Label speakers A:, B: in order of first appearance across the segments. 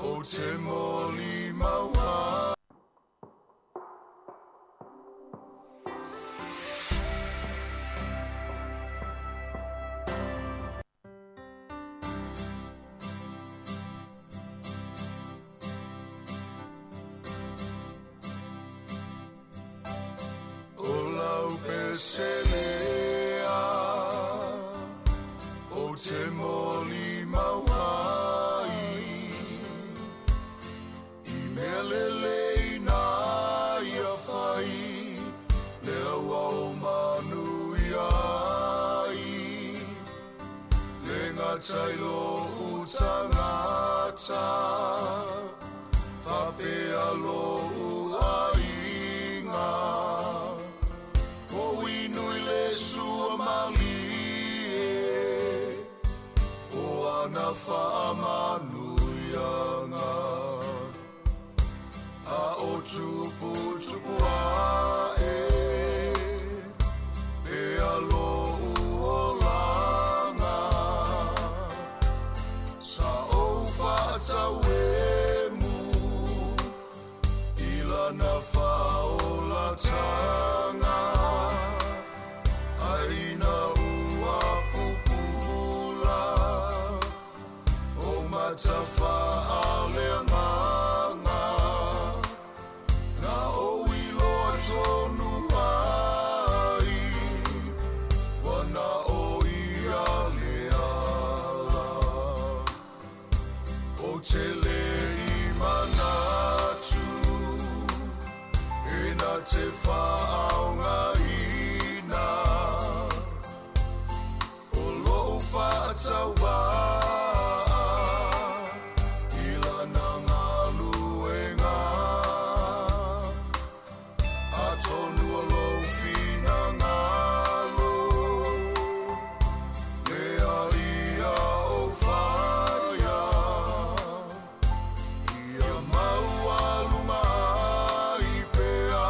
A: Ou te molimau ai. O lau peselea, ou te molimau ai, i mea lelei na ia fai, lea ua ou manuia ai. Le gata i lou tagata, faapea lou aiga. O inu i le sua malie, o ana faamanuiaga. A o tuputupu ae, pea lou olaga. Sa ou faatauemu, i lana faaolataga. Ae ina ua pupula, o mata faaleagaga. Na ou iloa tonu ai, ua na o ia le ala. Ou te le i manatu, e na te faaaogaina o lou faatauvaa i lana galuega. Atonu o lou finagalo, lea ia ou faia, ia maualuga ai pea.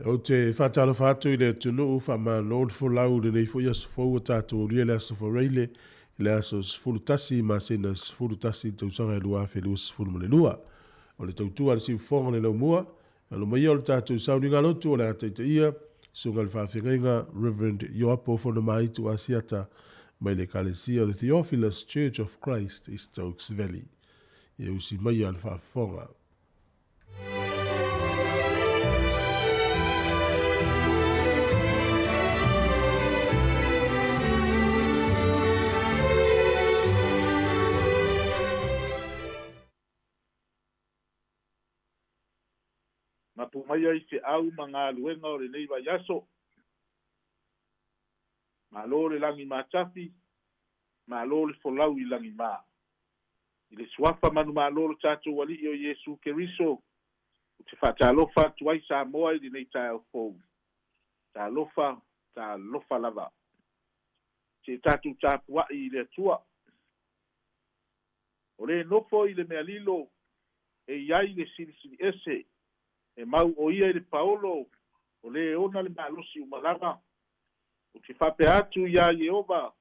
B: Ou te faatalofa atu i le atunuu, faamalo le folau i lenei foi aso fou ua tatou aulia le Aso Faraile i le aso 11 masina 11 tausaga e 2022. O le tautua a le siufofoga o le laumua, alo maia o le tatou sauniga lotu o le a taitaia Susuga i le Faafeagaiga Reverend Ioapo Fonomaitu Asiata mai le Ekalesia o the Theophilus Church of Christ i Stokes Valley. Ia usi maia le faafofoga.
C: Mapu mai ai feau ma galuega o lenei vaiaso. Malo le lagi matafi, malo le folau i lagima. I le suafa manumalo o lo tatou Alii o Iesu Keriso, ou te faatalofa atu ai Samoa i lenei taeao fou. Talofa, talofa lava. Se i tatou tapuai i le Atua. O le nofo i le mea lilo e i ai le Silisili Ese, e mau o ia i le paolo, o le ona le malosi uma lava. Ou te faapea atu iā Ieova,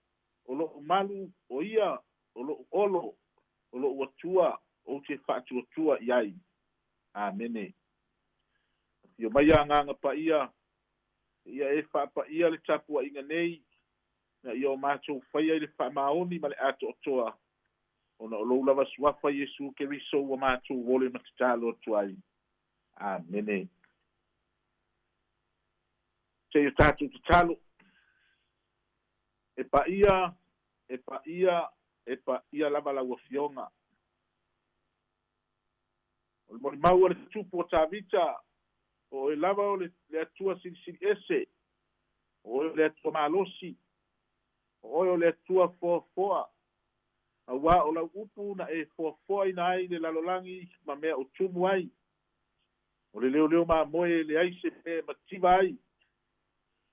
C: O loʻu malu, o ia, o loʻu olo, o loʻu Atua, ou te faatuatua i ai. Amene. Afio mai Agaga Paia, ia e faapaia le tapuaiga nei, ina ia o matou faia i le faamaoni ma le atoatoa, ona o lou lava Suafa Iesu Keriso ua matou ole ma tatalo atu ai. Amene. Seia tatou tatalo. E paia, e paia, e paia lava lau Afioga. O le molimau a le Tupu o Tavita, o oe lava o le Atua Silisili Ese, o oe o le Atua malosi, o oe o le Atua foafoa, auā o lau upu na e foafoaina ai le lalolagi ma mea o tumu ai. O le leoleo mamoe e leai se mea e mativa ai,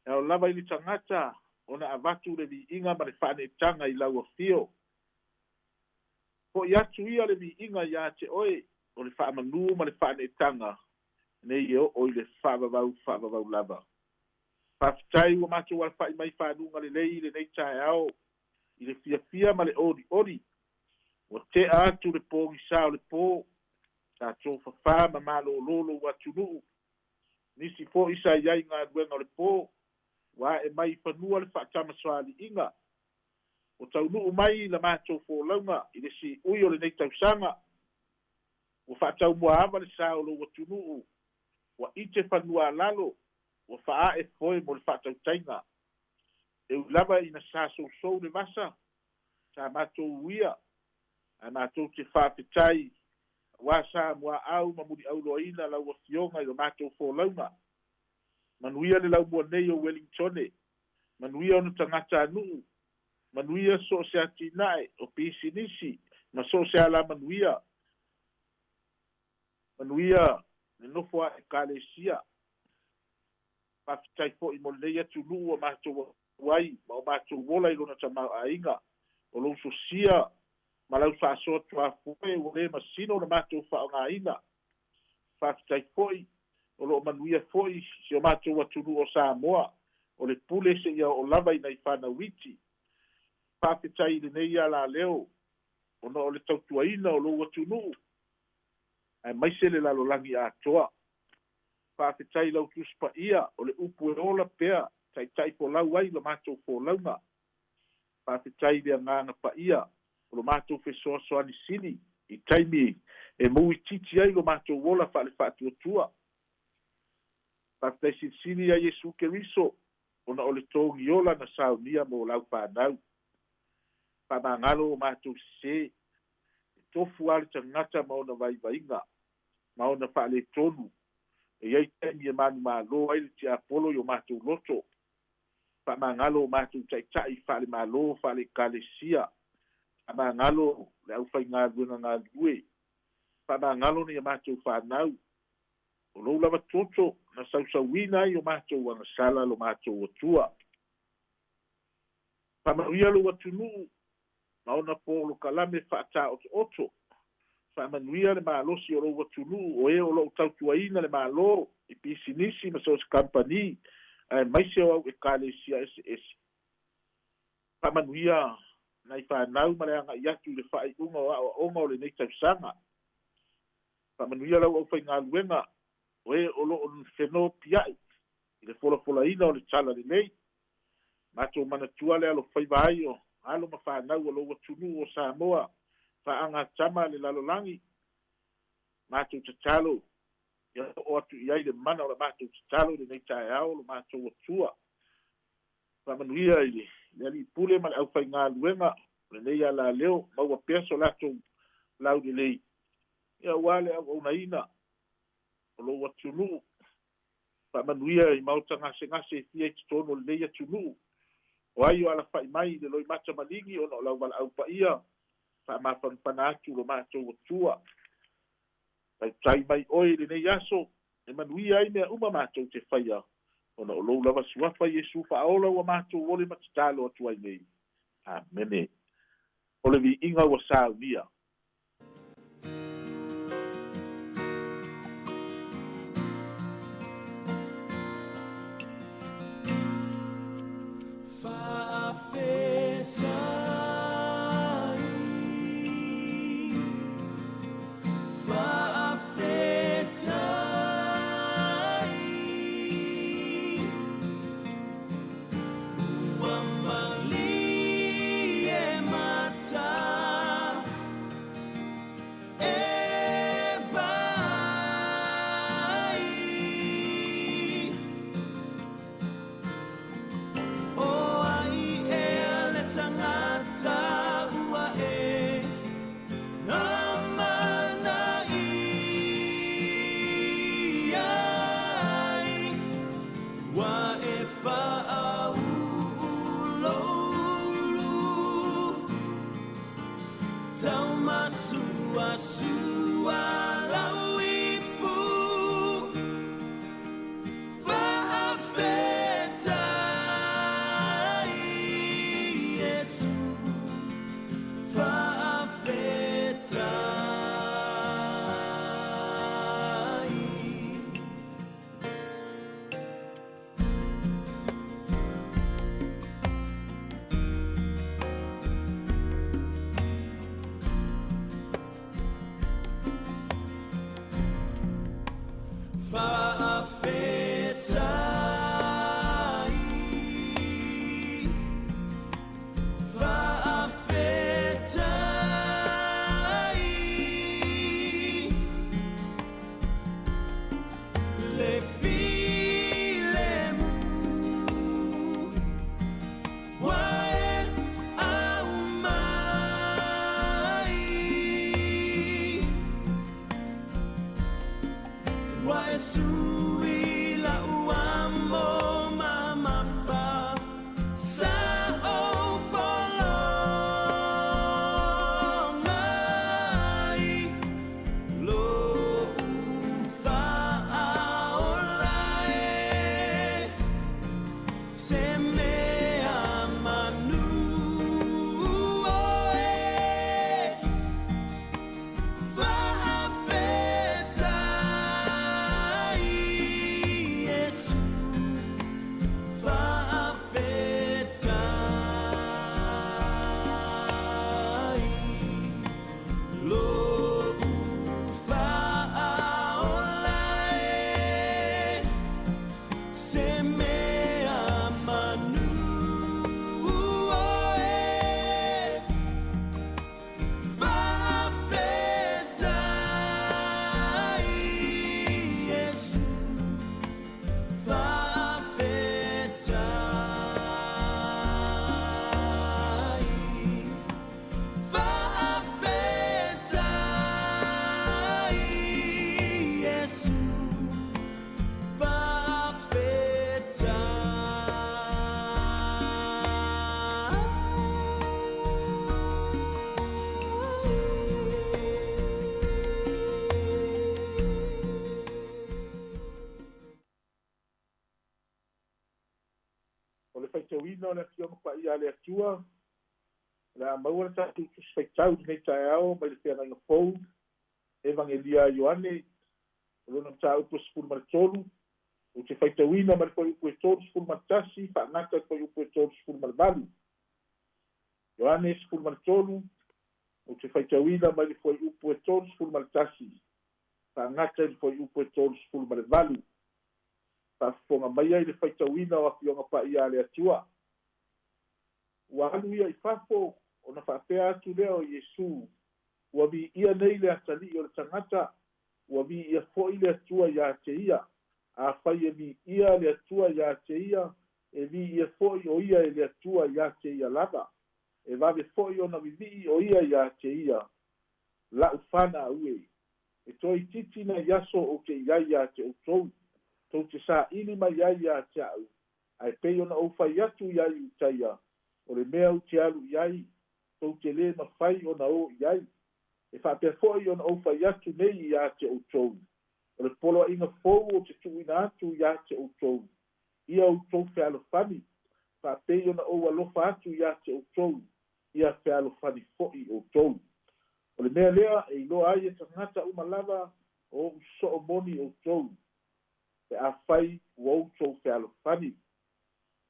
C: E ao lava i le tagata ona avatu le viiga ma le faaneetaga i lau afio. Fo'i atu ia le viiga iā te oe o le faamanu ma le faaneetaga nei e oo i le faavavau faavavau lava. Faafetai ua matou alafa'i mai fanuga lelei i lenei taeao i le fiafia ma le olioli. Ua tea atu le pogisa o le po, sa tofafā ma malōlō lou atunuu. Nisi foi sa i ai i galuega o le po, ua ae mai i fanua le faatamasoaliiga. Ua taunuu mai la matou folauga i le siui o lenei tausaga. Ua faataumuaava le sa o lou atunuu, ua ite fanua a lalo, ua faaae foe mo le faatautaiga. E ui lava ina sa sousou le vasa, sa matou uia, ae matou te faafetai aua sa muaau ma muliauloaina lau Afioga i lo matou folauga. Manuia le laumua nei o Wellingtone, manuia ona tagatanuu, manuia so o se atinae o pisinisi ma so o se alamanuia, manuia le nofo a Ekalesia. Faafetai foi mo lenei atunuu ua matou ai ma o matou ola i lona tamaoaiga. O lou sosia ma lau faasoa tuafoe ua le masino ona matou faaaogaina. Faafetai foi o lo o manuia foi si o matou atunuu o Samoa, o le pule seia oo lava i nai fanau iti. Faafetai i lenei alaleo ona o le tautuaina o lou atunuu aemaise le lalolagi atoa. Faafetai i lau Tusi Paia o le upu e ola pea taitai folau ai la matou folauga. Faafetai i le Agaga Paia o lo matou fesoasoani sili i taimi e mou itiiti ai lo matou ola faale-faatuatua. Faafetai silisili ia Iesu Keriso ona o le togiola na saunia mo lau fanau. Faamagalo o matou sesē, e tofu lava le tagata ma ona vaivaiga ma ona faaletonu, e i ai taimi e manumalo ai le tiapolo i o matou loto. Faamagalo o matou taitai faale-Malo, faale-Ekalesia, faamagalo le aufaigaluega galulue, faamagalo nai a matou fanau. O lou lava toto na sausauina ai o matou agasala lo matou Atua. Faamanuia lou atunuu ma ona polokalame faataotooto. Faamanuia le malosi o lou atunuu o e o lo o tautuaina le Malo I pisinisi ma so o se kampani, aemaise o au ekalesia eseese. Faamanuia nai fanau ma le aga'i atu i le faaiuga o aʻoaʻoga o lenei tausaga. Faamanuia lau aufaigaluega o e o loo fenopia'i i le folafolaina o le tala lelei. Matou manatua le alofaiva ai o alo ma fanau o lou atunuu o Samoa faagatama le lalolagi. Matou tatalo ia oo atu i ai le mana o le matou tatalo i lenei taeao lo matou Atua. Faamanuia i le alii pule ma le aufaigaluega o lenei alaleo, maua pea so latou laulelei ia auā le auaunaina o lou atunuu. Faamanuia i maota gasegase e fia i totonu o lenei atunuu, o ai o alafa'i mai i le loimata maligi ona o lau valaau paia. Faamafanafana atu lo matou Atua. Tautai mai oe i lenei aso e manuia ai mea uma matou te faia ona o lou lava suafa Iesu faaola ua matou ole ma tatalo atu ai nei. Amene. O le viiga ua saunia. O le faitauina o le Afioga Paia a le Atua, o le a maua le tatou Tusi Faitau i lenei taeao mai le Feagaiga Fou, Evagelia a Ioane, o lona mataupu e 13, Ou te faitauina mai le fuaiupu e 31 faagata i le fuaiupu e 38. Ioane 13, ou te faitauina mai le fuaiupu e 31 faagata i le fuaiupu e 38. Faafofoga maia i le faitauina o Afioga Paia a le Atua. Ua alu ia i fafo ona faapea atu lea o Iesu, ua viia nei le Atalii o le tagata, ua viia foi le Atua iā te ia. Afai e viia le Atua iā te ia, e viia foi o ia e le Atua iā te ia lava. E vave foi ona vivii o ia iā te ia. La'u fanau e, e toeitiiti nai aso ou te i ai iā te outou, tou te saili mai ai iā te a'u, ae pei ona ou fai atu iā Iutaia, o le mea ou te alu i ai, tou te lē mafai ona o i ai. E faapea foi ona ou fai atu nei iā te outou, o le poloaiga fou ou te tuuina atu iā te outou, ia outou fealofani, faapei ona ou alofa atu iā te outou, ia fealofani foi outou. O le mea lea e iloa ai e tagata uma lava o o'u soo moni outou, pe afai ua outou fealofani.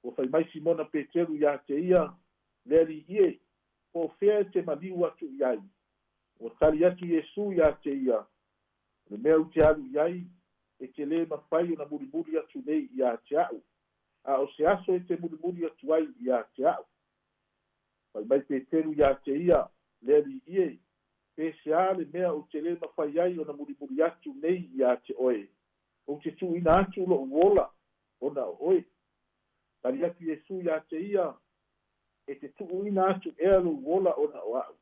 C: Ua fai mai Simona Peteru iā te ia, Le Alii e, po o fea e te maliu atu i ai? Ua tali atu Iesu iā te ia, O le mea ou te alu i ai, e te lē mafai ona mulimuli atu nei iā te a'u, a o se aso e te mulimuli atu ai iā te a'u. Fai mai Peteru iā te ia, Le Alii e, pe se a le mea ou te lē mafai ai ona mulimuli atu nei iā te oe? Ou te tuuina atu lo'u ola ona o oe. Tali atu Iesu iā te ia, E te tuuina atu ea lou ola ona o a'u?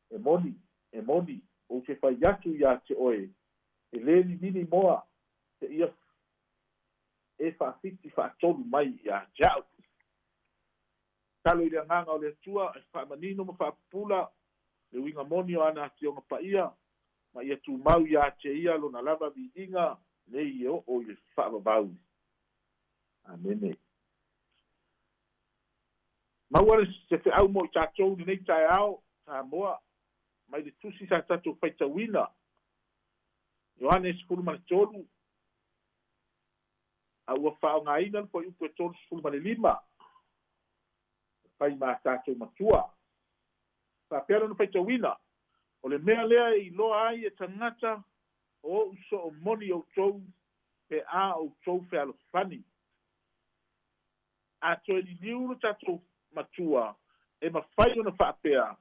C: E moni, e moni, ou te fai atu iā te oe, e lē ninini moa seia e faafiti faatolu mai iā te a'u. Tatalo i le Agaga o le Atua e faamanino ma faapupula le uiga moni o ana Afioga Paia, ma ia tumau iā te ia Lona lava viiga nei e oo i le faavavau. Amene. Maua le se feau mo i tatou i lenei taeao, Samoa, mai le Tusi sa tatou faitauina, Ioane 13, a ua faaaogaina le fuaiupu e 35 e fai ma tatou matua. Faapea lona faitauina, O le mea lea e iloa ai e tagata o o'u soo moni outou pe a outou fealofani. A toe liliu lo tatou Matua e mafai ona faapea,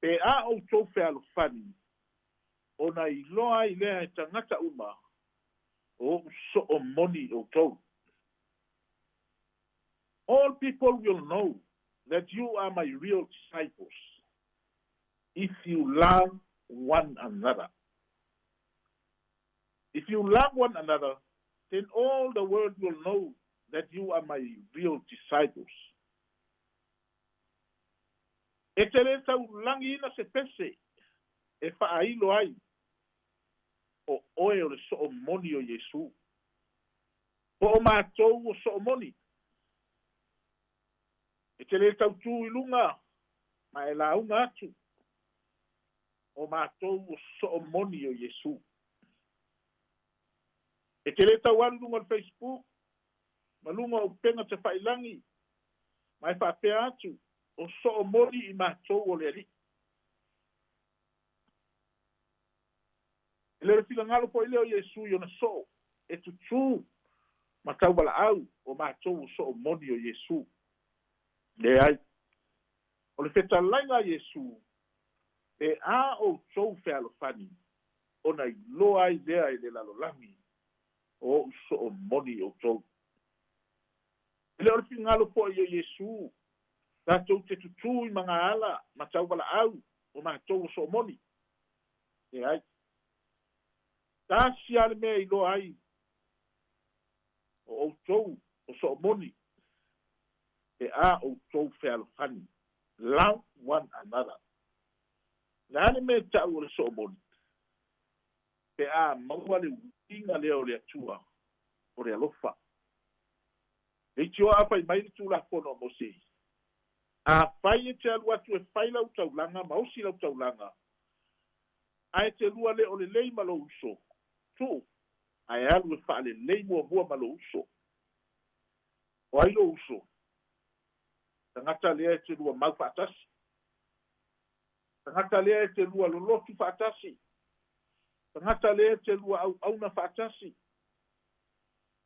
C: Pe a outou fealofani, ona iloa ai lea e tagata uma o o'u soo moni outou. All people will know that you are my real disciples if you love one another. If you love one another, then all the world will know that you are my real disciples. E te lē taulagiina se pese e faailo ai o oe o le soo moni o Iesu. Po o matou o soo moni. E te lē tautū i luga ma e lauga atu o matou o soo moni o Iesu. E te lē tau alu i luga o le Facebook ma luga o upega tafailagi ma e faapea atu, o soo moni i matou o le Alii. E le o le finagalo foi lea o Iesu i ona soo e tutū ma tauvalaau o matou o soo moni o Iesu. Leai. O le fetalaiga a Iesu, pe a outou fealofani, ona iloa ai lea e le lalolagi o o'u soo moni outou. E le o le finagalo foi o Iesu tatou te tutū i magaala ma tauvalaau o matou o soo moni. Leai. Tasi lava le mea e iloa ai o outou o soo moni, pe a outou fealofani. Love one another. O le a le mea e ta'u o le soo moni? Pe a maua le uiga lea o le Atua o le alofa. Leitioa a fai mai le Tulafono a Mose, Afai e te alu atu e fai lau taulaga ma osi lau taulaga, ae te lua le o lelei ma lou uso, tuu. Ae alu e faalelei muamua ma lou uso. O ai lou uso? Tagata lea e te lua mau faatasi. Tagata lea e te lua lolotu faatasi. Tagata lea e te lua auauna faatasi.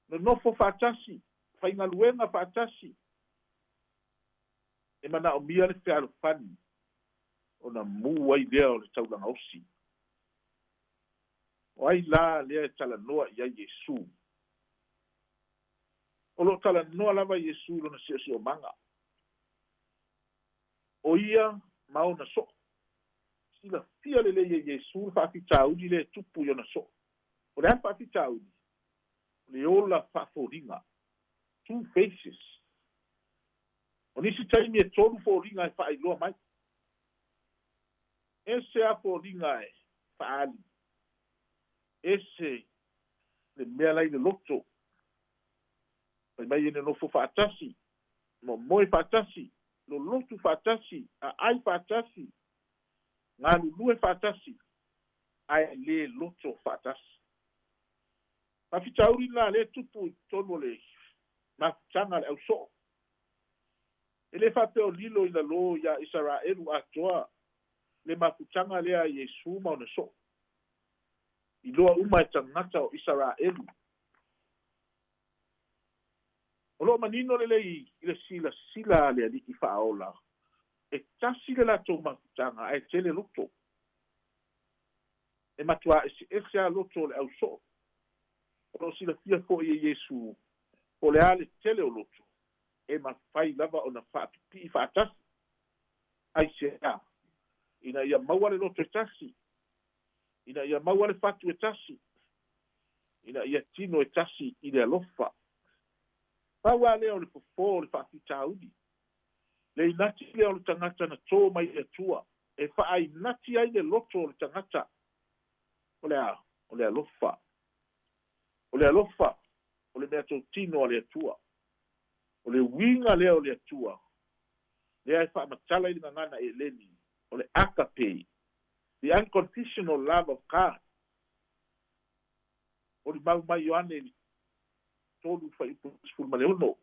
C: Nonofo faatasi, faigaluega faatasi. E manaomia le fealofani ona mu ai lea o le taulaga osi. O ai la lea e talanoa i ai Iesu? O loo talanoa lava Iesu i lona siosiomaga. O ia ma ona soo. Silafia lelei e Iesu le faafitauli lea e tupu i ona soo. O le a le faafitauli? O le ola faafoliga. Two faces. O nisi taimi e tolu foliga e faailoa mai. Ese a foliga e faaali. Ese le mea la i le loto. Fai mai e nonofo faatasi, momoe faatasi, lolotu faatasi, aai faatasi, galulue faatasi, ae le loto faatasi. Faafitauli lena lea e tupu i totonu o le mafutaga a le ausoo. E le faapea o lilo i lalo iā Isaraelu atoa le mafutaga lea a Iesu ma ona soo. Iloa uma e tagata o Isaraelu. O loo manino lelei i le silasila a le Alii Faaola, e tasi le latou mafutaga ae tele loto. E matuā eseese lava loto o le ausoo. O loo silafia foi e Iesu po o le a le tele o loto, e mafai lava ona faapipii faatasi. Aisea? Ina ia maua le loto e tasi, ina ia maua le fatu e tasi, ina ia tino e tasi i le alofa. Pau lava lea o le fofo o le faafitauli. Le inati lea o le tagata na tō mai le Atua e faainati ai le loto o le tagata. O le a? O le alofa. O le alofa o le meatotino a le Atua. O le uiga lea o le Atua, lea e faamatala i le gagana Eleni, o le agape, the unconditional love of God. Molimau mai Ioane i le 3 fuaiupu 16,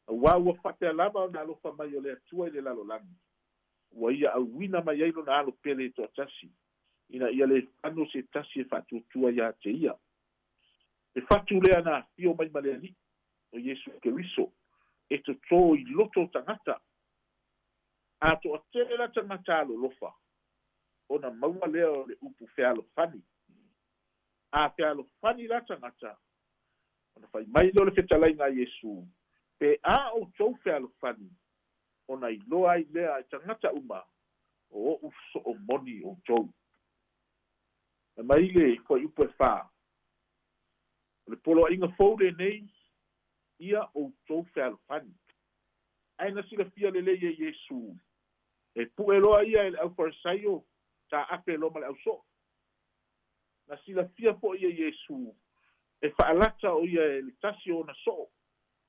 C: Auā ua faapea lava ona alofa mai o le Atua i le lalolagi, ua Ia auina mai ai Lona Alo pele e toatasi, ina ia le fano se tasi e faatuatua iā te Ia. Le fatu lea na afio mai ma le Alii, o Iesu Keriso, e totō i loto o tagata. A toatele la tagata alolofa, ona maua lea o le upu fealofani. A fealofani la tagata, ona fai mai lea o le fetalaiga a Iesu, Pe a outou fealofani, ona iloa ai lea e tagata uma o oʻu soo moni outou. Fai mai le fuaiupu e fa, O le poloaiga fou lenei, ia outou fealofani. Ae na silafia lelei e Iesu, e pu'e loa ia e le au Farisaio taape loa ma le ausoo. Na silafia foi e Iesu, e faalata o ia e le tasi o ona soo,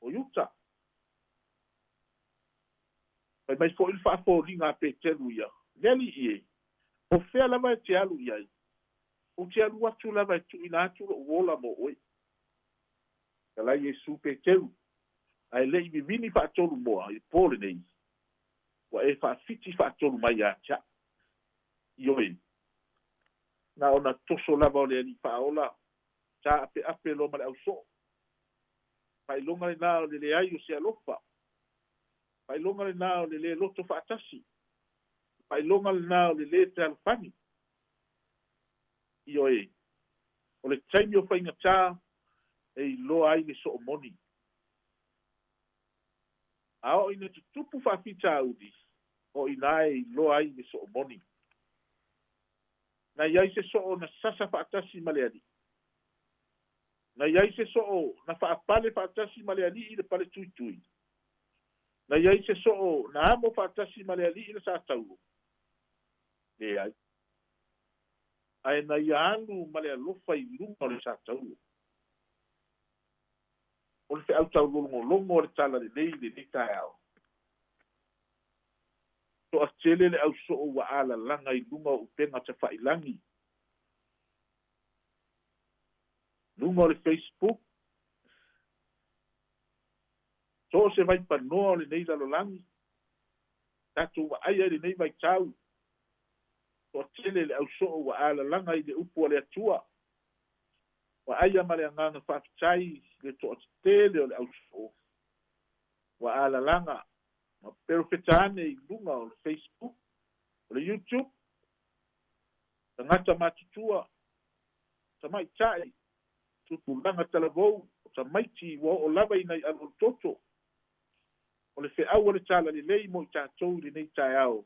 C: o Iuta. Fai mai foi le faafoliga a Peteru ia, Le Alii e, o fea lava e te alu i ai? Ou te alu atu lava e tuuina atu lo'u ola mo oe. Fetalai Iesu Peteru, ae le i vivini faatolu moa i le po lenei, ua e faafiti faatolu mai ia te a'u. Ioe, na ona toso lava o le Alii Faaola, taapeape loa ma le ausoo. Faailoga lenā o le leai o se alofa. Faailoga lenā o le lē loto faatasi. Faailoga lenā o le lē fealofani. Ioe, o le taimi o faigatā e iloa ai le soo moni. A oo ina tutupu faafitauli, o i ina e iloa ai le soo moni. Na i ai se soo na sasa faatasi ma le Alii. Na i ai se soo na faapale faatasi ma le Alii i le pale tuitui. Na i ai se soo na amo faatasi ma le Alii i le satauro. Leai. Ae na ia alu ma le alofa i luga o le satauro. O le feau taulogologo o le Talalelei i lenei taeao. Toatele le ausoo ua alalaga i luga o upega tafailagi. Luga o le Facebook, so o se vaipanoa o lenei lalolagi, tatou vaaia i lenei vaitau, toatele le ausoo ua alalaga i le upu a le Atua. Vaaia ma le agaga faafetai le toatetele o le ausoo ua alalaga ma perofeta ane i luga o le Facebook, o le YouTube, tagata matutua, tamaitai, tupulaga talavou, o tamaiti ua oo lava ina i alo o le toto. O le feau o le talalelei mo i tatou i lenei taeao,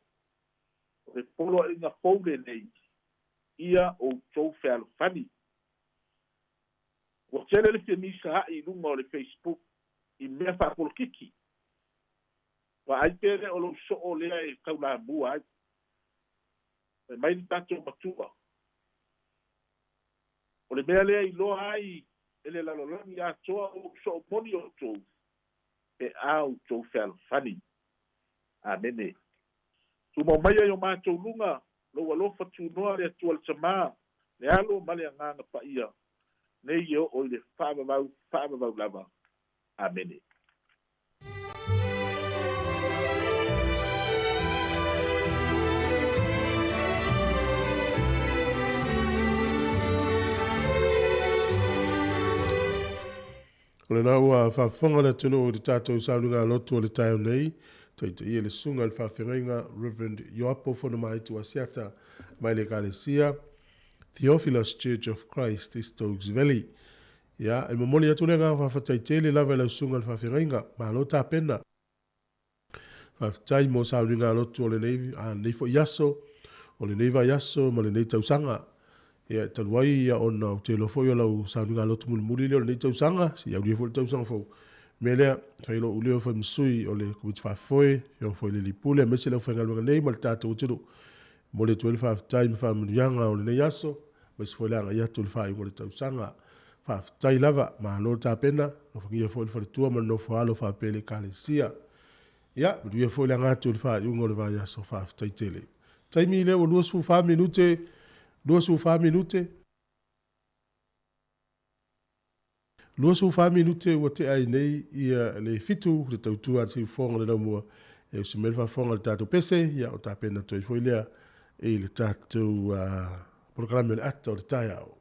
C: o le poloaiga fou lenei, ia outou fealofani. Ua tele le femisaai i luga o le Facebook i mea faapolokiki. Vaai pe le o lou soo lea e taulamua ai. Fai mai le tatou Matua, o le mea lea iloa ai e le lalolagi atoa o ou soo moni outou, pe a outou fealofani. Amene. Tumau maia i o matou luga lou alofa tunoa le Atua le Tamā, le Alo ma le Agaga Paia, nei e oo i le faavavau faavavau lava. Amene.
B: O lena ua faafofoga le atunuu i le tatou sauniga lotu o le taeao nei, taitaia le susuga i le faafeagaiga Reverend Ioapo Fonomaaitu Asiata mai le Ekalesia Theophilus Church of Christ i Stokes Valley. Ia, e momoli atu le agaga faafetai tele lava i lau susuga i le faafeagaiga. Malo tapena. Faafetai mo sauniga lotu o lenei, a lenei foi aso, o lenei vaiaso ma lenei tausaga. Ia, e talu ai ia ona ou te iloa foi o lau sauniga lotu mulimuli lea o lenei tausaga, se i aulia foi le tausaga fou. O le mea lea, fai lou leo fai ma sui o le Komiti Faafoe, afioga foi i le Alii Pule, aemaise le aufaigaluega nei ma le tatou atunuu. E momoli atu ai le faafetai ma faamanuiaga o lenei aso, aemaise foi le agai atu i le faaiuga o le tausaga. Faafetai lava, malo le tapena, alofagia foi le faletua ma le nofo alo faapea le Ekalesia. Ia, manuia foi le aga atu i le faaiuga o le vaiaso, faafetai tele. Taimi lea ua 24 minute, 24 minute. 24 minute ua tea ai nei ia le 7 le tautua a le siufofoga o le laumua e usi mai le faafofoga i le tatou pese, ia o tapena atu ai foi lea i le tatou polokalame o le ata o le taeao.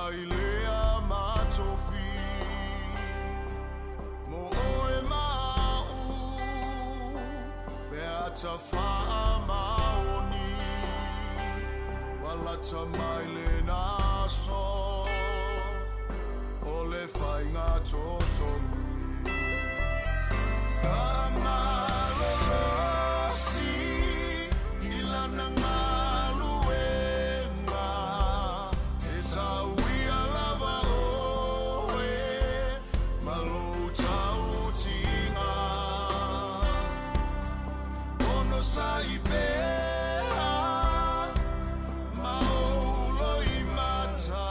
A: Mai lea matofi mo oe ma a'u pe a tafaamaoni Walata mai lena aso o le faiga totogi Faamalolosi i lana galuega E tau ia lava oe ma lou tautiga Ono sa i pea ma ou loimata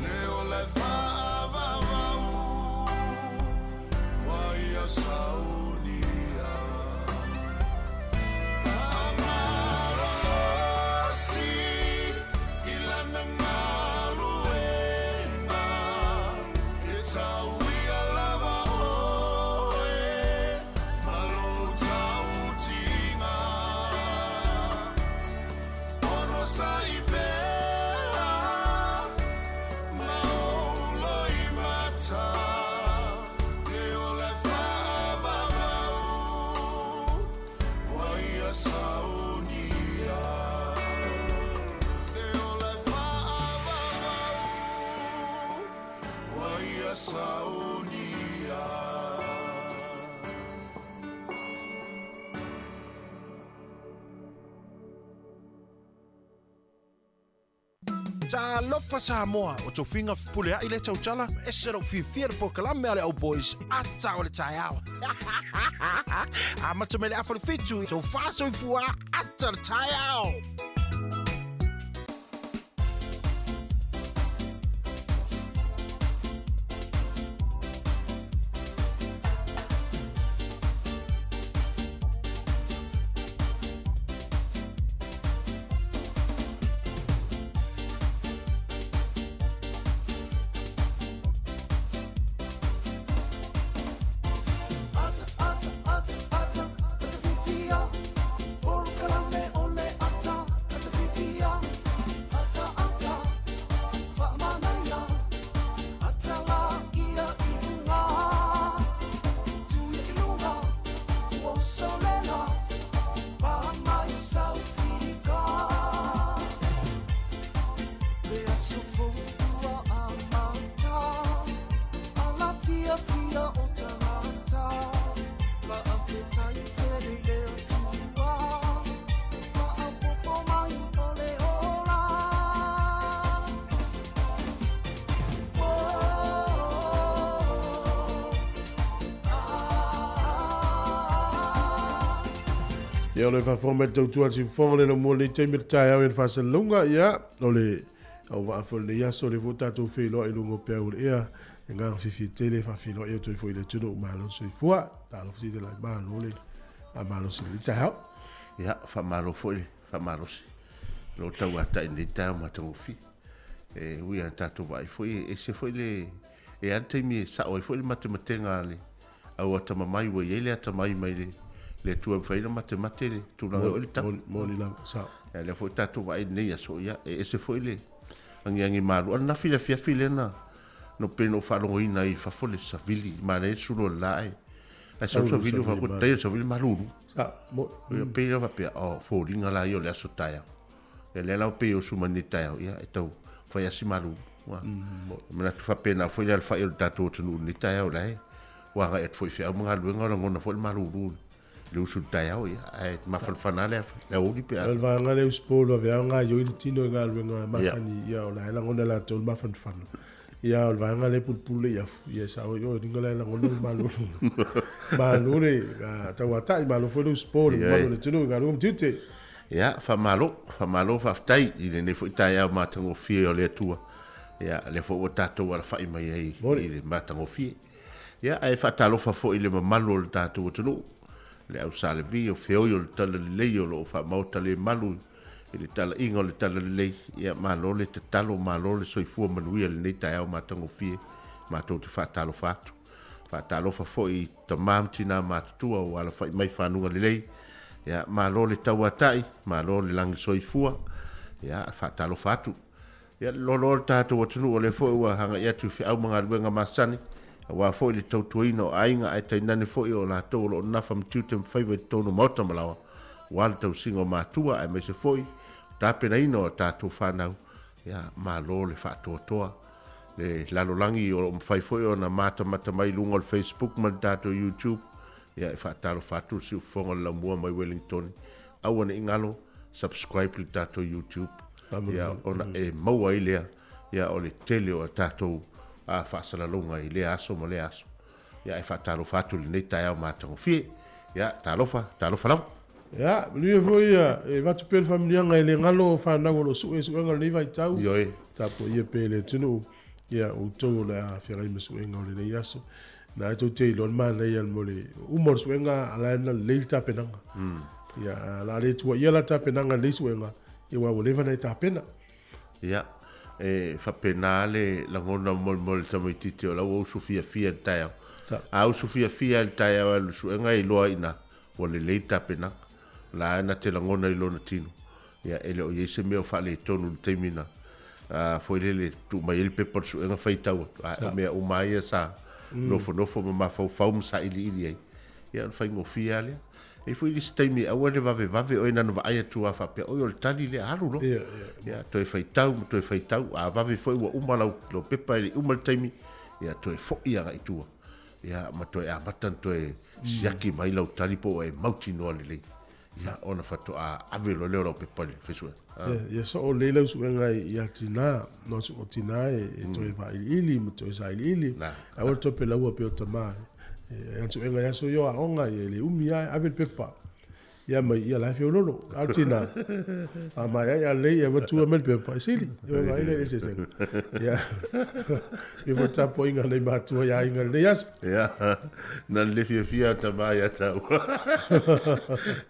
A: Le o le faavavau ua ia saunia Faamalolosi i lana galuega E tau ia lava oe ma lou tautiga Ono sa i pea ma ou loimata Le o le faavavau ua ia saunia Le o le faavavau ua ia saunia.
D: Talofa Samoa, o tofiga fepuleai lea tautala, ese lou fiafia i le polokalame a le Au Boys, ata o le taeao. Amata mai le afa i le fitu, tofa soifua, ata o le taeao.
E: Ata, ata, ata, ata, ata fifia. Polokalame o le ata, ata fifia. Ata, ata, faamanaia. Ata la ia i luga. Tuia i luga, ua usolela. Pa mai saufika. Le aso fou ua amata. Ala fiafia o tagata. Faafetai tele i le Atua. Faaopoopo mai o le ola. Oh, ah.
B: Ia, o le faafofoga mai le tautua a le siufofoga le laumua lenei taimi le taeao i le faasalalauga, ia, o le auvaa foi o lenei aso, o lea foi ua tatou feiloai i luga o peau o le ea, e agaga fiafia tele e faafeiloai atu ai foi i le atunuu malo le soifua. Talofa sii te lai malo le faamalosi i lenei taeao.
F: Ia, faamalo foi le faamalosi. O lo o tauatai i lenei taeao matagofie. E ui lava ina tatou vaai foi, e ese foi le... E i ai lava le taimi e sao ai foi le matematega a le au atamamai ua i ai le atamai mai le le Atua e mafai ai ona matemate le tulaga e oo i le tapu.
B: Moni lava, sao.
F: Ia, lea foi tatou vaai i lenei aso, ia, e ese foi le agiagi malu. Ananafi i le afiafi lea na no pei na ou faalogoina ai i fafo le savili, manaia le sulu o le la ae ae sau savili o faaku tai o le savili malulu.
B: Sa, mo.
F: Ia pei la faapea, oh, foliga la ia o le aso taeao. Ia lea la ua pei e usu mai nei taeao, ia e tau fai lava si malulu. Ua manatu faapena foi le alafai o le tatou atunuu i lenei taeao la e ua agai atu foi i feau ma galuega o lagona foi le malulu i le usu i le taeao, ia ae mafanafana lava le aoauli pe a.
B: O le vaega lea usupo loa veao gaoioi le tino i galuega masani, ia o la e lagona e latou le mafanafana. Ia o le vaega lea e pulupulu le iafu, ia e sao ai oe, liga la e lagona le malulu. Malo le tauatai, malo foi le usupo i le mamalu o le atunuu i galuega ma tiute.
F: Ia, faamalo, faamalo faafetai i lenei foi taeao matagofie o le Atua. Ia, lea foi ua tatou alafai mai ai i le matagofie. Ia, ae faatalofa foi i le mamalu o le tatou atunuu, le au Sa Levi o feoi o le Talalelei o lo o faamaota le malu i le talaiga o le Talalelei. Ia, malo le tatalo, malo le soifua manuia i lenei taeao matagofie, matou te faatalofa atu. Faatalofa foi i tama ma tina matutua ua alafai mai fanuga lelei. Ia, malo le tauatai, malo le lagi soifua. Ia, faatalofa atu. Ia, loaloa le tatou atunuu o lea foi ua agai atu i feau ma galuega masani, aua foi le tautuaina o aiga ae tainane foi o latou o lo o nafa ma tiute ma faiva i totonu o maota ma laoa, aua le tausiga o matua aemaise foi o tapenaina o a tatou fanau. Ia, malo le faatoatoa. Le lalolagi o lo o mafai foi ona matamata mai i luga o le Facebook ma le tatou YouTube. Ia, e faatalofa atu le siufofoga o le laumua mai Wellington. Aua ne i galo, subscribe i le tatou YouTube. Ia, ona e maua ai lea, ia, o le tele o a tatou faasalalauga i lea aso ma lea aso. Ia, e faatalofa atu i lenei taeao matagofie. Ia, talofa, talofa lava.
B: Ia, manuia foi ia, e avatu pea le faamanuiaga e le galo fanau o lo o sue suega o lenei vaitau.
F: Ioe.
B: Tapuaia pea e le atunuu, ia, outou o le a feagai ma suega o lenei aso. Na e tou te iloa le manaia mo le uma o le suega a la e na lelei le tapenaga. Ia, a la le tuuaia la le tapenaga i lenei suega, ia aua ua leva ona e tapena.
F: Ia, e faapena le lagona mo le tamaitiiti o la ua usu fiafia i le taeao. A usu fiafia i le taeao e alu i le suega e iloa ai i ina ua lelei le tapenaga. O la e na te lagona i lona tino, ia e le o i ai se mea o faaletonu i le taimi na foi lele tuu mai ai le pepa o le suega faitau atu, a o mea uma lava ia sa nofonofo ma mafaufau ma sailiili ai, ia o le faigofie lava lea. E i ai foi le isi taimi aua le vavevave oe na ona vaai atu lava faapea, oi o le tali lea, alu loa. Ia toe faitau ma toe faitau, a vave foi ua uma lau pepa e le i uma le taimi, ia toe foi agai i tua. Ia, ma toe amata ona toe siaki mai lau tali po ua e mautinoa lelei, ia, ona faatoa ave loa lea o lau pepa i le fai suega.
B: Ia soo lelei lau suega ia tina, no o tina e toe vailiili ma toe sailiili. Aua le toe pelaua pea o tama. E suega i aso ia o aoga, ia e le umi lava e ave le pepa. Ia mai, ia la e feololo. A o le tina, a maea ia lelei, ia avatua mai le pepa, e sili. Ia vaai lea i le eseesega. Ia, ia foi le tapuaiga a nai matua i aiga i lenei aso.
F: Ia, na le fiafia o tama ia tau.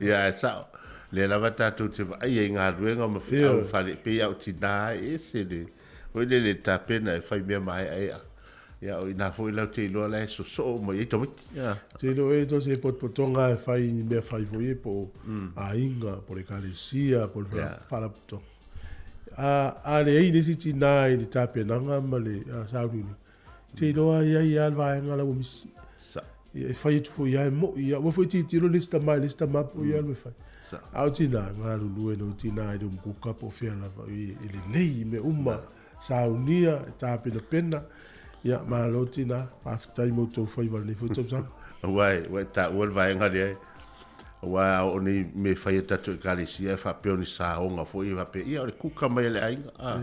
F: Ia, ae sao. Lea lava tatou te vaai ai i galuega ma feau i fale, pei lava o tina e ese le, foi lele le tapena e fai mea maeaea. Ia, o i ina foi lau te iloa la e sosoo uma i ai tamaiti.
B: Ia. Te iloa e so se potopotoga e fai ni mea fai foi e po o aiga, po o le ekalesia, po o le faalapotopotoga. A, a leai le isi tinā i le tapenaga ma le sauniuni, te iloa e i ai lava le vaega la ua misi. Ia, e fai atu foi lava e mo'i. Ia, aua foi tilotilo le isi tama i le isi tama po o ia alu e fai. A o tinā, galulue nai tinā i le umukuka po o fea lava, e lelei i mea uma. Saunia, e tapenapena. Ia, malo tina, faafetai mo outou faiva i lenei foi tausaga.
F: Aua ua e taua le vaega lea, aua a oo nei mea e fai e tatou ekalesia e faapea o ni saoga foi e faapea, ia o le kuka mai a le aiga, a.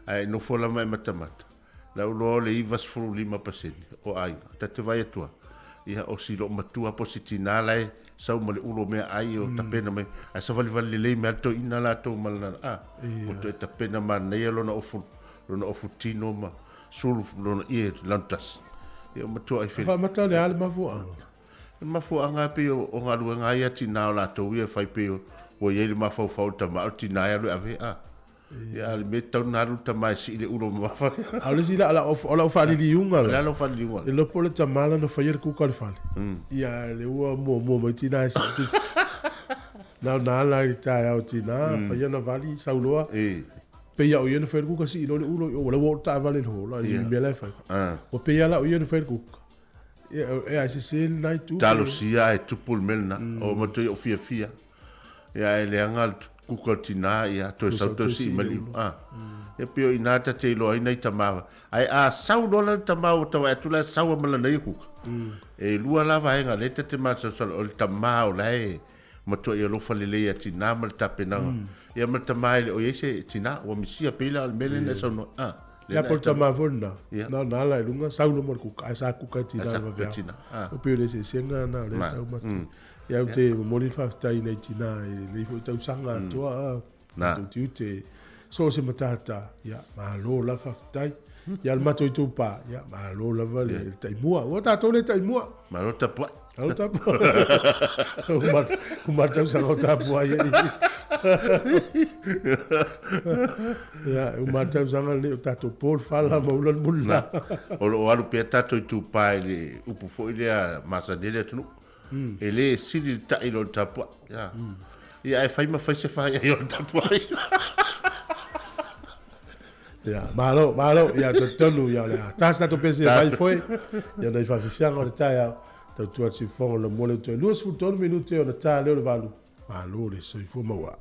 F: Ae nofo lava e matamata, lau iloa o le 95% o aiga, ta te vaai atu lava, ia o si loomatua po o si tinā la e sau ma le ulu o meaai o tapena mai, ae savalivali lelei mai lava le toeaina latou ma lana, a, ua toe tapena manaia lona ofu, lona ofu tino ma sulu lona ie lanutasi. Ia ua matua ai fele.
B: Faamata o le a le mafuaaga?
F: Le mafuaaga e pei o galuega lava ia a tinā o latou ia e fai pei ua i ai le mafaufau o le tama, o le tinā e alu e ave, a. Ia, a o le mea e tatau ona alu le tama e sii le ulo mamafa lea.
B: A o le isi la, o lau faaliliuga
F: la. O le a lau faaliliuga
B: la? E iloa po o le tama lana faia le kuka o le fale. Ia, lea ua muamua mai tina e sii kuka. Na ona ala i le taeao tina, faia na vali, sau loa. Pei lava o ia na faia le kuka, sii loa le ulo, ua lau o le taavale i le hola, i le mea la e fai. Ua pei lava la o ia na faia le kuka. Ia, e a e sese lena itu.
F: Talosia ae tupu le mea lena. O matua ia o fiafia. Ia ae leaga le kuka o le tinā, ia toe sau toe sii mai le iu. A. Ia pei o i ina ta te iloa ai nai tama. Ae a sau loa la le tama ua tau vaai atu la e sau ma lana ia kuka. E lua la vaega lea ta te masalosalo o le tama o la e matua i alofa lelei ia tinā ma le tapenaga. Ia ma le tama e le o i ai se tinā, ua misia pei la o le mea lea na e saunoa ai. A.
B: Ia po o le tama foi lena, na ona ala i luga sau loa ma le kuka, ae sa kuka e tinā le vaveao. E pei o le eseesega lena o lea e taumate. Ia ou te momoli le faafetai i nai tinā i lenei foi tausaga atoa, matou tiute so o se matata, ia malo lava faafetai. Ia o le matou itupa, ia malo lava le taimua. Ua tatou le taimua.
F: Malo tapuai.
B: Malo tapuai. Uma tausaga o tapuai ai. Ia, uma tausaga lenei o tatou po le fala ma ula le mulina.
F: O lo o alu pea tatou itupa i le upu foi lea masani ai le atunuu. E le sili le ta'i i lo le tapuai. Ia, ia ae fai ma fai se faiai o le tapuai.
B: Ia, malo, malo, ia talitonu ia o le a ta se tatou pese e fai foe. Ia nai faafiafiaga o le taeao, tautua le siufofoga o le mo le toe 23 minute ona ta lea o le 8. Malo le soifua maua.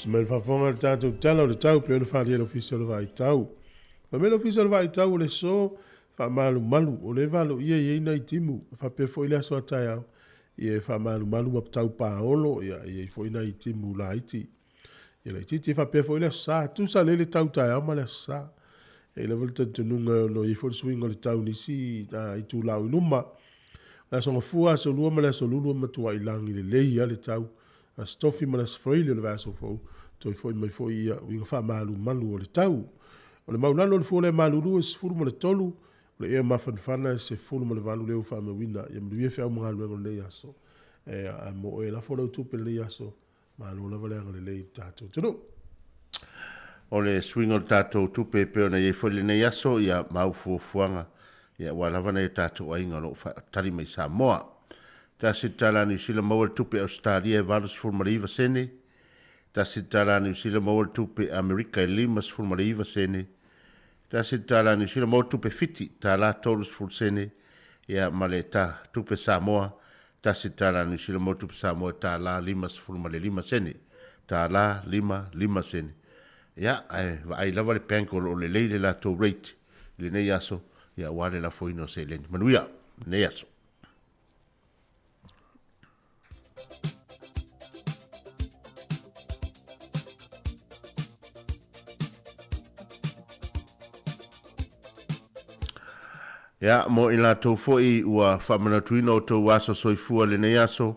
B: Mai le faafofoga le tatou tala o le tau pei ona faaalia e le Ofisa o le Vaitau. Fai mai le Ofisa o le Vaitau o le so faamalumalu o lea e valoia i ai nai timu e faapea foi le aso a taeao. Ia e faamalumalu ma tau paolo, ia e i ai foi nai timu laiti. Ia laitiiti e faapea foi le Aso Sa. Tusa lelei le tau taeao ma le Aso Sa. E i ai lava le talitonuga e ono i ai foi le suiga o le tau i nisi itula o i luma. O le Aso Gafua, Aso Lua ma le Aso Lulu e matuai lagi lelei lava le tau. Aso Tofi ma le Aso Faraile o le vaiaso fou, toe foi mai foi ia uiga faamalumalu o le tau. O le maulalo o le fua le malulu e 13, o le ea mafanafana e 18 lea ua faamauina. Ia manuia feau ma galuega o lenei aso. E a mo oe e lafo lau tupe i lenei aso, malo lava le agalelei i le tatou atunuu.
F: O le suiga o le tatou tupe e pei ona i ai foi lenei aso, ia mau fuafuaga ia aua lava nai o tatou aiga o lo o faatali mai i Samoa. $1 Niu Sila maua le tupe Ausetalia e 89 sene, $1 Niu Sila maua le tupe Amerika e 59 sene, $1 Niu Sila maua le tupe Fiti $30 sene, ia ma le ta tupe Samoa $1 Niu Sila maua le tupe Samoa e $55 sene, $55 sene. Ia, ae vaai lava le bank o lo o lelei le latou rate i lenei aso, ia aua le lafoina o seleni. Manuia lenei aso. Ia, mo i latou foi ua faamanatuina o tou aso soifua i lenei aso,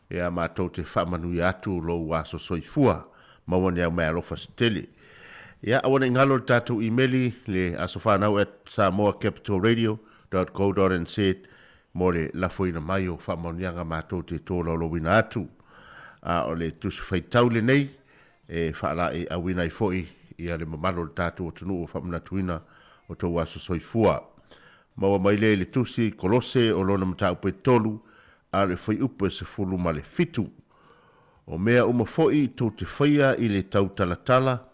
F: ia matou te faamanuia atu lou aso soifua. Maua ni au meaalofa se tele. Ia, aua ne i galo le tatou imeli, le asofanau at samoacapitalradio dot co dot nz mo le lafoina mai o faamaoniaga matou te tolaulauina atu. A o le tusi faitau lenei e faalaeiauina ai foi ia le mamalu o le tatou atunuu ua faamanatuina o tou aso soifua. Maua mai lea i le tusi Kolose o lona mataupu e 3 a o le fuaiupu e 17. O mea uma foi tou te faia i le tautalatala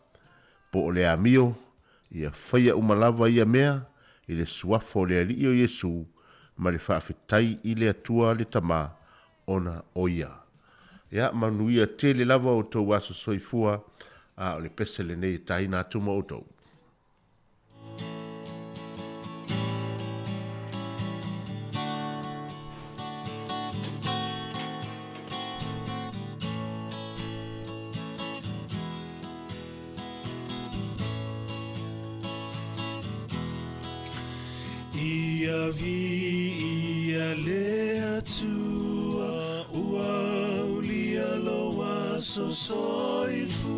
F: po o le amio, ia faia uma lava ia mea i le suafa o le Alii o Iesu ma le faafetai i le Atua le Tama ona o ia. Ia manuia tele lava outou aso soifua, a o le pese lenei e taina atu ma outou.
A: Ia viia le Atua ua aulia lou aso soifua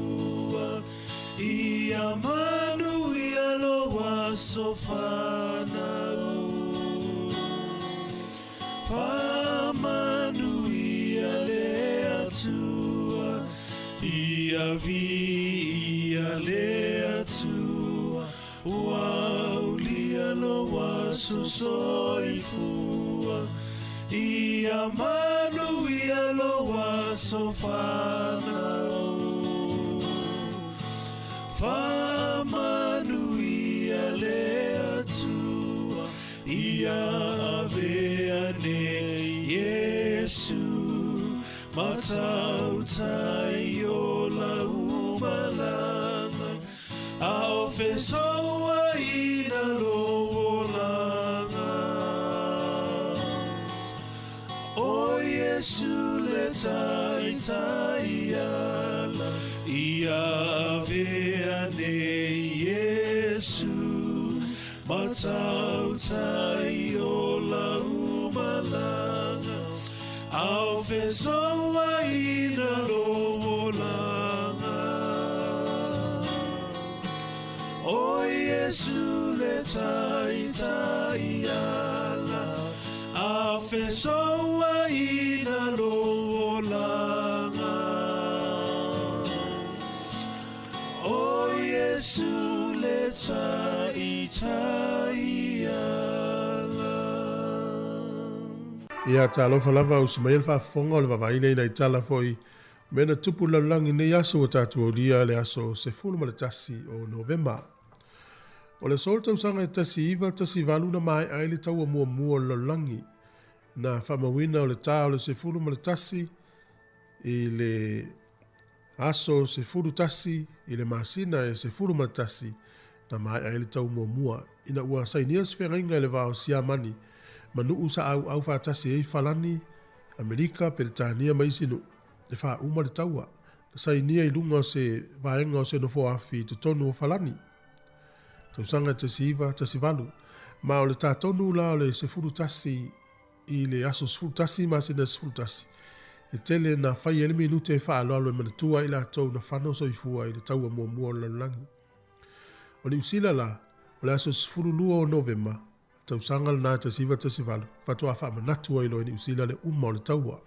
A: Ia manuia lou aso fanau Faamanuia le Atua Ia viia le Atua Ua aulia lou aso soifua Ia manuia lou aso fanau Faamanuia le Atua Ia avea nei Iesu Ma tautai o lau malaga A o fesouaina lou olaga O Iesu le taitai ala Ia avea nei Iesu Ma tautai o lau malaga A o fesouaina lou olaga O Iesu le taitai ala A o fesouaina lou olaga O Iesu le taitai ala.
B: Ia, talofa lava, usu mai le faafofoga o le vaavaai lea i nai tala foi o mea na tupu i le lalolagi i lenei aso ua tatou aulia le aso 11 o Novema. O le aso o le tausaga e 1918 na maea ai le taua muamua o le lalolagi. Na faamauina o le ta o le 11 i le aso 11 i le masina e 11 na maea ai le tau muamua ina ua sainia se feagaiga i le va o Siamani ma nuu sa auau faatasi ai Falani. Amerika, Peretania ma isi nuu, e faauma le taua, na sainia i luga o se vaega o se nofoa-afi i totonu o Falani, tausaga 1918, ma o le tā tonu la o le 11 i le aso 11 masina 11, e tele na fai ai le minute e faaaloalo e manatua ai i latou na fano soifua i le taua muamua o le lalolagi. O Niu Sila la, o le aso 12 o Novema, tausaga lena 1918, faatoa faamanatu ai loa e Niu Sila le uma o le taua.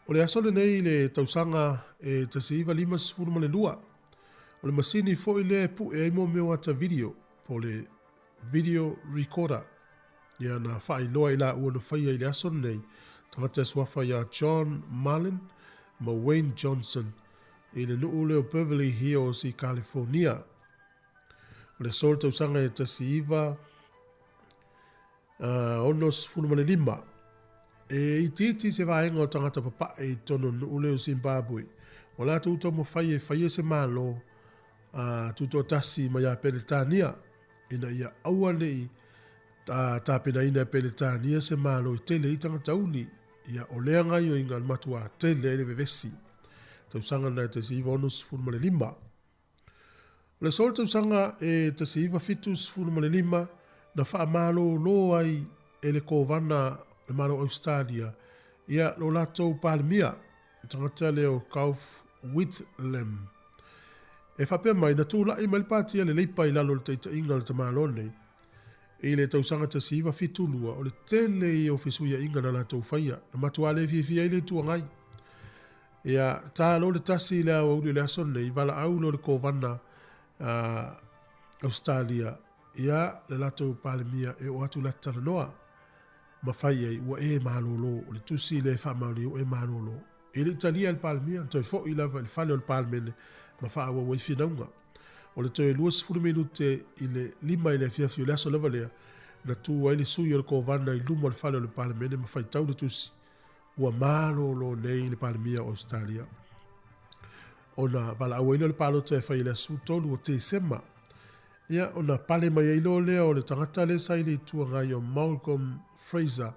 B: O le aso lenei i le tausaga e 1952, o le masini foi lea e pue ai mea o ata video, po o le video recorder, ia na faailoa i laua na faia i le aso lenei, tagata e suafa ia John Marlin ma Wayne Johnson i le nuu lea o Beverly Hills i California. O le aso o le tausaga e 1965, e itiiti se vaega o tagata papae i totonu o le nuu lea o Zimbabwe, ua latou taumafai e faia se Malo a tutoatasi mai ia Peretania, ina ia aua ne i tapenaina e Peretania se Malo e tele ai tagata uli. Ia, o lea gaoioiga na matuā tele ai le vevesi. Tausaga lena e 1965. O le aso o le tausaga e 1975 na faamalōlō ai e le Kovana le Malo o Ausetalia ia lo latou Palemia, le tagata lea o Gough Whitlam. E faapea mai, na tulai mai le Pati a le Leipa i lalo o le taitaiga a le tamaloa nei i le tausaga 1972, o le tele ia o fesuiaiga na latou faia, na matuā le fiafia ai le Itu Agai. Ia, ta loa le tasi i le aoauli o le aso lenei, valaau loa le Kovana a Ausetalia ia le latou Palemia e oo atu la te talanoa ma fai ai, ua e malolo, o le tusi lea e faamaonia ua e malolo. E le i talia e le Palemia, na toe foi lava i le fale o le Palemene ma faaauau ai finauga. O le toe 20 minute i le 5 i le afiafi o le aso lava lea, na tu ai le sui o le Kovana i luma o le fale o le Palemene ma faitau le tusi, Ua malolo nei le Palemia o Ausetalia ona valaau ai lea o le palota e fai i le aso 13 o Tesema. Ia, ona pale mai ai loa lea o le tagata lea sa i le Itu Agai o Malcolm Fraser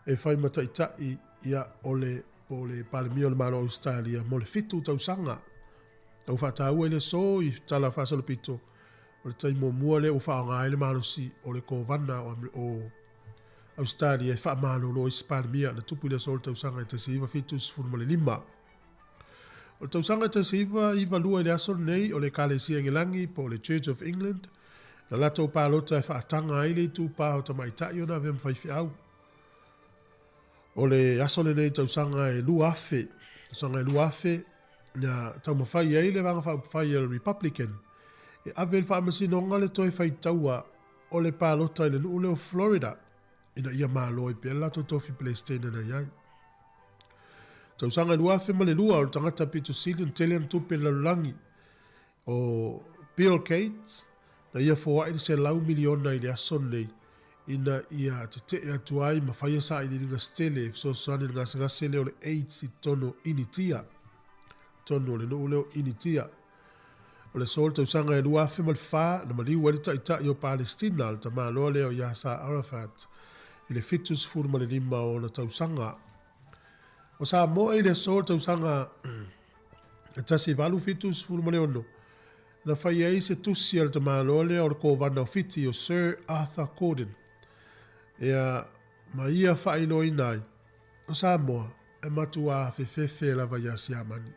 B: e fai ma taitai ia o le po o le Palemia o le Malo o Ausetalia mo le 7 tausaga. Na ua faataua i le aso i tala faasolopito o le taimi muamua lea ua faaaoga ai le malosi o le Kovana o Ausetalia e faamalolo ai se Palemia na tupu i le aso o le tausaga e 1975. O le tausaga e 1992 i le aso lenei o le Ekalesia Engelagi po o le Church of England na latou palota e faataga ai le itupa o tamaitai ona avea ma faifeau. O le aso lenei i tausaga e 2000, tausaga e 2000, na taumafai ai le Vaega Faaupufai a le Republican e ave i le faamasinoga le toe faitaua o le palota i le nuu lea o Florida ina ia malo ai pea le latou tofi Peresetene na i ai. Tausaga 2002 o le tagata pito sili ona tele ana tupe i le lalolagi o Bill Gates na ia foai le 100 miliona i le aso lenei ina ia tetee atu ai ma faia sailiiliga se tele e fesoasoani i le gasegase lea o le AIDS i totonu o Initia, totonu o le nuu lea o Initia. O le aso o le tausaga e 2004 na maliu ai le taitai o Palestina, le tamaloa lea o Yasser Arafat, i le 75 o ona tausaga. O Samoa i le aso o le tausaga e 1876, na fai ai se tusi a le tamaloa lea o le Kovana o Fiti o Sir Arthur Gordon, ia, ma ia faailoaina ai, o Samoa e matuā fefefe lava iā Siamani.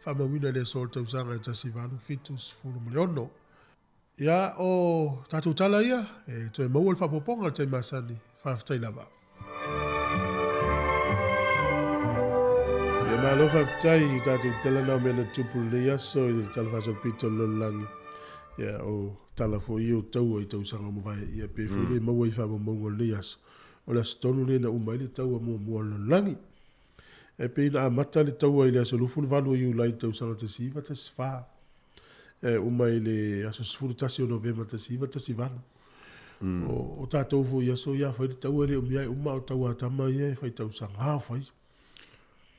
B: Faamauina i le aso o le tausaga e 1876. Ia, o tatou tala ia, e toe maua le faaopoopoga i le taimi masani. Faafetai lava. Ia malo faafetai i tatou tala na o mea na tupu i lenei aso i le Tala Faasolopito o le Lalolagi. Ia, o tala foi ia o taua i tausaga ua mavae ia pe foi le maua i faamaumauga o lenei aso. O le aso tonu lea na uma ai le taua muamua o le lalolagi. E pei na amata le taua i le aso 28 o Iulai i le tausaga 1914, e uma i le aso 11 o Novema 1918. O, o tatou foi i aso ia, fai le taua e le umi ai uma, o taua a tama ia e fai tausaga o fai.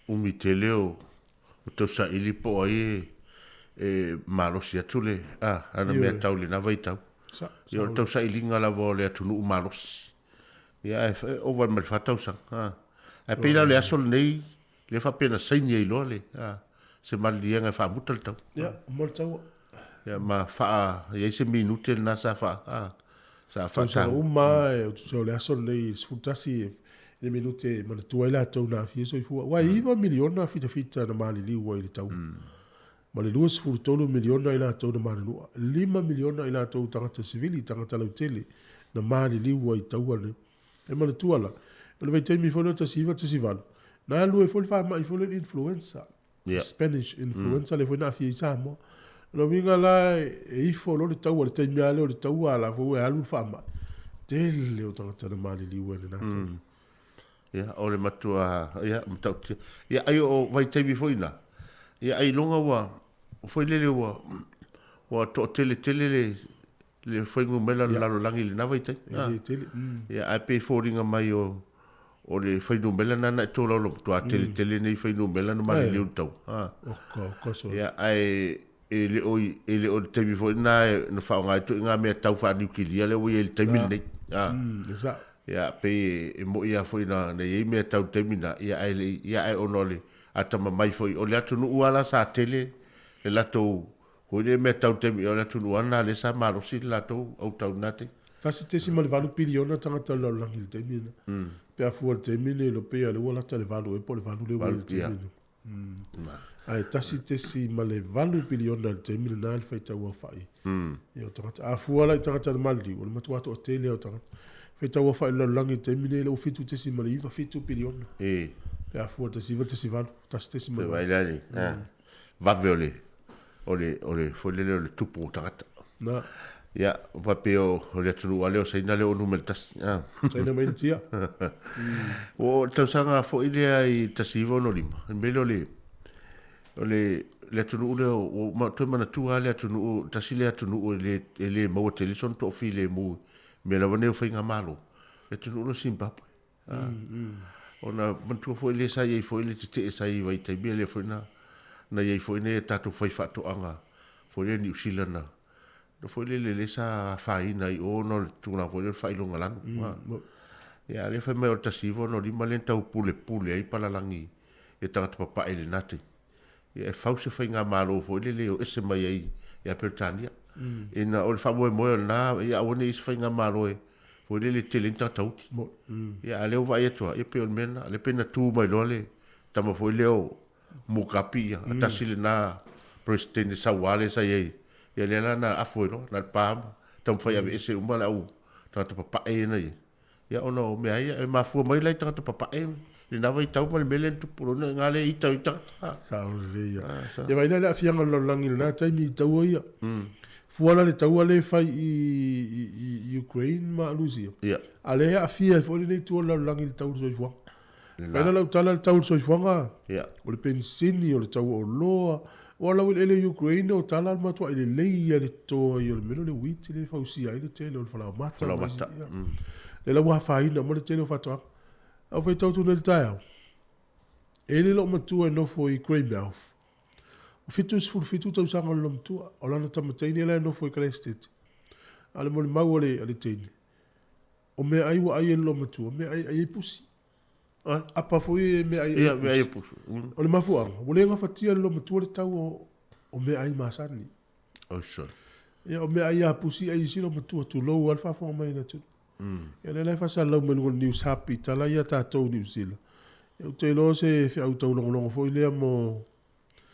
F: Umi tele o, o tausaili po o ai e, e malosi atu le, a, ana mea tau i lena vaitau. Sa, Ia, o le tausailiga lava o le atunuu malosi. Ia, ae ova ma le 4 tausaga. A. Ae pei la o le aso lenei, lea faapea na saini ai loa le, a, se maliliega e faamuta le taua.
B: Ia, uma le taua.
F: Ia, ma faa, i ai se minute lena sa faa, a, sa
B: Tausaga
F: faataua.
B: uma lava, e tusa o le aso lenei 11 i le minute e manatua ai latou na aafia soifua. Aua e 9 miliona fitafita na maliliu ai i le taua. Ma le 23 miliona i latou na manunua. 5 miliona i latou tagata sivili, tagata lautele na maliliu ai i taua nei. E manatua la, o le vaitaimi foi lea o 1918, na alu ai foi le faamai foi lea o le influenza, Spanish influenza lea foi na aafia ai Samoa. O lona uiga la, e ifo loa le taua, le taimi lava lea o le taua a la foi ua e alu le faamai, tele o tagata na maliliu ai i lena taimi.
F: Ia, o le matua, ia, matautia. Ia, ai o vaitaimi foi na, ia, ailoga ua, foi lele ua, ua toatele tele le, le fuainumera o le lalolagi i lena vaitaimi.
B: E le tele.
F: Ia, ae pei e foliga mai o, o le fuainumera lena na e tolaulauina, matua tele tele nei fuainumera na maliliu i le taua.
B: Oka, oka sole.
F: Ia, ae e le o, e le o le taimi foi lena na faaaoga ai ituaiga mea tau faaniukilia lea ua i ai i le taimi lenei.
B: E sao.
F: Ia, pei e moni lava foi na i ai mea tau i le taimi lena, ia ae le i, ia ae ona o le atamamai foi o le atunuu lava la sa tele le latou foi lea mea tau taimi o le atunuu lava lena lea sa malosi le latou autau i lena taimi.
B: 1.8 piliona tagata o le lalolagi i le taimi lena. Pe a fua i le taimi lenei, e pei lava o lea ua lata i le 8 ea po o le 8 lea ua i ai i le taimi lenei. Ae 1.8 piliona i le taimi lena le faitau aofai o tagata. A fua la i tagata na maliliu, o le matua toatele lava o tagata. Faitau aofai o le lalolagi i le taimi lenei, lea ua 7.97 piliona. Pe a fua i le 19.8, 1.8.
F: Vaai la i le vave o le o le o le foi lele o le tupu o tagata.
B: Na.
F: Ia, faapea o le atunuu lava lea o Saina lea ua numera tasi.
B: Saina ma Initia.
F: Ua oo i le tausaga foi lea i 1965, le mea lea o le o le le atunuu lea ua toe manatua lava le atunuu, tasi lea atunuu e le e le maua tele sona toafilemu i mea lava nei o faigamalo, le atunuu lea o Zimbabwe. Ona manatua foi lea sa i ai foi le tetee sa i ai i vaitaimi lea foi na na i ai foi nai a tatou faifaatoaga foi lea Niu Sila na na foi lele lea sa afaina i o ona o le tulaga foi lea o le faailogalanu. Ia a o lea fai mai o le 1965 lea na tau pulepule ai palalagi i tagata papae i lena taimi. Ia e fau se faigamalo foi lele e o ese mai ai ia Peretania. Ina o le faamoemoe o lena, ia aua ne i i ai se faigamalo e foi lele e tele ai ni tagata uli. Ia a o lea ua vaai atu lava, ia pei o le mea lena, lea pei na tu mai loa le tama foi lea o Mugabe, ia, tasi lena Peresetene saua lea sa i ai, ia lea la na afu ai loa, na o le pa ma taumafai e aveese uma le au tagata papae ia na i ai. Ia ona o mea ia, e mafua mai la i tagata papae lena vaitau ma le mea lea na tupu lona ina lea ita i tagata.
B: Sao lelei ia. Ia vaai la i le aafiaga o le lalolagi i lena taimi i taua ia. Fua la le taua lea e fai i Ukraine ma Rusia.
F: Ia.
B: A o lea e aafia ai foi lenei itu o le lalolagi i le tau o le soifuaga. Fai la lau tala i le tau o le soifuaga, o le penisini, o le tau o oloa, aua o laueleele o Ukraine o tala le matuai lelei ia le toto ai o le mea lea o le wheat lea e fausia ai le tele o le falaoamata.
F: Falaoamata.
B: Lea la ua afaina uma le tele o faatoaga. A ou faitau atu nei i le taeao, e i ai le loomatua e nofo i Greymouth, ua 77 tausaga o le loomatua, o lana tama teine la e nofo i Kalaestete. A o le molimau a le teine, o meaai ua ai e le loomatua, o meaai e ai ai pusi. Apa foi e meaai
F: ai pusi. Ia, pusi.
B: O le mafuaaga, ua le gafatia e le loomatua le tau o meaai masani.
F: Oi sole.
B: Ia, o meaai a pusi ai isi loomatua, tulou lava le faafofoga mai a le atunuu. Ia, lea la e faasalalau mai luga o le News Hub i tala ia a tatou i Niu Sila. Ia, ou te iloa o se feau taulogologo foi lea mo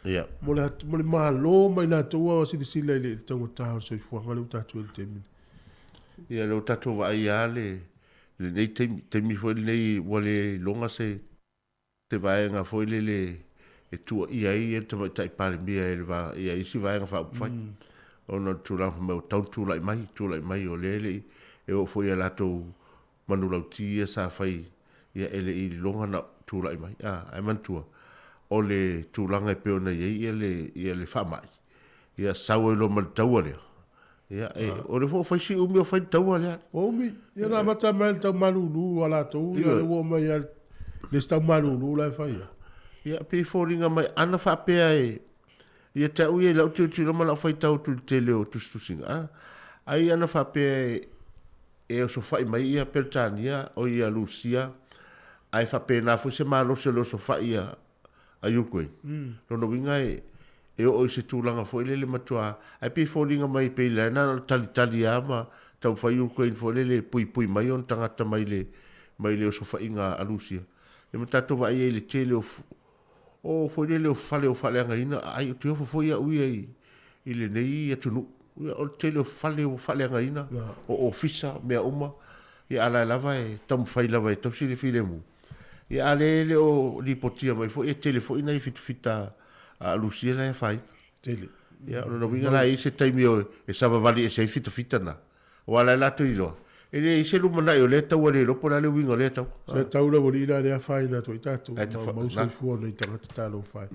B: mo le mo le Malo ma i latou a silasila i le taugata o le soifuaga lea ua tatou i ai i le taimi lenei.
F: Ia, lea ua tatou vaai lava le lenei taimi, taimi foi lenei ua le iloga se se vaega foi lele e tuuaia ai le Tamaitai Palemia e le va ia isi Vaega Faaupufai ona o le tulaga fai mai ua tatau ona tulai mai, tulai mai o lea e le i e oo foi i a latou manulauti ia sa fai ia e le i iloga ona tulai mai. A, ae manatua, o le tulaga e pei ona i ai ia le ia le faamai, ia sau ai loa ma le taua lea, ia e, o lea foi ua fai si umi o fai le taua lea.
B: Ua umi, ia na amata mai le tau malulu a latou, ia lea ua oo mai lava le isi tau malulu la e fai ai.
F: Ia, pei e foliga mai, ana faapea e, ia te au ia i lau tilotilo ma lau faitau atu i le tele o tusitusiga, a, ai ana faapea e, e osofai mai ia Peretania, oi ia Rusia, Ae faapena foi se malosi o le osofai a a Ukraine. Lona uiga e e oo i se tulaga foi lele matua ae pei e foliga mai pei la na o le talitali lava ma taumafai Ukraine foi lele e puipui mai ona tagata mai le mai le osofaiga a Rusia. Ia ma tatou vaai ai i le tele o o foi lele o fale o faaleagaina ai ou te ofo foi au ia i i lenei atunuu. Ia o le tele o fale ua faaleagaina, o ofisa, mea uma, ia a la e lava e taumafai lava e tausi le filemu. Ia a lea e le o lipotia mai foi e tele foi nai fitafita a Rusia la e afaina.
B: Tele.
F: Ia o lona uiga la e i ai se taimi e savavali ese ai fitafita na. Aua o la e latou iloa, e leai se lumanai o lea taua e le iloa po o le a le uiga o lea taua.
B: Se tau le aualii la lea afaina atu ai tatou, maumau soifua o nai tagata talofa e.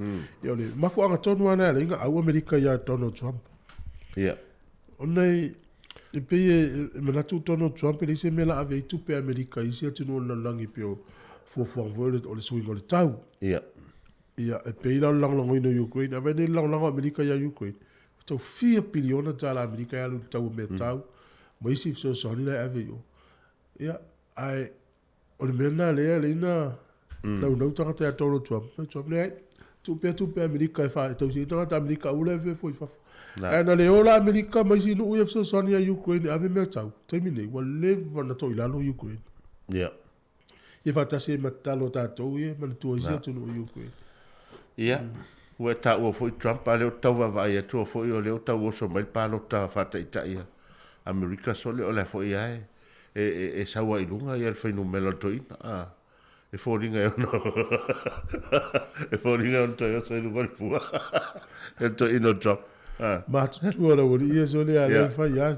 B: Ia o le mafuaaga tonu lava lea a le iga au Amerika ia Donald Trump.
F: Ia.
B: Ona e pei e manatu Donald Trump e leai se mea la ave ai tupe a Amerika i isi atunuu o le lalolagi pei o fuafuaga foi o le suiga o le tau.
F: Ia.
B: Ia, e pei la o le lagolagoina o Ukraine, a vaai nei le lagolago a Amerika ia Ukraine, ua tau fia piliona tala Amerika e alu i le tau o meatau ma isi fesoasoani la e ave i o. Ia, ae o le mea lena lea e ala ai ona naunau tagata ia Donald Trump. Donald Trump, leai, tuu pea tupe a Amerika e fa, e tausi ai tagata Amerika aua le ave fua i fafo. Ae na le o la Amerika ma isi nuu ia fesoasoani ia Ukraine e ave meatau, taimi nei, ua leva ona toilalo Ukraine.
F: Ia.
B: Ia faatasi ai ma tatalo a tatou ia e manatua isi atunuu i Ukraine.
F: Ia, ua e taua foi Trump, a o lea ou te tau vaavaai atu foi o lea ua tau oso mai le palota faataitai a Amerika sole, o lea foi lava e sau ai i luga le fuainumera o le toeaina. A, e foliga e ono e foliga e ono toe oso i luga o le fua e le toeaina o Trump.
B: A. Matutua le aualii ia sole a lea fai a.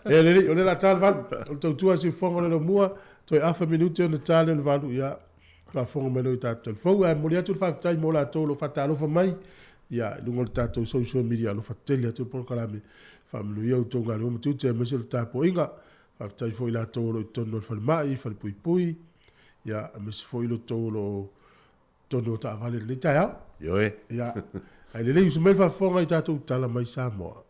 B: E lelei, o lea o le a ta le 8. O le tautua a Siufofoga o le Laumua, Toe afa minute ona ta lea o le 8, ia, faafofoga mai loa i tatou telefou. Ae momoli atu le faafetai mo latou o lo o faatalofa mai, ia, i luga o le tatou social media. Alofa tele atu le polokalame. Faamanuia outou galuega ma tiute aemaise o le tapuaiga. Faafetai foi i latou o lo o i totonu o le falemai, falepuipui, ia, aemaise foi lo outou o lo o i totonu o taavale i lenei taeao.
F: Ioe.
B: Ia, ae lelei usu mai le faafofoga i tatou tala mai Samoa.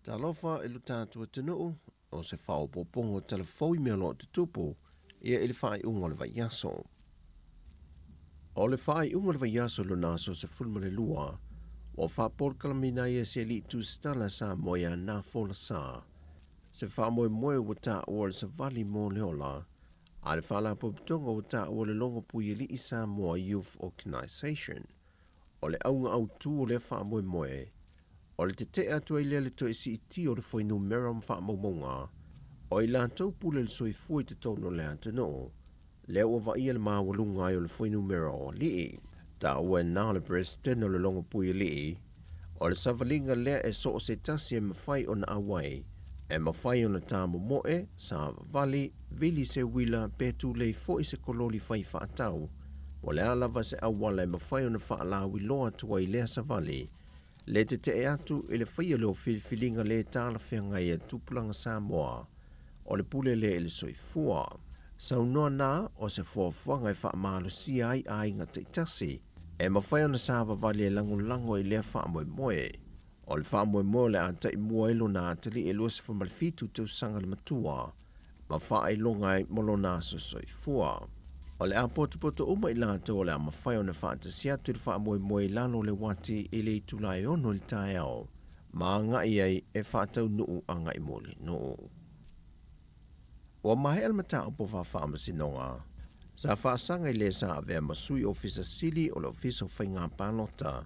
G: Talofa i lo tatou atunuu, o se faaopoopoga o tala fou i mea o lo o tutupu ia i le faaiuga o le vaiaso. O le faaiuga o le vaiaso lona aso 12, ua faapolokalamiina ai e se alii tusitala Samoa ia Na Folasa, se faamoemoe ua taua o le savali mo le ola, a le Faalapotopotoga ua taua le Logo Puialii Samoa Youth Organisation. O le auga autu o lea faamoemoe, o le tetee atu ai lea le toe siitia o le fuainumera ma faamaumauga o i latou pule le soifua i totonu o le atunuu, lea ua vaaia le maualuga ai o le fuainumera o alii. Taua e na o le Peresetene o le Logo Puialii, O le savaliga lea e so o se tasi e mafai ona auai, e mafai ona tā momoe, savavali, vili se uila pe tulei foi se kololi fai faatau, po o le a lava se auala e mafai ona faalauiloa atu ai lea savali, le tetee atu i le faia lea o filifiliga le talafeagai a tupulaga Samoa o le pule lea i le soifua. Saunoa na o se fuafuaga e faamalosia ai aiga taitasi E mafai ona savavali e lagolago i lea faamoemoe. O le faamoemoe o le a taimua ai lona atalii e 27 tausaga le matua ma faailoga ai mo lona aso soifua. O le a potopoto uma i latou o le a mafai ona faatasi atu i le faamoemoe i lalo o le uati i le itula e 6 i le taeao ma agai ai e faataunuu agai mo le nuu. Ua maea le mataupu faafaamasinoga sa faasaga i le sa avea ma Sui Ofisa Sili o le Ofisa o Faiga Palota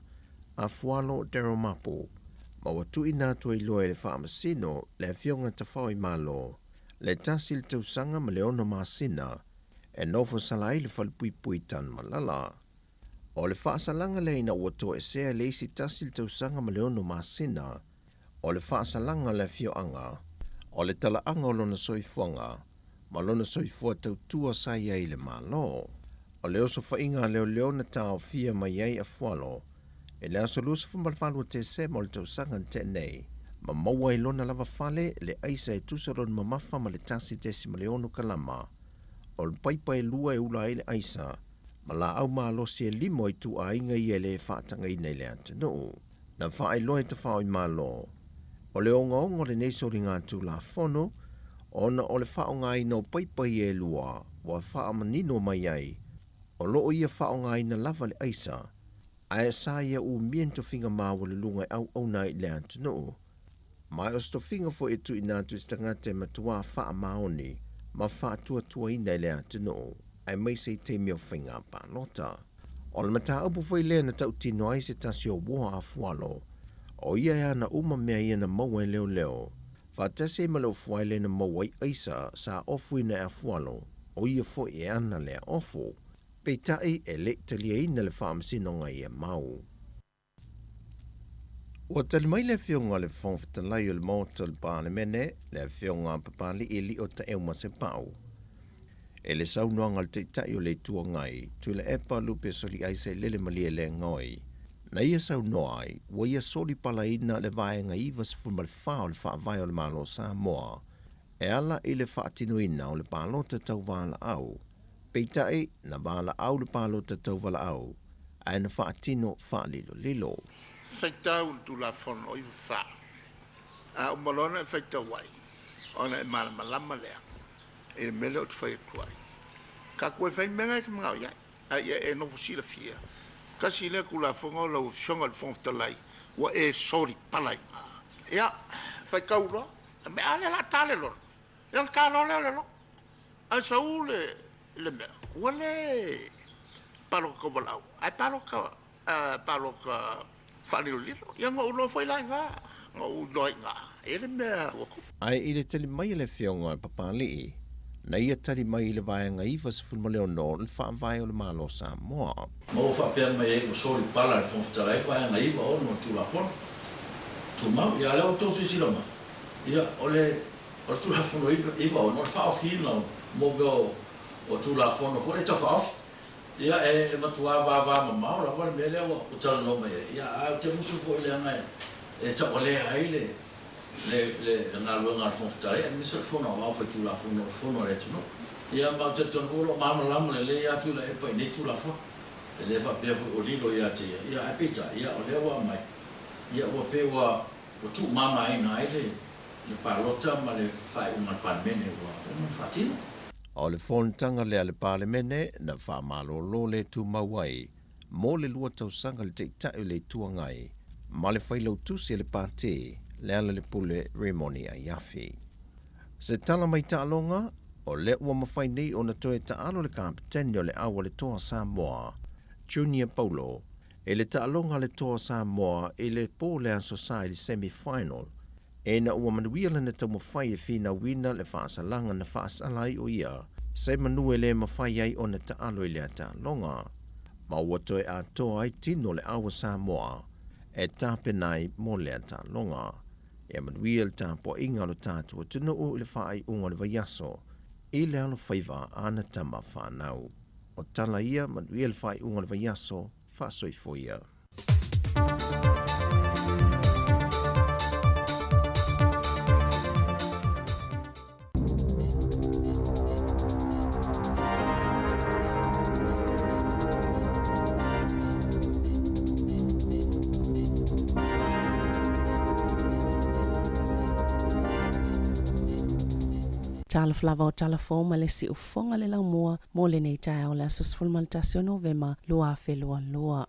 G: a Fualo Daryl Mapu ma ua tuuina atu ai loa e le Faamasino le Afioga Tafaoimalo le tasi le tausaga ma le ono masina e nofo sala ai le falepuipui Tanumalala. O le faasalaga lea ina ua toesea le isi tasi le tausaga ma le ono masina o le faasalaga a le afioaga, o le talaaga o lona soifuaga ma lona soifua tautua sa i ai i le Malo. O le osofaiga a leoleo na taofia mai ai a Fualo i le aso 28 o Tesema o le tausaga na tea nei, ma maua ai lona lava fale le aisa e tusa lona mamafa ma le 1.6 kalama o le paipa e lua e ula ai le aisa ma laau malosi e lima o ituaiga ia e le faatagaina i le atunuu. Na faailoa e Tafaoimalo. O le ogaoga o lenei soligatulafono, ona o le faaaogaina o paipai e lua ua faamanino mai ai, o lo o ia faaaogaina lava le aisa, ae sa ia umia ni tofiga maualuluga e auauna ai i le atunuu. Ma o se tofiga foi e tuuina atu i se tagata e matuā faamaoni ma faatuatuaina e le atunuu, aemaise i taimi o faiga palota. O le mataupu foi lea na tautino ai se tasi o uoa afualo, o ia e ana uma mea ia na maua e leoleo, faatasi ai ma le ofu aele na maua ai aisa sa ofuina e afualo, o ia foi e ana lea ofu. Peitai e le i taliaina le faamasinoga i ia mau. Ua tali mai le Afioga i le Fofoga Fetalai o le Maota o le Palemene, le Afioga a Papali'i Lio Taeu Masepau, i le saunoaga a le Taitai o le Itu Agai, Tuilaepa Lupe Soliai Sailele Malielegaoi, na ia saunoa ai, ua ia solipalaina le Vaega 94 o le Faavae o le Malo o Samoa e ala i le faatinoina o le palota tauvalaau. Peitai, na valaau le palota tauvalaau, ae na faatino faalilolilo.
F: Faitau le Tulafono 94, a uma loa ona e faitau ai, ona e malamalama lea i le mea lea ou te fai atu ai. Tatou e fai le mea lena e te manao i ai, a ia e nofo silafia, tasi lea Tulafono lau Afioga i le Fofoga Fetalai, ua e solipala i ina. Ia, faitau loa, a lea o le a ta le lola, ia ona ta loa lea o le lola. Ae sau le le mea, ua le palota tauvalaau, ae palota palota faalilolilo. Ia na ou iloa foi la i ina, na ou iloa ai i ina, e i ai le mea ua tupu.
G: Ae i le tali mai a le Afioga a Papalii, na ia tali mai i le Vaega 96 o le Faavae o le Malo o Samoa.
A: Ma ua faapea mai ai ua soli pala e le Fofoga Fetalai le Vaega 96 o le Tulafono Tumau. Ia a o lea ua outou silasila mai, ia o le O le Tulafono 96, o le faaofiina o mea o Tulafono foi lea tau faaofi. Ia, e matua vavamamao lava le mea lea ua talanoa mai ai, ia, ae ou te musu foi leaga e taualea ai le galuega a le Fofoga Fetalai aemaise o le Fono Aoao Faitulafono, o le Fono a le atunuu. Ia, ma ou te talitonu foi o lo o malamalama lelei lava Tuilaepa i nei Tulafono. E le faapea foi ua lilo ia te ia, ia, ae peitai, ia, o lea ua aumai, ia, ua pei ua tuumamaina ai le le palota ma le faaiuga a le Palemene ua uma ona faatino.
G: O le fonotaga lea a le Palemene na faamalolo le tumau ai mo le lua tausaga le Taitai o le Itu Agai ma le Failautusi a le Pati, Lealailepule Rimoni Aiafi. Se tala mai taaloga, o lea ua mafai nei ona toe taalo le Kapeteni o le Au a le Toa Samoa, Junior Paulo, I le taaloga a le Toa Samoa i le po le Aso Sa i le semi final, ina ua manuia lana taumafai e finauina le faasalaga na faasala ai o ia se manu e le mafai ai ona taalo i lea taaloga, ma ua toe atoa ai tino le Au a Samoa e tapena ai mo lea taaloga. Ia manuia le tapuaiga o lo tatou atunuu i le faaiuga o le vaiaso i le alofaiva a ana tama fanau. O tala ia, manuia le faaiuga o le vaiaso, faasoifoia.
H: Talofa lava o tala fou ma le siufofoga le laumua mo lenei taeao le aso 11 o Novema 2022.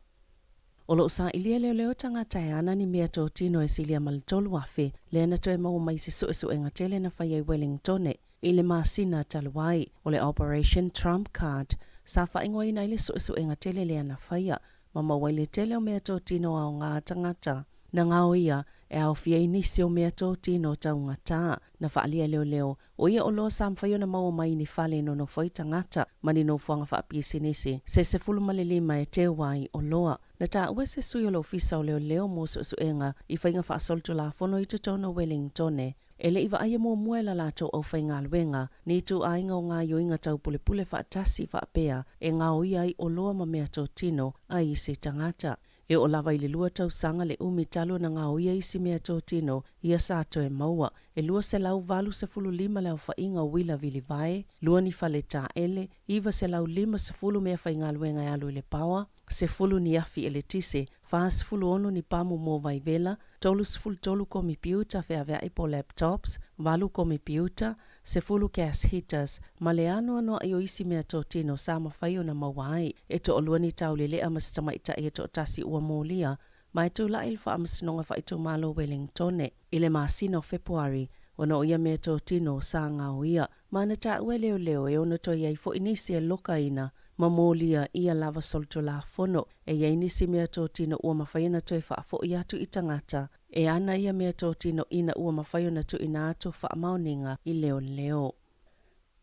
H: O lo o sailia leoleo tagata e ana ni mea totino e silia ma le 3,000 lea na toe maua mai se suesuega tele na fai ai Wellingtone i le masina talu ai. O le Operation Trump Card sa faaigoaina ai le suesuega tele lea na faia ma maua ai le tele o mea totino aoga tagata na gaoia e aofia ai nisi o mea totino taugata na faaalia e leoleo O ia oloa sa mafai ona maua mai i ni fale e nonofo ai tagata ma ni nofoaga faapisinisi se 15 e teu ai oloa. Na taua e se sui o le Ofisa o Leoleo mo Suesuega i faiga faasolitulafono i totonu o Wellingtone, e le i vaaia muamua e la latou aufaigaluega ni ituaiga o gaoioiga taupulepule faatasi faapea e gaoia ai oloa ma meatotino a isi tagata. E oo lava i le lua tausaga le umi talu ona gaoia isi meatotino ia sa toe maua, e 285 le aofaiga o uila vilivae, lua ni fale taele, 950 meafaigaluega e alu i le paoa, 10 ni afi eletise, 46 ni pamu mo vaivela, 33 komipiuta feavea'i po o laptops, 8 komipiuta, 10 gas heaters, ma le anoanoa'i o isi meatotino sa mafai ona maua ai. E to'alua ni taulele'a ma se tamaitai e to'atasi ua molia ma e tula'i i le Faamasinoga Faaitumalo o Welingtone i le masina o Fepuari ona o ia meatotino sa gaoia ma na taua e leoleo e ono toe i ai fo'i nisi e lokaina ma molia ia lava solitulafono. E i ai nisi meatotino ua mafai ona toe faafo'i atu i tagata e ana ia meatotino ina ua mafai ona tuuina atu faamaoniga i leoleo.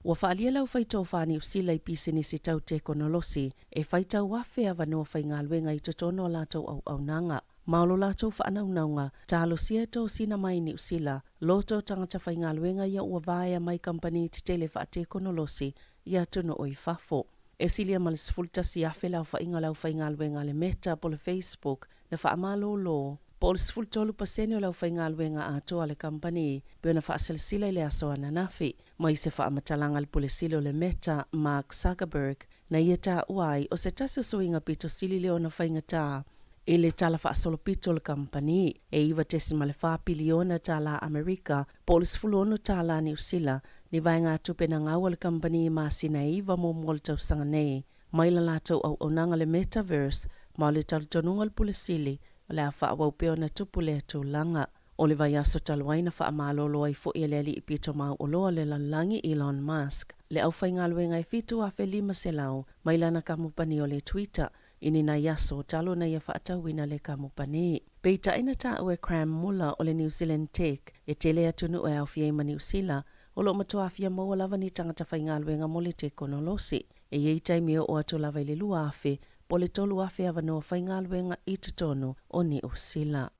H: Ua faaalia le aufaitofa Niu Sila i pisinisi tau tekonolosi e faitau afe avanoa faigaluega i totonu o latou auaunaga. Ma o lo latou faanaunauga, talosia e tosina mai Niu Sila, loto tagata faigaluega ia ua vaea mai kamupani tetele faatekonolosi i atunuu i fafo. E silia ma le 11,000 le aofaiga o le aufaigaluega a le Meta po o le Facebook na faamalōlō, po o le 13% o le aufaigaluega atoa a le kamupani, pei ona faasilasila i le aso ananafi. Mai se faamatalaga a le Pule Sili o le Meta, Mark Zuckerberg, na ia taua ai o se tasi o suiga pito sili lea ona faigata i le tala faasolopito o le kamupani, e $9.4 piliona tālā Amerika, po o le 16 tālā Niu Sila, ni vaegatupe na gau a le kamupani i masina e iva muamua o le tausaga nei. Mai la latou auaunaga le Metaverse, ma o le talitonuga o le Pule Sili, o le a faaauau pea ona tupu lea tulaga. O le vaiaso talu ai na faamalolo ai fo'i e le alii pito mauoloa o le lalolagi Elon Musk le aufaigaluega e 7,500 mai lana kamupani o le Twitter i ni nai aso talu ona ia faatauina le kamupani. Peitai na taua e Cram Muller o le New Zealand Tech e tele atunuu e aofia ai ma Niu Sila o lo o matua aafia maua lava ni tagata faigaluega mo le tekonolosi. E i ai taimi e oo atu lava i le 2,000 po o le 3,000 avanoa faigaluega i totonu o Niu Sila.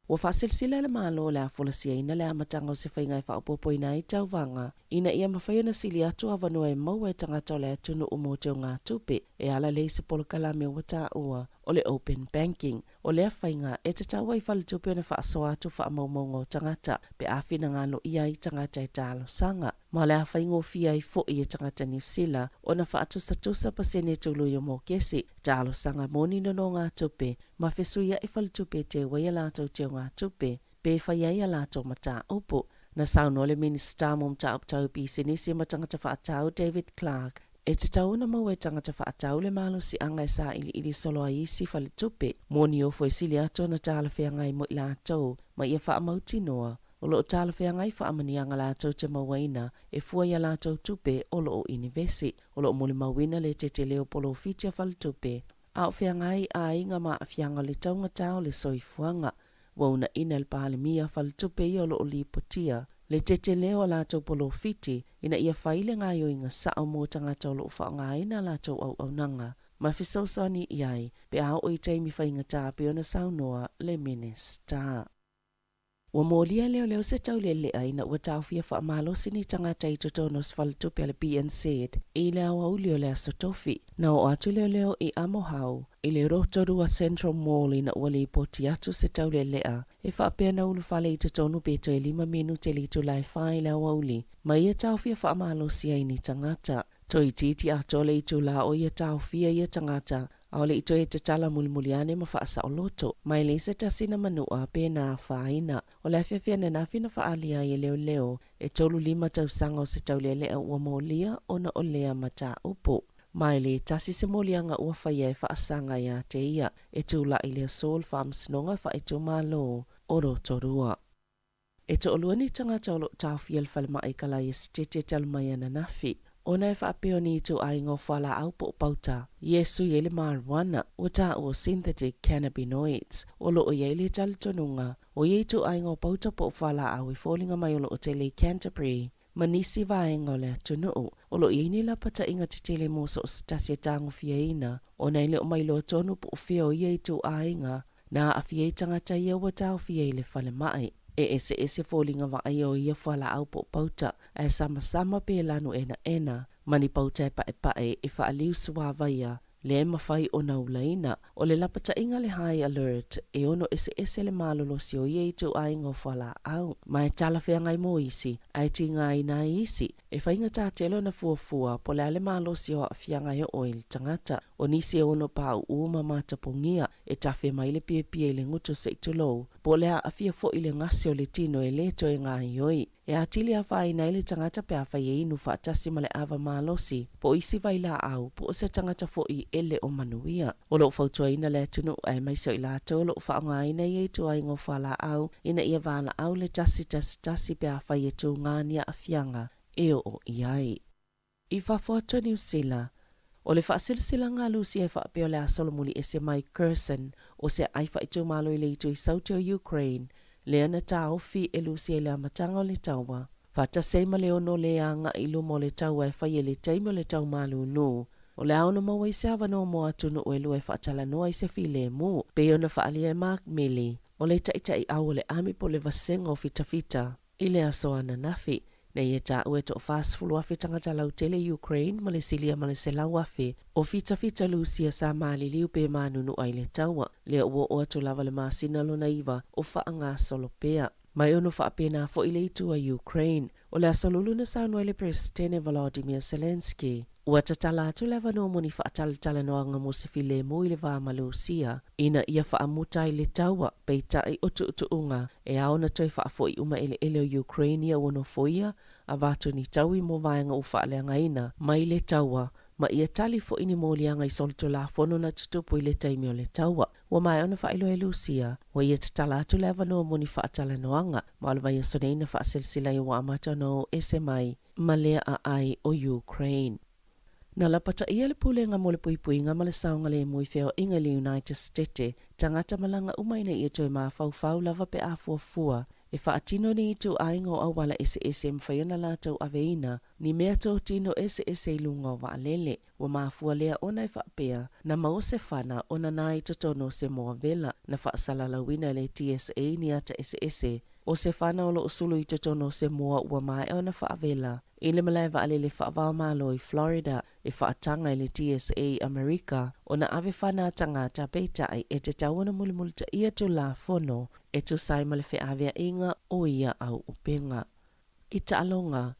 H: Ua faasilasila e le Malo o le a folasiaina le amataga o se faiga e faaopoopoina ai tauvaga ina ia mafai ona sili atu avanoa e maua e tagata o le atunuu mo teugatupe e ala lea i se polokalame ua taua o le Open Banking. O lea faiga, e tatau ai faletupe ona faasoa atu faamaumauga o tagata pe a finagalo i ai tagata e talosaga. Ma o le a faigofie ai fo'i e tagata Niu Sila ona faatusatusa pasene tului o mokesi, talosaga mo ni nonogatupe ma fesuia'i faletupe e teu ai a latou teugatupe pe fai ai a latou mataupu. Na saunoa le Minisita mo Mataupu Tau Pisinisi ma Tagata Faatau David Clark, e tatau ona maua e tagata faatau le malosiaga e sailiili solo ai isi faletupe mo ni ofo e sili atu ona talafeagai mo i latou ma ia faamautinoa o lo o talafeagai faamanuiaga latou te mauaina e fua i a latou tupe o lo o inivesi. O lo o molimauina le tetele o polofiti a faletupe a o feagai aiga ma aafiaga o le taugata o le soifuaga. Ua uunaina e le Palemia faletupe ia o lo o lipotia le tetele o a latou polofiti ina ia fai le gaoioiga sao mo tagata o lo o faaaogaina a latou auaunaga ma fesoasoani i ai pe a oo i taimi faigata pei ona saunoa le Minisita. Ua molia e leoleo se taulelea ina ua taofia faamalosi ni tagata i totonu o se faletupe a le BNZ i le aoauli o le Aso Tofi. Na oo atu leoleo i Amohau i le Rotorua Central Mall ina ua lipoti atu se taulelea e faapea na ulufale i totonu pe toe lima minute le itula e fa i le aoauli ma ia taofia faamalosi ai ni tagata. Toeitiiti atoa le itula o ia taofia ia tagata ʻAʻole i toe tatala mulimuli ane ma faasaoloto mai le se tasi na manua pe na afaina. O le afiafi ananafi na faaalia ai e leoleo e 35 tausaga o se taulealea ua molia ona o lea mataupu. Ma e le tasi se moliaga ua faia e faasaga iā te ia e tulaʻi i le aso o le Faamasinoga Faaitumalo o Rotorua. E toalua ni tagata o lo o taofia i le falemai kalai esetete talu mai ananafi, ona e faapea o ni ituaiga o fualaau po o pauta i e sui ai le marijuana, ua taua o synthetic cannabinoids. O lo o i ai le talitonuga, o ia ituaiga o pauta po o fualaau e foliga mai o lo o tele i Canterbury ma nisi vaega o le atunuu. O lo o i ai ni lapataiga tetele mo so o se tasi e tagofiaina, ona e le o mailoa tonu po o fea o ia ituaiga Na aafia ai tagata ia ua taofia i le falemai. E eseese foliga vaaia o ia fualaau po o pauta, ae samasama pe lanu enaena, ma ni pauta e paepae e faaliu suāvaia. lea e mafai ona ulaina. O le lapataiga le High Alert, e ono eseese le malolosi o ia ituaiga o fualaau, ma e talafeagai mo isi, ae tigaina ai isi. E faigata tele ona fuafua po o le a le malosi o aafiaga e oo i le tagata. O nisi e ono pauu ma matapogia, e tafe mai le piapia i le gutu se i tulou, po o le aafia foi i le gase o le tino e le toe gaoioi. E atili afaina ai le tagata pe afai e inu faatasi ma le ava malosi, po o isi vailaau, po o se tagata foi e le o manuia. O lo o fautuaina le atunuu aemaise o i latou o lo o faaaogaina ia ituaiga o fualaau ina ia valaau le 111 pe afai e tuga ni aafiaga e oo i ai. I fafo atu o Niu Sila, o le faasilasilaga a Lusia e faapea o le a solomuli ese mai Kherson, o se aai faaitumalo i le itu i Saute o Ukraine, lea na taofi e Lusia i le amataga o le taua, faatasi ai ma le ono le agai i luma o le taua e fai e le taimi o le tau malūlū. O le a ono maua ai se avanoa mo atunuu e lua e faatalanoa ai se filemu, pei ona faaalia e Mark Milley, o le taitaiau o le ami po o le vasega o fitafita. I le aso ananafi, nei e taua e toa-40,000 tagata lautele i Ukraine ma le silia ma le 100,000 o fitafita Lusia sa maliliu pe manunua i le taua, lea ua oo atu lava le masina lona iva o faagasolo pea. Ma e ono faapena foi le itu a Ukraine. O le aso lulu na saunoa ai le Peresetene Volodymyr Zelenskyy, Ua tatala atu le avanoa mo ni faatalatalanoaga mo se filemu i le va ma Lusia ina ia faamuta ai le taua, peitai o tuutuuga e ao ona toe faafoi uma eleele o Ukraine ia ua nofoia, avatu ni taui mo vaega ua faaleagaina mai le taua, ma ia tali foi ni moliaga i solitulafono na tutupu i le taimi o le taua. Ua maea ona faailoa e Lusia, ua ia tatala atu le avanoa mo ni faatalanoaga, ma o le vaiaso nei na faaselasela ai ua amata ona o ese mai ma lea aai o Ukraine. Na lapataia le Pulega mo le Puipuiga ma le Saogalemu i Feoaiga i le United Stete, tagata malaga uma ina ia toe mafaufau lava pe a fuafua e faatino ni ituaiga o auala eseese e mafai ona latou aveina ni mea totino eseese i luga o vaalele. Ua mafua lea ona e faapea, na maua se fana ona nā i totonu o se moa vela na faasalalauina e le TSA ni ata eseese o se fana o lo o sulu i totonu o se moa ua maea ona faavela i le malae vaalele faava-o-Malo i Florida e faataga i le TSA i Amerika ona ave fana a tagata peitai e tatau ona mulimulitaia Tulafono e tusa ai ma le feaveaiga o ia auupega. I taaloga,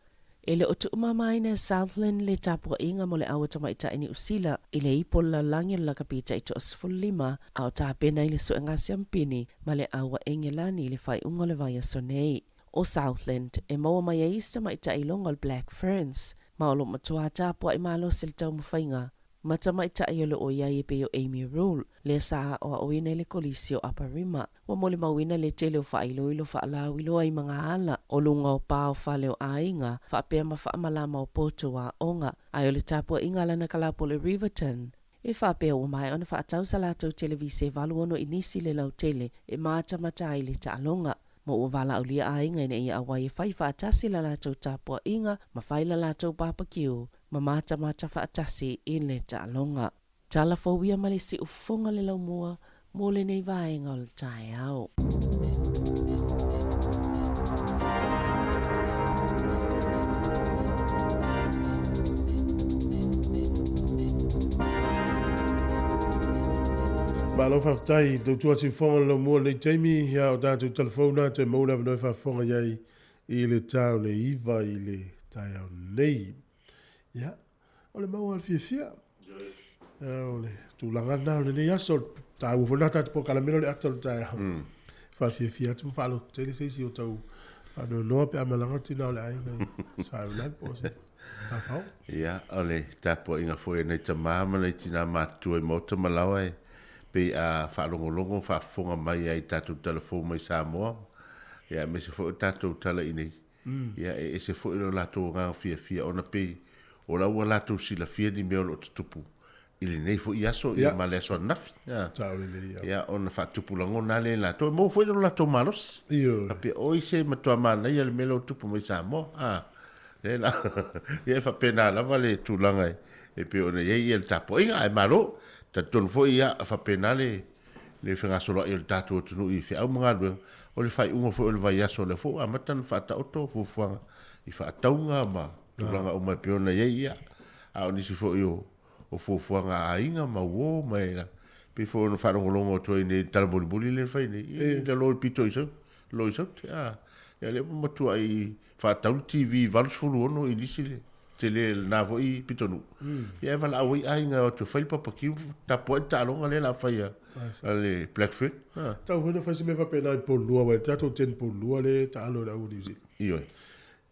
H: e le o tuumamaina e Southland le tapuaiga mo le aua tamaitai Niu Sila i le ipo lalagi o le lakapi tai 15 a o tapena i le suega siampini ma le aua Engelani i le faaiuga o le vaiaso nei. O Southland e maua mai ai isi tamaitai iloga o le Black Ferns ma o lo o matua tapuai malosi le taumafaiga ma tamaitai o lo o i ai e pei o Amy Rule, lea sa aoaoina i le Kolisi o Aparima. Ua molimauina le tele o faailoilo faalauiloa i magaala o luga o pa o fale o aiga, faapea ma faamalama o potu aoga. Ae o le tapuaiga a lana kalapu o le Riverton, e faapea ua maea ona faatau sa latou televise e 86 inisi le lautele e matamata ai le taaloga. Ma ua valaaulia aiga ina ia auai e fai faatasi la latou tapuaiga ma fai la latou babakiu ma matamata faatasi i le taaloga. Tala fou ia ma le siufofoga le laumua mo lenei vaega o le taeao.
B: Malo faafetai tautua siufofoga le laumua lenei taimi ia o tatou talafou na toe maua le avanoa e faafofoga i ai i le ta o le 9 i le taeao nei. Ia, o le maua o le fiafia. O le tulaga lena o lenei aso, taua foi lena tatou polokalame o le ata o le taeao. Faafiafia atu ma faalototele se isi o tau faanoanoa pe a malaga le tina o le aiga i se faalavelave po o se tafao.
F: Ia, o le tapuaiga foi a nai tama ma nai tina matutua i maota ma laoa e pei a faalogologo faafofoga mai ai i tatou tala fou mai Samoa, ia aemaise foi o tatou tala i inei. Ia e ese foi lo latou agaga fiafia ona pei o la ua latou silafia ni mea o lo o tutupu i lenei foi aso ia ma le aso ananafi. Ia ona faatupu lagona lea i latou e maua foi lo latou malosi. Faapea oi se matua manaia le mea lea ua tupu mai Samoa. Lea la ia e faapena lava le tulaga e pei ona i ai ia le tapuaiga ae malo. Talitonu foi ia faapena le le fegasoloai o le tatou atunuu i feau ma galuega, o le faaiuga foi o le vaiaso lea foi ua amata ona faataoto fuafuaga i faatauga ma tulaga uma e pei ona i ai, ia, a o nisi foi o o fuafuaga a aiga ma uō ma e pei foi ona faalogologo atu ai nei i le tala mulimuli lea na fai nei, ia i lalo i le pito i Saute, lalo i Saute, a. Ia lea ua matuai faatau le TV 86 inisi le tele o lena foi pitonuu. Ia e valaau ai aiga e o atu e fai le papakiu, tapuai le taaloga lea o le a fai a le Black Fern.
B: A. Tau foi na fai se mea faapena i Poulua, aua e tatou ten Poulua lea e taalo i le au o Niu Sila.
F: Ioe.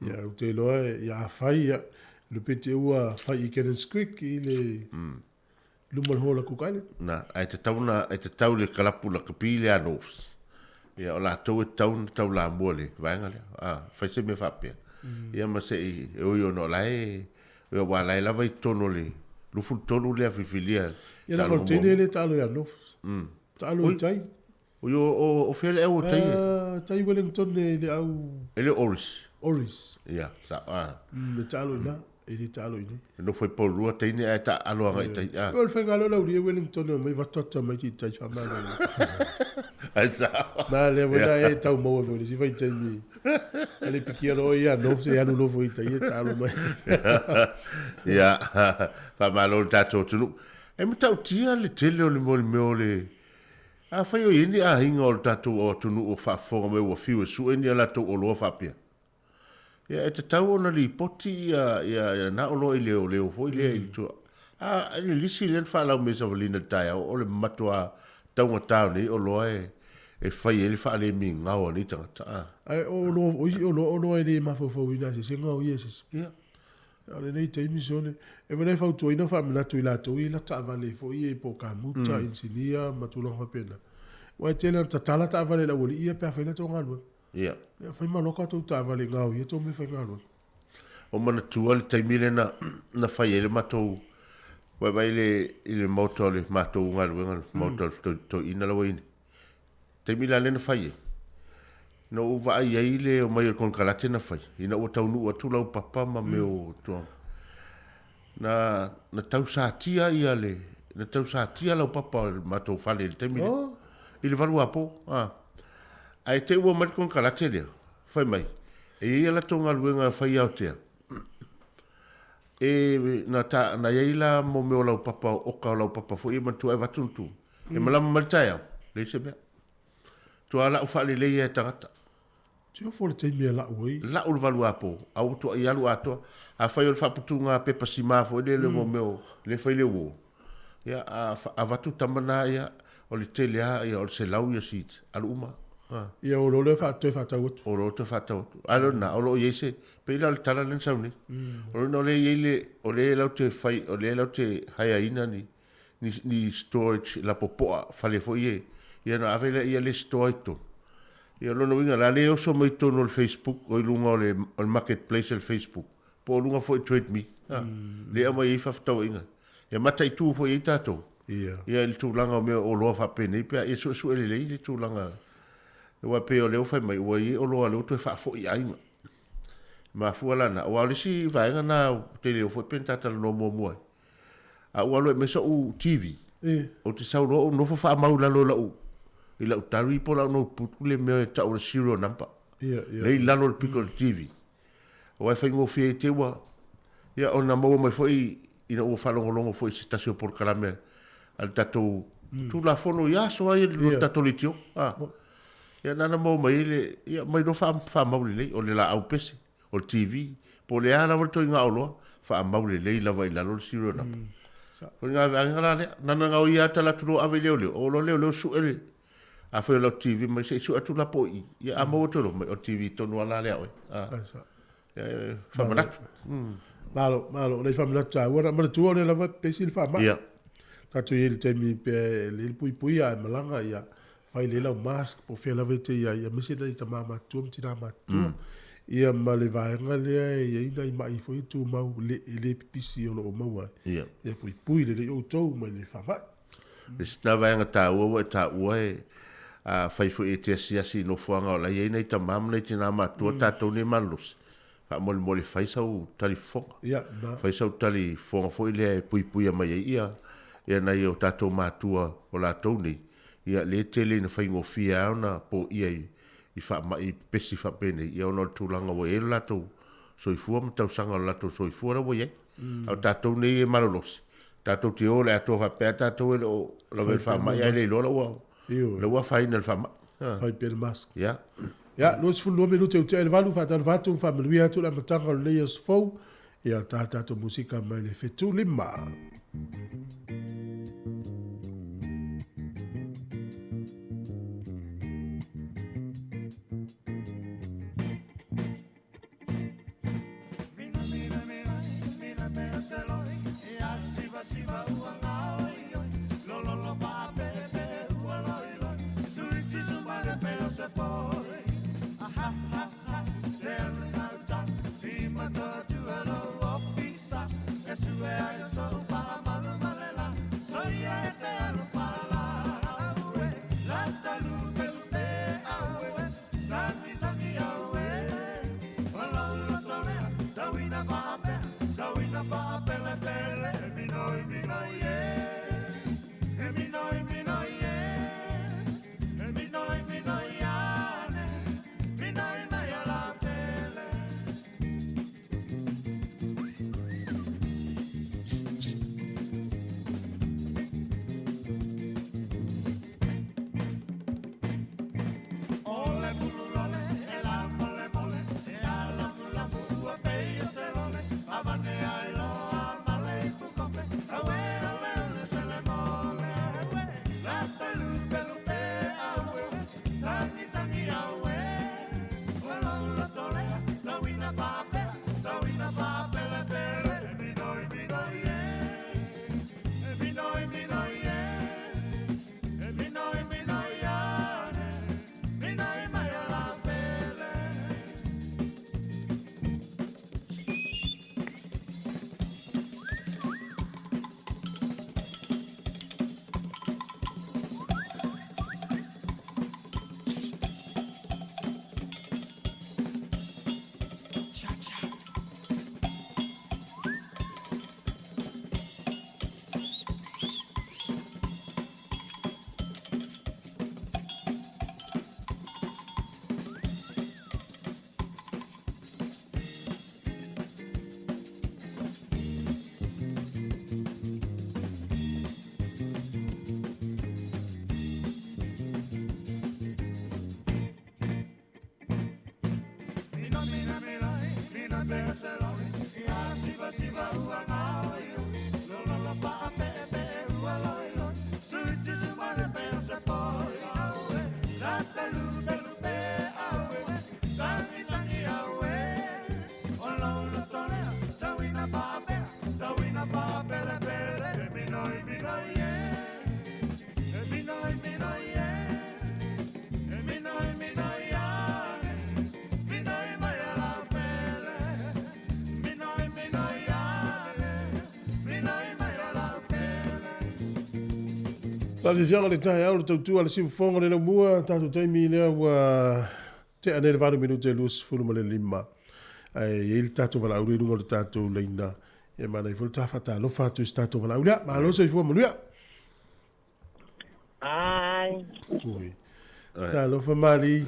B: Ia, ou te iloa, ia a fai, ia, le pete ua fai i Cannons Creek i le luma o le Hall a Cook Island.
F: Na, ae tatau na, e tatau le kalapu lakapi lea a Norths. Ia, o latou e tatau ona taulamua i le vaega lea. A, fai se mea faapea. Ia ma se i, e ui ona o la e, aua o la e lava i totonu o le 23 lea filifilia.
B: Ia, leaga o le teine e le taalo ia Norths. Taalo i tai.
F: Oi, o, o, o fea le au o tai e?
B: Tai Wellington e le au...
F: E le o Oris.
B: Oris.
F: Ia, sa, a.
B: Le taalo i na, e le taalo i nei.
F: E nofo i Porirua teine ae taalo agai i tai, a.
B: O le faiga loa lau lie Wellington e omai vatoata mai ti tai whamana.
F: Ai sa.
B: Na lea foi na e tau maua foi le si vaitaimi. A le pikia loa ia nofo se alu nofo i tai e taalo mai.
F: Ia, faamalo le tatou atunuu. E matautia le tele o le mo le mea o le Afai o i ai ni aiga o le tatou atunuu o faafofoga mai ua fiu e sue ni a latou oloa faapea, ia e tatau ona lipoti ia ia na oloa i leoleo foi lea i tua. A le lisi lea na faalau mai e Savalina i le taeao o le matuā taugata o nei oloa e e fai ai le faalemigao a nei tagata. A.
B: Ae o oloa, o isi oloa, oloa e le mafaufauina e se isi, gaoia e se isi.
F: Ia.
B: A o lenei taimi sole, e vale e fautuaina faamanatu i latou i la taavale foi ia po o kamuta, inisinia ma tulaga faapena. Aua e tele ona tatala taavale i le aualii ia pe a fai latou galuega.
F: Ia.
B: Ia fai maloka a tou taavale i gaoia tou mea faigaluega.
F: O manatua le taimi lea na, na fai ai le matou vaivai le, i le maota o le matou galuega, le maota o le toeaina la ua i ai nei. Taimi la lea na fai ai, na ou vaai ai i le omai o le konekarate na fai, ina ua taunuu atu lau papa ma mea o tua. Na, na tausatia ia le, na tausatia lau papa o le matou fale i le taimi lea. Oh. I le 8 apo, a. Ae te i ua omai le konekarate lea, fai mai, e i ai a latou galuega e fai aotea. E, na ta, na i ai la mo mea o lau papa, oka o lau papa foi e manatua e avatu na tu. E malama mai le taeao, leai se mea. Tua lau faalelei e tagata.
B: Te ofo le taimi e lau ai.
F: Lau le 8 apo, a ua tuai alu atoa. Afai o le faaputuga pepa sima foi lele mo mea o le fai le uo. Ia, a avatu tama na ia, o le tele a, ia, o le 100 ia sheet, alu uma.
B: A. Ia, o lo lea toe faatau atu.
F: O lo toe faatau atu. A lea na, o lo o i ai se, pei la o le tala lea na sau nei. O lona o lea i ai le, o lea lau te fai, o lea lau te haeaina ni, ni, ni storage lapopoa fale foi e, ia na ave lea ia le store i totonu. Ia o lona uiga, la le oso mai totonu o le Facebook, o i luga o le, o le marketplace o le Facebook, po o luga foi Trade Me, a, le aumai ai faafetauaiga. Ia mataitu foi ai tatou.
B: Ia.
F: Ia i le tulaga o mea oloa faapenei pe a ia suesue lelei le tulaga. Aua pei o lea ua fai mai, ua i ai oloa lea ua toe faafoi i aiga. Mafua la na, aua o le isi vaega na ou te le o foi pe na ta talanoa muamua ai. A ua alu ai mai so'u TV, ou te sau loa ou nofo faamau i lalo i lau, i lau diary po o lau notebook le mea e tau o le serial number. Lea i lalo o le pito o le TV. Aua e faigofie ai te ua, ia ona maua mai foi ina ua faalogologo foi i se tasi o polokalame a le tatou Tulafono i aso ai le tatou leitio. A. Ia na ona maua mai ai le, ia mai loa faamau lelei, o le laau pese, o le TV, po o le a lava le toiga oloa, faamau lelei lava i lalo le serial number. O le vaega la lea, na ona gaoia lava tala atu loa ave i leoleo, o loa leoleo sue le, afai o lau TV mai se i sue atu la po o i, ia a maua atu loa mai, o le TV tonu lava la lea a oe. A, faamanatu.
B: Malo, malo, o le faamanatu taua na manatua o lea lava pesi le faamai.
F: Ia.
B: Tatou i ai i le taimi pe le puipui a e malaga ia fai lelei lau mask po o fea lava e te i ai, aemaise nai tama matutua ma tina matutua. Ia ma le vaega lea e i ai nai mai foi e tumau le, e le pipisi o lo o maua ai.
F: Ia.
B: Ia puipui lelei outou mai le faamai.
F: Le isi na vaega taua ua e taua e a fai foi e te asiasi i nofoaga o la e i ai nai tama ma nai tina matutua tatou nei malolosi, faamolemole fai sau talifofoga.
B: Ia, na.
F: Fai sau talifofoga foi lea e puipuia mai ai ia, ia nai o tatou matua o latou nei, ia lea e tele ina faigofie lava ona poia i, i faamai pepesi faapenei, ia ona o le tulaga ua i ai lo latou soifua ma tausaga o le latou soifua la ua i ai. A o tatou nei e malolosi, Tatou te o le atoa faapea tatou e le o lava i le faamai ae le iloa la ua la ua afaina i le faamai.
B: Fai pea le mask.
F: Ia.
B: Ia, 22 minute ua tea i le 8, faatalofa atu ma faamanuia atu le amataga o lenei aso fou. Ia, ta le tatou musika mai le 75. Faafiafiaga le taeao le tautua a le siufofoga o le laumua, tatou taimi lea ua tea nei le 8 minute e 25. Ae i ai le tatou valaau i luga o le tatou laina. Ia manaia foi le ta faatalofa atu i se tatou valaau lea. Malo soifua manuia.
I: Ai.
B: Ui. Talofa mali.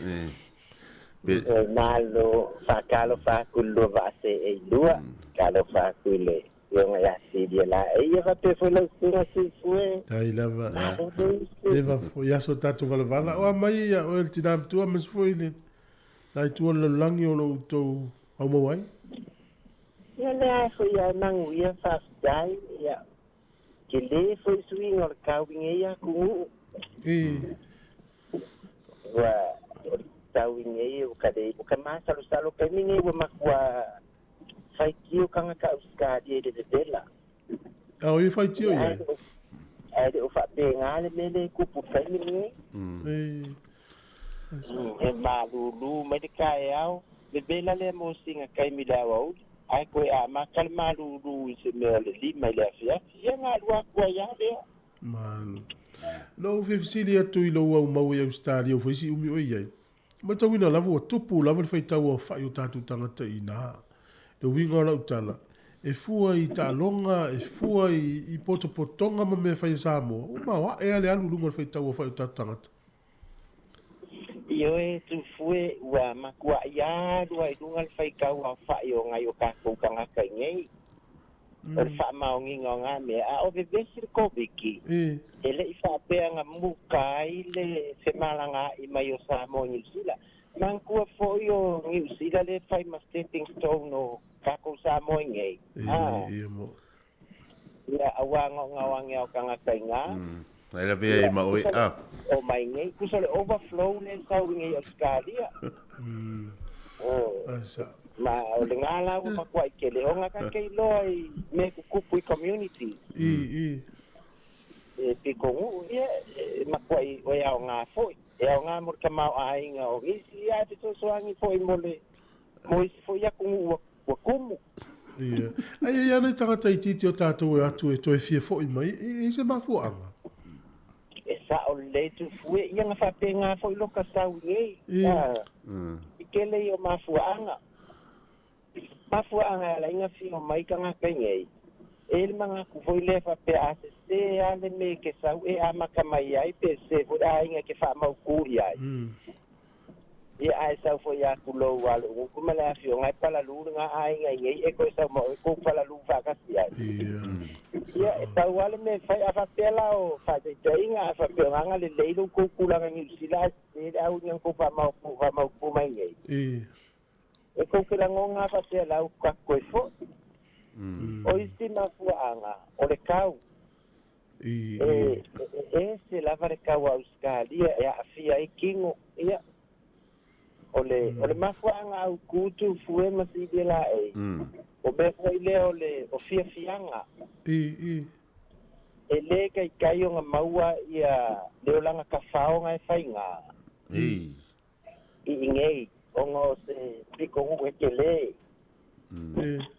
I: Malo, faatalofa atu i le lua vaa seei lua. Talofa atu i le afioga ia Silia Laei, faapea foi lau susuga Suifue.
B: Tai lava.
I: Malo le usu.
B: Leva foi aso tatou valavala. O a mai ia oe le tina matua ma se foi le la i tua o le lalolagi o lo outou aumau ai.
I: Ia lea ai foi ia e manuia faafetai. Ia, tele foi suiga o le tau i nei atunuu. Ua o le tau i nei ua ka le ua ka masalosalo taimi nei ua matua faitio tagata Ausetalia i le vevela.
B: A o ia faitio i ai?
I: Ae le o faapena le mea lea e tupu i le taimi lenei. E malūlū mai le taeao, vevela lea mo sina taimi i le aoauli, ae toe amata le malūlū i se mea o le 5 i le afiafi. Ia na alu atu ai lava lea.
B: Malo. Na ou fia fesili atu i lou aumau i Ausetalia ua fai si umi oe i ai. Matauina lava ua tupu lava le faitau aofai o tatou tagata i ina. Le uiga o lau tala, e fua i taaloga, e fua i potopotoga ma mea fai a Samoa, ua maoae lava le alu i luga o le faitau aofai o tatou tagata.
I: Ioe, Tufue, ua matuai alu ai i luga le faitau aofai o nai o tatou tagata i nei. O le faamaogiga o gā mea a o vevesi le Koviki e le'i faapeaga muka ai le femalaga'i mai o Samoa i Niusila. Manatua fo'i o Niusila le fai ma stepping stone o takou Samoa i nei. Ia auā gaogaoage o tagata igā.
F: Ai lavea ai ma oe a.
I: O mai nei, kusa le overflow le sau i nei Australia. Ma o le ngā lau ma kua i kele o ngā ka kei loa i me kukupu i community. E piko ngu, ia, ma kua i o ao ngā foi. E ao ngā mo ka mau ainga o isi, ia te sosoangi foi mo le, mo isi foi aku ngu ua kumu.
B: Ia. Ai ai ana i tangata i titi o tātou e atu e toe fia foi mai, e se mafuaanga.
I: E sa o le tu fue, ia ngā whape ngā foi loka sau i ei. I kele i o mafuaanga. Mafuaanga ala inga fio mai ka ngā kai ngei. E le manga ku foi le whape a se se ale me ke sau e amaka mai ai pe se foi a inga ke wha mau kuri ai. Ia ai sau foi a ku lou alu uku ma le afio ngai pala lu ngā ai ngai ngei e koe sau mo e kou pala lu whakasi ai. Ia e tau ale me whai a whapea o whaitaitai inga a whapea nganga le leilo kou kulanga ngi usila ai se le au ngang kou wha mau ku mai ngei. E kou ke lango ngā whapea lau ka koe fo. O isi mafuaanga o le kau. E se lava le kau a Australia e a afia i kingo. Ia. O le mafuaanga au kutu fue masi de la e. O me foi le o le o fia fianga. E le kai kai o maua ia le olanga ka faonga e fainga. I ngei o ngo se piko ngu e ke le.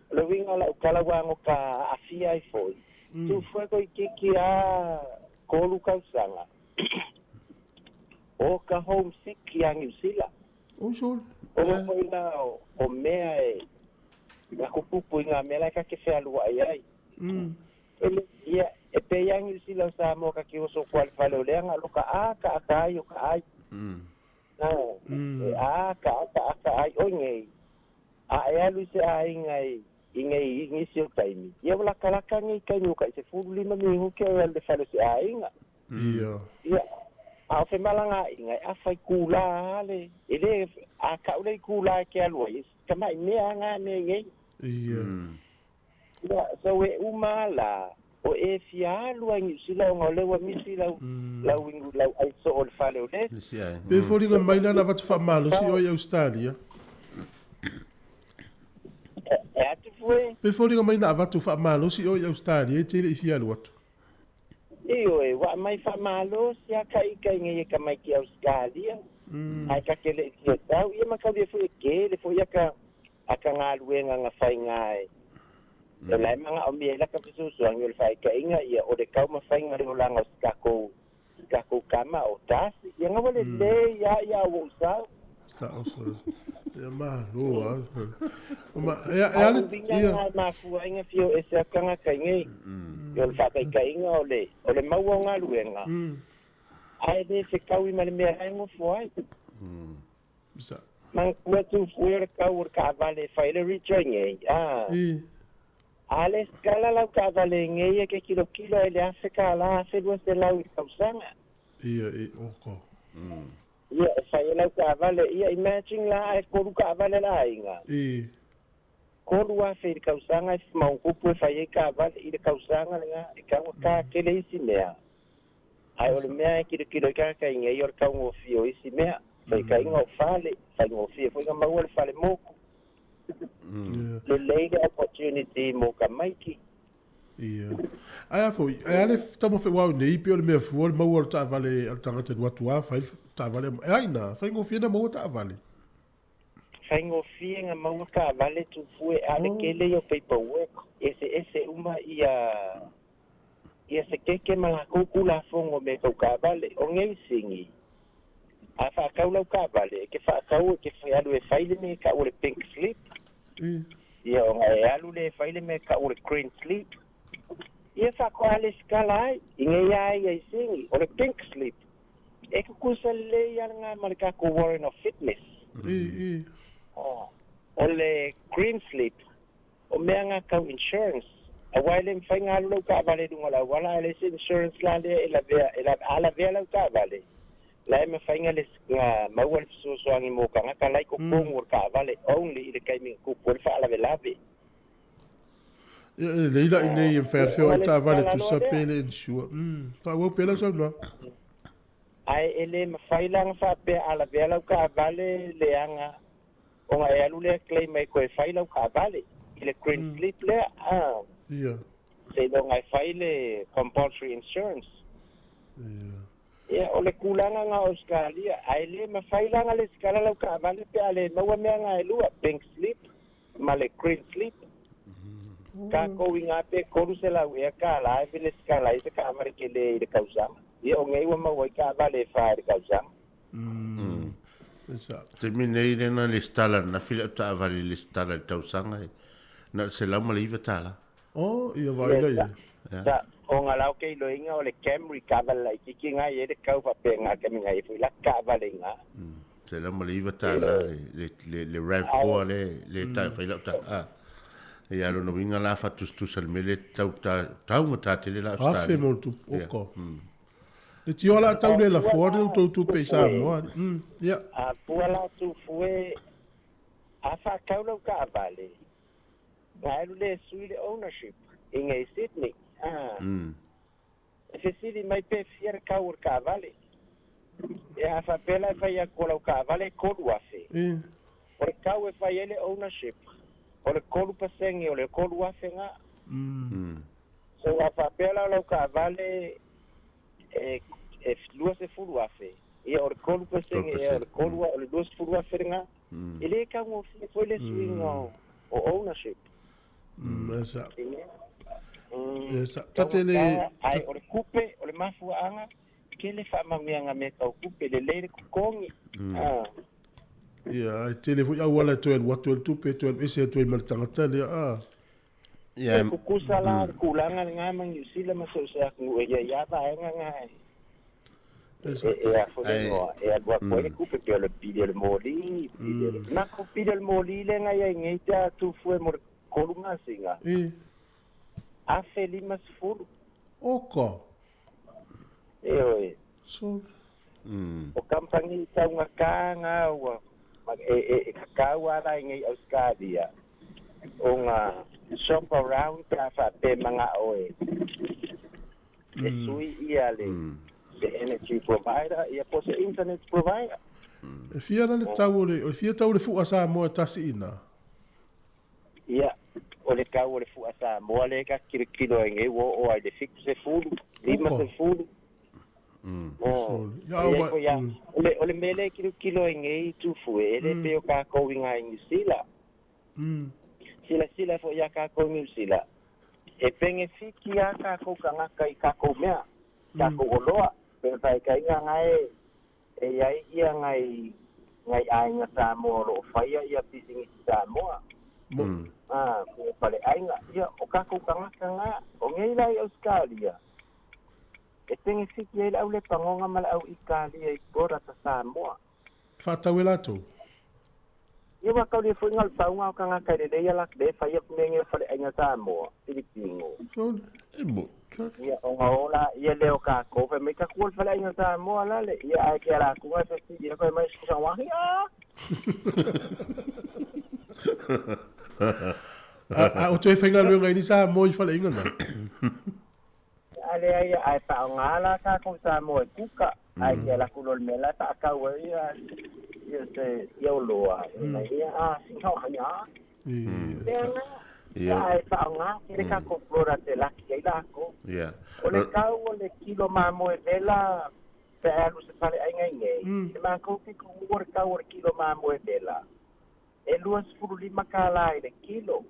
I: Le winga la ukala wango ka afia i foi. Tu fue ko ikiki a kolu kausanga. O ka homesick ia New Zealand.
B: O sol.
I: O mo ina o mea e na kupupu inga mea lai ka ke whealua ai ai. Ia e pe ia New Zealand sa mo ka ki oso kwa le o leanga loka a ka aka ai o ka ai. E a ka aka aka ai o ngei. A e alu se a inga i ngei i ngisi o taimi. Ia wala kalaka ngei kai o kai se furu lima mi huke o le whale se a inga. Ia. A o whemalanga inga, a whai kūlā ale. E le, a kaule i kūlā ke alua. Ka mai mea ngā mea ngei. Ia, so e uma la, o e fia alua ngi sila o ngā lewa misi lau, lau ingu, lau aiso o le whale o le.
B: Pe fōringa mai lana watu whamalo si o i Australia.
I: E atu fue.
B: Pe fōringa mai na watu whamalo si o i Australia, e tele i fia alu atu.
I: Iyo e, wa mai whamalo si a kai kai ngai e ka mai ki Australia. Ai ka kele i tia tau. Ia makau ia fue ke, le fue aka ngā luenga ngā whai ngā e. E lai manga o mea laka fisusuangi o le whai ka inga ia o le kau ma whai ngā leo langa o skakou kama o tasi. Ia ngā wale le ia ia o usau.
B: Sa o sa. Ia mahalo a. Ia ale
I: ia mafua inga fio e se akanga kai ngai. Ia o le whakaikainga o le maua o ngā luenga. Ai le se kau i male mea hai ngofo ai.
B: Sa.
I: Mang kua tu fue le kau o le kaavale whai le richo ngai. Ale skala lau kaavale ngai e ke kilo kilo e le Afrika ala afe lua se lau i kausanga.
B: Ia e oko.
I: Ia e whai lau kaavale ia imagine la e koru kaavale la inga. Koru afe i le kausanga e maungupu e whai e kaavale i le kausanga le ngā e kaua kā kele isi mea. Ai o le mea e kilo kilo i kaka inga i o le kaungofio o isi mea. Whai ka inga o whale, whai ngofia, whai nga maua le whale moku. Le leile opportunity mo ka maiki.
B: Ia. Ai a foi, ai ale tamo fe wau nei pe o le mea fua le maua o taavale o le tagata atu a fai taavale. Ai na, fai ngofia na maua taavale.
I: Fai ngofia nga maua taavale tu fue a le kele o paperwork. Ese ese uma ia ia se keke mala kuku la fongo me kau kaavale o ngei singi. A whaakau lau kaavale, ke whaakau ke alu e faile me ka o le pink slip. Ia o ngai alu le faile me ka o le green slip. Ia whaako ale skala ai, i ngei ai ai singi, o le pink slip. E kukusa le ia ngā marika ko Warren of Fitness. O le green slip, o mea ngā kau insurance. Auā e le mafai ona alu lau taavale i luga o le auala ae leai se insurance la lea e lavea e a lavea lau taavale la e mafai ona maua le fesoasoani mo tagata la i totonu o le taavale only i le taimi na tupu ai le faalavelave.
B: Ia e lelei la i nei e mafai lava ona feoai taavale tusa pe le insure. Faaauau pea lau saunoaga.
I: Ae e le mafai la ona faapea a lavea lau taavale leaga ona e alu lea claim ai toe fai lau taavale i le green slip lea a.
B: Ia.
I: Seiloga e fai le compulsory insurance.
B: Ia.
I: Ia, o le tulaga na o Ausetalia, ae le mafai la ona lesitala lau taavale pe a le maua mea na e lua, pink slip ma le green slip. Tatou i na pe 300 ea tala e lesitala ai se taavale tele i le tausaga. Ia, o nei ua maua ai taavale e fa i le tausaga.
F: Taimi nei lea na lesitala ananafi lau taavale i lesitala i le tausaga e na o le $109 tala.
B: Oh, ia vaai la ia.
I: Sa, ona la o ke iloiga o le Camry taavale laitiiti na e i ai le kau faapena taimi na i ai foi la taavale i ina.
F: $109 le le le RAV4 le le ta fai lau ta a. Ia lona uiga la faatusatusa i le mea lea tau ta taugata tele la
B: Afe
F: Ausetalia.
B: mo le tupe, oka. Le tio la tau le lafoa le tou tupe i Samoa. Ia.
I: A pua la tufue a faatau lau taavale, na alu lea e sui le ownership i nei Sydney. A e fesili mai pe fia le kau o le taavale. Ia a faapea la e fai atu o lau taavale e 3,000. O le kau e fai ai le ownership o le 3% o le 3,000 na. So a faapea la o lau taavale e e 20,000, ia o le 3% ea o le 3 o le 20,000 lena, e le taugofie foi le suiga o ownership.
B: Taugata,
I: ae o le tupe, o le mafuaaga, tele faamanuiaga mea tau tupe, lelei le totogi.
B: Ia, ae tele foi auala e toe alu atu ai le tupe, toe alu ese atu ai ma le tagata lea, a.
I: E tutusa la le tulaga lena ma Niu Sila ma so o se atunuu e i ai lava vaega na e e a foi le igoa e alu atu ai le tupe pei o le pili o le moli, pili o le matou pili o le moli lea na i ai nei pe a tufue mo le tolu masina, $1,050.
B: Oka.
I: Ioe.
B: So.
I: O kamupani taugata na ua e kakau lava la i nei Ausetalia ona shop around pe a faapea mana'o e sui ia le energy provider ia po o se internet provider.
B: E fia la le tau o le, o le fia tau o le fu'a Samoa e tasi ina?
I: Ia, o le tau o le fu'a Samoa lea ta te tilotilo ai nei ua oo ai i le 70, 50. O le mea lea e tilotilo ai nei Tufue, e le pei o tatou i ina i Niu Sila. Silasila foi iā tatou i Niu Sila, e penefiti lava tatou tagata i tatou mea, tatou oloa. Pe faitaina na e i ai ia nai nai aiga Samoa o lo o faia ia pisinisi Samoa, a, po o faleaiga. Ia, o tatou tagata na, o nei la i Ausetalia, e penefiti ai le au Lepagoga ma le au Italia i product a Samoa.
B: Faatau e latou.
I: Ia ua taulia foi na o le pauga o tagata e lelei ala le fai atu mea nei o faleaiga Samoa, Filipino. Ia ona o la ia lea o tatou fai mai tatou o le faleaiga Samoa lale ia ae ke ala atu ai fesili fai mai susa wahi a.
B: A o toe faigaluega ai ni Samoa i faleaiga na?
I: A leai ae faaaoga la tatou Samoa e kuka ae ke ala atu loa i le mea la e faatau ai ia ia se ia oloa ina ia a sina o hanya. Lea na. Ia ae faaaoga tele tatou product e laki ai lakou. O le tau o le kilo mamoe vela pe a alu i se faleaiga i nei, e matou te tuua le tau o le kilo mamoe vela e $25 i le kilo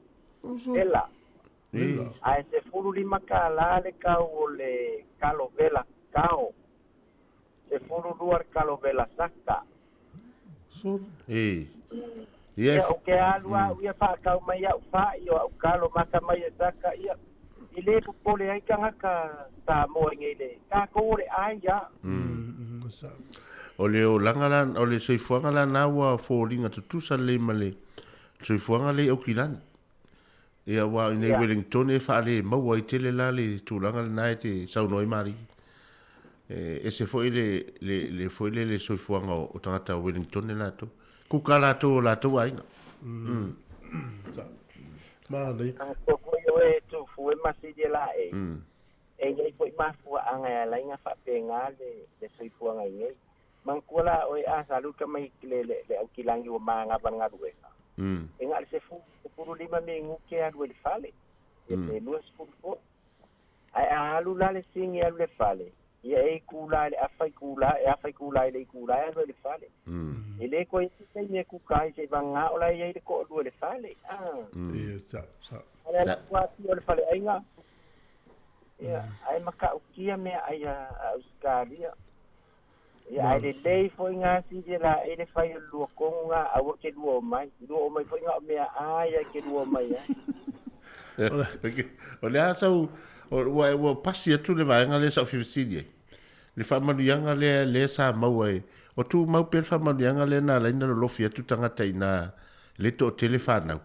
I: vela. Ae $15 le tau o le kalo vela kao, 12 le kalo vela saka. Ia, o ke alu au ia faatau mai au fa'i o au kalo maka mai e saka, ia, e le popole ai tagata Samoa i nei le tatou o le ai ia.
F: O le olaga la, o le soifuaga la na ua foliga tutusa lelei ma le soifuaga lea i Aukilani. Ia ua i nei Wellington e faale maua ai tele la le tulaga lena e te saunoa ai Malie. E ese foi le le le foi le le soifuaga o tagata o Wellington e latou. Kuka latou o latou aiga. Mm.
B: Manaia.
I: Ko foi o e tufu e masili e la e. E iai foi mafuaaga e ala ai na faapena le le soifuaga i nei. Manatua la oe a sa alu tama i le le le aukilagi ua magava le galuega. E na o le 15 minute e alu ai i le fale, ia pe 20 foi. Ae a alu la le sigi e alu i le fale, ia e itula i le afa itula, e afa itula i le itula e alu ai i le fale. E le toe i ai se taimi e kuka ai seiavagā o la e i ai le toalua i le fale.
B: Ia, sa, sa.
I: A o le ala atu atu o le faleaiga, ia, ae matautia meaai a Ausetalia. Ia, ae lelei foi ngā sili e la e le fai o le lua tonu ngā aua ke lua o mai. Lua o mai foi ngā o mea ai ke lua o mai ai.
F: O le a sau, ua, ua pasi atu le vaega lea sa ou fia fesili ai. Le faamanuiaga lea, lea sa maua e, o tumau pea le faamanuiaga lea na ala ai ona lolofi atu tagata i ina le toatele fanau.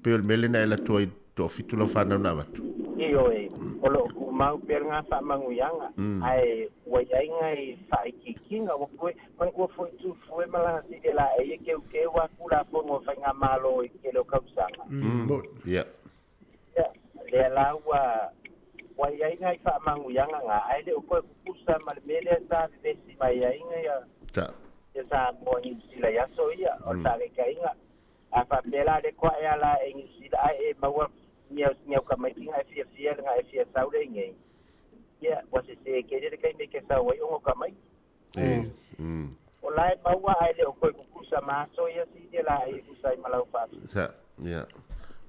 F: Pei o le mea lea na e alu atu ai toafitu lau fanau na avatu.
I: Ioe, o lo o tumau pea lena faamanuiaga, ae ua i ai nai faaitiitiga. Ua toe manatua foi Tufue ma lana sili e laei e keukeu a Tulafono a Faigamalo i le tele o tausaga.
F: Ia.
I: Ia, lea la ua ua i ai nai faamanuiaga na, ae le o toe tutusa ma le mea lea sa vevesi mai ai ia ia Samoa i Niu Sila i aso ia, o le faataitaiga. A faapea la le koa e ala e Niu Sila ae e maua niau tamaiti na e fiafia na e fia sau le i nei, ia, ua sesē tele le taimi e te sau ai ona o tamaiti. O la e maua ae le o toe tutusa ma aso ia sili la e tusa ai ma lau faafetai.
F: Sa, ia.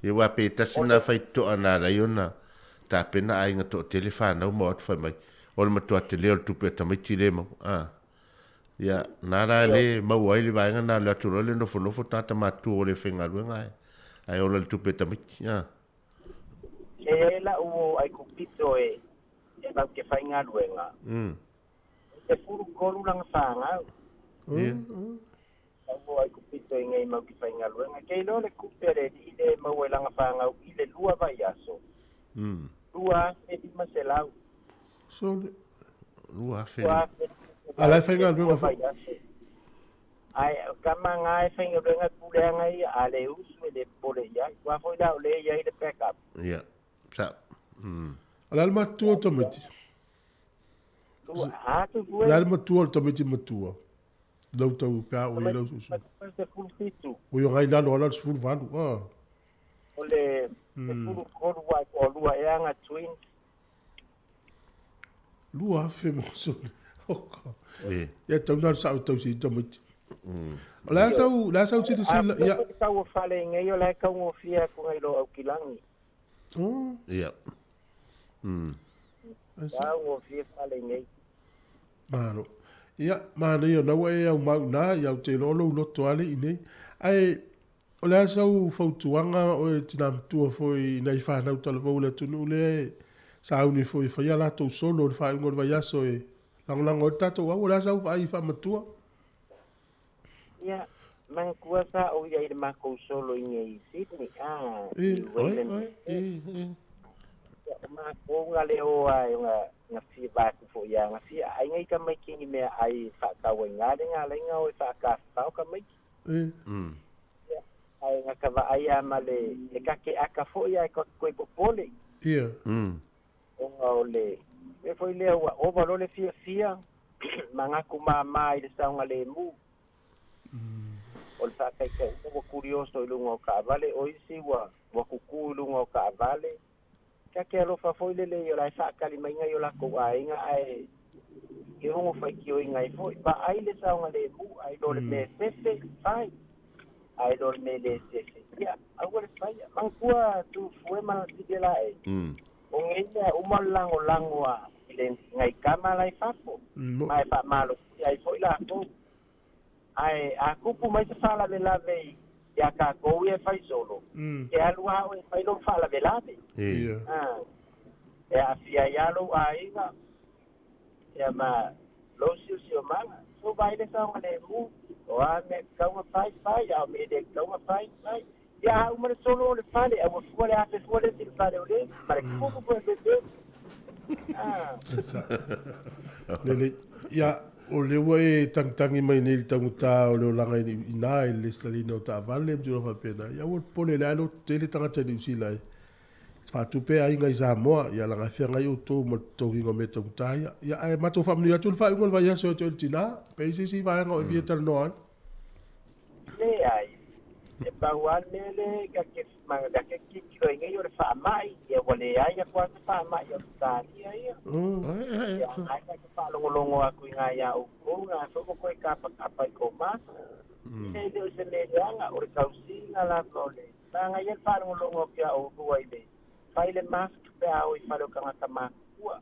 F: Ia aua pe tasi na faitotoa na ala ai ona tapena aiga toatele whanau ma o atu whai mai. O le matua tele o le tupe a tamaiti le mau. Ah. Ia, na la le maua ai le vaega na alu atu loa le nofonofo tagata matutua ua le faigaluega ae, ae ola le tupe a tamaiti. A.
I: E ai lau o Aikupito e mau te faigaluega. E 13 lana fanau.
F: Ia.
I: Lau o Aikupito i nei mau te faigaluega. Ke iloa le tupe a le alii le maua i lana fanau i le lua vaiaso. 2500.
B: Sole.
F: 2500.
B: A la e faigaluega foi.
I: Ae o tama na e faigaluega puleaga ia, a le usu e le popole i ai. Aua foi la o lea e i ai le back up.
F: Ia. Sa.
B: O le a le matua o tamaiti?
I: A tu
B: O le a le matua o le tamaiti matua? Lau tau pe a o i lau usu.
I: 17.
B: Oi o ngai lalo ala le 18. Ah.
I: O le 13 wa o lua ea nga twins.
B: 2000 mo sole. Oko. Ia tau na sa tau si tamaiti. O le a sau, le a sau silasila, ia.
I: A tau o fale i nei o la e taugofie atu nei lo Aukilani.
B: Oh.
F: Ia.
I: Taugofie fale i nei.
B: Malo. Ia, manaia o na ua e au mau na, ia au te iloa lou loto ale i nei. Ae, o le a sau fautuaga o e tina matua foi i nai whanau talavou o le atunuu lea e sauni foi e faia latou solo i le faaiuga o le vaiaso e lagolago ai le tatou au. O le a sau vaai faamatua?
I: Ia, manatua sa ou i ai le matou solo i nei Sydney, a, i Wayland. Ia, o matou na le o ai na na fia vaeatu foi ia na fia ai nei tamaiti ni mea ai faatau ai na le na laina o e faatafafao tamaiti. Ia, ae na ka vaai a ma le le kake aka foi ae koe popole.
B: Ia.
I: Ona o le mea foi lea ua ova loa le fiafia manatu māmā i le saogalemu. O le faataitaiga ua kurioso i luga o taavale, o isi ua ua kukū i luga o taavale. Ta te alofa foi le lei o la e faatali mai nai o latou aiga ae e ono faitioina ai foi. Vaai le saogalemu, ae iloa le mea e sefe, fai. Ae iloa le mea e le sefe, ia, aua le faia. Manatua Tufue ma Lasivia Laei, o nei mea uma o le lagolago a i le nai tama la i fafo, ma e faamalosia ai foi latou. Ae a tupu mai se faalavelave ia tatou ia e fai solo, e alu lava oe e fai lou faalavelave. E aafia ai lava lou aiga, ia ma lou siosiomaga. So vaai le saogalemu, o a mea e tatau ona fai, fai, a o mea e le tatau ona fai, fai. Ia a uma le solo o le fale, a ua fua le afe fua le isi i le fale o le isi, ma le kuku foi o le isi. Ah.
B: Lelei. Ia, o lea ua e tagitagi mai nei i le taugata o le olaga i ina i le lesitalaina o taavale ma tulaga faapena. Ia aua le popole, o lea lava e lototele tagata i Niu Sila e faatupe aiga i Samoa, ia leaga e feagai outou ma le totogiina o mea taugata ia. Ia, ae matou faamanuia atu le faaiuga o le vaiaso ia te oe le tina, pe i ai se isi vaega o e fia talanoa ai.
I: Leai, e pau lava le mea lea ka ke ka ke tilotilo ai nei o le faamai, ia ua leai atu lava se faamai i Ausetalia ia. Ia ai ka ke faalogologo atu i nā iā outou, nā foi ua toe kapakapa i kou maso. Ia e le o se mea leaga, o le tausiga lava o le manaia le faalogologo atu iā oulua i le fai le mask pe a o i fale o tagata matutua.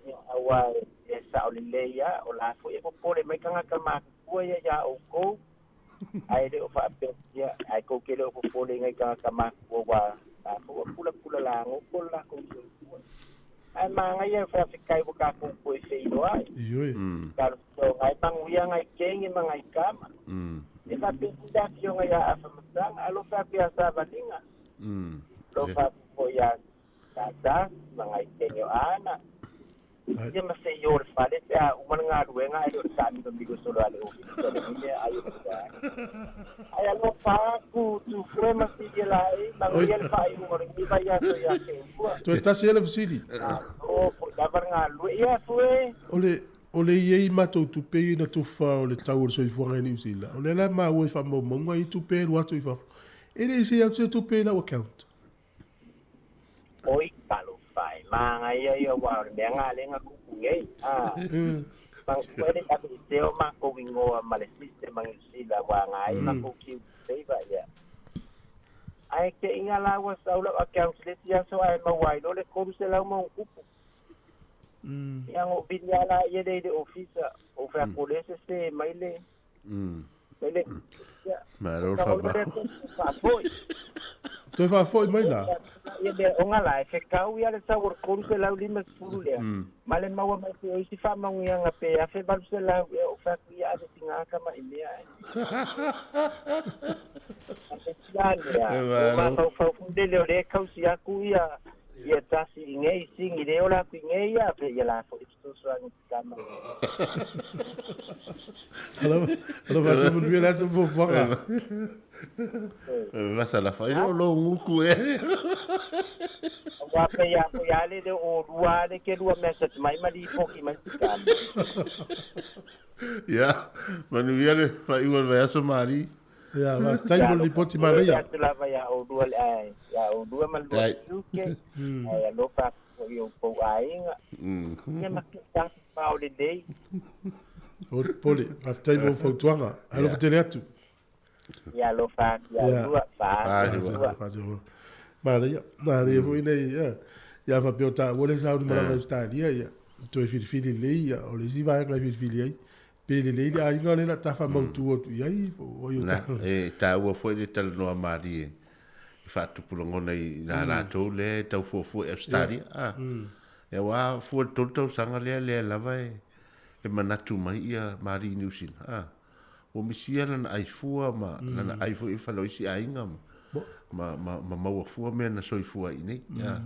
I: Ia aua e sao lelei lava, o la foi e popole mai tagata matutua ia iā outou, ae le o faapea, ia, ae tou te le o popole i nai tagata matutua ua latou ua pulapula lagoto le latou soifua. Ae manaia le faafetai ua tatou toe feiloai.
B: Ioe.
I: Talosia o nai manuia nai kene ma nai tama. E faapea foi le afioga ia Afamasaga, alofa atu ia Savaliga. Alofa atu foi ia Tata ma nai kene o Ana. Ia ma se i o le fale pe a uma le galuega ae le o le taamilomilo solo a le ofisa o lenei mea ai o le ai. Ae alofa atu Tufue ma Silia Laei, manuia le faaiuga o lenei vaiaso ia te oulua.
B: Toe tasi ai le fesili.
I: Malo foi lava le galulue. Ia Fue.
B: O le o le i ai matou tupe ia na tufa o le tau o le soifuaga i Niu Sila, o lea la e maua i faamaumauga i tupe e alu atu i fafo. E le i se atu se tupe i lau account.
I: Oi, talofa e, manaia ia aua o le mea na lea na tupu nei. A, manatua le aveesea o matou igoa ma le system a Niu Sila aua na ai matou KiwiSaver ia. Ae te i nga la ua sau lau account i le isi aso ae maua ai loa le 300 ma ona tupu. Ia na ou vili lava laia lea i le ofisa, ou fai atu o lea e sese mai le
F: Malo le faamau.
I: Faafoi.
B: Toe faafoi mai la.
I: Ia mea ona la e fekau ia le sau o le 350 lea. Ma le maua mai foi o isi faamanuiaga pe 1800 ea o fai atu ia ave tiga tama i mea ai. Ave tiga lea. O mafaufau foi lele o lea e tausi atu ia ia tasi i nei sigi le ola atu i nei ia pe ia la foi fesoasoani i tama.
B: Alo, alo va tu manuia le aso fuafuaga.
F: Vasa la fai lo lo nguku e.
I: Aua pe ia foi ale le o lua ale ke lua message mai ma lipoti mai si tama.
F: Ia, manuia le faaiuga o le vaiaso Mari.
B: Ia, faafetai mo le lipoti manaia.
I: Atu lava ia oulua le ae, ia oulua ma le lua tiute, ae alofa atu foi i outou aiga. Ia ma tuuta atu pao lelei.
B: O Pole, faafetai mo fautuaga. Alofa tele atu.
I: Ia alofa atu ia oulua, faa-atu oulua.
B: Manaia, manaia foi nei, ia, ia faapea o taua le sauni malaga i Ausetalia, ia, toe filifili lelei, ia, o le isi vaega e filifili ai, Pe lelei le aiga lea la ta faamautu atu i ai po o ai o
F: ta. E taua foi le talanoa malie e faatupu lagona i la latou lea e tau fuafua i Ausetalia. A. Ia aua fua i le 3 tausaga lea lea lava e manatu mai ia Mali i Niu Sila. A. Ua misia lana ai fua ma lana ai foi i fale o isi aiga ma ma ma maua fua mea na soifua ai i inei. A.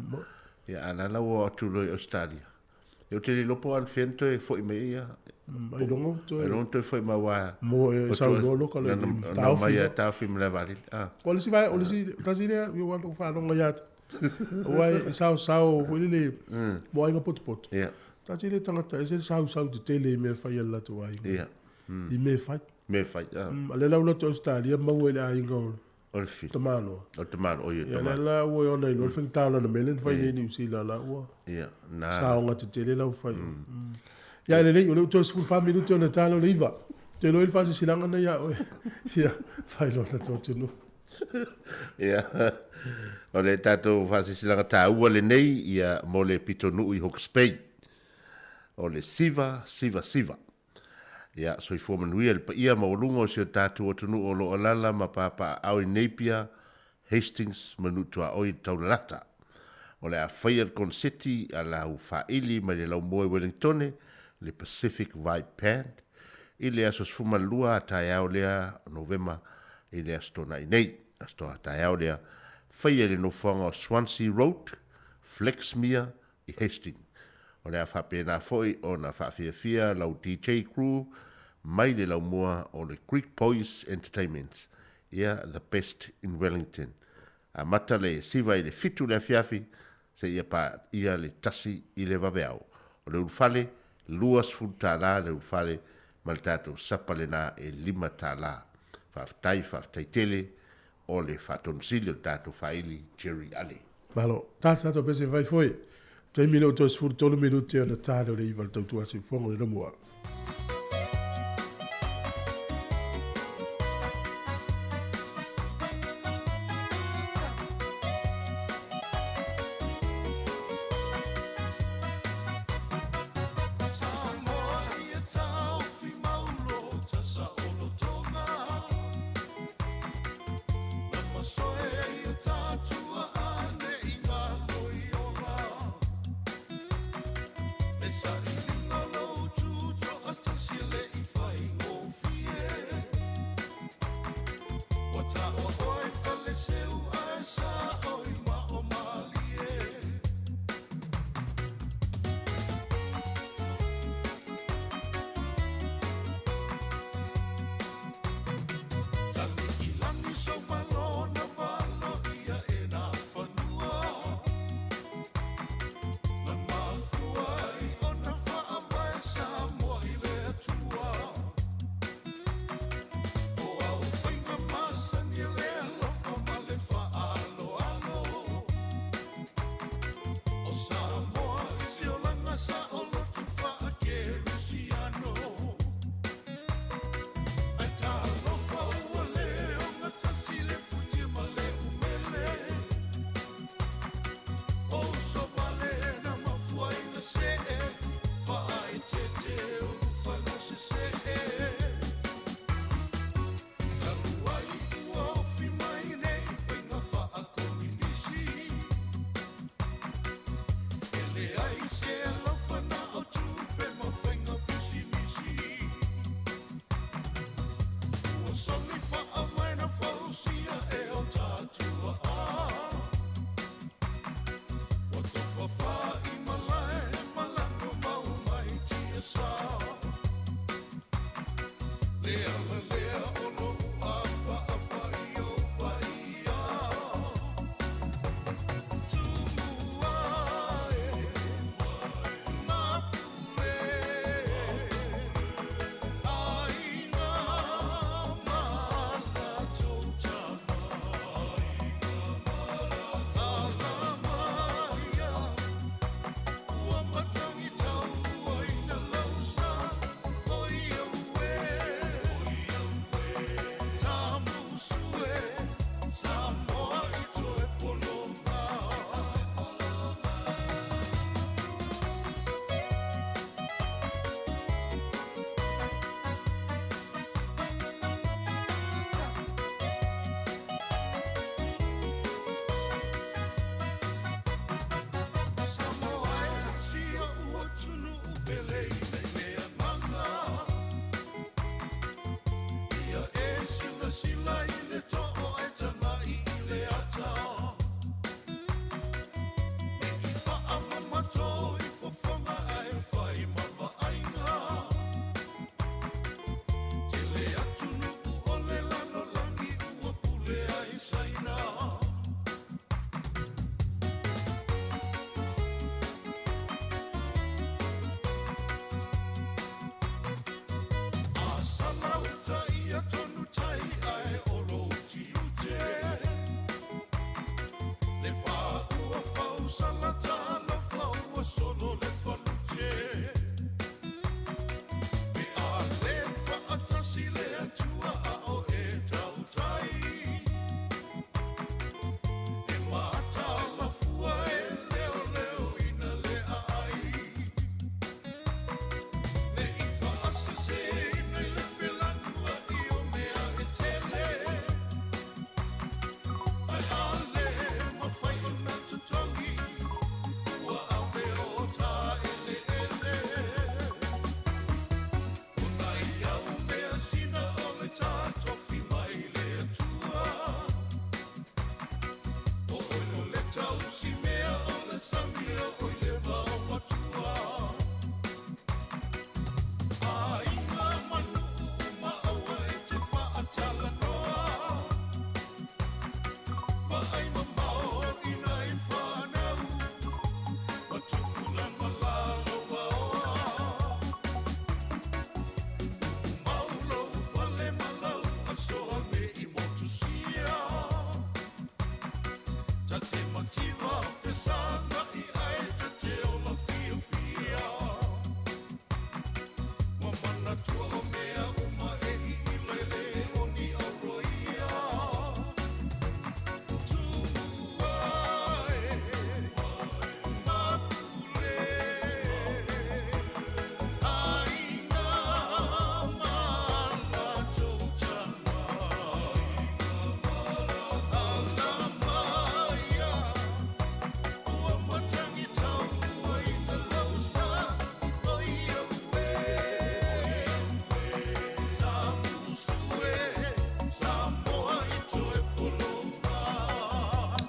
F: Ia a la la ua o atu loa i Ausetalia. Ou te le iloa po o anafea na toe foi mai ai ia.
B: Ailoga toe.
F: Ailoga toe foi mai aua.
B: Mo e sau loa loka le
F: taofi. Mai a taofi ma le vaalele.
B: Ah. O le isi o le isi tasi lea ua ou faalogo ia te. Aua e saosao foi lele mo aiga potopoto.
F: Yeah.
B: Tasi lea tagata e ese le sausau tetele i mea e fai a le latou aiga.
F: Yeah.
B: I mea e fai.
F: Mea e fai.
B: Ah. A lea la ua latou Ausetalia maua i le aiga o
F: O le fili.
B: Tamaloa.
F: O le tamaloa, oi, o le
B: tamaloa. Ia, lea la ua ona iloa le faigata o lana mea lea na fai nei i Niu Sila la ua
F: Ia, na.
B: saoga tetele lau fai. Ia, e lelei, o lea ua toe 14 minute ona ta lea o le 9. Ou te iloa i le faasilasilaga lena ia oe. Ia, fai loa le tatou atunuu.
F: Ia, o le tatou faasilasilaga taua lenei ia mo le pitonuu i Hawke's Bay. O le Siva, Siva, Siva. Ia, soifua manuia le paia maualuga o si o tatou atunuu o lo o alaala ma papaaao i Napier, Hastings ma Nuutuaoi i le taulalata. O le a faia le koneseti a lau faaili mai le laumua i Wellingtone, le Pacific Vibe Band, i le aso 12 a taeao lea o Novema i le Aso Toonai nei. Aso Toa taeao lea, faia i le nofoaga o Swansea Road, Flaxmere i Hastings. O le a faapena foi ona faafiafia lau DJ crew mai le laumua o le Greek Boys Entertainments, ia the best in Wellington. Amata le siva i le 7 le afiafi seia paia le 1 i le vaveao. O le ulufale, $20 le ulufale ma le tatou sapa lena e $5. Faafetai, faafetai tele o le faatonusili o le tatou faaili Jerry Ale.
B: Malo. Ta sa to pese fai foi. Taimi le o toe 13 minute ona tā leo le iva le tautua se fofoga o le lamua.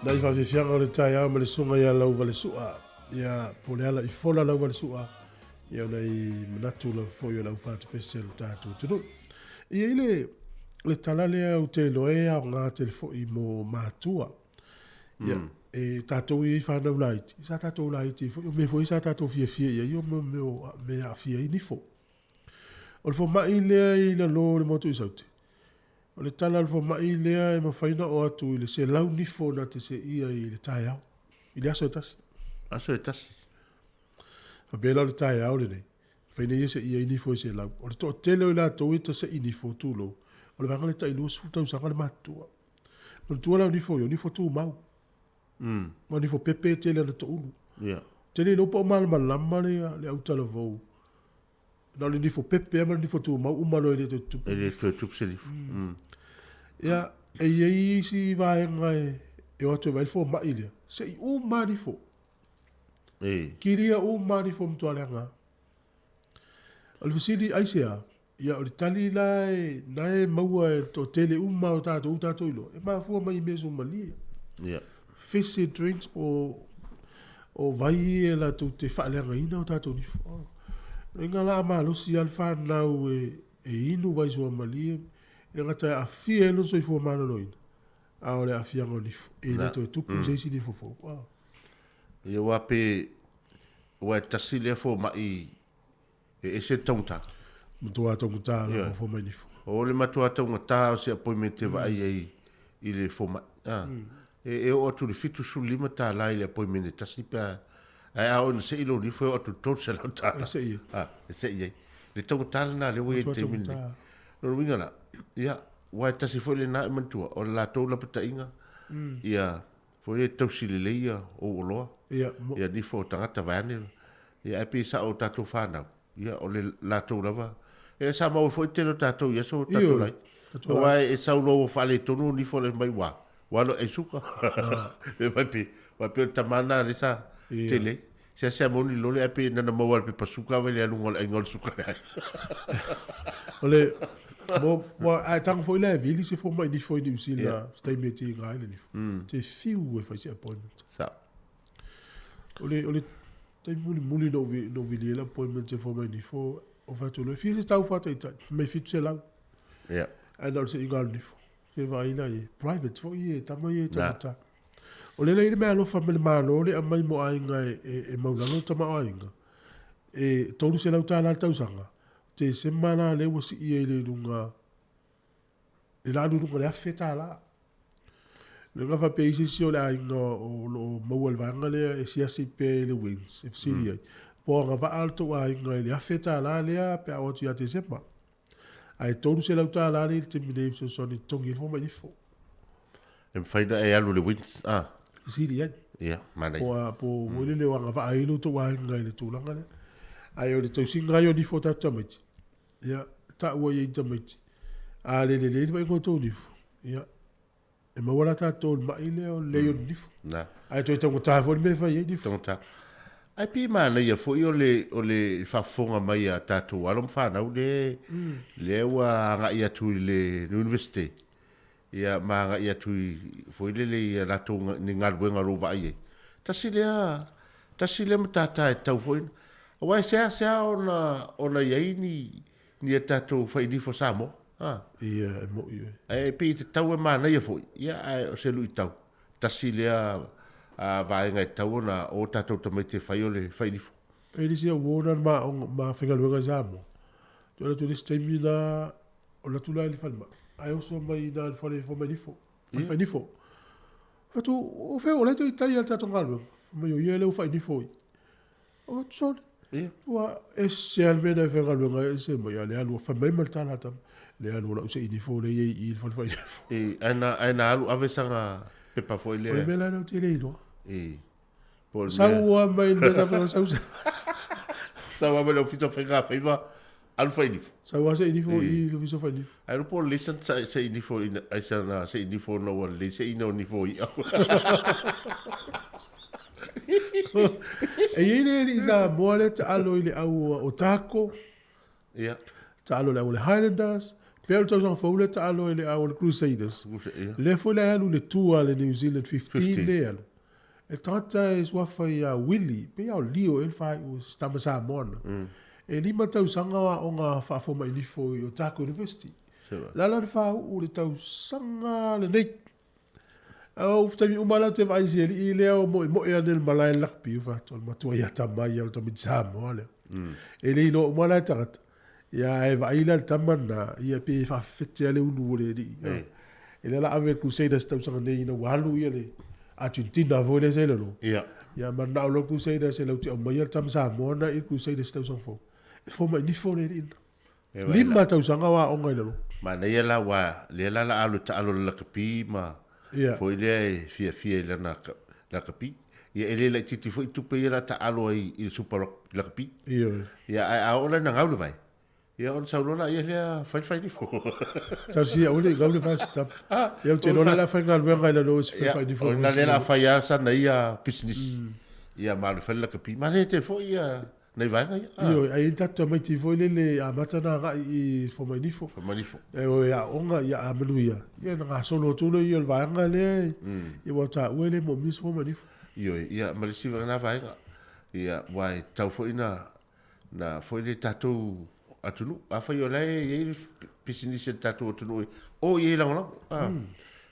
B: Nai faafiafiaga o le taeao ma le susuga ia Lauvalesua. Ia, po o le ala i fola Lauvalesua, ia o nai manatu lava foi o le aufatupese o le tatou atunuu. E i ai le, le tala lea ou te iloa e aoga tele foi mo matua. Ia, e tatou e i ai fanau laiti, sa tatou laiti ai foi, o mea foi sa tatou fiafia i ai o mea o mea e aafia ai nifo. O le fomai lea i lalo o le motu i Saute, o le tala a le fomai lea e mafai ona oo atu i le 100 nifo na te seia i le taeao, i le aso e tasi.
F: Aso e tasi.
B: Faapea la o le taeao lenei, mafai ona ia seia ai nifo e 100. O le toatele o i latou e tasei nifo, tulou, o le vaega lea tai 20 tausaga le matutua. Manatua la o nifo ia, o nifo tumau. Ma nifo pepe e tele ana toulu.
F: Ia.
B: Tele iloa po o malamalama le, le autalavou. Na o le nifo pepe lava ma le nifo tumau uma loa e le toe tutupu.
F: E le toe tupu se nifo.
B: Ia, e i ai isi vaega e, e o atu e vaai le fomai lea, se i uma lava nifo.
F: E.
B: Kilia uma lava nifo matua leaga lava. O le fesili, aisea? Ia, o le tali la e, na e maua e le toatele uma o tatou, tatou iloa, e mafua mai i mea suamalie.
F: Ia.
B: Fizzy drinks po o vai ia latou te faaleagaina o tatou nifo. O inga la a malosi lava le fanau e, e inu vai suamalie, e le gata e aafia ai lona soifua maloloina, a o le aafiaga o nifo, e le toe tupu se isi nifo fou.
F: Ia, aua pe, aua e tasi lea fomai E ese le taugata.
B: Matua taugata la mo fomai nifo.
F: O le matua taugata o se appointment e vaai ai i le fomai. A. E, e oo atu i le $75 i le appointment e tasi pe a, ae a oo ina sei lou nifo e oo atu i le $300.
B: E sei ai.
F: A, e sei ai. Le taugata lena lea ua i ai i le taimi lenei. Lona uiga la, ia, aua e tasi foi lena e manatua, o le latou lapataiga, ia, Foi lea tausi lelei ia ou oloa,
B: ia,
F: ia nifo o tagata vaeane, ia ae pei sao o tatou fanau, ia o le latou lava, ia sa maua foi tele o tatou i aso o tatou lai. Aua e sau loa ua faaletonu o nifo le mai ua, ua alu e ai suka. E mai pe, ua pei o le tama lena lea sa tele ai. Seasea moni lole ae pei nana maua le pepa suka vai le aluga o le aiga o le suka le ai.
B: O le, mo, mo, ae tago foi la e vili se fomai nifo i Niu Sila, se taimi e tiga ai le nifo. Te fiu e fai se appointment.
F: Sao.
B: O le, o le taimi mulimuli na ou na ou vili ai le appointment e fomai nifo, o fai atu loa, e fia se tau faataitai, fai mai 700. Ae na o le seiga o le nifo. Se vaai la i ai, private foi e tama ia e taugata. O lea la e i ai le meaalofa mai le Malo lea e aumai mo aiga e maulalo le tamaoaiga, e $300 le tausaga, Tesema la lea ua sii ai i luga, le la alu i luga i le $1,000. Lea na faapea ai se isi o le aiga o lo o maua i le vaega lea e siasi pea i le WINZ e fesili ai, po o agavaa le tou aiga i le $1,000 lea pe a oo atu ia Tesema. Ae $300 lea i le taimi nei e fesoasoani e totogi ai le fomai ifo.
F: E mafai ona e alu i le WINZ a?
B: Fesili i ai.
F: Ia, manaia.
B: Po a, po mm. lele o agavaa ai lo tou aiga i le tulaga lea. Ae o le tausiga ai o nifo o tatou tamaiti, ia, taua i ai tamaiti, a le lelei le vaaiga o tou nifo, ia, e maua la tatou le mai lea o le lelei o le nifo.
F: Na.
B: Ae toe taugata foi le mea e fai ai nifo.
F: Taugata. Ae pei e manaia foi o le, o le faafofoga mai a tatou alo ma fanau le, lea ua agai atu i le Universite, ia ma agai atu i, foi lele i a latou ni galuega o lo o vaai ai. Tasi lea, tasi lea matata e tatau foi ona, aua e seasea ona, ona i ai ni, ni a tatou fainifo Samoa. A.
B: Ia, e moi oe.
F: Ae pei e tatau e manaia foi, ia ae o se luitau, tasi lea vaega e tatau ona o tatou tamaiti e fai o le fainifo.
B: E le isi au uo na ma ma faigaluega i Samoa. Toe alu atu i le isi taimi la, o alu atu la i le falemai, ae oso mai i ina i le fale fomai nifo, fale fainifo. Fai atu, o fea o la e taitai lava i le tatou galuega. Fai mai, o ia lea ua fainifo i. O atu sole. Ua ese lava le mea na e faigaluega ai, ese mai, a le alu, fai mai ma le tala a tama, le alu o lau seini fou lea e i ai i i le fale fainifo.
F: E, ae na, ae na alu ave sana pepa foi lea.
B: O le mea la lea ou te le iloa.
F: E, po o le
B: mea. Sau lava mai le mea sa fai, sau.
F: Sau lava mai le Ofisa o Faiga Faiva, alu fainifo.
B: Sau lava seinifo i i le Ofisa o Fainifo.
F: Ae iloa po o lelei sana seinifo ina, ai sana seinifo ona ua lelei seina o nifo o i'a.
B: E i ai le alii Samoa lea taalo i le au o Otago,
F: Ia.
B: taalo i le au o le Highlanders, Pea o le tausaga fou lea taalo ai le au a le Crusaders. Lea foi la e alu i le tour a le New Zealand 15 lea e alu. E tagata e suafa ia Willie, pei lava o Leo ea le faaiu o se tama Samoa na. E 5 tausaga o aoga faafomainifo i Otago University. Lala le faauu i le tausaga lenei. Au taimi uma la ou te vaai i si alii lea o moemoe ane i le malae rugby, ou fai atu, o le matua ia tama ia o le tamaiti Samoa lea. E le iloa uma la e tagata. Ia ae vaai la le tama lena, ia pe faafefete lava le ulu o le alii. E lea la ave le Crusaders tausaga nei ina ua alu ia le Argentina foi lea sa i lalo. Ia mananao loa le Crusaders e latou te aumaia le tama Samoa lena i le Crusaders tausaga fou. E fomai nifo le alii lena. 5 tausaga o aoga i lalo.
F: Manaia la aua lea la la alu e taalo i le lakapi ma foi lea e fiafia i lana lakapi. Ia e le laitiiti foi tupe ia la taalo ai i le Super Lakapi. Ia ae a oo la ina gau le vai, ia ona sau loa laia lea fai le fainifo.
B: Tausi aua ne i gau le vai se tama. Ia ou te iloa la le a faigaluega i lalo o se fai fainifo.
F: Ia, o lena lea la a fai lava sana ia pisinisi. Ia ma alu e fai le lakapi. Manaia tele foi ia Nai vaega ia.
B: Ah. Ioe, ai tatou tamaiti foi lele amata na agai i Fomainifo.
F: Fomainifo.
B: E o e aoga ia a manuia. Ia na gasolo atu lea ia o le vaega lea. Ia ua taua e le moomia se Fomainifo.
F: Ioe, ia ma le isi na vaega. Ia ua e tatau foi na na foi le tatou atunuu. Afai o la e i ai le pisinisi a le tatou atunuu o i ai lagolago. Ah.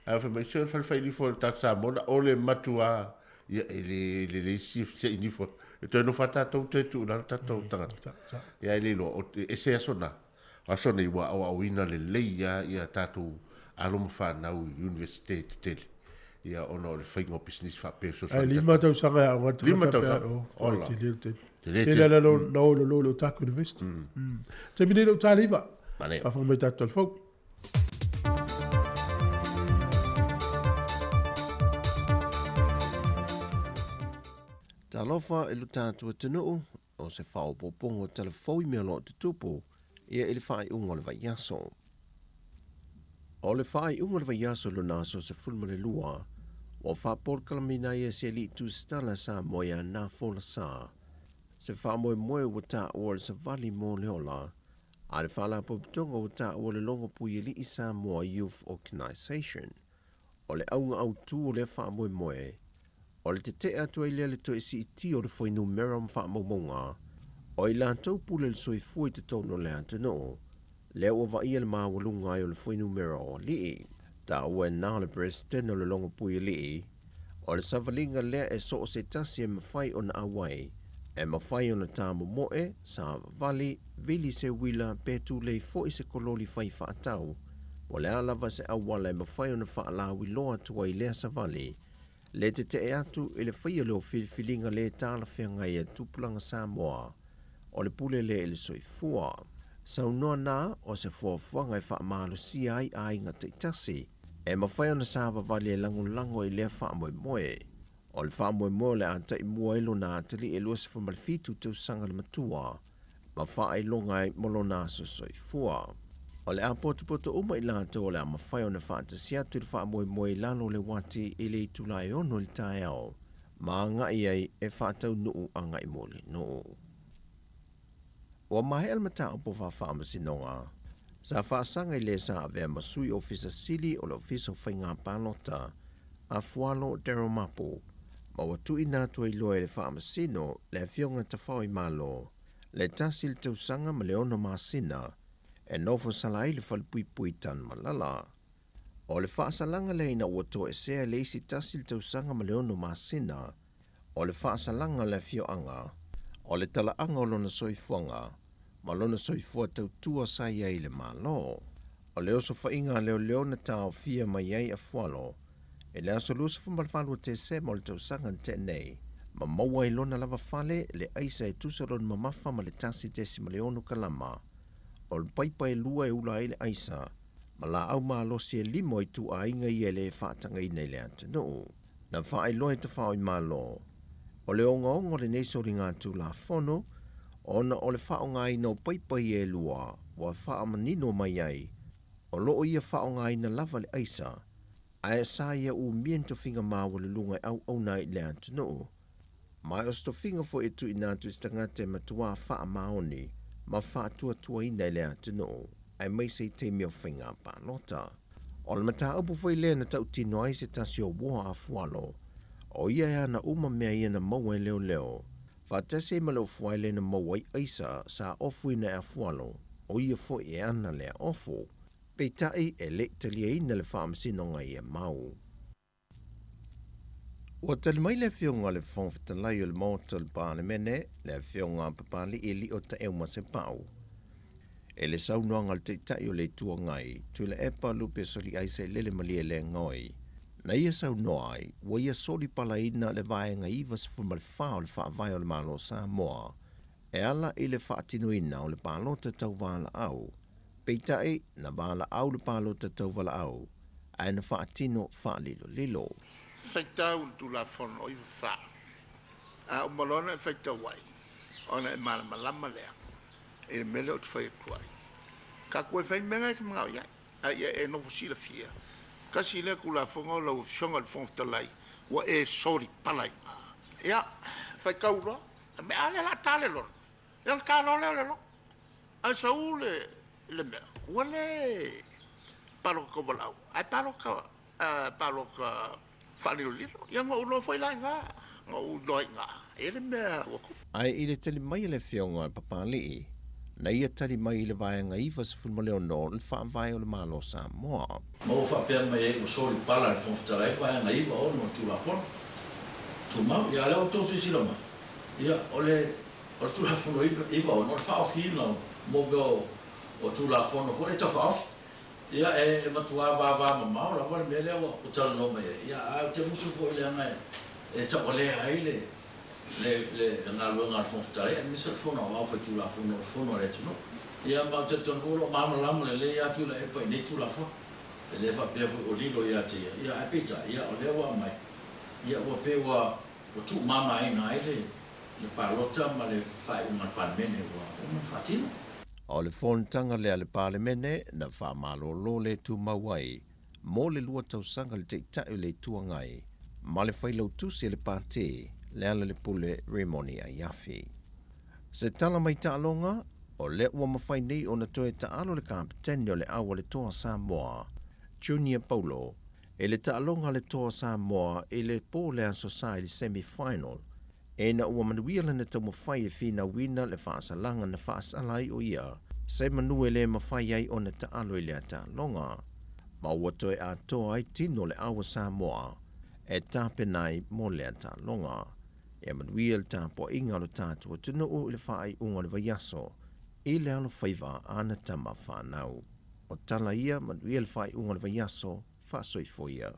F: Ae fai mai se o le fale fainifo o le tatou Samoa na o le matua Ia, e le lelei si se inifo. E toe nofo lava tatou toe tuu i lalo tatou tagata. Ia, e le iloa, e ese aso na. O aso nei ua aoaoina lelei lava ia tatou alo ma fanau i Universite tetele. Ia, ona o le faiga o pisinisi faapea e
B: fesoasoani. Ae 5 tausaga e aoga ai le tagata pe a o,
F: Ola.
B: Tele le taimi. Tele tele ala na o i lalo i le Otago University. Taimi nei i le ota le 9.
F: Manaia.
B: Faafofoga mai tatou Talafou.
G: Talofa i lo tatou atunuu, o se faaopoopoga o tala fou i mea o lo o tutupu ia i le faaiuga o le vaiaso. O le faaiuga o le vaiaso lona aso 12, ua faapolokalameina ai e se alii tusitala Samoa ia Na Folasa se faamoemoe ua taua o le savali mo le ola a le Faalapotopotoga ua taua le Logo Puialii Samoa Youth Organisation. O le auga autu o lea faamoemoe, o le tetee atu ai lea le toe siitia o le fuainumera ma faamaumauga o i latou pule le soifua i totonu o le atunuu, lea ua vaaia le maualuga ai o le fuainumera o alii. Taua e na o le Peresetene o le Logo Puialii, o le savaliga lea e so o se tasi e mafai ona auai, e mafai ona tāmomoe, savavali, vili se uila pe tulei foi se kololi fai faatau, po o le a lava se auala e mafai ona faalauiloa atu ai lea savali, le tetee atu i le faia lea o filifiliga le talafeagai a tupulaga Samoa o le pule lea i le soifua. Saunoa na o se fuafuaga e faamalosia ai aiga taitasi e mafai ona savavali e lagolago i lea faamoemoe. O le faamoemoe o le a taimua ai lona atalii e 27 tausaga le matua ma faailoga ai mo lona aso soifua. O le a potopoto uma i latou o le a mafai ona faatasi atu i le faamoemoe i lalo o le uati i le itula e 6 i le taeao ma agai ai e faataunuu agai mo le nuu. Ua maea le mataupu faafaamasinoga sa faasaga i le sa avea ma sui ofisa sili o le Ofisa o Faiga Palota a Fualo Daryl Mapu ma ua tuuina atu ai loa e le faamasino le Afioga Tafao i Malo le tasi le tausaga ma le ono masina e nofo sala ai le falepuipui Tanumalala. O le faasalaga lea ina ua toesea le isi tasi le tausaga ma le ono masina o le faasalaga a le afioaga, o le talaaga o lona soifuaga ma lona soifua tautua sa i ai i le Malo. O le osofaiga a leoleo na taofia mai ai a Fualo i le aso 28 o Tesema o le tausaga na tea nei, ma maua ai lona lava fale le aisa e tusa lona mamafa ma le 1.6 kalama o le paipa e lua e ula ai le aisa ma laau malosi e lima o ituaiga ia e le faatagaina i le atunuu. Na faailoa e Tafao i Malo, o le ogaoga o lenei soliga Tulafono ona o le faaaogaina o paipa ia e lua ua faamanino mai ai o lo o ia faaaogaina lava le aisa ae sa ia umia ni tofiga maualuluga e auauna ai i le atunuu. Ma o se tofiga foi e tuuina atu i se tagata e matuā faamaoni ma faatuatuaina i le atunuu. aemaise i taimi o faiga palota. O le mataupu foi lea na tautino ai se tasi o uo a Afualo, o ia e ana uma mea ia na maua e leoleo, faatasi ai ma le ofu aele na maua ai aisa sa ofuina e Afualo, o ia foi e ana lea ofu. Peitai e le i taliaina le faamasinoga i ia mau. Ua tali mai le Afioga a le Fofoga Fetalai o le Maota o le Palemene, le Afioga a Papali'i Lio Taeu Masepau, i le saunoaga a le Taitai o le Itu Agai, Tuilaepa Lupe Soliai Sailele Malielegaoi, na ia saunoa ai, ua ia solipalaina le Vaega 94 o le Faavae o le Malo o Samoa e ala i le faatinoina o le palota tauvalaau. Peitai, na valaau le palota tauvalaau, ae na faatino faalilolilo.
J: Faitau le Tulafono 94, a uma loa ona e faitau ai, ona e malamalama lea i le mea lea ou te fai atu ai. Tatou e fai le mea lena e te manao i ai, a ia e nofo silafia, tasi lea Tulafono lau Afioga i le Fofoga Fetalai, ua e solipala i ina. Ia, faitau loa, a lea o le a ta le lola, ia ona ta loa lea o le lola. Ae sau le le mea, ua le palota tauvalaau, ae palota, palota faalilolilo. Ia na ou iloa foi la i ina, na ou iloa ai i ina, e i ai le mea ua tupu.
G: Ae i le tali mai a le Afioga a Papalii, na ia tali mai i le Vaega 96 o le Faavae o le Malo o Samoa.
A: Ma ua faapea mai ai ua soli pala e le Fofoga Fetalai le Vaega 96 o le Tulafono Tumau. Ia a o lea ua outou silasila mai, ia o le O le Tulafono 96, o le faaofiina o mea o Tulafono foi lea tau faaofi. Ia, e matua vavamamao lava le mea lea ua talanoa mai ai, ia, ae ou te musu foi leaga e taualea ai le galuega a le Fofoga Fetalai aemaise o le Fono Aoao Faitulafono, o le Fono a le atunuu. Ia, ma ou te talitonu foi o lo o malamalama lelei lava Tuilaepa i nei Tulafono. E le faapea foi o lilo ia te ia, ia, ae peitai, ia, o lea ua aumai, ia, ua pei ua tuumamaina ai le le palota ma le faaiuga a le Palemene ua uma ona faatino.
G: O le fonotaga lea a le Palemene na faamalolo le tumau ai mo le lua tausaga le Taitai o le Itu Agai ma le Failautusi a le Pati, Lealailepule Rimoni Aiafi. Se tala mai taaloga, o lea ua mafai nei ona toe taalo le Kapeteni o le Au a le Toa Samoa, Junior Paulo, I le taaloga a le Toa Samoa i le po le Aso Sa i le semi final, ina ua manuia lana taumafai e finauina le faasalaga na faasala ai o ia se manu e le mafai ai ona taalo i lea taaloga, ma ua toe atoa ai tino le Aua Samoa e tapena ai mo lea taaloga. Ia manuia le tapuaiga o lo tatou atunuu i le faaiuga o le vaiaso i le alofaiva a ana tama fanau. O tala ia, manuia le faaiuga o le vaiaso, faasoifoia.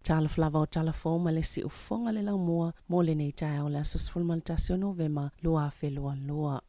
H: Talofa lava o tala fou ma le siufofoga le laumua mo lenei taeao le aso 11 o Novema 2022.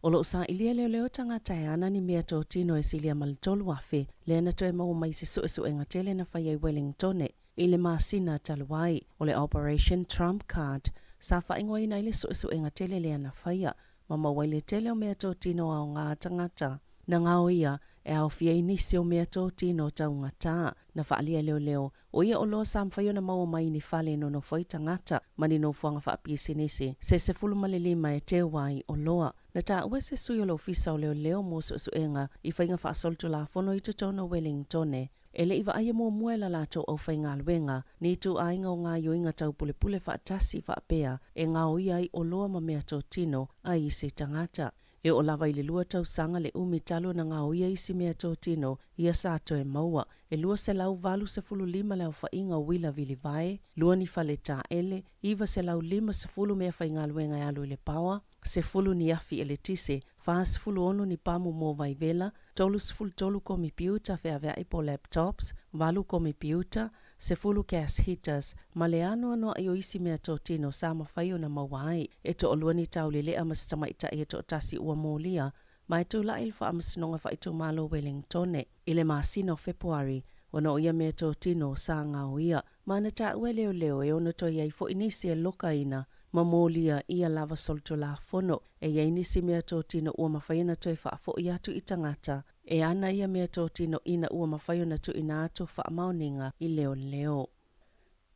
H: O lo o sailia leoleo tagata e ana ni mea totino e silia ma le 3,000 lea na toe maua mai se suesuega tele na faia i Wellingtone i le masina talu ai. O le Operation Trump Card sa faaigoaina ai le suesuega tele lea na faia ma maua ai le tele o mea totino aoga tagata na gaoia e aofia ai nisi o mea totino taugata na faaalia e leoleo O ia oloa sa mafai ona maua mai i ni fale e nonofo ai tagata ma ni nofoaga faapisinisi se 15 e teu ai oloa. Na taua e se sui o le Ofisa o Leoleo mo Suesuega i faiga faasolitulafono i totonu o Wellingtone, e le i vaaia muamua e la latou aufaigaluega ni ituaiga o gaoioiga taupulepule faatasi faapea e gaoia ai oloa ma meatotino a isi tagata. E oo lava i le lua tausaga le umi talu ona gaoia isi meatotino ia sa toe maua, e 285 le aofaiga o uila vilivae, lua ni fale taele, 950 meafaigaluega e alu i le paoa, 10 ni afi eletise, 46 ni pamu mo vaivela, 33 komipiuta feaveai po o laptops, valu komipiuta, 10 gas heaters, ma le anoanoai o isi meatotino sa mafai ona maua ai. E toalua ni taulelea ma se tamaitai e toatasi ua molia ma e tulai i le Faamasinoga Faaitumalo o Wellingtone i le masina o Fepuari ona o ia meatotino sa gaoia. Ma na taua e leoleo e ono toe i ai foi nisi e lokaina ma molia ia lava solitulafono. E i ai nisi meatotino ua mafai ona toe faafoi atu i tagata e ana ia meatotino ina ua mafai ona tuuina atu faamaoniga i leoleo.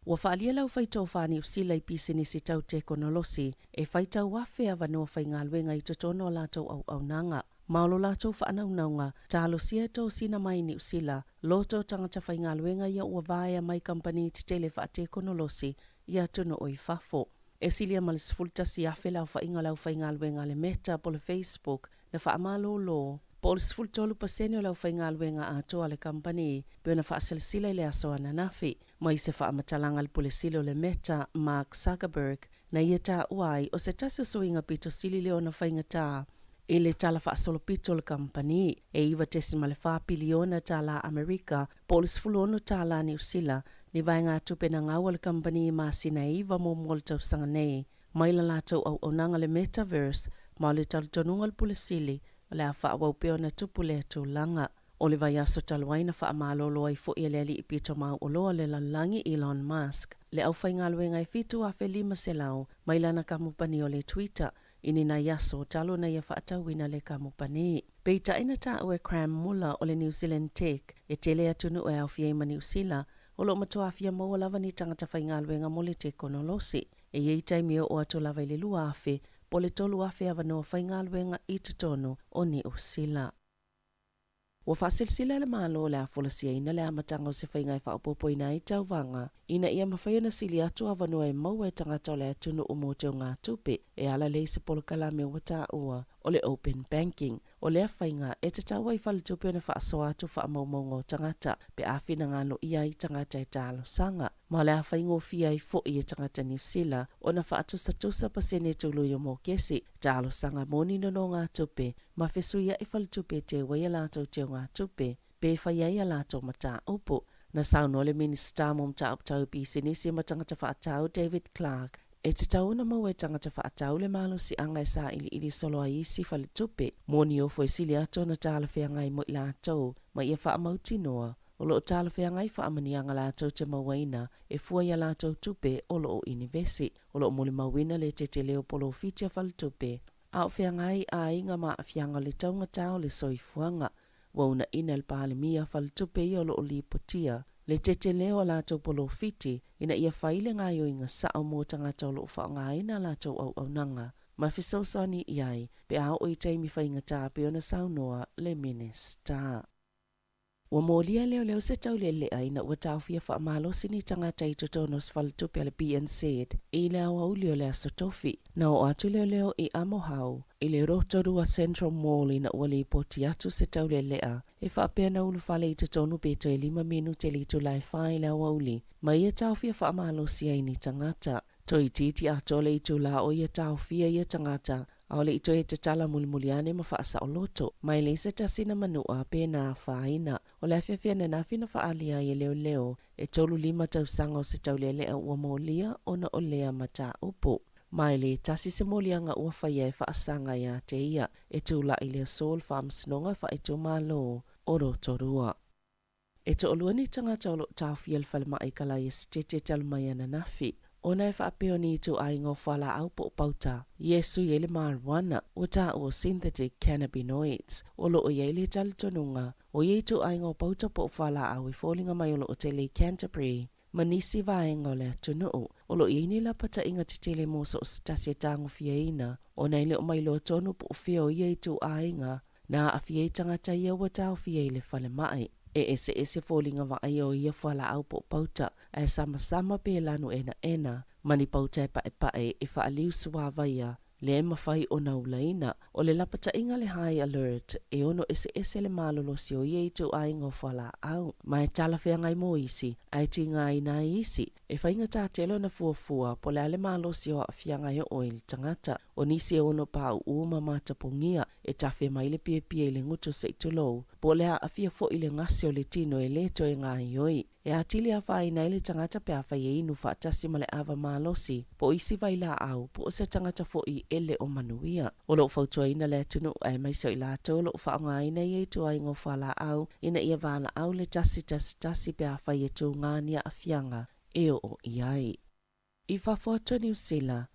H: Ua faaalia le aufaitofa Niu Sila i pisinisi tau tekonolosi e faitau afe avanoa faigaluega i totonu o latou auaunaga. Ma o lo latou faanaunauga, talosia e tosina mai Niu Sila loto tagata faigaluega ia ua vaea mai kamupani tetele faatekonolosi i atunuu i fafo. E silia ma le 11,000 le aofaiga o le aufaigaluega a le Meta po o le Facebook na faamalōlō, po o le 13% o le aufaigaluega atoa a le kamupani, pei ona faasilasila i le aso ananafi. Mai se faamatalaga a le Pule Sili o le Meta, Mark Zuckerberg, na ia taua ai o se tasi o suiga pito sili lea ona faigata i le tala faasolopito o le kamupani, e $9.4 piliona tālā Amerika, po o le 16 tālā Niu Sila, ni vaegatupe na gau a le kamupani i masina e iva muamua o le tausaga nei. Mai la latou auaunaga le Metaverse, ma o le talitonuga o le Pule Sili, o le a faaauau pea ona tupu lea tulaga. O le vaiaso talu ai na faamalolo ai foi e le alii pito mauoloa o le lalolagi Elon Musk le aufaigaluega e 7,500 mai lana kamupani o le Twitter i ni nai aso talu ona ia faatauina le kamupani. Peitai na taua e Cram Muller o le New Zealand Tech e tele atunuu e aofia ai ma Niu Sila o lo o matua aafia maua lava ni tagata faigaluega mo le tekonolosi. E i ai taimi e oo atu lava i le 2,000 po o le 3,000 avanoa faigaluega i totonu o Niu Sila. Ua faasilasila le Malo o le a folasiaina le amataga o se faiga e faaopoopoina ai tauvaga ina ia mafai ona sili atu avanoa e maua e tagata o le atunuu mo teugatupe e ala lea i se polokalame ua taua o le Open Banking. O lea faiga, e tatau ai faletupe ona faasoa atu faamaumauga o tagata pe a finagalo i ai tagata e talosaga. Ma o le a faigofie ai foi e tagata Niu Sila ona faatusatusa pasene tului o mokesi, talosaga mo ni nonogatupe ma fesuiaʻi faletupe e teu ai a latou teugatupe pe fai ai a latou mataupu. Na saunoa le Minisita mo Mataupu Tau Pisinisi ma Tagata Faatau David Clark, e tatau ona maua e tagata faatau le malosiaga e sailiili solo ai isi faletupe mo ni ofo e sili atu ona talafeagai mo i latou ma ia faamautinoa o lo o talafeagai faamanuiaga latou te mauaina e fua i a latou tupe o lo o inivesi. O lo o molimauina le tetele o polofiti a faletupe a o feagai aiga ma aafiaga o le taugata o le soifuaga. Ua uunaina e le Palemia faletupe ia o lo o lipotia le tetele o a latou polofiti ina ia fai le gaoioiga sao mo tagata o lo o faaaogaina a latou auaunaga ma fesoasoani i ai pe a oo i taimi faigata pei ona saunoa le Minisita. Ua molia e leoleo se taulelea ina ua taofia faamalosi ni tagata i totonu o se faletupe a le BNZ i le aoauli o le Aso Tofi. Na oo atu leoleo i Amohau i le Rotorua Central Mall ina ua lipoti atu se taulelea e faapea na ulufale i totonu pe toe lima minute le itula e fa i le aoauli ma ia taofia faamalosi ai ni tagata. Toeitiiti atoa le itula o ia taofia ia tagata ʻAʻole i toe tatala mulimuli ane ma faasaoloto mai le se tasi na manua pe na afaina. O le afiafi ananafi na faaalia ai e leoleo e 35 tausaga o se taulealea ua molia ona o lea mataupu. Ma e le tasi se moliaga ua faia e faasaga iā te ia e tulaʻi i le aso o le Faamasinoga Faaitumalo o Rotorua. E toalua ni tagata o lo o taofia i le falemai kalai esetete talu mai ananafi, ona e faapea o ni ituaiga o fualaau po o pauta i e sui ai le marijuana, ua taua o synthetic cannabinoids. O lo o i ai le talitonuga, o ia ituaiga o pauta po o fualaau e foliga mai o lo o tele i Canterbury ma nisi vaega o le atunuu. O lo o i ai ni lapataiga tetele mo so o se tasi e tagofiaina, ona e le o mailoa tonu po o fea o ia ituaiga Na aafia ai tagata ia ua taofia i le falemai. E eseese foliga vaaia o ia fualaau po o pauta, ae samasama pe lanu enaena, ma ni pauta e paepae e faaliu suāvaia, lea e mafai ona ulaina. O le lapataiga le High Alert, e ono eseese le malolosi o ia ituaiga o fualaau, ma e talafeagai mo isi, ae tigaina ai isi. E faigata tele ona fuafua po o le a le malosi o aafiaga e oo ai i le tagata. O nisi e ono pāuū ma matapogia, e tafe mai le piapia i le gutu se i tulou, po o le aafia foi i le gase o le tino e lē toe gaoioi. E atili afaina ai le tagata pe afai e inu faatasi ma le ava malosi, po o isi vailaau, po o se tagata foi e le o manuia. O lo o fautuaina le atunuu aemaise o i latou o lo o faaaogaina ia ituaiga o fualaau ina ia valaau le 111 pe afai e tūgā ni aafiaga. e oo i ai. I fafo atu o Niu Sila,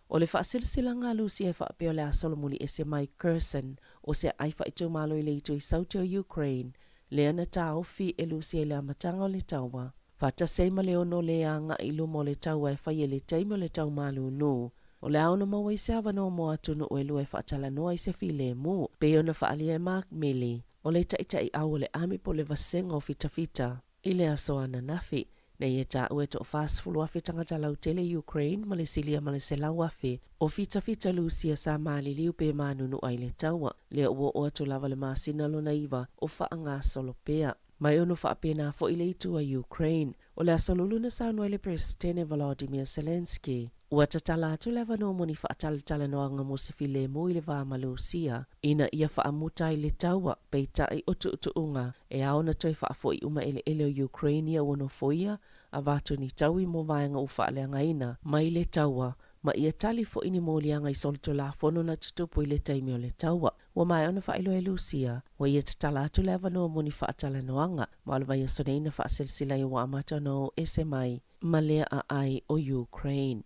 H: o le faasilasilaga a Lusia e faapea o le a solomuli ese mai Kherson o se aai faaitumalo i le itu i saute o Ukraine, lea na taofi e Lusia i le amataga o le taua, faatasi ai ma le ono le agai i luma o le taua e faia i le taimi o le tau malūlū. O le a ono maua ai se avanoa mo atunuu e lua e faatalanoa ai se filemu, pei ona faaalia e Mark Milley, o le taitaiau o le ami po o le vasega o fitafita. I le aso ananafi, nei e taua e toa-40,000 tagata lautele i Ukraine ma le silia ma le 100,000 o fitafita Lusia sa maliliu pe manunua i le taua, lea ua oo atu lava le masina lona iva o faagasolo pea. Ma e ono faapena foi le itu a Ukraine. O le aso Lulu na saunoa ai le Peresetene Volodymyr Zelenskyy, ua tatala atu le avanoa mo ni faatalatalanoaga mo se filemu i le va ma Lusia ina ia faamuta ai le taua, peitai o tuutuuga e ao ona toe faafo'i uma eleele o Ukraine ia ua nofoia, avatu ni taui mo vaega ua faaleagaina mai le taua, ma ia tali fo'i ni moliaga i solitulafono na tutupu i le taimi o le taua. Ua maea ona faailoa e Lusia, ua ia tatala atu le avanoa mo ni faatalanoaga, ma o le vaiaso nei na faaselasela ai ua amata ona o ese mai ma lea aai o Ukraine.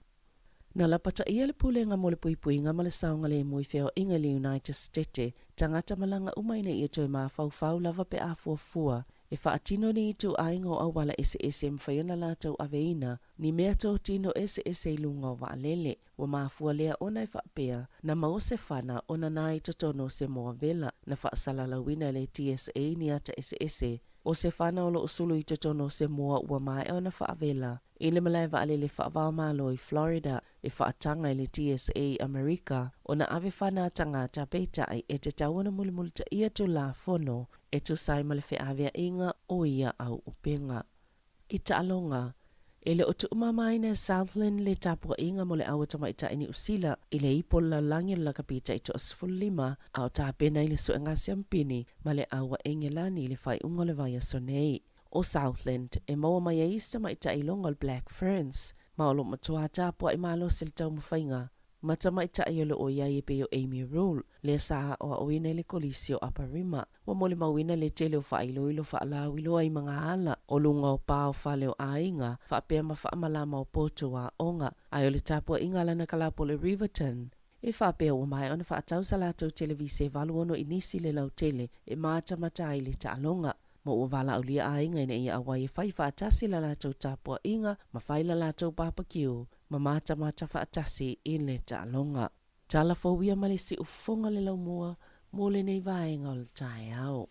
H: Na lapataia le Pulega mo le Puipuiga ma le Saogalemu i Feoaiga i le United Stete, tagata malaga uma ina ia toe mafaufau lava pe a fuafua e faatino ni ituaiga o auala eseese e mafai ona latou aveina ni mea totino eseese i luga o vaalele. Ua mafua lea ona e faapea, na maua se fana ona na i totonu o se moa vela, na faasalalauina e le TSA ni ata eseese o se fana o lo o sulu i totonu o se moa ua maea ona faavela i le malae vaalele faava-o-Malo i Florida e faataga i le TSA i Amerika ona ave fana a tagata peitai e tatau ona mulimulitaia Tulafono e tusa ai ma le feaveaiga o ia auupega. I taaloga, e le o tuumamaina e Southland le tapuaiga mo le aua tamaitai Niu Sila i le ipo o le lalolagi o le lakapi taitoa-15 a o tapena i le suega siampini ma le aua Engelani i le faaiuga o le vaiaso nei. O Southland e maua mai ai isi tamaitai iloga o le Black Ferns, ma o lo o matua tapuai malosi le taumafaiga ma tamaitai o lo o i ai e pei o Amy Rule, lea sa aoaoina i le Kolisi o Aparima. Ua molimauina le tele o faailoilo faalauiloa i magaala o luga o pa o fale o aiga faapea ma faamalama o potu aoga, ae o le tapuaiga a lana kalapu o le Riverton, e faapea ua maea ona faatau sa latou televise e 86 inisi le lautele e matamata ai le taaloga. Ma ua valaaulia aiga ina ia auai e fai faatasi la latou tapuaiga ma fai la latou bapakiu ma matamata faatasi i le taaloga. Tala fou ia ma le siufofoga o le laumua mo lenei vaega o le taeao.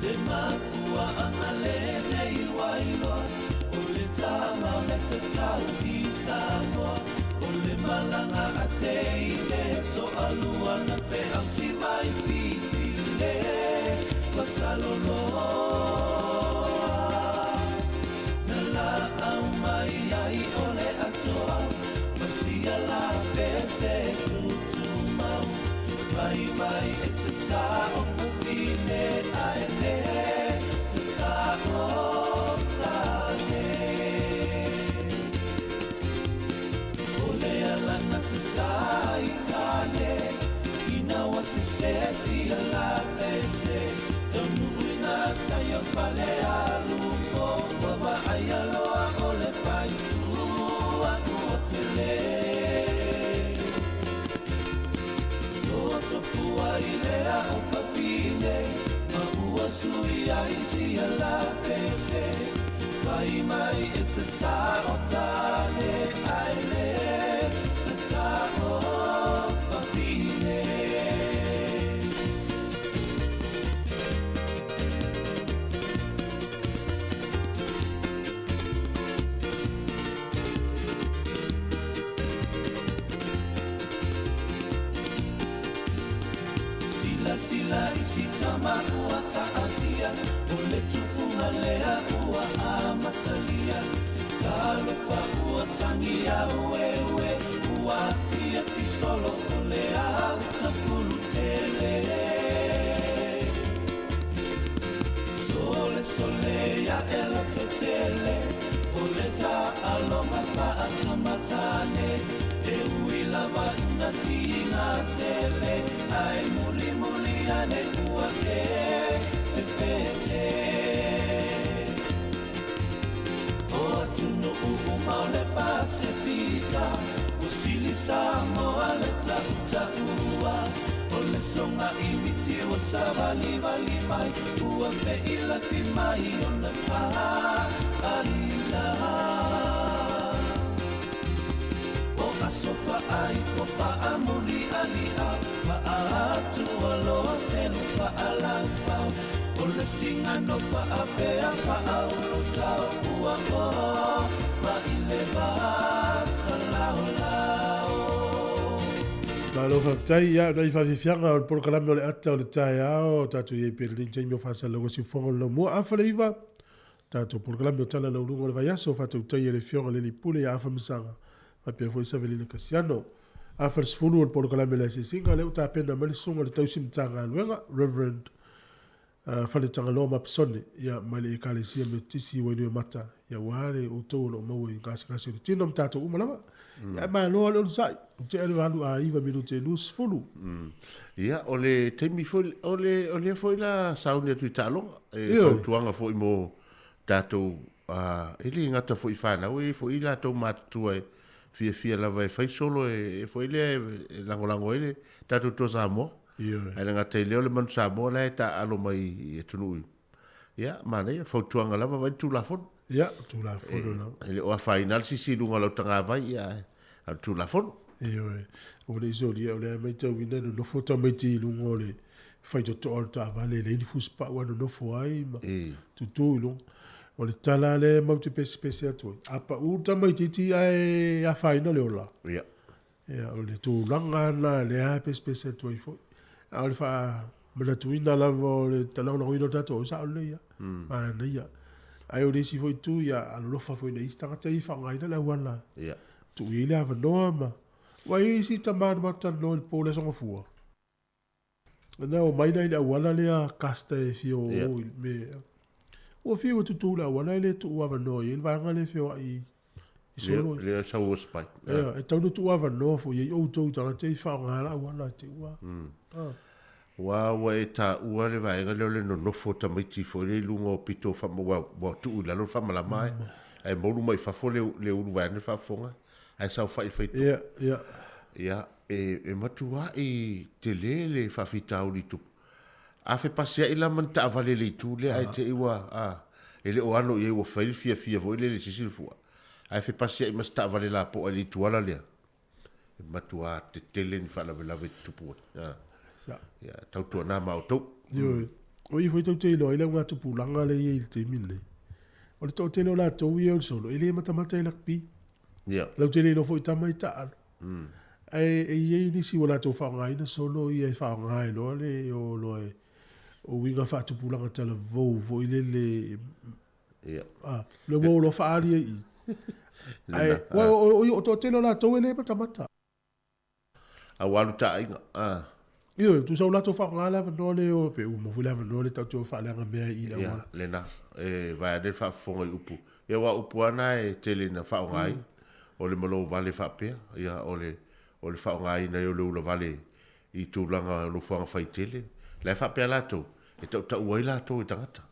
E: Le mafuaaga lenei ua iloa O le tama o le tatau i Samoa O le malaga a teine toalua Na feausi mai Fiti le Pasaloloa Na laau mai ai o le atoa Ma sia la pese tutumau Fai mai e tatā o fafine Ae le tatā o tāne O le ala na tatā i tāne Ina ua sese sia la pese Taunuu i ngā tai o Falealupo Ua vaaia loa o le faisua ua tele Tofua i lea o fafine Ma ua sui ai sia la pese Fai mai e tatā o tāne Ae le tatā o fafine. Silasila i si tama ua taatia, o le tufuga lea ua amatalia. Talofa ua tagi aueue, ua atiati solo o le au tapulu tele. Sole sole ia e loto tele, o le taaloga faatamatane. E ui lava ina tiga tele, ae mulimuli ane ua e fefete. O atunuu uma o le Pasefika, ua sili Samoa le tautaua. O le soga i miti ua savalivali mai, ua feilafi mai ona faaila. O aso faaifo faamulialiau, faaatualoa selu faalaufau. O le sigano faapea faaulutau, ua o mai le vasalaolao.
B: Malo faafetai ia nai faafiafiaga o le polokalame o le ata o le taeao o tatou i ai pea i lenei taimi o faasalalauga siufofoga o le laumua afa le iva tatou polokalame o tala lauluga o le vaiaso faatautai e le Afioga i le Alii Pule ia Afa Masaga faapea foi Savelina Kasiano. Afa le 10 o le polokalame o le asiasiga lea ua tapena mai le susuga i le tausi Matagaluega Reverend Faletagaloa Mapisone ia mai le Ekalesia Metotisi i Wainuiomata ia aua le outou o lo o maua i gasegase o le tino ma tatou uma lava. Ia ae malo lava le onosai, ua tea le 8 a 9 minute e 20.
F: Ia, o le taimi foi, o le, o lea foi la sauni atu i taaloga, e fautuaga foi mo tatou, e le gata foi i fanau, e i ai foi i latou matutua e fiafia lava e fai solo e foi lea e lagolago ai le tatou Toa Samoa. Ae le gata i lea o le Manu Samoa la e taaalo mai i atunuu. Ia, manaia, fautuaga lava vaai le Tulafono.
B: Ia, Tulafono lava.
F: E le o afaina lava le sisi i luga o lau tagavai, ia, ae o le Tulafono.
B: Ioe, ua le i solia, o lea e matauina e nonofo tamaiti i luga o le faitotoa o le taavale, e leai ni fusipau a nonofo ai ma tutu i luga. O le tala lea matou te pesepese atu ai, a pau le tamaitiiti ae afaina le ola.
F: Ia.
B: Ia, o le tulaga lena lea e pesepese atu ai foi. A o le faamanatuina lava o le lagolagoina o le tatou au, sao lelei lava, manaia. Ae o le isi foi itu, ia alolofa foi i nai isi tagata ia e faaaogaina le auala, tuu i ai le avanoa ma... Aua e i ai isi tama na matou talanoa i le po o le Aso Gafua, na omai la i le auala lea Custer e fia o i le mea. Ua fiu e tutu i le auala e le tuu avanoa i ai le vaega lea e feoai i solo.
F: Lea sau o Spike.
B: Ia, e tatau ona tuu avanoa foi i ai outou tagata e faaaoga le auala te ua.
F: Ua ua e taua le vaega lea o le nonofo o tamaiti foi lea i luga o pito wha, ua, ua tuu i lalo le faamalama ae moulu mai fafo le, le ulu vaeane le faafofoga ae saofai i le faitotoa.
B: Ia, ia.
F: Ia, e, e matuai tele le faafitauli i tupu. A fepasia'i la ma ni taavale i le itu lea ae te i ua, a, e le o alo i ai ua fai le fiafia foi lele i se isi le fua, ae fepasia'i ma se taavale lapoa i le ituala lea, e matuā tetele ni faalavelave e tutupu ai. A, ia, tautuana ma outou.
B: Ioe. O i foi tou te iloa ai le augatupulaga lea e i ai i le taimi lenei. O le toatele o latou ia o le solo, e le matamata i rugby.
F: Ia.
B: Lautele iloa foi tama i taaalo. Ae e i ai nisi ua latou faaaogaina solo ia e faaaoga ai loa le o loa e o uiga faatupulaga talavou foi lele.
F: Ia.
B: A, le ua o loa faaali ai i i. Ae, ua o, o, o toatele o latou e le matamata.
F: A ua alu taaiga, a.
B: Ioe, tusa ua latou faaaoga le avanoa lea o, pe uma foi le avanoa lea tatou te o faaleaga mea i le auala.
F: Ia, lena. E vaeane le faafofoga i upu. Ia, aua o upu lava na e tele ina faaaoga ai, o le malo vale faapea, ia, o le, o le faaaogaina ai o le ula vale i tulaga o nofoaga faitele. La e faapea latou, e tautaua ai latou e tagata.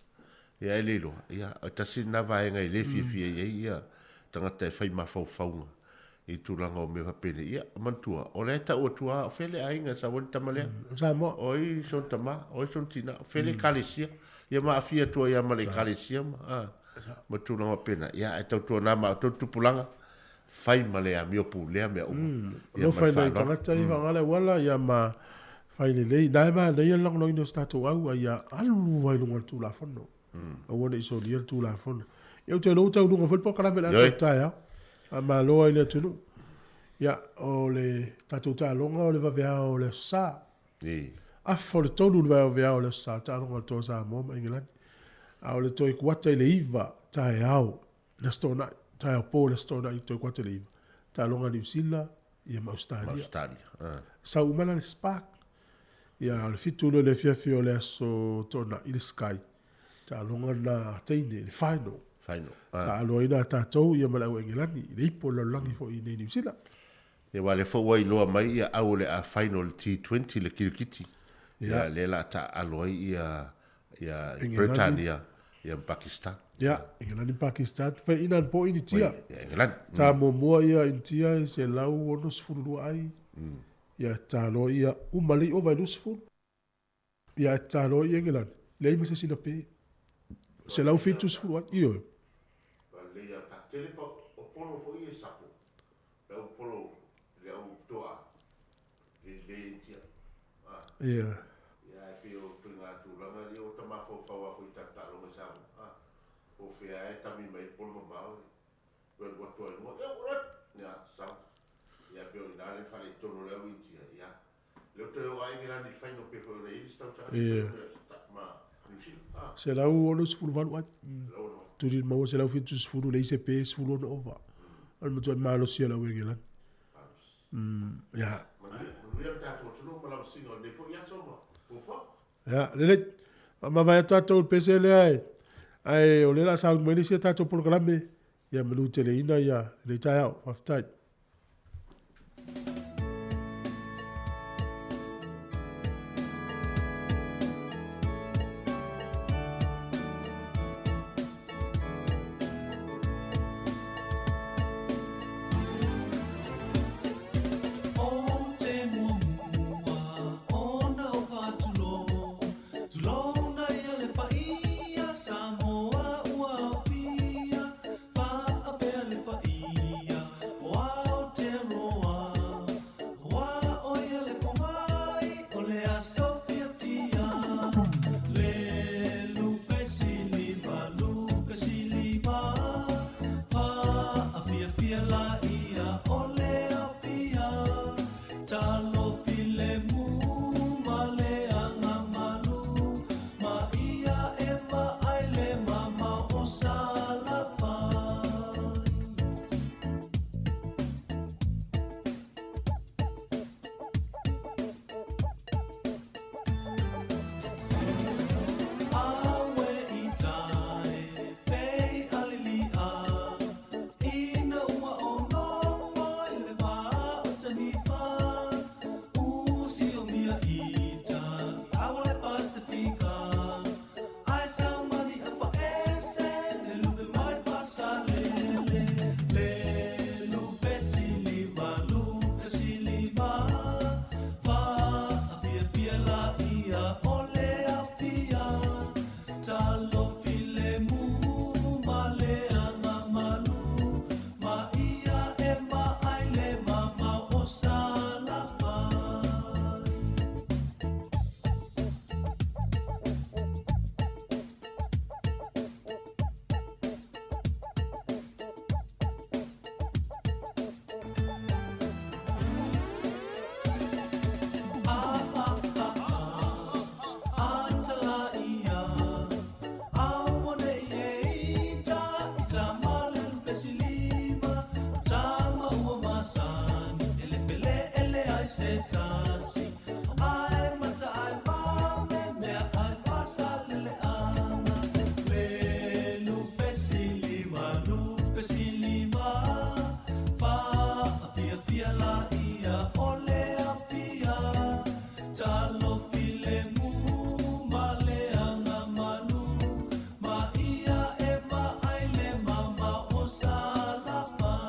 F: Ia, e le iloa, ia, e tasi lena vaega e le fiafia i ai ia tagata e fai mafaufauga i tulaga o mea faapenei. Ia, manatua, o la e tau atu lava, o fea le aiga e sau ai le tama lea?
B: O Samoa.
F: O ai sona tama, o ai sona tina, o fea le ekalesia? Ia ma aafia atu ai lava ma le ekalesia ma, a, ma tulaga faapena. Ia, ae tautuana ma outou tupulaga, fai ma le amio pulea mea uma.
B: Ia, ma le faaaloalo. Alofa i nai tagata ia faaaoga le auala, ia ma fai lelei. Na e manaia le lagolagoina o se tatou au, a ia alu lava i luga o le Tulafono. Aua ne i solia le Tulafono. Ia ou te iloa ua taunuuga foi le polokalame o le ata o le taeao. Faamalo ai i le atunuu. Ia, o le tatou taaloga o le vaveao o le Aso Sa. Afa o le tolu i le vaeaoveao o le Aso Sa, taaloga a le Toa Samoa ma Engelani. A o le toe kuata i le 9 taeao i le Aso Toonai, taeao po i le Aso Toonai toe kuata i le 9, taaloga a Niu Sila ia ma Ausetalia.
F: Australia. Ah.
B: Sau uma la le Spark. Ia, o le 7 loa i le afiafi o le Aso Toonai i le Sky. Taaloga na a teine i le final.
F: Final. Ah.
B: Taaloina a tatou ia ma le au Engelani i le ipu o le lalolagi foi i nei Niu Sila.
F: Ia aua lea foi ua iloa mai ia au o le a final le T20 le kirikiti. Ia lea la taaalo ai ia ia Britania ia ma Pakistan.
B: Ia, Engelani ma Pakistan. Fai ina po Initia.
F: Ia Engelani.
B: Ta muamua ia Initia e 162 ai. Ia tatalo ia uma lei ova i 20. Ia tatalo ia Engelani. Leai ma se isi na pe. 170 ai. Ioe.
F: Lelei a tele pa o polo foi e sapo. Le au polo, le au toa, le le Initia.
B: Ia.
F: Ia e pei o tuiga tulaga ia o ta mafaufau a foi i tatou taaloga i Samoa. Po o fea e tami mai ai le polo mamao e toe alu atu ai luga, ia ua ia sau. Ia pei o i ina le faaletonu o le au Initia, ia. Lea ua toe oo lava Engelani i le final pei foi ona i ai le isi tausaga ma Niu Sila.
B: 168 ai. Tuli le maua 170 leai se pe 16 ova. O le matuai malosi o le au Engelani. Ia.
F: Manuia le tatou atunuu ma lavasiga o lenei foi aso ma fuafuaga.
B: Ia, lelei. Faamavae atu tatou i le pese lea e, ae o lea o le a sauni mai le isi a tatou polokalame. Ia manuteleina ia lenei taeao. Faafetai.
E: O te muamua ona o faatulou, tulouna ia le paia Samoa ua aofia, faapea le paia o Aotearoa. Ua o ia le pomai o le aso fiafia, le lupe silima, lupe silima, faafiafia laia o le aofia, talofi le mu ma le agamalu, ma ia e vaai le mamao o Salafai. Awe i tae, pei alilia, ina ua o nofo i le vā o Tanifa, usiomia ita, i awa le Pasifika, ai saumani a faese, le lupe mai fasalele, le lupe silima, lupe silima, faafiafia laia o le aofia, talofi le mu ma le agamalu, ma ia e vaai le mamao o Salafai. Se tasi, ai mata ai mame, mea ai fasalele ana. Le lupe silima, lupe silima, faafiafia laia o le aofia, talofi le mu ma le agamalu, ma ia e vaai le mamao o Salafai.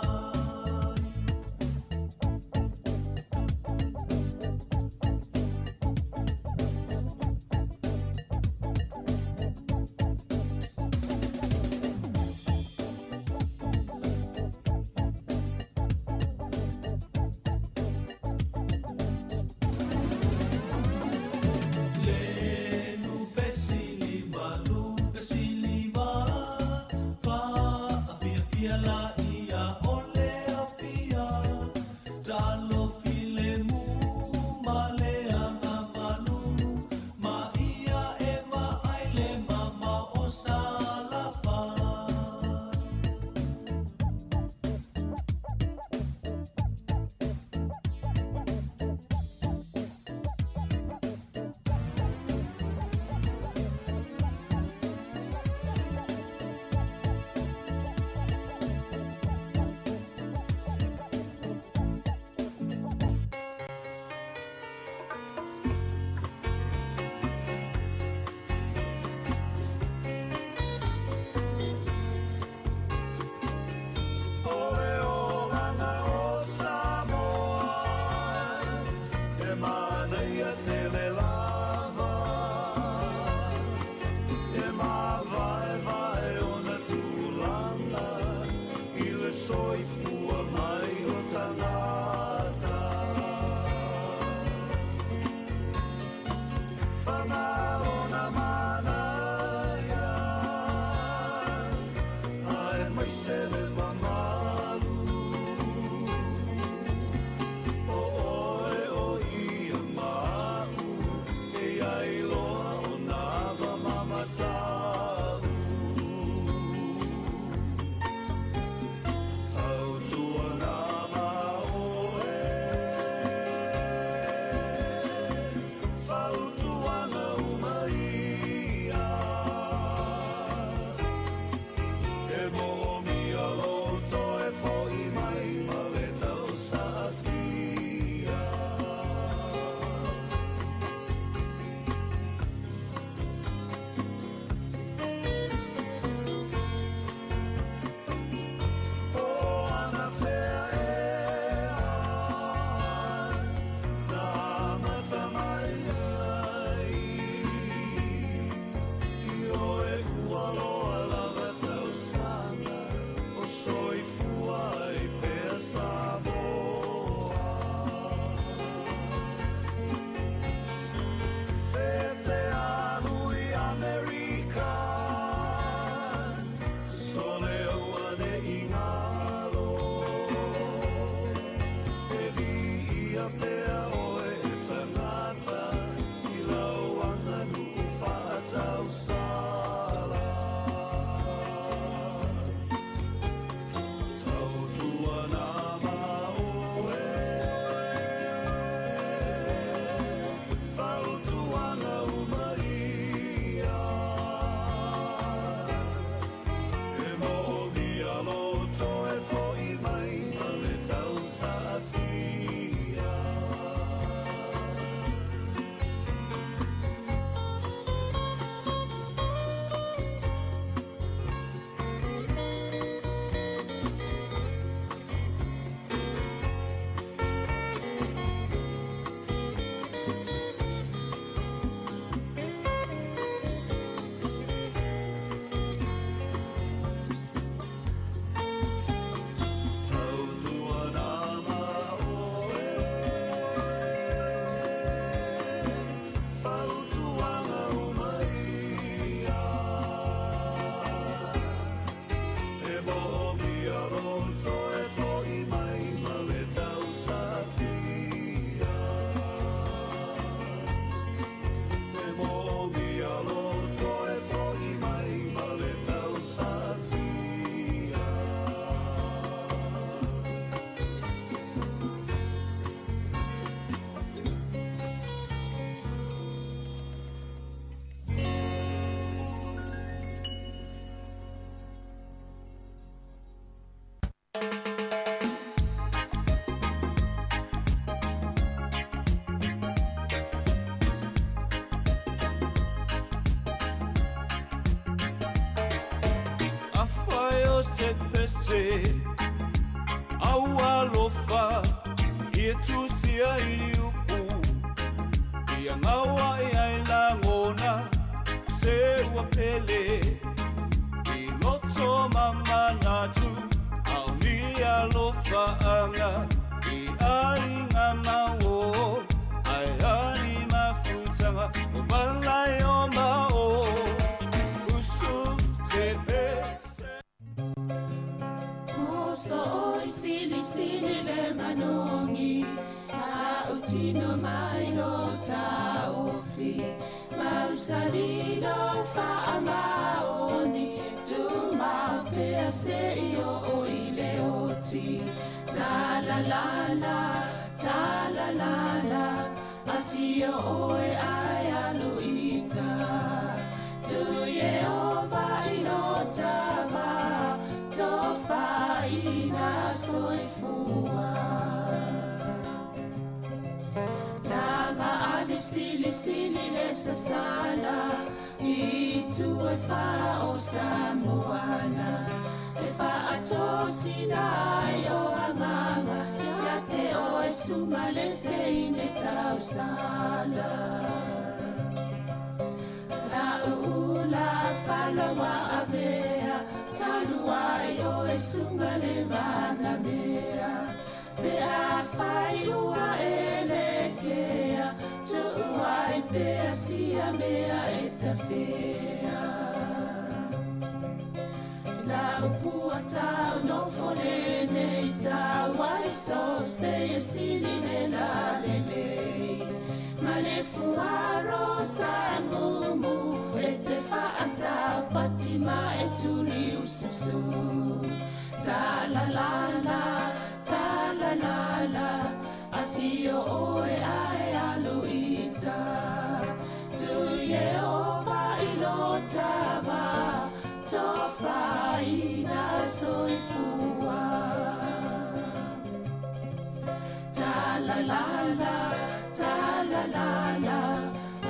E: sepese au alofa ia tusia i liupu ia gaua i ai lagona se ua pele i loto mamanatu au ni alofaaga i aiga mauō ae ali mafutaga o valae o maō usu tepese.
K: Moso oi sili sili le manongi Ta utino mai lo taofi Mausali lo faamaoni Tu maupea se i o i le oti Ta la la la, ta la la la Afio oe ai alu ita Tu Yehova i lo tava Tofaina soifua Langa ali sili sili le sasala I tu e wha o Samoana E wha atosina ai o anganga Ia te o e sunga le te ine tausala La uula falawa avea Talua i o e sunga le mana mea Pe a whai ua e le kea Tuua i pea sia mea e tawhea La upua tau no fole nei tau Wai so se e sili le la le le Ma le fuaro sa mumu E te whaatau pati ma e tuli ususu Ta la la la, ta la la la Afio oe ae alu ita Tu Yehova i lo tava Tofaina soifua Ta la la la, ta la la la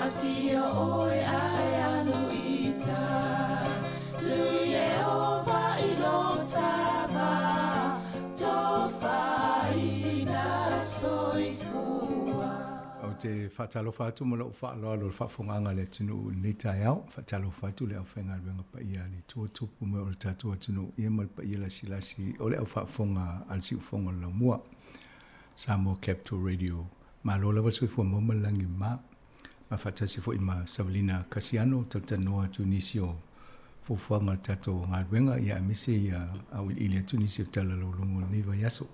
K: Afio oe ae alu ita Tu Yehova i lo tava Tofaina soifua.
L: Ou te faatalofa atu ma lou faaaloalo i le faafofogaaga a le atunuu i lenei taeao. Faatalofa atu le aufaigaluega paia a le Atua tupu mai o le tatou atunuu ia ma le paia lasilasi o le aufaafofoga a le Siufofoga o le Laumua, Samoa Capital Radio. Malo lava le soifua maua ma le lagi mama. Ma faatasi foi ma Savalina Kasiano, talatalanoa atu i nisi o fuafuaga o le tatou galuega ia aemaise ia auiliili atu nisi o tala laulogo o lenei vaiaso.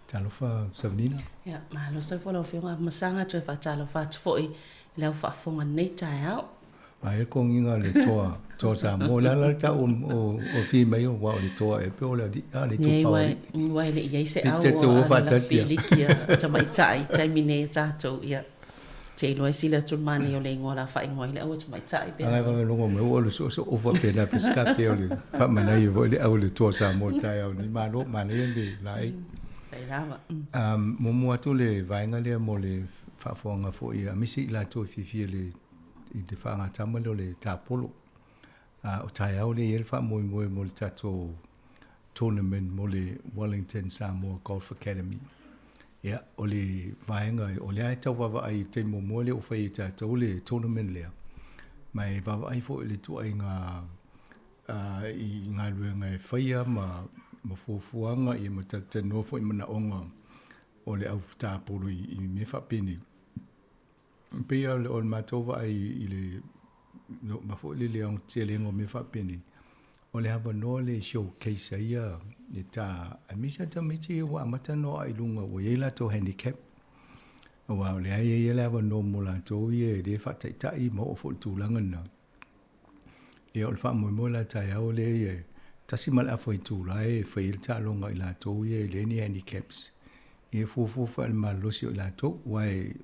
L: Talofa Savalina.
H: Ia, malo soifua lau Afioga Masaga, toe faatalofa atu foi i lau faafofoga i lenei taeao.
L: Ai le kogiga o le toa, toa Samoa. O le a la le tau o fi mai o wa o le toa e pe o le alii, a le itupa o alii.
H: Ua e le i ai se au o a la piliki a tamaitai i taimi nei e tatou, ia. Te iloa e sili atu le manaia o le igoa o le a faaigoa ai le aua tamaitai pe a.
L: Agai vave logo mai ua le soosoo faapena pesika pe o le faamanaia foi le au o le toa Samoa i le taeao nei. Malo, manaia le laei.
H: Faafetai lava.
L: Muamua atu le vaega lea mo le faafofoga foi a misi i latou e fiafia i le i le faagatama lea o le tapolo. O taeao lea e i ai le faamoemoe mo le tatou tournament mo le Wellington Samoa Golf Academy. Ia, o le vaega, o lea e tau vaavaai i le taimi muamua lea ua fai e tatou le tournament lea, ma e vaavaai foi i le ituaiga i galuega e faia ma fuafuaga ia ma talatalanoa foi i manaoga o le au tapolo i mea faapenei. E pei o le matou vaai i le ma foi le le aotelega o mea faapenei, o le avanoa lea e showcase ai ia ta, aemaise lava tamaiti ia ua amata ona oo i luga ua i ai latou handicap. Aua o lea e i ai le avanoa mo latou ia e le faataitai ma oo foi i le tulaga lena. Ia o le faamoemoe la taeao lea ia e tasi ma le afa itula e fai ai le taaloga i latou ia e leai ni handicaps. Ia e fuafua foi le malolosi o i latou, aua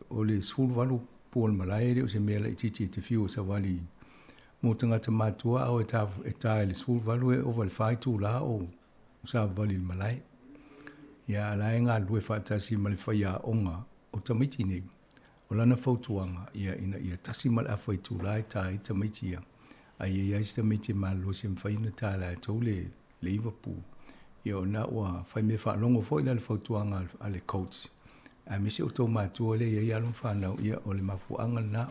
L: o le 18 pua o le malae e le o se mea laitiiti e te fiu e savali mo tagata matutua a o e ta e ta i le 18 e ova i le 4 itula o savavali i le malae. Ia a la e galulue faatasi ma le faiaoga o tamaiti nei. O lana fautuaga, ia, ina ia tasi ma le afa itula e ta ai tamaiti ia, a ia i ai se tamaiti e malolosi e mafai ona ta e latou le, Liverpool. Ia o na ua fai mea faalogo foi la le fautuaga a le coach aemaise o outou matua lea e i ai alo ma fanau, ia o le mafuaaga lena.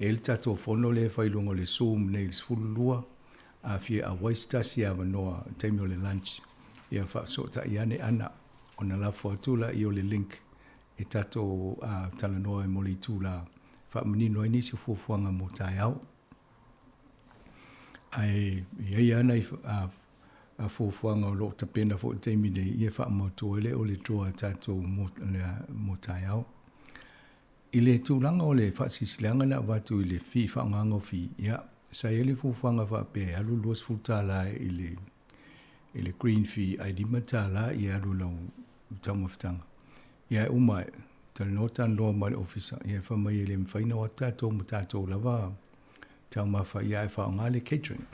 L: E i ai le tatou fono lea e fai i luga o le Zoom nei i le 12, a fia auai se tasi avanoa i le taimi o le lunch, ia faafesootai ane ana ona lafo atu laia o le link e tatou talanoa ai mo le itula e faamanino ai nisi o fuafuaga mo taeao. Ae i ai lava nai fuafuaga o lo o tapena foi i le taimi nei ia e faamautu ai le o le draw a tatou mo taeao. I le tulaga o le faasilasilaga na avatu i le fee faaaogaga o fee, ia, sa i ai le fuafuaga faapea e alu le $20 i le green fee ae $5 ia e alu i lau taumafataga. Ia ae uma ae, talanoa talanoa ma le ofisa, ia e fai mai e le mafai ona o atu tatou ma tatou lava taumafa, ia ae faaaoga le catering.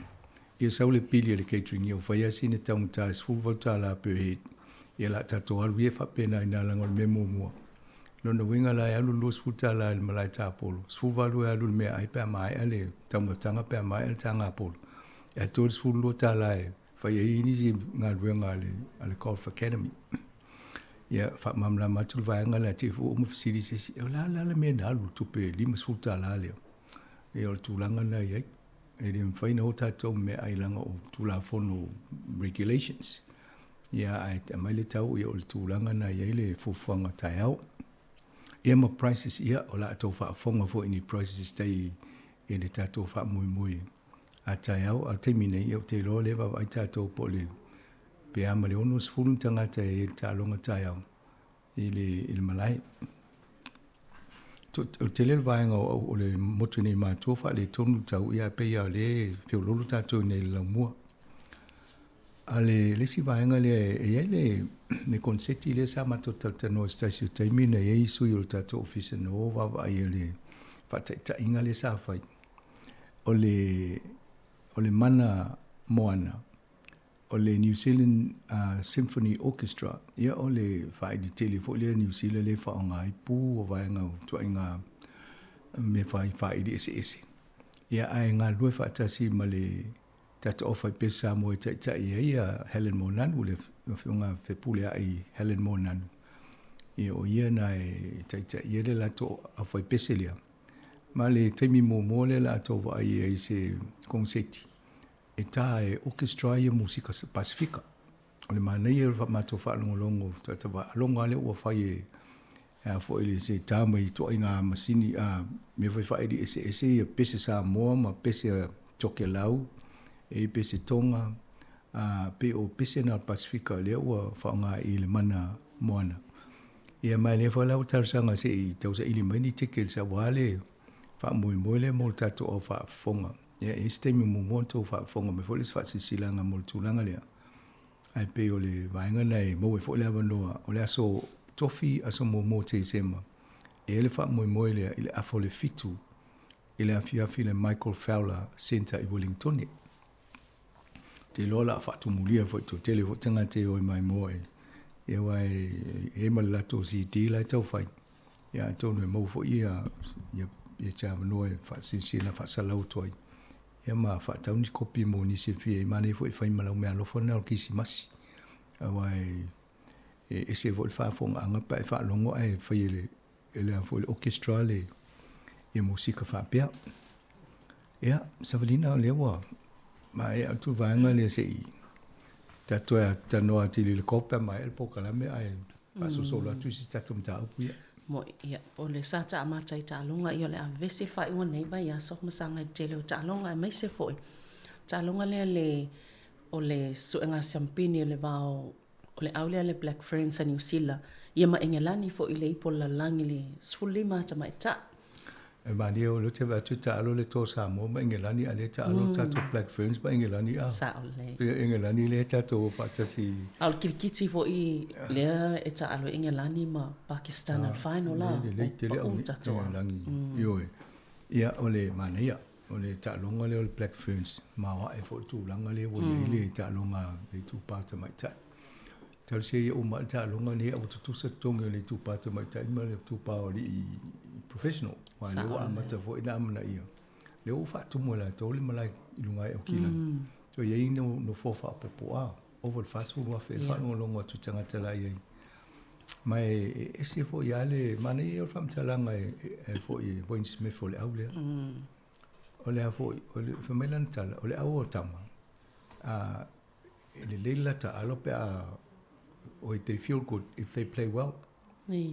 L: Ia sau le pili a le catering, ia ua fai lava sina taugata e $18 per head, ia o le a tatou alu ia faapena i ina leaga o le mea muamua. Lona uiga la e alu le $20 i le malae tapolo, 18 e alu i le meaai pe a maea le taumafataga pe a maea le taga polo, ae totoe le $12 e fai ai nisi galuega a le Golf Academy. Ia, faamalamalama atu le vaega lea, te i foi ua uma fesili se isi, o le a la le mea na alu le tupe $50 lea? Ia, o le tulaga lena e i ai. E le mafai ona o tatou ma meaai leaga o Tulafono regulations. Ia, ae aumai le tau, ia o le tulaga lena e i ai le fuafuaga taeao. Ia ma prices, ia, o le a outou faafofoga foi i ni prices tai i le tatou faamoemoe a taeao. A o le taimi nei, ia ou te iloa o lea e vaavaai tatou po o le pe a ma le 60 ni tagata e i ai i le taaloga taeao i le, i le malae. O le tele o le vaega o le motu nei matua faaletonu le tau, ia pei lava o lea e feoloolo tatou i inei i le laumua. A le, le isi vaega lea e i ai le, le konseti lea sa matou talatalanoa i se tasi o taimi na i ai sui o le tatou ofisa na o vaavaai i le faataitaiga lea sa fai. O le, o le mana moana, o le New Zealand Symphony Orchestra, ia o le faaili tele foi lea Niu Sila lea e faaaoga ai pu o vaega o ituaiga mea fai faaili eseese. Ia ae galulue faatasi ma le tatou aufaipese Samoa e taitai ai ia Helen Monanu, le afioga Fepuleai Helen Monanu. Ia o ia na e taitai ai le latou aufaipese lea. Ma le taimi muamua lea la tou vaai ai i se koneseti e tā e orchestra ia musika Pasifika. O le manaia o le matou faalogologo tagata faalogo lava lea ua fai e a foi le se tā mai ituaiga masini a mea foi faaili eseese ia pese Samoa ma pese Tokelau e pese Tonga a pei o pese na o le Pasifika lea ua faaaoga i le mana moana. Ia ma lea foi la ua talosaga se i tausaili mai ni tickets aua le faamoemoe lea mo le tatou au faafofoga. Ia, e i ai se taimi muamua ona outou faafofoga mai foi le isi faasilasilaga mo le tulaga lea. Ae pei o le vaega lena e maua ai foi le avanoa, o le aso Tofi, aso muamua o Tesema, e i ai le faamoemoe lea i le afa o le 7 i le afiafi i le Michael Fowler Centre i Wellingtone. Ou te iloa o le a faatumulia foi, toatele foi tagata e o e maimoa i, ia aua e i ai ma le latou CD la e tau fai. Ia atonu e maua foi ia ia ia te avanoa e faasilasila faasalau atu ai. Ia ma faatau ni kopi mo nisi e fia i manaia foi e fai ma lau meaalofa lena o le Kerisimasi. Aua e e ese foi le faafofogaaga pe a e faalogo ae fai e le e le a foi le orchestra le ia musika faapea. Ia, Savalina, o lea ua maea atu le vaega lea se i tatou talanoa atili i le kope a maea le polokalame ae faasolosolo atu isi tatou mataupu ia.
H: Mo'i, ia, o le sa taamata i taaloga, ia o le avese faaiuga o lenei vaiaso ma saga i le tele o taaloga, aemaise foi taaloga lea le o le suega siampini o le va o o le au lea le Black Ferns a Niu Sila, ia ma Engelani foi i le ipu o le lalolagi i le 15 tamaitai.
L: E malie o lea ou te vaai atu e taalo le toa Samoa ma Engelani a o lea e taalo le tatou Black Ferns ma Engelani a.
H: Sao lelei.
L: Pei o Engelani lea tatou o faatasi.
H: A o le kilikiti foi lea e taalo ai Engelani ma Pakistan i le final la.
L: Lelei tele
H: au
L: Engelani. Ioe. Ia o le manaia o le taaloga lea o le Black Ferns maoae foi le tulaga lea ua i ai le taaloga a le itupa tamaitai. Talosia ia uma le taaloga lenei a ua tutusa totogi o le itupa tamaitai ma le itupa o alii professional. Aua lea ua amata foi ona amanaia. Lea ua faatumu e latou le malae i luga ae o Kilani. Toe i ai nofoa faaopoopo a ova i le 40,000 e faalogologo atu i tagata la i ai. Ma e ese foi lava le manaia ia o le faamatalaga e foi e Wayne Smith o le au lea. O le a foi, o le, fai mai lana tala, o le au o tama, a, e lelei le latou taaalo pe a, oi, they feel good if they play well.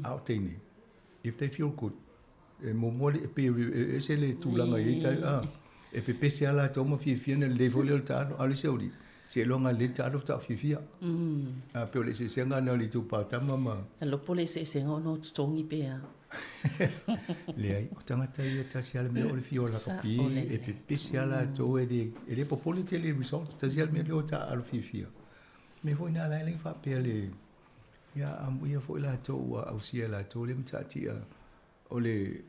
L: A o teine, if they feel good, e muamua le, e pei e ese le tulaga i ai tai, a, e pepese lava latou ma fiafia ona lelei foi lea o le taalo. A o le isi auli, seiloga lelei le taalo faatoa fiafia. A, pei o le eseesega lena o le itupa o tama ma...
H: E lopo le eseesega ona o totogi pe a.
L: Leai, o tagata ia tasi lava le mea o le fia o lakapi, e pepese lava latou, e le, e le popole tele i results, tasi lava le mea lea o taaalo fiafia. Mea foi na ala ai faapea le, ia, amuia foi latou ua ausia e latou lea mataatia o le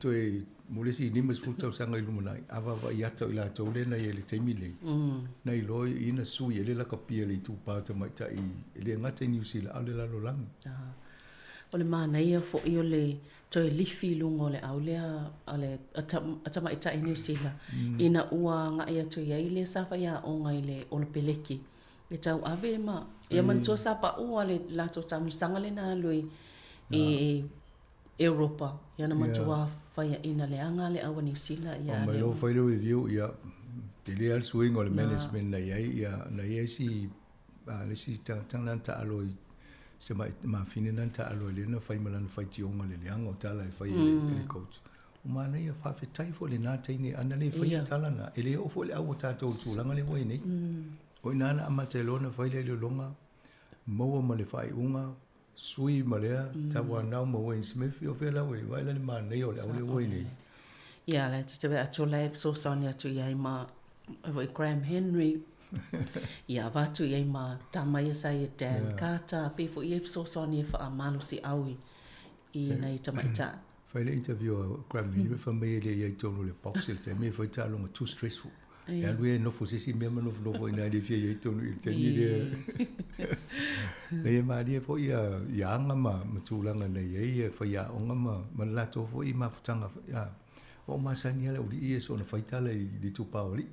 L: toe mo le isi 50 tausaga i lumanai, a vaavaai ata o i latou lea na i ai i le taimi lenei, na iloa i na sui ai le lakapi a le itupa o tamaitai e le gata i Niu Sila a o le lalolagi.
H: O le manaia foi o le toe lifi i luga o le au lea a le a tamaitai Niu Sila ina ua agai atu i ai le sa faiaoga i le Olopeleki e tauave ma ia manatua sa pau le latou taamilosaga lea na alu i Europa ia na matua faiaina leaga le au a Niu Sila
L: ia Mai loa fai le review ia tele lava le suiga o le management na i ai ia na i ai isi le isi tagata na taalo i se mafine na taalo i lea na fai ma lana faitioga i le leaga o tala e fai e le coach. O manaia faafetai foi i lena teine ana le faia tala na e le oo foi le au o tatou i le tulaga lea ua i ai nei. O i ina na amata ai loa ona fai le iloiloga maua ma le faaiuga sui ma lea Tauanau ma Wayne Smith o fea la ua i ai vaai la le manaia o le au lea ua i ai nei.
H: Ia la te te atu la e fesoasoani atu i ai ma foi Graham Henry ia avatu i ai ma tama ia sa ia Dan Carter pei foi ia fesoasoani e faamalosiau i nai tamaitai.
L: Fai le interview a Graham Henry fai mai e le i ai i totonu o le box i le taimi e fai taaloga too stressful. E alu ia e nofo i se isi mea ma nofonofo i ina e le fia i ai totonu i le taimi lea. Leai e malie foi ia ia aga ma ma tulaga na i ai ia faiaoga ma ma le latou foi mafutaga ua ou masani lava le aualii ia soona fai tala i le itupa o alii.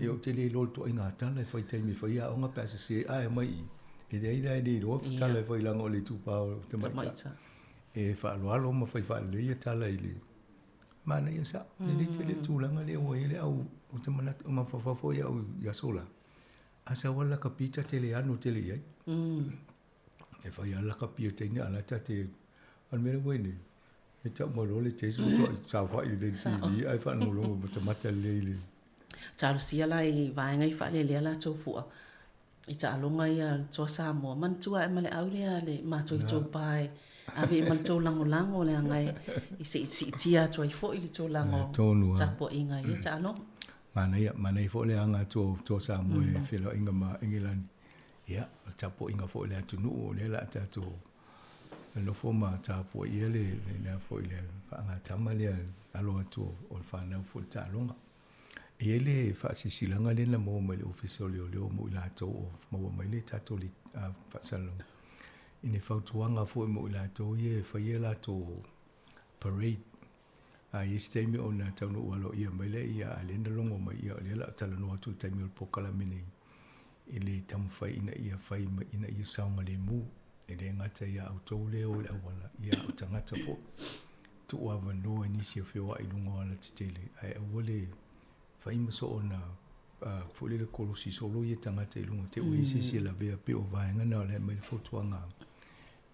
L: Ia ou te le iloa le ituaiga tala e fai i taimi e fai aoga pe a sese ae mai i i. E leai la e le iloa tala e fai leaga o le itupa o tamaitai. E faaaloalo ma fai faalelei ia tala i le manaia sao. Lelei tele le tulaga lea ua i ai le au, ou te manatu, mafaufau foi au i aso la, a sau lava le lakapi ta te le ano tele i ai. E fai lava le lakapi a teine a o la ta te, a o le mea lea ua i ai nei, e tau mai loa le test ua matua saofai lelei i le TV ae faalogologo matamata lelei i le.
H: Talosia la i vaega i faalelea latou fua i taaloga ia a le Toa Samoa, manatua ae ma le au lea a le matou itupa e ave i ma le tou lagolago leaga e se i siitia atu ai foi le tulaga o tapuaiga i ia taaloga.
L: Manaia, manaia foi le aga atu o Toa Samoa i feloaiga ma Engelani. Ia, o le tapuaiga foi a le atunuu o lea o le a tatou nofo ma tapuaia le le foi le faagatama lea alo atu o le fanau foi i le taaloga. E i ai le faasilasilaga lea na maua mai le Ofisa o Leoleo mo i latou o maua mai le tatou faasalalauga i ni fautuaga foi mo i latou ia e faia latou parade. A i ai se taimi ona taunuu aloaia mai lea ia a o lea na logo mai ia o lea o le a talanoa atu i le taimi o le polokalame nei i le taumafai ina ia fai ina ia saogalemu. E le gata ia outou lea e o i le auala, ia a o tagata foi. Tuu avanoa i nisi e feoai i luga o alatetele, ae aua le fai ma soona foi lele kolosi solo ia tagata i luga te ua i ai se isi e lavea pei o vaega na o la e aumai le fautuaga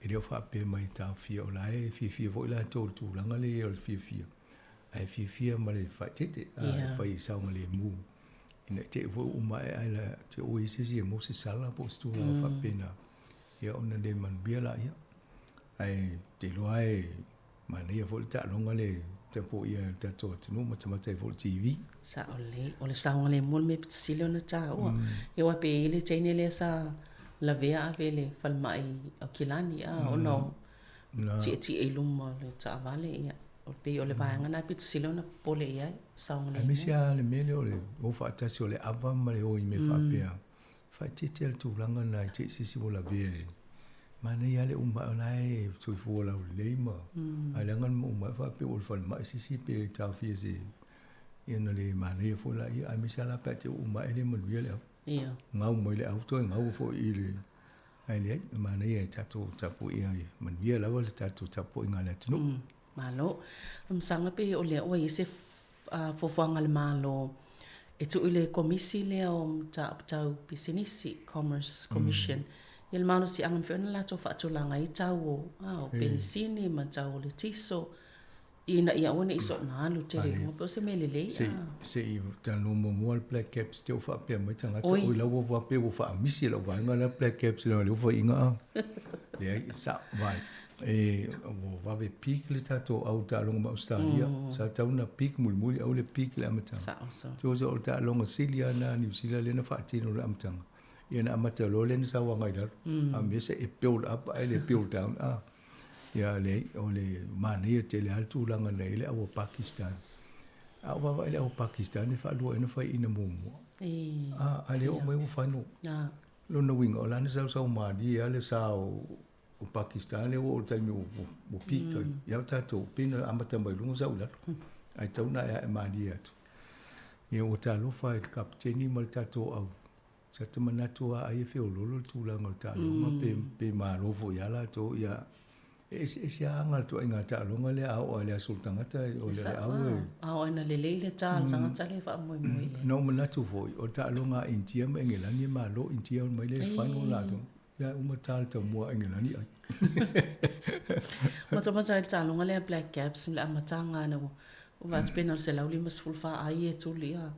L: e le o faapea mai e taofia o la e fiafia foi latou i le tulaga lea o le fiafia ae fiafia ma le faaeteete e fai i saogalemu ina te i foi uma ae ae la te ua i ai se isi e maua se sala po o se tulaga faapena ia ona le manuia laia. Ae ou te iloa e manaia foi le taaloga le tapuaia e le tatou atunuu ma matamata ai foi i le TV.
H: Sao lelei. O le saogalemu le mea pito sili ona taua. Ia aua pe i ai le teine lea sa lavea ave i le falemai i Aukilani a ona o tietie i luma o le taavale ia pei o le vaega lena pito sili ona popole i ai, saogalemu.
L: Aemaise lava le mea lea o le o faatasi o le ava ma le o i mea faapea. Faaeteete le tulaga lena i te i se isi ua lavea e manaia lava le uma ae o la e soifua laulelei ma ae leaga le uma ae faapea ua i le falemai se isi pe taofia se ia ona le manaia foi laia aemaise lava la pe a te i ua uma ae le manuia le ava.
H: Ia.
L: Gau mai le au toe gau foʻi i le ae leai e manaia e tatou tapuaia ia manuia lava le tatou tapuaiga a le atunuu.
H: Mm, malo. Masaga pe o lea ua i ai se fuafuaga a le Malo e tuu i le Komisi lea o Mataupu Tau Pisinisi, Commerce Commission, ia le malosiaga e mafai ona latou faatulaga ai tau o, a, o penisini ma tau o le tiso, ina ia aua ne i soona alu tele i luga. Pe o se mea lelei, a.
L: Se i talanoa muamua le Black Caps te ua faapea mai tagata, oi la ua faapea ua faamisi e lau vaega la Black Caps leaga o lea ua faiaina a. Leai, e sao, vaai. E ua vave peak le tatou au taaloga ma Ausetalia. Sa tatau ona peak mulimuli, aua le peak i le amataga.
H: Sao, sao.
L: Tusa o le taaloga sili lava lena a Niu Sila lea na faatino i le amataga. Ia na amata loa lea na sau agai i lalo. A mea se e build up ae le build down a. Ia leai, o le manaia tele lava le tulaga na i ai le au o Pakistan. A ou vaavaai i le au o Pakistan e faalua ea ona faiaina muamua. A, a le oo mai ua final. Lona uiga, o la na sausau malie lava le sa o o Pakistan lea ua oo i le taimi ua peak ai. Ia o tatou, pei na amata mai luga sau i lalo. Ae tatau ona aeae malie atu. Ia ua talofa i le kapeteni ma le tatou au. Sa ta manatu lava ai e feoloolo le tulaga o le taaloga pe malo foi ia latou. Ia e eseese lava aga o le ituaiga taaloga lea a oo lava i le aso o le tagata o le au e...
H: A oo ina lelei le ta o le tagata lea e faamoemoe i ai.
L: Na ou manatu foi, o le taaloga a Initia ma Engelani e malo Initia mai le final latou. Ia uma ta le taumua Engelani ai.
H: Matamata ai le taaloga lea Black Caps i le amataga ina ua vaai atu pe na o le 154 ai e tuli a.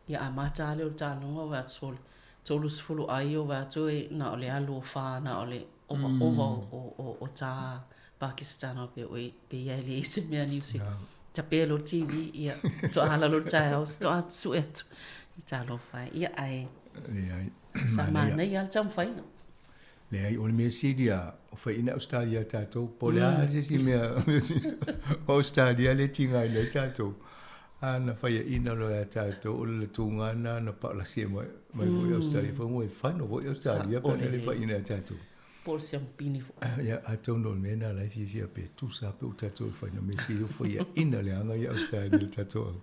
H: Ia amata lava lea o le taaloga ua vaai atu sole 30 ai ua vaai atu e na o le alu o fa na o le ova ova o ta Pakistan o pe oi pe ia e leai se mea Niu Sila. Tape loa le TV ia faatoa ala loa le taeao faatoa sue atu i talofa e. Ia ae
L: Leai.
H: Sa manaia lava le taumafaiga.
L: Leai, o le mea sili lava, o faiaina Ausetalia ia tatou, po o le a se isi mea o Ausetalia lea e tigaina ai tatou, a na faiaina loa ia tatou, o le latuga lena na paulasi ai mai foi Ausetalia, fai mai e final foi Ausetalia pe ana le faiaina ia tatou.
H: Po o le siamupini foi.
L: Ia, atonu o le mea lena o la e fiafia pe tusa pe ua tatou i le final, mea sili ua faiaina le aga ia Ausetalia i le tatou au.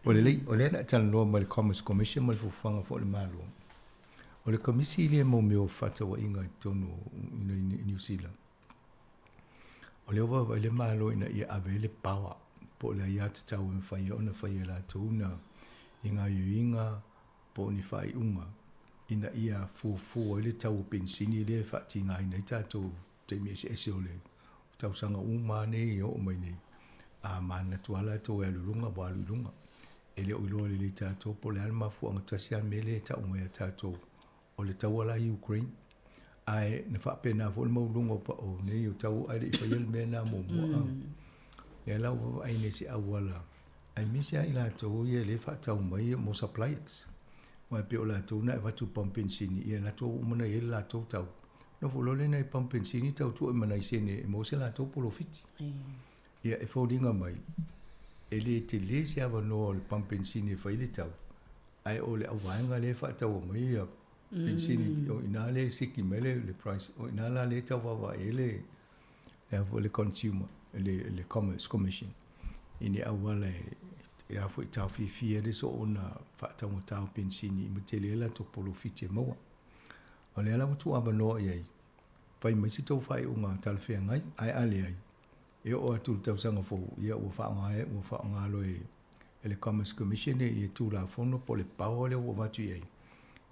L: Ua lelei, o lea na e talanoa mai le Commerce Commission ma le fuafuaga foi a le Malo. O le Komisi lea mo mea o fefaatauaiga i totonu o Niu Sila, o lea ua vaavaai le Malo ina ia ave ai le power po o le aiatatau e mafai ai ona fai e latou na i gaoioiga po o ni faaiuga ina ia fuafua ai le tau o penisini lea e faatigaina ai tatou taimi eseese o le tausaga uma lava nei e oo mai nei, a manatu lava latou e alu i luga, ua alu i luga. E le o iloa lelei tatou po o le a le mafuaaga tasi lava le mea lea e tau mai ia tatou o le taua la i Ukraine. Ae na faapena foi le maualuga o nei o tau ae le i faia le mea lena muamua. Lea la ua vaavaai nei i se auala aemaise lava i latou ia lea e faatau mai mo suppliers. Aua e pei o latou na e avatu i le pamu penisini, ia latou ua uma ona i ai le latou tau. Nofo loa lea i nai pamu penisini tau tuu ai ma nai sene e maua se latou polofiti. Ia e foliga mai, e le tele se avanoa o le pamu penisini e fai le tau, ae o le auvaega lea e faataua mai ia penisini, o i ina lea e siki mai le price, o i ina la lea e tau vaavaai ai le le foi le consumer, le Commerce Commission, i ni auala e a foi taofiofia ai le soona faataugata o penisini ma tele ai latou polofiti e maua. O lea la ua tuuavanoa i ai, fai mai se tou faaiuga talafeagai, ae a leai, e oo atu i le tausaga fou, ia ua faaaoga ua faaaoga loa e le Commerce Commission ia Tulafono po o le power lea ua avatu i ai,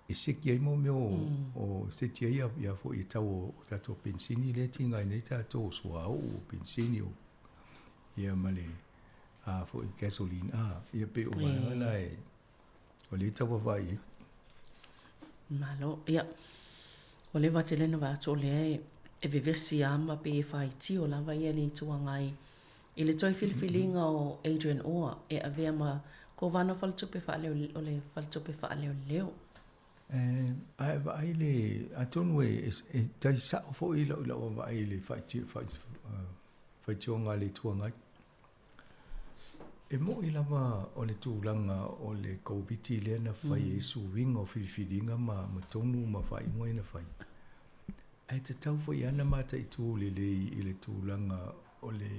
L: e seki ai mo mea o seti ai ia foi e tau o tatou penisini lea e tigaina ai tatou o suauu, o penisini, o ia ma le a foi gasoline a ia pei o vaega na e o lea e tau vaavaai i ai.
H: Malo, ia. Ua leva tele ona vaai atu o lea e vevesi lava ma pei e faitio lava ia le Itu Agai i le toe filifiliga o Adrian Orr e avea ma Kovana o Faletupe Faaleo, o le Faletupe Faaleoleo.
L: A e vaai le, atonu e tai sao foi i lau vaavaai i le faitioga a le Itu Agai. E moni lava o le tulaga o le Koviti lea na fai ai suiga o filifiliga ma tonu ma faaiuga ia na fai, ae tatau foi lava ona mataitu lelei i le tulaga o le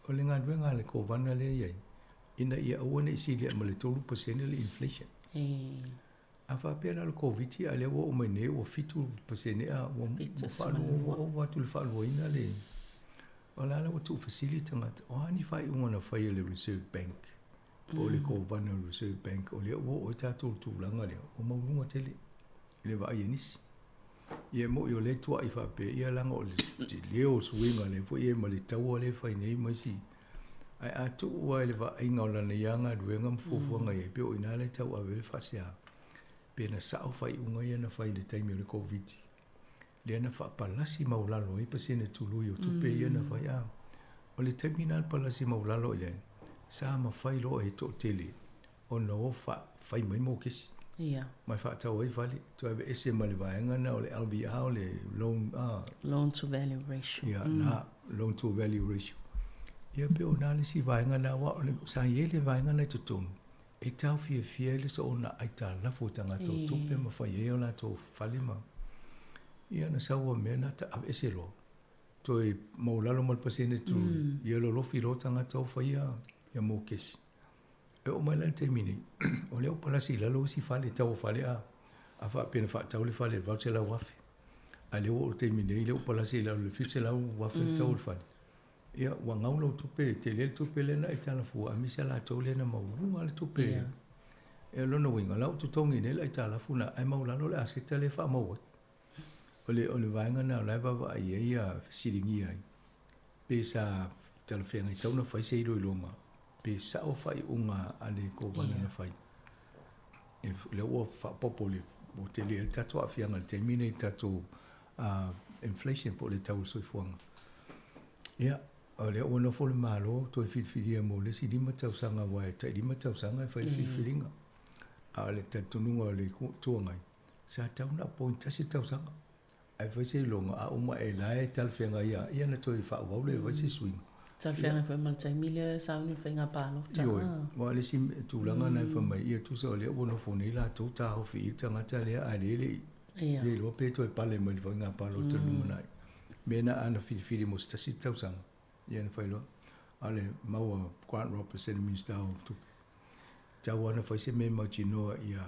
L: o le galuega a le Kovana lea e i ai, ina ia aua ne i silia ma le 3% le inflation. A faapea la o le Koviti a lea ua oo mai nei ua 7% a ua faalua ua ova atu i le faaluaina le o la la ua tuufesili tagata o a ni faaiuga na fai e le Reserve Bank po o le Kovana o le Reserve Bank o lea ua oo ai tatou i le tulaga lea ua maualuga tele i le vaai a nisi. Ia e moni o lea e tuuai faapea ia leaga o le tele o suiga lea foi e i ai ma le taua lea e fai nei ma isi. Ae a tuu lava i le vaaiga o lana ia galuega ma fuafuaga i ai, pei o i ina lea e tauave ai le faasea, pe na sao faaiuga ia na fai i le taimi o le Koviti, lea na faapalasi maualalo ai pasene tului o tupe ia na fai. A o le taimi lena na palasi maualalo i ai, sa mafai loa e toatele ona o fai mai mokesi.
H: Ia.
L: Ma e faatau ai fale, toe aveese ma le vaega lena o le LVR o le loan
H: a. Loan to value ratio.
L: Ia, na, loan to value ratio. Ia pei o na le isi vaega lena aua o le, sa i ai le vaega lena i totonu e taofiafia ai le soona aitalafu o tagata o tupe ma fai ai o latou fale ma, ia na sau a mea na ta aveese loa. Toe maualalo ma le pasene tului, ia lolofi loa tagata o faia ia mokesi. E oo mai la i le taimi nei, o lea ua palasi i lalo isi fale, tau o fale a, a faapea na faatau le fale i le $800,000. A lea ua oo i le taimi nei, lea ua palasi i lalo i le $700,000 le tau o le fale. Ia, ua gau lau tupe, e tele le tupe lea na e talafua, aemaise latou lea na maualuga le tupe. Yeah. E lona uiga, o la ua totogi nei le aitalafu lena, ae maualalo le aseta lea e faamau ai. O le, o le vaega lena o la e vaavaai ai ia fesiligia ai, pe sa talafeagai tatau ona fai se iloiloga, pe sao faaiuga a le Kovana na fai. E, lea ua faaopoopo le, ua tele ai le tatou aafiaga i le taimi lenei i le tatou inflation po o le tau o le soifuaga. Ia, o lea ua nofo le Malo toe filifilia mo le isi 5 tausaga aua e tai 5 tausaga e fai le filifiliga. A o le talitonuga o le Itu Agai, sa tatau ona appoint tasi le tausaga. Ae fai se iloga, a uma e la e talafeagai ia, ia ona toe faaauau lea e fai se suiga.
H: Talafeagai foi ma le taimi lea e sauni le faiga palota.
L: Ioe, aua o le isi tulaga lena e fai mai, ia tusa o lea ua nofo nei latou taofi i le tagata lea ae lea e le i le iloa pe toe pale mai le faiga palota i le lumanai. Mea na ana filifili mo se tasi tausaga, ia na fai loa. A o le mau a Grant Robertson le Minisita o Tupe, Tau lava na fai se mea mautinoa ia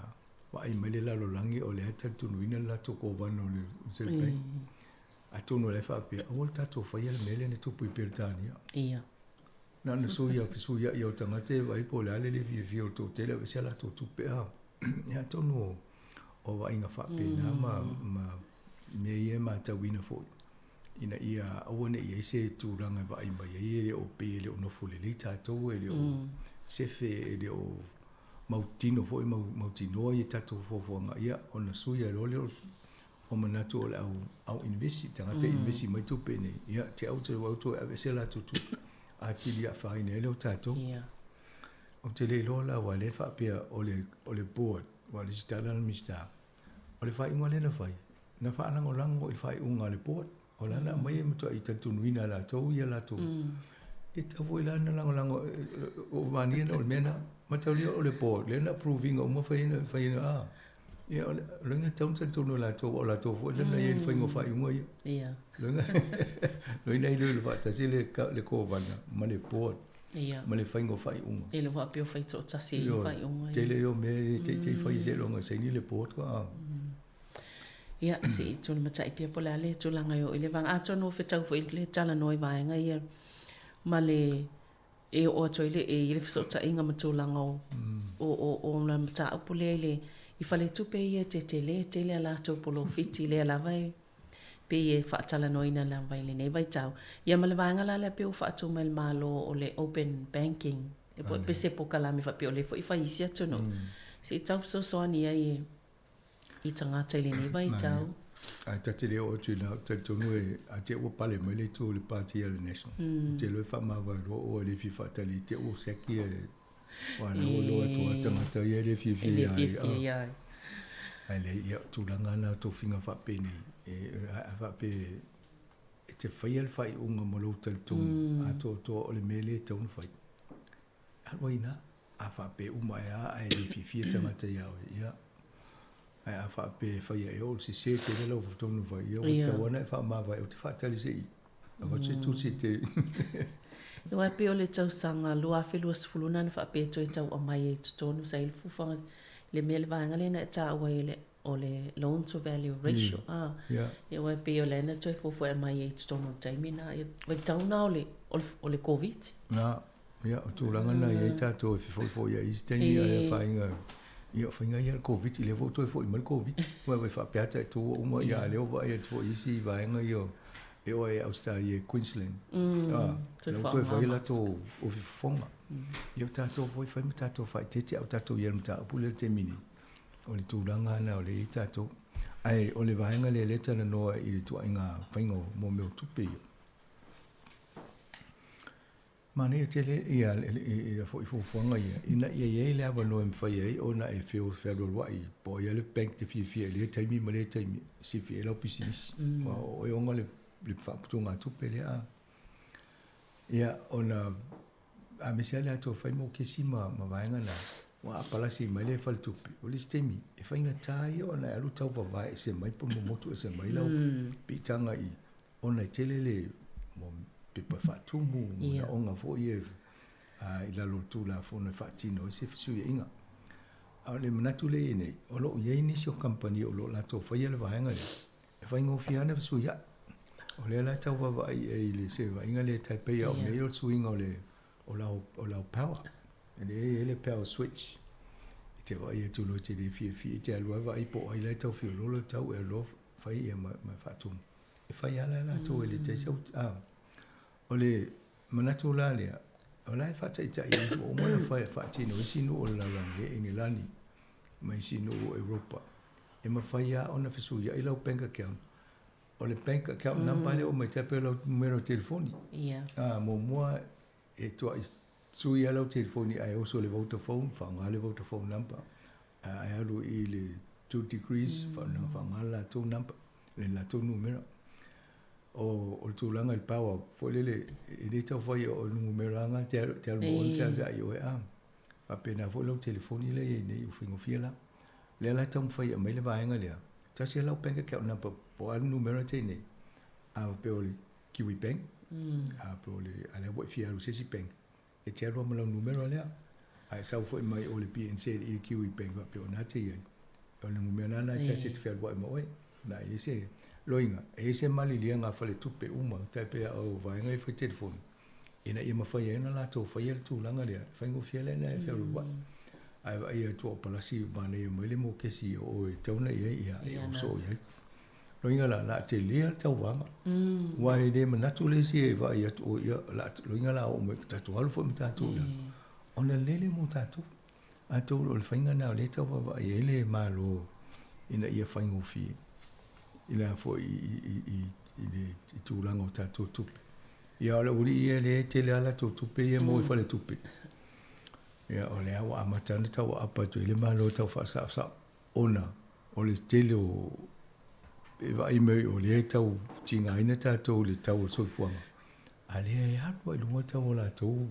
L: vaai mai le lalolagi o lea e talitonuina le latou kovana o le Reserve Bank. Atonu o la e faapea, aua le tatou faia le mea lea na tupu i Peretania.
H: Ia.
L: Na ona sui a fesuiai o tagata e vaai po o le a le le fiafia o le toatele aveese a latou tupe a. Ia atonu o, o vaaiga faapena ma, ma mea ia e matauina foi ina ia aua ne i i ai se tulaga e vaai mai ai e le o pei e le o nofo lelei tatou, e le o sefe, e le o mautino foi, mautinoa ia tatou fuafuaga, ia ona sui ai loa lea o manatu o le au, au investi, tagata e investi mai tupe i inei, ia te au te au toe aveese latou tupe, atili afaina ai lea o tatou. Ou te le iloa la aua lea e faapea o le, o le board, aua o le isi tala a le Minisita, O le faaiuga lea na fai, na faalagolago i le faaiuga a le board. O la na aumai e matuai talitonuina e latou ia latou. E tatau foi la ona lagolago, o mania na o le mea na. Mataulia o le board lea na approve ina uma fai fai a. Ia o le loiga tatau ona talitonu e latou, aua o latou foi lea na i ai i le faiga o faaiuga ia.
H: Ia.
L: Loiga loiga iloilo faatasi le kovana ma le board.
H: Ia.
L: Ma le faiga o faaiuga.
H: E le faapea o fai toatasi ai faaiuga
L: ia. Tele ia o mea e teitei fai seiloga e saini le board a.
H: Ia, se i tulimatai pea po o le a le tulaga e oo i le vaega. Atonu ua fetau foi le talanoa i vaega ia ma le e oo atu ai le e i le fesootaiga ma tulaga o o o o le mataupu lea i le i faletupe ia e tetele tele a latou polofiti lea lava e pei e faatalanoaina lava i lenei vaitau. Ia ma le vaega la lea pei ua faatu mai e le Malo o le open banking, e pe se polokalame faapea o lea foi e fai i isi atunuu, se i tau fesoasoani ai i tagata i lenei vaitau.
L: Ae ta te le oo atu i ina, ou te talitonu e, a te i ua pale mai le itu o le Pāti a le National. Ou te iloa e faamavae loa oe e le fia faatali i te i ua seki e Aua la ua iloa atu lava tagata ia e le fiafia ia
H: ia.
L: Ae leai, ia, o tulaga na o tofiga faapenei, e, a faapea e te faia le faaiuga ma lou talitonu atoatoa o le mea lea e tatau ona fai, alu ai i ina. A faapea uma ai lava ae le fiafia tagata ia oe, ia, ae a faapea e faia e oo le sese tele lau tonu fai, ia ua tatau lava ona e faamavae, ou te faatali se i avatu se tusi e te
H: Aua e pei o le tausaga 2020 na na faapea e toe tau aumai ai i totonu, sa i ai le fuafuaga le mea le vaega lea na e taua ai le o le loan to value ratio a ia aua e pei o lea na toe fuafua aumai ai i totonu o le taimi lena ia vaitau lena o le o le Koviti.
L: Na, ia o tulaga na i ai tatou e fefoifo'i ai i isi taimi ae afaina ia o faiga ia o le Koviti lea foi ua toe fo'i mai le Koviti aua e faapea lava tatou ua uma ia a o lea ua vaai atu foi i isi vaega ia e oo lava i Ausetalia i Queensland a lea ua toe fai latou fofoga. Ia o tatou foi fai ma tatou faaeteete a o tatou i ai i le mataupu lea i le taimi nei. O le tulaga lena o lea e i ai tatou. Ae o le vaega lea lea e talanoa i le ituaiga faiga o mo mea o tupe ia. Manaia tele ia ia foi fuafuaga ia ina ia i ai le avanoa e mafai ai ona e fealualuai po o ai lava le bank e te fiafia i lea taimi ma lea taimi e sifi ai lau pisinisi. Aua o oe e ona le faaputugatupe lea a. Ia ona aemaise lava le latou fai mokesi ma vaega na, ua palasi mai le faletupe, o le isi taimi, e faigata ia ona e alu tau vavae ese mai po o momotu ese mai lau piitaga i, ona e tele le pepa faatumu, manaoga foi ia i lalo o le Tulafono e faatino ai se fesuiaiga. A o le manatu lea e i ai nei, o lo o i ai nisi o kamupani o lo o latou faia le vaega lea, e faigofie lava ona fesuiai. O lea la e tau vaavaai i ai i le se vaaiga lea e tai pei lava o nei o le suiga o le o lau o lau power. E lea e i ai le power switch. E te vaai atu loa e te le fiafia e te alu lava vaai po o ai la e tau fiololo le tau e alu loa fai ia ma ma faatumu. E fai lava la e latou e le tai sau a. O le manatu la lea, o la e faataitai ai ua uma ona fai faatino e isi nuu o le lalolagi e Engelani ma isi nuu o Europa. E mafai lava ona fesuiai lau bank account. O le bank account number lea ua omai tai pei o lau numera o telefoni. A, muamua e tuai sui lava lau telefoni ae oso i le Vodafone, faaaoga le Vodafone number. Ae alu i le 2 degrees, faaaoga le latou number, le latou numera. O le tulaga i le power foi lele, e le tau fai o le numera lava te alu ma oe ma feaveai i oe. A faapena foi lau telefoni lea e i ai nei, ua faigofie la. Lea la e taumafai e aumai le vaega lea, tasi lava lau bank account number po o a le numera te i nei, a faapea o le Kiwi Bank, a faapea o le, a lea ua e fia alu i se isi bank, e te alu lava ma lau numera lea. A e sau foi mai o le BNZ i le Kiwi Bank faapea o lena te i ai, o le numera lena e tasi e te fealuai ma oe. Na e i ai se loiga, e i ai se maliliega a faletupe uma, tai pei lava o vaega ia fai telefoni, ina ia mafai ai ona latou faia le tulaga lea, e faigofie lea ona e fealualuai. Ae vaai atu o palasi manaia mai le mokesi o oe e tatau ona i ai, ia, e oso i ai. Loiga la, la tele le tauvaga. Aua e le manatu le isi e vaai atu, o ia, la, loiga la oo mai, tatou alu foi ma tatou i lalo. Ona lele mo tatou. Atonu o le faiga lena o lea e tau vaavaai ai le Malo ina ia faigofie i le a foi i le tulaga o tatou tupe. Ia o le aualii ia lea e tele lava latou tupe ia e maua i faletupe. Ia o lea ua amata ona tau aapa atu ai le Malo e tau faasaosao ona o le tele o e vaai mai o lea e tau tigaina tatou i le tau o le soifuaga, a lea e alu lava i luga le tau o latou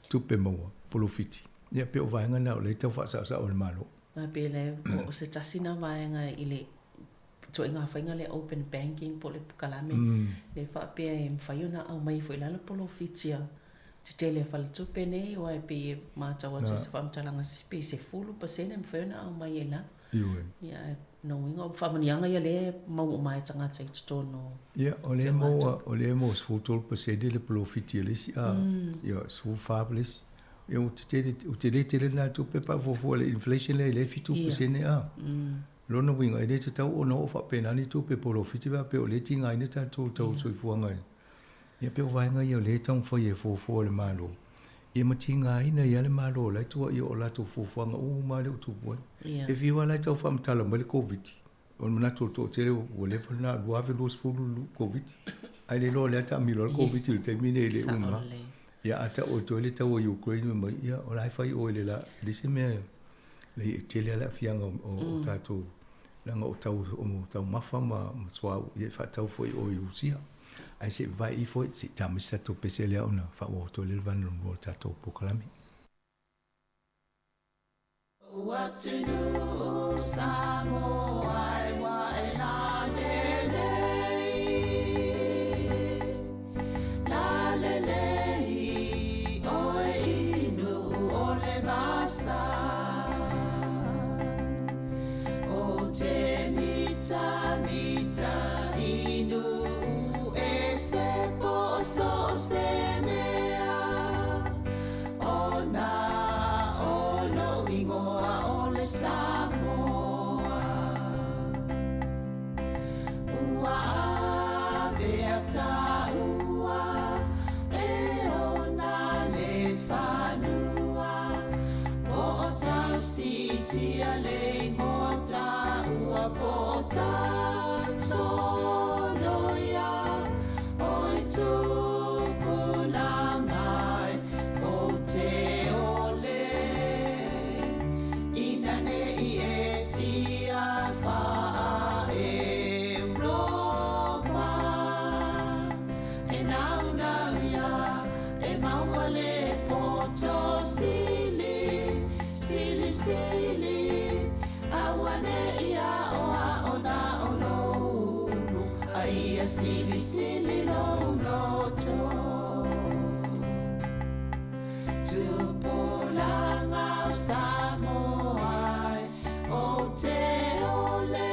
L: tupe maua, polofiti. Ia pei o vaega na o lea e tau faasaosao e le Malo.
H: Aua pei la o se tasi na vaega i le ituaiga faiga lea open banking po o le polokalame lea faapea e mafai ona aumai foi i lalo polofiti a tetele a faletupe nei aua e pei e matau atu i se faamatalaga se isi pei 10% e mafai ona aumai ai i lalo.
L: Ioe.
H: Ia ae lona uiga o faamanuiaga ia lea e maua uma ai e tagata i totonu o
L: Ia, o lea e maua, o lea e maua 13% le polofiti a le isi, a, ia, 14 le isi. Ia, ua tetele, ua tele tele lena tupe pe a fuafua i le inflation lea i le 7%, a. Lona uiga, e le tatau ona oo faapena ni tupe polofiti pe a faapea o lea e tigaina tatou tau soifuaga i Ia pei o vaega ia o lea e taumafai e fuafua e le Malo, ia ma tigaina ai lava le Malo o la e tuuaia o latou fuafuaga uma lava lea ua tupu ai. E fiu lava la e tau faamatala mai le Koviti, o le manatu o le toatele ua leva lena 2020 le Koviti, ae le iloa o lea e taamilo lava le Koviti i le taimi lenei e le uma lava. Ia a tau atu ai le taua i Ukraine fai mai, ia o la e fai oe i le la, e leai se mea e tele lava le aafiaga o tatou leaga o tau o taumafa ma suauu ia e faatau foi i o i Rusia. Ae se i vavae ifo se i ta mai se tatou pese lea ona faaauau atu ai lea le vaega lona lua o le tatou polokalame.
K: Atunuu Samoa e ua e lalelei, lalelei oe i nuu o le vasa. tia le igoa taua po o Tasoloia oi tupulaga e ou te ole ina ne i e fia faa-Europa e naunau ia e maua le poto sili, sili, sili, aua ne i aoao na o lou ulu, a ia silisili lou loto. Tupulaga o Samoa e ou te ole,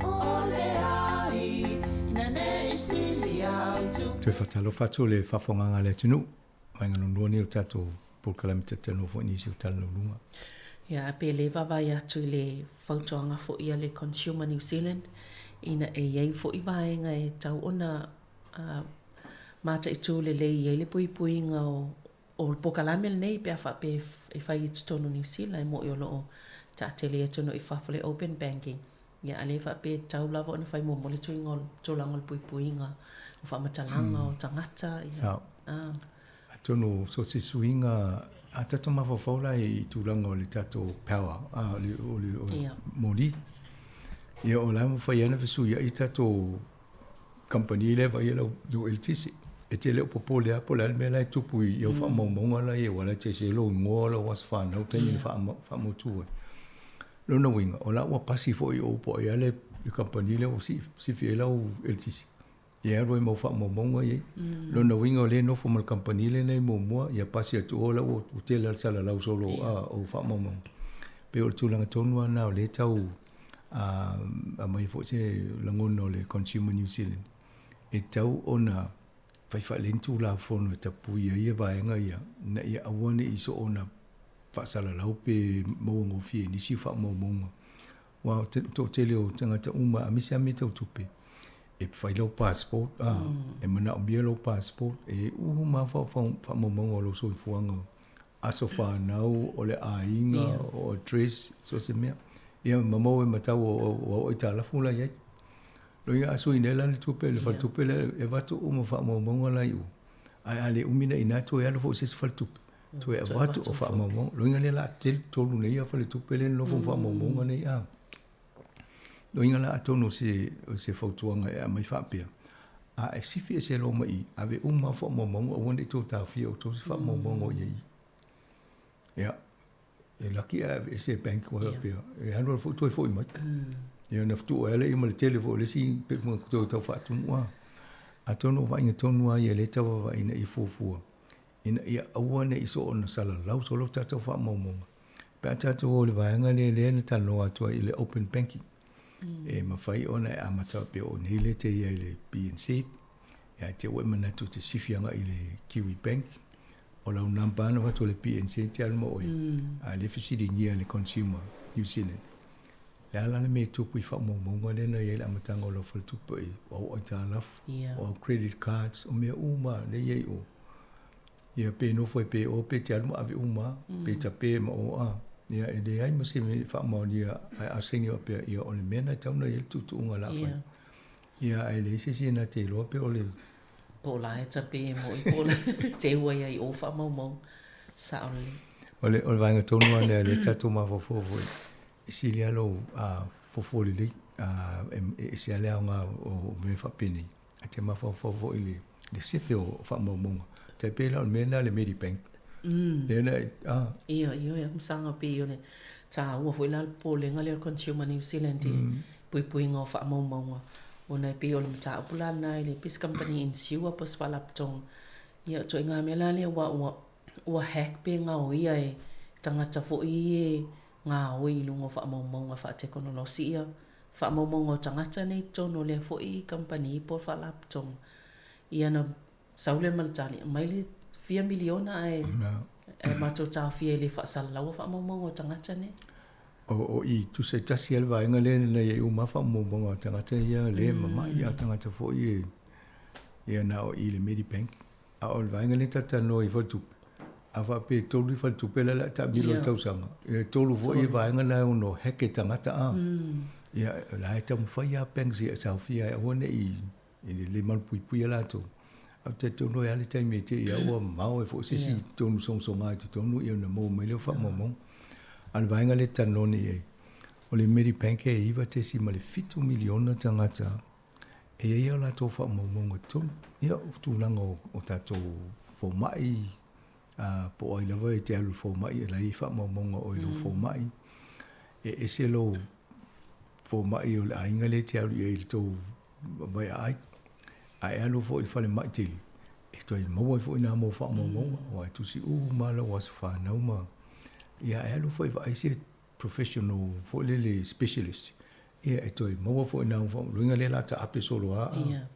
K: ole ai ina ne i sili au
L: Toe faatalofa atu le faafogaga a le atunuu, vaega lona lua lenei o le tatou polokalame talatalanoa foi i nisi o tala lauluga.
H: Ia, ae pe le vaavaai atu i le fautuaga foi a le Consumer New Zealand, ina e i ai foi vaega e tatau ona mataitu lelei ai le puipuiga o le polokalame lenei pe a faapea e fai i totonu o Niu Sila, e moni o lo o taatele atu i fafo le open banking. Ia, a le faapea e tatau lava ona fai muamua le tuiga o le tulaga o le puipuiga o faamatalaga o tagata. Ia.
L: Sao. Atonu so se suiga a tatou mafaufau la i tulaga o le tatou power a o le o le o le moli. Ia o la e mafai lava ona fesuiai tatou kamupani lea e vaaia lau eletise. E te le o popole lava po o le a le mea la e tupu i au faamaumauga la e i ai aua o la e te ese lou igoa, lou aso fanau, taimi na faamautu ai. Lona uiga, o la ua pasi foi i o po o ai lava le kamupani lea ua sifi ai lau eletise. Ia alu ai ma au faamaumauga ia. Lona uiga o lea e nofo ma le kamupani lenei muamua, ia pasi atu o la ua tele lava le salalau solo o faamaumauga. Pei o le tulaga tonu lava lena o lea e tau aumai foi se lagona o le Consumer New Zealand, e tatau ona fai faalelei ni Tulafono e tapui ai vaega ia, ina ia aua ne i soona faasalalau pe maua gofie i nisi faamaumauga. Aua o le toatele o tagata uma aemaise lava mea tau tupe, e fai lau passport, e manaomia lau passport, e uma lava faamaumauga o lou soifuaga, aso fanau, o le aiga, o address, so o se mea. Ia ma maua ai ma tau o au aitalafu la e i ai. Loia a sui nei la le tupe, le faletupe lea e avatu uma faamaumauga la i o. Ae a le umi nei ina toe alu foi i se isi faletupe, toe avatu o faamaumauga. Loiga lea la tele tolu nei ia faletupe lea nofo ma faamaumauga nei a. Loiga la atonu o se, o se fautuaga e aumai faapea, a e sifi ese loa mai i, ave uma faamaumauga aua ne i tou taofia outou se faamaumauga o i ai. Ia, e laki ae aveese e bank ua faapea, e alu alu foi toe foi mai. Ia ona tuu ai lea ma le tele foi o le isi pe toe tau faatumu a. Atonu o vaaiga tonu lava ia lea e tau vaavaai ina ia fuafua, ina ia aua ne i soona salalau solo tatou faamaumauga. Pe a tatou o i le vaega lea lea na talanoa atu ai i le open banking, e mafai ona e amata pei o nei lea e te i ai i le BNZ, ia te ua e manatu e te sifi agai i le Kiwi Bank, o lau number na avatu e le BNZ e te alu ma oe, a o lea e fesiligia e le Consumer New Zealand. Le a la le mea e tupu i faamaumauga lea na i ai i le amataga o lau faletupe i o au aitalafu, o au credit cards, o mea uma lea e i ai i o. Ia pe nofo ai pe o pe te alu ma ave uma, pe tape ma o a. Ia e leai ma se mea e faamaonia ae a saini faapea, ia o le mea lena e tatau ona i ai le tuutuuga o le a fai. Ia ae leai se isi e na te iloa pe o le
H: Po o la e tape mo i po o la te ua ia i o faamaumauga. Sao lelei.
L: O le, o le vaega tonu lava lea lea tatou mafaufau foi, e sili lava lou fuafua lelei, e ese lava le aoga o mea faapenei. Ae te mafaufau foi i le, le sefe o faamaumauga. Tai pei la o le mea lena le Medibank. Lea na,
H: Ia, ia, ia, masaga pei o le taua foi la le popolega lea o le Consumer New Zealand i le puipuiga o faamaumauga, ona e pei o le mataupu la lena i le pei se kamupani insure po o se faalapotopotoga. Ia, o ituaiga mea la lea ua, ua, ua hack pe gaoia e tagata foi ia e gaoi i luga o faamaumauga faatekonolosi ia faamaumauga o tagata nei i totonu o lea foi kamupani po o le faalapotopotoga. Ia na sau lea ma le tali, aumai le fia miliona ae ae matou taofia i le faasalalaua faamaumauga o tagata nei.
L: O i tusa e tasi lava le vaega lea na i ai uma lava faamaumauga o tagata ia le mamai a o tagata foi e ia na o i le Medibank. A o le vaega lea ta te talanoa i faletupe, A faapea e tolu faletupe la o le a taamilo i le tausaga, ia e tolu foi vaega na e ono hack e tagata a. Ia o la e taumafai lava banks ia e taofia ai aua ne i i le le malupuipuia latou. Ae ou te talitonu e i ai lava le taimi e te i ai ua mamao ai foi se isi tonu sogasoga i totonu ia ona maua mai lea o faamaumauga. A o le vaega lea e talanoa nei i ai, o le Medibank e 9.7 miliona tagata e i ai a latou faamaumauga i totonu. Ia, o tulaga o tatou fomai, po o ai lava e te alu i le fomai, e la e i ai faamaumauga o oe i lou fomai. E ese lou fomai o le aiga lea e te alu i ai i le tou vaiaai, a e alu foi i le falemai tele, e toe maua ai foi nā mau faamaumauga, aua e tusi uma lava lou aso fanau ma... Ia, a e alu foi e vaai se professional foi lele specialist, ia e toe maua foi nā luiga lea o le a taape solo lava. Ia.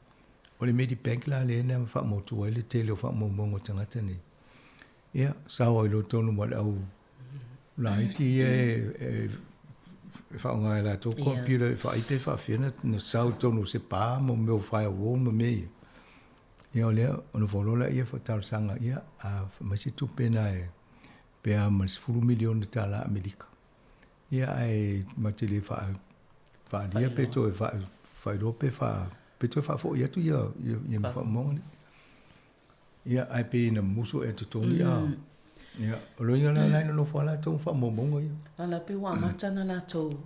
L: O le Medibank la lea na faamautu ai le tele o faamaumauga o tagata nei. Ia, sao ai loa tonu ma le au laiti ia e faaaoga e latou computer e vaai pe faapefea ona sao i totonu o se pa ma mea o firewall ma mea ia. Ia o lea, ona follow lea talosaga, ia, a fai mai se tupe na e pe a ma le $10 miliona tala Amerika. Ia ae ma te le faaalia pe toe faailoa pe pe toe faafoi atu ia ia faamaumauga nei. Ia ae pei na musu ea totonu ia. Ia o loiga la la nonofo a latou faamaumauga ia.
H: Ala pe ua amata ona latou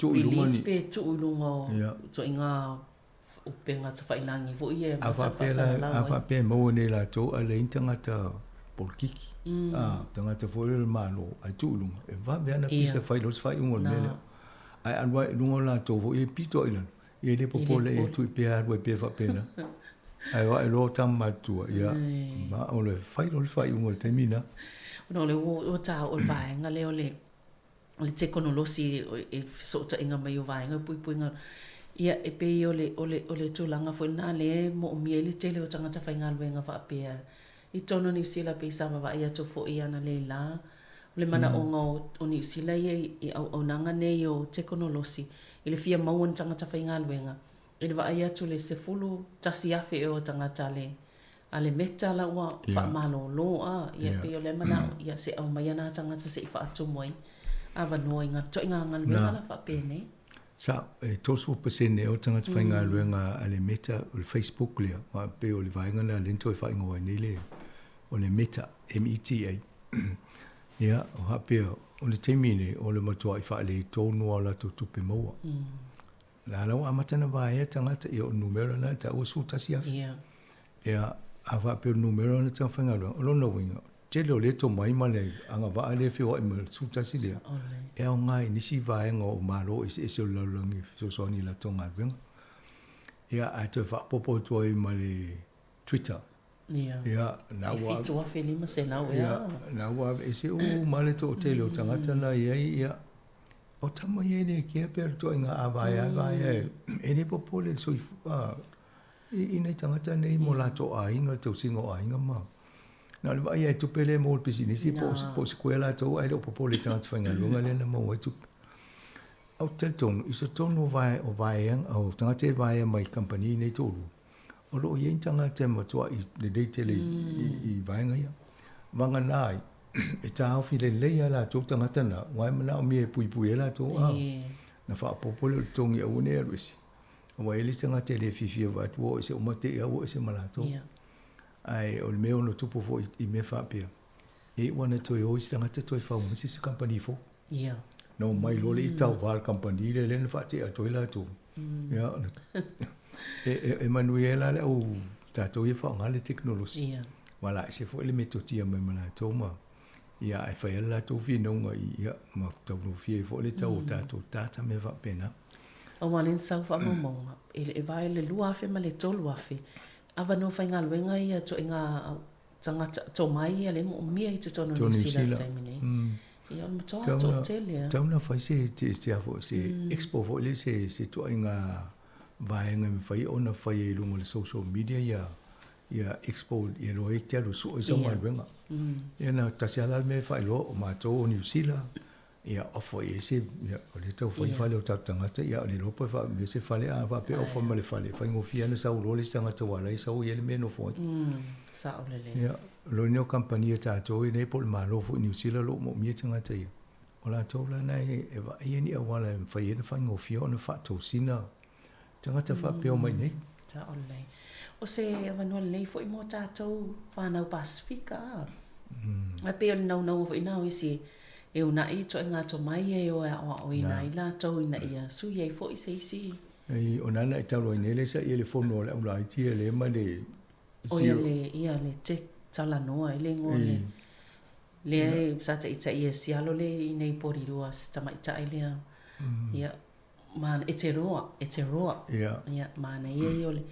H: release pe tuu i luga o ituaiga upega tafailagi foi ia e
L: amata faasalalau ai. A faapea e maua nei e latou ae leai ni tagata polokiki, tagata foi lele o le Malo ae tuu i luga, e vave lava ona pisa fai loa se faaiuga o le mea lea. Ae alu lava i luga o latou foi ia e pito i lalo, ia e le popole e tuu pea alu ai pea faapena. Ae o ae loa tama matutua, ia, ma o le fai loa le faaiuga i le taimi lena.
H: Ona o lea ua taua le vaega lea o le o le tekonolosi e fesootaiga mai o vaega puipuiga ia e pei o le o le o le tulaga foi lena lea e moomia ai le tele o tagata faigaluega faapea i totonu o Niu Sila pei sa vaavaai atu foi analeila o le manaoga o Niu Sila ia i auaunaga nei o tekonolosi i le fia maua ni tagata faigaluega I le vaai atu i le 11,000 ea o tagata a le a le Meta la ua faamalolo a, ia pei o lea manao ia se aumai ana tagata se i faatumu ai avanoa i nga ituaiga galuega la faapenei.
L: Sa, e 30% o tagata faigaluega a le Meta, o le Facebook lea, aua pei o le vaega lena lea na toe faaigoa ai nei le, o le Meta, M-E-T-A. Ia, o faapea, o le taimi nei, o le matuai faaletonu lava o latou tupe maua. La la ua amata ona vaea tagata, ia o le numera lena e taua 11,000. Ia. Ia, a faapea o le numera lena o tagata faigaluega, o lona uiga, tele o lea tomai ma le agavaa lea e feoai ma le 11 lea, e aoga i nisi vaega o Malo eseese o le lalolagi e fesoasoani i latou galuega. Ia, ae toe faaopoopo atu ai ma le Twitter.
H: Ia. Ia,
L: na
H: ua... 7,500 ea.
L: Ia, na ua aveese uma le toatele o tagata na i ai, ia, O tama ia e le kea pea le ituaiga a vaea mm. vaea e, e le popole le soifua i, i nei tagata nei mo latou aiga, le tausiga o aiga ma. Na o le vaai e tupe le mo le pisinisi po, po se koe latou ae le o popole i tagata faigaluega lea na maua ai tupe. Ou te talitonu, i totonu o vae, o vaea, o tagata e vaea mai kamupani nei toalua, o lo o i ai ni tagata e matuai lelei tele i, i, i vaega ia. Vagana ai, e taofi lelei lava latou tagata na, aua e manaomia e puipui ai latou, a, na faaopoopo lea o le totogi aua ne i alu ese. Aua e i ai le isi tagata e le fiafia vaai atu ua oo ese uma te i lava ua oo ese ma latou. Ae o le mea e ono tupu foi i mea faapea, e iu lava ina toe o isi tagata toe fau mai se isi kamupani fou. Na omai loa le tauva a le kamupani lea, lea na faatea atu ai latou. Ia, e manuia ai la le au tatou ia e faaaoga le tekonolosi. Ua la ese foi le metotia mai ma latou ma ia ae fai ai le latou finauga ia ma taugofie ai foi le tau o tatou data mea faapena.
H: Aua lea na sau faamaumauga e vae le 2,000 ma le 3,000 avanoa faigaluega ia ituaiga tagata tomai ia lea e moomia i totonu o Niu Sila i le taimi nei. Ia o le matua toatele lava.
L: Tatau ona fai se se a foi se expo foi lea se se ituaiga vaega e mafai ona fai ai i luga o le social media ia ia expo ia loa ai te alu e sue sau galuega. Ia na tasi lava la le mea e faailoa o matou o Niu Sila. Ia ofa i ai se, ia, o lea e tau fai fale o tatou tagata, ia a o le iloa po e faamea se fale, a faapea e ofa ma le fale, e faigofie lava ona sau loa le isi tagata aua o la e sau i ai le mea e nofo ai.
H: Sao lelei.
L: Ia, o lo nei o kamupani a tatou ia nei po o le Malo foi o Niu Sila o lo o moomia tagata ia, o latou la na e vaaia ni auala e mafai ai ona faigofie ona faatosina tagata faapea o mai nei.
H: Sao lelei. O se avanoa lelei foi mo tatou fanau Pasefika a. Ae pei o le naunauga foi na o isi e uunai ituaiga tomai e o e aoaoina ai latou ina ia sui ai foi se isi.
L: Ei, o nana e talu ai nei le saʻi le fono a le aulaiti ia le ma le
H: O ia le, ia le Jack Talanoa i le igoa le, lea e sa taʻitaʻi e sialo le i nei Porirua si tamaitai lea. Ia, ma, e te roa, e te roa.
L: Ia.
H: Ia, manaia ia o le,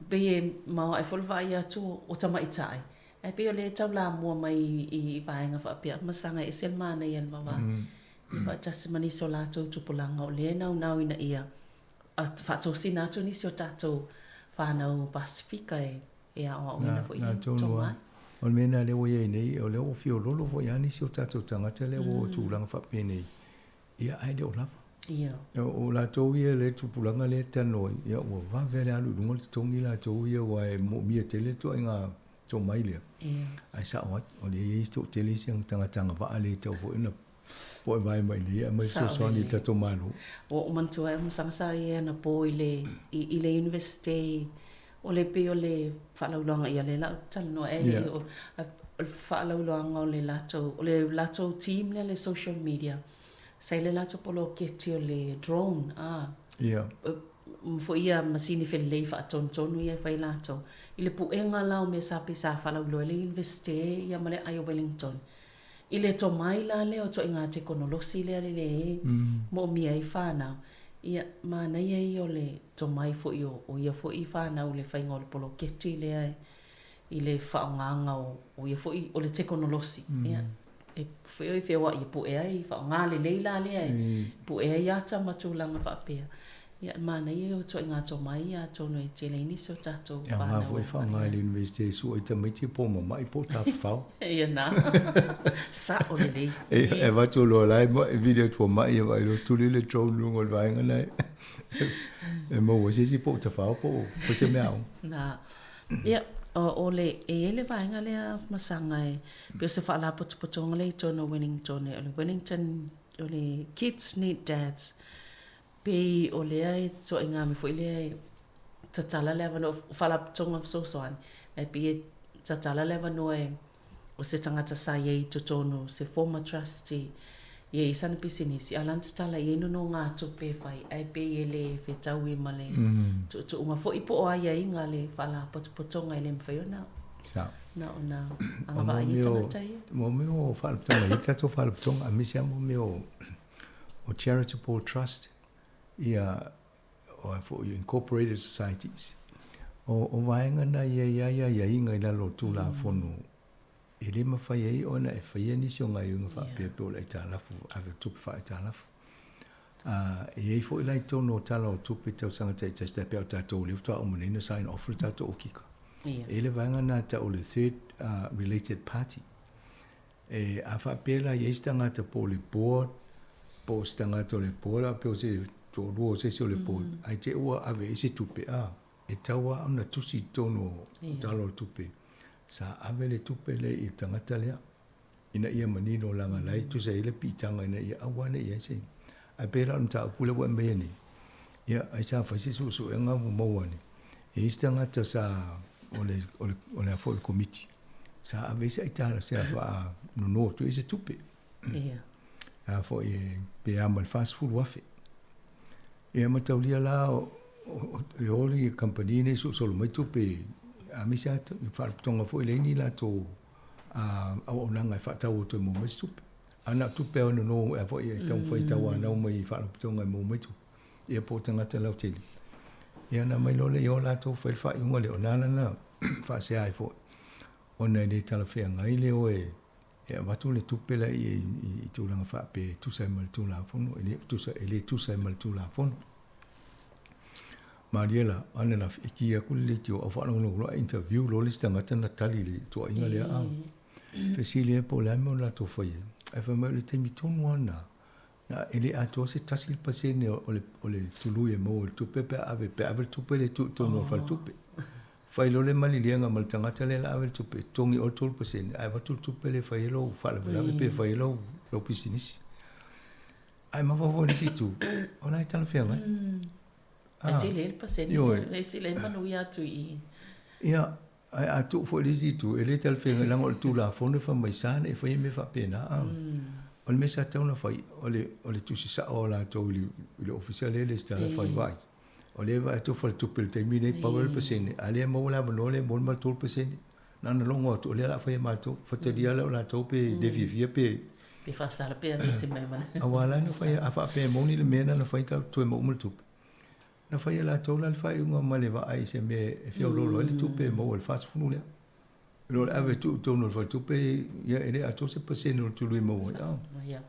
H: pei e maoaʻe foi le vaai atu o tamaitai, Ae pei o lea e taulamua mai i vaega faapea, masaga e ese le manaia o le vavā i faatasi ma nisi o latou tupulaga o lea e naunau ina ia faatosina atu nisi o tatou fanau Pasefika e aoaoina foi
L: ia tomai. O le mea lena lea ua i ai nei, o lea ua fiololo foi lava nisi o tatou tagata lea ua oo i tulaga faapenei, ia ae le o lava.
H: Ia.
L: O latou ia le tupulaga lea e talanoa ai, ia ua vave le alu i luga le totogi latou ia aua e moomia tele le ituaiga tomai lea.
H: Ia.
L: Ae sao ai, o lea e i ai toatele isi tagata agavaa le tatau foi ona poe vae mai nei ae aumai fesoasoani i le tatou Malo.
H: Ua ou manatua ai o masaga sa i ai anapo i le i le Universite o le pei o le faalauiloaga ia lea la ou te talanoa ai e le i o le faalauiloaga o le latou o le latou team lea le social media sa i le latou poloketi o le drone a
L: Ia.
H: Foi ia masini felelei faatonutonu ia e fai latou i le puega la o mea sa pei sa faalauiloa ai le Universite ia ma le aai o Wellington i le tomai la lea o ituaiga tekonolosi lea le e moomia ai fanau. Ia, manaia ia o le tomai foi o ia foi fanau i le faiga o le poloketi lea i le faaaogaga o ia foi o le tekonolosi. Ia, e foi feoai e pue ai, faaaoga lelei la lea e pue ai ata ma tulaga faapea. Ia, manaia ia o ituaiga tomai ia atonu e tele ai nisi o tatou
L: E aoga foi e faaaoga i le Universite e sua ai tamaiti po o mama'i po o tafafao.
H: Ia na. Sa'o lelei.
L: E avatu loa la e vili atu ua ma'i e vaai loa tuli le drone i luga o le vaega lena e maua ai se isi po o tafao po o se mea aoga.
H: Na. Ia, o le, e i ai le vaega lea masaga e pei o se faalapotopotoga lea i totonu o Wellington, o le Wellington, o le Kids Need Dads. Pei o lea e ituaiga mea foi lea e tatala le avanoa, o faalapotopotoga fesoasoani, ae pei e tatala le avanoa e o se tagata sa i ai i totonu, se former trustee, ia i ai sana pisinisi, a o lana tatala i ai nonogatupe e fai, ae pei e le fetaui ma le tuutuuga foi po o aiaiga a le faalapotopotoga e le mafai ona na ona agavaa i ai tagata ia.
L: Mo mea o faalapotopotoga, e i ai tatou faalapotopotoga, aemaise lava mo mea o o charitable trust, ia, o a foi, incorporated societies. O, o vaega na ia i ai aiaiga i lalo o Tulafono, e le mafai ai ona e faia nisi o gaioiga faapea pei o le aitalafu, ave o tupe faaitalafu. A, e i ai foi la i totonu o Tala o Tupe i tausaga taitasi tai pei o tatou lea faatoa uma nei ona sign off le tatou okika. E i ai le vaega lena e tau o le third related party. E, a faapea la i ai se tagata po o le board, po o se tagata o le board, a pe o se toalua o se isi o le board, ae te i ua ave i ai se tupe, a, e tatau lava ona tusi i totonu o Tala o le Tupe, sa ave le tupe lea i le tagata lea, ina ia manino leaga o la e tusa ai le piitaga ina ia aua ne i i ai se. Ae pei la o le mataupu lea ua e aumaia nei, ia, ai sa fai se suesuega ua maua ane, e i ai se tagata sa, o le, o le, o le a foi o le Komiti, sa ave ai se aitala se a faanono atu ai se tupe.
H: Ia.
L: A foi e pe a ma le 40,000. Ia mataulia la e o le kamupani nei solosolo mai tupe aemaise lava faalapotopotoga foi leai ni latou auaunaga e faatau atu ai mo mai se tupe. A na o tupe lava e nono a foi e taumafai e tauanau mai i faalapotopotoga e maua mai tupe. Ia po o tagata lautele. Ia ona aumai loa lea i o latou fai le faaiuga lea, o lena la na faasea ai foi, ona e le talafeagai le o e avatu le tupe la i tulaga faapea e tusa ai ma le Tulafono, e le tusa, e le tusa ai ma le Tulafono. Malie la, ananafi, e ki atu le leitio au faalogologo loa interview loa le isi tagata na tali i le tuuaiga lea, a. Fesili ai po o le a le mea o latou fai ai. Ae fai mai o le taimi tonu lava lena. Na e le atoa se 1% o le o le tului e maua i le tupe pe a ave pe a ave le tupe lea e tuu i totonu o le faletupe. Fai loa le maliliega ma le tagata lea o le a ave le tupe, totogi oe le 3% ae avatu le tupe lea e fai ai lou faalavelave pe fai ai lou lou pisinisi. Ae mafaufau i le isi itu, o la e talafeagai.
H: Ae tele ai le pasene lea, le isi lea e manuia atu i i.
L: Ia, Ae a tuu foi i le isi itu, e le talafeagai leaga o le Tulafono e fai mai sa ne i faia mea faapena. A o le mea sa tatau ona fai, o le, o le tusi sao a latou i le, i le Ofisa lea e resitala e fai, vaai, o lea e vaai atu faletupe i le taimi lenei, pau lava le pasene, a o lea e maua le avanoa lea e maua ma le 3%. Na ona logo atu, o lea o le a fai e matou, faitalia lea o latou pe le fiafia pe...
H: Pe faasala pe aveese mai ma le...
L: Aua la na fai, a faapea e moni le mea lena na fai, toe maua uma le tupe. Na fai e latou la le faaiuga ma le vaai i se mea e feoloolo ai le tupe e maua i le 40 lea. I lo le ave e tuu i totonu o le faletupe, ia e le atoa se pasene o le tului e maua ai. A.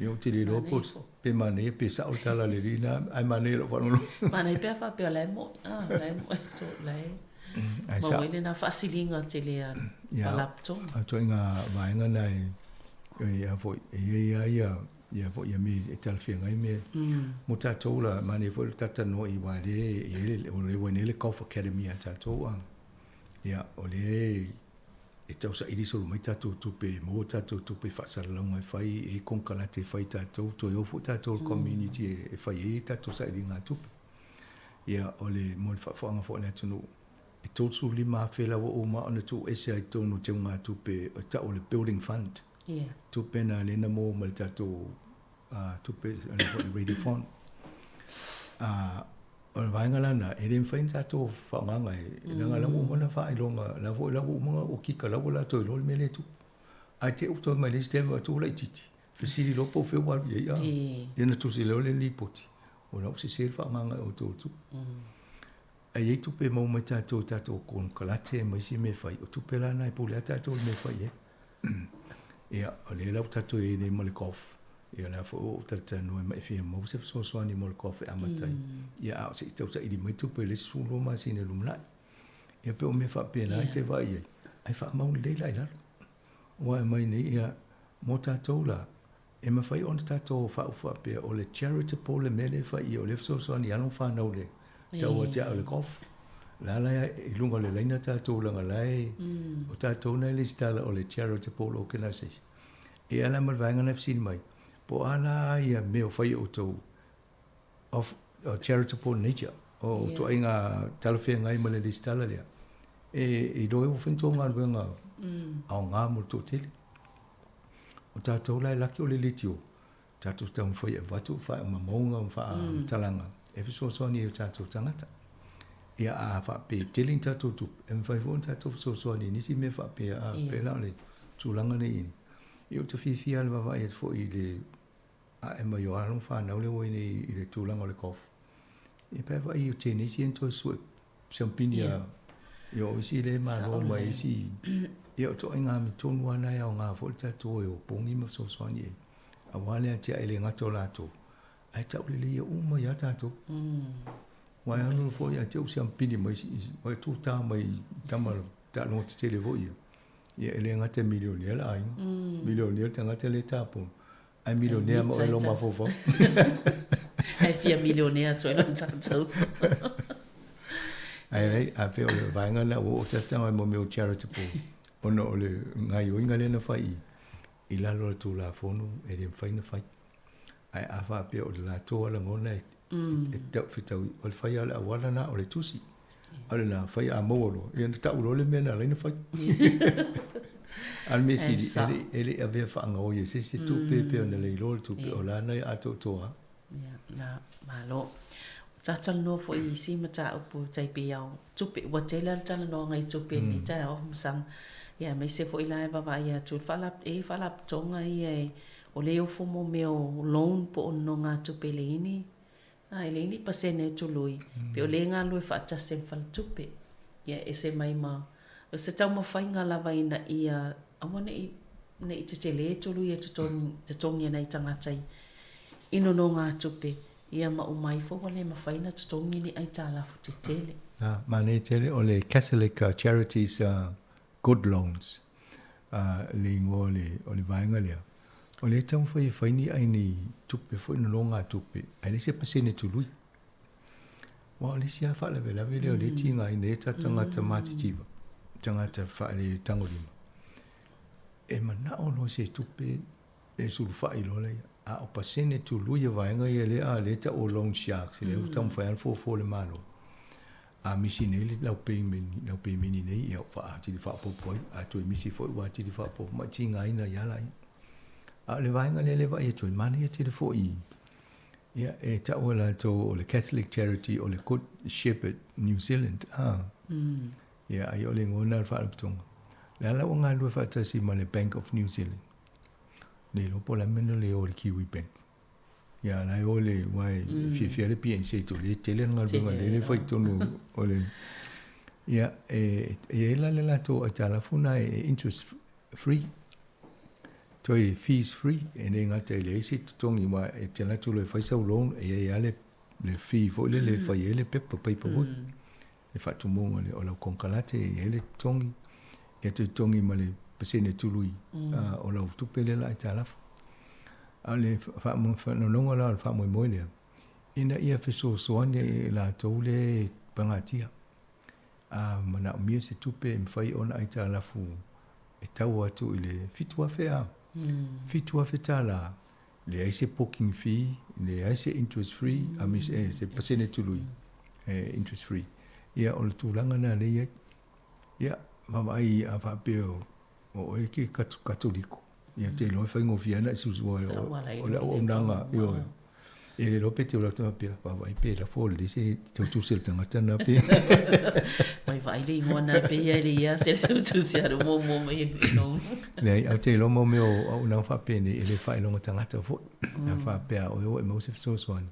L: Ia ou te le iloa po pe manaia pe sao le tala a le alii lena, ae manaia i lau faalogologo.
H: Manaia pe a faapea o la e moni, a, o la e moni, o la e maua ai lena faasiliga tele a le Faalapotopotoga.
L: Ia, o ituaiga vaega na e, a foi, e i ai lava ia ia foi ia mea e talafeagai mea mo tatou la, manaia foi le talatalanoa i aua lea e i ai le, o lea ua i ai nei le Golf Academy a tatou a. Ia, o lea e tausaili solo mai tatou tupe, e maua tatou tupe i faasalalauga e fai, e i ai konekarate e fai tatou, toe o foi tatou i le community e fai ai tatou sailiga tupe. Ia, o le, mo le faafofoga foi a le atunuu, e $35,000 la ua uma ona tuuese ai i totonu o teugatupe e tau o le building fund. Tupe na lea na maua mai le tatou tupe le radio fund. O le vaega la lena, e le mafai ona tatou faaaogaina e leaga la ua uma ona faailoga, la foi la ua uma ona okika, la ua latou iloa le mea lea e tupu. Ae te i ua toe mai le isi taimi ua tuu laitiiti, fesili loa po o fea ua alu i ai, ia ona tusi loa lea o le lipoti, o la ua sese le faaaogaina e outou o le tupe. Ae i ai tupe e maua mai tatou i tatou konekarate ma isi mea e fai, o tupe la na e pule lava tatou i le mea e fai i ai. Ia, o lea la ua tatou i ai nei ma le golf, ia o lea foi ua ou talatalanoa ma e fia maua se fesoasoani mo le golf e amata ai. Ia, a o se i tausaili mai tupe i le isi 12 masina i le lumanai. Ia pei o mea faapena e te vaai i ai, ae faamau lelei la i lalo. Aua e aumai nei, ia, mo tatou la, e mafai ona tatou faaupu faapea, o le charitable le mea lea e fai i i, o lea e fesoasoani i alo ma fanau i le tau atiae o le golf. O la la i luga o le laina tatou leaga o la e, o tatou na e lesitala o le charitable organisation. E ala ma le vaega na e fesili mai, po o a la ia mea o fai e outou of charitable nature, o ituaiga talafeagai ma le lesitala lea, e iloa ai ua fai ni tou galuega aoga mo le toatele. O tatou la e laki o le leitio, tatou taumafai e avatu faamaumauga ma faamatalaga e fesoasoani ai i o tatou tagata. Ia a faapea e tele ni tatou tupe, e mafai foi ona tatou fesoasoani i nisi mea faapea, a pei la o le tulaga lea e i ai nei. Ia ou te fiafia lava i le vaavaai atu foi i le ae mai o alo ma fanau lea ua i nei i le tulaga o le golf. Ia pe a vaai i o tenisi ia na toe sue siampini a ia o isi lea e malo mai isi ia o ituaiga amiotonu lava na e aoga foi le tatou o e opogi ma fesoasoani i ai aua le atiae e le gata o latou ae tauleleia uma ia tatou. Aua e alu foi ia te au siampini mai isi tuta mai tama taaloga tetele foi ia. Ia e le gata e milionea le aiga, milionea le tagata lea e tapolo, ae milionea ma oe lou mafaufau.
H: Ae fia milionea atu ai loa tatou.
L: Ae leai, a pei o le vaega lena ua oo tatau ai mo mea o charitable, ona o le gaoioiga lea na fai i i lalo o le Tulafono e le mafai ona fai. Ae a faapea o le latou lava lagona e tau fetaui, o le fai lava o le auala lena o le tusi. A o lena, fai a maua loa, ia ona tau loa le mea na ala ai ona fai. A o le mea sili, e le i avea faagaoi e se isi tupe pei ona le iloa le tupe, o la na e atoatoa lava.
H: Ia, na, malo. Ua ta talanoa foi i isi mataupu tai pei o tupe. Ua tele lava le talanoaga i tupe i lenei taeao, Masaga. Ia, aemaise foi la e vaavaai atu i le faala, e i ai faalapotopotoga ia e, o lea e ofo mo mea o loan po o nonogatupe e leai ni, a e leai ni pasene e tului, pei o lea e galulue faatasi ma faletupe. Ia, e ese mai ma, o se taumafaiga lava ina ia aua ne i, ne i tetele tului e totogi, totogi e nai tagata i, i nonogatupe, ia ma uma ifo ua le mafai ona totogi ni aitalafu tetele.
L: A, manaia tele o le Catholic Charities Good Loans le igoa o le vaega lea. O lea e taumafai e fai ni ai ni tupe foi nonogatupe ae leai se pasene tului. Aua o le isi lava faalavelave lea o lea e tigaina ai o tatou tagata matitiva, tagata faaletagolima, e manao loa se tupe e sulufai loa laia. A o pasene tului a vaega ia lea a lea e tau o loan sharks, lea ua taumafai lava ona fuafua e le Malo. A misi nei le lau peimeni, lau peimeni nei, ia ua atili faaopoopo ai. A toe misi foi ua atili faaopoopo mai, tigaina ai lava laia. A o le vaega lea e vaai atu ai, manaia tele foi ia e tau e latou o le Catholic Charity o le Good Shepherd New Zealand. A. Ia, ai o le igoa lena o le faalapotopotoga. O le a la ua galulue faatasi ma le Bank of New Zealand. Le iloa po o le a le mea na le o i le Kiwi Bank. Ia, la e o le, aua e fiafia le PNZ o lea e tele le galuega lea e fai i totonu o le, ia, e i ai la le latou aitalafu lena e interest free, toe fees free, e le gata e leai se totogi, aua e te alu atu loa e fai sau loan, e i ai lava le fee foi lele e fai ai le pepa, paperwork, le faatumuga o lau konekarate, e i ai le totogi, ia toe totogi ma le pasene tului o lau tupe lea la aitalafu. A o le faanonoga la o le faamoemoe lea, ina ia fesoasoani ai i latou lea e pagatia. A manaomia se tupe e mafai ona aitalafu e tau atu i le $7,000 a, $7,000, leai se booking fee, leai se interest free, a me se pasene tului e interest free. Ia, o le tulaga lena lea e i ai. Ia, vaavaai a faapea o oe e ke Katoliko, ia te iloa e faigofie lava ona e susu o le auaunaga, ioe. E le iloa pe te ola atu faapea, vaavaai pe lafo lelei se tautusi a le tagata lena pe.
H: Mai vaai le igoa na pe ia le ia se tautusi a le muamua mai e le iloa.
L: Leai, ae ou te iloa mo mea o auaunaga faapenei, e le faailoga tagata foi. A faapea o oe ua e maua se fesoasoani,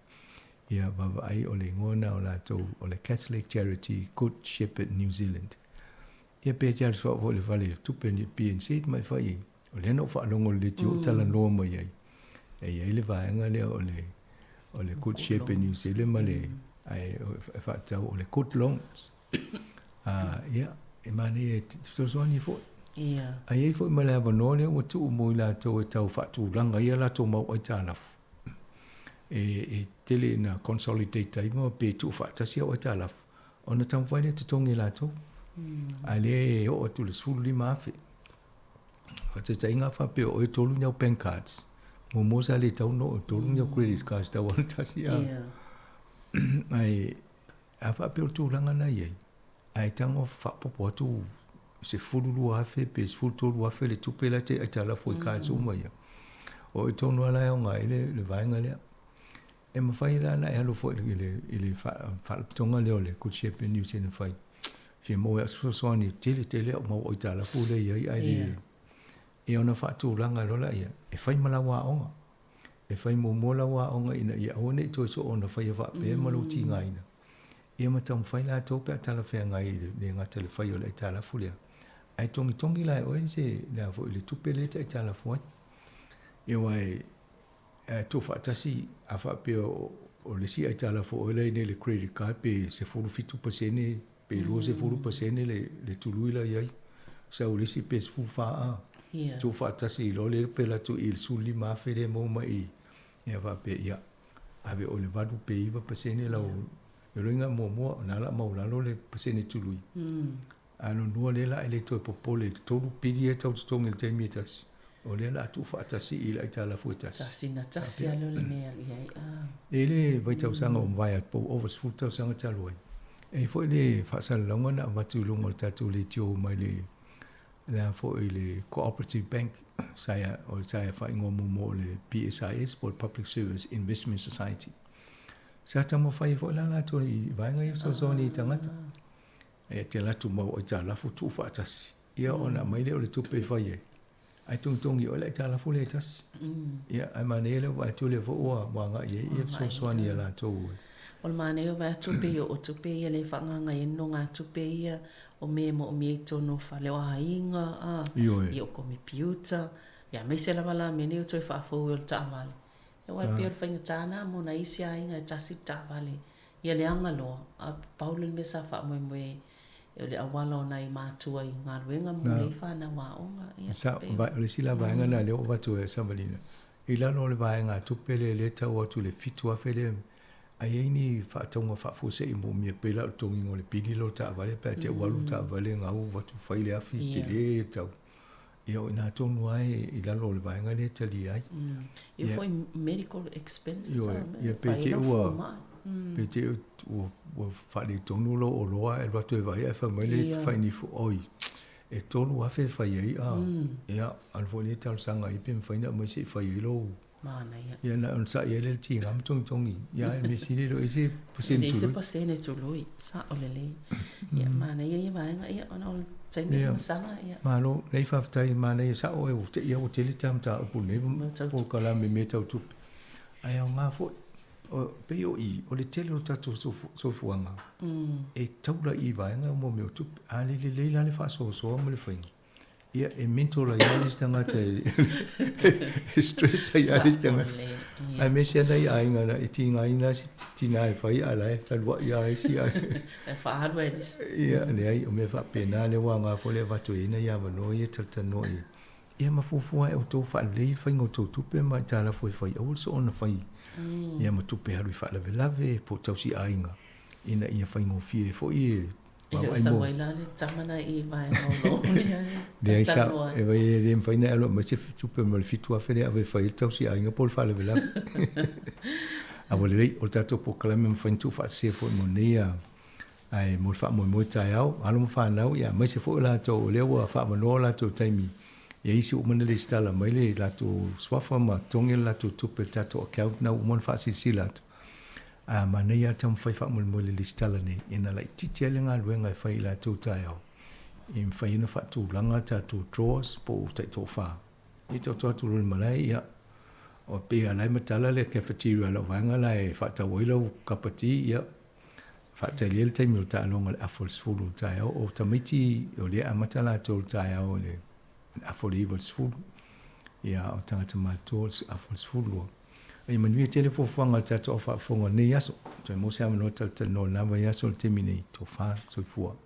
L: ia vaavaai o le igoa lena o latou o le Catholic Charity Good Shepherd New Zealand. Ia pe te alu suauu foi i le fale tupe ni PNZ ma e fai ai. O lea na ou faalogo i le leitio o talanoa mai ai, e i ai le vaega lea o le o le Good Shepherd New Zealand ma le ae e faatatau o le Good Loans. Ia, e manaia e fesoasoani foi.
H: Ia.
L: Ae i ai foi ma le avanoa lea ua tuu mo i latou e tau faatulaga ai a latou mau aitalafu. E tele ina consolidate ai ma pe tuufaatasi au aitalafu, ona taumafai lea e totogi e latou. Ae lea e oo atu i le $15,000. Faataitaiga a faapea o oe e tolu ni au bank cards, muamua sa le tatau ona oo e tolu ni au credit cards, tatau lava ona tasi a. Ae a faapea o le tulaga lena e i ai, ae tago faaopoopo atu $12,000 pe $13,000 le tupe la e te aitalafu ai i cards uma ia, o i tonu lava la e aoga ai le vaega lea. E mafai la ona e alu foi i le faalapotopotoga lea o le Good Shepherd New Zealand fai fia maua ai au se fesoasoani tele tele au mau aitalafu lea e i ai ae le ia ona faatulaga loa lea e fai ma lau aoga. E fai muamua lau aoga ina ia aua ne i toe soo ona faia faapea ma lou tigaina. Ia ma taumafai latou pe a talafeagai i le le gata i le fai o le aitalafu lea, ae togitogi la e oe se le a foi le tupe lea e te aitalafu ai. Ia aua e e tuufaatasi a faapea o le isi aitalafu o oe la e i nei i le credit card pe 17% pe 20% le tului la i ai, sau le isi pe 14 a. Tuufaatasi loa lea pe alu atu i le $15,000 lea e maua mai i, ia faapea ia, ave oi le 8 pe 9% lau le loiga muamua, o lena la maualalo le pasene tului. A lona lua lea la e le toe popole i le tolu pili ia e tau totogi i le taimi e tasi, o lea la a tuufaatasi i le aitalafu e tasi.
H: Tasi na tasi lava lea o le mea e alu i ai.
L: E i le vaitausaga ua mavae atu po ua ova 10 tausaga talu ai, e i ai foi le faasalalauga na avatu i luga o le tatou leitio mai le le a foi le Cooperative Bank sa ia, o sa ia faaigoa muamua o le PSIS po o le Public Service Investment Society. Sa taumafai ai foi la latou i vaega ia fesoasoani i tagata. E te alu atu mau aitalafu tuufaatasi, ia ona aumai lea o le tupe e fai ai, ae togitogi oe le aitalafu lea e tasi. Ia, ae manaia lea ua vaai atu o lea foi ua agai i ai ia fesoasoani a latou.
H: O le manaia o vaai atu pei o tupe ia lea e faaagaaga ai nonogatupe ia o mea e moomia i totonu o fale o aiga, a, ia o komepiuta, ia aemaise lava la mea nei o toe faafou ai o le taavale. Aua e pei o le faigata lena mo nai isi aiga e tasi le taavale ia leaga loa, a pau lea o le mea sa faamoemoe O le auala o nai matua i galuega mo nei fanau aoga. Ia,
L: Sa, va, o le isi la vaega lena lea ua avatu e Savalina, i lalo o le vaegatupe lea lea e tau atu i le $7,000 lea, a i ai ni faatauga faafuasei moomia pei la o le totogiina o le pili lea o le taavale pe a te i ua alu le taavale gau avatu fai le afi tele le tau. Ia o i ina tonu lava i lalo o le vaega lea e talia ai.
H: Ia foi medical expenses.
L: Ioe, ia pe te i ua pe te i ua ua faaletonu lou oloa ae alu atu e vaai ae fai mai le tafainifu, oi, e $3,000 e fai ai a. Ia, alu foi lea talosaga i ai pe mafai ona aumai se i fai ai lou
H: Manaia.
L: Ia na onosai ai lea i le tiga ma togitogi. Ia ae o le mea sili e le o i ai se
H: pasene tului. E leai se pasene tului, sao lelei. Ia manaia ia vaega, ia ona o le taimi o le masaga. Ia.
L: Malo, leai faafetai, manaia sao e ua te i lava ua tele ta mataupu i lenei polokalame i mea tau tupe. Ae aoga foi, pei o i, o le tele o le tatou soifuaga e taula i vaega ia mo mea o tupe. A le lelei la le faasoasoa ma le faiga, Ia, e mental ai lava le isi tagata e stress ai lava le isi tagata. Aemaise lava nai aiga na e tigaina lava si tina e fai a o la e fealuai lava isi aiga.
H: E faaalu ai le isi.
L: Ia, leai, o mea faapena lea ua aoga foi le avatu ai nai avanoa ia e talatalanoa i ai. Ia ma fuafua e outou faalelei le faiga o tou tupe ma aitalafu e fai, aua le soona fai ia ma tupe alu i faalavelave po o tausiaiga ina ia faigofie ai foi e
H: E le o sau ai la le tama na i vaega o lou lea e
L: Leai sa, e vai e le mafai ona e alu e aumai se tupe ma le $7,000 lea e ave e fai ai le tausiaiga po o le faalavelave. Ae ua lelei, o le tatou polokalame e mafai ona tuufaatasia foi mo nei a, ae mo le faamoemoe taeao, alo ma fanau, ia aemaise foi o latou o lea ua faaavanoa o latou taimi, ia isi ua uma ona lesitala mai le latou suafa ma totogi le latou tupe i le tatou account na ua uma ona faasilasila atu. A manaia lava le taumafai faamolemole i le lesitala nei, ina laitiiti ai le galuega e fai i latou taeao, e mafai ai ona faatulaga tatou drawers po o taitoafa. Ia taoto atu loa i le malae, ia, o pei lava o la e matala le cafeteria a lau vaega la e faatau ai lau kapa ti, ia, faatali ai le taimi o le taaloga i le afa o le 10 i le taeao. O tamaiti o lea e amata latou i le taeao i le afa o le 9 i le 10, ia, a o tagata matutua o le afa o le 12. Ia manuia tele fuafuaga a le tatou au faafofoga o lenei aso. Toe maua se avanoa talatalanoa i lena vaiaso i le taimi nei. Tofa soifua.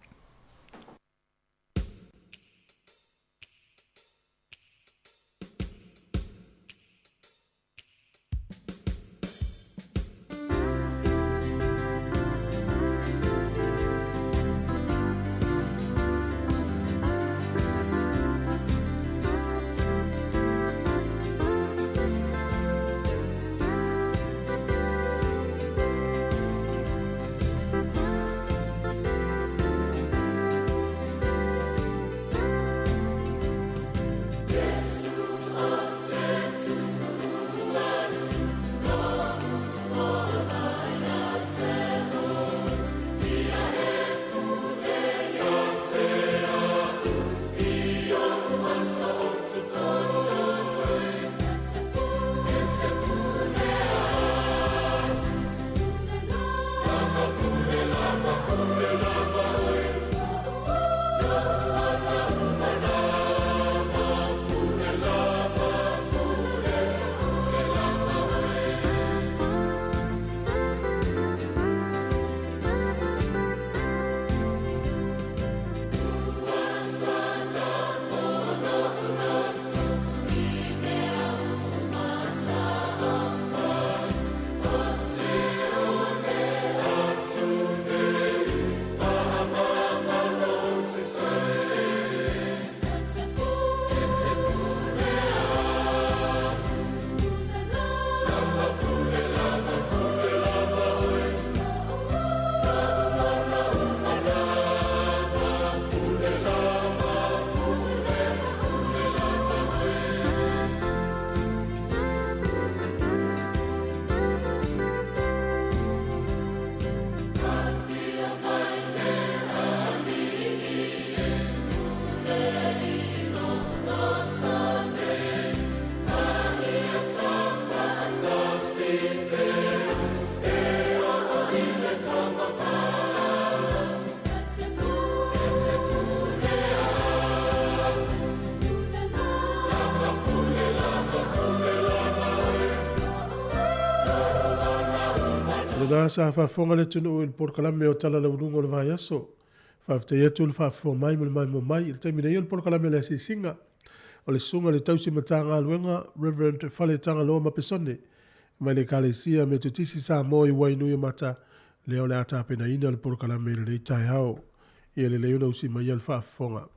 B: Lena sa faafofoga le atunuu i le polokalame o Tala Laualuga o le Vaiaso. Faafetai atu le faafofoga mai ma le maimoa mai i le taimi nei o le polokalame o le asiasiga o le Susuga i le Tausi Matagaluega Reverend Faletagaloa Mapesone mai le Ekalesia Metotisi Samoa i Wainuiomata lea o le a tapenaina le polokalame i lenei taeao. Ia lelei ona usi mai ia le faafofoga.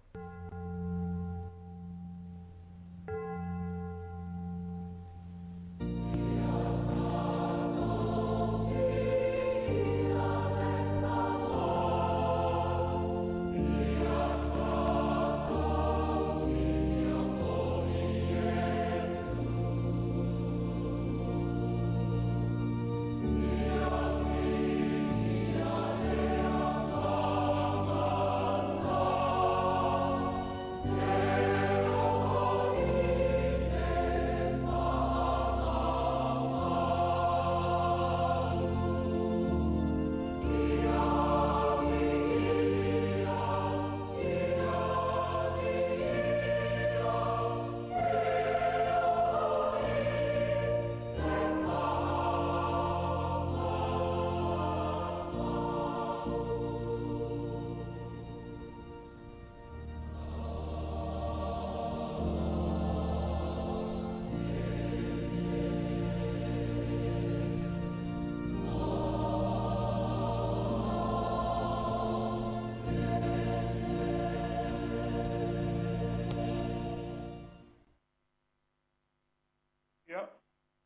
M: Ia,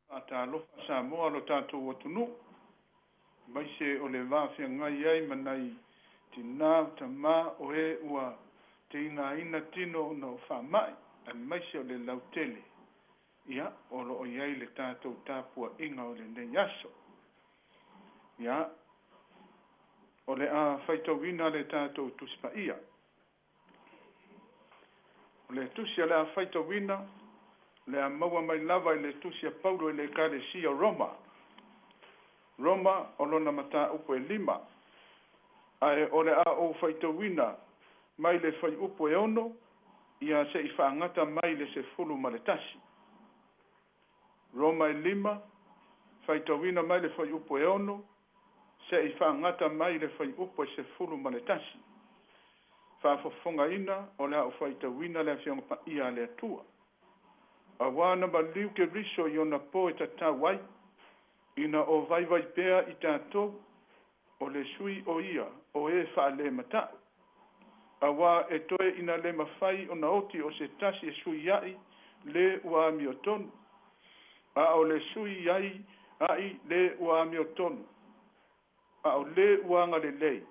M: faatalofa Samoa lo tatou atunuu, aemaise o le va feagai ai ma nai tinā, tamā, o e ua tigaina tino ona o faamai, aemaise o le lautele, ia, o lo o i ai le tatou tapuaiga o lenei aso. Ia, o le a faitauina le tatou Tusi Paia. O le tusi o le a faitauina, le a maua mai lava i le tusi a Paulo i le Ekalesia o Roma. Roma o lona mataupu e 5. Ae o le a ou faitauina mai le fuaiupu e 6, ia se i faagata mai le 11. Roma e 5, faitauina mai le fuaiupu e 6, se i faagata mai le fuaiupu e 11. Faafofogaina o le a ou faitauina le Afioga Paia a le Atua. Auā na maliu Keriso i ona po e tatau ai, ina o vaivai pea i tatou, o le sui o ia o e faalemata'u. Auā e toe ina le mafai ona oti o se tasi e sui ai le ua amiotonu, a o le sui ai ai le ua amiotonu, a o le ua agalelei,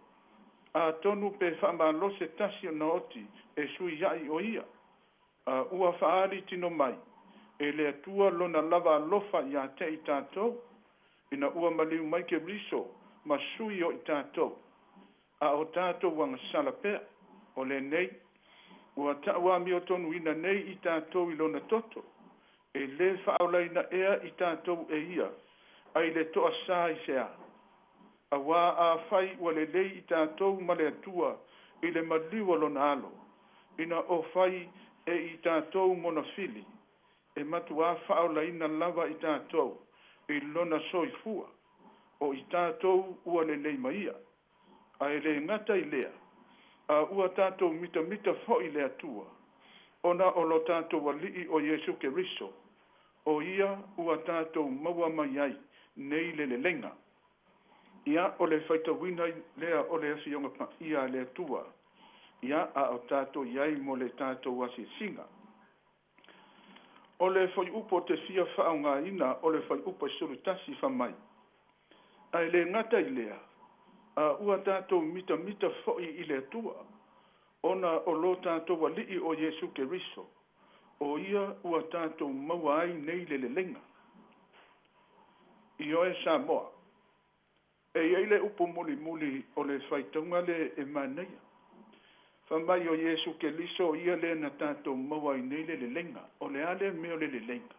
M: atonu pe faamalo se tasi ona oti e sui ai o ia, a ua faaali tino mai e le Atua lona lava alofa ia te i tatou, ina ua maliu mai Keriso ma sui o i tatou, a o tatou agasala pea, o lenei, ua ta'uamiotonuina nei i tatou i lona toto, e lē faaolaina ea i tatou e ia, ai le toasā i se a. Auā afai ua lelei i tatou ma le Atua i le maliu o lona alo, ina o fai e i tatou mona fili, e matuā faaolaina lava i tatou i lona soifua, o i tatou ua lelei ma ia. Ae lē gata i lea, a ua tatou mitamita fo'i le Atua, ona o lo tatou Alii o Iesu Keriso, o ia ua tatou maua mai ai nei le leleiga. Ia, o le faitauina lea o le Afioga Paia a le Atua, ia, a o tatou i ai mo le tatou asiasiga. O le fuaiupu o te fia faaaogaina o le fuaiupu e 11 fai mai. Ae lē gata i lea, a ua tatou mitamita fo'i i le Atua, ona o lo tatou Alii o Iesu Keriso, o ia ua tatou maua ai nei le leleiga. Ioe Samoa, e i ai le upu mulimuli o le faitauga le e manaia. Fai mai o Iesu Keriso ia lea na tatou maua ai nei le leleiga. O le a le mea o le leleiga?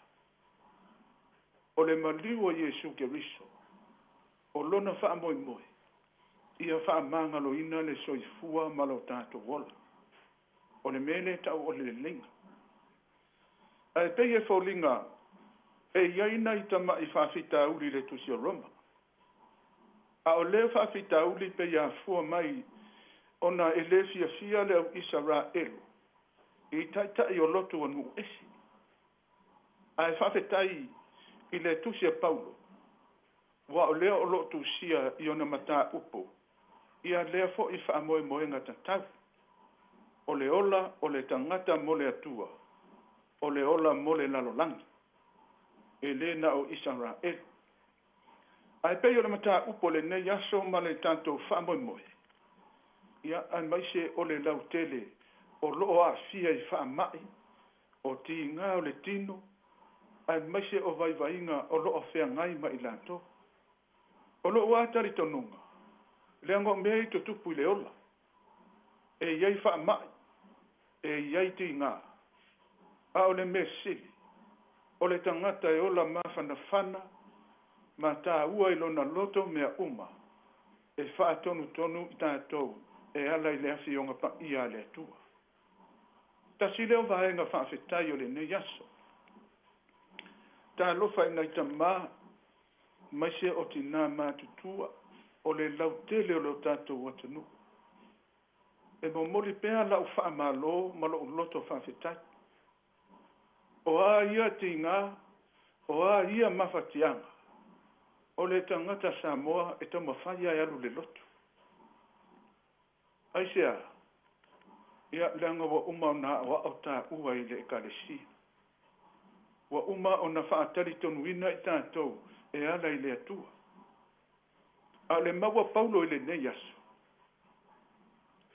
M: O le maliu o Iesu Keriso, o lona faamoemoe, ia faamagaloina le soifua ma lo tatou ola. O le mea lea ta'u o le leleiga. Ae pei e foliga e i ai nai tama'i faafitauli i le tusi o Roma. A o lea faafitauli pei afua mai Ona e lē fiafia le au Isaraelu i taʻitaʻi o lotu o nuʻu esi. Ae faafetai i le tusi a Paulo, ua o lea o loo tusia i ona mataupu ia lea foʻi faamoemoega tatau. O le ola o le tagata mo le Atua, o le ola mo le lalolagi, e lē na o Isaraelu. Ae pei o le mataupu o lenei aso ma le tatou faamoemoe, ia aemaise o le lautele o loo aafia i faamaʻi o tigā o le tino, aemaise o vaivaiga o loo feagai ma i latou. O lou a talitonuga, leaga o mea i tutupu i le ola, e iai faamaʻi, e iai tigā, a o le mea sili, o le tagata e ola mafanafana ma tāua i lona loto mea uma e faatonutonu i tatou e ala i le afioga paia a le Atua. Tasi lea o vaega faafetai o lenei aso. Talofa i nai tamā maise o tinā matutua o le lautele o lo tatou atunuu. E momoli pea lau faamālō ma loʻu loto faafetai. O a ia tigā, o a ia mafatiaga, o le tagata Samoa e taumafai e alu le lotu. Aisea? Ia leaga ua uma ona aʻoaʻo taua i le Ekalesia. Ua uma ona faatalitonuina i tatou e ala i le Atua. A o le mau a Paulo i lenei aso,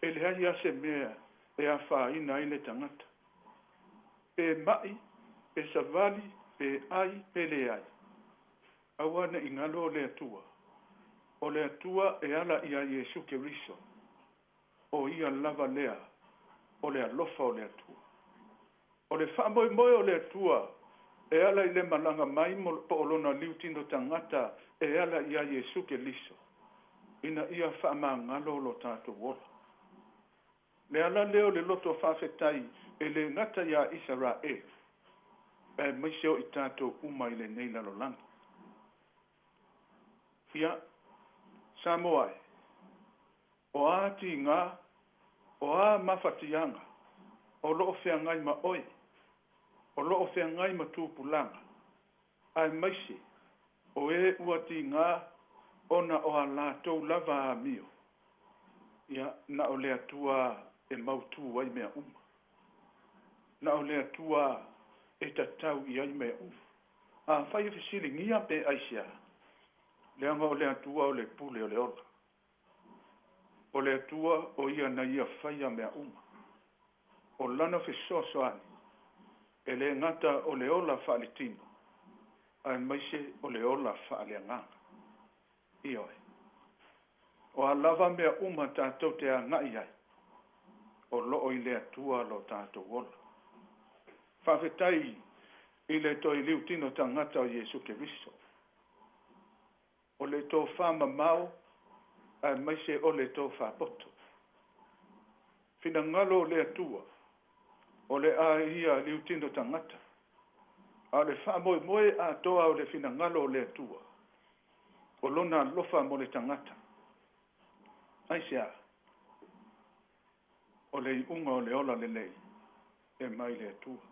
M: e leai lava se mea e afaina ai le tagata. Pe maʻi, pe savali, pe ai, pe leai. Aua neʻi galo le Atua. O le Atua e ala iā Iesu Keriso. O ia lava lea o le alofa o le Atua. O le faamoemoe o le Atua e ala i le malaga mai po o lona liutino tagata e ala iā Iesu Keriso, ina ia faamagalo lo tatou ola. Le ala lea o le loto faafetai e lē gata iā Isaraelu, aemaise o i tatou uma i lenei lalolagi. Ia, Samoa e, o a tigā, o a mafatiaga o loo feagai ma oe, o loo feagai ma tupulaga, aemaise o e ua tigā ona o a latou lava amio, ia na o le Atua e mautū ai mea uma. Na o le Atua e tatau i ai mea uma. Afai e fesiligia pe aisea, leaga o le Atua o le pule o le ola. O le Atua o ia na ia faia mea uma. O lana fesoasoani, e lē gata o le ola faaletino, aemaise o le ola faaleagaga. Ioe. O a lava mea uma tatou te agaʻi ai, o loo i le Atua lo tatou ola. Faafetai i le toe liutino tagata o Iesu Keriso. O le tofā mamao, aemaise o le tofā poto. Finagalo o le Atua, o le a ia liutino tagata, a o le faamoemoe atoa o le finagalo o le Atua, o lona alofa mo le tagata. Aisea? O le iuga o le ola lelei e mai le Atua.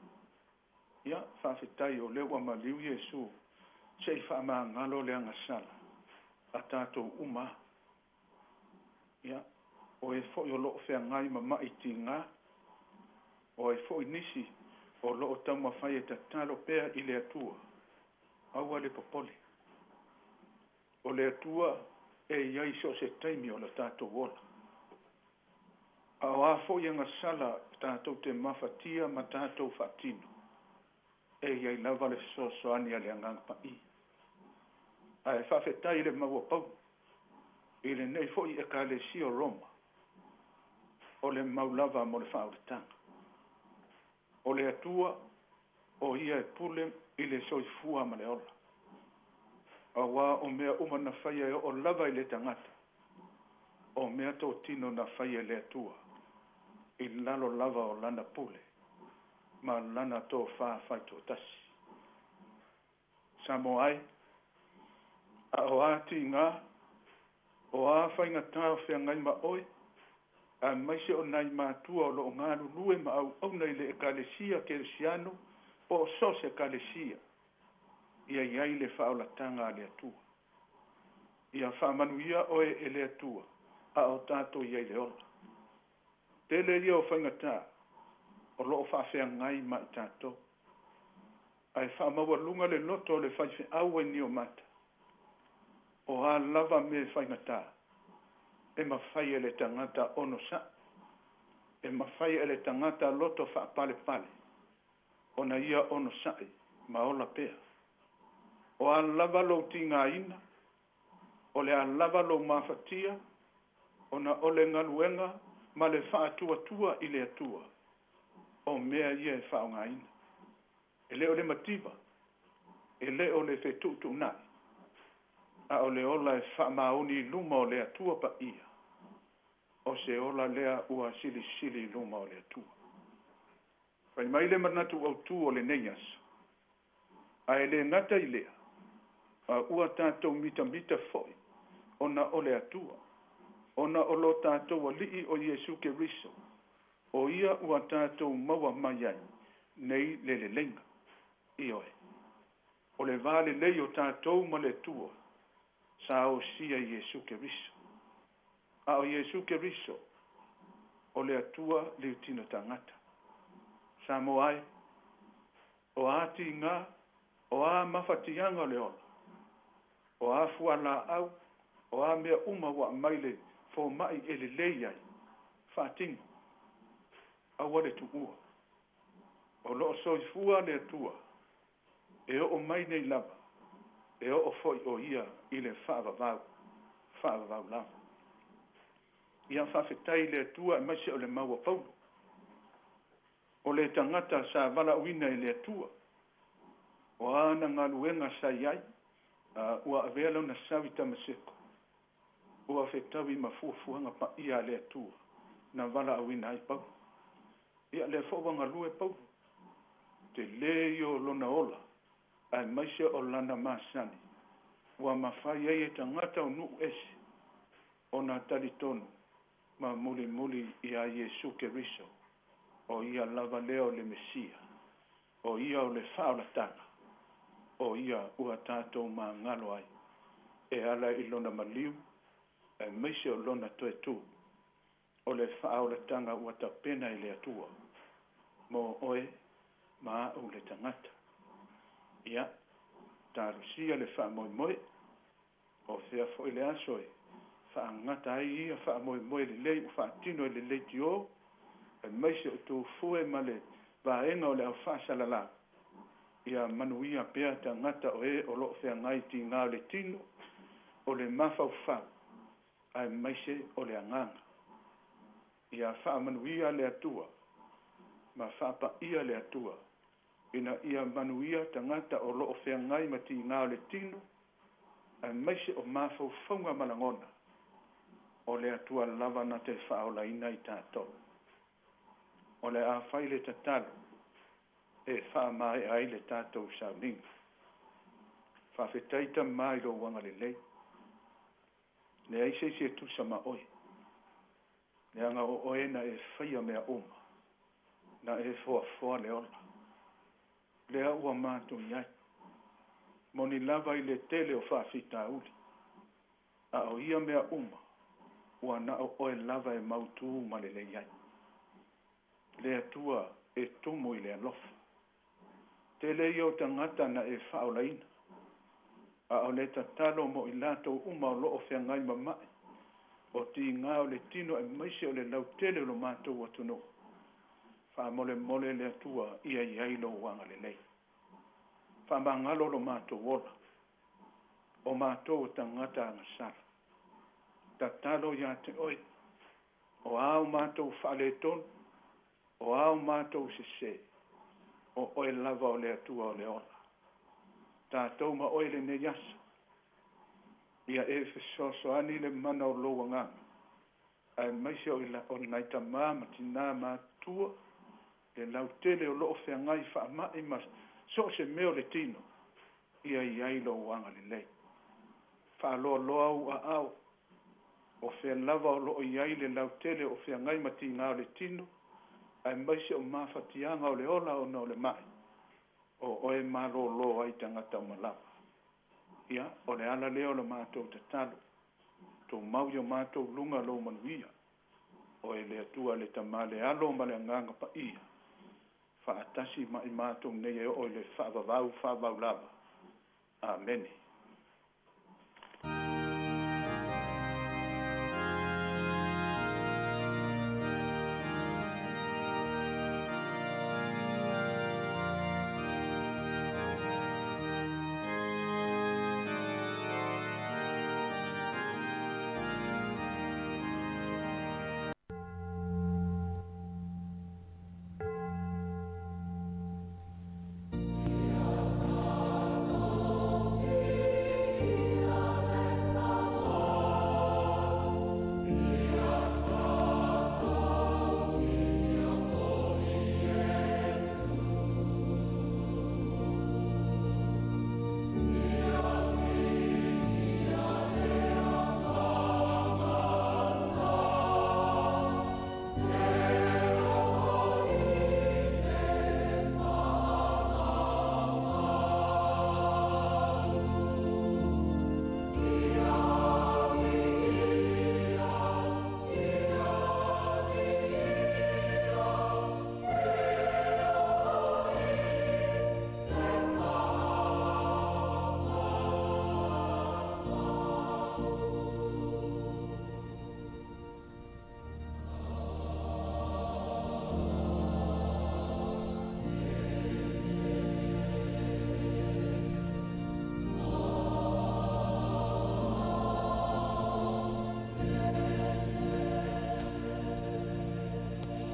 M: Ia, faafetai o lea ua maliu Iesu se i faamagalo le agasala a tatou uma. Ia, o e foʻi o loo feagai ma maʻi tigā, o ai foʻi nisi o loo taumafai e tatalo pea i le Atua, aua le popole. O le Atua e iai so o se taimi o le tatou ola. A o a foʻi agasala tatou te mafatia ma tatou faatino, e iai lava le fesoasoani a le Agaga Paia. Ae faafetai i le mau a Paulo i lenei foʻi Ekalesia o Roma, o le mau lava mo le faauletaga. O le Atua o ia e pule i le soifua ma le ola. Auā o mea uma na faia e oo lava i le tagata, o mea totino na faia e le Atua i lalo lava o lana pule ma lana tofā faitoatasi. Samoa e, a o a tigā, o a faigatā o feagai ma oe, Aemaise o nai matua o loo galulue ma auauna i le Ekalesia Kerisiano po o so o se Ekalesia, ia i ai le faaolataga a le Atua. Ia faamanuia oe e le Atua a o tatou i ai i le ola. Tele ia o faigata o loo faafeagai ma i tatou. Ae faamaualuga le loto o le faifeau ai Niomata, o a lava mea faigata, e mafai e le tagata onosa'i, e mafai e le tagata loto faapalepale ona ia onosa'i ma ola pea. O a lava lou tigaina, o le a lava lou mafatia, ona o le galuega ma le faatuatua i le Atua, o mea ia e faaaogaina. E le o le mativa, e le o le fetuutuunai, a o le ola e faamaoni i luma o le Atua paia, o se ola lea ua silisili i luma o le Atua. Fai mai le manatu autū o lenei aso, ae le gata i lea, a ua tatou mitamita foi ona o le Atua, ona o lo tatou Alii o Iesu Keriso, o ia ua tatou maua mai ai nei le leleiga. Ioe, o le va lelei o tatou ma le Atua sa osia i Iesu Keriso. A o Iesu Keriso, o le Atua liutino tagata. Samoa ai, o a tiga, o a mafatiaga o le ola, o a fualaau, o a mea uma ua aumai le fomai e lelei ai, faatino, aua le tuua. O loo soifua le Atua, e oo mai nei lava, e oo foi o ia i le faavavau, faavavau lava. Ia faafetai i le Atua aemaise o le mau a Paulo. O le tagata sa valaauina e le Atua, o ana galuega sa i ai, ua avea lona sau i Tamaseko, ua fetaui ma fuafuaga paia a le Atua na valaauina ai Paulo. Ia lea foi ua galue Paulo, telē ia o lona ola, aemaise o lana masani, ua mafai ai e tagata o nuu ese ona talitonu ma mulimuli iā Iesu Keriso, o ia lava lea o le Mesia, o ia o le faaolataga, o ia ua tatou magalo ai e ala i lona maliu aemaise o lona toe tū, o le faaolataga ua tapena e le Atua mo oe ma a'u le tagata. Ia talosia le faamoemoe, o fea foi le aso e faagata ai ia faamoemoe lelei ua faatino e le leitio, aemaise o tufue ma le vaega o le aufaasalalau. Ia manuia pea tagata o e o loo feagai tigā o le tino, o le mafaufau, aemaise o le agaga. Ia faamanuia le Atua ma faapaia le Atua ina ia manuia tagata o loo feagai ma tigā o le tino, aemaise o mafaufauga ma lagona, o le Atua lava na te faaolaina i tatou. O le a fai le tatalo e faamaea ai le tatou sauniga. Faafetai Tamā i lou agalelei, leai se isi e tusa ma oe, leaga o oe na e faia mea uma, na e foafoa le ola. Lea ua matou i ai, moni lava i le tele o faafitauli, a o ia mea uma, ua na o oe lava e mautū ma lelei ai. Le Atua e tumu i le alofa. Tele ia o tagata na e faaolaina, a o le tatalo mo i latou uma o loo feagai ma ma'i, o tigā o le tino aemaise o le lautele o lo matou atunuu. Faamolemole le Atua ia i ai lou agalelei. Faamagalo lo matou ola, o matou o tagata agasala. Tatalo iā te oe, o a o matou faaletonu, o a o matou sesē, o oe lava o le Atua o le ola. Tatou ma oe lenei aso, ia e fesoasoani le mana o lou agaga, aemaise o nai tamā ma tinā matutua, le lautele o loo feagai faama'i ma so o se mea o le tino, ia i ai lou agalelei. Faaloaloa ou aao, O fea lava o loo i ai le lautele o feagai ma tigā o le tino aemaise o mafatiaga o le ola ona o le ma'i o oe malōlō ai tagata uma lava. Ia o le ala lea o le matou tatalo tumau i o matou luga lou manuia oe le Atua le Tamā le Alo ma le Agaga Paia faatasi ma i matou nei e oo i le faavavau faavavau lava. Amene.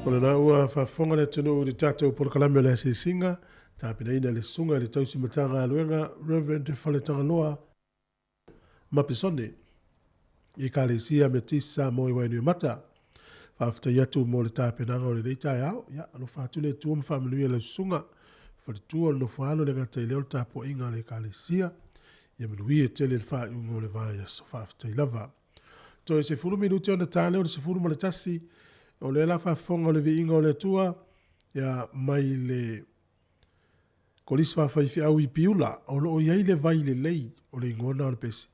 B: O lena ua faafofoga le atunuu i le tatou polokalame o le asiasiga, tapenaina e le Susuga i le Tausi Matagaluega Rev. Faletagaloa Mapisone i Ekalesia Metisi Samoa i Wainuiomata. Faafetai atu mo le tapenaga o lenei taeao. Ia, alofa atu le Atua ma faamanuia i lau susuga, faletua o le nofoaalo e le gata i lea o le tapuaiga a le Ekalesia. Ia manuia tele le faaiuga o le vaiaso. Faafetai lava. Toe 10 minute ona ta lea o le 11, o lea la faafofoga o le viiga o le Atua, ia, mai le Kolisi Faafaifeau i Piula, o loo i ai le vai lelei o le igoa lena o le pese.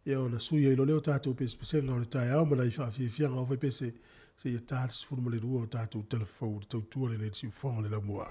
B: Ia ona sui ai loa lea o tatou pesepesega o le taeao ma nai faafiafiaga o faipese seia ta le 12 o tatou talafou i le tautua lenei i le siufofoga o le laumua.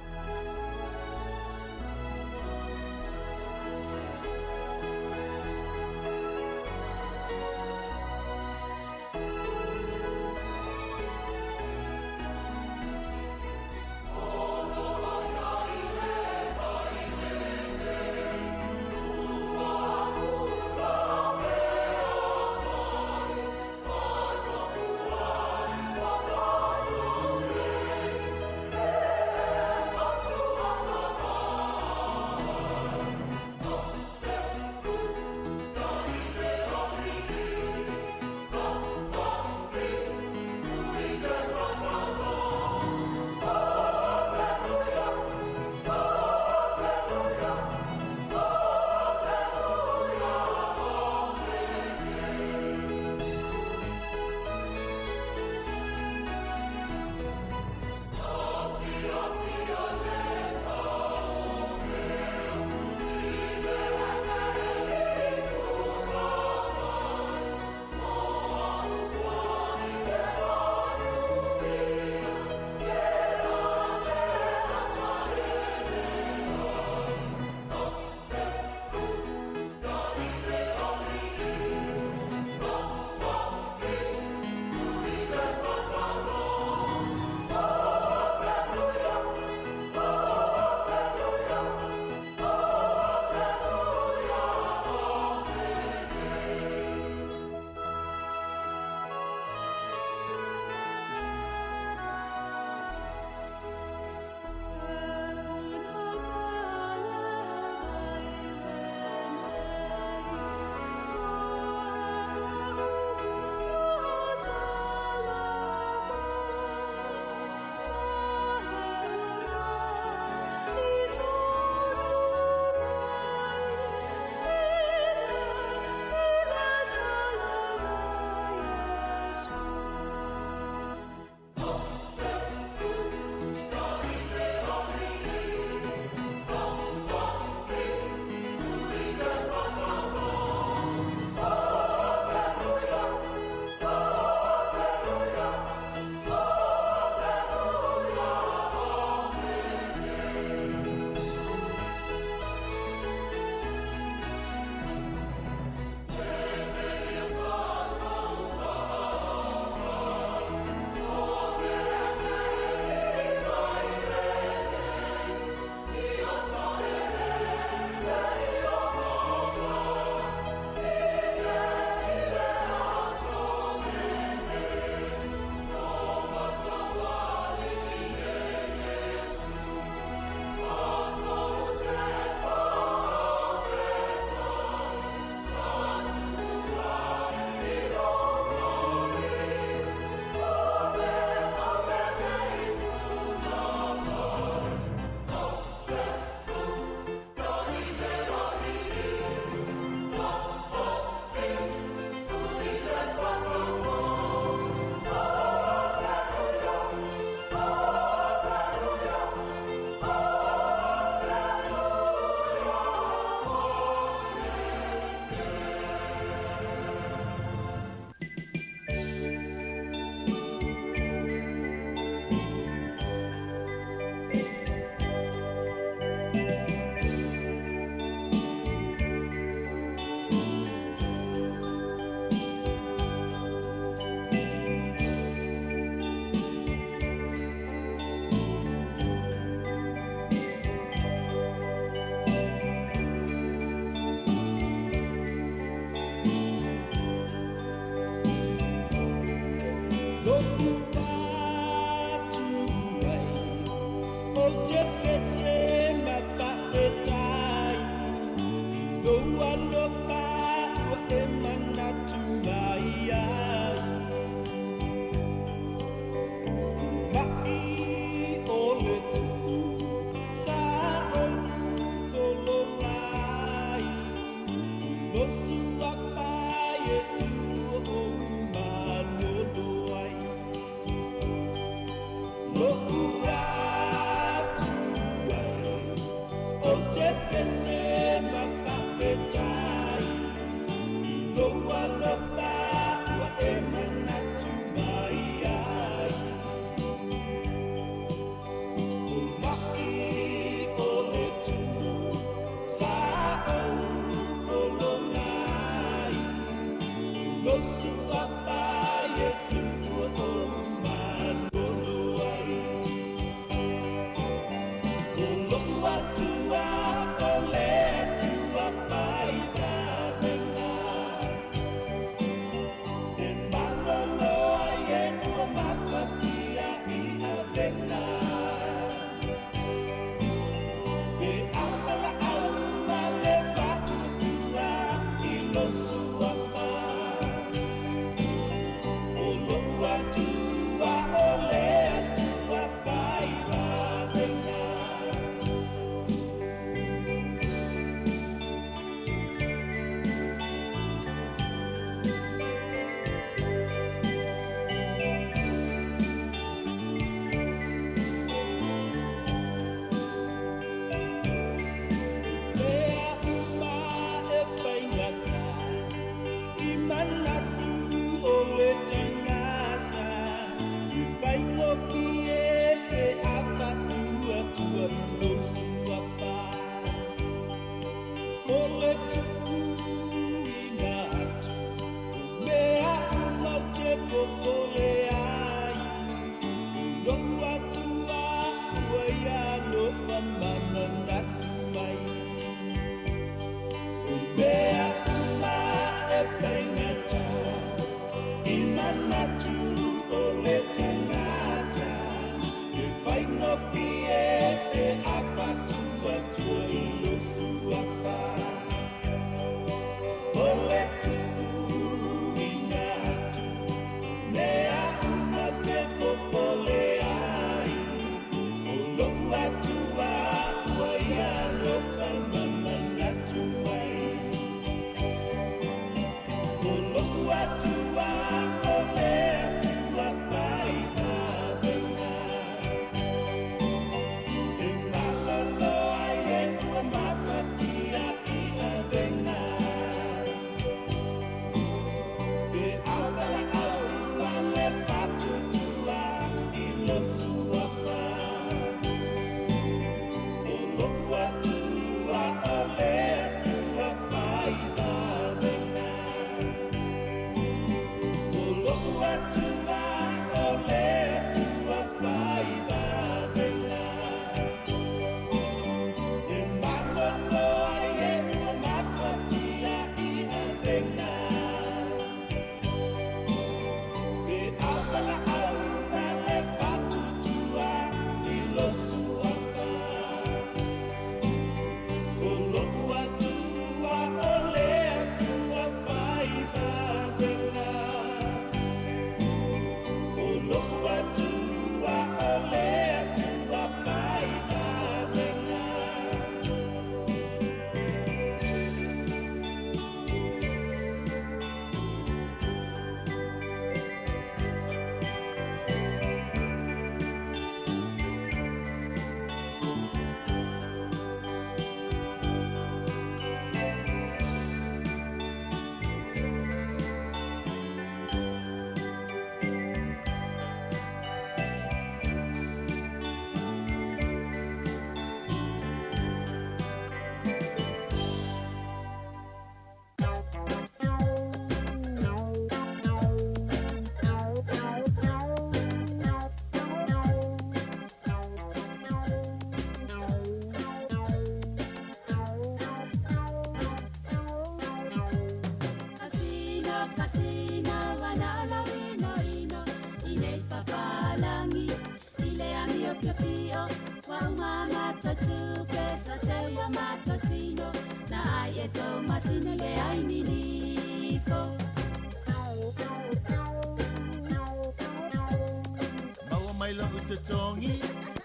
E: Totongi,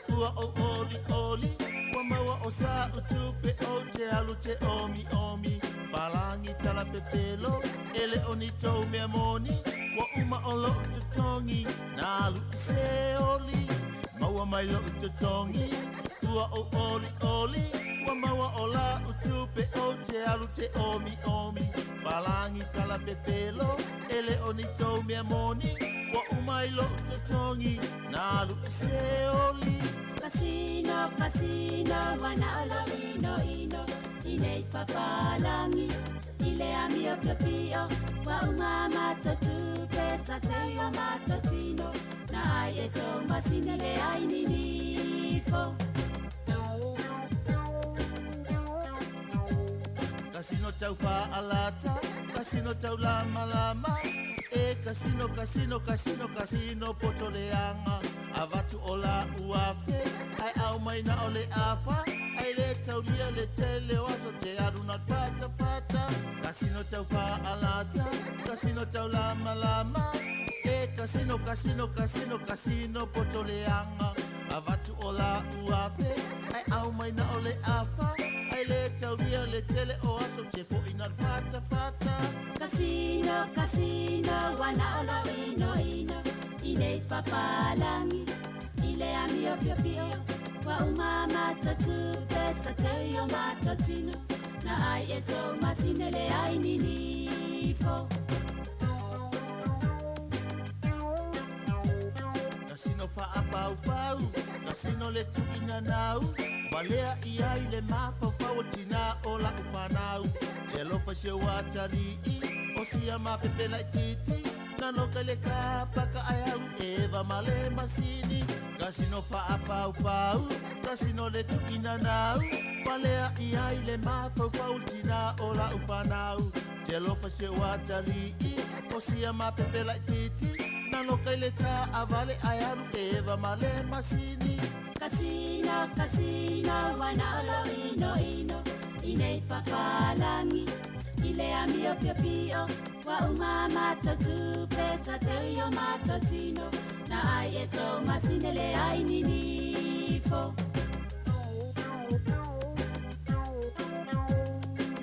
E: ua o oli oli, ua maua o sa utupe o te alu te omi omi, palangi tala pepelo, ele oni tau mea moni, ua uma o lo totongi, na alu i se oli, maua mai lo totongi, ua o oli oli, Ua maua o la utupe o te alu te omi omi. Palangi tala pepelo, ele o ni tau mea moni. Ua umai lo utotongi, na alu e se oli.
K: Kasino, kasino, wana olo ino ino. Inei papalangi, ile amio pio pio. Wa uma matotu, pesa te o matotino. Na ai e tō masine le ai ninifo.
E: Kasino tau whaalata, kasino tau lama lama. E kasino, kasino, kasino, kasino poto leanga. Avatu o la uafe, ai au mai na o le afa. Ai le taulia le tele o aso te aruna fata fata. Kasino tau whaalata, kasino tau lama lama. E kasino, kasino, kasino, kasino poto leanga. Avatu o la uafe, ai au mai na o le afa. Ai le taulia le tele o aso te fo ina fata fata.
K: Kasino, kasino, wana olo ino ino. Inei papalangi, ile amio pio pio. Wa uma matotu, pesa te o matotino. Na ai e tō masine le ai ninifo.
E: Kasino whaapau pau, kasino le tuina nau. Walea ia i le mafaufau o tina o la uwhanau. Te alofa se watali'i, o sia mapepela i titi. Nano ka le kapaka ai alu eva ma le masini. Kasino whaapau pau, kasino le tuina nau. Walea ia i le mafaufau o tina o la uwhanau. Te alofa se watali'i, o sia mapepela i titi. Nano ka le ta avale ai alu eva ma le masini.
K: Kasino, kasino, wana olo ino ino. Inei papalangi, ile amio pio pio. Wa uma matotu, pesa te o matotino. Na ai e tō masine le ai ninifo.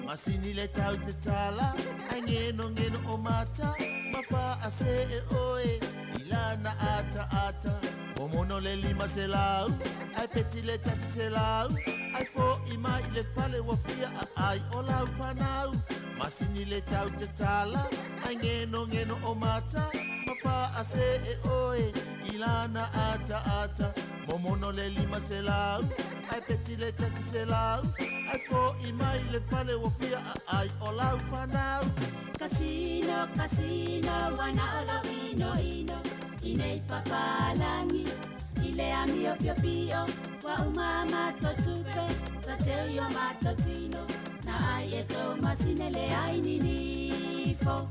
E: Masini le tau te tala, ai ngeno ngeno o mata. Mawha a se e oe, ilana ata ata. O mono le lima se lau, ai peti le tasi se lau. Ai fo i mai le fale wafia a ai o lau whanau. Masini le tau te tala, ai ngeno ngeno o mata. Mawha a se e oe, ilana ata ata. Momono le lima se lau, ai peti le tasi se lau. Ai fo i mai le fale wafia a ai o lau whanau.
K: Kasino, kasino, wana olo ino ino. Inei papalangi, ile amio pio pio. Wa uma matotupe, sa te o matotino. Na ai e tō masine le ai ninifo.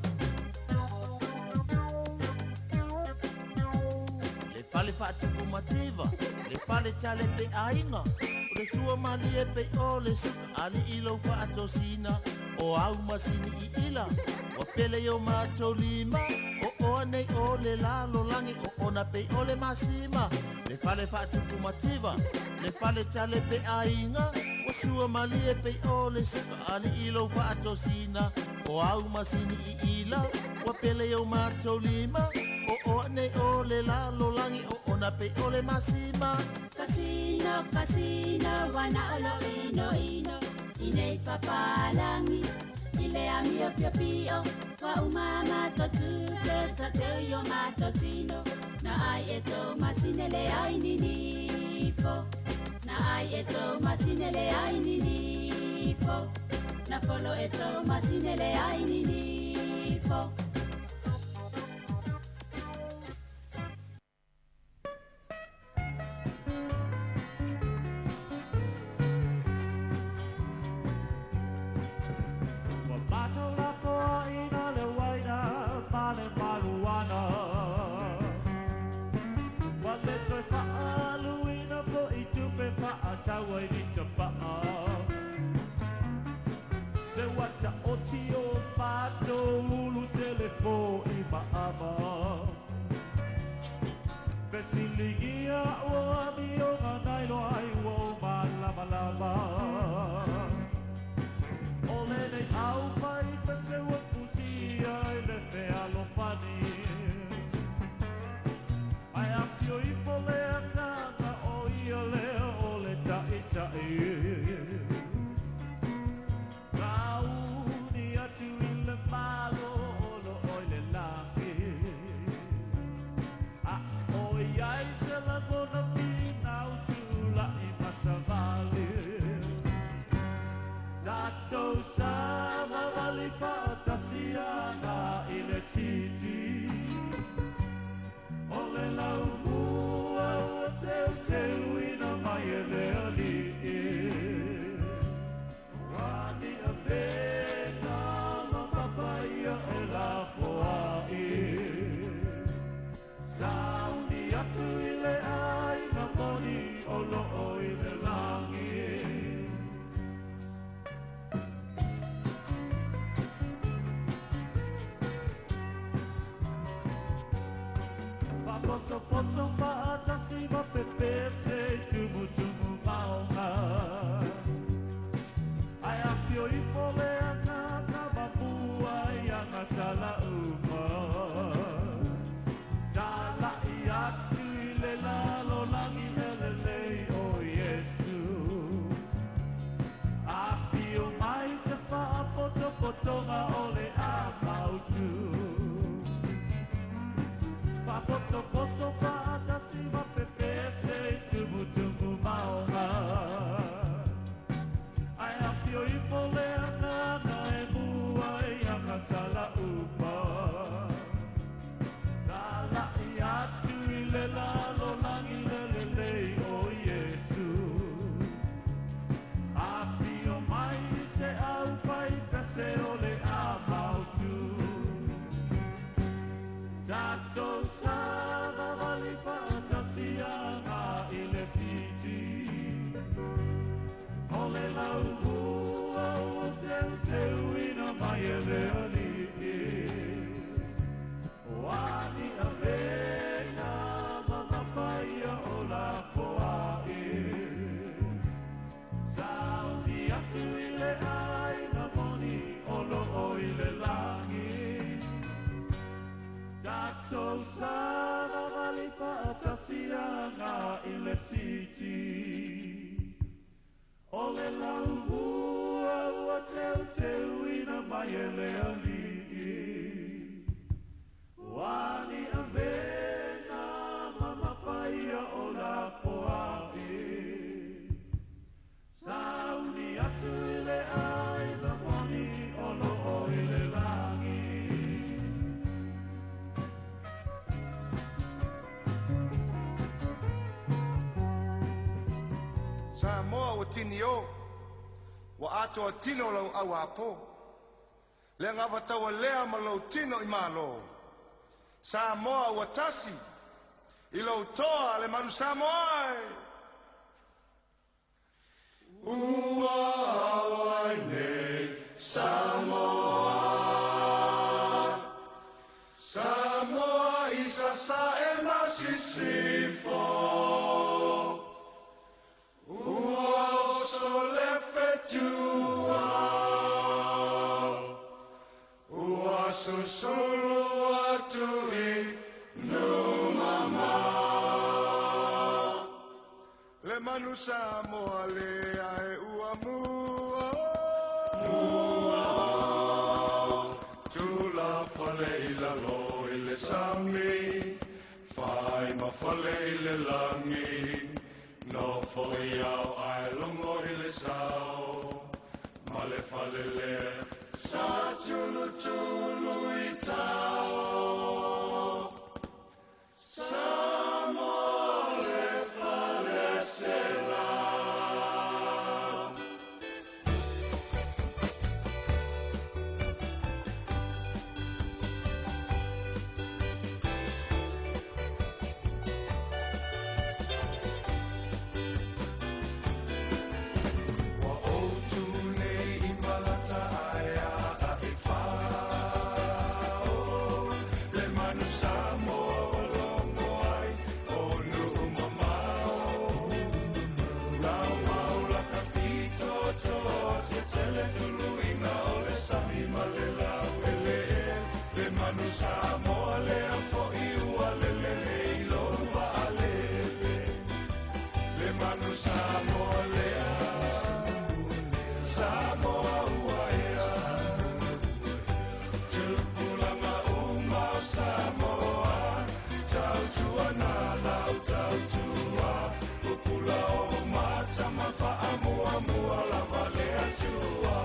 E: Le fale whaatupu mativa, le fale tale pe ainga. O le tua mali e pe o le suka ali i lau whaatosina. O au masini i ila, wa pele o matou lima. O oa nei o le lalo langi, o ona pe o le masima. Le fale whaatupu mativa, le fale tale pe ainga. O sua mali e pe o le suka ali i lau whaatosina. O au masini i ila, wa pele o matou lima. O oa nei o le lalo langi, o ona pe o le masima.
K: Kasino, kasino, wana olo ino ino. Inei papalangi, ile amio pio pio. Wa uma matotu, pesa te o matotino. Na ai e tō masine le ai ninifo. Na ai e tō masine le ai ninifo. Na folo e tō masine le ai ninifo.
N: Fesiligia o amioga nailo ai o malamalama. O lenei au pai pese ua pusia i le fealofani. Ai afio ifo le agaga o ia lea o le taʻitaʻi. laumua ua teuteuina mai e le Alii. O ani avega ma mapaia o lafoai. Sauni atu i le aiga moni o loo i le lagi. Tatou savavali faatasiaga i le siti. O le laumua ua teuteuina mai e le Alii. O ani avega ma mapaia o lafoai. Sauni atu i le aiga moni o loo i le lagi.
O: Samoa ua tini o, ua atoa tino lau au apo. Le gavataua lea ma lou tino i malo. Samoa ua tasi, i lou toa le manu Samoa e. Ua ao ai nei Samoa, Samoa i sasae ma sisifo. Ua oso le fetua, ua susulu atu i Numama. Le manu Samoa lea e ua mua, mua. Tula fale i lalo i le sami, fai ma fale i le lagi. Nofo i ao ae logo i le sao, ma le fale lea sa tulutulu i tao. Samoa le fale sela. Ua outu nei i malata ae a e fao. Le manu Samoa ua logo ai o nuu mamao. Lau mau laka pito toa tetele tuluiga o le sami ma le lau ele. Le manu Samoa lea fo'i ua lele nei lou vaalele. Le manu Samoa lea, Samoa ua ea. Tupulaga uma o Samoa, tautua na lau tautua. Pupula o mata ma faamuamua lava le Atua.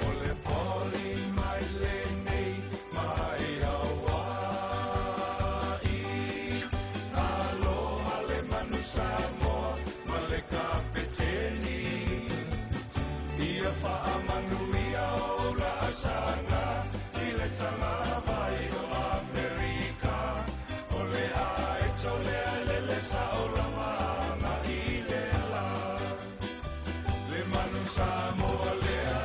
O: O le poli mai lenei mai Hawaii. Aloha le manu Samoa ma le kapeteni. Ia faamanuia o la asaga i le tagavai o Amerika. O le aeto lea lele sao lava aga i le la. Le manu Samoa lea,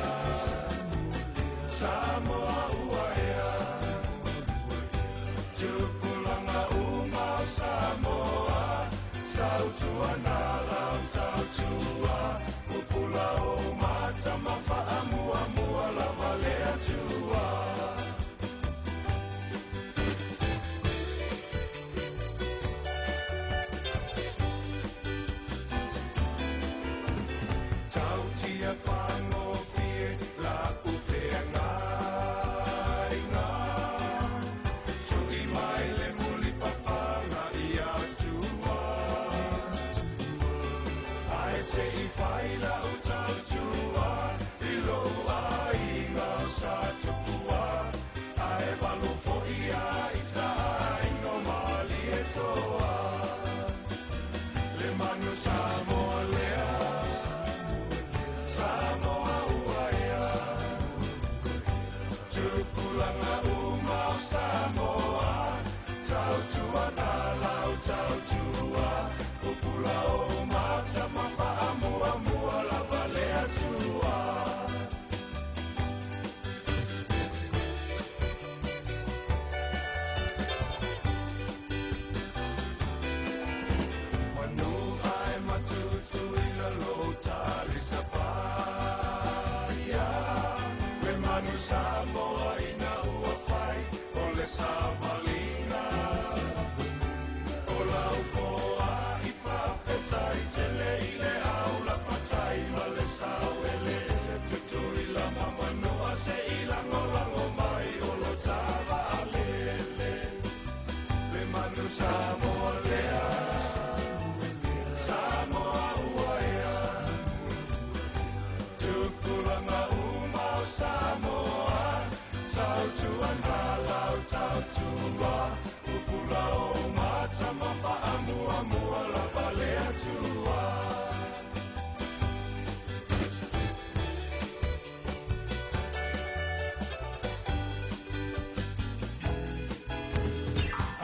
O: Samoa ua ea. Tupulaga uma o Samoa, tautua na lau tautua. Pupula o mata ma faamuamua lava le Atua. Tautia pagofie la ufeagaiga. Tui mai le mulipapaga i Atua. Ae tautua Pupula o mata mawhaamuamua lava le atua. Manu ai matutu i lalo talisapaya Le manu Samoa ina ua fai o le savalinga. O lau foa i whawhetai tele i le au la patai ma le sauele. Tutu i la mamanua se i lango lango mai o lo tava alele. Le manu Samoa lea, Samoa ua ea. Tupulanga uma o Samoa, tautua nā lau tautua. Upula o mata mawhaamuamua lava le atua.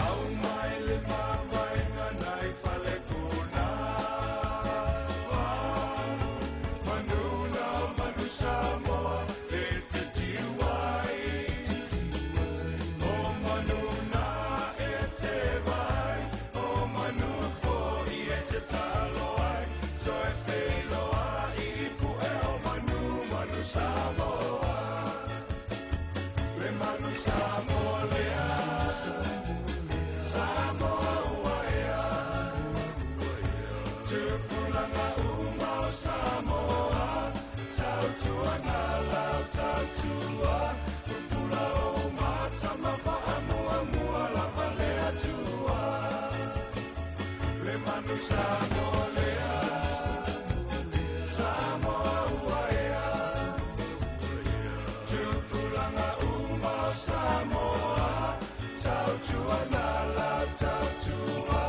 O: Au mai le mavaenga nai fale kuna. Manuna o manu Samoa e te tiwai. O manuna e te vai, o manu fo i e te taloai. Toe wheloa i ipu e o manu, manu Samoa. Le manu Samoa lea, Samoa ua ea. Tupulanga uma o Samoa, tautua nā lau tautua. Pupula o mata mawhaamuamua lava le atua. Le manu Samoa lea, Samoa ua ea. Tupulanga uma o Samoa, tautua nā lau tautua.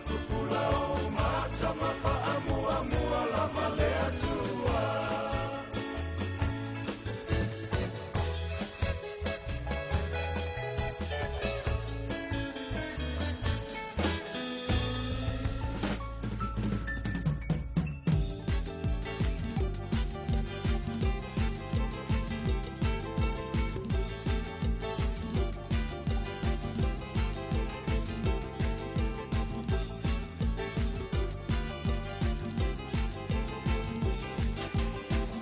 O: Pupula o mata mawhaamuamua lava le atua.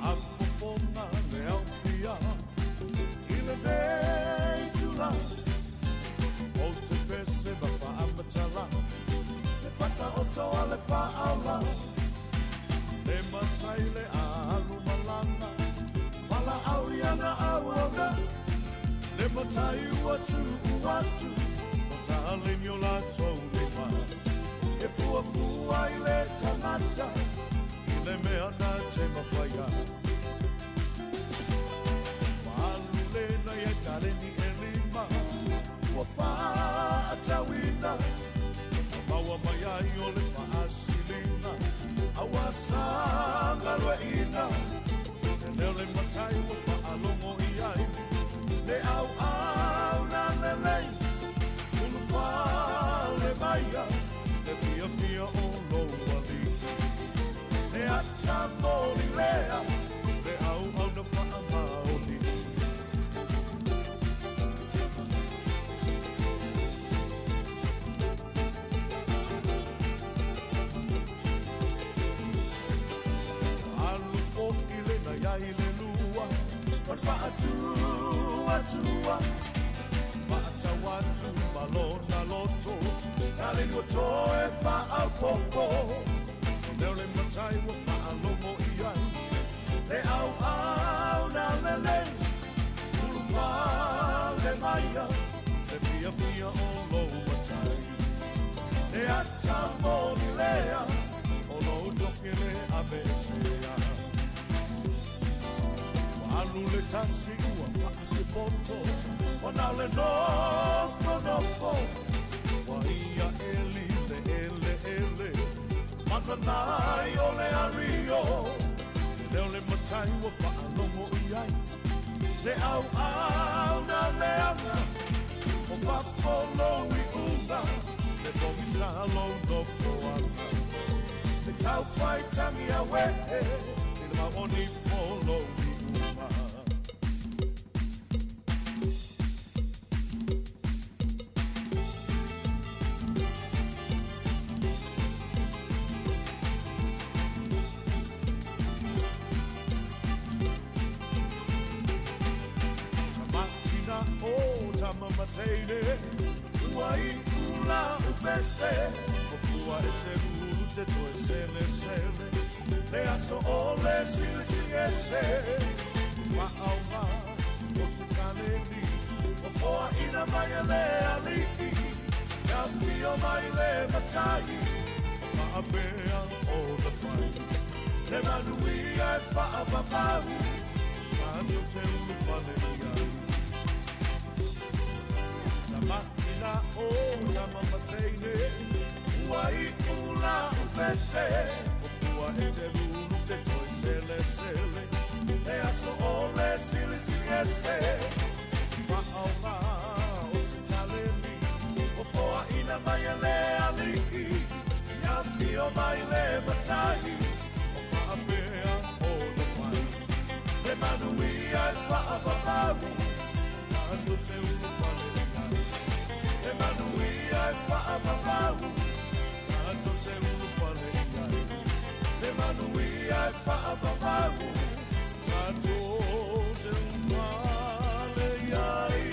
N: Afofoga le aufia i lenei tula. O te pese ma faamatala, le fataoto a le faaola. Le matai le alu malanga, valaau iana auauna. Le matai ua tuu atu, o taleni o latou lima. E fuafua i le tagata, i le mea na te mafaia. Malu lena ia taleni e lima, ua faatauina. Maua mai ai o le faasilina, aua sagalueina. E leo le matai ua faalogo i ai, le auau na lelei. Ulufale maia, le fiafia o lou alii. Le ata moli lea, le auau na faamaoni. Alu fo'i lena iai le lua, ma le faatuatua. Faatau atu ma lona loto, taleni ua toe faaopopo. Leo le matai ua faalogo i ai, le auau na lelei. Ulufale maia, le fiafia o lou matai. Le ata moli lea, o lou tofi le avesea. Alu le taxi ua faakepoto, ona o le nofonofo. Ua ia eli le ele ele, mananai o le ario. Leo le matai ua faalogo i ai, le auau na leaga. O fafo lou iuga, le pogisa lou nofoaga Le taufai tangi a wehe I le maoni polo i uma. Tamatina o tamamateine Ua i ula upese O fua e te ruru te toe sele sele. Le aso o le sili sili ese Maaunga o se taleni O foa ina mai e le alii Ia fio mai le matai O maapea o na fai Le manuia e whaapapau Tātou te ulu whale i ai. Tamatina o tamamateine Ua i ula upese O pua e te ruru te toe sele sele. Le aso o le sili sili ese Maaunga o se taleni O foa ina mai e le alii Ia fio mai le matai O maapea o na fai Le manuia e whaapapau Tātou te ulu whale i ai Le manuia e whaapapau Tātou te ulu whale i ai Le manuia e whaapapau Tātou te ulu whale i ai.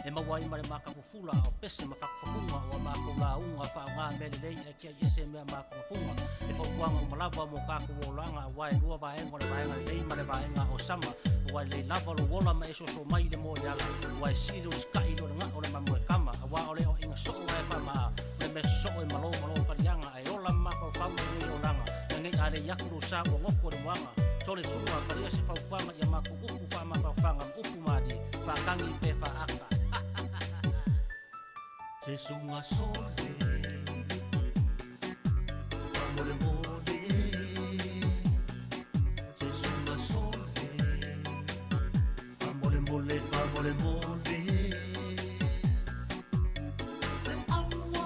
P: E maua ai ma le makafufula o pese ma fakufakuga o a makou lauga faaaogā mea lelei ae kia i ese mea mafugafuga e fautuaga uma lava mo kakou olaga auā e lua vaega o le vaega lelei ma le vaega o sama ua lelei lava lou ola ma e soso mai le moe ala ua e sili le usikaʻi lo le gaʻo le mamoe kama auā o le oʻaiga soo ae faamaa le mea sosoo e malo malo kaliaga ae ola ma mafaufau lenei olaga e a lei aku lou sa ua goko le moaga Sole sunga kalia se fautuaga ia makou upu faamafaufaga ma upu mali faakagi pe faaaka Se sunga sole Mole mole Se sunga sole Mole mole mole mole Se aua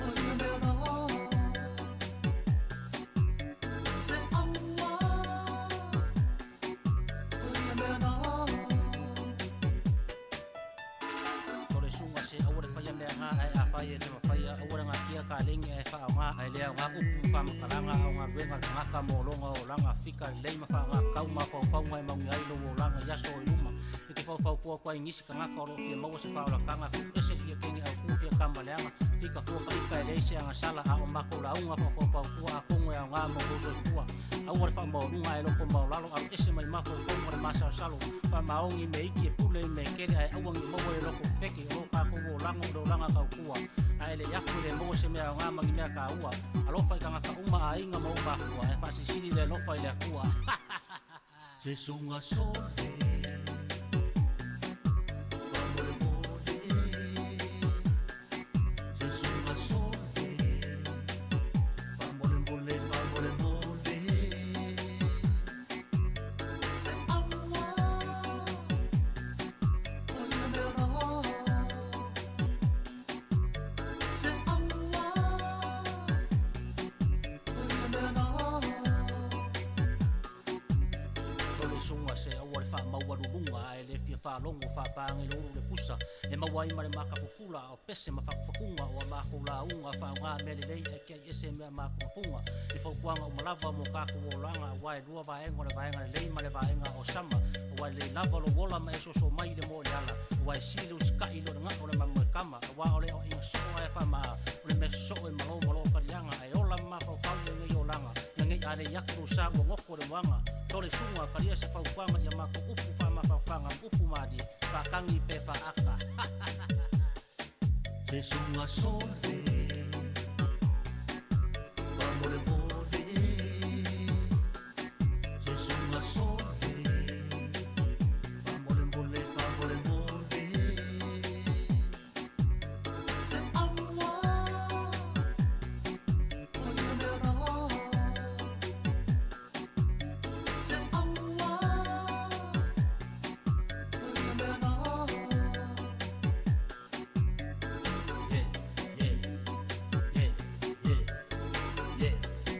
P: O ia mea na Se aua O ia mea na Sole sunga se aua le faia mea ngā ae a whai e te mawhaia aua le ngā kia ka lengi ae wha ngā ae lea ngā upu whamakalaga au ngā luenga le ngaka mō longa o langa fika le lei ma wha ngā kau ma whau e maungi ai lo o langa i aso i luma e te whau kua kua i ngisi ka ngaka o lo fia maua se whaola kanga ku ese fia kengi au ku fia kamaleanga fika fua ka ika e leise anga sala a o mako launga whau kua a kongo e au ngā mō roso i kua aua le whaamaoluga e loko maolalo alu ese mai mafaufauga le masalosalo faamaogi me iki e pule i me kele ae auagi maua le loko feke o lo kakou olaga o le olaga kaukua ae le afu i le maua se mea aogā magi mea kāua alofa i tagata uma aiga ma ou mafua ae faasilisili le alofa i le Atua Se sunga sole Mole mole Se sunga sole Mole mole mole mole Se aua O ia mea na Se aua O ia mea na Sole Suga se aua le faamaualuluga ae le fia faalogo faapage le ulu le pusa e maua ai ma le makafufula o pese ma fakufakuga o a makou lauga faaaogā mea lelei ae kiai ese mea mafugafuga i fautuaga uma lava mo kakou olaga auā e lua vaega o le vaega lelei ma le vaega o sama auā e lelei lava lou ola ma e soso mai le moe le ala auā e sili le usika'i i lo le ga'o le mamoe kama auā o le aoaiga soo ae faamaa o le mea sosoo e malo ma loo kaliaga ae ola ma mafaufau lenei olaga ia nei alei atu lou sa ua goto le moaga tole suga kalia se fautuaga ia matou upu faamafaofaga ma upu malie faakagi pe faaaka se suga sole famolemole se suga sole famolemole famolemole se aua o le mea se aua o le mea Yeah, yeah, yeah, yeah, yeah.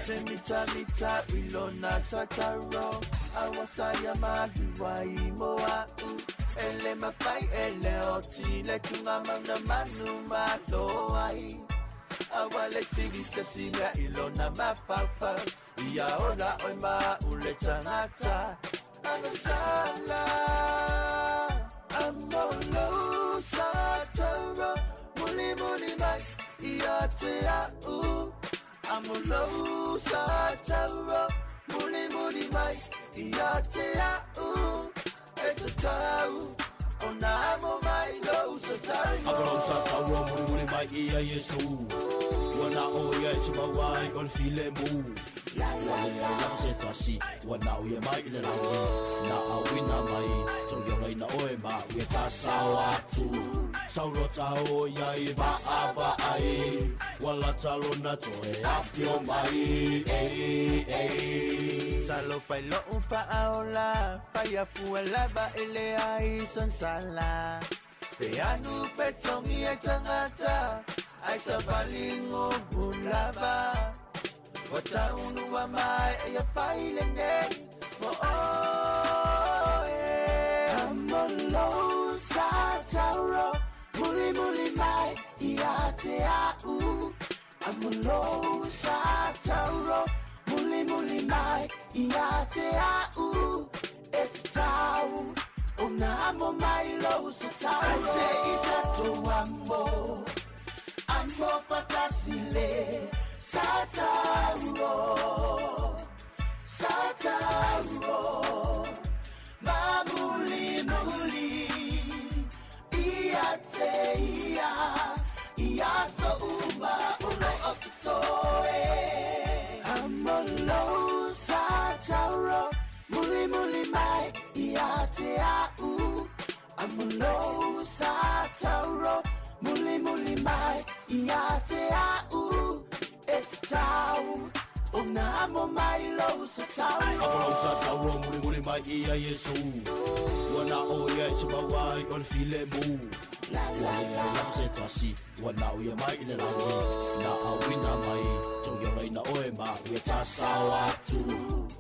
E: Te mita mita ilona sataro Awasaya maliwai moa u Ele mawhai ele o tile tunga mauna manu maloai Awale sili se sila ilona mafaufa Ia ola oi ma ule tangata Anasala Amolo sataro Muli muli mai ia te au Amolo sataro Muli muli mai ia te au E te tau O nā mo mai lo sa tau
Q: Amolo sa tauro muli muli mai ia Yesu Wana o ia te mawai o le file mu Wale ai lava se tasi Wana o ia mai i le langi Na awina mai Tongi ola ina oe ma Ue ta sao atu Saulo tao ia i va va ai Wala talo na toe apio mai Ei, ei
E: Talo fai lo un fa aola Fai afu lava ele ai son sala Te anu pe tongi ai tangata Ai sa valingo bulava Wa taunu wa mai e a fai le nei Mo oe Amolo sa tauro Muli muli mai ia te au Amolo sa tauro Muli muli mai ia te au E te tau O nā mo mai lo sa tauro Se i tato amo Amo fatasile Sa tauro Sa tauro Ma muli muli Ia te ia Ia so uma ulo o te toe Amolo sa tauro Muli muli mai ia te au Amolo sa tauro Muli muli mai ia te au E te tau O nā mo mai lo sa tauro
Q: Amolo sa tauro muli muli mai ia Yesu Wana o ia e te mawai o le file mu Wale ai lava se tasi Wana o ia mai i le langi Na awina mai Tongi ola ina oe ma Ue ta sao atu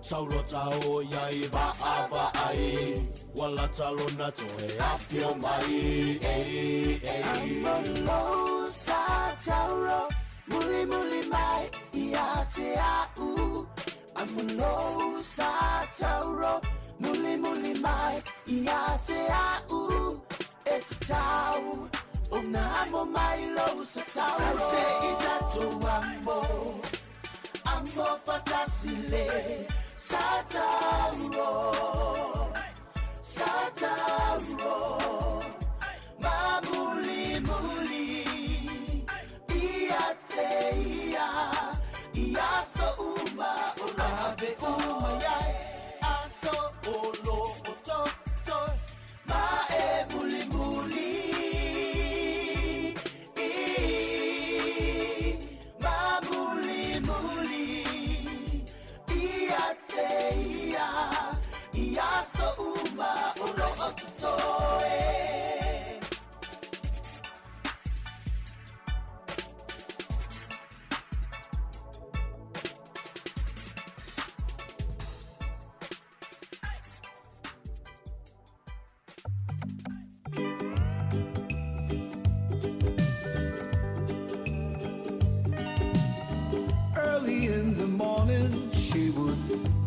Q: Saulo tao ia i va va ai Wala talo na toe apio mai Ei, ei
E: Amolo sa tauro Muli muli mai ia te au Amolo sa tauro Muli muli mai ia te au E te tau O nā mo mai lo sa tauro Se i tato amo Amo fatasile Sa tauro Sa tauro Ma muli muli Ia te ia Ia so uma o ave uma iai Aso o lo o to to Ma e muli muli I Ma muli muli Ia te ia Ia so uma o lo o te toe
R: Early in the morning, she would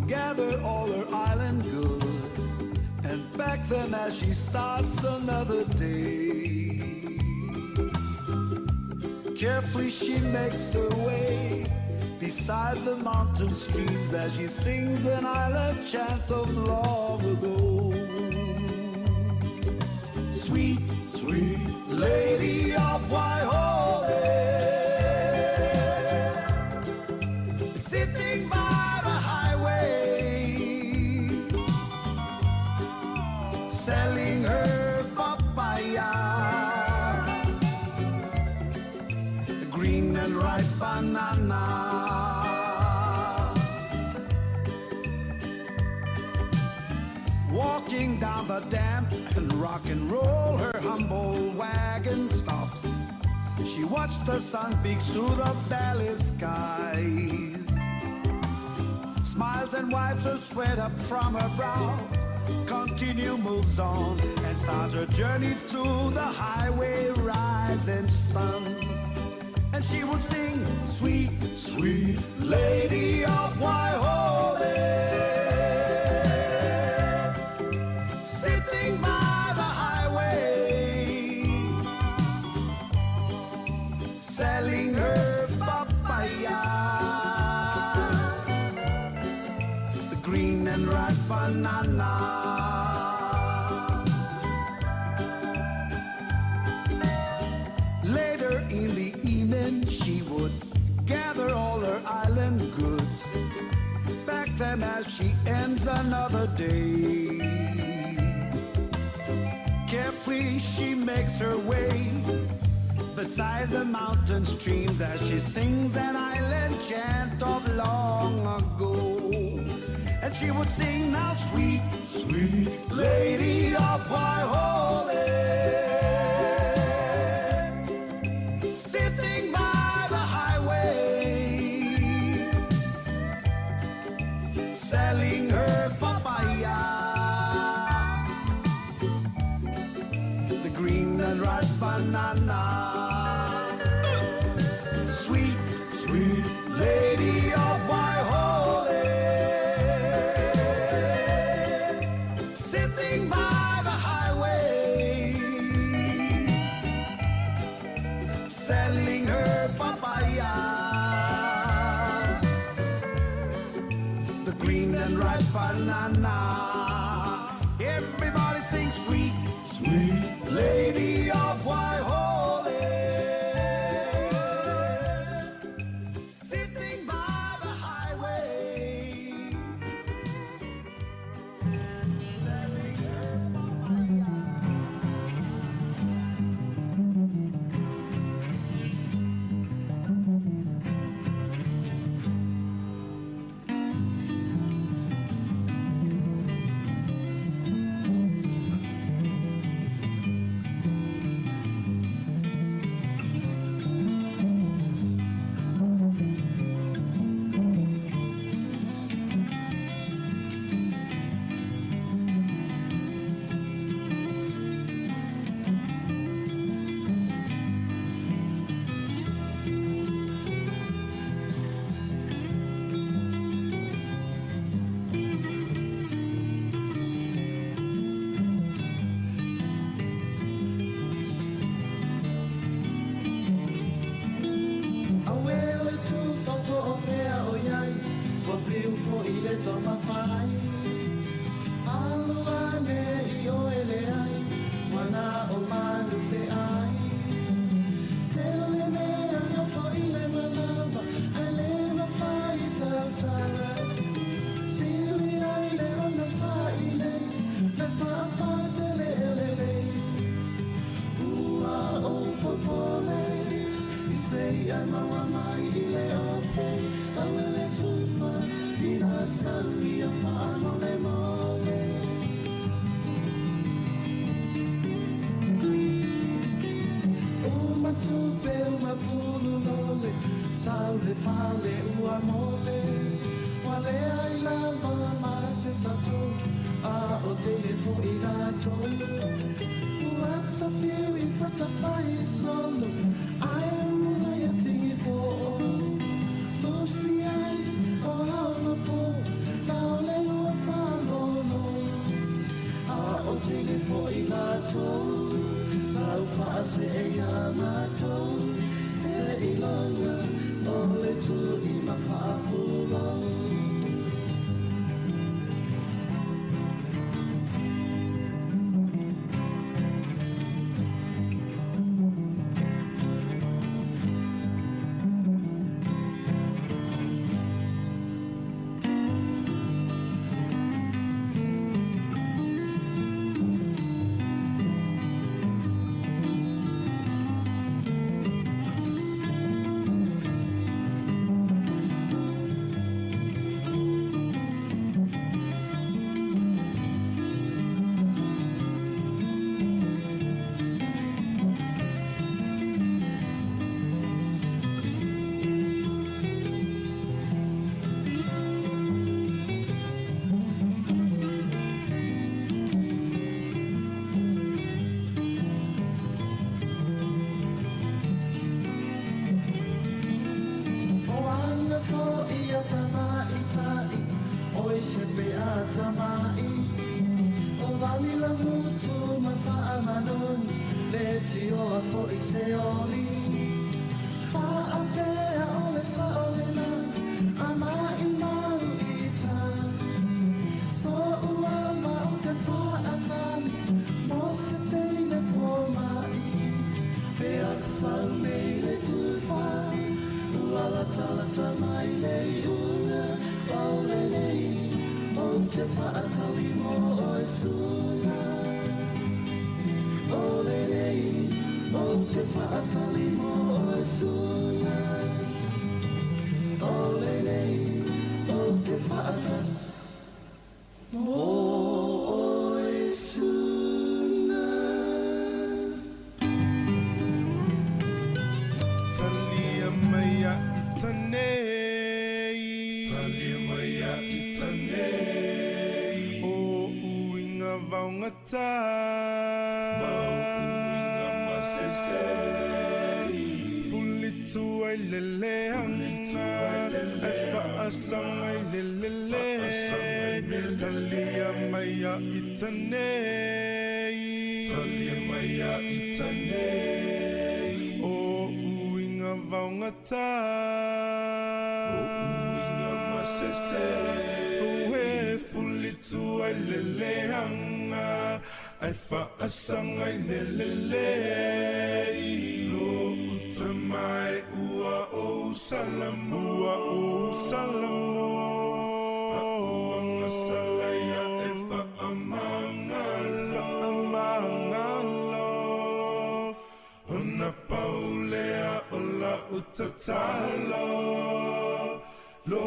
R: gather all her island goods and pack them as she starts another day. Carefully, she makes her way beside the mountain streams as she sings an island chant of long ago. Sweet, sweet lady of Waihole, sitting by the highway, selling her papaya, green and ripe banana. Walking down the dam and rock and roll, her humble wagon stops. She watched the sun peeks through the valley skies. Smiles and wipes the sweat up from her brow. Continue moves on and starts her journey through the highway rising sun. And she would sing, sweet, sweet lady of Waihole. Sitting by the highway, selling her papaya, the green and ripe banana. Later in the evening, she would gather all her island goods, pack them as she ends another day. Carefully she makes her way beside the mountain streams as she sings an island chant of long ago. And she would sing now, sweet, sweet lady of Waihole, sitting by the highway, selling her papaya, the green and ripe banana. Sweet, sweet lady of Waihole, sitting by the highway, selling her papaya, the green and ripe banana. Everybody sings, sweet, sweet lady of Waihole, sitting by the highway, selling her papaya.
E: Awele tu whako o whea o iai, wa whiu fo i le toma whai. Alo ane i o ele ai, wana o manu whe ai. Tele mea nga fo i le manawa, ai le mawhai tautala. Sili ai le ona sa i nei, le whapatele ele nei. Ua o popole, i sei ai maua mai i le ofe, tauele tufa, i nā sau i a whaamole mole. O matupe o mapulu lole, sau le fale ua mole. Wale ai lava ma se tatou, a o tele fo i latou. Ua tawhiu i whatawhai solo, ai uma ia tingi po. Lusi ai o haona po, lao le ua whalolo. A o tele fo i latou, tau whaase e ia mātou. Se ilonga o le tu i mawhaapulo.
S: fo'i se oli Fa'apea o le sa'o lena A ma'imau i ta So'u ama o te fa'atali Mo se teine foma'i Pe a sau nei le tufa Ua latalata mai le iuga Pau lelei O te fa'atali mo oe suga O lelei O te fa'atali mo oe suga O lelei O te fa'atali mo oe suga
O: Talia maya itanei Talia maya itanei O uinga vaungata Ma uinga masese Fulitu ai lele anga Ai faasanga i lelele Talia maya itanei Talia maya itanei O uinga vaungata O uinga masese Ue fulitu ai lele anga Ai faasanga i lelele Lo uta mai ua o salamu Ua o salamu A'uanga salaya e fa'amagalo Fa'amagalo Ona paulea o la utatalo Lo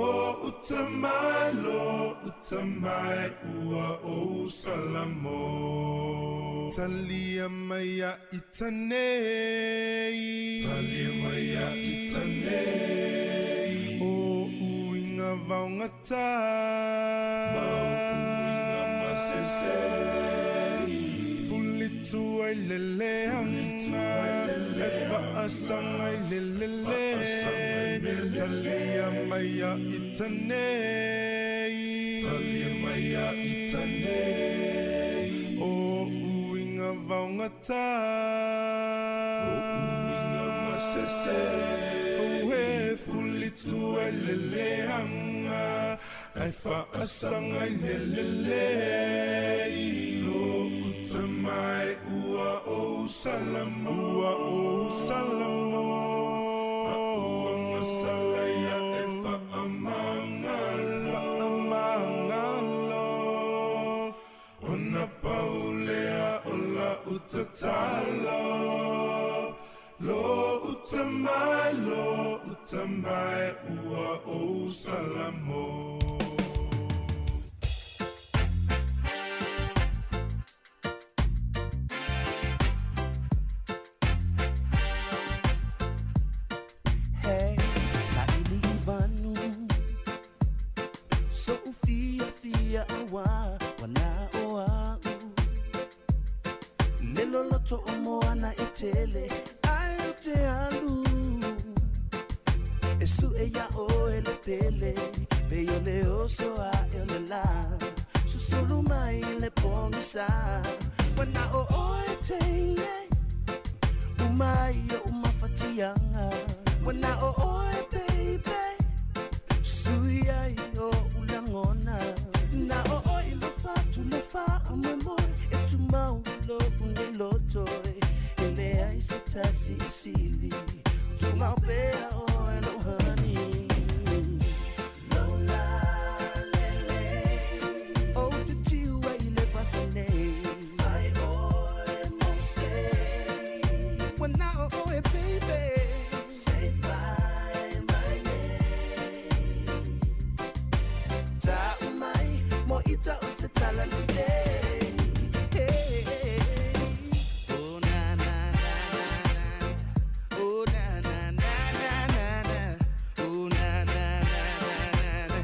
O: uta mai, lo uta mai ua o salamo Talia maya itanei Talia maya itanei O uinga vaungata Ma uinga masese Fulitu ai lele anga E fa'asanga i lelele Talia maya itanei Talia maya itanei O uinga vaungata O uinga masese Ue fulitu ai lele anga Ai fa'asanga i lelele Lo uta mai ua o salamu Ua o salamu A'uanga salaya e fa'amagalo Fa'amagalo Ona paulea o la utatalo Lo uta mai, lo uta mai ua o salamo
E: Hey, saili i vanu So ufia fia awa wana o au Le loloto o moana e tele Ai o te alu E su e ia o e le pele Pe o le oso a e o le la Susulu mai le pongisa Wana o o e teine Umai o umafatianga Wana o o e baby Sui ai o ulangona Na o o i lo fatu le fa amoe E tu mau lo une loto E le ai se tasi i sili Tu mau pea o e lo honey Lola lele O te tiu e i le vasa nei Fai oe mo se Wana o o e baby Say fai mai nei Ta umai mo ita o se tala lelei Hey. Oh na na na na na Oh na na na na na na Oh na na na na na na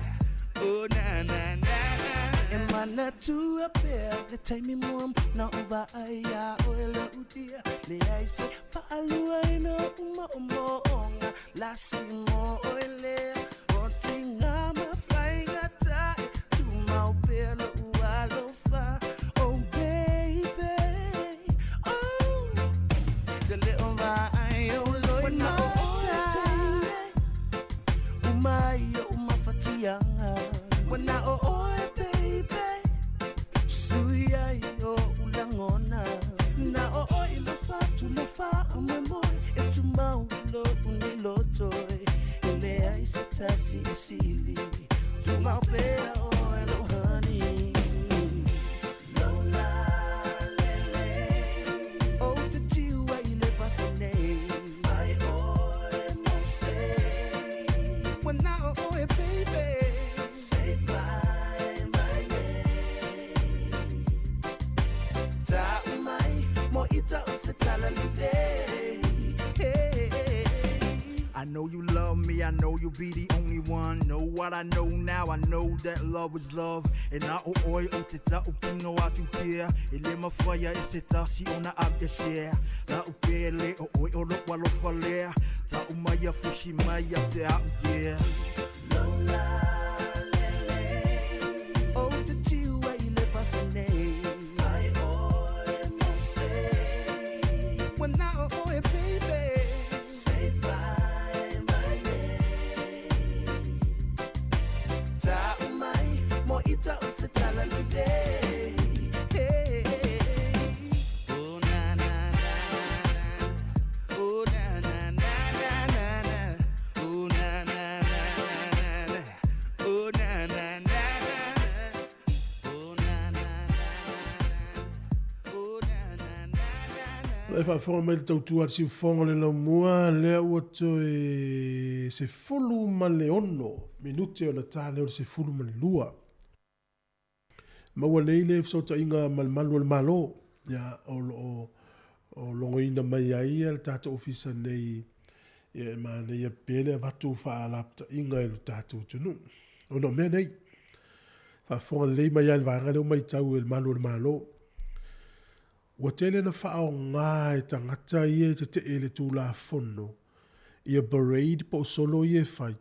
E: Oh na na na na E mana tua pea le taimi mua na o vaai ia oe le utia Le ai se faalua ina uma o moonga Lasi mo oe lea O te ngā mawhainga tae Tu mau pea lo ua lofa Oh baby Oh Te leo
K: tumau lo'u nei loto e leai se tasi e sili. Tumau pea oe lou honey. Lola lele. O te tiu ai i le vasa nei. Fai oe mo se. Ua na o oe baby. Say fly my name. Ta'u mai mo ita o se tala lelei. Hey.
T: I know you love me, I know you'll be the only one. Know what I know now, I know that love is love. E na o oi o te tau kino atu tia. E le mawhaia e se tasi o na ab e share. La u pele o oi o lo walofa lea. Tau mai a fusi mai a te au dear.
K: Lola lele. O te tiu ai i le vasa nei. Fai oe mo se. Ua na o oe baby. Say fly my name. Ta'u mai mo ita o se tala lelei. Hey.
T: Oh na na na na na. Oh na na na na na na. Oh na na na na na na. Oh na na na na na. Oh na na na na na. Oh na na na na na.
B: E faafofoga mai le tautua a le siufoga o le laumua, lea ua toe 16 minute ona ta lea o le 12. Maua nei le fesootaiga ma le malu o le Malo, ia, o loo o logoina mai ai le tatou ofisa nei, ia, e manaia pea le avatu faalapataiga i lo tatou atunuu. Ona o mea nei, faafofoga lelei mai lava i le vaega lea ua matau e le malu o le Malo. Ua tele na faaaoga e tagata ia e tetee i le Tulafono ia parade po o solo ia e fai,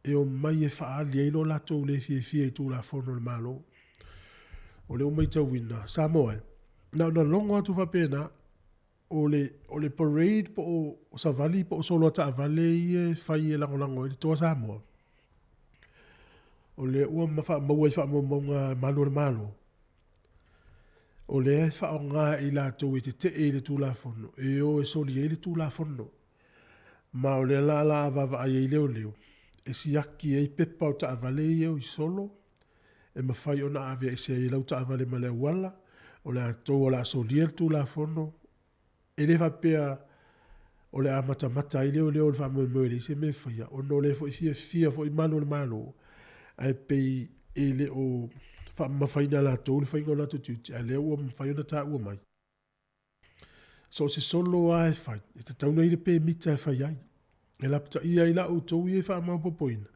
B: e omai e faaali ai lo latou le fiafia i Tulafono a le Malo. O lea ua matauina, Samoa e, na ona logo atu faapena, o le, o le parade po o savali po o solo a taavale ia e fai e lagolago ai le Toa Samoa, o lea ua faamaua i faamaumauga a Malu o le Malo, o lea e faaaoga e i latou e tetee i le Tulafono, e o e soli ai le Tulafono. Ma o lea la la a vaavaai ai leoleo, e siaki ai pepa o taavale ia i solo, e mafai ona aveese ai e lau taavale ma le auala, o le a tou o le a solia le Tulafono, e le faapea o le a matamata ai leoleo i le faamoemoe e leai se mea e faia, ona o lea foi e fiafia foi malu o le Malo, ae pei e le o faamamafaina e latou le faiga o latou tiute, a o lea ua mafai ona taua mai. So o se solo lava e fai, e tatau ona i ai le pemita e fai ai. E lapataia ai la outou ia e faamaopoopoina.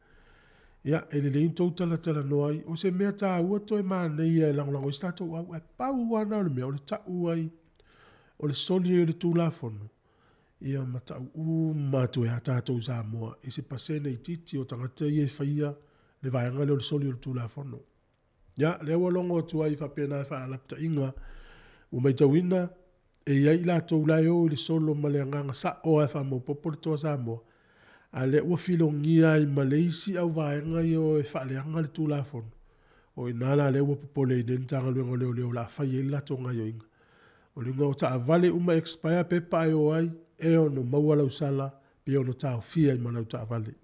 B: Ia, e lelei ona outou talatalanoa ai, o se mea taua toe manaia e lagolago ai se tatou au, ae pau lava na o le mea, o le tau ai, o le soli ai o le Tulafono, ia ma tau uma atu e a tatou i Samoa i se pasene itiiti o tagata ia e faia le vaega lea o le soli o le Tulafono. Ia, lea ua logo atu ai faapena e faalapataiga, ua matauina e i ai i latou la e o i le solo ma le agaga sa'o lava e faamaopoopo le Toa Samoa, a o lea ua filogia ai ma le isi auvaega ia o e faaleaga le Tulafono. O i ina la lea ua popole ai nei le Matagaluega o Leoleo o le a fai ai le latou gaoioiga. O le uiga o taavale uma e expire pepa ae o ai, e ono maua lau sala pe ono taofia ai ma lau taavale.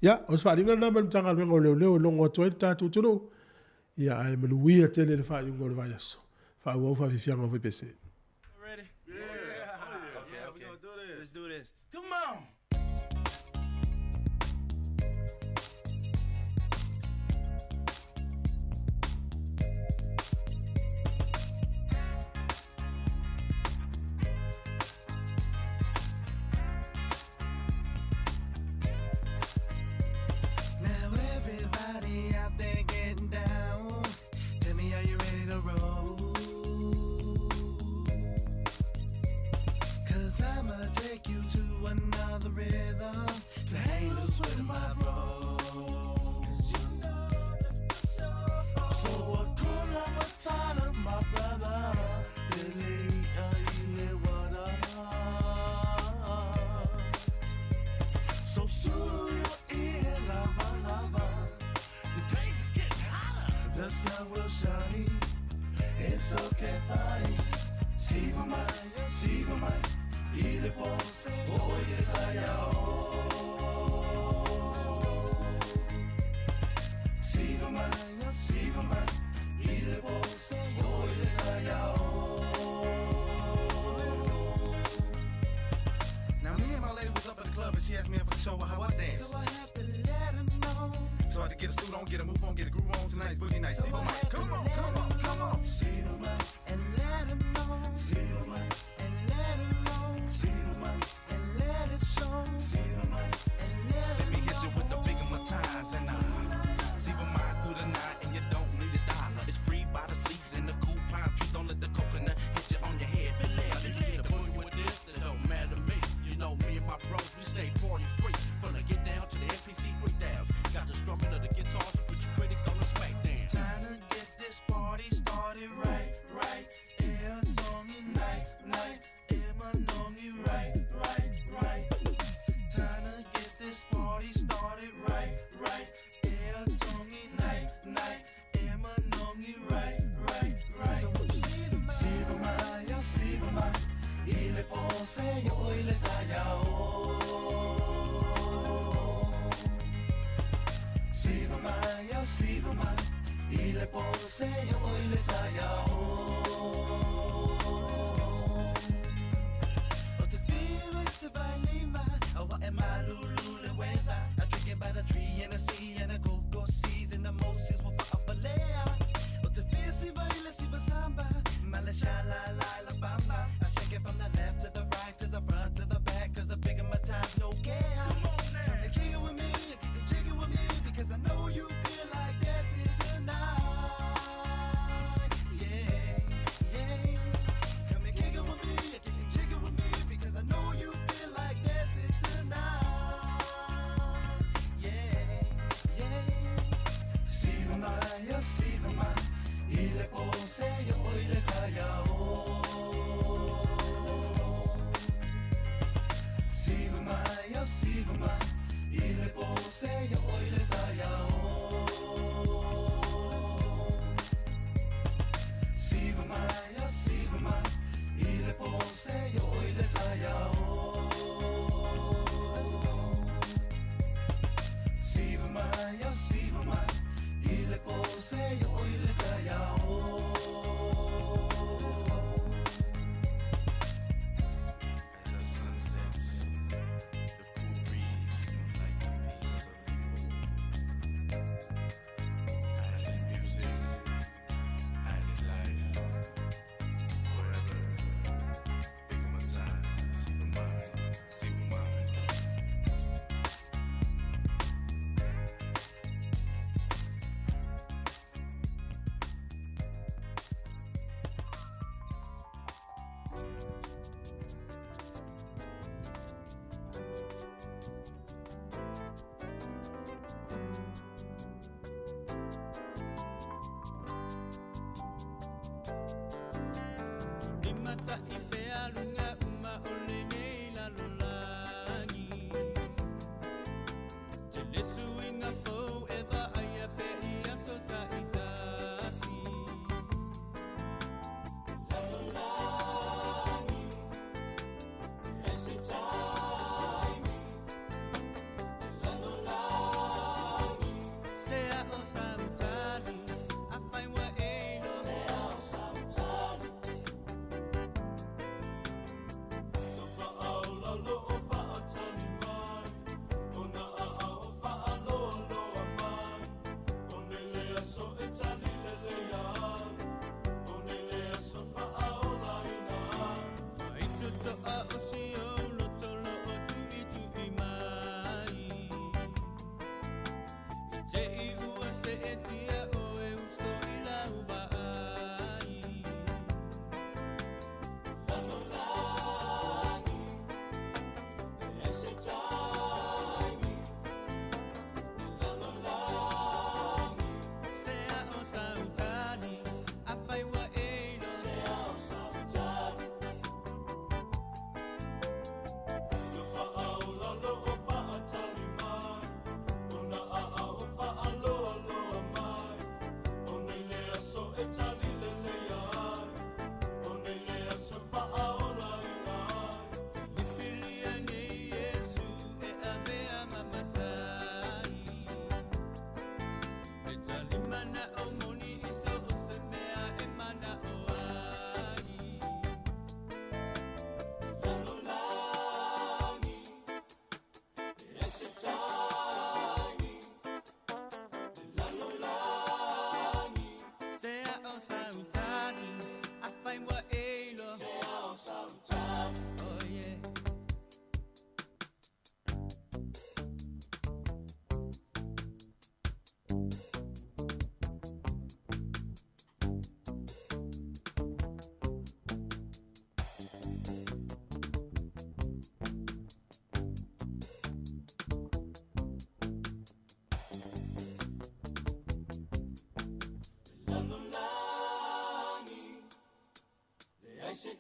B: Ia, o se faaaliga lena mai le Matagaluega o Leoleo e logo atu ai le tatou atunuu. Ia, ae manuia tele le faaiuga o le vaiaso. Faaauau faafiafiaga o Faipiase.
E: Ready? Yeah. Okay, okay. We're gonna do this. Let's do this. Come on. Now everybody out there getting down. Tell me, are you ready to roll? Cause I'ma take you to another rhythm to hang loose with my bro. You know that's for sure. So Hakuna Matata, my brother. So sulu your ear, lover, lover. The place is getting hotter. The sun will shine. It's okay, fine. Siva mai, siva mai. Ile po, o i le taeao. Siva mai, siva mai, i le po se o i le taeao.
T: Now me and my lady was up at the club and she asked me if I could show her how I dance.
E: So I had to let her know.
T: So I had to get a suit on, get a move on, get a groove on. Tonight's boogie night. Siva mai, come on, come on, come on.
E: Siva mai, and let her know.
T: Siva mai,
E: and let her know.
T: Siva mai,
E: and let it show.
T: Siva mai,
E: and let
T: Let me hit you with the big of my ties and Siva mai through the night and you don't need a dollar. It's free by the season, the cool pine tree. Don't let the coconut hit you on your head.
Q: Get a boogie with this, it don't matter to me. You know me and my bros, we stay party free. From the get down to the NPC 3000. Got the strumming of the guitars to put your critics on the smackdown.
E: It's time to get this party started right, right. Ea tongi night, night. Ea manongi right, right, right. Time to get this party started right, right. Ea tongi night, night. Ea manongi right, right, right. So won't you see the
S: Siva mai, oh, siva mai, i le po se o i le taeao. Siva mai, oh, siva mai, i le po se o i le taeao.
E: O te whiro i se vai lima, aua e malulu le weather. I drink it by the tree and the sea and the cocoa seas and the Moses wa fa'avalea. O te whiro si vai le siva samba, ma le sha la la la bamba. I shake it from the left to the right to the front to the back, 'cause the bigger my times no care. Come on now, come and kick it with me, kick it, jig it with me, because I know you feel like dancing tonight. Yeah, yeah. Come and kick it with me, kick it, jig it with me, because I know you feel like dancing tonight. Yeah, yeah.
S: Siva mai, oh, siva mai, i le po se o i le taeao. Siva mai, oh, siva mai, i le po se o i le taeao. Siva mai, oh, siva mai, i le po se o i le taeao. Siva mai, oh, siva mai, i le po se o i le taeao.
T: As the sun sets, the cool breeze move like a piece of you.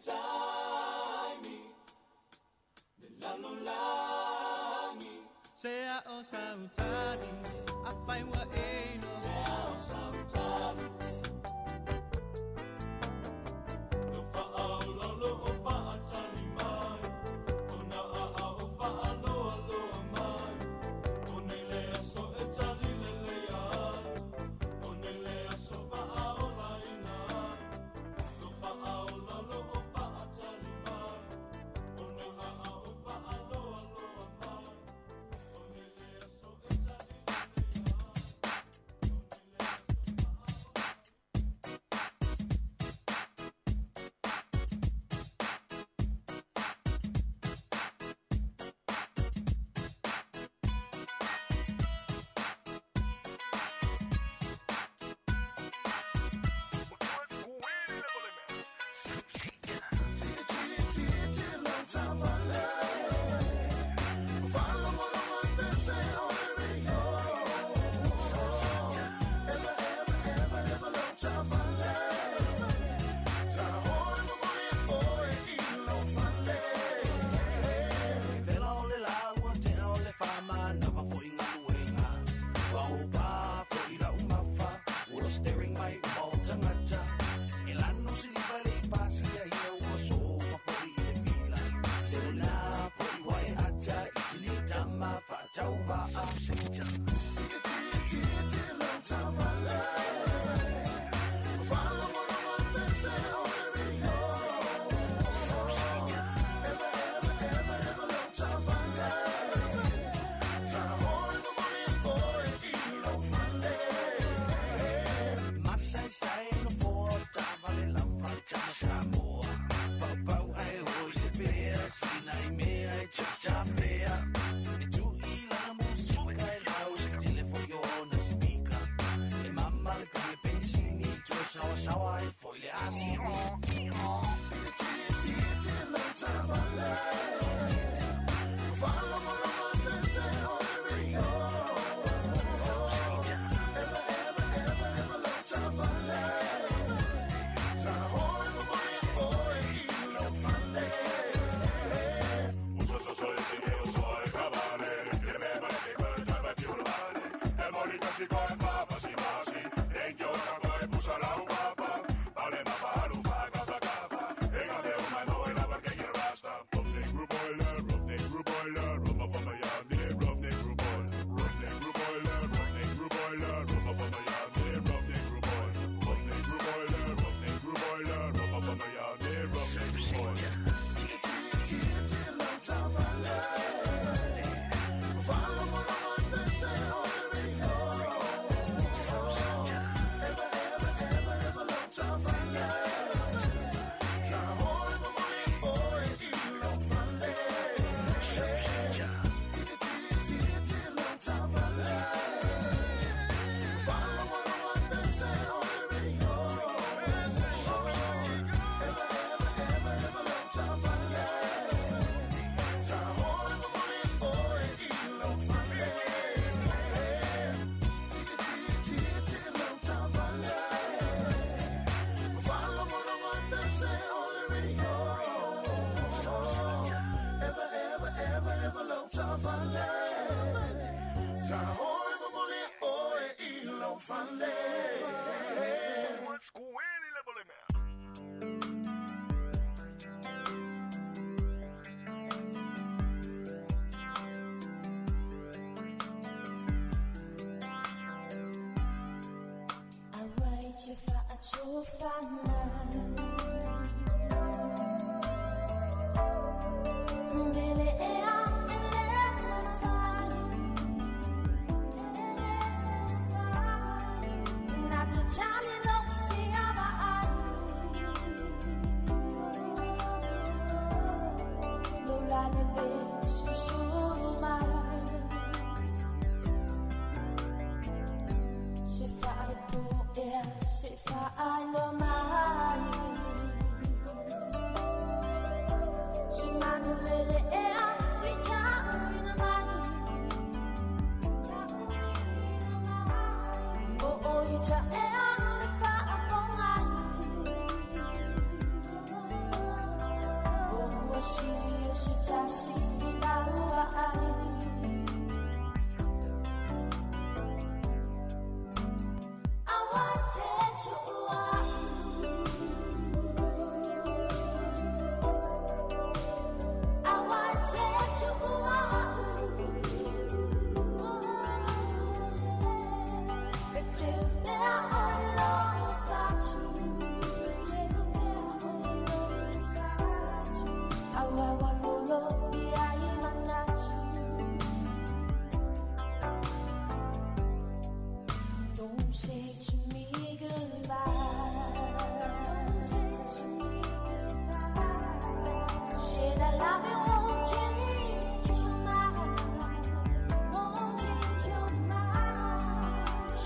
E: taimi Le lalolagi
T: Se a o sautali a fai wa e no
E: Se a o sautali No fa'aolalo o fa'atali mai O na a'a o fa'aloaloa mai O nei le aso e tali lelei ai O nei le aso fa'aolaina ai No fa'aolalo o fa'atali mai O na a'a o fa'aloaloa mai O nei le aso e tali lelei ai
T: Vela o le laua te o le whama na va fo inga luenga Wa o pa fo i la umafa Ua staring mai uma o tangata E lanu siliva le i pasi a ia ua so ma fo i le fila Se o nā fo i wa e ata i sili tama wha tau va Masai sai no fo tava le lava tama samoa Pau pau ai hoi se pea Sina i mea e cha pea E tu i lana musika e lau Se tele fo yo na spika E mama le kange pensini Tu e sawa sawa e fo i le asini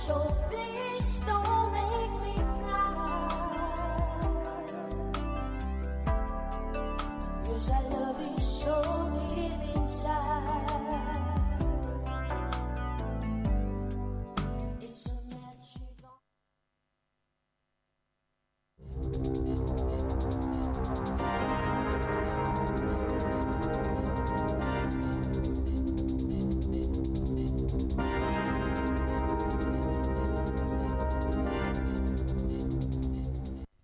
K: So please don't make me cry. 'Cause I love you so deep inside. It's a magic.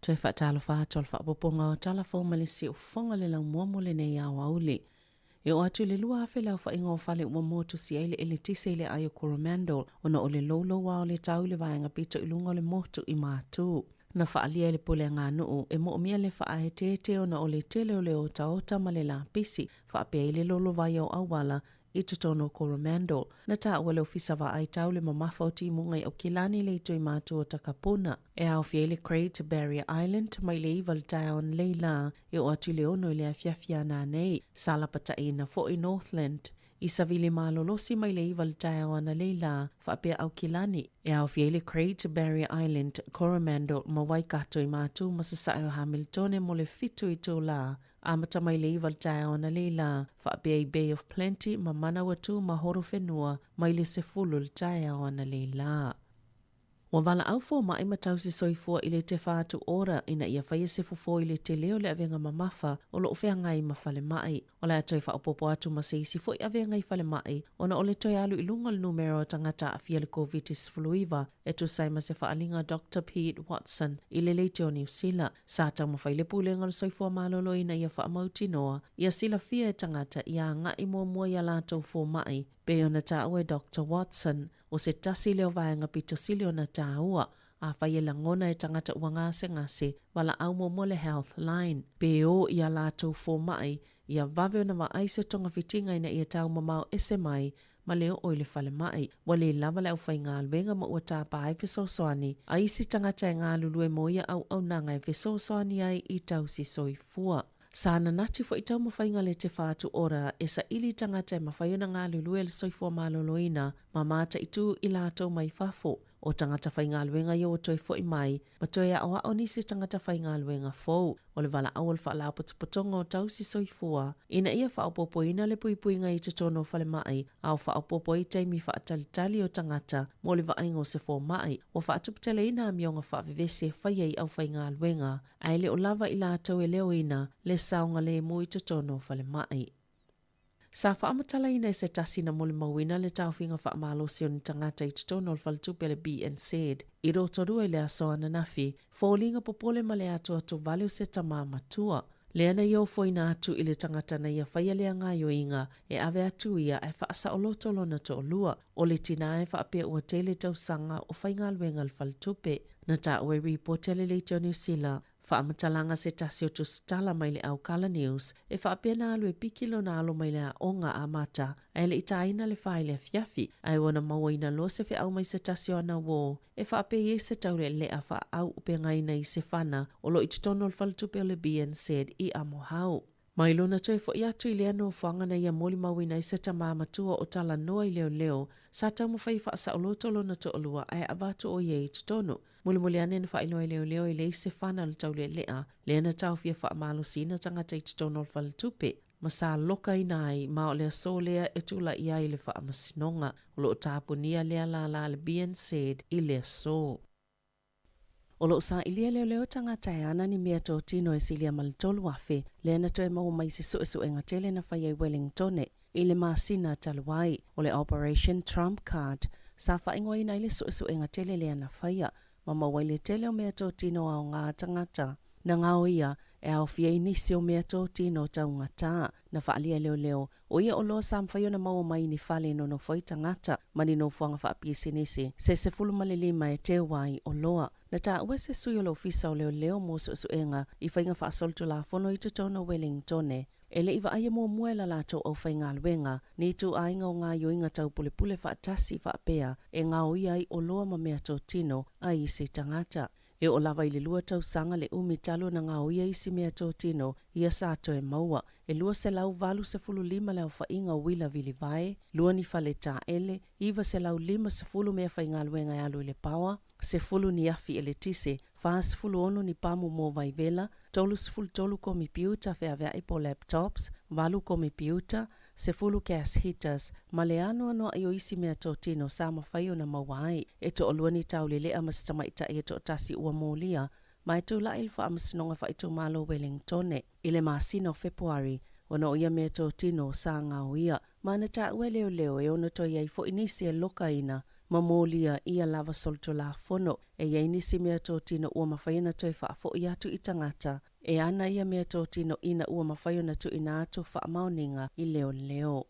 H: Toe faatalofa atu o le faapopoga o tala fou ma le siufofoga le laumua mo lenei aoauli. E oo atu i le 2000 le aofaiga o fale ua motusia ai le eletise i le aai o Coromandel ona o le louloua o le tau i le vaega pito i luga o le motu i Matu. Na faaalia e le puleaganuu e moomia le faaeteete ona o le tele o le otaota ma le lapisi faapea ai le lolovaia o auala i totonu o Coromandel. Na taua e le Ofisa Vaai Tau le mamafa o timuga i Aukilani i le itu i Matu o Takapuna. E aofia ai le Great Barrier Island mai le 9 i le taeao analei lā e oo atu i le 6 i le afiafi a nanei. Sa lapataiina foi Northland i savili malolosi mai le 9 i le taeao analei lā faapea Aukilani. E aofia ai le Great Barrier Island, Coromandel ma Waikato i Matu ma Sasae o Hamiltone mo le 7 itulā amata mai le 9 i le taeao analei lā faapea i Bay of Plenty ma Manawatū ma Horowhenua mai le 10 i le taeao analei lā. Ua valaau fomaʻi ma tausi soifua i le Te Whatu Ora ina ia faia se fofo i le tele o le avega mamafa o loo feagai ma falemai. O le a toe faaopoopo atu ma se isi foi avega i falemai ona o le toe alu i luga o le numera o tagata aafia i le Koviti-19 e tusa ai ma se faaaliga a Doctor Pete Watson i le leitio o Niu Sila. Sa taumafai le Pulega o le Soifua Maloloina ia faamautinoa ia silafia e tagata ia agai muamua i a latou fomaʻi pei ona taua e Doctor Watson. O se tasi lea o vaega pito sili ona taua, afai e lagona e tagata ua gasegase, valaau muamua le Health Line, pe o i a latou fomaʻi, ia vave ona vaai se togafitiga ina ia taumamao ese mai ma le oo i le falemai. Ua le lava le aufaigaluega ma ua tapa ai fesoasoani a isi tagata e galulue mo ia auaunaga e fesoasoani ai i tausi soifua. Sa nanati foi taumafaiga le Te Whatu Ora e saili tagata e mafai ona galulue le soifua maloloina ma mataitu i latou mai fafo. O tagata faigaluega ia ua toe foi mai ma toe aoao nisi tagata faigaluega fou. O le valaau a le Faalapotopotoga o Tausi Soifua ina ia faaopoopoina le puipuiga i totonu o falemai a o faaopoopo ai taimi faatalitali o tagata mo le vaaiga o se fomaʻi. Ua faatuputeleina amioga faavevesi e faia i aufaigaluega ae le o lava i latou e leoina le saogalemu i totonu o falemai. Sa faamatalaina e se tasi na molimauina le taofiga faamalosi o ni tagata i totonu o le faletupe a le BNZ i Rotorua i le aso ananafi, foliga popole ma le atoato vale o se tamā matua. Lea na ia ofoina atu i le tagata na ia faia lea gaoioiga e ave atu ia ae faasaoloto lona toalua. O le tinā e faapea ua tele tausaga o faigaluega i le faletupe. Na taua i ripoti a le Leitio o Niu Sila Faamatalaga se tasi o tusitala mai le Aukala News e faapea na alu e piki lona alo mai le aoga amata ae le i tāina le fa i le afiafi, ae ua na mauaina loa se feau mai se tasi o ana uō e faapea i ai se taulealea faaauupegaina i se fana o lo o i totonu o le faletupe o le BNZ i Amohau. Mai lona toe foi atu i lea nofoaga na ia molimauina ai se tamā matua o talanoa i leoleo, sa taumafai e faasaoloto lona toalua ae avatu o ia i totonu. Mulimuli ane na faailoa e leoleo e leai se fana o le taulealea, lea na taofia faamalosiina tagata i totonu o le faletupe, ma sa lokaina ai ma o le aso lea e tulai ai le faamasinoga. O lo o tapunia lea lālā a le BNZ i le aso. O lo o sailia leoleo tagata e ana ni mea totino e silia ma le 3,000, lea na toe maua mai se suesuega tele na faia i Wellingtone i le masina talu ai. O le Operation Trump Card sa faaigoaina ai le suesuega tele lea na faia ma maua ai le tele o mea totino aoga a tagata na gaoia e aofia ai nisi o mea totino taugata na faaalia e leoleo. O ia oloa sa mafai ona maua mai i ni fale e nonofo ai tagata ma ni nofoaga faapisinisi se 15 e teu ai oloa. Na taua e se sui o le Ofisa o Leoleo mo Suesuega i faiga faasolitulafono i totonu o Wellingtone, e le i vaaia muamua e la latou aufaigaluega ni ituaiga o gaoioiga taupulepule faatasi faapea e gaoia ai oloa ma meatotino a isi tagata. E oo lava i le 2 tausaga le umi talu ona gaoia isi meatotino ia sa toe maua. E 285 le aofaiga o uila vilivae, 2 ni fale taele, 950 meafaigaluega e alu i le paoa, 10 ni afi eletise, 46 ni pamu mo vaivela, 33 komipiuta feaveai po o laptops, 8 komipiuta, 10 gas heaters, ma le anoanoai o isi meatotino sa mafai ona maua ai. E toalua ni taulelea ma se tamaitai e toatasi ua molia, ma e tulai i le Faamasinoga Faaitumalo o Wellingtone i le masina o Fepuari ona o ia meatotino sa gaoia. Ma na taua e leoleo e ono toe i ai foi nisi e lokaina ma molia ia lava solitulafono. E i ai nisi meatotino ua mafai ona toe faafoi atu i tagata e ana ia meatotino ina ua mafai ona tuuina atu faamaoniga i leoleo.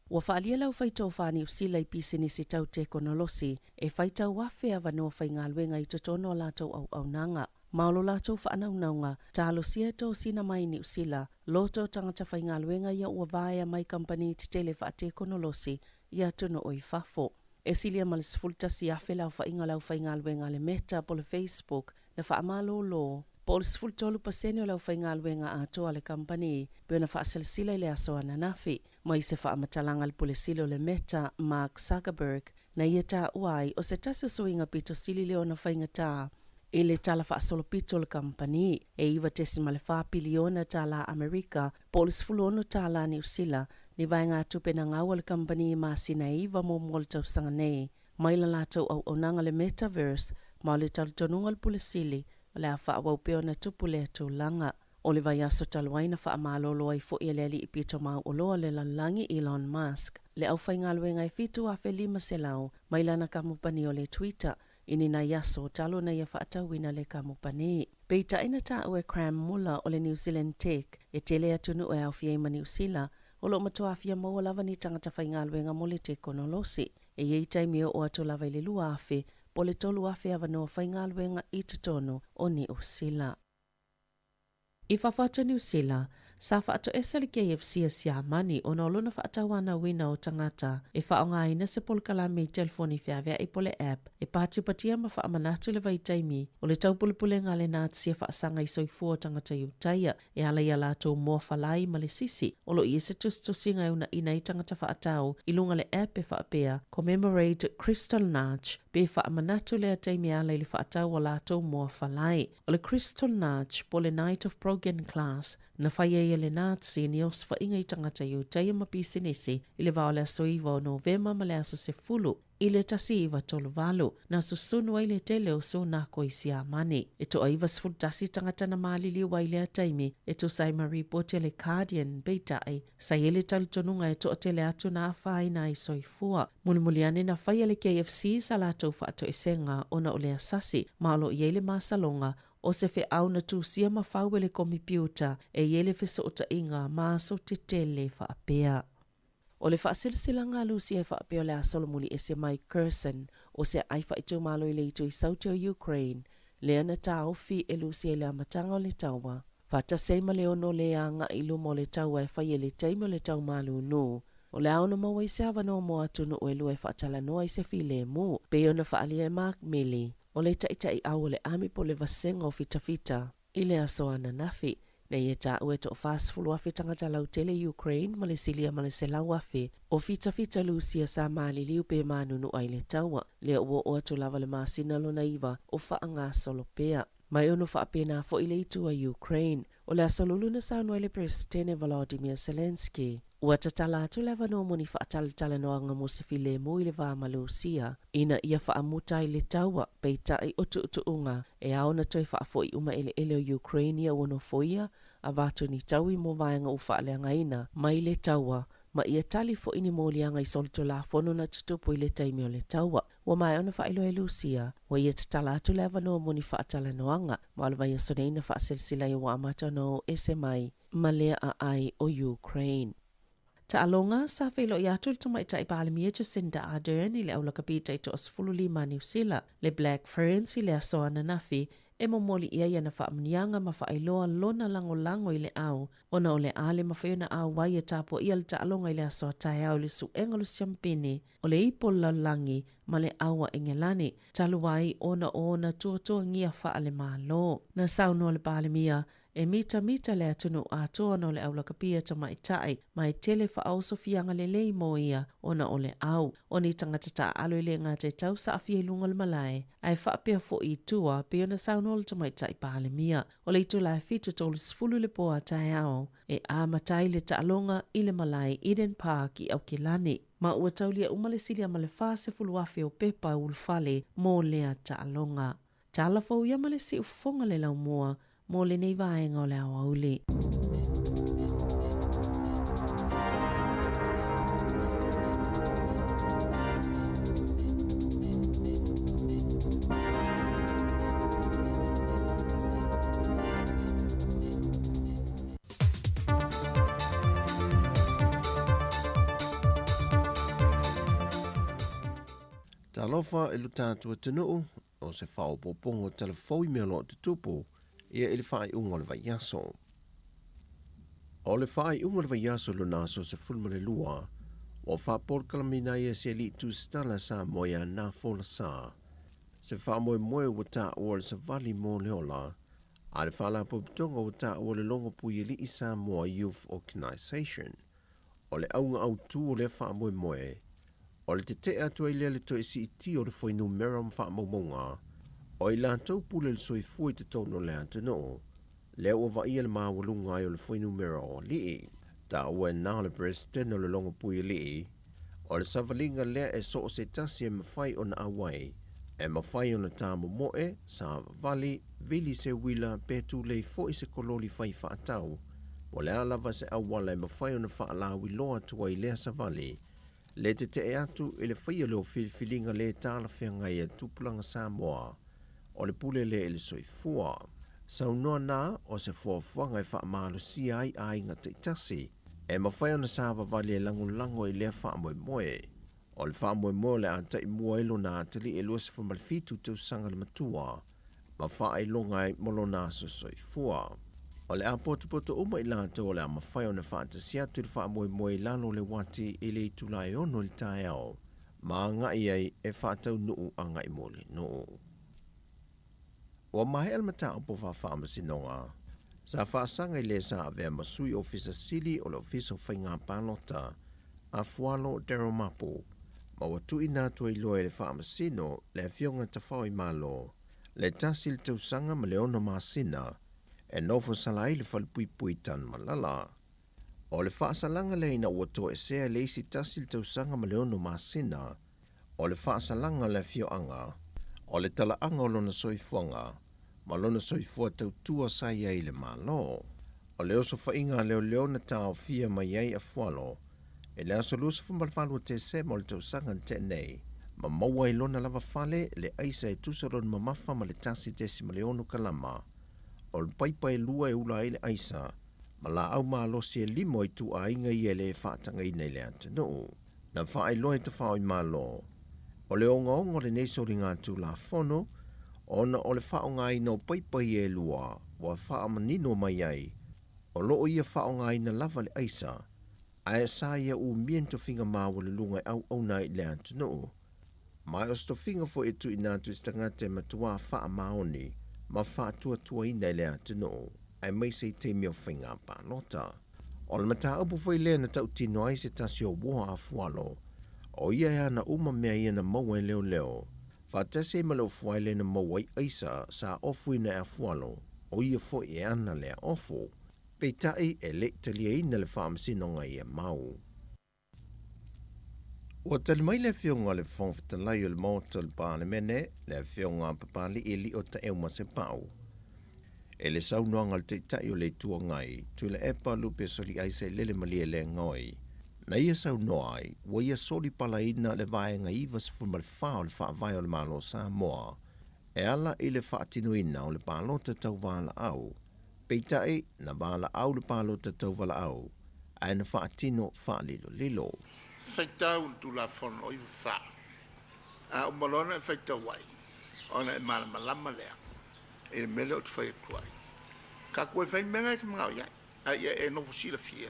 H: Ua faaalia le aufaitofa a Niu Sila i pisinisi tau tekonolosi e faitau afe avanoa faigaluega i totonu o latou auaunaga. Ma o lo latou faanaunauga, talosia e tosina mai Niu Sila loto o tagata faigaluega ia ua vaea mai kamupani tetele faatekonolosi i atunuu i fafo. E silia ma le 11,000 le aofaiga o le aufaigaluega a le Meta po o le Facebook na faamalōlō, po o le 13% o le aufaigaluega atoa a le kamupani, pei ona faasilasila i le aso ananafi. Mai se faamatalaga a le Pule Sili o le Meta, Mark Zuckerberg, na ia taua ai o se tasi o suiga pito sili lea ona faigata i le tala faasolopito o le kamupani, e $9.4 piliona tālā Amerika, po o le 16 tālā Niu Sila, ni vaegatupe na gau a le kamupani i masina e 9 muamua o le tausaga nei. Mai la latou auaunaga le Metaverse, ma o le talitonuga o le Pule Sili, o le a faaauau pea ona tupu lea tulaga. O le vaiaso talu ai na faamalolo ai foi e le alii pito mauoloa o le lalolagi Elon Musk le aufaigaluega e 7,500 mai lana kamupani o le Twitter i ni nai aso talu ona ia faatauina le kamupani. Peitai na taua e Cram Muller o le New Zealand Tech e tele atunuu e aofia ai ma Niu Sila o lo o matua fia maua lava ni tagata faigaluega mo le tekonolosi. E i ai taimi e oo atu lava i le 2,000 po o le 3,000 avanoa faigaluega i totonu o Niu Sila. I fafo atu o Niu Sila, sa faatoese le KFC a Siamani ona o lona faatauanauina o tagata e faaaogaina se polokalame i telefoni feaveai po o le app e patipatia ma faamanatu le vaitaimi o le taupulepulega a le Nazi e faasaga i soifua o tagata Iutaia e ala i a latou moa falai ma le sisi. O lo o i ai se tusitusiga e unaina ai tagata faatau i luga le app e faapea Commemorate Kristallnacht pe faamanatu lea taimi e ala i le faatau o latou moa falai. O le Kristallnacht po o le Night of Broken Glass na fai ai e le Nazi ni osofaiga i tagata Iutaia ma pisinisi i le va o le aso 9 o Novema ma le aso 10 i le 1938, na susunu ai le tele o Sunako i Siamani. E toa 91 tagata na maliliu ai i lea taimi e tusa ai ma ripoti a le Guardian, peitai, sa i ai le talitonuga e toatele atu na afaina ai soifua. Mulimuli ane na faia le KFC sa latou faatoesega ona o le asasi, ma o lo o i ai le masaloga o se feau na tusia ma fau e le komipiuta e i ai le fesootaiga ma aso tetele faapea. O le faasilasilaga a Lusia e faapea o le a solomuli ese mai Kherson, o se aai faaitumalo i le itu i Saute o Ukraine, lea na taofi e Lusia i le amataga o le taua, faatasi ai ma le ono le agai i luma o le taua e fai e le taimi o le tau malūlū. O le a ono maua ai se avanoa mo atunuu e lua e faatalanoa i se filemu, pei ona faaalia e Mark Milley, o le taitaiau o le Army po o le Vasega o Fitafita, i le aso ananafi. Nei e taua e toa-40,000 tagata lautele i Ukraine ma le silia ma le 100,000 o fitafita Lusia sa maliliu pe manunua i le taua, lea ua oo atu lava le masina lona iva o faagasolo pea. Ma e ono faapena foi le itu a Ukraine. O le aso Lulu na saunoa ai le Peresetene Volodymyr Zelenskyy, ua tatala atu le avanoa mo ni faatalatalanoaga mo se filemu i le va ma Lusia ina ia faamuta ai le taua, peitai o tuutuuga e ao ona toe faafoi uma eleele o Ukraine ia ua nofoia, avatu ni taui mo vaega ua faaleagaina mai le taua, ma ia tali foi ni moliaga i solitulafono na tutupu i le taimi o le taua. Ua maea ona faailoa e Lusia, ua ia tatala atu le avanoa mo ni faatalanoaga, ma o le vaiaso nei na faaselasela ai ua amata ona o ese mai ma lea aai o Ukraine. Taaloga, Sa feiloai atu le Tamaitai Palemia Jacinda Ardern i le aulakapita i toa-15 a Niu Sila, le Black Ferns i le aso ananafi. e momoli i ai ana faamanuiaga ma faailoa lona lagolago i le au ona o le a le mafai ona auai e tapuaia le taaloga i le aso a taeao i le suega o le siampene o le Ipu o le Lalolagi ma le Au a Engelane, talu ai ona o ona tuatuagia faale-Malo. Na saunoa le Palemia, e mitamita le atunuu atoa ona o le aulakapia tamaitai, ma e tele faaosofiaga lelei mo ia ona o le au. O ni tagata taaalo e le gata e tausaafia i luga o le malae, ae faapea foi i tua, pei ona saunoa le Tamaitai Palemia. O le itula e 7:30 i le po a taeao, e amata ai le taaloga i le malae Eden Park i Aukilani, ma ua taulia uma le silia ma le 40,000 o pepa ulufale mo lea taaloga. Tala fou ia ma le siufofoga le laumua mo lenei vaega o le aoauli.
G: Talofa i lo tatou atunuu, o se faaopoopoga o tala fou i mea o lo o tutupu ia i le faaiuga o le vaiaso. O le faaiuga o le vaiaso lona aso 12, ua faapolokalameina ai e se alii tusitala Samoa ia Na Folasa, se faamoemoe ua taua o le savali mo le ola, a le faalapotopotoga ua taua o le Logo Puialii Samoa Youth Organisation. O le auga autū o lea faamoemoe, o le tete'e atu ai lea le toe siitia o le fuainumera ma faamaumauga o i latou pule le soifua i totonu o le atunuu, lea ua vaaia le maualuga ai o le fuainumera o alii. Taua e na o le Peresetene o le Logo Puialii, o le savaliga lea e so o se tasi e mafai ona auai, e mafai ona tāmomoe, savavali, vili se uila pe tulei foi se kololi fai faatau, po o le a lava se auala e mafai ona faalauiloa atu ai lea savali, le tete'e atu i le faia lea o filifiliga lē talafeagai a tupulaga Samoa o le pule lea i le soifua. Saunoa na o se fuafuaga e faamalosia ai aiga taitasi e mafai ona savavali e lagolago i lea faamoemoe. O le faamoemoe o le a taimua ai lona atalii e 27 tausaga le matua ma faailoga ai mo lona aso soifua. O le a potopoto uma i latou o le a mafai ona faatasi atu i le faamoemoe i lalo o le uati i le itula e 6 i le taeao ma agai ai e faataunuu agai mo le nuu. Ua maea le mataupu faafaamasinoga sa faasaga i le sa avea ma sui ofisa sili o le Ofisa o Faiga Palota a Fualo Daryl Mapu ma ua tuuina atu ai loa e le faamasino le afioga Tafaoimalo le 1 le tausaga ma le 6 masina e nofo sala ai le falepuipui Tanumalala. O le faasalaga lea ina ua toesea le isi 1 le tausaga ma le 6 masina o le faasalaga a le afioaga o le talaaga o lona soifuaga ma lona soifua tautua sa i ai i le Malo. O le osofaiga a leoleo na taofia mai ai a Fualo i le aso 28 o Tesema o le tausaga na tea nei, ma maua ai lona lava fale le aisa e tusa lona mamafa ma le 1.6 kalama o le paipa e lua e ula ai le aisa ma laau malosi e 5 o ituaiga ia e le faatagaina i le atunuu. Na faailoa e Tafaoimalo, o le ogaoga o lenei soliga Tulafono ona o le faaaogaina o paipa ia e lua ua faamanino mai ai o loo ia faaaogaina lava le aisa ae sa ia umia ni tofiga maualuluga e auauna ai i le atunuu. Ma o se tofiga foi e tuuina atu i se tagata e matuā faamaoni ma faatuatuaina i le atunuu aemaise i taimi o faiga palota. O le mataupu foi lea na tautino ai se tasi o uo a Fualo, o ia e ana uma mea ia na maua e leoleo, faatasi ai ma le ofuai lea na maua ai aisa sa ofuina e Afualo, o ia foi e ana lea ofu. Peitai e le i taliaina le faamasinoga i ia mau. Ua tali mai le Afioga i le Fofoga Fetalai o le Maota o le Palemene, le Afioga a Papali'i Lio Taeu Masepau, i le saunoaga a le Taitai o le Itu Agai, Tuilaepa Lupe Soliai Sailele Malielegaoi, na ia saunoa ai, ua ia solipalaina le Vaega 94 o le Faavae o le Malo o Samoa e ala i le faatinoina o le palota tauvalaau. Peitai, na valaau le palota tauvalaau, ae na faatino faalilolilo.
J: Faitau le Tulafono o 94, a uma loa ona e faitau ai, ona e malamalama lea I le mea lea ou te fai atu ai. Tatou e fai mea na e te manao i ai, ae ia e nofo silafia,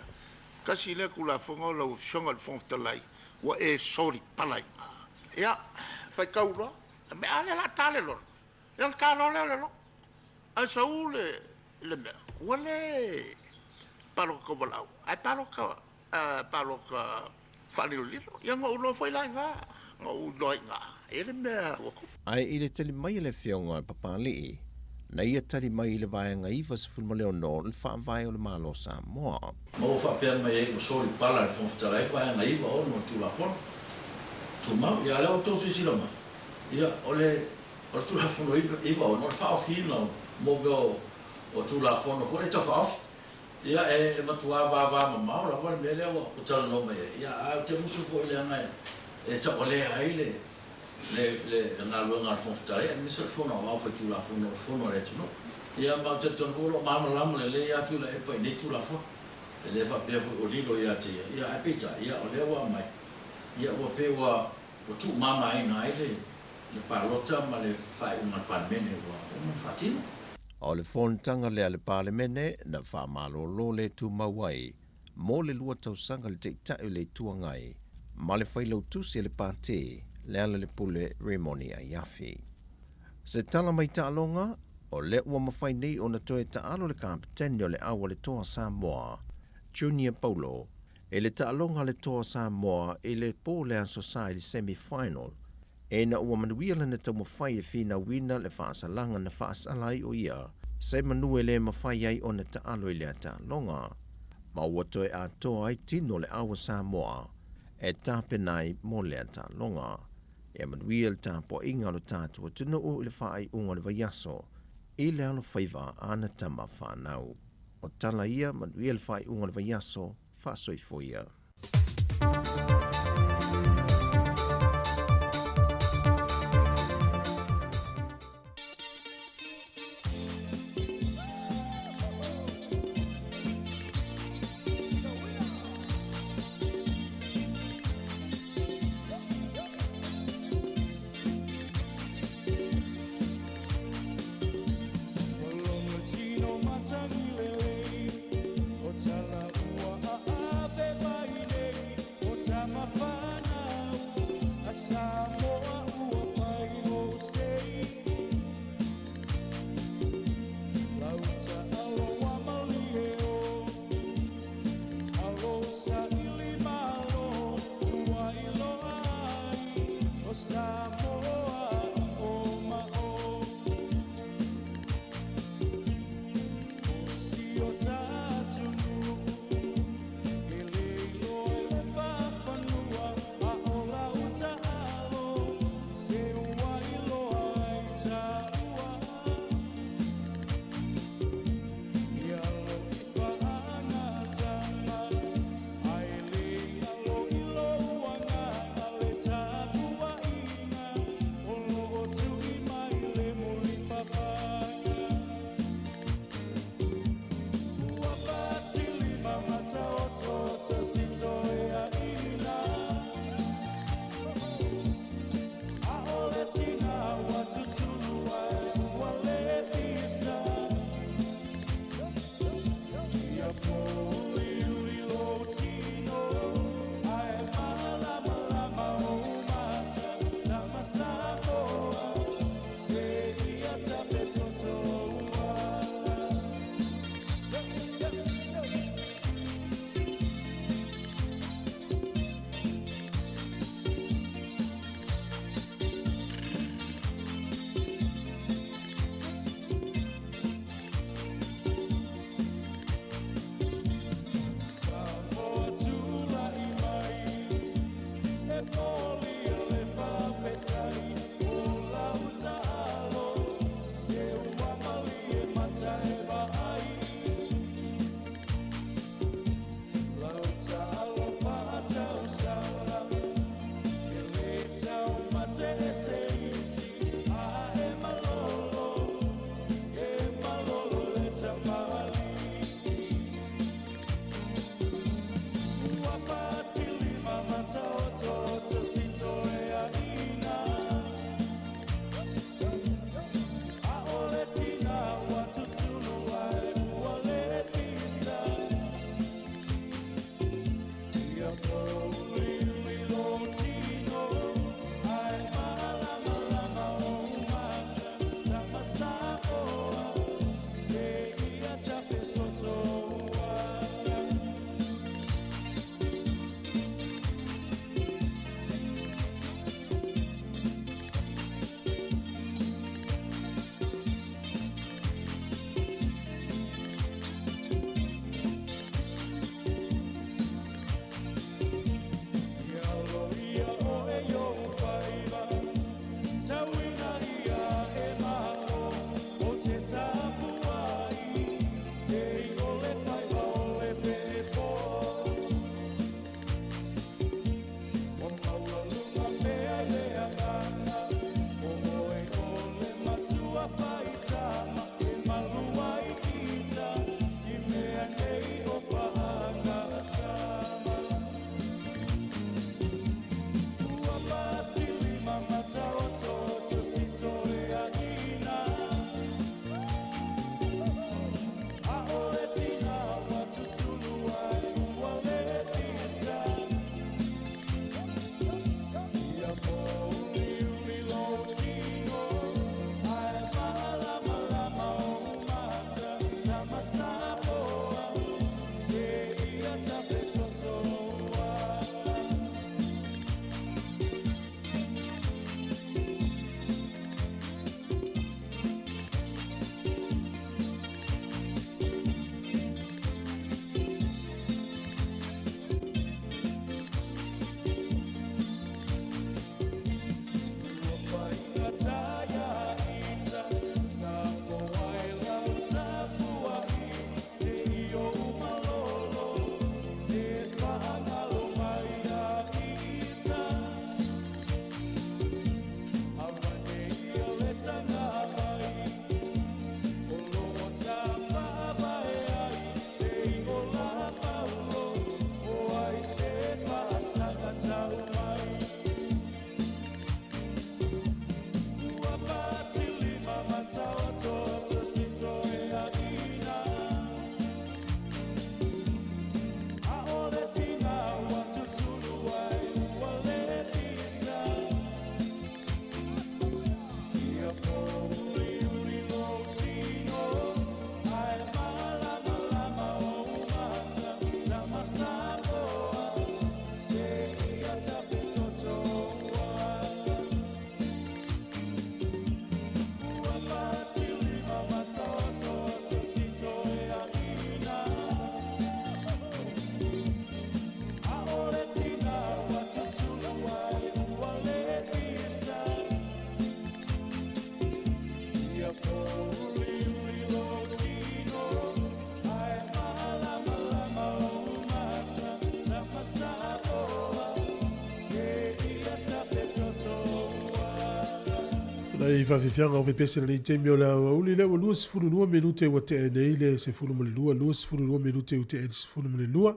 J: tasi lea Tulafono lau Afioga i le Fofoga Fetalai, ua e solipala i ina. Ia, faitau loa, a lea o le a ta le lola, ia ona ta loa lea o le lola. Ae sau le le mea, ua le palota tauvalaau, ae palota palota faalilolilo. Ia na ou iloa foi la i ina, na ou iloa ai i ina, e i ai le mea ua tupu.
G: Ae i le tali mai a le Afioga a Papalii, na ia tali mai i le Vaega 96 o le Faavae o le Malo o Samoa.
A: Ma ua faapea mai ai ua soli pala e le Fofoga Fetalai le Vaega 96 o le Tulafono Tumau. Ia, a o lea ua outou silasila mai, ia, o le O le Tulafono 96, o le faaofiina o mea o Tulafono foi lea e tau faaofi. Ia, e matua vavamamao lava le mea lea ua talanoa mai ai. Ia, ae ou te musu foi leaga e taualea ai le galuega a le Fofoga Fetalai aemaise o le Fono Aoao Faitulafono, o le Fono a le atunuu. Ia, ma ou te talitonu foi o lo o malamalama lelei lava Tuilaepa i nei Tulafono. E le faapea foi o lilo ia te ia, ia ae peitai, ia, o lea ua aumai, ia, ua pei ua tuumamaina ai le le palota ma le faaiuga a le Palemene ua uma ona faatino.
G: O le fonotaga lea a le Palemene na faamalolo le tumau ai mo le 2 tausaga le Taitai o le Itu Agai ma le Failautusi a le Pati, Lealailepule Rimoni Aiafi. Se tala mai taaloga, o lea ua mafai nei ona toe taalo le Kapeteni o le Au a le Toa Samoa, Junior Paulo, i le taaloga a le Toa Samoa i le po le Aso Sa i le semi final, Ina ua manuia lana taumafai e finauina le faasalaga na faasala ai o ia, se manu e le mafai ai ona taalo i lea taaloga, ma ua toe atoa ai tino le au a Samoa e tapena ai mo lea taaloga. Ia manuia le tapuaiga o lo tatou atunuu i le faaiuga o le vaiaso i le alofaiva a ana tama fanau. O tala ia, manuia le faaiuga o le vaiaso, faasoifua ia.
B: Nai faafiafiaga o fepese lenei taimi o le aoauli lea ua 22 minute ua tea nei le 12, 22 minute ua tea i le 12.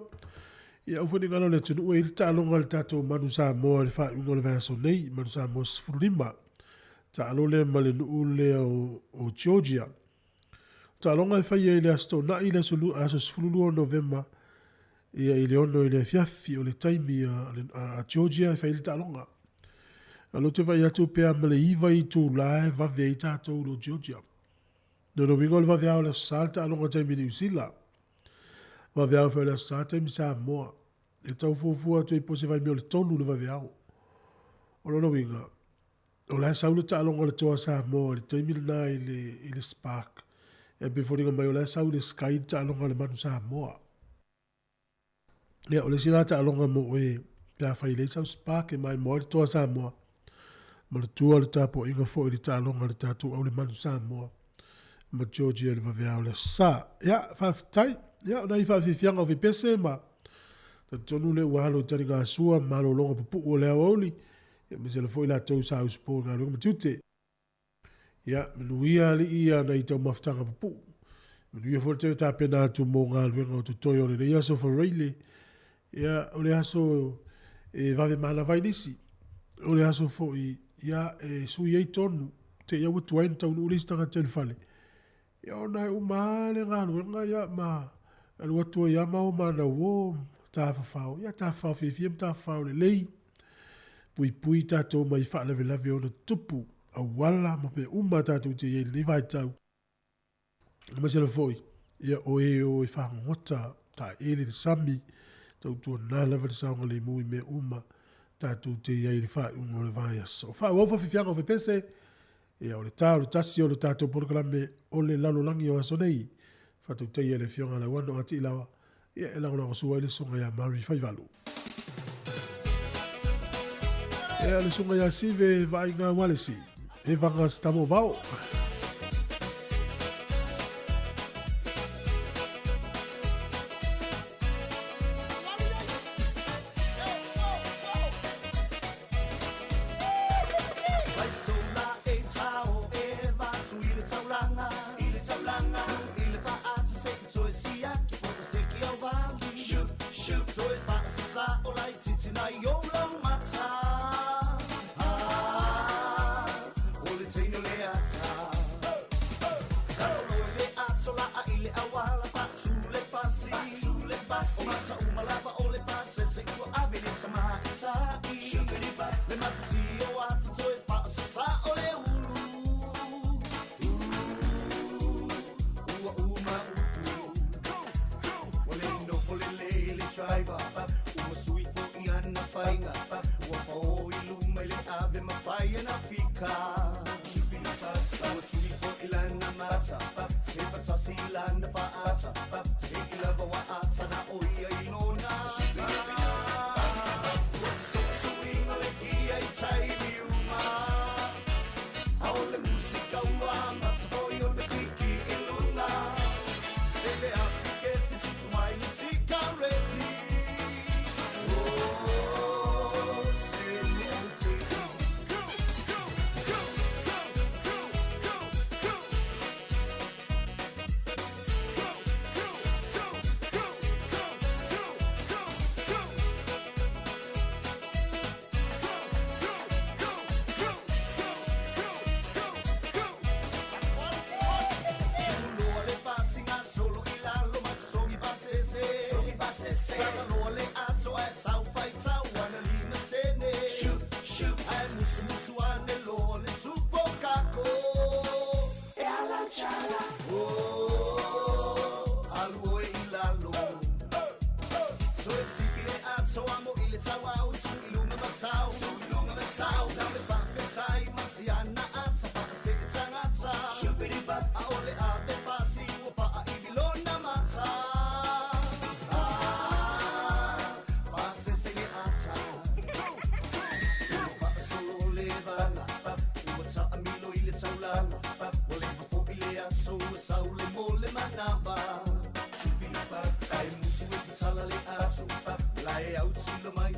B: Ia aua foi ne i galo le atunuu e i ai le taaloga a le tatou Manu Samoa i le faaiuga o le vaiaso nei, Manu Samoa 15. Taalo lea ma le nuu lea o Georgia. O taaloga e faia i le Aso Toonai le aso 12 o Novema ia i le 6 i le afiafi o le taimi a Georgia e fai ai le taaloga. A o lea ou te vaai atu pe a ma le 9 itula e vave ai tatou i lo Georgia. Lona uiga o le vaveao o le Aso Sa le taaloga taimi Niu Sila. Vaveao foi o le Aso Sa taimi Samoa. E tau fuafua atu ai po o se vaimea o le 3 le vaveao. O lona uiga, o la e sau le taaloga a le Toa Samoa i le taimi lena i le, i le Spark. E pei e foliga mai o la e sau i le Sky le taaloga a le Manu Samoa. Ia, o le isi la taaloga mo oe pe afai e leai sau Spark e maimoa ai le Toa Samoa ma le tua o le tapuaiga foi i le taaloga a le tatou au le Manu Samoa ma Georgia i le vaveao o le Aso Sa. Ia, faafetai. Ia, o nai faafiafiaga o Fepese ma talitonu lea ua alo i taligasua ma malologa pupuu o le aoauli, ia aemaise lava foi latou sa usupo i galuega ma tiute. Ia, manuia alii ia nai taumafataga pupuu. Manuia foi le toe tapena atu mo galuega o totoe o lenei aso Faraile. Ia, o le aso e vave manava ai nisi. O le aso foi, ia, e sui ai tonu, te i ua tuai ona taunuu le isi tagata i le fale. Ia, ona e uma lava le galuega, ia, ma alu atu ai lava ma o manau o tafafao. Ia, tafafao fiafia ma tafafao lelei. Puipui tatou mai faalavelave ona tutupu, auala ma mea uma tatou te i ai i lenei vaitau. Aemaise lava foi, ia, o e o e fagogota, taele le sami, tautuana lava le saogalemu i mea uma tatou te i ai i le faaiuga o le vaiaso. Faaauau faafiafiaga o Fepese, ia, o le ta o le tasi o le tatou polokalame o le lalolagi o aso nei. Faatautaia e le Afioga ia Lauano A. Tiilawa, ia, e lagolagosua ai le Susuga ia Murray Faivalu. Ia, le Susuga ia Sive Vaaiga Walesi, Evanga Stamovao.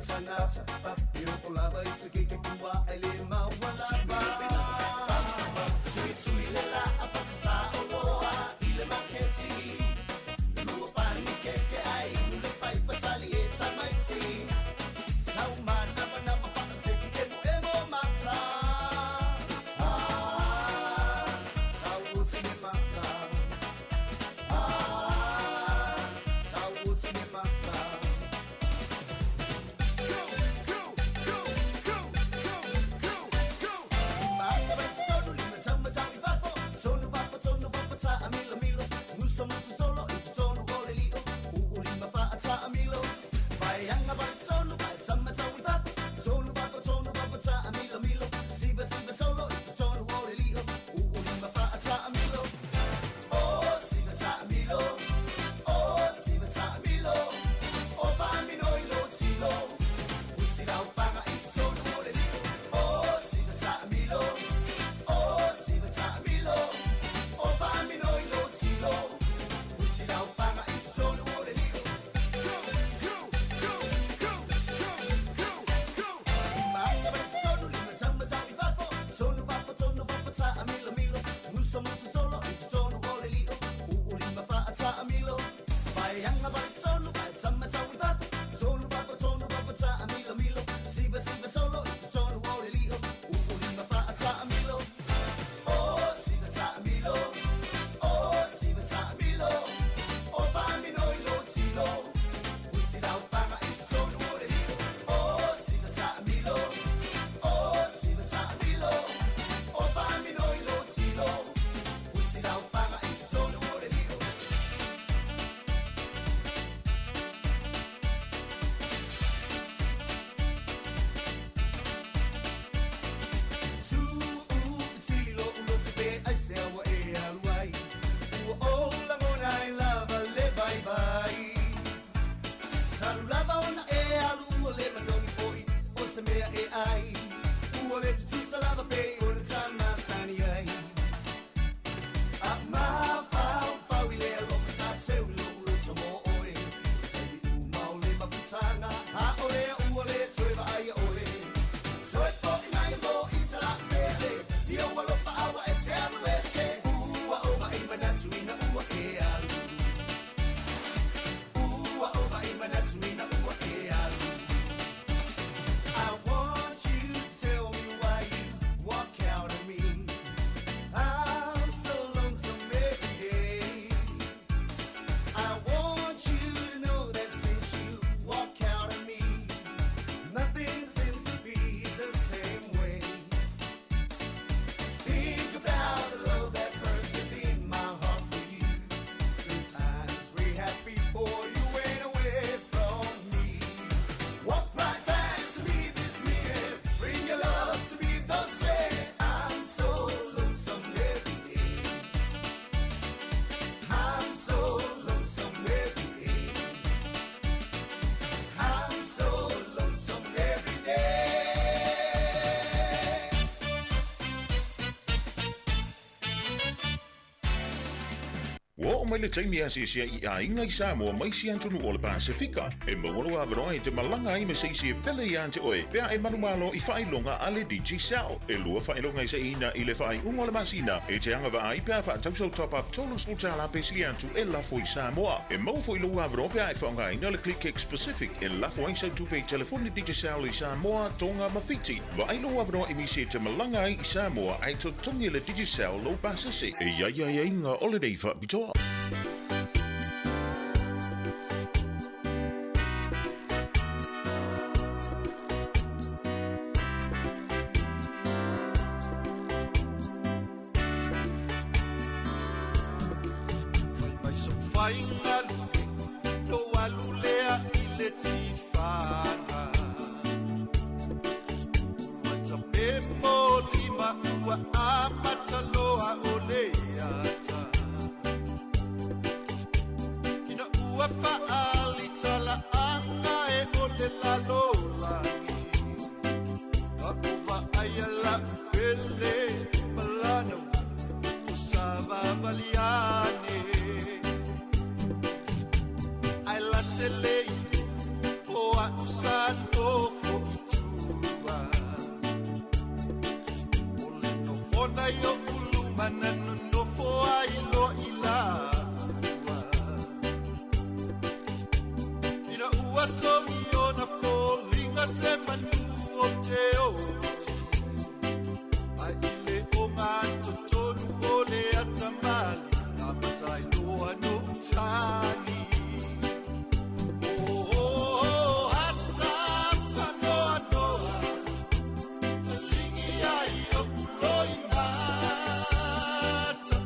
E: tagata E o lava i se keke kua e le maua lava Tui tui le la a pasa o loa i le maketi Lua pani keke ai nu le pai patali e tamaiti Tau mana mana mapakaseki emo emo mata Ah, tau uti me master Ah, tau uti me master I want you to tell me why you walk out of me. I'm so lonesome every day. I want you to know that since you walk out of me, nothing seems to be the same way. Think about the love that burns within my heart for you. The times we had before you went away from me. Walk right back to me this minute. Bring your love to me, don't say I'm so lonesome every day. I'm so lonesome every day. I'm so lonesome every day.
U: Ua oo mai le taimi e asiasi ai i aiga i Samoa mai isi atunuu o le Pasefika. E maua lou avanoa e te malaga ai ma se isi e pele iā te oe pe a e manumalo i faailoga a le Digicel. E lua faailoga e saiina i le faaiuga o le masina e te agavaa ai pe a faatau sau top-up $30 pe sili atu e lafo i Samoa. E maua foi lou avanoa pe a e faaaogaina le ClickX Pacific e lafo ai sau tupe i telefoni Digicel i Samoa, Tonga ma Fiti. Vaai lou avanoa e misi e te malaga ai i Samoa ae totogi e le Digicel lou pasese. E i ai aiaiga o lenei faapitoa.
O: Fai mai sau faiga lupe Lou alu lea i le tifaga Ua tape mo lima ua amata loa o le ata Ina ua faali talaaga e o le lalolagi A'u vaai la'u pele malana o savavaliane Ae latelei o a'u sa ai o uluma na nonofo ai loa i laua. Ina ua sogi ona foliga se manu o te oti. Ai i le ogatotonu o le atamali, amatai loa no utagi. Oh, ata whanoanoa, lingi ai o kuloi mata.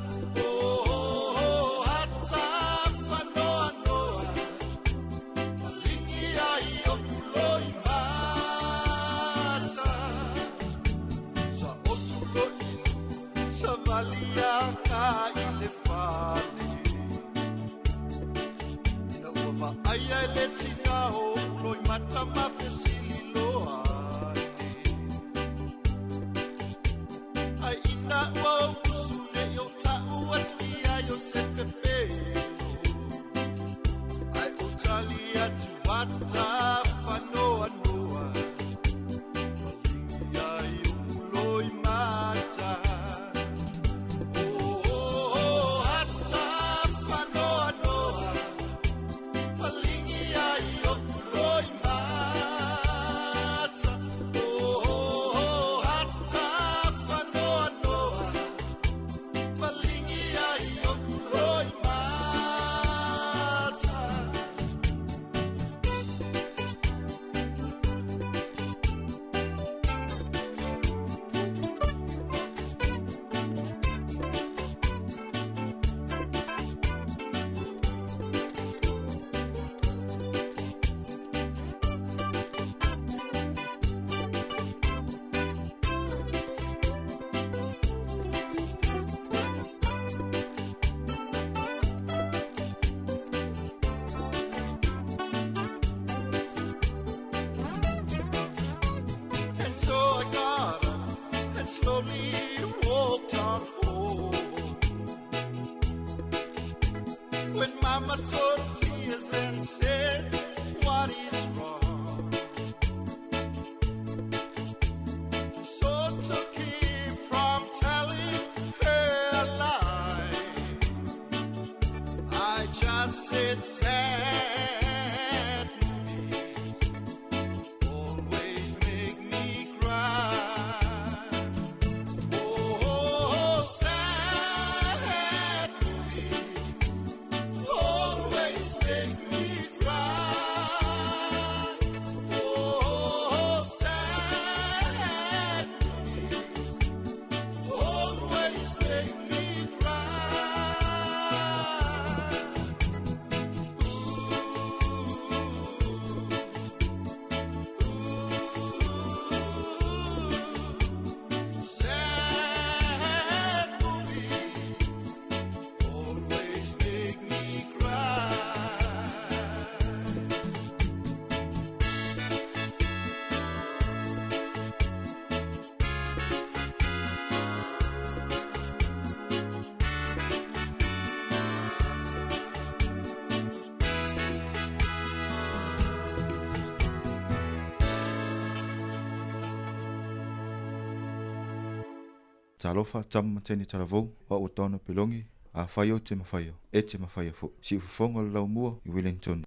O: Oh, ata whanoanoa, lingi ai o kuloi mata. Sa otulo inu, sa valia ka i le fale. Ina ua vaaia e le tina o uloi mata ma fesili loa ai. Ai ina ua ou usu nei o ta'u atu ia i o se pepelo. Ai o tali atu ata whanoanoa, malingi ai o uloi mata. Oh, ata whanoanoa, malingi ai o uloi mata. Oh, ata whanoanoa, malingi ai o uloi mata. And so I got up and slowly walked on home. When Mama saw the tears and said, what is wrong? So to keep from telling her a lie, I just said sad movies always make me cry. Oh, sad movies always make me cry. Oh, sad movies always make me cry. Sad movies always make me cry.
C: Talofa, tama ma teine talavou, o au o Taona Pelongi, afai ou te mafaia, e te mafaia fo'i. Siufofoga o le laumua i Wellington.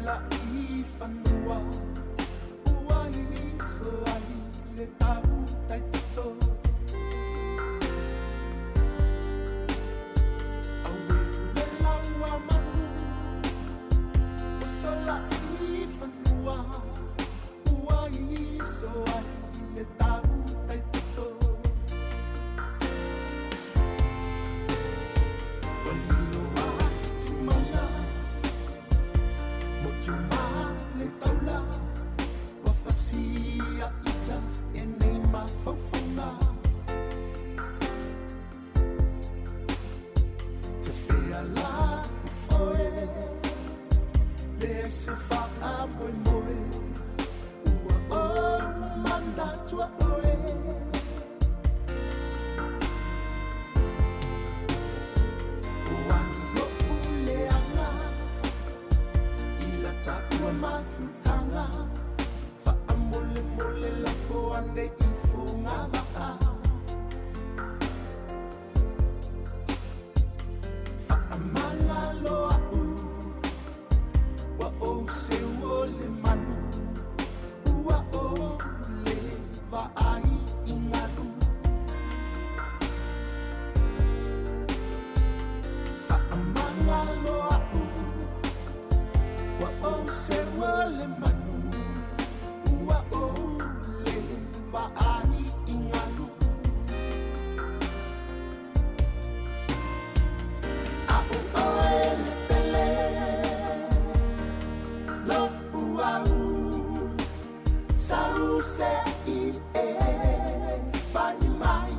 E: sola i fanua ua iso ai le tau taipito. Aue le laua manu ua sola i fanua ua iso ai le tau taipito. Ua lilo atu mauga motu ma le taula ua fasia ita e nei mafaufauga. Te fea la ufoe leai se faamoemoe ua ou manatua oe. O agi o'u leaga i la taua mafutaga faamolemole lafo ane i fogavaa. Faamagalo a'u ua ou seu o le manu ua ou le vaai i galu. Faamagalo a'u ua ou seu o le manu ua ou le vaai i galu. A'o oe le pele lo'u au sau se i e fai mai.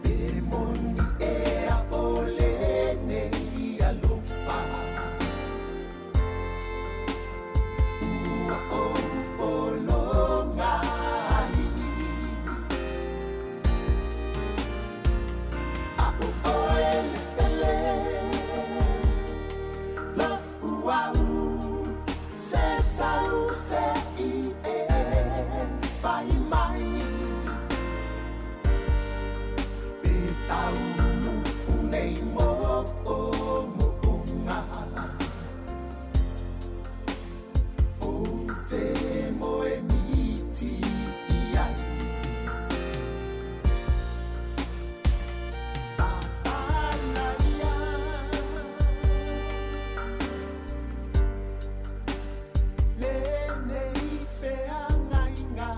E: Pe moni ea o lenei alofa ua ou pologa ai. A'o oe le pele lo'u au se sau se i e fai mai. Pe taunuu nei moomooga ou te moe miti i ai. Tatalaia lenei feagaiga.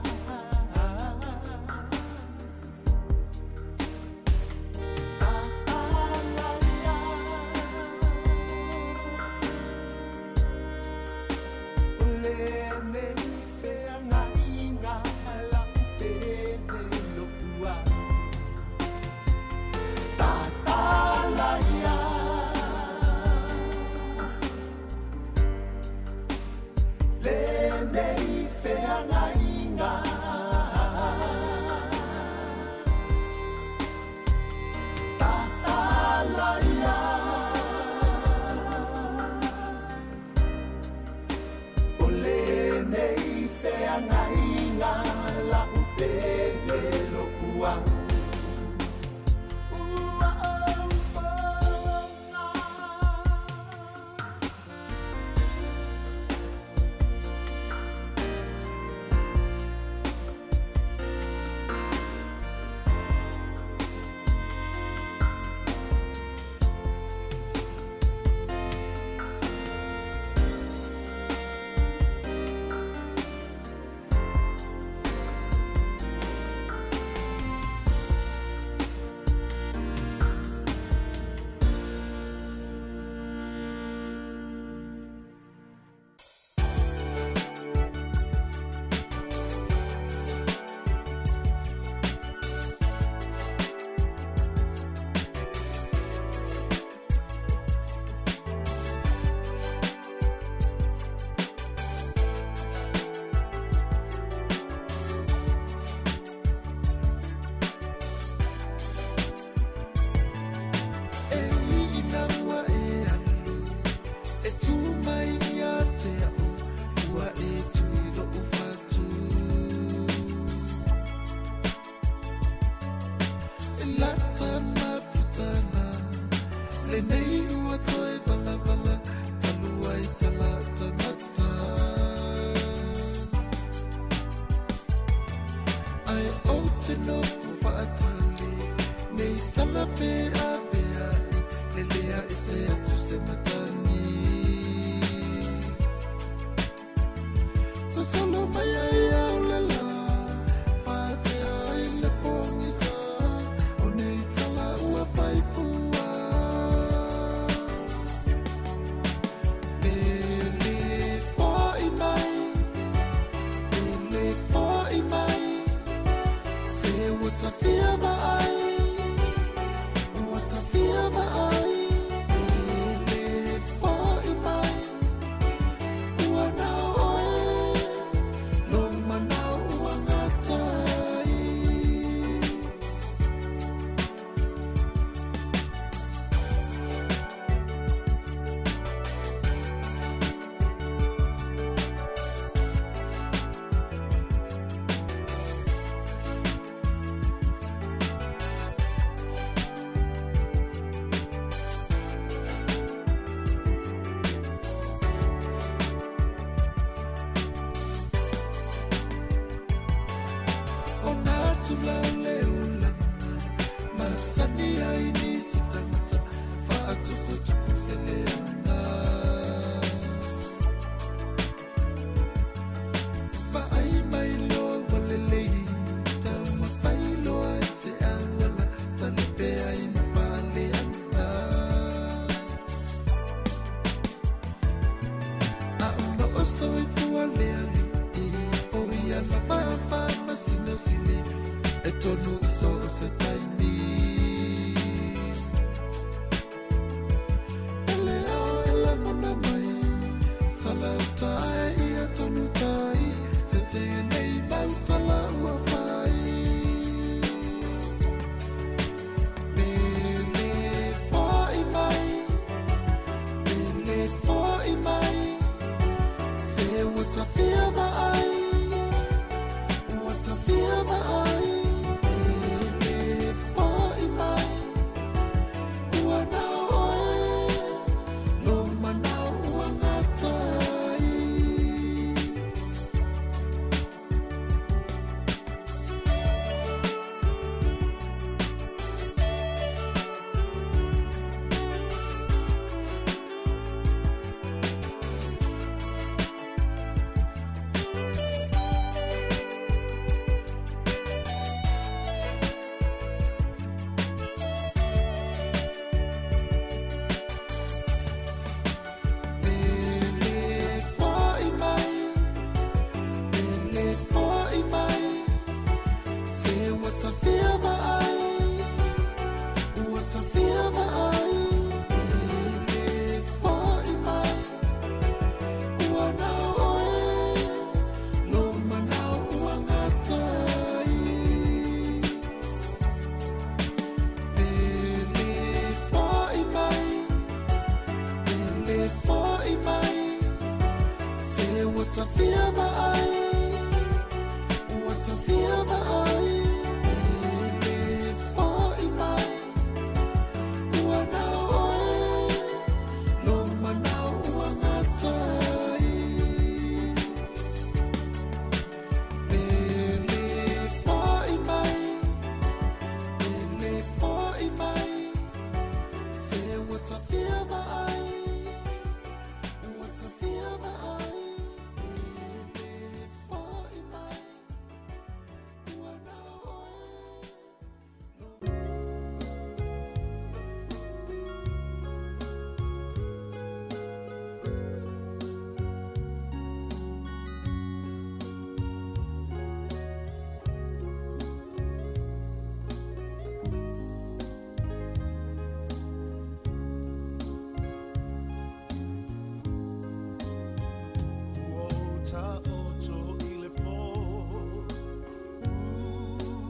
S: te nofo faatali nei tala feaveai le lea e se atu se matagi. Sosolo mai ai au le lā faatea ai le pogisa o nei tala ua faifua. Pele fo'i mai, pele fo'i mai, se ua tafia vaai, ua tafia vaai. Pele fo'i mai, ua nao oe, lou manao ua gatai. Ona tulau le ulaga masani ai nisi tagata faatuputupu se leaga. Vaai mai loa ua lelei taumafai loa i se auala talipe ai ma faaleaga. A o loo soifua le alii o ia lava faamasinosili e tonu i so o se taimi. E le ao e lagona mai salauta ae ia tonu tai se tenei mautala ua fai. Pele fo'i mai, pele fo'i mai, se ua tafia vaai, ua tafia vaai. Pele fo'i mai, ua nao oe, lou manao ua gatai. Pele fo'i mai, pele fo'i mai, se ua tafia vaai, ua tafia vaai. Pele fo'i mai, ua nao oe, lou manao ua gatai. Pele fo'i mai, pele fo'i mai, se ua tafia vaai, ua tafia vaai. Pele fo'i mai, ua nao oe, lou manao ua gatai. Pele fo'i mai, pele fo'i mai, se ua tafia vaai, ua tafia vaai. Pele fo'i mai, ua nao oe.
N: Ua ou taoto i le pō,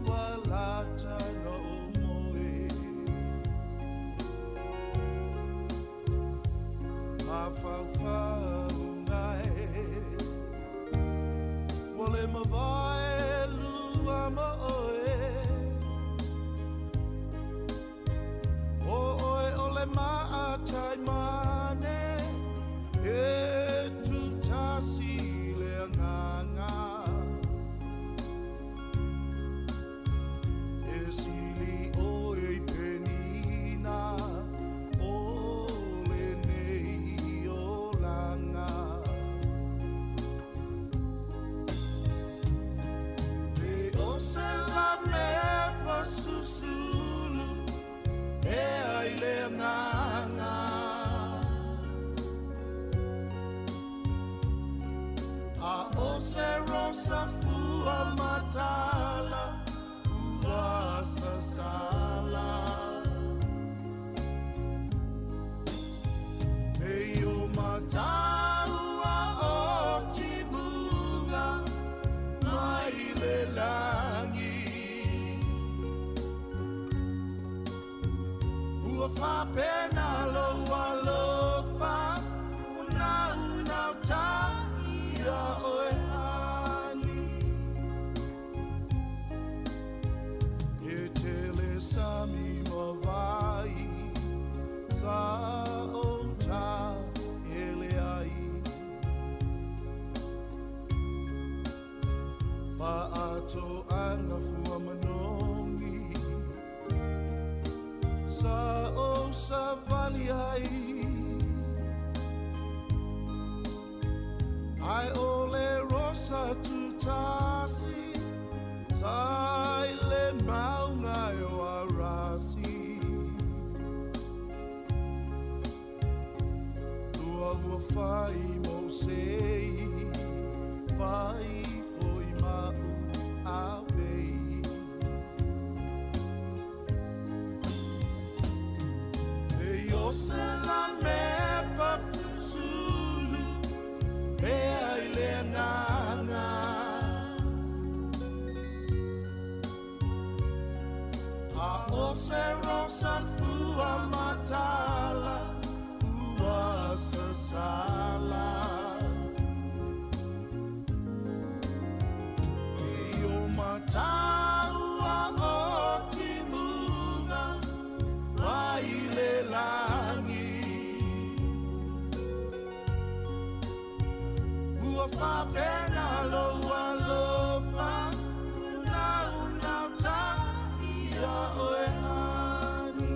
N: ua lata na ou moe. Mafaufauga e, ua le mavae lua ma oe. O oe o le maatai mane, e tutasi le agaga.
O: o se rosa fua matala ua sasala. E o mataua o timuga mai le langi. Ua whapena lo alofa una una ta ia oe ani. E tele sami mawai sa o ta ele ai. Whaato anga fua manongi sa o sa vali ai. Ai ole rosa tutasi sa ile maunga e o arasi. Tua ua whai mo sei, whai foi mau avei. E o se la mepa susulu, e ai le nganga. A o se rosa fua matala, ua sasala. E o mataua o timuga, mai le langi. Ua whapena lo alofa, una una ta ia oe ani.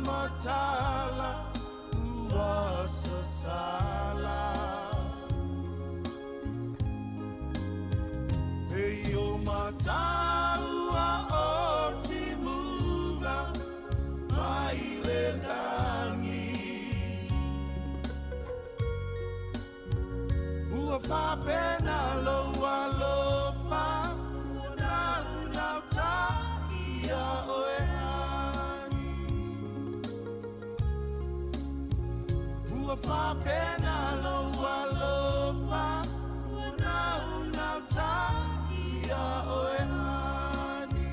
O: Matala ua sasala. E o mataua o timuga mai le langi. Ua whapena lo alofa, una una ta ia oe ani. Ua whapena lo alofa, una una ta ia oe ani.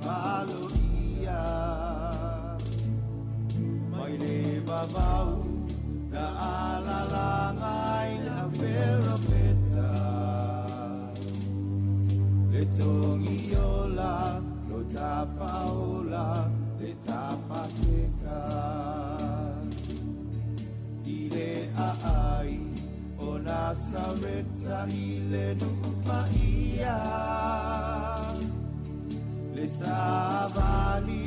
E: Valoia Mai le vavau na alalanga ai le perofeta Le tongi ola lo tafaola le tapaseka I le aai o Nasareta i le nu'upaia Le savali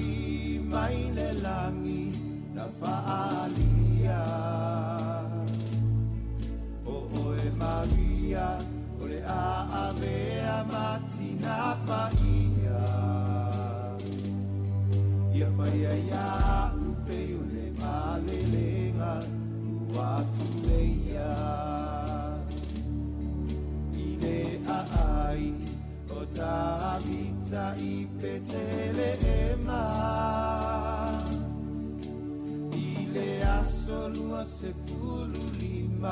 E: mai le lagi na fa'aalia O oe Maria o le a'avea matina pa'ia Ia faia ia'u pei o le malelega ua tuleia I le aai o Tavita i Petelehema I le aso 25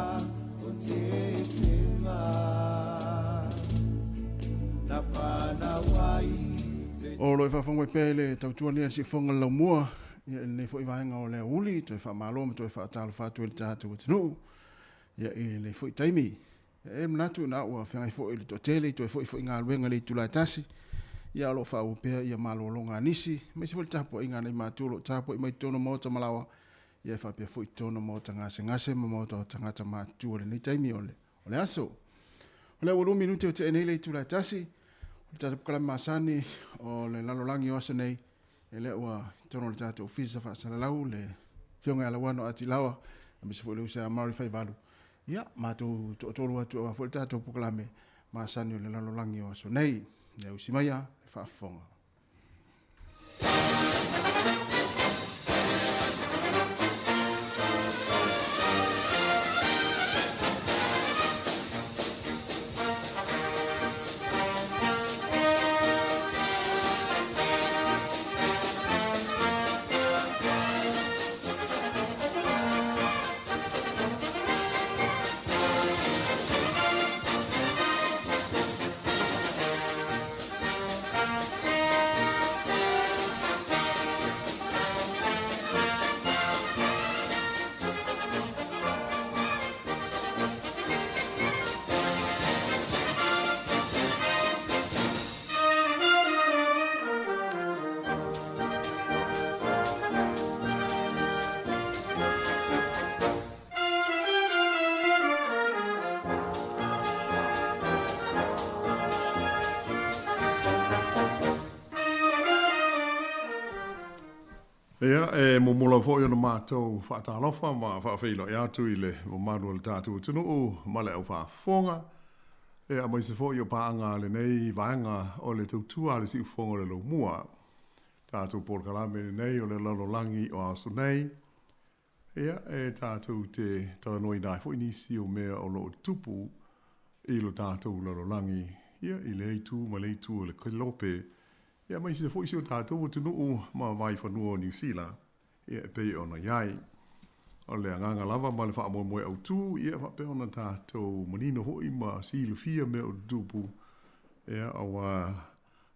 E: o Tesema Na fanau ai
D: O lo e faafofoga mai pea i le tautua nei a le siufofoga o le laumua, ia i lenei foi vaega o le aoauli, toe faamalo ma toe faatalofa atu ai i le tatou atunuu, ia i lenei foi taimi. Ia e manatu na ua feagai foi i le toatele i toe foi foi galuega i le itula e tasi, ia o lo o faaauau pea ia malologa a nisi, aemaise foi le tapuaiga a nai matua o lo o tapuai mai totonu o maota malaoa, ia e faapea foi i totonu o maota gasegase ma maota o tagata matutua i lenei taimi o le aso. O lea ua 2 minute o tea nei le itula e tasi, o le tatou polokalame masani o le lalolagi o aso nei, e lea ua i totonu o le tatou ofisa faasalalau le Afioga ia Lauano Atilawa, aemaise foi le uso ia Maori Faivalu. Ia, matou toatolu atu aua foi le tatou polokalame masani o le lalolagi o aso nei. Ia usi maia le faafofoga.
B: Ia, e muamua foi ona matou faatalofa ma faafeiloai atu i le mamalu o le tatou atunuu ma le aufaafofoga, e aemaise foi o paaga a lenei vaega o le tautua a le siufofoga o le laumua. Tatou polokalame lenei o le lalolagi o aso nei, ia, e tatou te talanoaina ai foi nisi o mea o lo o tutupu i lo tatou lalolagi, ia, i lea itu ma lea itu o le kelope, ia, aemaise foi si o tatou atunuu ma vaifanua o Niu Sila, ia, e pei ona i ai. O le agaga lava ma le faamoemoe autu, ia, faapea ona tatou manino foi ma silafia mea o tutupu, ia, aua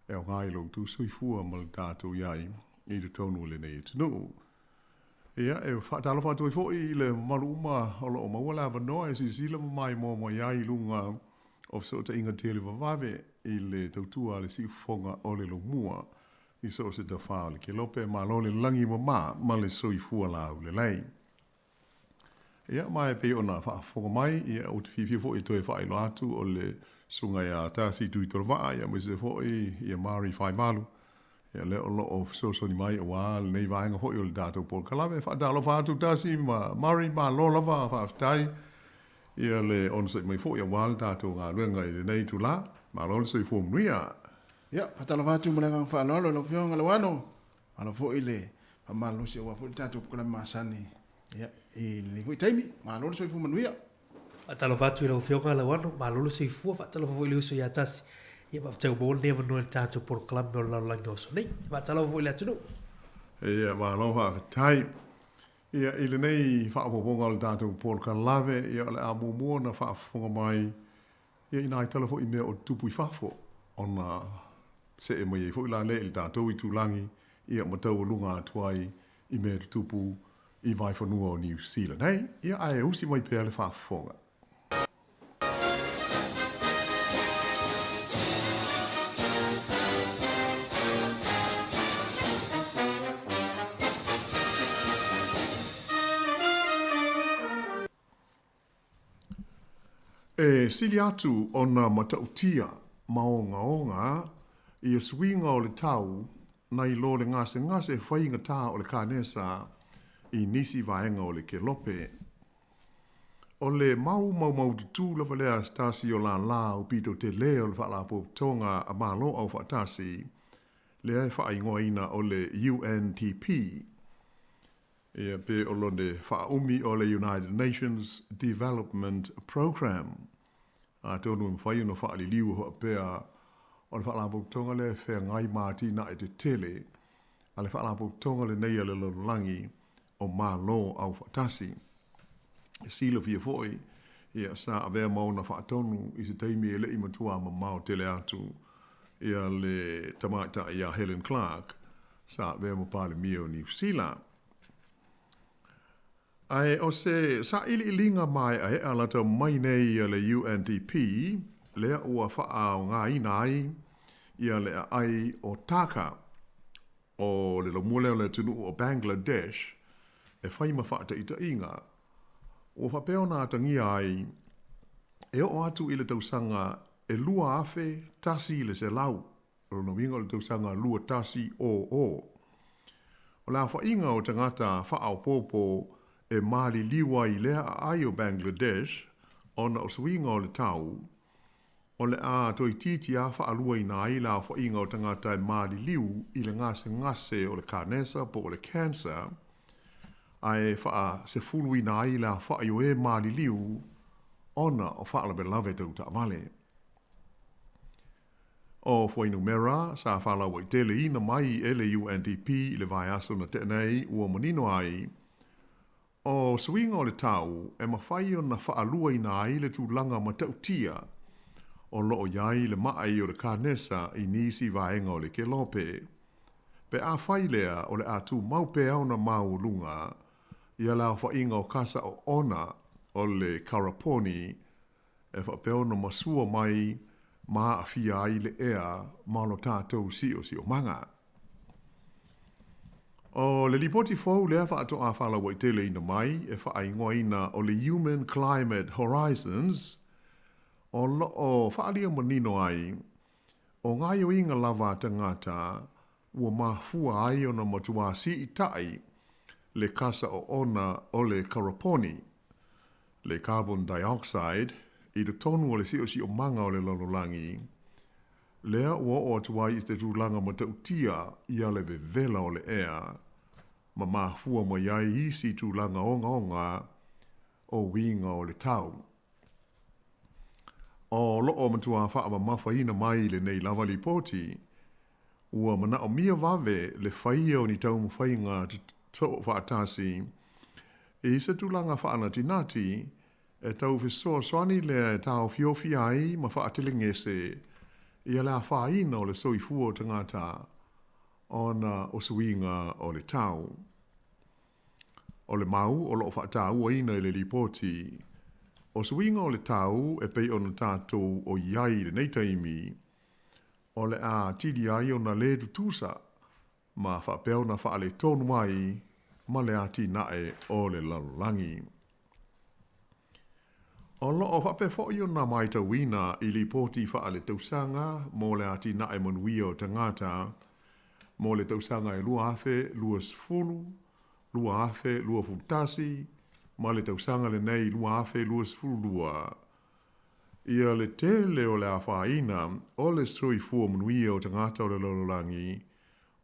B: e aoga i lo outou soifua ma le tatou i ai i totonu o lenei atunuu. Ia, e faatalofa atu ai foi i le mamalu uma o lo o maua le avanoa e silasila ma maimoa mai ai i luga o fesootaiga televavave i le tautua a le siufofoga o le laumua i so o se tafā o le kelope. Malo le lagi mama ma le soifua laulelei. Ia, ma e pei ona faafofoga mai, ia, ou te fiafia foi e toe faailoa atu o le susuga ia Tasi Tuitolovaa, ia aemaise foi ia Mari Faivalu, ia lea o lo o fesoasoani mai aua lenei vaega foi o le tatou polokalame. Faatalofa atu Tasi ma Mari, malo lava, faafetai ia le onosai mai foi aua le tatou galuega i lenei itula. Malo le soifua manuia.
D: Ia, faatalofa atu ma le agaga faaaloalo i lau Afioga Lauano, malo foi le faamalolosi aua foi le tatou polokalame masani ia, i lenei foi taimi. Malo le soifua manuia.
V: Faatalofa atu i lau Afioga Lauano, malo le soifua, faatalofa foi i le uso ia Tasi. Ia faafetai ua maua lenei avanoa i le tatou polokalame o le lalolagi o aso nei. Faatalofa foi i le atunuu.
B: Ia, malo faafetai. Ia, i lenei faaopoopoga o le tatou polokalame, ia o le a muamua ona faafofoga mai ia i nai tala foi i mea o tutupu i fafo, ona
F: Se'e mai ai foi la lea i le tatou itulagi, ia ma taualuga atu ai i mea tutupu i vaefanua o Niu Sila nei, ia ae usi mai pea le faafofoga. E sili atu ona matautia ma ogaoga ia suiga o le tau nai lo le gasegase faigata o le kanesa i nisi vaega o le kelope. O le mau maumaututu lava lea a se tasi o lālā aupito tele o le Faalapotopotoga a Malo Aufaatasi, lea e faaigoaina o le UNDP, Ia, pe o lona faaumi o le United Nations Development Programme. Atonu e mafai ona faaliliu e faapea o le Faalapotopotoga lea e feagai ma atinae tetele a le Faalapotopotoga lenei a le Lalolagi o Malo Aufaatasi. E silafia foi, ia, sa avea ma ona faatonu i se taimi e le i matua mamao tele atu ia le tamaitai ia Helen Clark, sa avea ma Palemia o Niu Sila. Ae o se sailiiliga maeaea lata mai nei a le UNDP lea ua faaaogaina ai ia le aai o Dhaka o le laumua lea o le atunuu o Bangladesh e fai ma faataitaiga, ua faapea ona atagia ai e oo atu i le tausaga e 2100. O lona uiga o le tausaga 2100. O le aofaiga o tagata faaopoopo e maliliu ai i lea aai o Bangladesh ona o suiga o le tau, o le a toeitiiti lava faaluaina ai le aofaiga o tagata e maliliu i le gasegase o le kanesa po o le cancer, ae faasefuluina ai le aofai o e maliliu ona o faalavelave tau taavale. O fuainumera sa faalauaiteleina mai e le UNDP i le vaiaso na tea nei ua manino ai, o suiga o le tau e mafai ona faaluaina ai le tulaga matautia o lo o i ai le maʻi o le kanesa i nisi vaega o le kelope. Pe afai lea o le a tumau pea ona maualuga ia le aofaiga o kasa oona o le karaponi e faapea ona masua mai ma aafia ai le ea ma lo tatou siosiomaga. O le lipoti fou lea faatoa faalauaiteleina mai e faaigoaina o le Human Climate Horizons, o lo o faaalia manino ai o gaoioiga lava a tagata ua mafua ai ona matuā siitai le kasa oona o le karaponi, le carbon dioxide, i totonu o le siosiomaga o le lalolagi, lea ua oo atu ai i se tulaga matautia ia le vevela o le ea, ma mafua mai ai isi tulaga ogaoga o uiga o le tau. O lo o matuā faamamafaina mai i lenei lava lipoti, ua manaomia vave le faia o ni taumafaiga soofaatasi i se tulaga faanatinati e tau fesoasoani lea e taofiofi ai ma faatelegese ia le afaina o le soifua o tagata ona o suiga o le tau. O le mau o lo o faatauaina i le lipoti, o suiga o le tau e pei ona tatou o i ai i lenei taimi, o le a atili ai ona lē tutusa ma faapea ona faaletonu ai ma le atinae o le lalolagi. O lo o faapea foi ona matauina i lipoti faaletausaga mo le atinae manuia o tagata mo le tausaga e 2020, 2021 ma le tausaga lenei 2022, ia le tele o le afaina o le soifua manuia o tagata o le lalolagi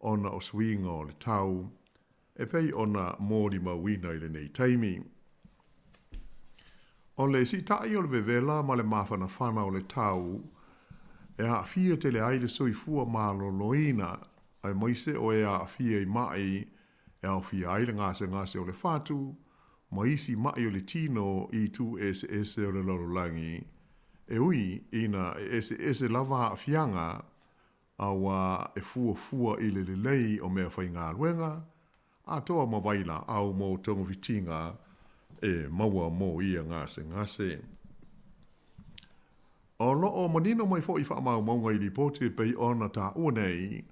F: ona o suiga o le tau e pei ona molimauina i lenei taimi. O le siitai o le vevela ma le mafanafana o le tau e aafia tele ai le soifua maloloina, aemaise o e aafia i maʻi e aofia ai le gasegase o le fatu ma isi maʻi o le tino i itu eseese o le lalolagi, e ui ina e eseese lava aafiaga. Auā e fuafua i le lelei o meafaigaluega atoa ma vailaau mo togafitiga e maua mo ia gasegase. O lo o manino mai foi i faamaumauga i lipoti e pei ona taua nei,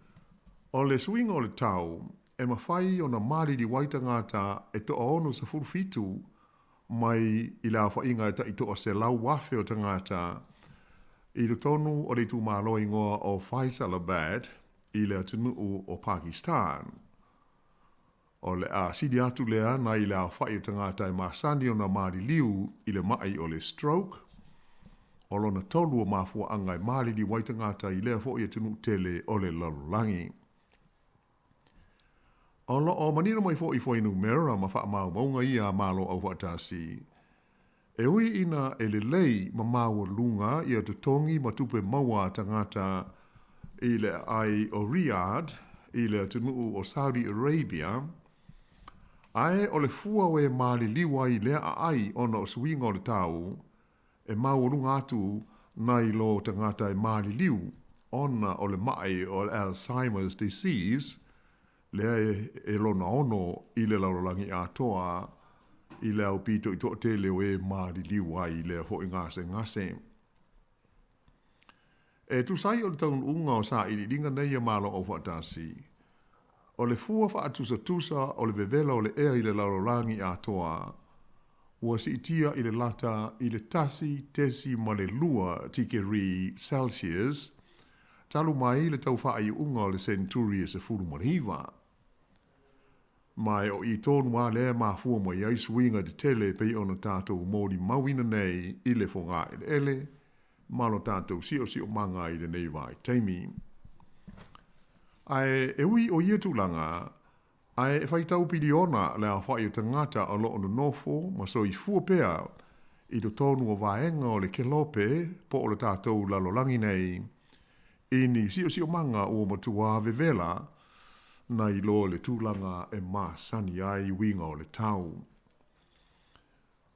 F: o le suiga o le tau e mafai ona maliliu ai tagata e 67 mai i le aofaiga e tai 100,000 o tagata i totonu o le itumalo igoa o Faisalabad i le atunuu o Pakistan. O le a sili atu lea nai le aofai o tagata e masani ona maliliu i le ma'i o le stroke, o lona tolu o mafuaaga e maliliu ai tagata i lea foi atunuu tele o le lalolagi. O lo o manino mai foi i fuainumera ma faamaumauga ia a Malo Aufaatasi, e ui ina e lelei ma maualuga ia totogi ma tupe maua a tagata i le aai o Riyadh i le atunuu o Saudi Arabia, ae o le fua o e maliliu ai lea aai ona o suiga o le tau, e maualuga atu nai lo tagata e maliliu ona o le ma'i o le Alzheimer's disease, lea e lona ono i le lalolagi atoa i le aupito i toatele o e maliliu ai i lea foi gasegase. E tusa ai o le taunuuga o sailiiliga nei a Malo Aufaatasi, o le fua faatusatusa o le vevela o le ea i le lalolagi atoa ua siitia i le lata i le 1.2 tikeri Celsius talu mai le tau faaiuga o le senturi e 19. Ma e o i tonu lava lea e mafua mai ai suiga tetele e pei ona tatou molimauina nei i le fogaeleele ma lo tatou siosiomaga i lenei vaitaimi. Ae e ui o ia tulaga, ae e faitau piliona le aofai o tagata o lo o nonofo ma soifua pea i totonu o vaega o le kelope po o le tatou lalolagi nei, i ni siosiomaga ua matuā vevela nai lo le tulaga e masani ai uiga o le tau.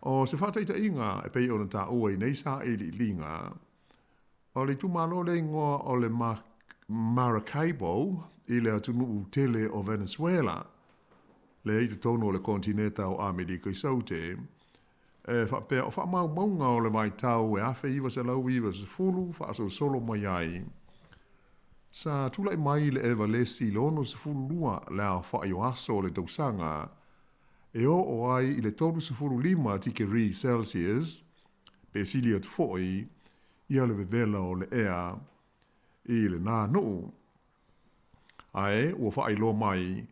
F: O se faataitaiga e pei ona taua i nei sailiiliga, o le itumalo le igoa o le Maracaibo i le atunuu tele o Venezuela, lea i totonu o le konetineta o Amerika i Saute, e faapea o faamaumauga o le vaitau e 1990 faasolosolo mai ai, sa tulai mai le Evalesi i le 62 le aofai o aso o le tausaga e oo ai i le 35 tikeri Celsius, pe sili atu foi, ia le vevela o le ea i lenā nuu. Ae ua faailoa mai,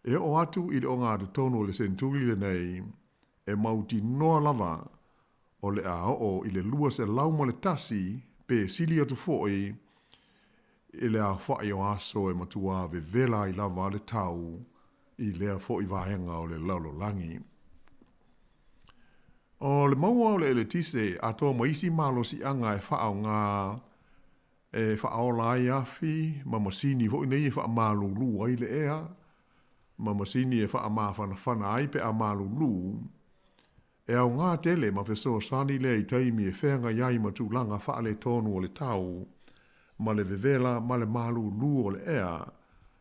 F: e oo atu i le ogatotonu o le senturi lenei, e mautinoa lava o le a oo i le 201 pe sili atu foi i le aofai o aso e matuā vevela ai lava le tau i lea foi vaega o le lalolagi. O le maua o le eletise atoa ma isi malosiaga e faaaoga e faaola ai afi ma masini foi nei e faamalulu ai le ea, ma masini e faamafanafana ai pe a malulu, e aoga tele ma fesoasoani lea i taimi e feagai ai ma tulaga faaletonu o le tau, ma le vevela ma le malulu o le ea,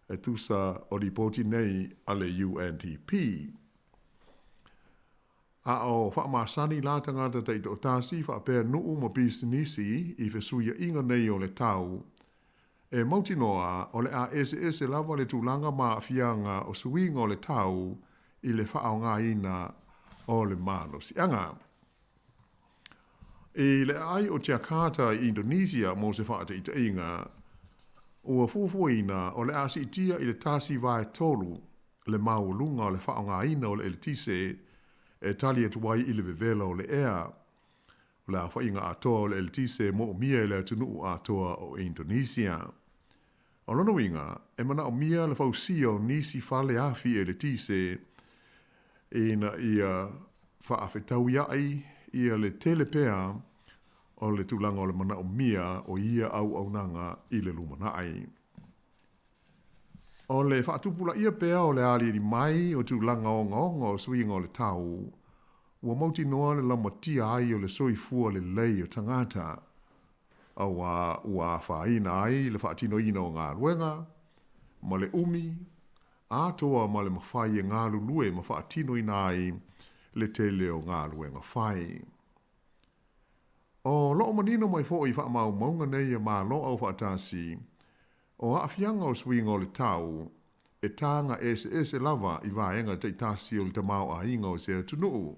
F: e tusa o lipoti nei a le UNDP. A o faamasani la tagata taitoatasi faapea nuu ma pisinisi i fesuiaiga nei o le tau, e mautinoa o le a eseese lava le tulaga ma aafiaga o suiga o le tau i le faaaogaina o le malosiaga. I le aai o Jakarta i Indonesia mo se faataitaiga, ua fuafuaina o le a siitia i le 1/3 le maualuga o le faaaogaina o le eletise e tali atu ai i le vevela o le ea. O le aofaiga atoa o le eletise e moomia e le atunuu atoa o Indonesia. O lona uiga, e manaomia le fausia o nisi fale afi eletise ina ia faafetauiaʻi ia le tele pea o le tulaga o le manaomia o ia auaunaga i le lumanai. O le faatupulaia pea o le aliali mai o tulaga ogaoga o suiga o le tau, ua mautinoa le laumatia ai o le soifua lelei o tagata. Auā ua afaina ai le faatinoina o galuega, ma le umi, atoa ma le mafai e galulue ma faatinoina ai le tele o galuega fai. O loo manino mai foʻi i faamaumauga nei a Malo Aufaatasi, o aafiaga o suiga o le tau, e taga eseese lava i vaega taitasi o le tamaoaiga o se atunuu.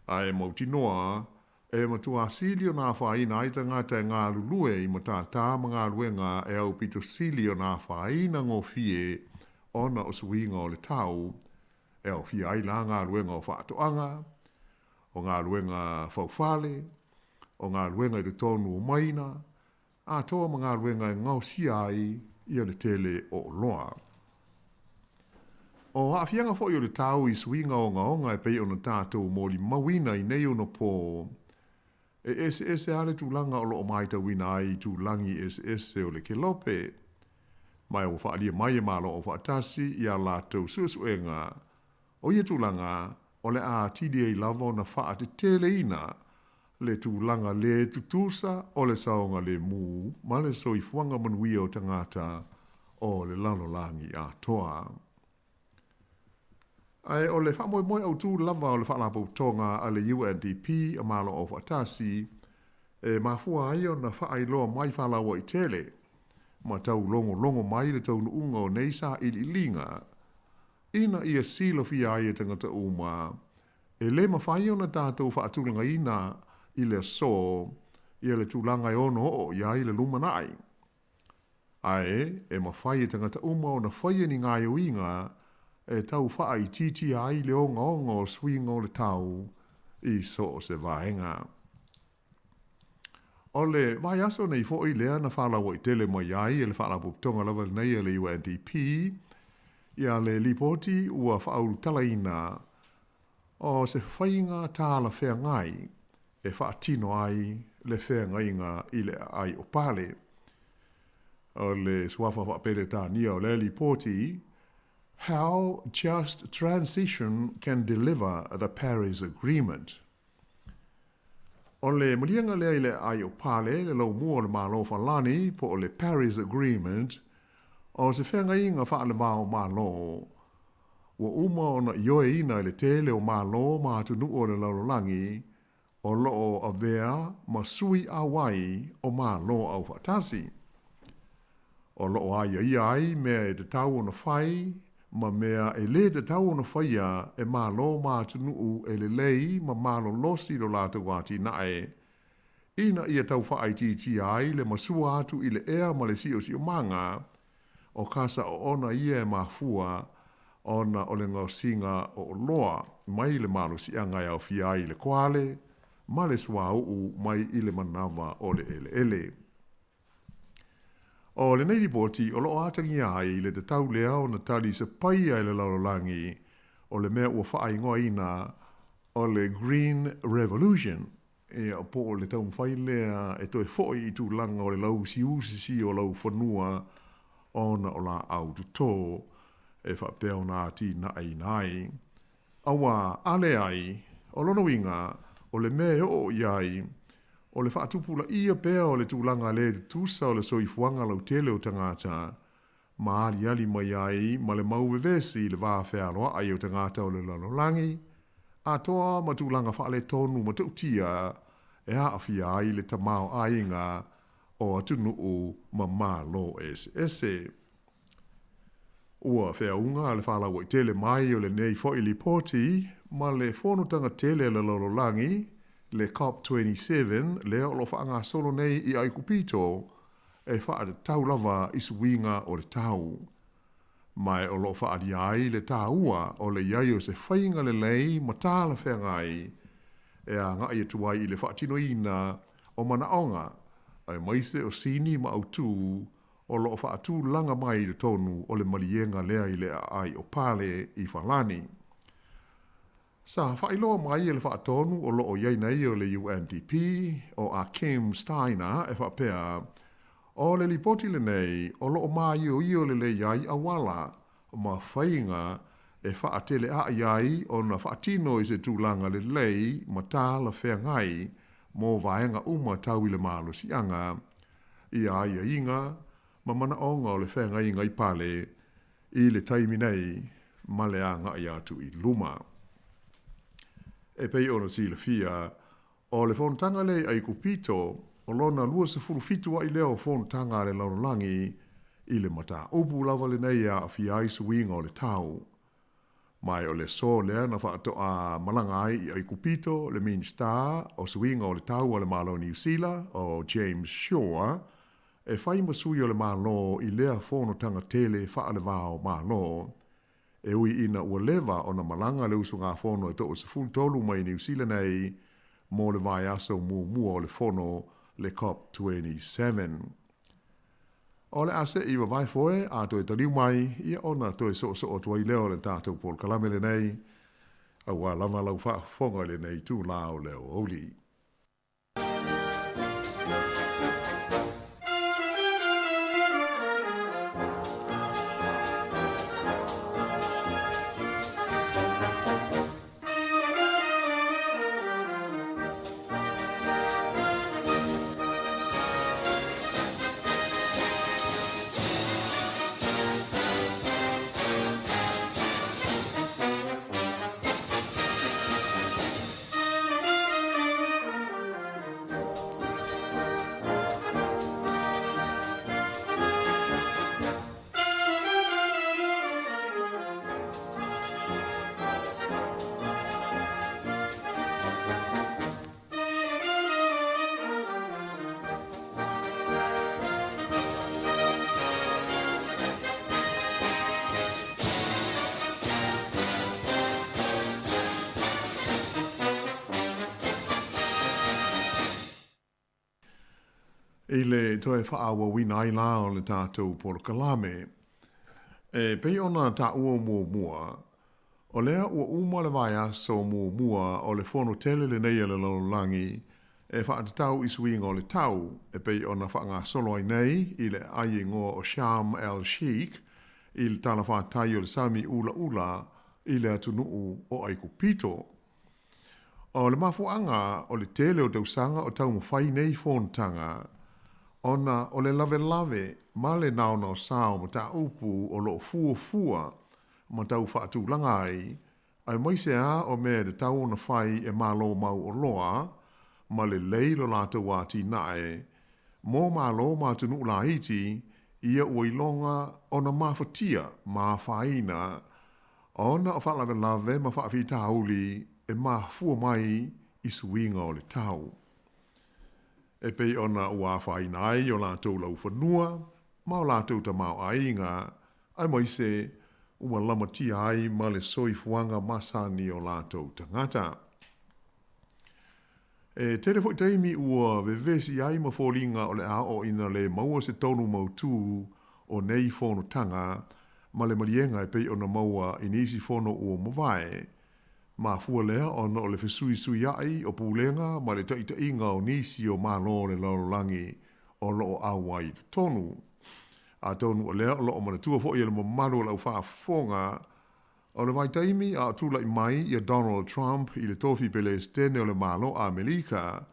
F: Ae mautinoa, e matuā sili ona afaina ai tagata e galulue i matātā ma galuega e aupito sili ona afaina gofie ona o suiga o le tau, e aofia ai la galuega o faatoaga, o galuega faufale, o galuega i totonu o maina, atoa ma galuega e gaosia ai ia le tele o oloa. O aafiaga foi o le tau i suiga ogaoga e pei ona tatou molimauina i nei onopō, e eseese lava le tulaga o lo o matauina ai i tulagi eseese o le kelope, ma ua faaalia mai e Malo Aufaatasi i a latou suesuega o ia tulaga o le a atili ai lava ona faateteleina le tulaga lē tutusa o le saogalēmū ma le soifuaga manuia o tagata o le lalolagi atoa. Ae o le faamoemoe autū lava o le Faalapotopotoga a le UNDP a Malo Aufaatasi e mafua ai ona faailoa mai faalauaitele ma taulogologo mai le taunuuga o nei sailiiliga ina ia silafia ai e tagata uma e lē mafai ona tatou faatulagaina i le asō ia le tulaga e ono oo i ai le lumanai. Ae e mafai e tagata uma ona faia ni gaoioiga e tau faaitiitia ai le ogaoga o suiga o le tau i so o se vaega. O le vaiaso nei foʻi lea na faalauaitele mai ai e le Faalapotopotoga lava lenei a le UNDP ia le lipoti ua faaulutalaina o se faiga talafeagai e faatino ai le feagaiga i le aai o Pale. O le suafa faapeletania o lea lipoti, How Just Transition Can Deliver the Paris Agreement. O le maliega lea i le aai o Pale, le laumua o le Malo Falani, po o le Paris Agreement, o se feagaiga faalevao Malo ua uma ona ioeina e le tele o Malo ma atunuu o le lalolagi o loo avea ma sui auai o Malo Aufaatasi. O loo aiaia ai mea e tatau ona fai ma mea e lē tatau ona faia e Malo ma atunuu e lelei ma malolosi lo latou atinae, ina ia tau faaitiitia ai le masua atu i le ea ma le siosiomaga, o kasa oona ia e mafua ona o le gaosiga o oloa mai le malosiaga e aofia ai le koale ma le suauu mai i le manawa o le eleele. O lenei lipoti o loo atagia ai le tatau lea ona tali se paia e le lalolagi o le mea ua faaigoaina o le Green Revolution, ia po o le taumafai lea e toe foʻi i tulaga o le lauusiusi o laufanua ona o laau totō e faapea ona atinaeina ai. Auā, a leai, o lona uiga, o le mea e oo i ai, o le faatupulaia pea o le tulaga lē tutusa o le soifuaga lautele o tagata, ma aliali mai ai ma le mau vevesi i le va fealoaʻai o tagata o le lalolagi, atoa ma tulaga faaletonu matautia e aafia ai le tamaoaiga o atunuu ma Malo eseese. Ua feauga le faalauaitele mai o lenei foʻi lipoti ma le fonotaga tele a le lalolagi, le COP27, lea o loo faagasolo nei i Aikupito, e faatatau lava i suiga o le tau. Ma e o loo faaalia ai le tāua o le i ai o se faiga lelei ma talafeagai e agaʻi atu ai i le faatinoina o manaoga aemaise o sini ma autū o loo faatulaga mai i totonu o le maliega lea i le aai o Pale i Falani. Sa faailoa mai e le faatonu o loo i ai nei o le UNDP, o Achim Steiner, e faapea, O le lipoti lenei o loo māioio lelei ai auala ma faiga e faateleaʻi ai ona faatino i se tulaga lelei ma talafeagai mo vaega uma tau i le malosiaga, i aiaiga ma manaoga o le feagaiga i pale i le taimi nei ma le agai atu i luma. E pei ona silafia, o le fonotaga lea i Aikupito, o lona 27 ai lea o fonotaga a le lalolagi i le mataupu lava lenei e aafia ai suiga o le tau. Ma o le aso lea na faatoa malaga ai i Aikupito le Minisita o Suiga o le Tau a le Malo o Niu Sila, o James Shaw, e fai ma sui o le Malo i lea fonotaga tele faale-va-o-Malo. E ui ina ua leva ona malaga le usugafono e toa-13 mai Niu Sila nei mo le vaiaso muamua o le fono le COP27. O le a se'i vavae foe a toe taliu mai, ia ona toe soosoo atu ai lea o le tatou polokalame lenei, auā lava lau faafofoga i lenei itulā o le aoauli. I le toe faaauauina ai la o le tatou polokalame, e pei ona taua muamua, o lea ua uma le vaiaso muamua o le fono tele lenei a le lalolagi e faatatau i suiga o le tau e pei ona faagasolo ai nei i le aai igoa o Sharm El Sheikh i le talafatai o le sami ulaula i le atunuu o Aikupito. O le mafuaaga o le tele o tausaga o taumafai nei fonotaga ona o le lavelave ma le naonaosa o mataupu o lo o fuafua ma tau faatulaga ai, aemaise lava o mea e tatau ona fai e Malo mauoloa ma lelei lo latou atinae mo Malo ma atunuu laiti, ia ua iloga ona mafatia ma afaina ona o faalavelave ma faafitauli e mafua mai i suiga o le tau. E pei ona ua afaina ai o latou laufanua ma o latou tamaoaiga, aemaise ua lamatia ai ma le soifuaga masani o latou tagata. E tele foi taimi ua vevesi ai ma foliga o le a oo ina le maua se tonu mautū o nei fonotaga ma le maliega e pei ona maua i nisi fono ua mavae. Mafua lea ona o le fesuisuiaʻi o pulega ma le taʻitaʻiga o nisi o Malo o le lalolagi o lo o auai i totonu. Atonu o lea o lo o manatua foi e le mamalu o le aufaafofoga, o le vaitaimi a o tulai mai ia Donald Trump i le tofi Pelesitene o le Malo Amelika,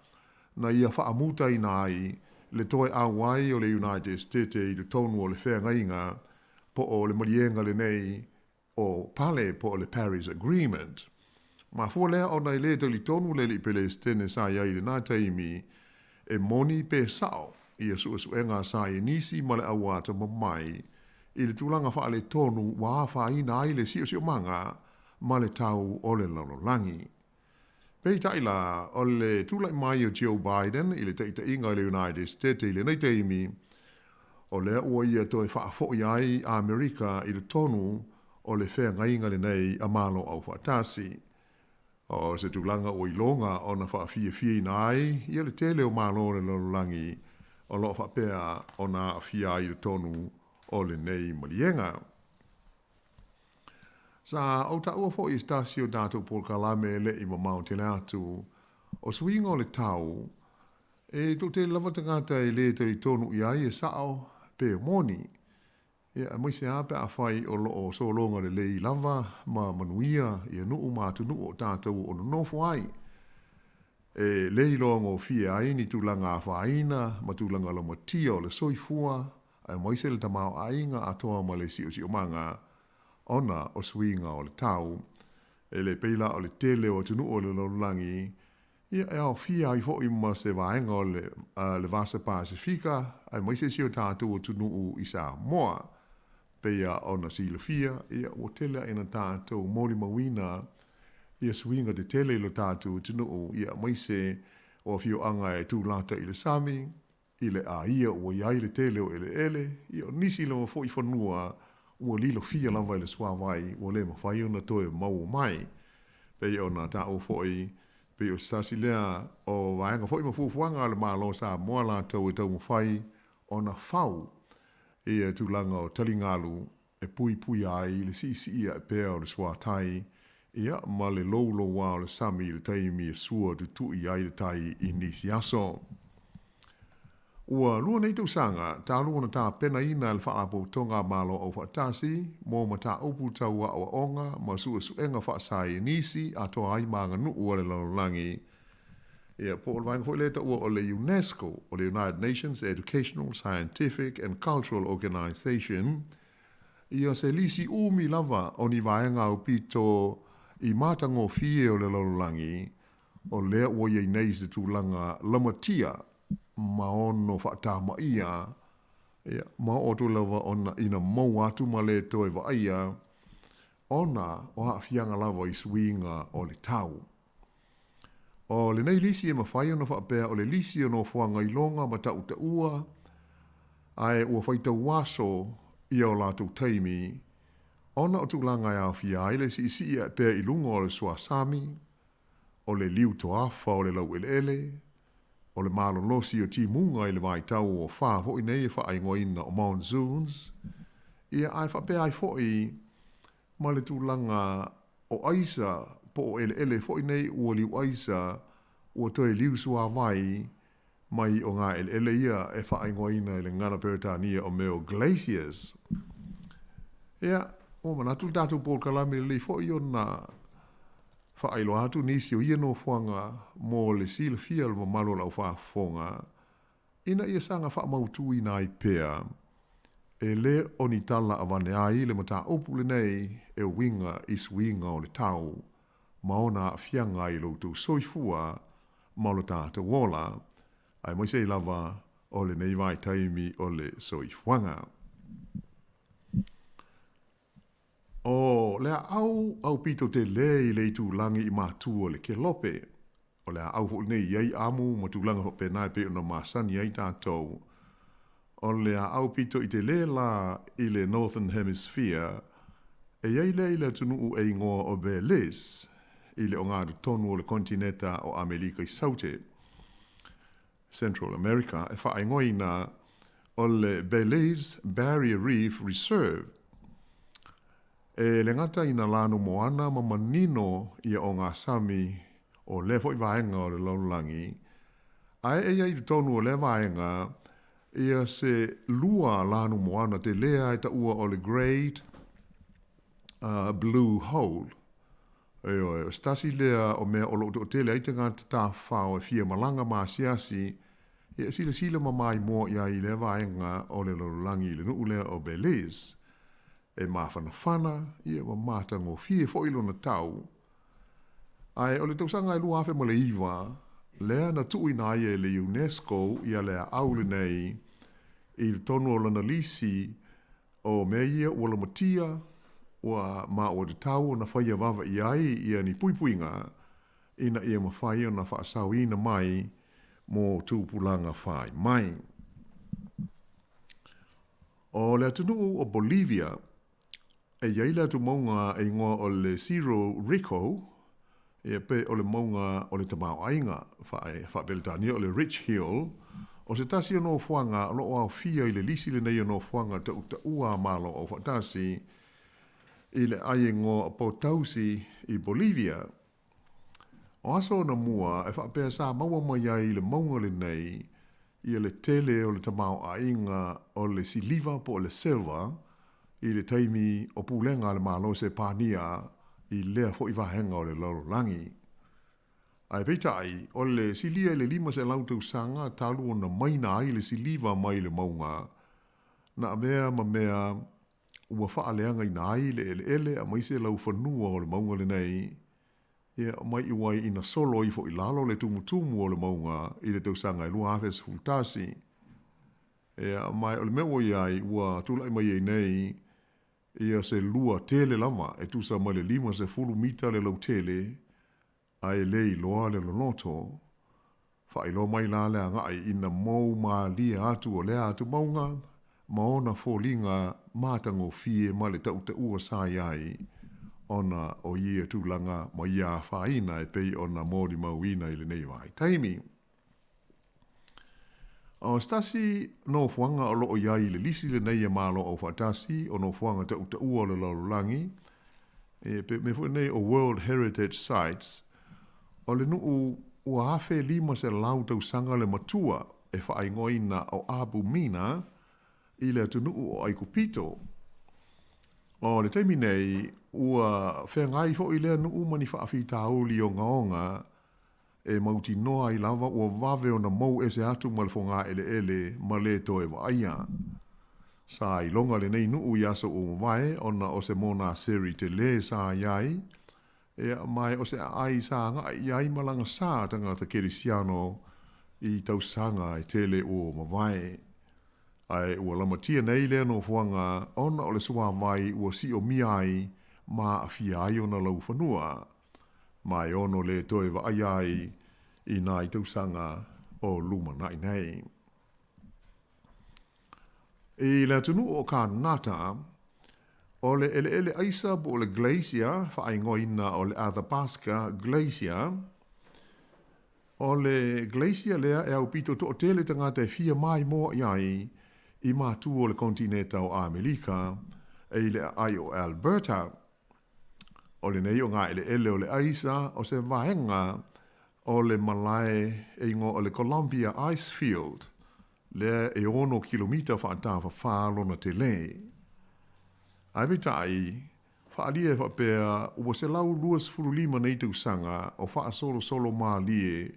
F: na ia faamutaina ai le toe auai o le United Stete i totonu o le feagaiga po o le maliega lenei o Pale po o le Paris Agreement. Mafua lea ona e le talitonu le alii Pelesitene sa i ai i lena taimi e moni pe sao ia suesuega sa ienisi ma le auatamamai i le tulaga faaletonu ua afaina ai le siosiomaga ma le tau o le lalolagi. Peitai la, o le tulai mai o Joe Biden i le taitaiga i le United Stete i lenei taimi, o lea ua ia toe faafoi ai Amerika i totonu o le feagaiga lenei a Malo Aufaatasi. O se tulaga ua iloga ona faafiafiaina ai ia le tele o Malo o le lalolagi o lo o faapea ona aafia ai i totonu o lenei maliega. Sa ou taua foi i se tasi o tatou polokalame e le i mamao tele atu, o suiga o le tau, e toatele lava tagata e le talitonu i ai e sao pe moni. Ia, aemaise lava pe afai o lo o sologa lelei lava ma manuia ia nuu ma atunuu o tatou o nonofo ai. E le iloa gofie ai ni tulaga afaina ma tulaga laumatia o le soifua aemaise le tamaoaiga atoa ma le siosiomaga ona o suiga o le tau. E le pei la o le tele o atunuu o le lalolagi, ia e aofia ai foi ma se vaega o le, le Vasa Pasefika aemaise si o tatou atunuu i Samoa. Pei lava ona silafia, ia ua tele aʻe ina tatou molimauina ia suiga tetele i lo tatou atunuu, ia aemaise o afioaga e tulata i le sami, i le ʻāia ua i ai le tele o ʻeleʻele, ia o nisi lava foi fanua ua lilofia lava e le suāwai ua le mafai ona toe maua mai. Pei ona taua foi, pei o se tasi lea o vaega foi ma fuafuaga a le Malo o Samoa latou e taumafai ona fau ia tulaga o taligalu e puipuia ai le siisii aʻe pea o le suatai, ia, ma le loulouā o le sami i le taimi e sua tutui ai le tai i nisi aso. Ua lua nei tausaga talu ona tapenaina e le Faalapotopotoga a Malo Aufaatasi mo Mataupu Tau Aoaoga ma Suesuega Faasaienisi atoa ai ma aganuu a le lalolagi, ia, po o le vaega foi lea e taua o le UNESCO, o le United Nations Educational, Scientific and Cultural Organization, Ia se lisi umi lava o ni vaega aupito i matagofie o le lalolagi, o lea ua i ai nei se tulaga lamatia ma ono faatamaia, ia, ma oo atu lava ona ina maua atu ma le toe vaaia, ona o aafiaga lava i suiga o le tau. O lenei lisi e mafai ona faapea o le lisi o nofoaga iloga ma tautaua, ae ua faitauaso ia o latou taimi, ona o tulaga e aofia ai le siisii ae pea i luga o le suasami, o le liu toafa o le laueleele, o le malolosi o timuga i le vaitau o fa foi nei e faaigoaina o monsoons, ia ae faapea ai foi ma le tulaga o aisa po o eleele foi nei ua liu aisa ua toe liu suāwai mai o ngā eleele ia e faaigoaina i le gagana Peretania o mea o glaciers. Ia, ua manatu le tatou polokalame lelei foi ona faailoa atu nisi o ia nofoaga mo le silafia o le mamalu o le aufaafofoga ina ia saga faamautuina ai pea e le o ni tala avane ai le mataupu lenei e uiga i suiga o le tau ma ona aafiaga i lo outou soifua ma lo tatou ola, aemaise ai lava o lenei vaitaimi o le soifuaga. O le aau aupito tele i le itulagi i matua o le Kelope, o le aau foi lenei e i ai amu ma tulaga faapena e pei ona masani ai tatou. O le aau pito i tele la i le Northern Hemisphere, e i ai lea i le atunuu e igoa o Belize, i le ogatotonu o le konetineta o Amelika i Saute, Central America, e faaigoaina o le Belize Barrier Reef Reserve. E le gata ina lanu moana ma manino ia o ngā sami o lea foi vaega o le lalolagi, ae e i ai i totonu o lea vaega ia se lua lanu moana telē a e taua o le Great Blue Hole. Ioe, o se tasi lea o mea o lo o toatele ai tagata tafafao e fia malaga ma asiasi, ia e silasila ma maimoa i ai i lea vaega o le lalolagi i le nuu lea o Belize. E mafanafana, ia ma matagofie foi lona tau. Ae o le tausaga e 2009, lea na tuuina ai e le UNESCO ia le aau lenei i totonu o lana lisi o mea ia ua lamatia, ua ma ua tatau ona faia vava i ai ia ni puipuiga ina ia mafai ona faasaoina mai mo tupulaga fai mai. O le atunuu o Bolivia, e i ai le atumauga e igoa o le Cerro Rico, ia pe o le mauga o le tamaoaiga, faa-Peretania o le Rich Hill, o se tasi o nofoaga o lo o aofia i le lisi lenei o nofoaga tautaua a Malo Aufaatasi i le aiaigoa o Potosí i Bolivia. O aso ona mua e faapea sa maua mai ai i le mauga lenei ia le tele o le tamaoaiga o le siliva po o le silver i le taimi o pulega a le Malo Sepania i lea foi vaega o le lalolagi. Ae peitai, o le silia i le 500 tausaga talu ona maina ai le siliva mai le mauga, na avea ma mea ua faaleagaina ai le eleele aemaise laufanua o le mauga lenei, ia mai i wai ina solo ifo i lalo le tumutumu o le mauga i le tausaga e 2011. Ia, ma o le mea ua i ai, ua tula'i mai ai nei ia se lua tele lava e tusa ma le 50 mita le lautele, ae le iloa le loloto. Faailoa mai la le agai ina mou malie atu o lea atumauga ma ona foliga matagofie ma le tautaua sa i ai ona o ia tulaga ma ia afaina e pei ona molimauina i lenei vaitaimi. O se tasi nofoaga o loo i ai i le lisi lenei a Malo Aufaatasi o nofoaga tautaua o le lalolagi, e pe mea foi nei o World Heritage Sites, o le nuu ua 1500 tausaga le matua e faaigoaina o Abu Mina i le atunuu o Aikupito. O le taimi nei, ua feagai foi lea nuu ma ni faafitauli ogaoga e mautinoa ai lava ua vave ona mou ese atu ma le fogaeleele ma lē toe vaaia. Sa iloga lenei nuu i aso ua mavae ona o se monaseri telē sa i ai, ia, ma o se aai sa aga'i i ai malagasā tagata kerisiano i tausaga e tele ua mavae. Ae ua lamatia nei lea nofoaga ona o le suāwai ua siomia ai ma aafia ai ona laufanua, ma e ono lē toe vaaia ai i nai tausaga o lumana'i nei. I le atunuu o Kanata, o le eleele aisa po o le glacier faaigoaina o le Athabasca Glacier, o le glacier lea e aupito toatele tagata e fia maimoa i ai i matu o le kontineta o Amerika e i le aai o Alberta. O lenei o gaeleele o le aisa o se vaega o le malae e igoa o le Columbia Ice Field, lea e 6 kilomita faatafafā lona telē. Ae peitai, faaalia e faapea ua 125 nei tausaga o faasolosolo mālie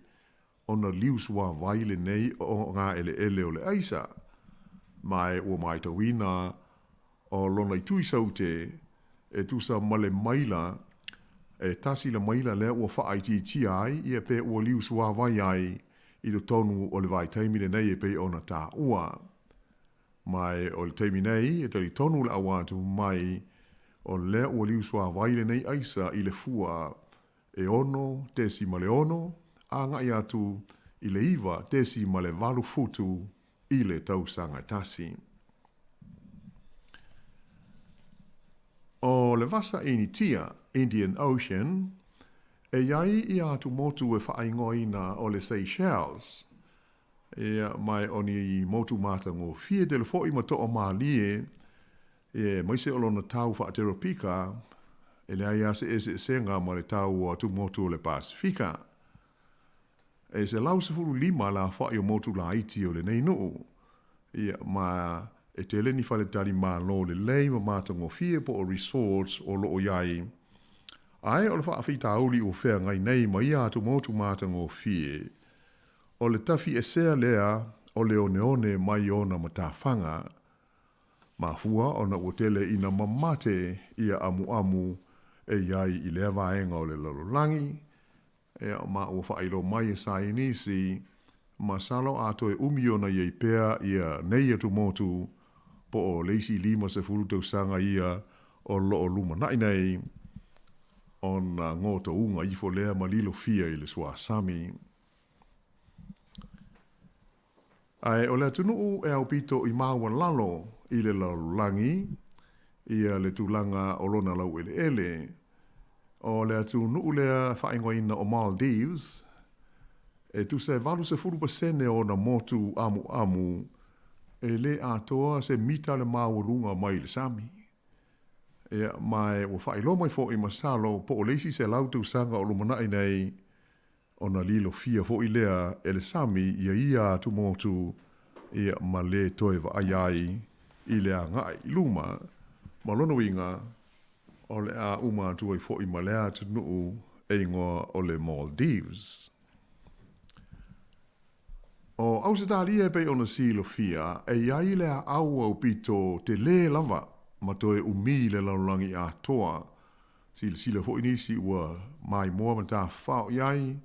F: ona liu suāwai lenei o gaeleele o le aisa, ma e ua matauina o lona itu i saute e tusa ma le maila e tasi le maila lea ua faaitiitia ai ia pe ua liu suāwai ai i totonu o le vaitaimi lenei e pei ona taua. Ma e o le taimi nei e talitonu le auā mai o lea ua liu suāwai lenei aisa i le fua e 6.6 aga'i atu i le 9.8 futu i le tausaga e tasi. O le Vasa Initia, Indian Ocean, e i ai ia atumotu e faaigoaina o le Seychelles, ia, ma o ni motu matagofie tele fo'i ma to'amālie, ia, aemaise o lona tau faateropika, e leai lava se eseesega ma le tau o atumotu o le Pasefika. E 115 le afa'i o motu laiti o lenei nuu, ia, ma e tele ni faletali malo lelei ma matagofie po o resorts o loo i ai. Ae o le faafitauli ua feagai nei ma ia atumotu matagofie, o le tafiesea lea o le oneone mai ona matafaga. Mafua ona ua tele ina mamate ia amuamu e i ai i lea vaega o le lalolagi, Ia, ma ua faailoa mai e saienisi, masalo a toe umi ona i ai pea ia nei atumotu, po o le isi 50 tausaga ia o loo lumana'i nei, ona gotouga ifo lea ma lilofia i le suasami. Ae o le atunuu e aupito i maualalo i le lalolagi ia le tulaga o lona laueleele. O le atunuu lea faaigoaina o Maldives, e tusa e 80% o ona motu amuamu e lē atoa se mita le maualuga mai le sami. Ia, ma ua faailoa mai fo'i masalo po o le isi 100 tausaga o lumana'i nei, ona lilofia fo'i lea e le sami ia ia atumotu, ia, ma lē toe vaaia ai i le aga'i i luma. Ma lona uiga, o le a uma atu ai fo'i ma lea atunuu e igoa o le Maldives. O Ausetalia e pei ona silafia, e i ai le aau aupito telē lava ma toe umi i le lalolagi atoa. Silasila foi nisi ua maimoa ma tafafao i ai,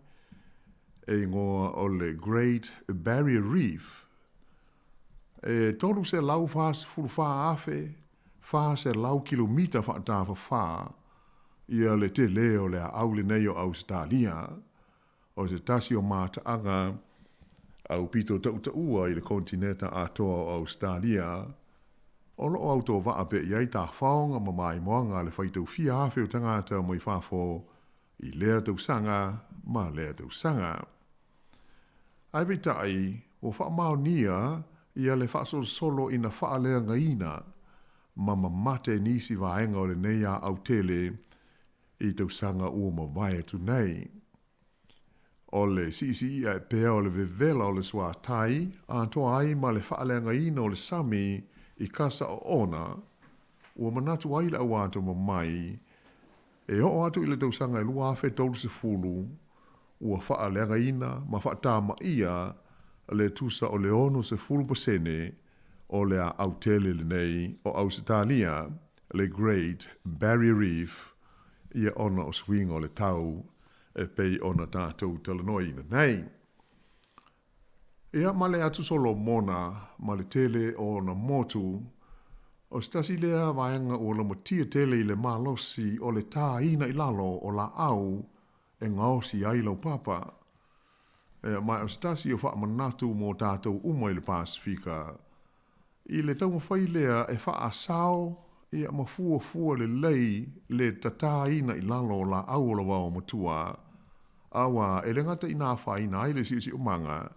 F: e igoa o le Great Barrier Reef. E 344,400 kilomita faatafafā ia le telē o le aau lenei o Ausetalia. O se tasi o mataaga aupito tautaua i le konetineta atoa o Ausetalia, o lo o autovaa pea i ai tafaoga ma maimoaga a le faitau fia afe o tagata mai fafo i lea tausaga ma lea tausaga. Ae peitai, ua faamaonia ia le faasolosolo ina faaleagaina ma mamate nisi vaega o lenei aau tele i tausaga ua mavae atu nei. O le siisii'a e pea o le vevela o le suatai, atoa ai ma le faaleagaina o le sami i kasa oona, ua manatu ai le auatomamai, e oo atu i le tausaga e 2030, ua faaleagaina ma faatamaia le tusa o le 60% o le aau tele lenei o Ausetalia, le Great Barrier Reef, ia ona o suiga o le tau e pei ona tatou talanoaina nei. Ia ma le Atu Solomona ma le tele o ona motu, o se tasi lea vaega ua lamatia tele i le malosi o le tāina i lalo o laau e gaosi ai laupapa. Ea, ma o se tasi o faamanatu mo tatou uma i le Pasefika, i le taumafai lea e faasao ia ma fuafua lelei le tatāina i lalo o laau o le vaomatua, auā e le gata ina afaina ai le siosiomaga,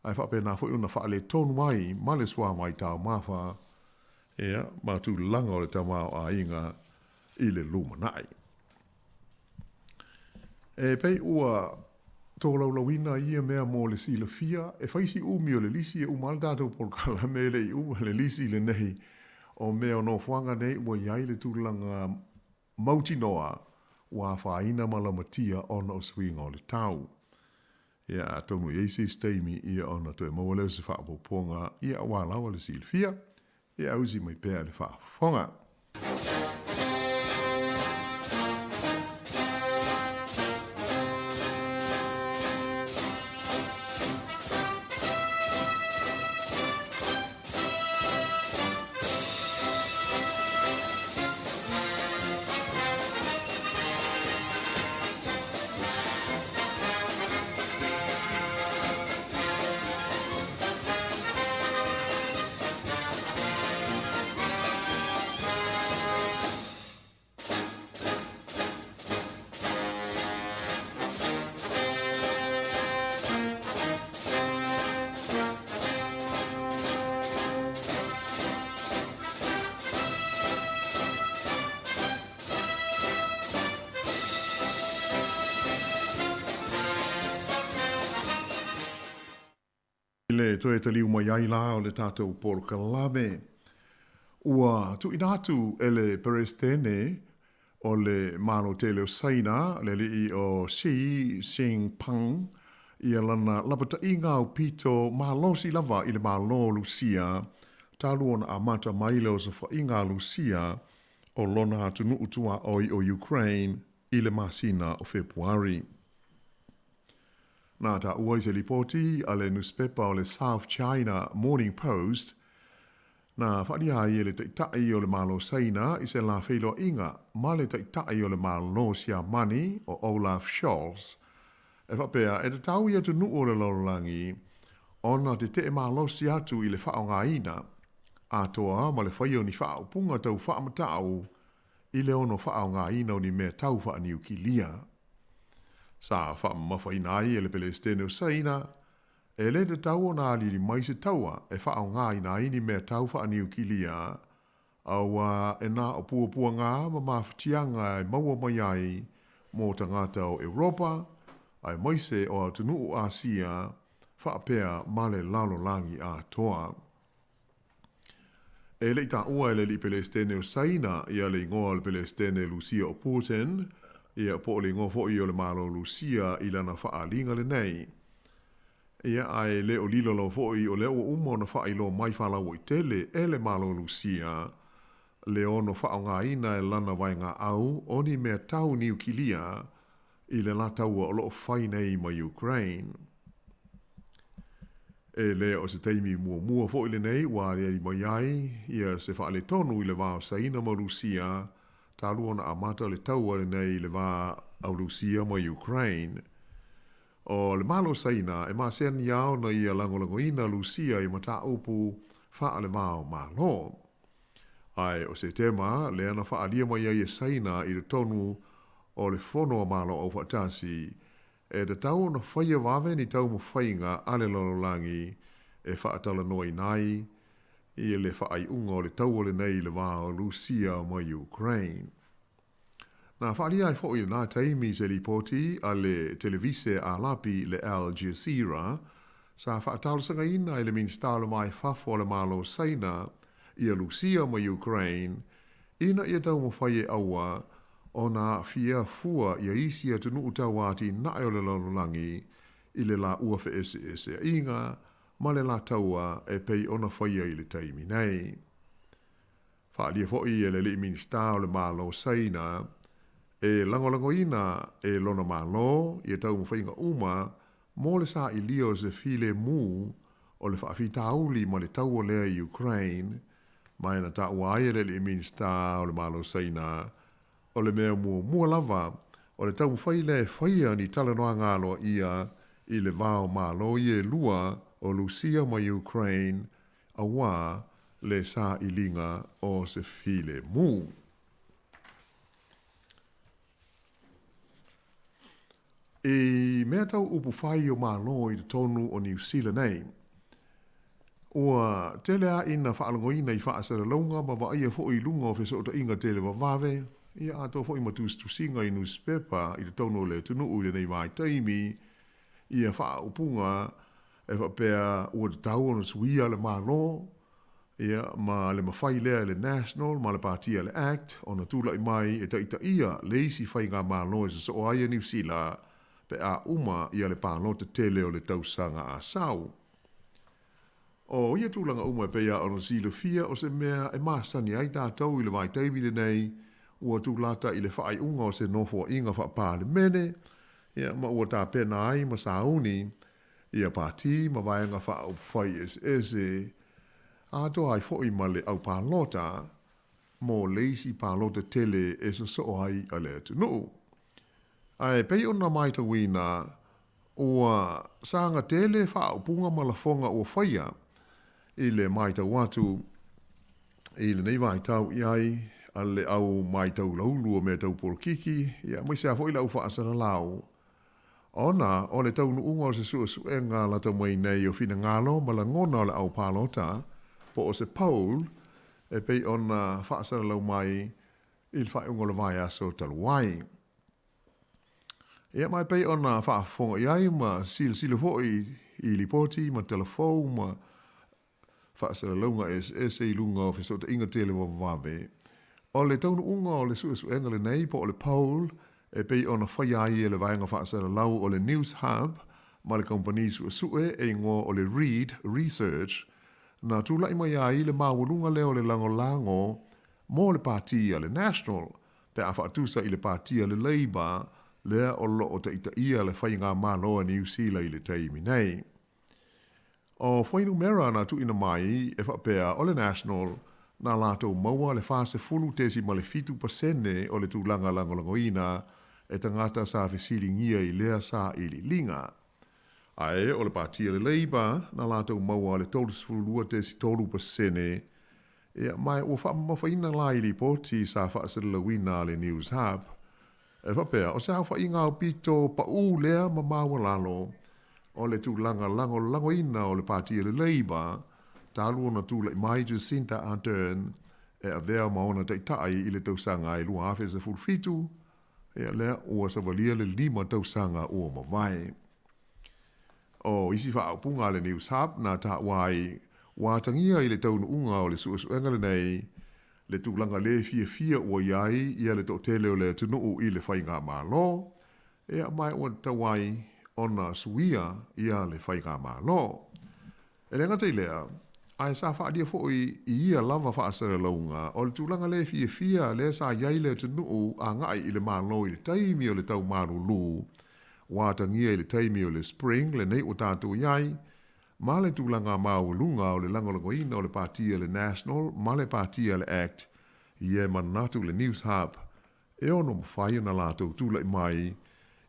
F: ae faapena foi ona faaletonu ai ma le suavai taumafa, ia, ma tulaga o le tamaoaiga i le lumanai. E pei ua tolaulauina ia mea mo le silafia, e fai si umi o le lisi e uma ai le tatou polokalame e le i uma le lisi lenei o mea o nofoaga nei ua i ai le tulaga mautinoa ua afaina ma lamatia ona o suiga o le tau. Ia, atonu e i ai se isi taimi ia ona toe maua lea o se faaopoopoga ia aua lava le silafia. E ausi mai pea le faafofoga. I le toe taliu mai ai la o le tatou polokalame, ua tuuina atu e le Peresetene o le Malo tele o Saina, le alii o Xi Jinping, ia lana lapataiga aupito malosi lava i le Malo o Lusia talu ona amata mai le osofaiga a Lusia o lona atunuu tuaoi o Ukraine i le masina o Fepuari. Na taua i se lipoti a le nusipepa o le South China Morning Post, na faaalia ai e le Taitai o le Malo Saina i se la feiloaiga ma le Taitai o le Malo Siamani o Olaf Scholz, e faapea e tatau i atunuu o le lalolagi ona tetee malosi atu i le faaaogaina atoa ma le faia o ni faaupuga tau faamatau i le ono faaaogaina o ni mea tau faaniukilia. Sa faamamafaina ai e le Pelesitene o Saina, e le tatau ona aliali mai se taua e faaaogaina ai ni mea tau faaniukilia, auā e na o puapuaga ma mafatiaga e maua mai ai mo tagata o Europa, aemaise o atunuu Asia faapea ma le lalolagi atoa. E le i taua e le alii Pelesitene o Saina ia le igoa o le Pelesitene Lusia o Putin, Ia, po o le igoa foi o le Malo o Lusia i lana faaaliga lenei. Ia, ae le o lilo lava foi o lea ua uma ona faailoa mai faalauaitele e le Malo o Lusia le ono faaaogaina e lana vaegaau o ni mea tau niukilia i le la taua o lo o fai nei ma Ukraine. E le o se taimi muamua foi lenei ua aliali mai ai ia se faaletonu i le va o Saina ma Rusia talu ona amata le taua lenei i le va o Rusia ma Ukraine. O le Malo o Saina e masani lava ona ia lagolagoina Rusia i mataupu faale-va-o-Malo. Ae o Setema lea na faaalia mai ai e Saina i totonu o le Fono a Malo Aufaatasi e tatau ona faia vave ni taumafaiga a le lalolagi e faatalanoaina ai i le faaiuga o le taua lenei i le va o Rusia ma Ukraine. Na faaalia ai foi i lena taimi se lipoti a le televise a lapi le Al Jazeera sa faatalosagaina e le Minisita o le Va i Fafo a le Malo o Saina ia Rusia ma Ukraine ina ia taumafai e aua ona aafia fua ia isi atunuu tauatinae o le lalolagi i le laua feeseeseaiga ma le la taua e pei ona faia i le taimi nei. Faaalia foi e le alii Minisita o le Malo o Saina e lagolagoina e lona Malo ia taumafaiga uma mo le sailia o se filemu o le faafitauli ma le taua lea i Ukraine, ma e na taua ai e le alii Minisita o le Malo o Saina o le mea muamua lava o le taumafai lea e faia ni talanoaga aloaia i le va o Malo ia e lua o Rusia ma Ukraine auā le sailiga o se filemu. I mea tau upu fai o Malo i totonu o Niu Sila nei, ua tele lava ina faalogoina i faasalalauga ma vaaia foi i luga o fesootaiga televavave, ia atoa foi ma tusitusiga i nusipepa i totonu o le atunuu i lenei vaitaimi, ia faaupuga e faapea ua tatau ona suia le Malo, ia, ma le mafai lea e le National ma le Patia le Act ona tulai mai e taitaia le isi faigamalo e sosoo ai a Niu Sila pe a uma ia le palota tele o le tausaga a sau. O ia tulaga uma e pei lava ona silafia o se mea e masani ai tatou i le vaitaimi lenei ua tulata i le faaiuga o se nofoaiga faa-Palemene, ia, ma ua tapena ai ma sauni ia pati ma vaega faaupufai eseese, atoa ai foi ma le au palota mo le isi palota tele e sosoo ai a le atunuu. Ae pei ona maitauina, ua saga tele faaupuga ma lafoga ua faia i le maitau atu i lenei vaitau i ai a le au maitau laulu o mea tau polokiki, ia, aemaise lava foi le au faasalalau. Ona o le taunuuga o se suesuega lata mai nei o finagalo ma lagona o le au palota, po o se poll, e pei ona faasalalau mai i le faaiuga o le vaiaso talu ai. Ia, ma e pei ona faafofoga i ai ma silasila foi i lipoti ma tala fou ma faasalalauga eseese i luga o fesootaiga televavave. O le taunuuga o le suesuega lenei po o le poll e pei ona faia ai e le vaega faasalalau o le News Hub ma le kamupani suesue e igoa o le Reed Research, na tulai mai ai le maualuga lea o le lagolago mo le pati a le National pe a faatusa i le pati a le Labour lea o lo o taitaia le faigamalo a Niu Sila i le taimi nei. O fuainumera na tuuina mai e faapea o le National na latou maua le 40.7% o le tulaga lagolagoina e tagata sa fesiligia i lea sailiiliga. Ae o le Pati a le Labour na latou maua le 32.3%, ia ma ua faamamafaina la i lipoti sa faasalalauina a le News Hub E faapea, o se aofaiga aupito paʻū lea ma maualalo o le tulaga lagolagoina o le Pati a le Labour talu ona tulai mai Jacinda Ardern e avea ma ona taitai i le tausaga e 2017, ia lea ua savalia le 5 tausaga ua mavae. O isi faaupuga a le News Hub na taua ai ua atagia i le taunuuga o le suesuega lenei. le tulaga lē fiafia ua i ai ia le toʻatele o le atunuu i le faigamālō, ia ma ua tatau ai ona suia ia le faigamālō. E le gata i lea, ae sa faaalia foʻi i ia lava faasalalauga o le tulaga lē fiafia lea sa i ai le atunuu agaʻi i le Malo i le taimi o le tau malūlū ua atagia i le taimi o le spring lenei ua tatou i ai, ma le tulaga maualuga o le lagolagoina o le Pati a le National ma le Pati a le Act, ia e manatu le Newshub e ono mafai ona latou tulaʻi mai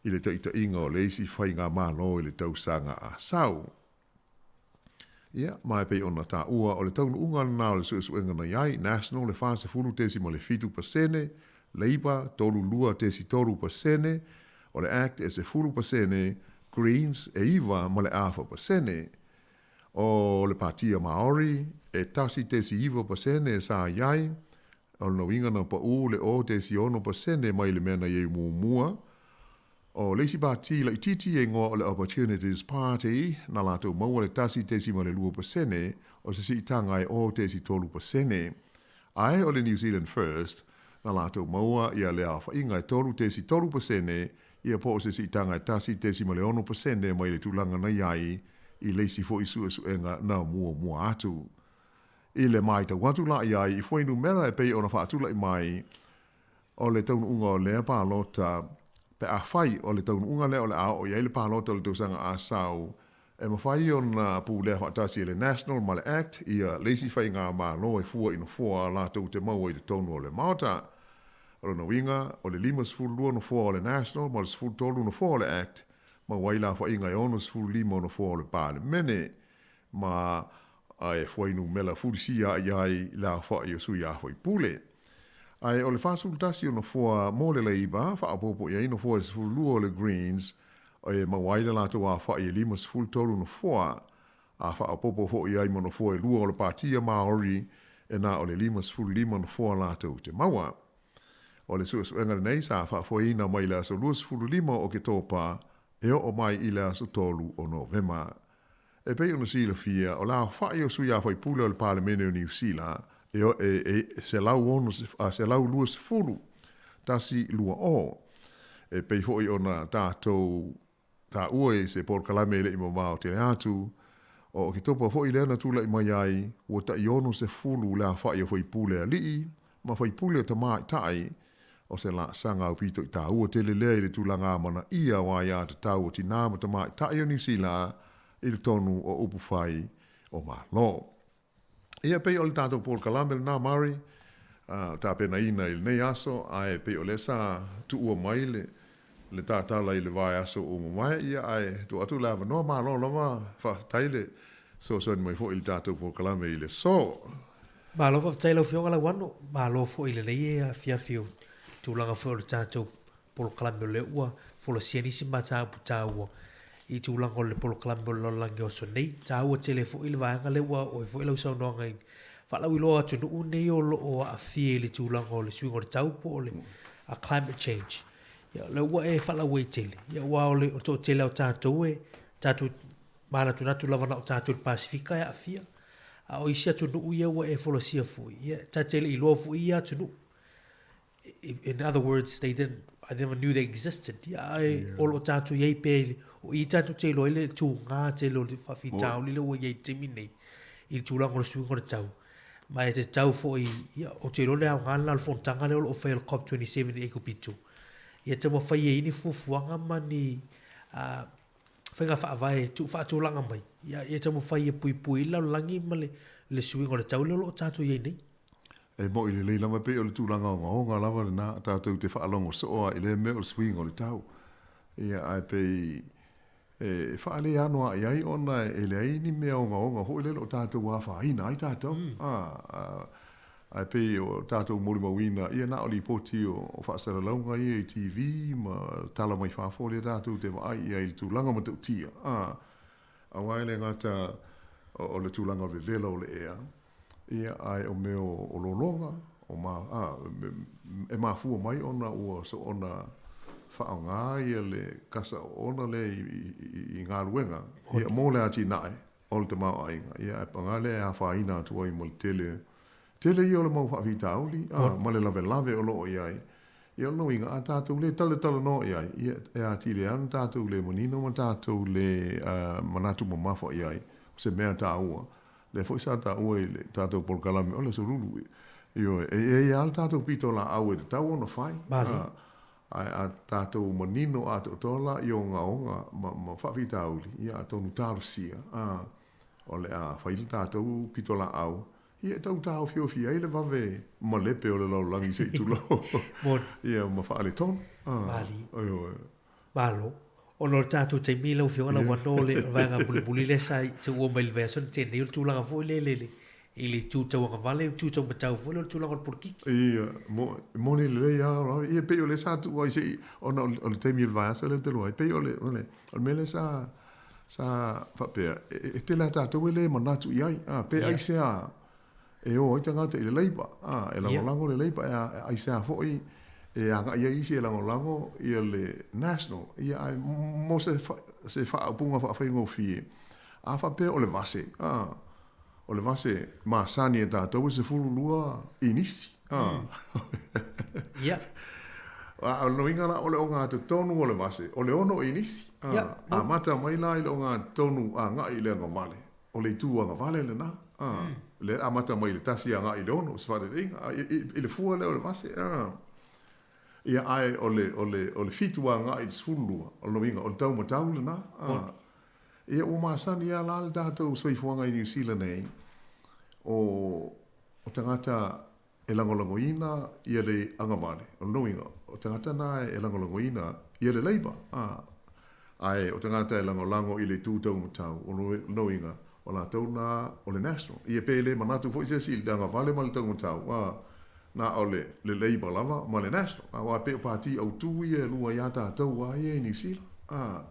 F: i le taʻitaʻiga o le isi faigamalo i le tausaga a sau. Ia, ma e pei ona taua, o le taunuuga lena o le suesuega na i ai, National e 40.7%, Labour 32.3%, o le Act e 10%, Greens e 9.5%. O le Patia Maori e 1.9% sa i ai, o lona uiga na paʻū le 0.6% mai le mea na i ai muamua. O le isi pati laitiiti e igoa o le Opportunities Party, na latou maua le 1.2%, o se siitaga e 0.3%. Ae o le New Zealand First, na latou maua ia le aofaiga e 3.3%, ia po o se siitaga e 1.6% mai le tulaga na i ai i le isi foi suesuega na muamua atu. I le matau atu la i ai i fuainumera e pei ona faatulaʻi mai, o le taunuuga o lea palota, pe afai o le taunuuga lea o le a oo i ai le palota o le tausaga a sau, e mafai ona pulea faatasi e le National ma le Act ia le isi faigamalo e fua i nofoa latou te maua i totonu o le Maota. O lona uiga, o le 52 nofoa o le National ma le 13 nofoa o le Act, maua ai le aofaiga e 65 o nofoa o le Palemene, ma e fuainumera fulisia i ai le aofai o sui usufono. Ae o le 41 o nofoa mo le Labour, faaopoopo i ai nofoa e 12 o le Greens, e maua ai le latou aofai e 53 nofoa, a faaopoopo foi i ai ma nofoa e 2 o le Patia Maori, e na o le 55 nofoa latou te maua. O le suesuega lenei sa faafoeina mai le aso 25 o Oketopa e oo mai i le aso 3 o Novema. E pei ona silafia, o le aofai o sui usufono o le Palemene o Niu Sila e e e 120, 120. E pei foi ona tatou taua i se polokalame e le i mamao tele atu, o Oketopa foi lea na tulaʻi mai ai, ua tai 60 le aofai o faipule alii ma faipule o tamaitai, o se laasaga aupito i taua tele lea i le tulaga amanaia o aiatatau o tinā ma tamaitai o Niu Sila i totonu o upu fai o Malo. Ia, pei o le tatou polokalame lenā, Murray, tapenaina i lenei aso, ae pei o lea sa tuua mai le le tatala i le vaiaso ua mamae, ia, ae tuu atu le avanoa, malo lava, faafetai le fesoasoani mai foi i le tatou polokalame i le aso.
V: Malo faafetai i lau Afioga Lauano, malo foi i lenei afiafi o tulaga foi o le tatou polokalame o lea ua folasia nisi mataupu taua i tulaga o le polokalame o le lalolagi o aso nei. Taua tele foi le vaega lea ua oo ai foi lau saunoaga i faalauiloa atunuu nei o lo o aafia i le tulaga o le suiga o le tau po o le climate change. Ia, o lea ua e faalauaitele, ia aua o le toatele o tatou e tatou manatunatu lava na o tatou i le Pasefika e aafia. A o isi atunuu ia ua e folasia foi, ia, ta te le i iloa foi ia atunuu. In other words, they didn't, I never knew they existed. Ia, ae o lo o tatou i ai pea, o i tatou te iloa ai le tugā tele o le faafitauli lea ua i ai i le taimi lenei, i le tulaga o le suiga o le tau. Ma e tatau foi, ia, ou te iloa le aoga lena o le fonotaga lea o lo o faia o le COP27 i Aikupito, ia taumafai ai ni fuafuaga ma ni faiga faavae e tuufaatulaga mai, ia, ia taumafai e puipui ai le lalolagi ma le, le suiga o le tau lea o lo o tatou i ai nei.
F: E moʻi lelei lava, e pei o le tulaga ogaoga lava lena, tatou te faalogo soo lava i lea mea o le suiga o le tau. Ia, ae pei e faaleano aʻe ai ona e leai ni mea ogaoga foi lele o tatou afaina ai tatou. Ae pei o tatou molimauina, ia na o lipoti o faasalalauga ia i TV ma tala mai fafo lea tatou te vaai i ai i le tulaga matautia. Aua e le gata o le tulaga o le vevela o le ea, ia, ae o mea o lologa, o ma, a, e mafua mai ona ua soona faaaoga ia le kasa oona lea i galuega, ia, mo le atinae o le tamaoaiga, ia, ae paga lea e afaina atu ai ma le tele, Tele ia o le mau faafitauli, a, ma le lavelave o lo o i ai. Ia o lona uiga, a tatou le talatalanoa i ai, ia, e atili ai ona tatou le manino ma tatou le manatu mamafa i ai, o se mea taua. Lea foi sa taua i le tatou polokalame o le Aso Lulu. Ioe, e i ai lava le tatou pitolaau e tatau ona fai. A, ae a tatou manino atoatoa la i ogaoga ma faafitauli, ia atonu talosia, a, o le a fai le tatou pitolaau, ia e tau taofiofi ai le vave malepe o le lalolagi se i tulou. Ia ma faaletonu.
V: Malie. Ioe. Malo. Ona o le tatou taimi lau Afioga Lauano o le vaega mulimuli lea sa tuua mai i le vaiaso na tea nei o le tulaga foi lele i le itu tauagavale, itu taumatau foi lea o le tulaga o le polokiki.
F: Ia, moni lelei lava, ia pei o lea sa tuu ai se i, ona o le taimi o le vaiaso lea talu ai, pei o le, o le mea lea sa, sa faapea, e tele lava tatou e le manatu i ai, a, pe aisea e o ai tagata i le Labour, a, e lagolago le Labour, e aisea foi e agai ai isi e lagolago ia le National, ia ae mo se, se faaupuga faafaigofie, a faapea o le vase, a, o le vase masani e tatou e 12 inisi, a.
V: Ia.
F: A o le uiga la o le ogatotonu o le vase, o le 6 inisi, a, amata mai la i le ogatotonu agai i le agavale, O le itu agavale lena, a, lea e amata mai i le 1 agai i le 6, se faataitaiga, a, i le fua lea o le vase, a. Ia, ae o le, o le, o le 7 agai i le 12, o lona uiga, o le taumatau lena, a. Ia, ua masani lava la le tatou soifuaga i Niu Sila nei, o, o tagata e lagolagoina ia le agavale, o lona uiga, o tagata na e lagolagoina ia le Labour, a, ae o tagata e lagolago i le itu taumatau, o lona uiga, o latou na o le National. Ia pe le manatu foi se isi i le agavale ma le taumatau, a, na o le, le Labour lava ma le National. Aua e pei o pati autu ia e lua iā tatou a ia i Niu Sila, a,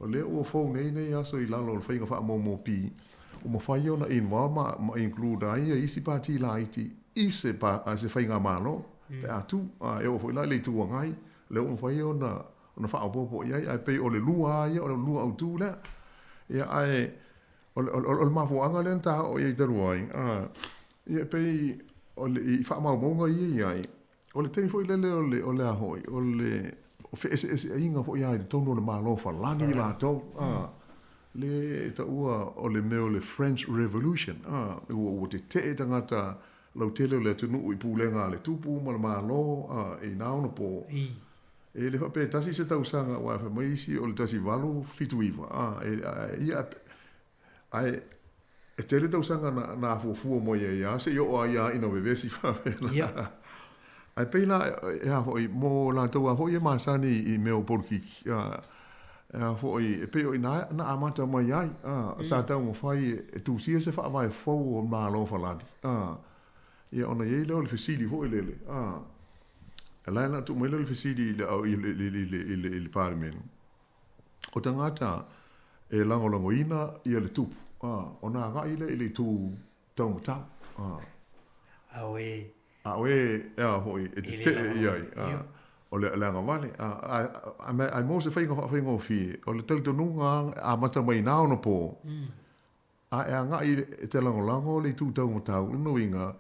F: o lea ua fou nei nei aso i lalo o le faiga faamomo pi, ua mafai ona involve ma, ma include ai ia isi pati laiti i se pa, se faigamalo pe a tu, a e oo foi la i le Itu Agai, lea ua mafai ona, ona faaopoopo i ai, ae pei o le lua lava ia, o le lua autu lea. Ia ae o le, o le, o le mafuaaga lea na taoo i ai talu ai, a, ia e pei o le, i faamaumauga ia i ai, O le taimi foi lele o le, o le a foi, o le feeseeseaiga foi lava i totonu o le Malo Falani latou, a, le e taua o le mea o le French Revolution, a, ua, ua tetee tagata lautele o le atunuu i pulega a le tupu ma le Malo, a, i na ona po. E le faapea e tasi se tausaga, aua e fai mai isi o le 1879, a, e, a, ia, Ae e tele tausaga na, na afuafua mai ai lava seia oo ai lava ina vevesi faapena.
V: Ia.
F: Ae pei la e a foi, mo latou lava foi e masani i mea o polokiki, a, e a foi, e pei o ina na amata mai ai, a, sa taumafai e tusia se faavae fou o Malo Falani, a, ia ona i ai lea o le fesili foi lele, a, la e na tuu mai lea o le fesili i le, i le, i le, i le, i le, i le Palemene. O tagata e lagolagoina ia le tupu, a, ona agai lea i le itu taumatau, a.
V: A o e.
F: A o e, e a foi, e tetee i ai, a, o le, le agavale, a, a, a, ae mo se faiga faafaigofie, o le talitonuga e amata mai na ona po, A e agai e te lagolago le itu taumatau, lona uiga,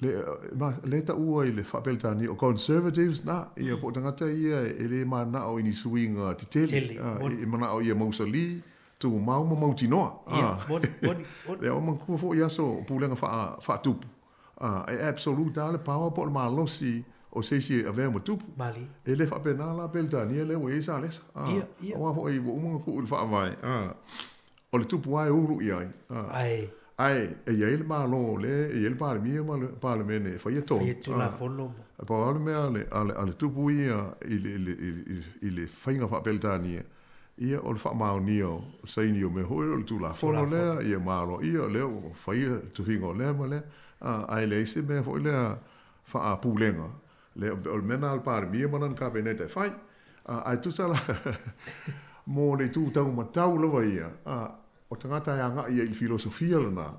F: le, ma, le taua i le Faa-Peretania o Conservatives na, ia po o tagata ia e le manao i ni suiga tetele,
V: Tele,
F: a,
V: moni.
F: e manao ia mausali, tumau ma mautinoa, a.
V: Ia, moni, moni, moni.
F: Lea ua manatua foi aso o pulega faa, faatupu, a, e absolute lava le power po o le malosi o se isi e avea ma tupu.
V: Malie.
F: E le faapena la Peretania lea ua i ai Salesa, a.
V: Ia, ia.
F: Aua foi ua uma ona tuu i le faavae, a. O le tupu lava e ulu i ai.
V: Ae.
F: Ae e i ai le Malo o lea e i ai le Palemia ma le Palemene e faia tonu.
V: Faia Tulafono ma.
F: E pau lava le mea a le, a le, a le tupu ia i le, i le, i le faiga faa-Peretania, ia o le faamaonia o saini o mea foi o le Tulafono lea, ia ma aloaia o lea ua faia le tufiga o lea ma lea, ae leai se mea foi lea faa-Pulega. Le, o le mea lena a le Palemia ma lana Kapeneta e fai. Ae tusa la mo le itu taumatau lava ia, o tagata e agai ai i le filosofia lena,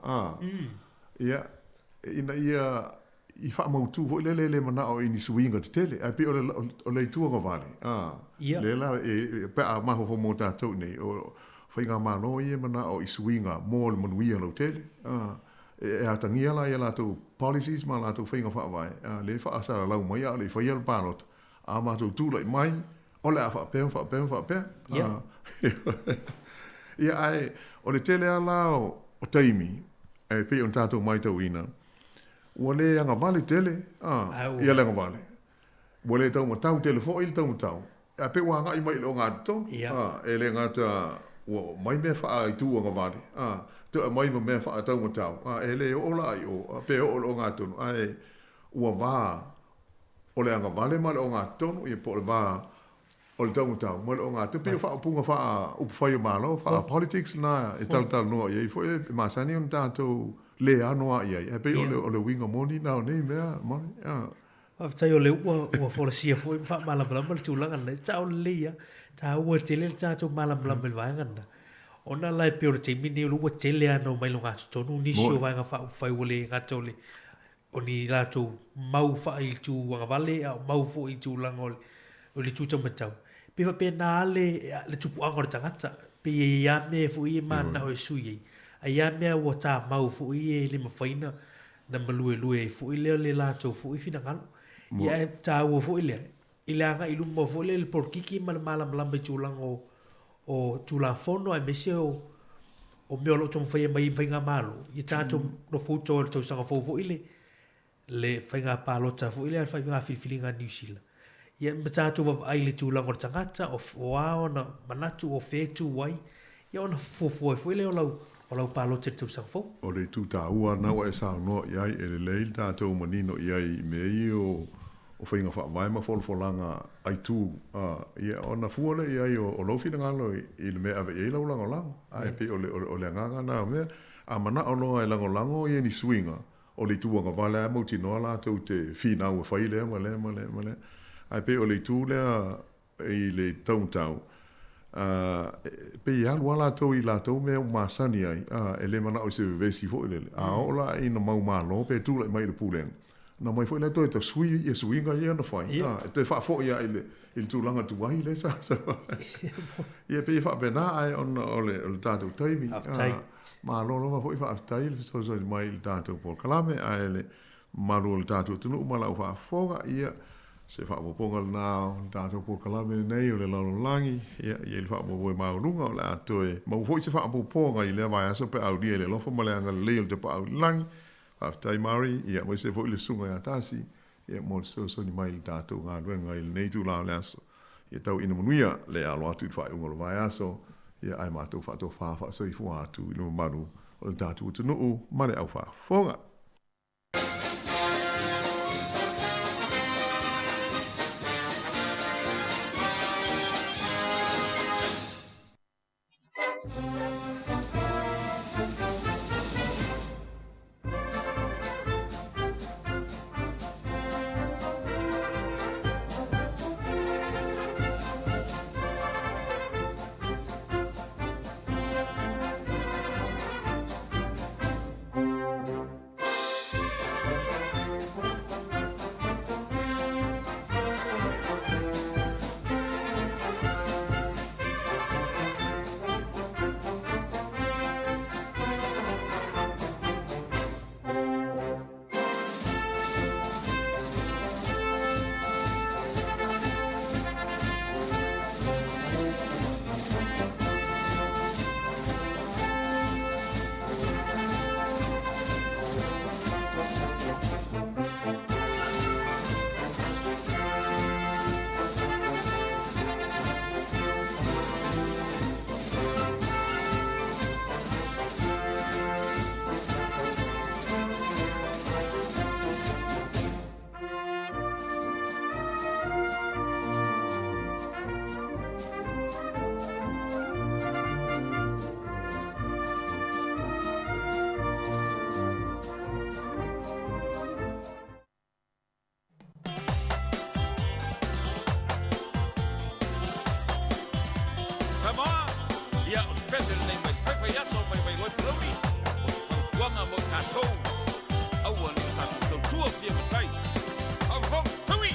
F: ia, ina ia i faamautu foi lele e le manao i ni suiga tetele, ae pei o le, o le itu agavale, lea la e, pe a mafaufau mo tatou i nei, o faigamalo ia e manao i suiga mo le manuia lautele, E atagia la i a latou policies ma a latou faiga faavae, a lea e faasalalau mai a o le i faia le palota, a matou tulai mai, o le a faapea ma faapea ma faapea. Ia, ae o le tele lava la o taimi, e pei ona tatou matauina, ua le agavale tele ia le agavale. Ua le taumatau tele foi le taumatau, ae pei ua agai mai i le ogatotonu. E le gata ua aumai mea faa-itu agavale, toe aumai ma mea faa-taumatau, e le oo la i o, pe oo i le ogatotonu, ae ua va o le agavale ma le ogatotonu, ia po o le va o le taumatau ma le ogatotonu. E pei o faaupuga faa-upufai o Malo, faa-politics lena e talatalanoa i ai foi, e masani ona tatou le ano lava i ai, ae pei o le uiga moni lena o nei mea.
V: Faafetai o lea ua folasia foi ma faamalamalama le tulaga lena. E sao lelei lava, e taua tele le tatou malamalama i le vaega lena. Ona la e pei o le taimi lenei o lea ua tele lava ina omai i lugatotonu nisi o vaega faaupufai ua le gata o le o ni latou mau faa-itu agavale a o mau foi i tulaga o le o le itu taumatau. E pei e faapena lava le le tupuaga o le tagata. E pei e i ai lava mea foi ia e mananao e sui ai, ae i ai lava mea ua tamau foi ia e le mafai ona na maluelue ai foi lea le latou foi finagalo. Ia ae taua foi lea i le agai i luma foi lea i le polokiki ma le malamalama i tulaga o o Tulafono aemaise o o mea o lo o taumafai mai i faigamalo, ia tatou nofouta o le tausaga fou foi le le faiga palota foi lea, le faiga filifiliga a Niu Sila. Ia ma tatou vaavaai i le tulaga o le tagata, o o a ona manatu, o fea e tu ai, Ia ona fuafua ai foi lea o lau, o lau palota i le tausaga fou.
F: O le itu taua lena ua e saunoa i ai, e lelei le tatou manino i ai i mea ia o, o faiga faavae ma folafolaga aitu, a, ia ona fua lea i ai o, o lou finagalo i, i le mea e ave i ai lau lagolago. Ae pei o le, o le, o le agaga lena o mea, a manao loa e lagolago ia ni suiga, o le itu agavale lava e mautinoa latou te finau e fai lea ma lea ma lea ma lea. Ae pei o le itu lea i le taumatau, e pei e alu lava latou i latou mea ua masani ai, e le manao i se vevesi foi lele. A oo la ina mau malo pe tulai mai i le pulega, ona omai foi lea toe tasui ia suiga ia na fai, e toe faafoi lava i le i le tulaga tuai lea sa sau ai. Ia pei e faapena, ae ona o le tatou taimi, malo lava foi faafetai le fesoasoani mai i le tatou polokalame, ae le mamalu o le tatou atunuu ma lau faafofoga, ia, se faaopoopoga lena o le tatou polokalame lenei o le lalolagi, ia, e i ai le faamoemoe maualuga o le a toe maua foi se faaopoopoga i lea vaiaso pe a aulia i le alofa ma le agalelei o le Tapaau i le Lagi. Faafetai Mari, ia, aemaise foi le Susuga ia Tasi, ia, mo le fesoasoani mai i le tatou galuega i lenei itula o le aso. Ia tau ina manuia le alo atu i le faaiuga o le vaiaso, ia, ae matou faatofa faasoifua atu i le mamalu o le tatou atunuu ma le au faafofoga.
U: Samoa, ia o se pese lenei mai faifaiaso mai Vailoe Palauli, o se fautuaga mo i tatou, aua ne i o tatou tautua fia matai. Faafofoga, taui!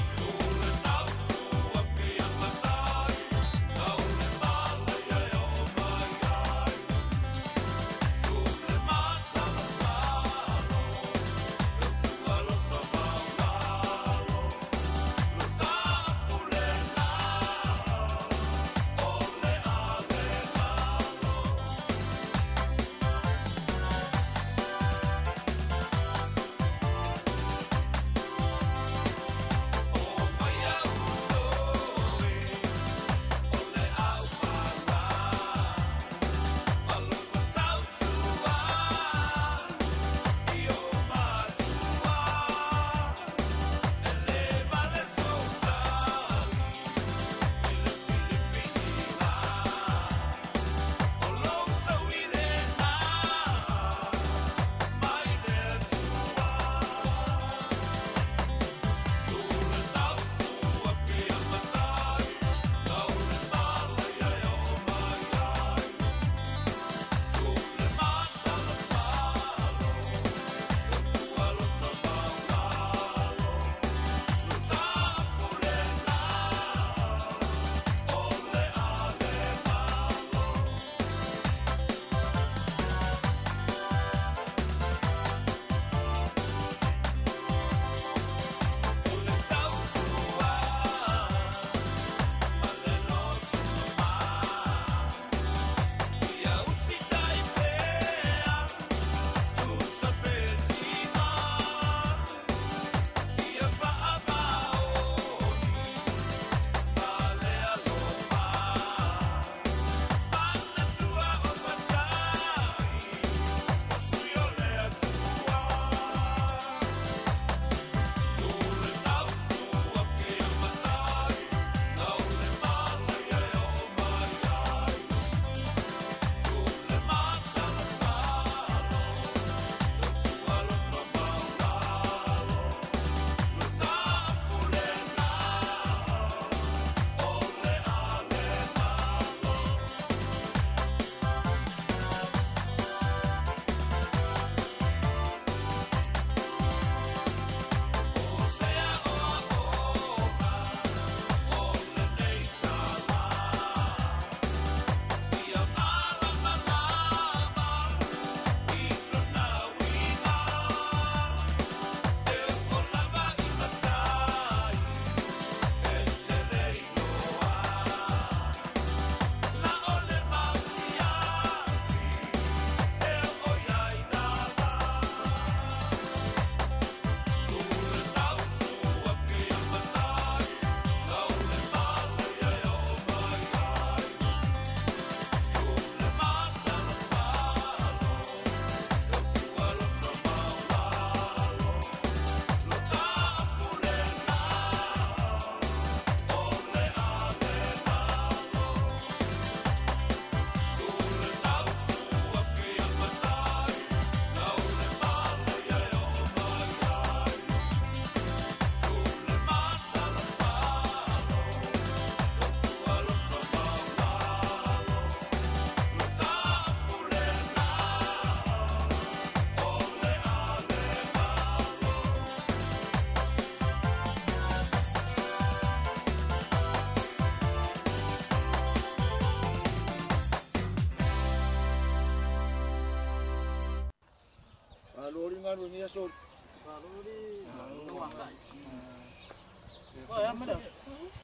I: galuega i aso.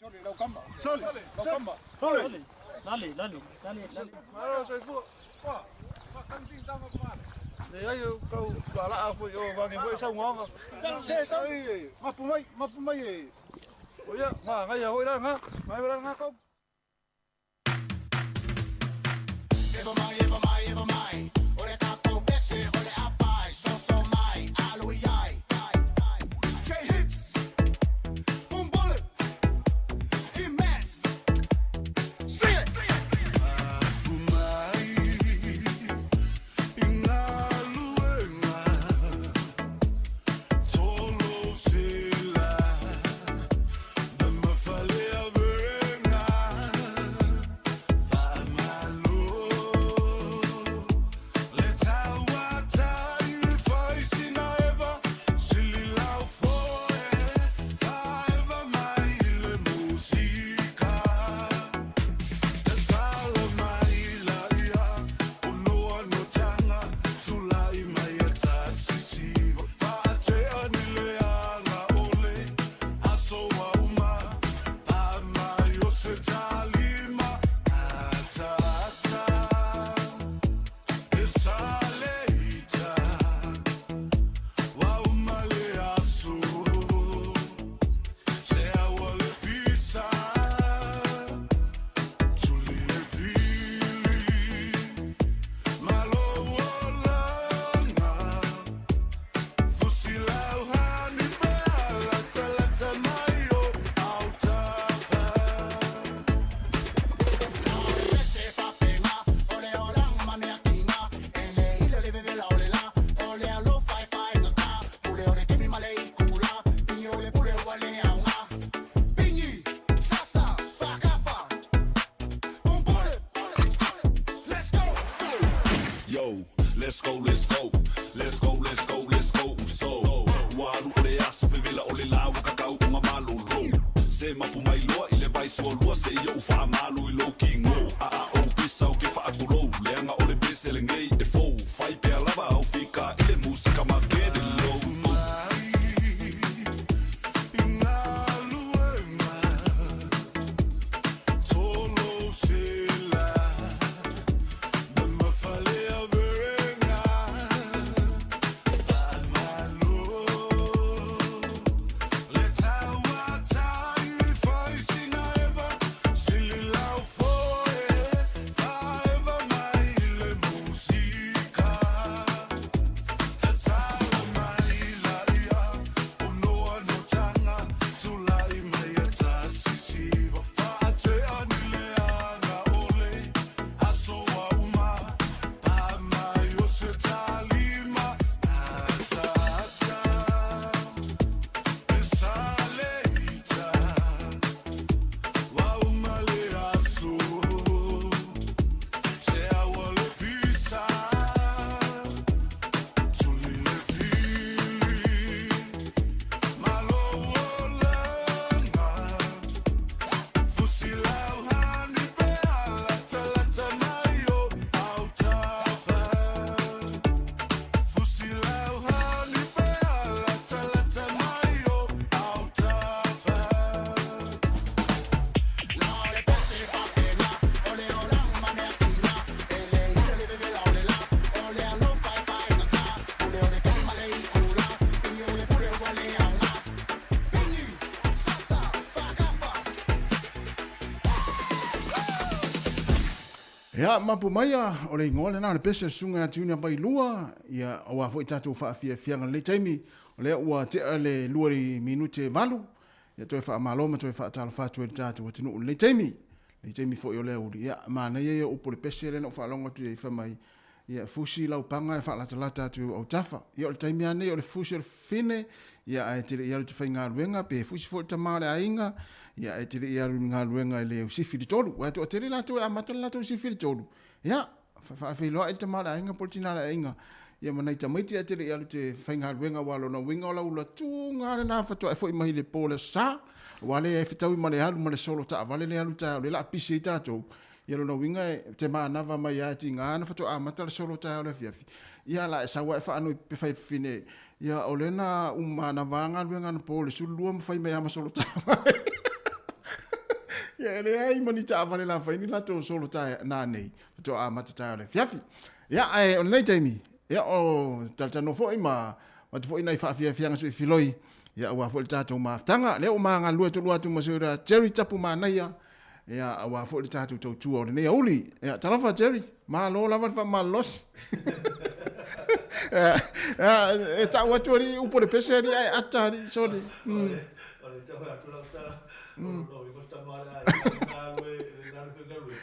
I: Sole lau kama. Sole lau kama. Sole. Lale, lale, lale, lale. Malo soifua. Wa. Whakanti tanga pale. Le ai o kau la foi o vangi foi sau ngonga. Che sau i. Mapu mai, mapu mai e. O ia, nga ngai hoi la nga. Mai la nga kau.
L: Eva mai, eva mai, eva mai. Ole kako pese, ole afai. So so mai, alu iai. J hits. Boom bullet. Immense. Sing it.
W: Yo, let's go, let's go. Let's go, let's go, let's go. So, walu ole aso vevela ole lau kakau unga malolo. Se mapu mai loa i le vai sua lua se ia u wha malu i lo ki ngō. A a o pisa o ke wha akulo. Leanga ole bese le ngei e fou. Fai pea lava au fika i le musika ma kere low.
D: Ia, mapu maia, o le ingoa lena o le pese le susuga ia Junior Vailua, ia, aua foi tatou faafiafiaga lenei taimi, o lea ua tea le lua i minute valu, ia toe faamalo ma toe faatalofa atu ai le tatou atunuu lenei taimi, lenei taimi foi o le aoauli. Ia, manaia ia upu o le pese lea na ou faalogo atu ai fai mai, ia, fusi lau paga e faalatalata atu i ou autafa. Ia, o le taimi lava lenei o le fusi o le fine, ia, ae te le i alu i te faigaluega, pe fusi foi le tama o le aiga, ia, ae te le i alu i le galuega i le usifi i le tolu. Aua e toatele latou e amata le latou usifi i le tolu. Ia, faafeiloai le tama o le aiga po o le tina o le aiga, ia ma nai tamaiti ae te le i alu i te faigaluega, aua o lona uiga o lau latuga lena faatoa e foi mai i le po o le aso Sa. Aua lea e fetaui ma le alu ma le solo taavale le alu taeao, lea o le a pisi ai tatou. Ia lona uiga e te manava mai lava e tiga ona faatoa amata le solo taeao i le afiafi. Ia la e sau lava e faanoi pe fai fafine, ia o lea na uma manava lava galuega anapo i le 12 ma fai mai lava ma solo taavale. Ia e leai ma ni taavale la fai ni latou solo taeao nanei faatoa amata taeao i le afiafi. Ia ae o lenei taimi, ia o talatalanoa foi ma avatu foi nai faafiafiaga suifiloi, ia aua foi le tatou mafutaga. Lea ua ma galulue toalua atu ma si o Jerry Tapu Manaia, ia aua foi le tatou tautua o lenei auli. Ia talofa Jerry, malo lava le faamalolosi. Ia, e tau atu alii upu o le pese alii ae ata alii soli.
A: O le tau atu lau tala, o lou igo tama le ai, galue, le nalo foi galue.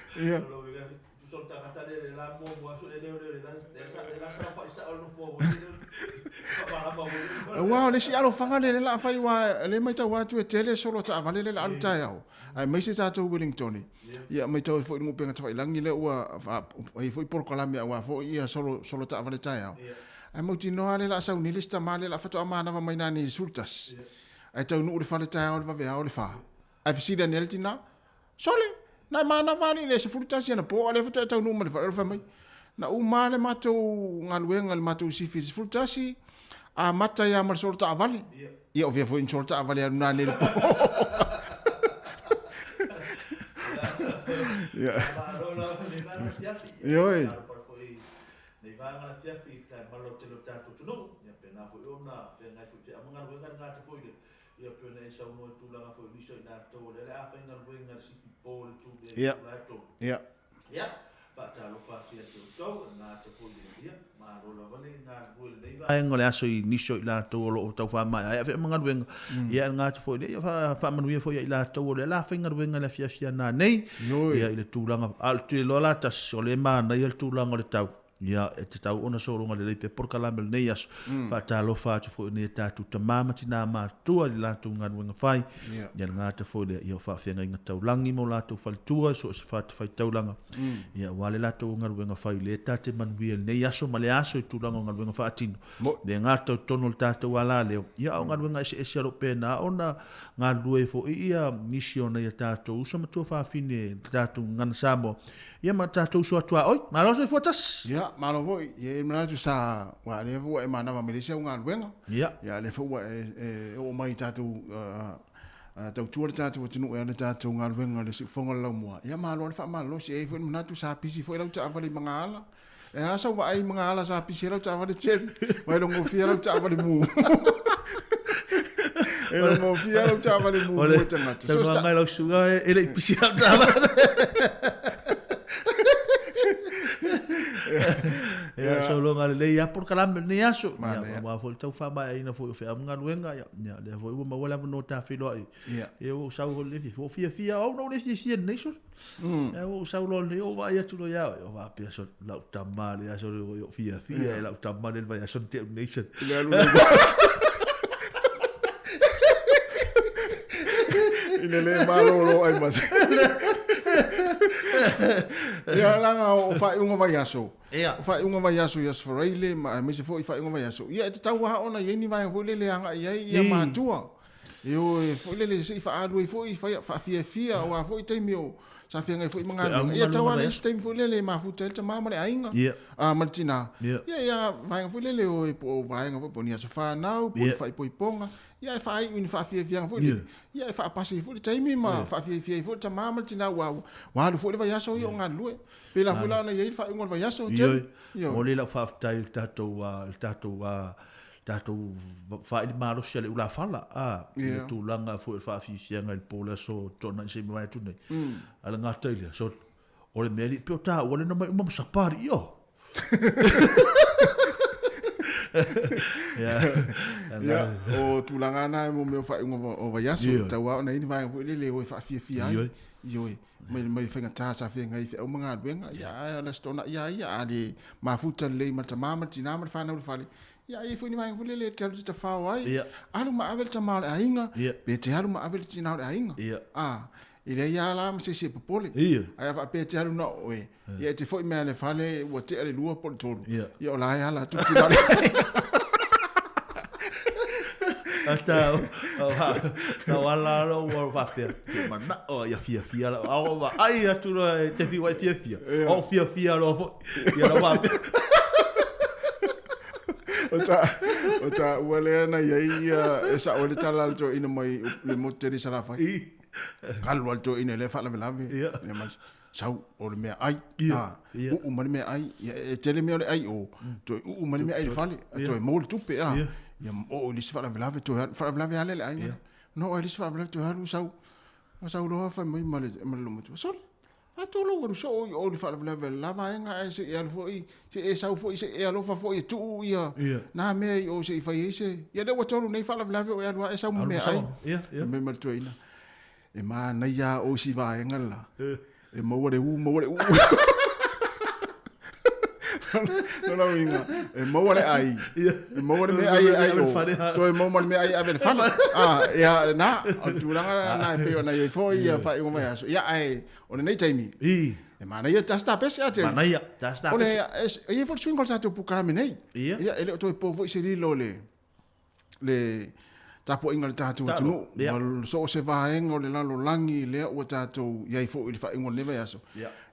A: O lou igo tusa o le tagata lea le la muamua aso e leo leo le la le la saofai sao le nofoa foi lele faamalama foi.
D: Aua o le isi alofaga lea o le a fai aua o lea e matau atu e tele solo taavale lea o le a alu taeao aemaise tatou Wellingtone. Ia matau ai foi i le upega tafailagi lea ua i ai foi polokalame aua foi ia solo solo taavale taeao. Ae mautinoa lava lea o le a sauni le isi tama lea o le a faatoa manava mai nanei i le 11. Ae taunuu i le fale taeao i le vaveao i le 4. Ae fesili ane ai le tina, Sole, na e manava alii i le 11 anapo, a o lea faatoa e taunuu mai le fale. Fai mai, na uma lava le matou galuega i le matou sifi i le 11, amata ai lava ma le solo taavale. Ia, o fea foi ni solo taavale e alu nanei i le po. Ia. Ioe.
A: Nei vaega le afiafi i tae malo tele o le tatou atunuu, ia pena foi ona feagai foi feau ma galuega le gata foi le Ia pei ona e saunoa i tulaga foi o nisi o i latou o lea le a faigaluega i le sipi po i le tu le itula e tolu. Ia, faatalofa atu ia te outou, e gata foi le ia, malo lava le galulue i lenei vaega o le aso i nisi o i latou o lo o tau faamaea ai afea ma galuega. Ia, e gata foi le ia, faamanuia foi ia i latou o lea le a faigaluega i le afiafi a nanei. Ia, i le tulaga, a o le tuiloa la tasi, o lea e manaia le tulaga o le tau. Ia, e tatau ona sologa lelei pea polokalame o lenei aso. Faatalofa atu foi i nai a tatou tama ma tinā matutua i le latou galuega fai. Ia le gata foi lea, ia o faafeagaiga taulagi ma o latou faletua i so o se fatafaitaulaga. Ia, aua le latou galuega fai lea ta te manuia i lenei aso ma le aso i tulaga o galuega faatino. Le gata i totonu o le tatou alaleo, ia a o galuega eseese o lo o pena ona galulue ai foi ia nisi o nai a tatou uso ma tuafafine, le tatou gagana Samoa. Ia ma tatou uso atu a oi. Malo soifua tasi.
D: Ia, malo foi. Ia e manatu sa ua lea foi ua e manava mai le isi au galuega.
A: Ia.
D: Ia lea foi ua e, e oo mai i tatou tautua le tatou atunuu e ala tatou galuega le siufofoga o le laumua. Ia malo le faamalolosi. E i ai foi le manatu sa pisi foi lau taavale i Magaala. E a sau vaai i Magaala sa pisi ai lau taavale Jerry. Mai logofia lau taavale mu. E logofia lau taavale mu e tagata.
A: So, sta... mai lau suga e le i pisi au taavale. Ia, so longa lelei ia polokalame lenei aso. Ia, aua foi le tau faamaeaina foi o feau ma galuega. Ia, lea foi ua maua le avanoa ta feiloai. Ia, ua ou sau foi le fiafia. Ua fiafia au na ou le fiafia lenei so. Ia, ua ou sau loa lenei, ou vaai atu loa ia oe. O faapea so, lau tama le aso le o fiafia e lau tama le vai aso te nei so.
D: Le alu le I le le malolo ai mas. Ia langa o faaiuga vaiaso.
A: Ia.
D: O faaiuga vaiaso i Aso Faraile ma aemaise foi faaiuga vaiaso. Ia e tatau lava ona i ai ni vaega foi lele e agai ai ia matua. E o e foi lele se i faaalu ai foi fai faafiafia aua foi taimi o sa feagai foi ma galuega. Ia tau lava le isi taimi foi lele e mafuta ai le tama ma le aiga a ma le tina. Ia ia vaega foi lele o e po o vaega foi po o ni aso fanau po o ni faaipoipoga. Ia e faaiu i ni faafiafiaga foi lele. Ia e faapasi ai foi le taimi ma faafiafia ai foi le tama ma le tina ua alu foi le vaiaso ia o galulue. Pēlā foi la ona i ai le faaiuga o le vaiaso, Jerry.
A: Ioe. Momoli lau faafetai i le tatou i le tatou tatou faaili malosi a le ulafala a i le tulaga foi o le faafiafiaga i le po o le aso Toonai se i mavae atu nei. A le gata i lea, so o le mea alii pei o taua le na mai uma ma sapa alii io.
D: Ia, o tulaga na e mo mea o faaiuga o vaiaso, tau lava ona i ai ni vaega foi lele e o e faafiafia ai. Ioe. Mai mai faigata sa feagai i feau ma galuega, ia ae o le Aso Toonai lava ia, a le mafuta lelei ma le tama ma le tina ma le fanau i le fale, ia e i ai foi ni vaega foi lele e te alu te tafao ai, alu ma ave le tama o le aiga, pe te alu ma ave le tina o le aiga. A, e leai lava la ma se isi e popole. Ae a faapea e te alu na o oe, ia e te foi mai lava i le fale ua tea le 2 po o le 3, ia o la e ala atu le tina o le aiga.
A: Ata na wala lo ua faapea ke mana'o ia fiafia lau a o vaai atu loa e te fiu ai fiafia o fiafia loa fo'i ia na faapea.
D: O ta ua lea na iai ia e sa'o ai le tala a le toeaina mai le motu tele i Salafai. Alu lava le toeaina i lea faalavelave. Ia mai sau o le meaai, uu mai le meaai, ia e tele mea o le ai o, toe uu mai le meaai i le fale, toe maua le tupe, ia oo i le isi faalavelave, toe alu, faalavelave lava lea le aiga. Na oo i le isi faalavelave toe alu sau, sau loa fai mai ma le loomatua, sole, faatu lou alu soo i o i le faalavelave a le la vaega ae se i alu foi, se i e sau foi, se i e alofa foi e tuu ia na mea i o se i fai ai se, ia lea ua tolu nei faalavelave o e alu lava e sau ma meaai. Fai mai ma le toeaina, E manaia lava o isi vaega la. E maua le u, maua le uu. Lona uiga, e maua le ai, e maua le meaai e ai o, toe maua ma le meaai e ave i le fale. Ah, ia, lena, o le tulaga lena e pei ona i ai foi ia faaiuga mai aso. Ia, ae, o lenei taimi, e manaia tasi ta pese a te.
A: Manaia, tasi ta
D: pese. O le, e i ai foi le suiga o le tatou polokalame nei. Ia, e le o toe po foi se lilo o le, le tapuaiga a le tatou atunuu ma so o se vaega o le lalolagi lea ua tatou i ai foi i le faaiuga o lenei vaiaso.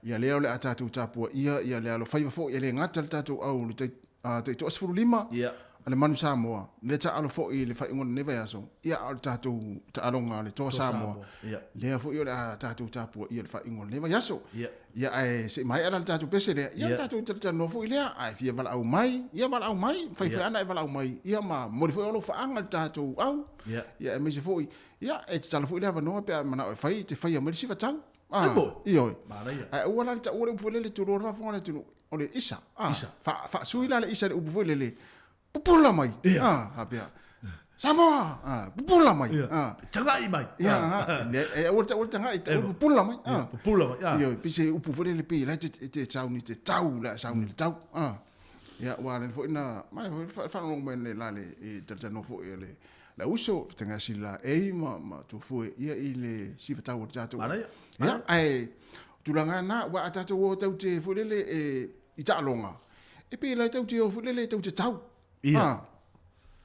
D: Ia lea o le a tatou tapuaia ia le alofaiva foi e le gata le tatou au le taitoa-15 a le Manu Samoa, lea taalo foi i le faaiuga o lenei vaiaso, ia a o le tatou taaloga a le Toa Samoa, lea foi o le a tatou tapuaia i le faaiuga o lenei vaiaso. Ia ae se i maea la le tatou pese lea, ia tatou talatalanoa foi lea, a e fia valaau mai, ia valaau mai, fai fai ana e valaau mai, ia ma momoli foi ou alofaaga i le tatou au, ia aemaise foi, ia e tatala foi le avanoa pe a e manao e fai, e te faia mai le sivatau. Ah, ioe. Ae aua la le taua le upu foi lele tulou le faafofoga a le atunuu, o le isa. Ah, faasui la le isa i le upu foi lele, pupula mai. Ah, faapea. Samoa, ah, pupula mai. Ah.
A: Tagai mai.
D: Ia, e aua le taua le tagai, taua pupula mai. Ah.
A: Pupula mai.
D: Ah. Ioe, pei se upu foi lele pei la e te sauni te tau, la sauni le tau. Ah. Ia, ua alele foi na, mai foi faalogologo mai nei la le e talatalanoa foi le le uso, fetaga sili la ei ma ma tofue ia i le sivatau o le tatou.
A: Manaia.
D: Ia, ae tulaga na, ua a tatou o tau te foi lele e i taaloga. E pei la tau te o foi lele tau te tau.
A: Ia.
D: Ah.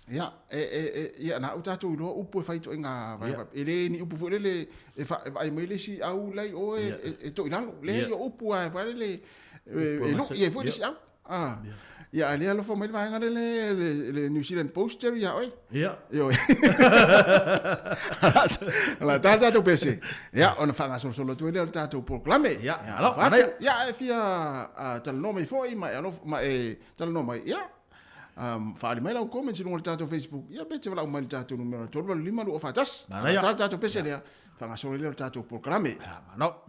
D: Ia, e, e, e, ia, na o tatou iloa upu e fai itoaiga vai, vai. E le ni upu foi lele e, fa, e vaai mai le isi au lai oe e, e toi lalo. Le o upu a e fai lele e, e lui ai foi le isi au. Ah. Ia, a lea alofa mai le vaega lele le, le New Zealand Post Jerry ia oe.
A: Ia.
D: Ioe. La tā tatou pese. Ia, ona faagasolosolo atu ai lea o le tatou polokalame.
A: Ia,
D: Ia,
A: alo,
D: alofa atu.
A: manaia.
D: Ia, e fia talanoa mai foi ma e alofa, ma e talanoa mai. Ia, faaali mai lau comments i luga o le tatou Facebook. Ia, pe te valaau mai i le tatou numera 385 241.
A: Manaia.
D: Tā le tatou pese lea, faagasolo ai lea o le tatou polokalame.
A: Ia, manao.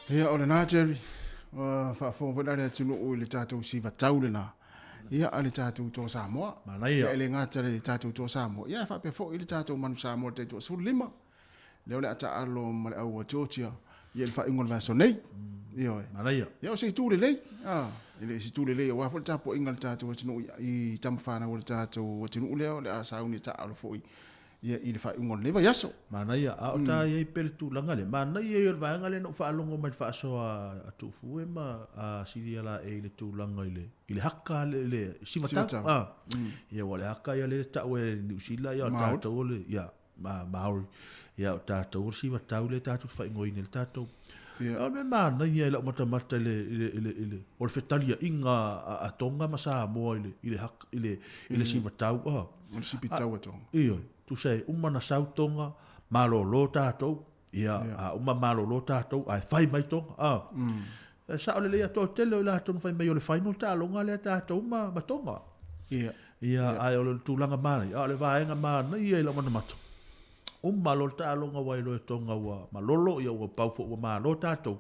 D: Ia, o lena Jerry, ua faafofoga foi la le atunuu i le tatou sivatau lena, ia, a le tatou Toa Samoa.
A: Manaia.
D: Ia, e le gata i le tatou Toa Samoa, ia, ae faapea foi le tatou Manu Samoa i le taitoa-15, lea o le a taaalo ma le au a Georgia, ia, i le faaiuga o le vaiaso nei. Ioe.
A: Manaia.
D: Ia, o se itu lelei, a, e le o se itu lelei aua foi le tapuaiga a le tatou atunuu i tama fanau a le tatou atunuu lea o le a sauni e taaalo foi ia i le faaiuga o lenei vaiaso.
A: Manaia, a o ta i ai pea le tulaga lea, manaia ia o le vaega lea na ou faalogo mai i le faasoa a Tuufue ma a Silia Laei i le tulaga i le, i le haka le, le sivatau.
D: Ah.
A: Ia ua le haka ia lea e tau e Niu Sila, ia o tatou o le, ia, ma, Maori. Ia o tatou o le sivatau lea tatou te faaigoaina i le tatou.
D: Ia.
A: O le mea manaia i lau matamata i le, i le, i le, i le, o le fetaliaiga a Tonga ma Samoa i le, i le haka, i le, i le sivatau.
D: O le sipitau a Tonga.
A: Ioe, tusa e uma na sau Tonga, malolo tatou, ia, a uma malolo tatou, ae fai mai Tonga. A. E sao lelei a toatele o i latou na fai mai o le final taaloga lea tatou ma, ma Tonga.
D: Ia.
A: Ia, ae o le tulaga manaia, a o le vaega manaia i lau matamata, uma loa le taaloga ua iloa e Tonga ua malolo, ia ua pau foi ua malo tatou.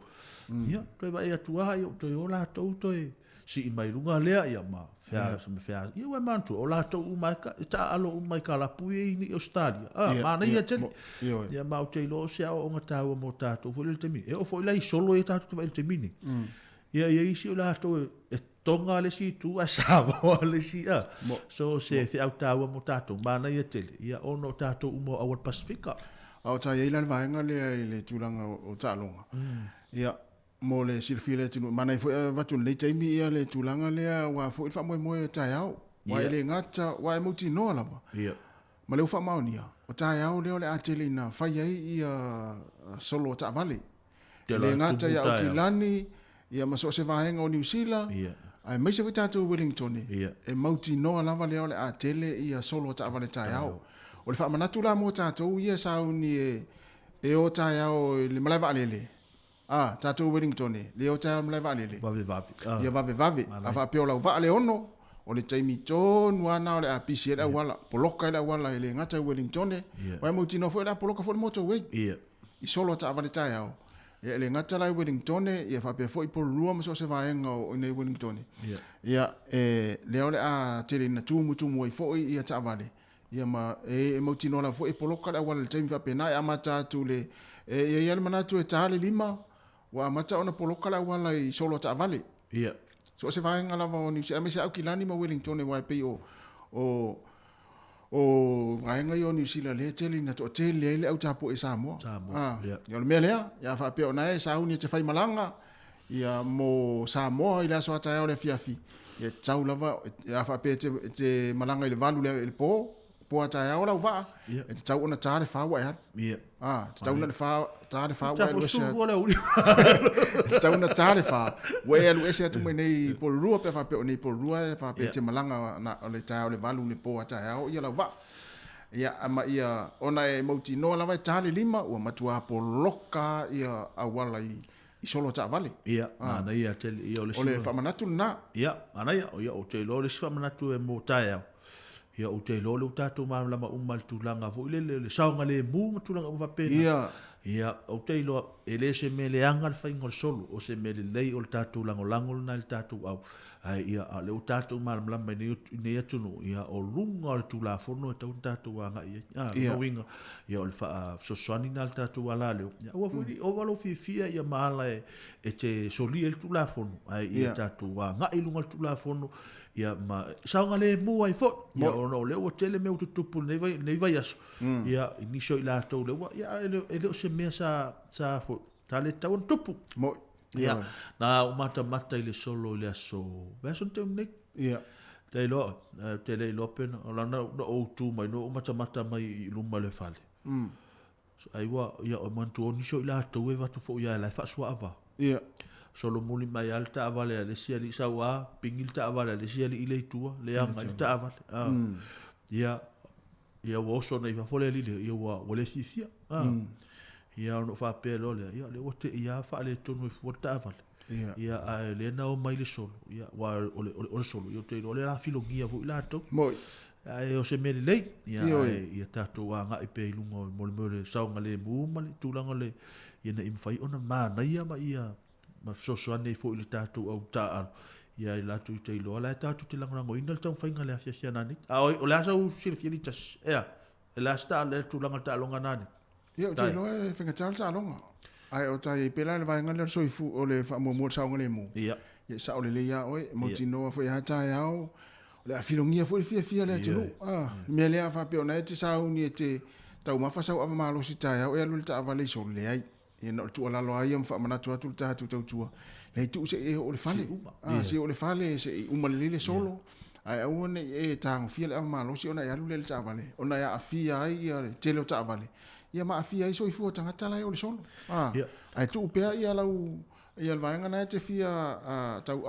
A: Ia, toe vaai atu lava, ia ua toe o latou toe sii mai luga lea, ia ma fea, ma fea, ia ua e manatua, o latou uma e taaalo uma i kalapu ia i Ausetalia. Ah, manaia tele. Ia, ma ou te iloa o se aoaoga taua mo tatou foi le taimi. E oo foi la i solo ia tatou te vaai i le taimi nei. Ia, e i ai isi o latou e Tonga le isi itu ae Samoa le isi, ah. So se feau taua mo tatou, manaia tele, ia ona o tatou uma o auala Pasifika.
D: A o ta i ai la le vaega lea i le tulaga o taaloga, ia, mo le silafia e le atunuu, manaia foi avatu i lenei taimi ia le tulaga lea aua foi le faamoemoe o taeao, aua e le gata, aua e mautinoa lava. Ma le ua faamaonia, o taeao lea o le a tele ina fai ai ia solo a taavale. E le gata i Aukilani, ia ma so o se vaega o Niu Sila, aemaise foi tatou i Wellingtone, e mautinoa lava lea o le a tele ia solo a taavale taeao. O le faamanatu la mo tatou ia e sauni e o taeao i le malae vaalele, a, tatou i Wellingtone, le o taeao i le malae vaalele.
A: Vave vave.
D: Ia vave vave. A faapea o lau vaa le 6, o le taimi tonu lava lena o le a pisi ai le auala, poloka ai le auala e le gata i Wellingtone, aua e mautinoa foi o le a poloka foi le motorway. I solo a taavale taeao. Ia, e le gata la i Wellingtone, ia faapea foi Porirua ma so o se vaega o inei i Wellingtone. Ia, e, lea o le a tele ina tumutumu ai foi ia taavale, ia ma e mautinoa lava foi e poloka le auala i le taimi faapena e amata atu le, e i ai lava le manatu e ta le 5, ua amata ona poloka le auala i solo a taavale. So o se vaega lava o Niu Sila, aemaise Aukilani ma Wellingtone aua e pei o, o, o vaega ia o Niu Sila lea e tele ina toatele ai le au tapuai Samoa.
A: Samoa,
D: Ah, ia o le mea lea, ia faapea o na e sauni e te faimalaga, ia mo Samoa i le aso a taeao le afiafi, ia tatau lava, a faapea e te malaga i le 8 i le po, po a taeao lau vaa, e tatau ona ta le 4 ua e alu. Ah, tatau ona le 4, ta le 4 ua e alu ese atu. Tatau ona ta le 4, ua e alu ese atu mai nei Porirua, pe a faapea o nei Porirua, e faapea e te malaga na, o le taeao le 8 le po a taeao ia lau vaa. Ia, ma ia, ona e mautinoa lava e ta le 5, ua matua poloka ia auala i solo taavale.
A: Ia, manaia tele. Ia, o le
D: O le faamanatu lena.
A: Ia, manaia. Ia, ou te iloa o le isi faamanatu e mo taeao. Ia, ou te iloa o lea ua tatou malamalama uma i le tulaga foi lele, o le saogalemu ma tulaga uma faapena. Ia, ou te iloa, e le o se mea leaga le faiga o le solo, o se mea lelei o le tatou lagolago lena i le tatou au. Ae ia, a o lea ua tatou malamalama i nei atunuu, ia, o luga o le Tulafono e tatau ona tatou agai i ai. A, lona uiga, ia, o le faafesoasoani lena a le tatou alaleo. Ia, aua foi ne i ova lou fiafia ia ma ala e te solia ai le Tulafono, ae ia tatou agai i luga o le Tulafono, ia, ma saogalemu ai foi. Ia, ona o lea ua tele mea ua tutupu i lenei vaiaso, ia, i nisi o i latou lea ua, ia, e le o se mea sa, sa foi, sa le tatau ona tupu. Ia, na ou matamata i le solo i le aso, vaiaso na tea nei. Te iloa, te le iloa pe na, o lana na ou tu mai, na ou matamata mai i luma o le fale. So, ai ua, ia, o manatua o nisi o i latou e avatu foi ia e la e faasuaava. Solo muli mai lava le taavale a le isi alii sau a, pingi le taavale a le isi alii le i tua, leaga i le taavale. Ia, Ia ua oso nei i fafo le alii lea, ia ua le fiafia. Ia ona ou faapea loa lea, ia lea ua te i lava faaletonu ai fua le taavale. Ia ae lea na omai le solo, ia aua o le solo, ia ou te iloa o lea o le a filogia foi latou. Ae o se mea lelei, ia ae ia tatou agai pea i luga mo le mea o le saogalemu ma le tulaga o le.
B: ina ia mafai ona manaia ma ia ma fesoasoani ai foi i le tatou au taaalo ia i latou te iloa la e tatou te lagolagoina le taumafaiga le afiafi ananei. A o le a sau silafia Litasi? Ea, e le a se le tulaga o le taaloga ananei?
D: Ia, ou te iloa e faigata le taaloga. Ae o ta i ai pea la le vaega lea o le soifu, o le faamuamua o le saogalemu.
B: Ia.
D: Ia, e sao lelei lava oe, e mautinoa foi lava taeao, o le a filogia foi le fiafia o le atunuu. A, le mea lea a faapea o lena e te sauni e te taumafa sau ava malosi taeao e alu i le taavale i solo, leai. Ia na o le tuualalo lava ia ma faamanatu atu le tatou tautua, leai tuu se i e oo i le fale. A, se i oo i le fale se i uma lelei le solo. Ae aua ne i e tagofia le ava malosi ona e alu lea i le taavale, ona e aafia ai ia le tele o taavale, ia ma aafia ai soifua o tagata la e oo i le solo. A, ae tuu pea ia lau ia le vaega lena e te fia tau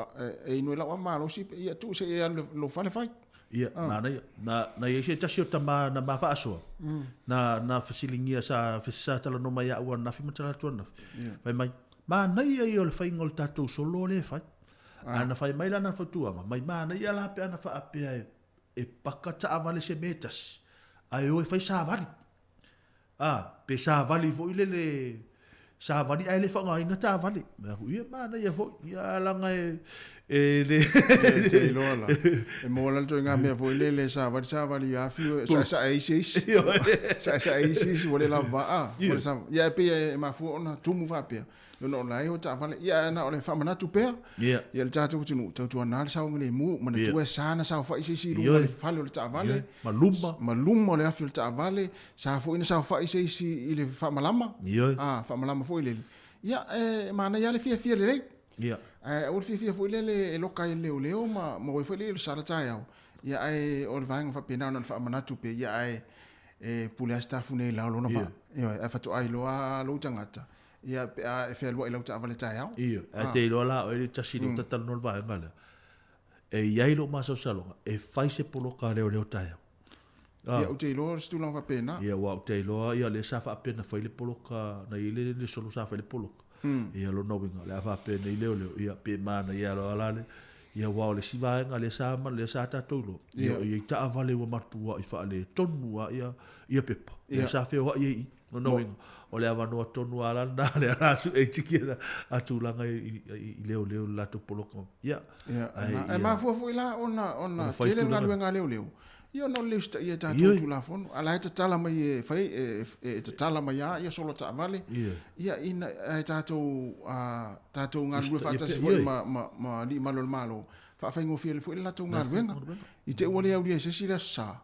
D: e inu ai lau ava malosi, ia tuu se i e alu i lou fale fai.
B: Ia, manaia. Na, na i ai se tasi o tama na ma faasoa, na, na fesiligia sa, sa talanoa mai ia au ananafi ma tala atu ananafi. Fai mai, manaia ia o le faiga o le tatou solo lea e fai. A na fai mai lana fautuaga, mai manaia la pe ana faapea e, e paka taavale se mea e tasi, ae o e fai savali. A, pe savali foi lele, savali ae le faaaogaina taavale. Fai atu, ia manaia foi, ia leaga e, e le.
D: E te iloa la, e maua la le ituaiga mea foi lele e savali savali afiu e saesae ai se isi. Saesae ai se isi ua le lava a. Ia e pei e mafua ona tumu faapea. Ona o la e o taavale, ia ae na o le faamanatu pea.
B: Ia
D: le tatou atunuu, tautuana le saogalemu, manatua e sa na saofai se isi i luga o le fale o le taavale.
B: Ma luma.
D: Ma luma o le afi o le taavale, sa foi na saofai se isi i le faamalama. A, faamalama foi lele. Ia, e manaia lava le fiafia lelei. Ae aua le fiafia foi lele e loka ai e le leoleo ma o ai foi lea i le sala taeao. Ia ae o le vaega faapena ona faamanatu pea, ia ae e pule lava si tafune i la o lona vaa. Ioe, ae faatoa iloa lava lou tagata, Ia, pe a e fealuai i lau taavale taeao.
B: Ioe, ae te iloa la oe le tasi lea ua talanoa le vaega lea, e i ai lou masalosaloga e fai se poloka a leoleo taeao.
D: Ia, ou te iloa o se tulaga faapena.
B: Ia, aua ou te iloa, ia, lea sa faapea na fai le poloka, na i ai le solo sa fai le poloka. Ia, lona uiga, o le a faapea nei leoleo, ia, pe manaia loa la le, ia, aua o le isi vaega lea sa, lea sa tatou iloa, ia, e i ai taavale ua matuai faaletonu lava ia, ia pepa, lea sa feoai ai i i. Lona uiga, o le avanoa tonu lava la lena lea la sue ai tiki a tulaga i leoleo i le latou poloka. Ia,
D: ae mafua foi la ona tele le galuega a leoleo, ia ona o le le usitaia e tatou Tulafono. A o la e tatala mai e fai, e tatala mai lava ia solo taavale, ia ina ae tatou tatou galulue faatasi foi ma alii malu o le Malo, faafaigofie foi le latou galuega. I te i ua le aulia e se isi le Aso Sa.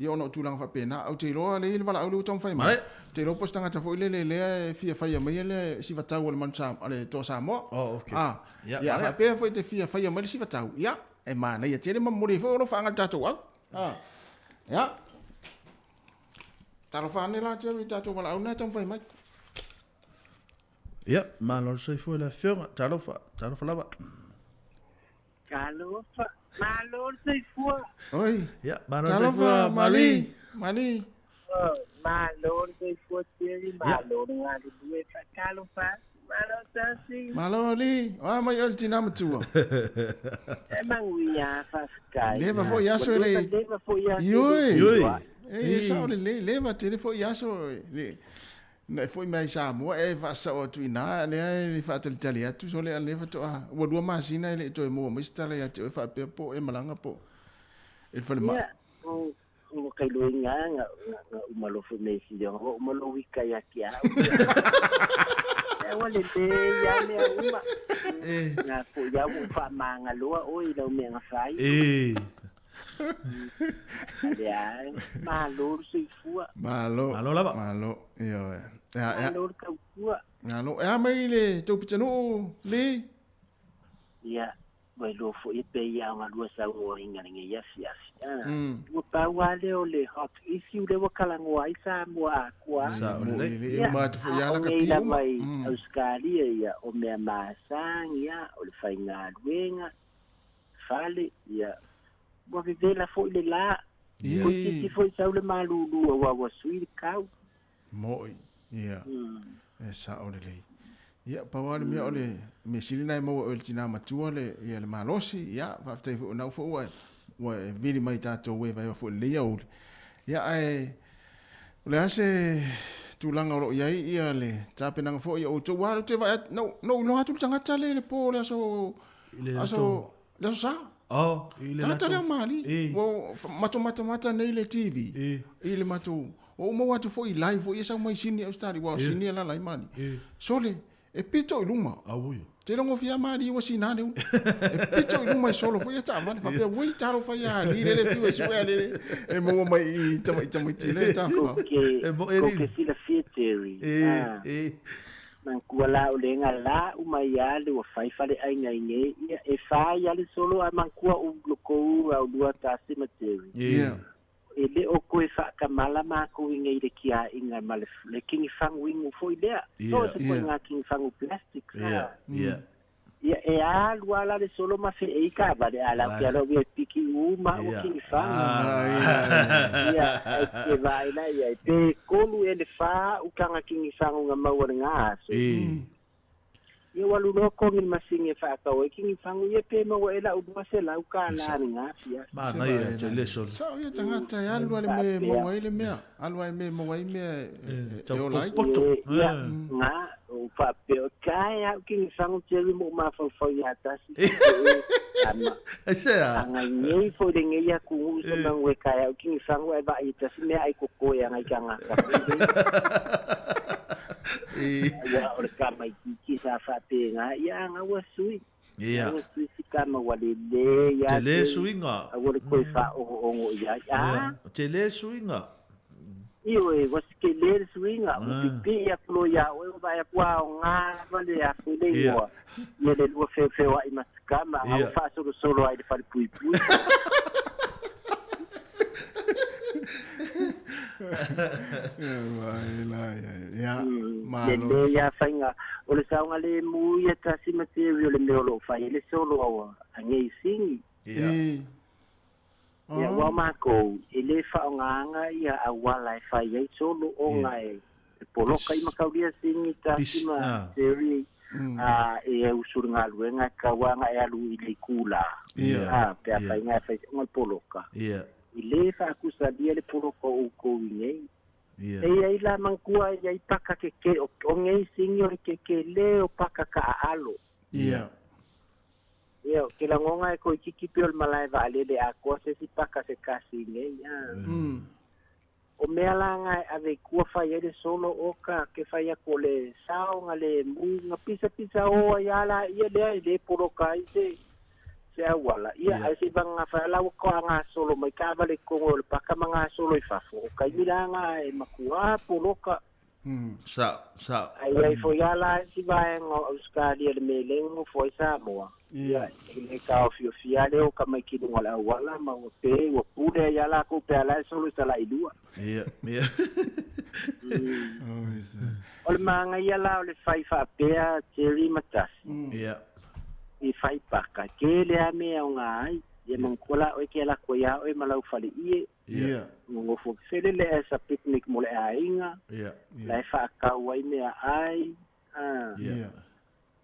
D: Ia ona o tulaga faapena, ou te iloa lea e i ai le valaau lea ua taumafai mai. Ou te iloa po o se tagata foi lele lea e fia faia mai le sivatau a le Manu Samoa, a le Toa Samoa.
B: Oh, okay.
D: Ah,
B: Ia,
D: ia, a faapea foi e te fia faia mai le sivatau, ia, e manaia tele ma momoli ai foi o alofaaga i le tatou au. Ah, ia. Talofa ane la Jerry i le tatou valaau lena e taumafai mai.
B: Ia, malo le soifua i le afioga. Talofa, talofa lava.
M: Talofa, malo le soifua.
D: Oi.
B: Ia, malo le soifua,
D: Mali. Mali.
M: Malo le soifua, Jerry. Malo le galulue. Faatalofa atu. Malo Tasi.
D: Malo alii. O a mai oe le tina matua?
M: E manuia, faafetai.
D: Leva foi aso e le.
M: Leva foi aso.
D: Ioe. Ioe. E sao lelei, leva tele foi aso le. Na e foi mai Samoa e faasao atu i ina, lea e faatalitali atu, sole a lea faatoa, ua 2 masina e le i toe maua mai se tala ia te oe faapea po o e malaga po o e le falemai.
M: Ia, ua ka iloa nga uma lofu me si ua uma lou ika ia te au. Ua lelei lava mea uma. Nga foi au ua faamagaloa oe i lau mea na fai. Lea, malo le soifua.
D: Malo.
B: Malo lava.
D: Malo. Ioe. Ea,
M: ea. Malo le tautua.
D: Malo. E a mai le tou pitanuu, Lee?
M: Ia, ua iloa foi e pei ia ona lua saunoaina i lenei afiafi. Ua pau lava lea o le hot issue lea ua talanoa ai Samoa atoa.
D: Sao lelei. Ia,
M: a o nei lava i Ausetalia ia, o mea masani ia, o le faigaluega, fale, ia, ua vevela foi le la. Toeitiiti foi sau le malulu aua ua sui le tau.
D: Mo'i, ia, e sao lelei. Ia, pau lava le mea o le mea sili lena e maua e oe le tina matua le, ia, le malosi, ia, faafetai foi o lena foi ua, ua e vili mai i tatou e vaevae foi i lenei aoauli. Ia, ae o le a se tulaga o loo i ai ia le tapenaga foi ia outou ua ou te vaai atu na ou iloa atu le tagata lea i le po o le aso aso le aso Sa.
B: Oh, i le
D: tagata lea o Mali. Ua matou matamata nei i le TV i le matou ua ou maua atu foi i live foi ia sau mai Sini Ausetalia aua o Sini e alaala ai Mali. Sole, e pito i luma. Te logofia Mali ua sina le ulu. E pito i luma e solo foi ia taavale faapea ui talofa ia Ali lele fiu e sue a lele e maua mai i tamaiti le tafa.
M: Ko ke silafia Jerry. Manatua la o le ga la uma ia le ua fai faleaiga i nei ia e fa ia le solo ae manatua u lokou aulua tasi ma Jerry. E le o koe faakamala makou i nei i le kiaʻiga ma le kinifaguinu foi lea. So se koe ngā kinifagu plastic sa. Ia e alu ala le solo ma feʻei taavale a lau ke alo ia piki uma ua kinifagu. Ia e te vaai la ia pe kolu e le fa utaga kinifagu nga maua le ngā aso. Ia ua alu loa kogi le masini e faatau ai kinifagu ia pe maua e lau 200 kālā le ngā afiafi.
B: Manaia tele solo.
D: Sao ia tagata e alu a le mea e maua ai le mea, alu a le mea e maua ai mea e ola ai.
M: Ia, ngā, o faapea, kae au kinifagu Jerry mo mafaufau ia tasi. Ama. Anga nei foi le nei aku ngu se mangu e kae au kinifagu ai vaai tasi mea ai koko e anga i ka ngaka. Ua o le kamaitiiti sa faapena, ia aga ua sui.
A: Ia.
M: Ua sui si kama ua lelei ia
A: Tele suiga.
M: Aua le toe faaogo'ogo i ai. A.
A: Tele suiga.
M: Ioe, ua sekele le suiga, ua pipii atu loa iā oe ua vaai atu aoga lava le afu le igoa, ia le lua feofeoa'i ma si kama, a ua faasolosolo ai i le falepuipui. Lelei lava faiga o le saogalemu ia tasi ma Jerry o le mea o lo o fai ai le solo a nei sini. Ia aua o makou e le faaaogaina ia auala e fai ai solo ona e poloka i Makaulia sini tasi ma Jerry e usu i le galuega e tatau lava ona e alu i le itula pe afai na e fai ona poloka. E lē faakusalia le poloka o outou i nei. E i ai la manatua e i ai paka keke o nei sini o le kekelē o paka kaaalo. Ia o ke lagona e toeitiiti pei o le malae vaalele atoa se isi paka se tasi i nei a. O mea la na e ave i tua fai ai le solo oka ke fai atu o le saogalemu na pisapisa o ai a laia lea e lē poloka ai se se auala. Ia ae se'i vagagafa ai la ua to'a gasolo mai taavale i totonu o le paka ma gasolo i fafo o taimi la na e matuā poloka.
A: Sa, sa.
M: Ae i ai foi lava la isi vaega o Ausetalia i le mea lea e nonofo ai Samoa, ia, e le taofiofia lava le o tamaiti i luga o le auala ma ua pe, ua pule ai lava latou pe a la e solo i talailua.
A: Ia, ia.
M: O le manaia la o le fai faapea Jerry ma Tasi.
A: Ia.
M: I fai paka, tele lava mea e aoga ai. Ia manatua la oe e te alu atu ai lava oe ma lau faleie.
D: Ia.
M: Nonofo felele as a picnic mo le aiga.
A: Ia.
M: La e faatau ai meaai. A.
D: Ia.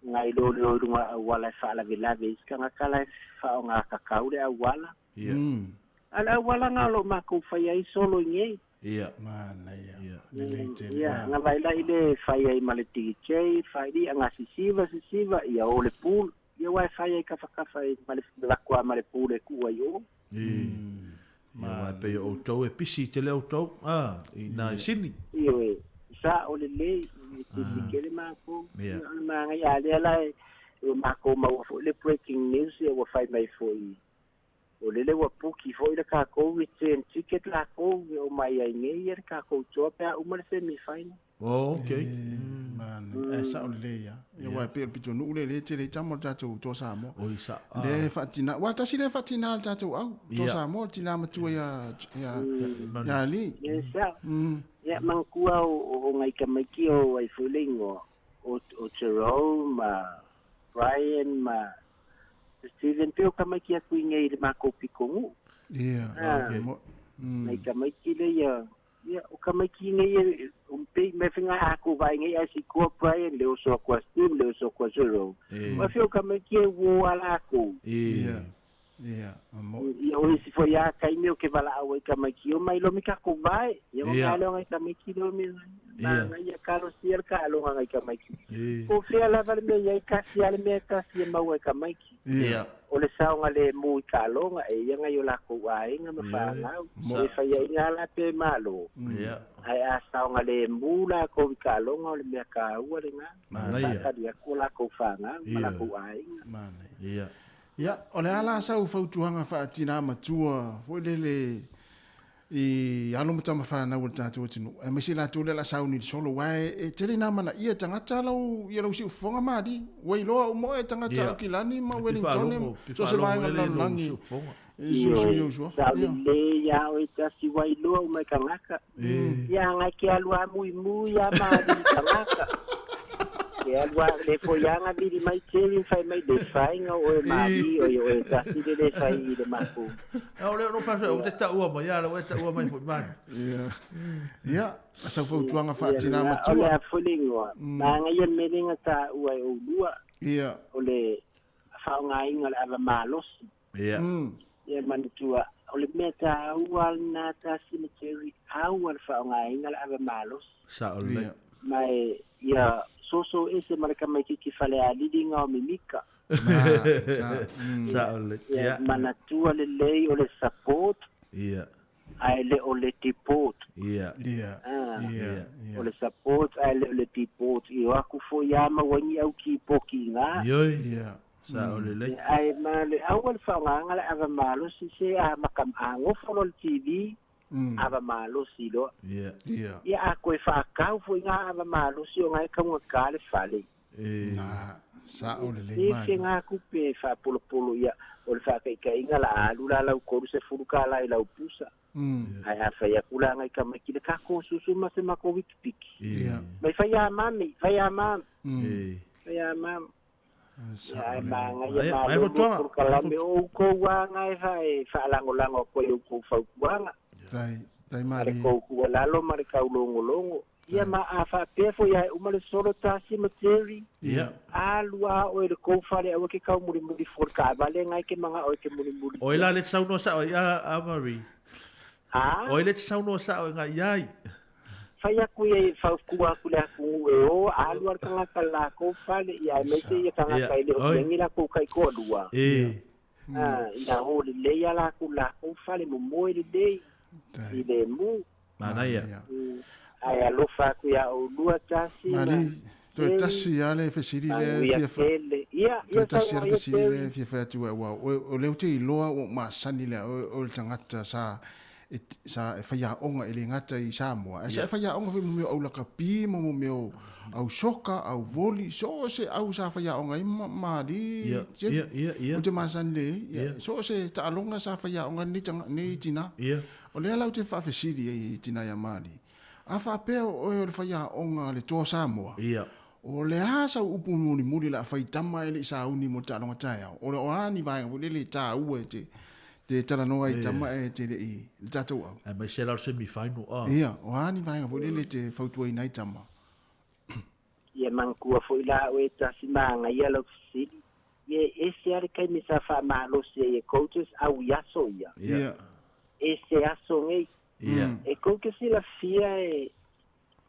M: Ngai lolilo i luga o le auala e faalavelave ai se tagata la e faaaoga tatau le auala.
A: Ia.
M: A o le auala lena o lo o matou faia ai solo i nei.
A: Ia.
D: Manaia. Lelei tele.
M: Ia, na vaai la i le fai ai ma le DJ, fai li aga sisiva sisiva, ia o le pool. Ia aua e fai ai kafakafa i ma le lako lava ma le pool e tuu ai o.
A: Ia, aua e pei o outou e pisi i tele outou, a, i nā i Sini.
M: Ioe, sao lelei, e pisi tele makou. Ia, o le manaia, a lea la e, ua makou maua foi le breaking news, ia ua fai mai foi, o lele ua puki foi le tatou return ticket lakou e omai ai nei ia le takou toa pe a uma le semi final.
A: Oh, okay.
D: Manaia. Ae sao lelei lava. Ia aua e pei o le pitonuu lea lea e tele ai tama o le tatou Toa Samoa.
A: Oi, sa,
D: Lea e faatina, aua tasi lea e faatina le tatou au, Toa Samoa, le tina matua ia, ia, ia Ali.
M: Ia sao. Ia manatua o nai tamaiti o ai foi le igoa, o Jerome ma Brian ma Steven pei o tamaiti atu i nei i le matou pitonuu.
D: Ia.
M: Ah, nai tamaiti lea ia, ia o tamaiti nei e pei me faiga a kou vaai nei ae sikoa Brian le oso atu a Steve le oso atu a Jerome. Ua fia o tamaiti e uō a lakou.
D: Ia. Ia, mo.
M: Ia o isi foi a taimi o ke valaau ai tamaiti o mai loa me takou vae. Ia o mea lea o nai tamaiti lea o mea. Manaia talosia le taaloga nai tamaiti. Po o fea lava le mea i ai, tasi lava le mea e tasi e maua e tamaiti. O le saogalemu i taaloga, e ia nai o lakou aiga ma fanau. E faiaina lava la pe malo, ae a saogalemu lakou i taaloga, o le mea taua lena. Faatali atu o lakou fanau ma lakou aiga.
D: Ia, o le a la sau fautuaga faatinā matua foi lele i alo ma tama fanau o le tatou atunuu, aemaise i latou lea o le a sauni i le solo, aua e tele ina amanaia e tagata lau, ia lau siufofoga mali, ua iloa uma oe e tagata Aukilani ma Wellingtone, so o se vaega o le lalolagi i suisui ou suafa.
M: Sa lelei a oe tasi ua iloa uma e tagata. Ia agai ke alu a muimui a mali i tagata. Ke alu a le foi anga vili mai Jerry fai mai le faiga o oe mali o oe tasi le le fai i le makou.
A: A o le ono fai o te taua mai a o e taua mai foi mani.
D: Ia. Ia, sau fautuaga faatinā matua.
M: O le a foi le igoa. Manaia le mea lea na taua e oulua.
D: Ia.
M: O le faaaogaina o le ava malosi.
A: Ia.
M: Ia manatua, o le mea taua lena tasi ma Jerry, aua le faaaogaina le ava malosi.
A: Sao lelei.
M: Ma e ia soso ese ma le tamaititi falealili na o mimika.
A: Sao lelei.
M: Ia manatua lelei o le support.
A: Ia.
M: Ae le o le deport.
A: Ia.
D: Ia.
M: Ia. O le support ae le o le deport. I o aku foi a maua ni au kipoki i ngā.
A: Ioi.
D: Ia.
A: Sao lelei.
M: Ae ma le aua le faaaogaina le ava malosi se a maka a gofo loa le TV, ava malosi loa.
A: Ia.
D: Ia.
M: Ia a koe faakau foi ngā ava malosi o ngā e kaugata le fale.
D: Na, sao lelei
M: E se ngā kupe faapolopolo ia o le faakaikaiga la alu la lau 30 tala i lau pusa. Ae a fai aku la ngai tamaiti le kako susu ma se mako wikipiki.
D: Ia.
M: Mai fai a mami, fai a mami. Fai a mami. Ia, e manaia malo le polokalame o outou aga e faalagolago atu ai i outou fautuaga.
D: Tai, tai
M: Ma le
D: mali.
M: kou tuualalo ma le taulogologo. Ia ma a faapea foi ae uma le solo tasi ma Jerry.
D: Ia.
M: Alu a oe i le kou fale aua ke kau mulimuli fua i le taavale ngai ke manga oe ke mulimuli.
A: Oi la le te saunoa sao ai a Marie.
M: Ha?
A: Oi le te saunoa sao ai ngai iai.
M: Fai aku ia i faukua aku le atunuu e o, alu a le tagata i le lakou fale, ia aemaise ia tagata e le o tiagi lakou taitoalua. Ina o lelei a lakou lakou fale momoe lelei i le mu.
A: Manaia.
M: Ae alofa atu iā oulua tasi ma
D: Mali, toe tasi lava le fesili lea e
M: manuia
D: fia
M: tele. Ia,
D: toe
M: ia
D: tasi lava le
M: saunoa ia
D: fesili lea e
M: Terry.
D: fia fai atu ai, aua o lea ou te iloa ua ou masani lea, o le tagata sa e sa e faiaoga e le gata i Samoa, ae sa e faiaoga foi mo mea o au lakapi ma mo mea o au soka, au voli, so o se au sa faiaoga ai ma ma alii
A: Ia,
D: Jerry.
A: ia, ia, ia.
D: Ou te masani lea i ai, ia,
A: Ia.
D: so o se taaloga sa faiaoga ai lenei tinā.
A: Ia.
D: O lea la ou te faafesili ai i tinā ia Malie, a faapea o oe o le faiaoga a le Toa Samoa,
A: Ia.
D: o le a sau upu mulimuli o le a fai tama e le i sauni mo le taaloga taeao? O le o a ni vaega foi lele e taua e te te talanoa ai tama e te le i le tatou au?
A: Aemaise la o le semi final. Ah.
D: Ia, o a ni vaega foi lele e te fautuaina ai tama?
M: Ia manatua foi la oe tasi manaia lau fesili. Ia e ese lava le taimi sa faamalosi ai e coaches au i aso ia.
D: Ia.
M: Ese aso nei.
A: Ia.
M: E kou ke silafia e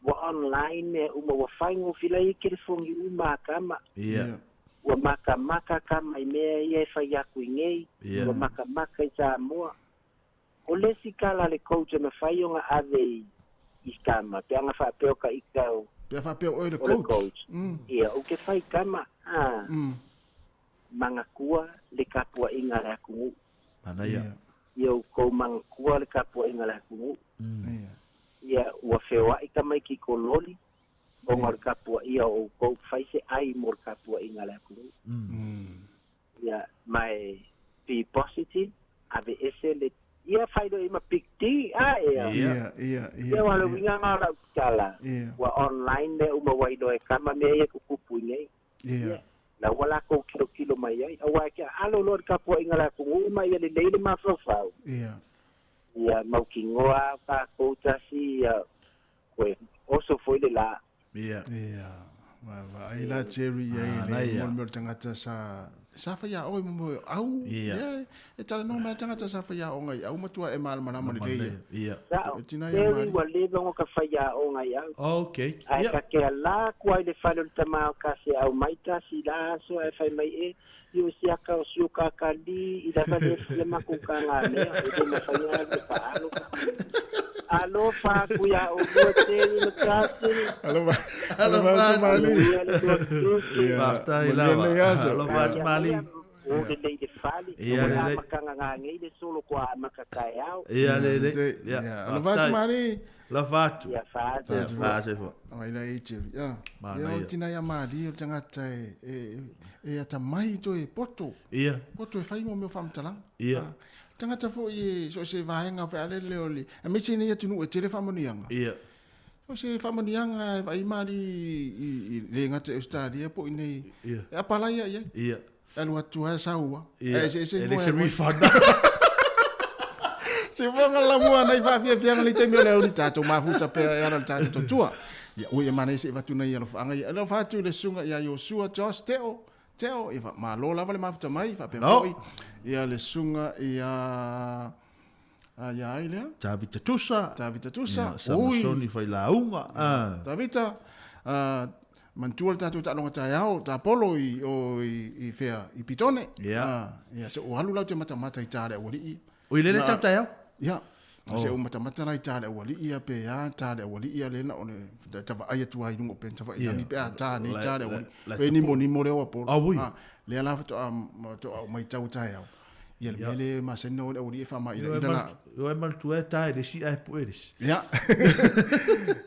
M: ua online mea uma ua faigofie la ia telefoni uma a kama.
A: Ia.
M: Ua makamaka kama i mea ia e fai aku i nei.
A: Ia.
M: Ua makamaka i Samoa. O le isi tala a le coach e mafai ona ave i i kama pe ana faapea o ka ika o
D: Pe a faapea o oe le
M: o le
D: coach.
M: coach. Ia, ou ke fai kama, a, manatua le tapuaiga a le atunuu.
A: Manaia.
M: Ia outou manatua le tapuaiga a le atunuu. Ia, ua feoai tamaiti i kololi, ona o le tapuaia o outou, fai se ai mo le tapuaiga a le atunuu. Ia, ma e be positive, aveese le, ia fai loa i ma Big D, a ea.
D: Ia, ia, ia,
M: Ia, ua le
D: ia.
M: uiga na o lau tala.
D: Ia.
M: Ua online mea uma ua iloa e kama mea ia tutupu i nei.
D: Ia.
M: La ua lakou kilokilo mai ai. Auā e ke alo loa le tapuaiga a le atunuu ma ia lelei le mafaufau.
D: Ia.
M: Ia mautinoa a tatou tasi ia koe oso foi le lā.
A: Ia.
D: Ia. Vaai la Jerry i ai le
A: Manaia.
D: mo le mea o le tagata sa sa faiaoga i mea o au, ia, e talanoa mai tagata sa faiaoga i au matua e malamalama lelei
A: ia.
M: Sa'o,
D: E tina ia
M: Teri
D: mali.
M: ua leva ona ka faiaoga i au.
A: Okay.
M: Ae ta ke ala aku ai i le fale o le tamā o kase au mai tasi i la aso ae fai mai e, i o siaka o si o kakali i lava le fia makou kagamea e le mafai ona alu e fa'alo. Alofa aku iā ʻolua Teri ma Justin.
D: Alofa, alofa atu Mali.
M: Manuia le Atua Keriso.
D: Ia,
A: Faafetai
D: manuia
A: lava.
D: lenei aso.
A: Alofa atu Mali.
M: O lelei le fale.
A: Ia,
M: O le
A: lelei.
M: amataga gagei le solo koa amata taeao.
A: Ia, lelei. Ia,
D: Alofa atu
A: faafetai.
D: Mali.
A: Alofa atu.
M: Ia, fa'atu.
A: Ia, fa'asoifua.
D: O ai la e Jerry. Ia,
A: Manaia.
D: ia o tina ia Mali o le tagata e, e, e atamai toe poto.
A: Ia.
D: Poto e fai mo mea o faamatalaga.
A: Ia.
D: Ah, tagata foi e so o se vaega fealele o le aemaise nei atunuu e tele faamanuiaga.
A: Ia.
D: O se faamanuiaga e vaai mali i le gata i Australia po o i nei.
A: Ia.
D: E apalai ai ai.
A: Ia.
D: Alu atu lava saua.
A: Ia.
D: Ae eseese
A: E le
D: igoa
A: se
D: e alu ai.
A: refund.
D: Se fofoga lamua nai faafiafiaga le taimi o le auli tatou mafuta pea e ala le tatou tautua. Ia ui e manaia se i avatu nei alofaaga ia. Alofa atu i le susuga ia Iosua Josh Teo. Teo, ia faamalo lava le mafuta mai, faapea
A: No.
D: foi ia le susuga ia ia ai lea.
A: Tavita Tusa.
D: Tavita Tusa.
A: Ia, Samasoni Failauga. Ah.
D: Tavita, manatua le tatou taaloga taeao, tapolo i, o, i, i fea, i Pitone.
A: Ia.
D: Ah, ia, se o alu lau te matamata i tā le aualii.
A: Oi, lele tau taeao?
D: Ia.
A: Oh.
D: Se o matamata la i tā le aualii ia pe a tā le aualii ia lena o le tavaai atu ai i luga o peni tavaai
A: Ia.
D: lani pe a tā nei
A: La-
D: tā le
A: la-
D: aualii.
A: la
D: Pe
A: tapu.
D: nimo nimo leo a polo.
A: Ah, ui.
D: Ah, lea la faatoa faatoa o maitau taeao. Ia le
A: Ia.
D: mea le masani o le aualii e faamairaira la.
A: Io e manatua e tā e le si ae pu e le si.
D: Ia.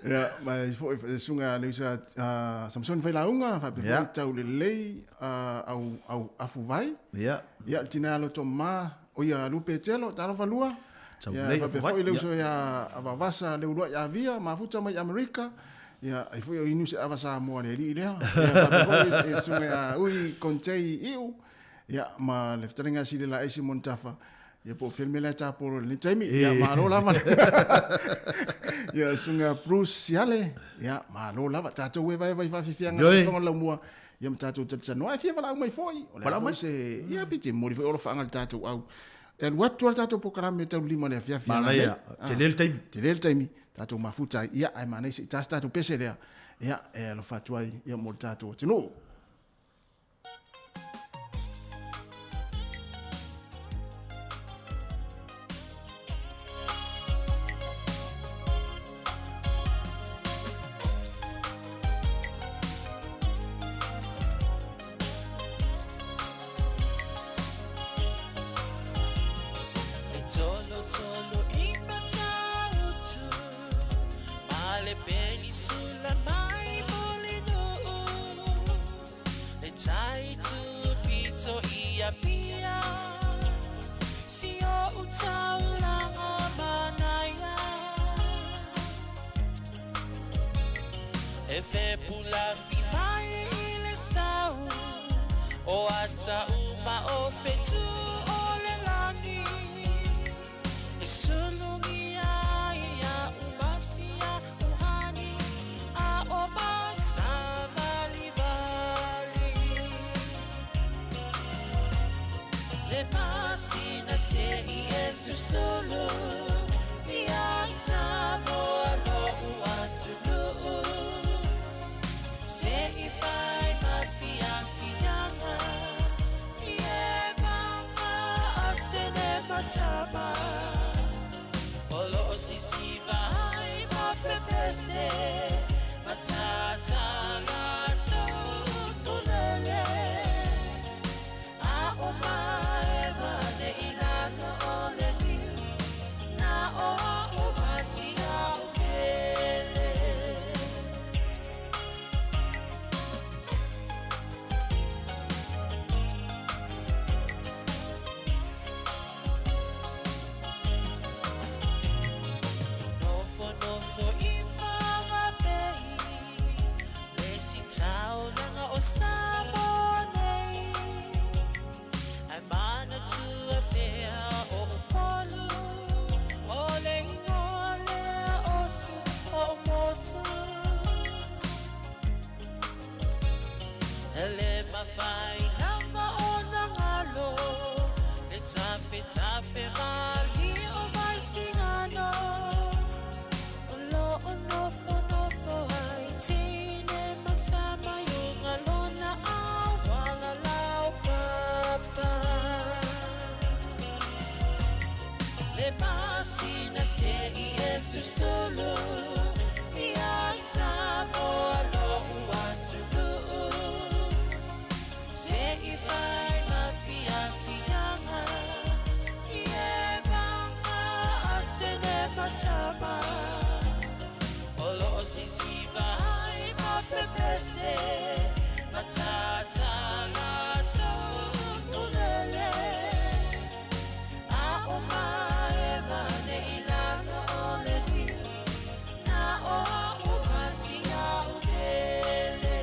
D: Ia, ma e foi e susuga le uso a Samsoni Failauga, faapea
A: Ia.
D: foi taulelei au au afuvai.
A: Ia.
D: Ia, le tina loto ma o ia Lupe Telo, talofa lua. Ia,
A: Taulelei
D: faapea
A: afuvai,
D: foi le
A: ia.
D: uso ia Vavasa le uluai avia, mafuta mai Amerika. Ia, ai foi o inu se ava Samoa le alii lea. Ia, faapea foi e susuga ia Ui Kontei Iu. Ia, ma le fetalaiga sili la Aisi Montafa. Ia po o fea le mea lea tapolo i lenei taimi. Ia,
A: E.
D: malo lava. Ia, susuga Bruce Siale. Ia, malo lava. Tatou e vaevae faafiafiaga
A: Ioe.
D: sifofoga o le laumua. Ia ma tatou talitanoa. Ai fia valaau mai foi. O le a
A: Valaau
D: foi
A: mai.
D: se... Ia, pe te momoli foi olofaaga i le tatou au. E alu atu lava le tatou polokalame taulima i le afiafi
A: Manaia.
D: ananei.
A: Tele le taimi.
D: Tele le taimi. Tatou mafuta ai. Ia, ae manaia se i tasi tatou pese lea. Ia, e alofa atu ai ia mo le tatou atunuu.
E: E tolo tolo i matautu Ma le penisula mai molinuu Le tai tu pito i apia Si o utaulanga manaia E fepula fi mai i le sau O ata uma o fetu o le lani E sulungi ai ia umasia uhani A o masavalivali Le masina se i e susulu Ia Samoa lo uatunuu Se i fai ma fiafiaga I e mama o tene matava O lo o sisiva ai ma pepese Matata la tau tulele A o mae mane i lalo o le niu Na o o masia o pele. Nofo nofo i whangapei Le si taulaga o Samoa nei Ai manatua pea o Upolu O le ingoa lea o su o motu E le mawhai lava o na
K: Tafetafe malie o Vaisigano O loo nofonofo ai Tine ma tama i uga lona auala laupapa Le masina se'i e susulu Ia Samoa lo'u atunuu Se'i fai ma fiafiaga I e vaga atene ma tama O loo sisiva ai ma pepese Matata latou ukulele A'o maema nei lalo o le niu Na o a'u ma si a'u pele.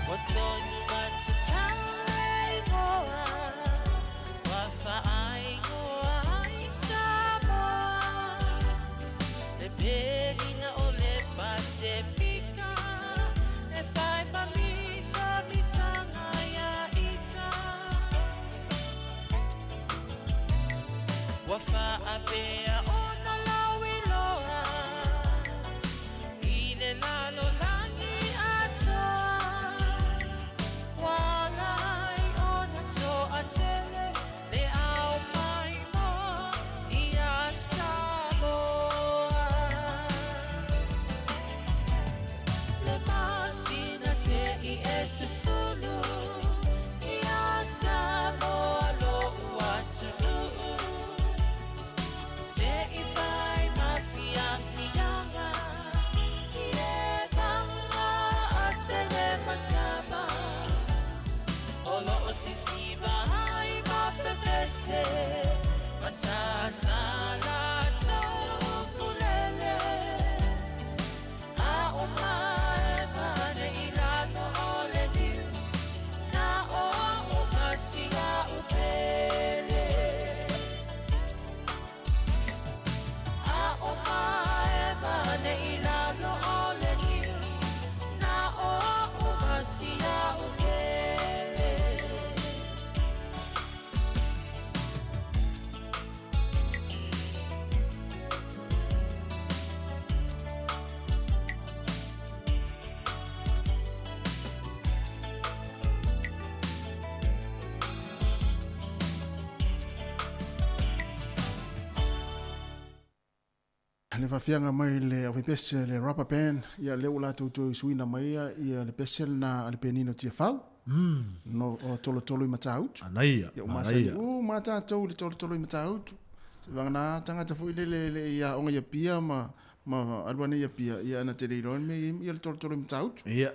K: Ua tonu matatau le igoa Ua faaigoa ai Samoa Le pelina o le Pasefika E fai ma mitamitaga iā ita Ua faapea ona lauiloa I le lalolagi atoa Ua ala ai ona toatele Le ao maimoa ia Samoa Le masina se'i e susulu Ia Samoa lo'u atunuu Se'i fai ma fiafiaga I e vaga atene ma tama O loo sisiva ai ma pepese Matata latou ukulele A'o maema nei lalo o le niu Na o a'u ma si a'u pele A'o maema nei lalo o le niu Na o a'u ma si a'u pele.
D: Le faafiaga mai le aufaipese le rubber band, ia lea ua latou toe suina mai ia ia le pese lena a le penina o Tiafau. No o tolotolo i Matautu.
B: Manaia,
D: Ia ua masani
B: manaia.
D: uma tatou i le tolotolo i Matautu. Vagana tagata foi lele le i aoga i Apia ma ma alu ane i Apia, ia ana te le iloa le mea i ai ia le tolotolo i Matautu.
B: Ia.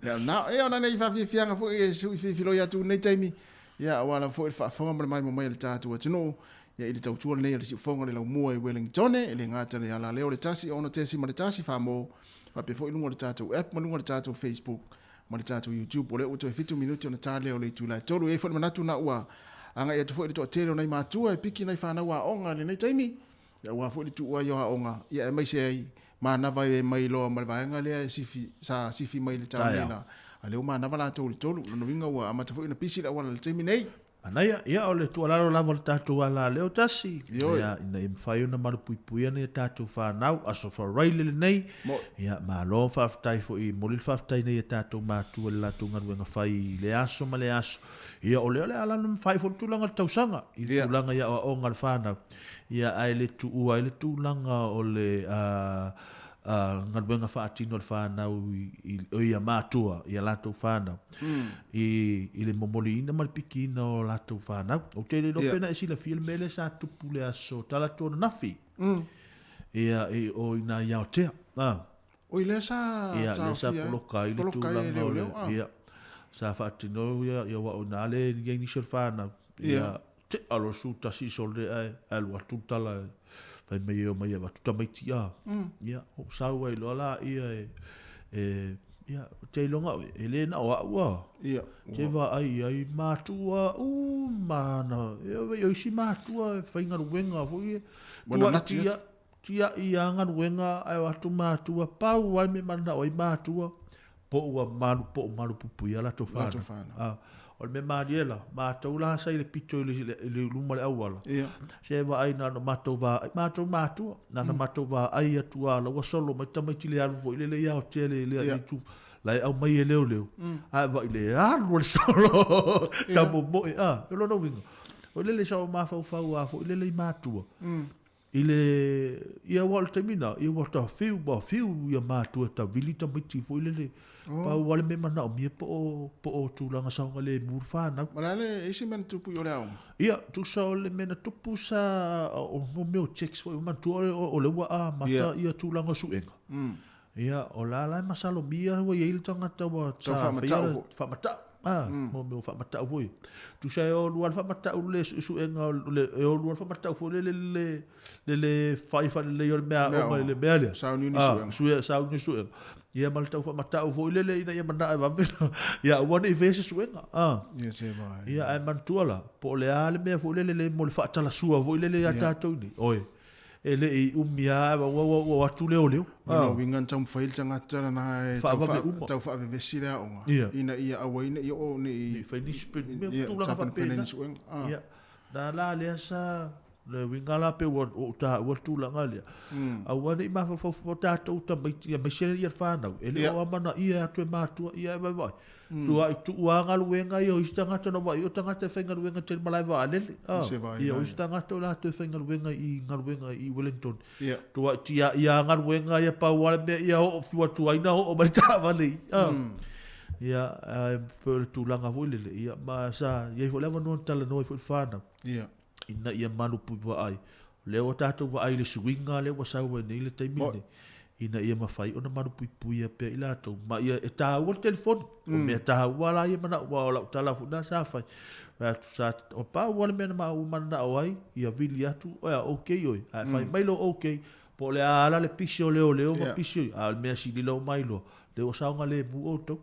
D: Ia na ia ona nei faafiafiaga foi e sui filifiloi atu i lenei taimi, ia aua lava foi le faafofoga ma le maimoa mai a le tatou atunuu. Ia i le tautua lenei a le siufofoga o le laumua i Wellingtone, e le gata i le alaleo o le 1 6.1 famo, faapea foi i luga o le tatou app ma luga o le tatou Facebook ma le tatou YouTube. O lea ua toe 7 minute ona ta lea o le itula e 3. E i ai foi le manatu na ua agai atu foi i le toatele o nai matua e piki nai fanau aoga i lenei taimi, ia aua foi le tuua ai o aoga, ia aemaise ai manava e mai loa ma le vaega lea e sifi, sa sifi mai i le taone la, a lea ua manava latou i le 3. Lona uiga ua amata foi ona pisi le auala i le taimi nei.
B: Manaia, ia o le tuualalo lava o le tatou ala leo tasi,
D: Ioe.
B: ia, ina ia mafai ona malupuipuia nai a tatou fanau, Aso Faraile lenei, ia, malo faafetai foi, momoli le faafetai nei a tatou matua i le latou galuega fai i le aso ma le aso, ia, o lea o le a lana mafai foi le tulaga o le tausaga, i le tulaga i aoaoga a le fanau, ia, ae le tuua ai le tulaga o le, a, galuega faatino a le fanau i, i, ia matua, i a latou fanau, i le momoliina ma le pikiina o latou fanau. Ou te le iloa pe na e silafia le mea lea sa tupu le aso talaatu ananafi, ia, i o i nā i Aotea.
D: Oi lea sa
B: Ia, lea sa poloka ai le tulaga o le, ia, sa faatino ia, ia ua o i nā le i ai nisi o le fanau. Ia, tea loa le 11 i sole ae alu atu le tala fai mai e omai e avatu tamaiti a. Ia, ou sau ai loa laia e, e, ia, te iloga oe, e le na o au a.
D: Ia.
B: Te vaai i ai matua uma ana, e o isi matua e faigaluega foi e,
D: tua tia,
B: tiai a galuega ae o atu matua, pau ai me manao ai matua, po ua malu po o malu puipuia latou
D: Latou fanau.
B: Ah, o le mea malie la, matou la sa i le pito i le, i le luma le auala. Se vaai na ona matou vaai, matou matua, na ona matou vaai atu a la ua solo mai tamaiti le alu foi lele i Aotea le le yeah. itu, la e aumai e leoleo. Ae vaai le alu o le solo, tamomoe, ah, o lona uiga. O lele sa o mafaufau a foi lele i matua. I le, ia aua o le taimi na, ia ua ta fiu, ua fiu ia matua e tavili tamaiti foi lele.
D: Oh.
B: Pau lava le mea manaomia po o, po o tulaga saogalemu le fanau.
D: Ma le a le isi mea na tupu i o le aoga?
B: Ia, tusa o le mea na tupu sa, o mo mea o checks foi, manatua o, o lea ua amata ia tulaga o suega. Ia, o la la e masalomia ua i ai le tagata ua
D: Tau faamatau foi.
B: Faamatau. Ah, mo mea o faamatau foi. Tusa e o lua le faamatau le suesuega o le e o lua le faamatau foi le le le le le fai faalelei o le mea aoga le mea lea.
D: Sauni ni suega.
B: Sue sauni ni suega. Ia ma le tau faamatau foi lele ina ia manao e vave. Ia aua ne i faia se suega. Ah.
D: Ia se vai.
B: Ia ae manatua la, po o le a le mea foi lele le mo le faatalasua foi lele ia tatou nei. Oi. E le i umi lava ua ua ua o atu leoleo.
D: O lona uiga na taumafai le tagata lena e tau
B: Faavave uma.
D: tau faavevesi le aoga
B: Ia.
D: ina ia aua ai ne i oo ne i
B: Ne i fai nisi pe mea
D: ia
B: tulaga
D: tapenapena
B: faapena.
D: ni suega. Ah.
B: Ia. Na la lea sa le uiga la pe ua ou taua le tulaga lea. Aua ne i mafaufau fua tatou tamaiti aemaise ia le fanau. E le o amanaia atu e matua ia e vaevae. Tuai tuu lava galuega ia o isi tagata ona vaai o tagata e faigaluega tele malae vaalele.
D: I se vaai
B: Ia o
D: mai.
B: isi tagata o latou e faigaluega i galuega i Wellington.
D: Ia.
B: Tuai tiai lava galuega ia pau lava le mea ia oo fiu atu ai na oo mai le taavale i. Ia ae pei o le tulaga foi lele ia ma sa i ai foi le avanoa na talanoa ai foi le fanau.
D: Ia.
B: Ina ia malupuipuia ai. O lea ua tatou vaai i le suiga lea ua sau ai nei le taimi lenei, ina ia mafai ona malupuipuia pea i latou. Ma ia e taua le telefoni. O mea taua la ia manao, aua o lau tala foi lena sa fai. Fai atu sa, o pau lava le mea na maua mananao ai, ia vili atu, oe a okay oe, ae fai mai lou okay, po o le a ala le pisi o leoleo ma pisi o, a o le mea sili lou mailoa, lea ua saogalemu outou.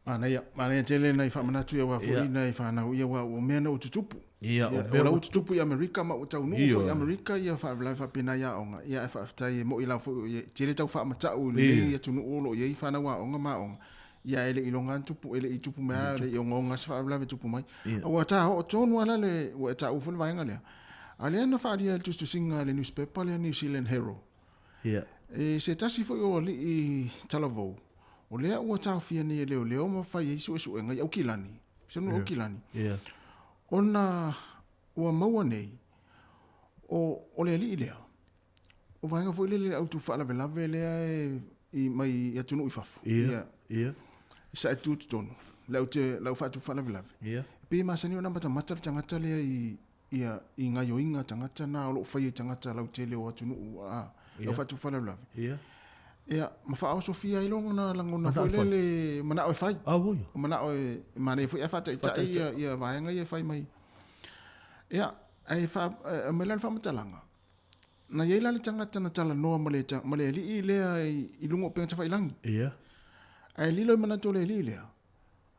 D: Manaia, manaia tele nai faamanatu ia aua foi nai fanau ia aua o mea na ua tutupu.
B: Ia, o
D: Ia,
B: mea
D: o la
B: ua
D: ua tutupu i Amerika ma ua taunuu
B: Ia.
D: foi i Amerika ia faalavelave faapena i aoga. Ia ae faafetai e moi lava foi e tele tau faamatau i lenei atunuu o lo o i ai fanau aoga ma aoga. Ia e le i iloga lava tupu, e le i tupu mai lava, e le i ogaoga se faalavelave e tupu mai. Ua ta oo tonu lava la le, ua e taua foi le vaega lea. A lea na faaalia e le tusitusiga a le newspaper lea New Zealand Herald.
B: Ia.
D: E se tasi foi o alii talavou, o lea ua taofia nei e leoleo ma fai ai suesuega i Aukilani, se nuu Aukilani,
B: Ia.
D: ona ua maua nei, o, o le alii lea, o vaega foi lele au tuufaalavelave lea e, i, mai i atunuu i fafo.
B: Ia. Ia.
D: Sa e tu totonu, le au te, le au faatufaalavelave.
B: Ia.
D: E pei e masani ona matamata le tagata lea i, ia, i gaioiga tagata na o lo o faia i tagata lautele o atunuu, a, lau faatufaalavelave.
B: Ia.
D: Ia, ma faaosofia ai lona lagona
B: Manao
D: foi
B: e fai.
D: lele, manao e fai.
B: Ah, oi.
D: O manao e, manaia foi ae faataitai
B: Faataitai.
D: ia, ia vaega ia e fai mai. Ia, ae faa, e aumai la le faamatalaga. Na i ai la le tagata na talanoa ma le, ma le alii lea i, i luga o upega tafailagi.
B: Ia.
D: Ae lilo i manatu o le alii lea,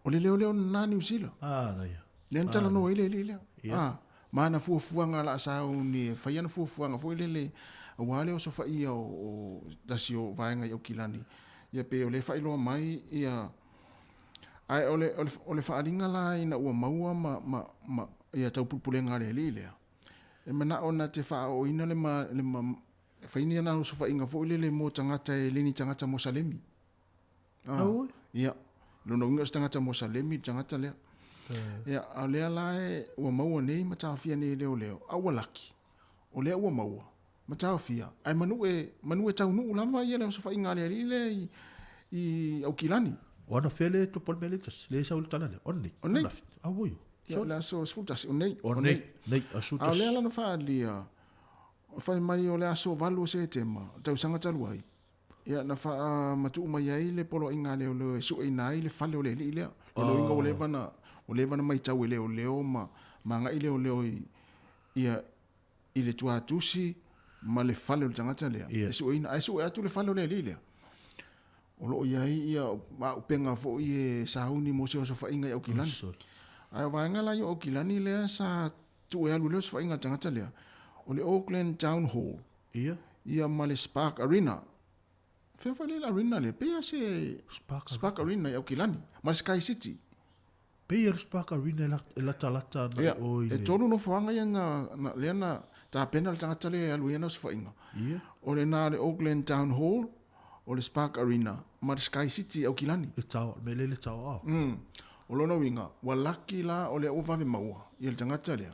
D: o le leoleo lena Niu Sila.
B: Ah, na ia.
D: Lea na talanoa ai le alii lea.
B: Ia.
D: Ah, ma ana fuafuaga la sauni e fai ana fuafuaga foi lele aua le osofaia o, o tasi o vaega i Aukilani. Ia pe o le faailoa mai ia ae o le, o le, o le faaaliga la ina ua maua ma, ma, ma ia taupulepulega a le alii lea. E manao na te faaooina le ma, le ma, fai ni ana osofaiga foi lele mo tagata e le ni tagata Mosalemi. Ah,
B: Auoi.
D: Ia, lona uiga o se tagata Mosalemi le tagata lea. Ia, a o lea la e ua maua nei ma taofia nei e leoleo, a ua laki, o lea ua maua. Ma taofia, ae manu e, manu e taunuu lava ia le osofaiga a le alii lea i, i Aukilani.
B: O anafea le tupu o le mea le tasi, le sau i le tala lea, o nei,
D: O nei.
B: anafi, auoi.
D: Ia, o le aso 11, o nei,
B: O nei, nei, aso
D: A o lea
B: tasi.
D: la na faaalia, fai mai o le aso 8 o Setema, tausaga talu ai, ia na faamatuu mai ai le poloaiga a leoleo e sueina ai le fale o le alii lea. O lona uiga ua leva ona, ua leva ona matau e leoleo ma, ma agai leoleo i, ia, i le tuatusi ma le fale o le tagata lea e sueina, ae sue atu le fale o le alii lea. O loo i ai ia auupega foi e sauni mo se osofaiga i Aukilani. Ae o vaega la ia o Aukilani lea sa tuu e alu i le osofaiga a le tagata lea, o le Auckland Town Hall ia ma le Spark Arena. Fea foi lea le arena lea, pei lava se Spark Arena i Aukilani ma le Sky City.
B: Pei o le Spark Arena e latalata ana i o i le.
D: E tolu nofoaga ia na, lea na tapena le tagata lea e alu ai ana osofaiga. O lena o le Auckland Town Hall, o le Spark Arena ma le Sky City i Aukilani.
B: Le tao, le mea lea le tao ao.
D: O lona uiga, ua laki la o lea ua vave maua ia le tagata lea.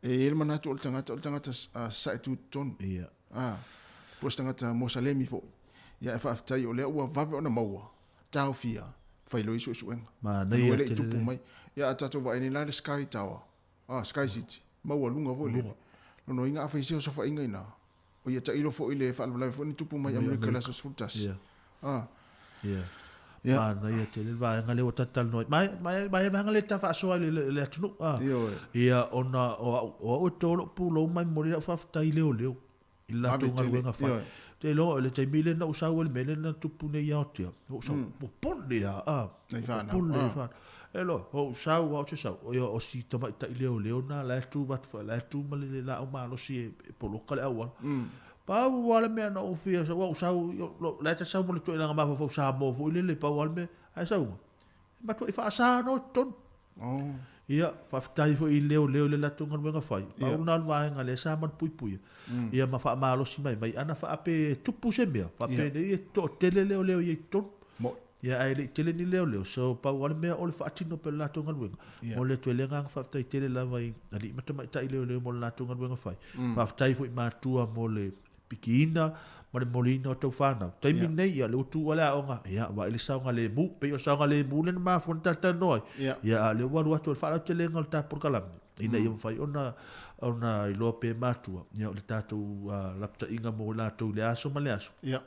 D: E i ai le manatu o le tagata o le tagata sae tutotonu. Po o se tagata Mosalemi foi. Ia e faafetai o lea ua vave ona maua, taofia, fai loa i suesuega.
B: Manaia
D: Manu e le i
B: tele
D: tupu
B: le.
D: mai. Ia a tatou vaai nei la le Sky Tower, Sky City, maualuga foi lele. Lona uiga a fai se osofaiga i ina, o ia tailo foi i le faalavelave foi na tupu mai i Amerika i le aso 11.
B: Ia. Manaia tele le vaega lea ua talatalanoa ai. Mai, mai, mai le vaega lea ta faasoa i le atunuu. Ia, ona o au, o au e to lou pulou mai momoli lau faafetai i leoleo i le latou galuega fai. Te iloa o le taimi lea na ou sau ai le mea lea na tupu nei ia Aotea. Ou sau, popole lava, popole i whanau. E loa, o ou sau, a o te sau, o ia o si tamaitai leoleo na, la e tu watu wha, la e tu ma le la o malosi e poloka le auala. Pau lava le mea na ou fia sau, ou sau, la e ta sau ma le tuailanga mafaufau Samoa foi lele, pau lava le mea, ae sauga, e matuai faasa no i totonu. Ia, faafetai foi i leoleo i le latou galuega fai, pau lena o le vaega lea sa malupuipuia, ia ma faamalosi mai mai, ana faape tupu se mea, faapenei e toatele leoleo i ai i totonu. Ia, ae le i tele ni leoleo, so pau lava le mea o le faatino pea o le latou galuega. Mo le atu ai le agaga faafetai tele lava i alii ma tamaitai leoleo mo le latou galuega fai. Faafetai foi i matua mo le pikiina ma le moliina o tou whanau. Taimi nei, ia, le ua tuua le aoga, ia, vaai le saogalemu, pei o le saogalemu lea na mafua ona talatalanoa ai. Ia, a o lea ua alu atu o le faalauteleina o le ta polokalame, ina ia mafai ona ona iloa pea e matua, ia, o le tatou lapataiga mo i latou i le aso ma le aso. Ia,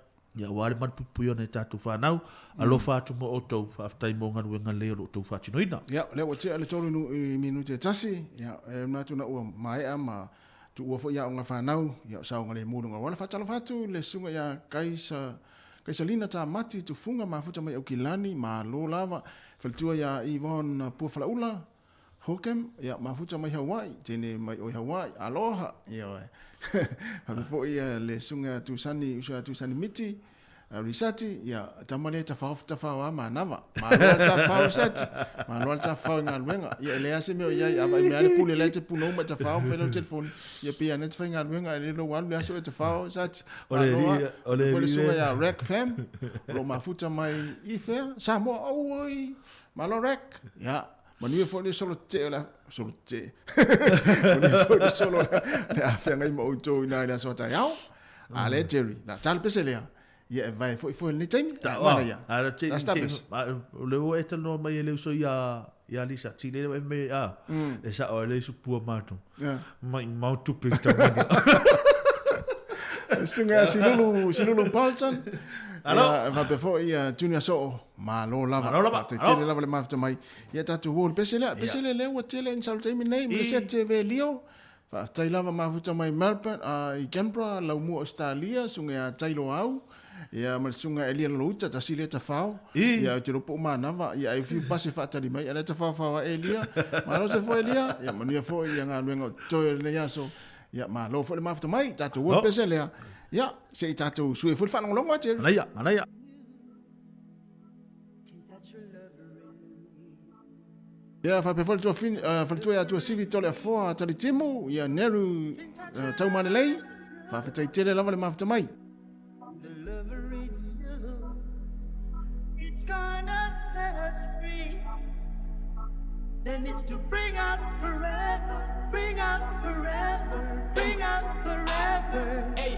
B: aua le malupuipuia o nai tatou whanau, alofa atu mo outou, faafetai mo galuega lelei o lo outou faatinoina.
D: Ia, o lea ua tea le 3 minute e tasi, ia, e manatu na ua maea ma tuua foi aoga whanau, ia, o saogalemu luga o auala. Faatalofa atu le susuga ia Kaisa, Kaisalina Tamati Tufunga mafuta mai Aukilani, malo lava. Faletua ia Yvonne Puafalaula Hookem, ia, mafuta mai Hawaii, tene mai oi Hawaii, aloha, ia oe. Faapea foi ia le susuga ia Tusani, uso ia Tusani Miti, Risati, ia, tama lea e tafao tafao lava manava. Malo lava le tafao Risati, malo lava le tafao i galuega. Ia e leai lava se mea o i ai, a vaai mai lava le pule la e te punou ma e tafao ma fai lau telefoni, ia pei lava na te faigaluega ae le lou alu le aso e tafao Risati. Malo lava. Faapea foi le susuga ia Rec Fam, o lo o mafuta mai i fea? Samoa, auoi, malo Rec. Ia, manuia foi le solo tetee o le solo tetee. Manuia foi le solo o le a feagai ma outou i ina i le aso a taeao. A lea Jerry, la tala pese lea. Ia e vae foi foi lenei taimi.
B: Ta,
D: Mana ia.
B: a, te,
D: Ta sta
B: te,
D: pese.
B: a, o le ua e talanoa mai e le uso ia, ia Lisa, ti le e me, a, e sa o le isu pua mātou. Mai mau tupe i taumani.
D: Susuga ia Silulu, Silulu Paulson.
B: Alo.
D: Ia, faapea foi ia Junior Soo. Malo lava.
B: Malo lava.
D: Faafetai
B: Alo.
D: tele lava le mafuta mai. Ia tatou uo le pese lea. Pese lea lea ua tele ina sau i le taimi nei. Malaysia TV Leo. Faafetai lava mafuta mai Melbourne, i Canberra, Laumua Australia, susuga ia Tailo Au. Ia ma le susuga Elia Lolouta, tasi lea tafao. Ia ou te iloa po o manava. Ia ai fiu pasi faatali mai, a lea tafaofao ae Elia. Malo se foi Elia. Ia manuia foi ia galuega o totoe o lenei aso. Ia malo foi le mafuta mai, tatou uo le pese lea. Ia, se i tatou sui foi le faalogologo a Jerry.
B: Manaia, manaia.
D: Ia, faapea foi le tuafini, faletua ia Tuasivi Toleafoa Talitimu, ia Neru Taumalelei, faafetai tele lava le mafuta mai.
E: The lover in you, it's gonna set us free. Then it's to bring out forever, bring out forever, bring out forever.
P: Hey.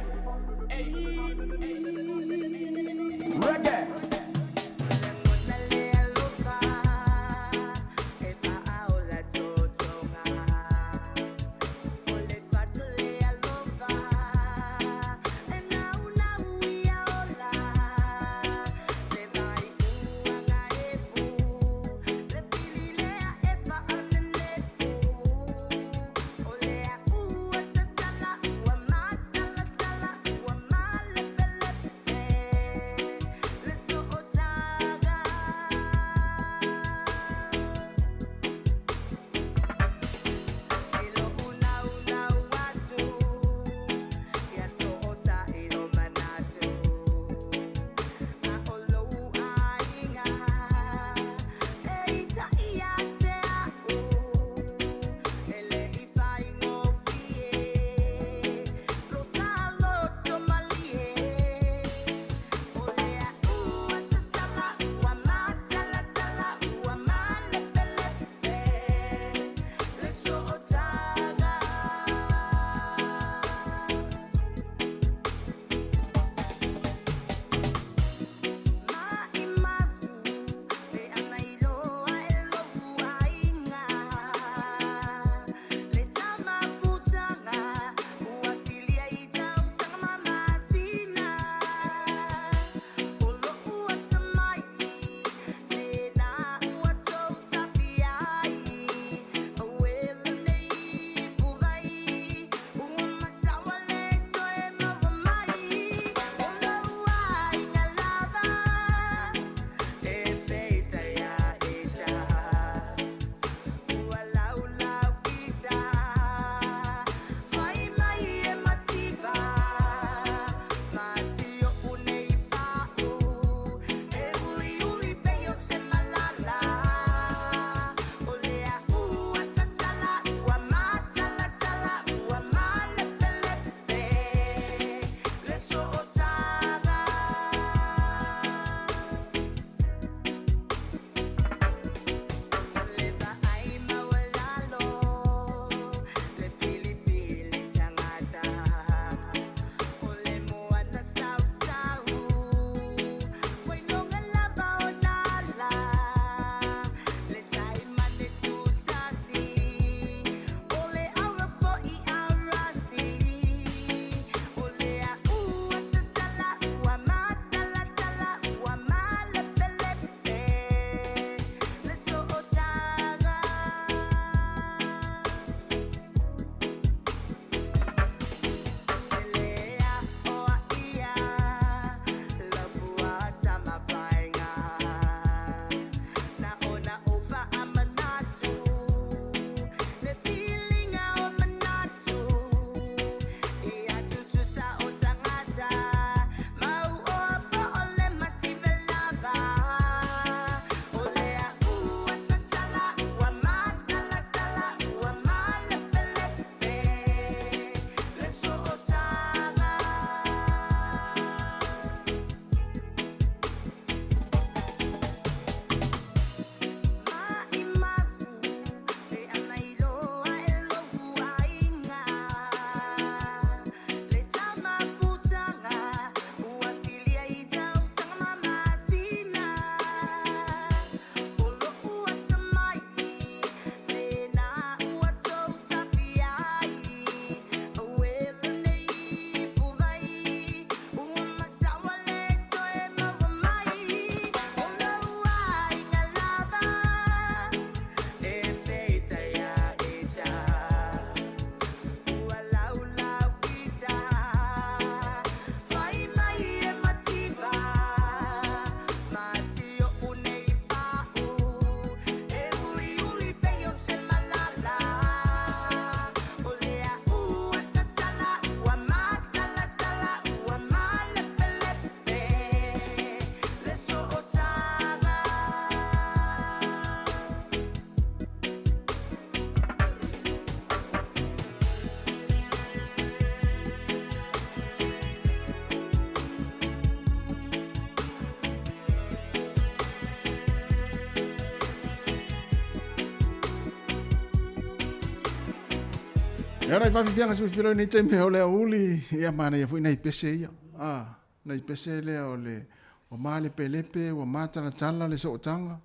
D: Ia nai faafiafiaga silafia lenei taimi o le aoauli, ia manaia foi nai pese ia. Ah, nai pese lea o le ua malepelepe, ua matalatala le sootaga,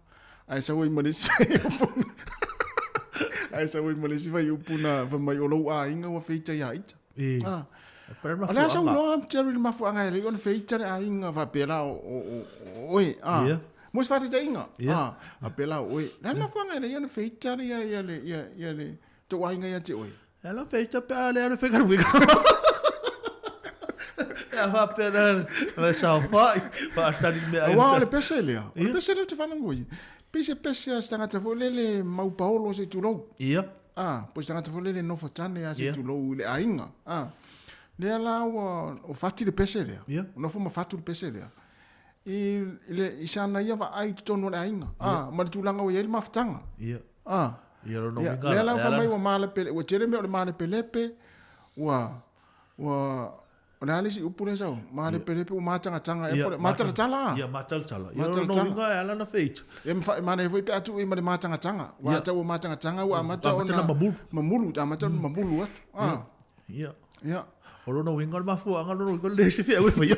D: ae sau ai ma le isi faaiupu. Ae sau ai ma le isi faaiupu na fai mai o lou aiga ua feita ia ita. Ah. O le a saunoa Jerry i le mafuaaga e alai ona feita le aiga faapea la o oe. Ah. Yeah. Mo se faataitaiga. Ah, faapea la o oe. Le a le mafuaaga e alai ona feita le ia le ia ia le tou aiga ia te oe?
A: E ala feita pe a le ala faigaluega. E a faapea na na saofai, faatali mea ai.
D: Aua o le pese lea, o le pese lea ou te faalogo i ai. Pei se pese a se tagata foi lele mau paolo se i tulou.
A: Ia.
D: Ah, po o se tagata foi lele nofo tane a se i tulou i le aiga. Ah. Lea la ua o fati le pese lea.
A: Ia.
D: Nofo ma fatu le pese lea. I, le, i sana ia vaai i totonu o le aiga. Ah, ma le tulaga ua i ai le mafutaga.
A: Ia.
D: Ah.
A: Ia lona
D: Ia,
A: uiga
D: lea
A: la,
D: la
A: e
D: fai
A: ala
D: mai ua malepele, ua tele mea o le malepelepe, ua, ua, o le a le isi upu lea sau? Malepelepe, ua matagataga ea
A: Ia,
D: po o le, matalatala a?
A: Ia, matalatala. Ia lona
D: Matalatala.
A: uiga e ala ona feita.
D: Ia, ma manaia foi pe a tuu i ma le matagataga. Ua
A: Ia.
D: ata ua matagataga, ua amata
A: Amata
D: ona
A: ona mamulu.
D: Mamulu, amata ona mamulu atu. Ah.
A: Ia.
D: Ia.
A: O lona uiga o le mafuaaga, lona uiga o le le isi feau e faia.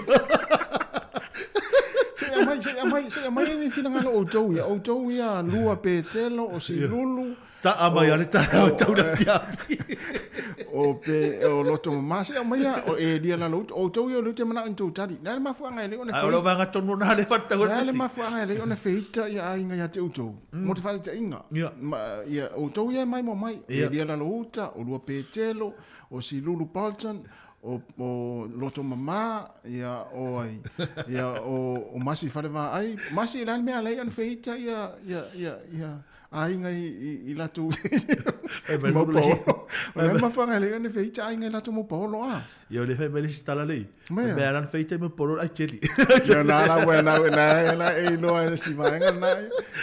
D: Se i aumai, se i aumai, se i aumai ni finagalo o outou ia, outou ia lua Petelo, o Silulu,
A: Taa mai a le taeao tau le afiafi.
D: O pe o loto mama se i aumaia o Elia lalo uta, outou ia o lea ou te manao i ni tou tali. Le a le mafuaaga e le ona
A: Ae o lau vaega tonu ona le whatatau
D: Le a le mafuaaga e le ona feita ia aiga ia te outou. Mo te faataitaiga. Ma, ia outou ia e maimoa mai. Elia lalo uta, o lua Petelo, o Silulu Bolton, o, o Loto Mama, ia, o ai, ia, o, o Masi Falevaai. Masi, le a le mea alai ona feita ia, ia, ia, ia, aiga i, i, i latou mau paolo. O le a le mafuaaga e leai ona feita aiga i latou mau paolo a.
A: Ia o le fai mai le isi tala lei.
D: Mea.
A: Mea ala na feita mai paolo ai teli.
D: Ia na la ua na na na e iloa e si vaega na.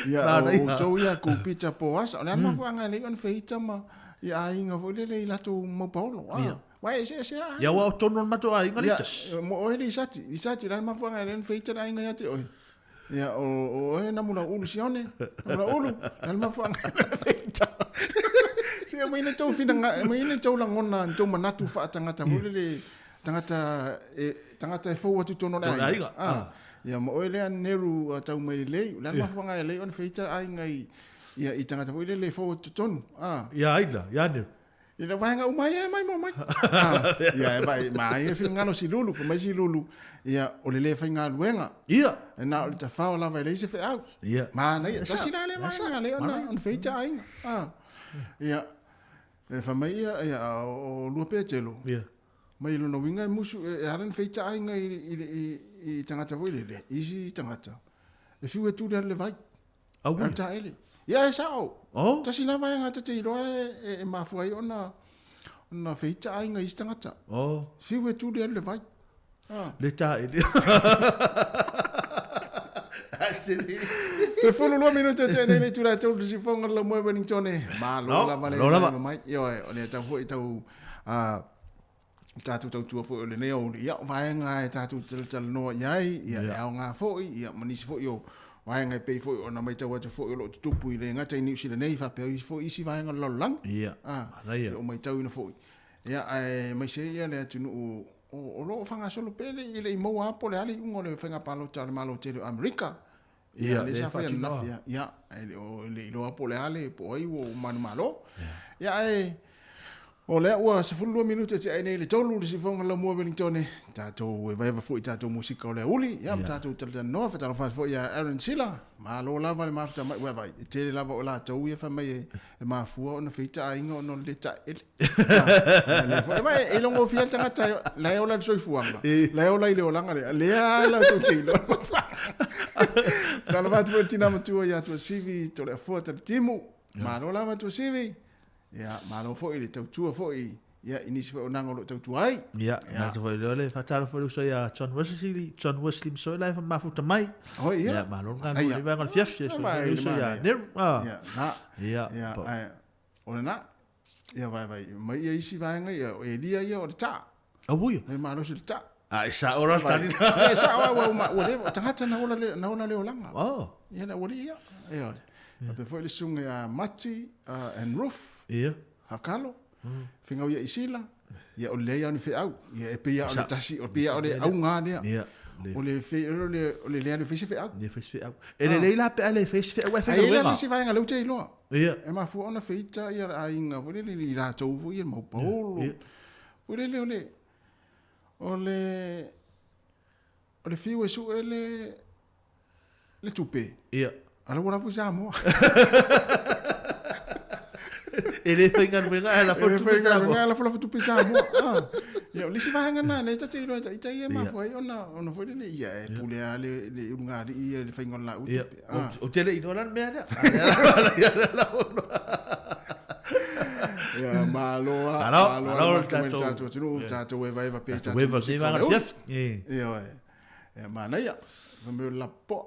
D: Ia
A: Na, na,
D: o
A: ia.
D: outou ia ku Peter Poasa. O le a le mafuaaga e leai ona feita ma ia aiga foi lele i latou mau paolo a.
A: Ia.
D: Uae eseese a.
A: Ia ua o tonu o le matou aiga
D: Ia,
A: Litas.
D: mo oe Lisati, Lisati, o le a le mafuaaga e leai ona feita le aiga ia te oe. Ia, o, o oe Namulauulu Sione, Namulauulu, o le a le mafuaaga e leai ona feita. Se aumai ni tou finaga, aumai ni tou lagona, ni tou manatu faatagata foi lele, tagata e, tagata e fou atu i totonu o le
A: O le
D: aiga.
A: aiga,
D: Ah.
A: ah.
D: Ia, ma oe lea Neru tau mai lelei, o le a le mafuaaga e leai ona feita aiga i, ia, i tagata foi lele e fou atu i totonu. Ah.
A: Ia ai la, ia Neru.
D: I le vaega uma ia e mai mo mai. Ah, ia e vai mai e finagalo Silulu, fai mai Silulu, ia o le le faigaluega.
A: Ia.
D: E na o le tafao lava e leai se feau.
A: Ia.
D: Manaia,
A: Ia sa.
D: tasi la le
A: Ia
D: vaega
A: sa.
D: lea ona
A: Manaia.
D: ona feita aiga. Ah. Ia e fai mai ia ia o lua Petelo.
A: Ia.
D: Mai lona uiga e musu e ala ona feita aiga i i i i tagata foi lele, isi tagata. E fiu e tuli atu le vai.
A: Aua.
D: Alu taele. Ia e sao.
A: Oh.
D: Tasi la vaega ta te iloa e, e, e mafua ai ona ona feita aiga i isi tagata.
A: Oh.
D: Fiu e tuli alu le vai. Ah.
A: Le taele.
D: 12 minute te nei le itula e tolu le sifonga le laumua i Wellington e. Malo
A: No,
D: lava le
A: malo lava.
D: mai. Ioe, o lea tau foi tau ah, tatou tautua foi o lenei aoauli. Ia, o vaega e tatou talatalanoa i ai, ia, e aoga foi, ia, ma nisi foi o vaega e pei foi ona matau atu foi o lo o tutupu i le gata i Niu Sila nei, faapea isi foi isi vaega o le lalolagi.
A: Ia,
D: Ah,
A: manaia.
D: o matauina foi. Ia, ae maise ia le atunuu o, o lo o faagasolo pea le, i le i maua lava po o le a le iuga o le faiga palota a le Malo tele o Amerika. Ia,
A: Ia,
D: lea
A: le
D: sa fai
A: faatinoa.
D: ananafi, ia, ia, e le o le iloa po o le a le, po o ai ua manumalo. Ia, ae, o lea ua 12 minute te ai nei le tolu le sifonga la mua Wellington e. Tatou e vaeva foi tatou musika o le aoauli, ia, ma tatou talatalanoa, faatalofa atu foi ia Aaron Sila. Malo lava le mafuta mai, ua vai, e tele lava o latou ia fai mai e, e mafua ona feita aiga ona o le le taele. Ah, lea foi, e vai, e logofia le tagata, e- la e ola i le soifuaga, la e ola i le olaga lea, lea la tou te iloa. Talofa atu foi le tina matua ia Tuasivi, Toleafoa Talitimu. Malo lava Tuasivi. Ia, malo foi le tautua foi, ia, i nisi foi o naga o lo o tautua ai.
A: Ia,
D: Ia.
A: na te foi lea le whataro foi uso ia John Wesley, John Wesley Msoe lai mafuta mai.
D: Oh, ia.
A: Ia, malo ngā
D: Ai,
A: nui
D: ia.
A: le vaega o le fiafi, so
D: Vai,
A: uso ia
D: manaia.
A: Neru. Ah.
D: Ia, na.
A: Ia,
D: Ia,
A: po.
D: ai, o lena. Ia, vai, vai, mai ia isi vaega ia, o Elia ia o le taa.
A: Au ia.
D: E malosi le taa.
A: Ah, e sa ora le tali.
D: Ia, e sao, ua, ua, ua leva, o tagata na ola le, na ola le olaga.
A: Oh.
D: Ia, na ua li ia. Ia. Faapea foi le susuga ia Mati and Roof.
A: Ia.
D: Hakalo. Fegauiaʻi i sila, ia o le leai lava o ni feau. Ia e pei lava o le tasi, o pei lava o le auga lea.
B: Ia.
D: O le fe, o le o le leai o fai se feau.
B: Le fai se feau. E lelei la pe a le fai se feau ae
D: Ai la
B: faigaluega.
D: le isi vaega lea ou te iloa.
B: Ia.
D: E mafua ona feita ia le aiga foi lele i latou foi ia le mau paolo.
B: Ia.
D: Foi lele o le o le o le fiu e sue le le tupe.
B: Ia.
D: A la ua lafo i Samoa.
B: E le faigaluega ae lafo le tupe i Samoa.
D: E lafo lafo tupe i Samoa. Ah. Ia, o le isi vaega lena, lea ta te iloa e ita ia e mafua ai ona, ona foi lele, ia e pule lava le, le ulugalii ia i le faiga o le laau
B: Ia,
D: tupe. Ah.
B: ou te le i iloa la le mea lea.
D: Ia, malo lava,
B: Malo,
D: malo
B: malo
D: lava
B: le
D: mai le
B: tatou-
D: tatou atunuu, tatou evaeva pea i
B: Tatou
D: tatou
B: eva
D: musika
B: lenei vaega
D: o le
B: afiafi.
D: uli.
B: Ia.
D: Ia, oe. Ia, manaia. Fai mai o le lapopoa.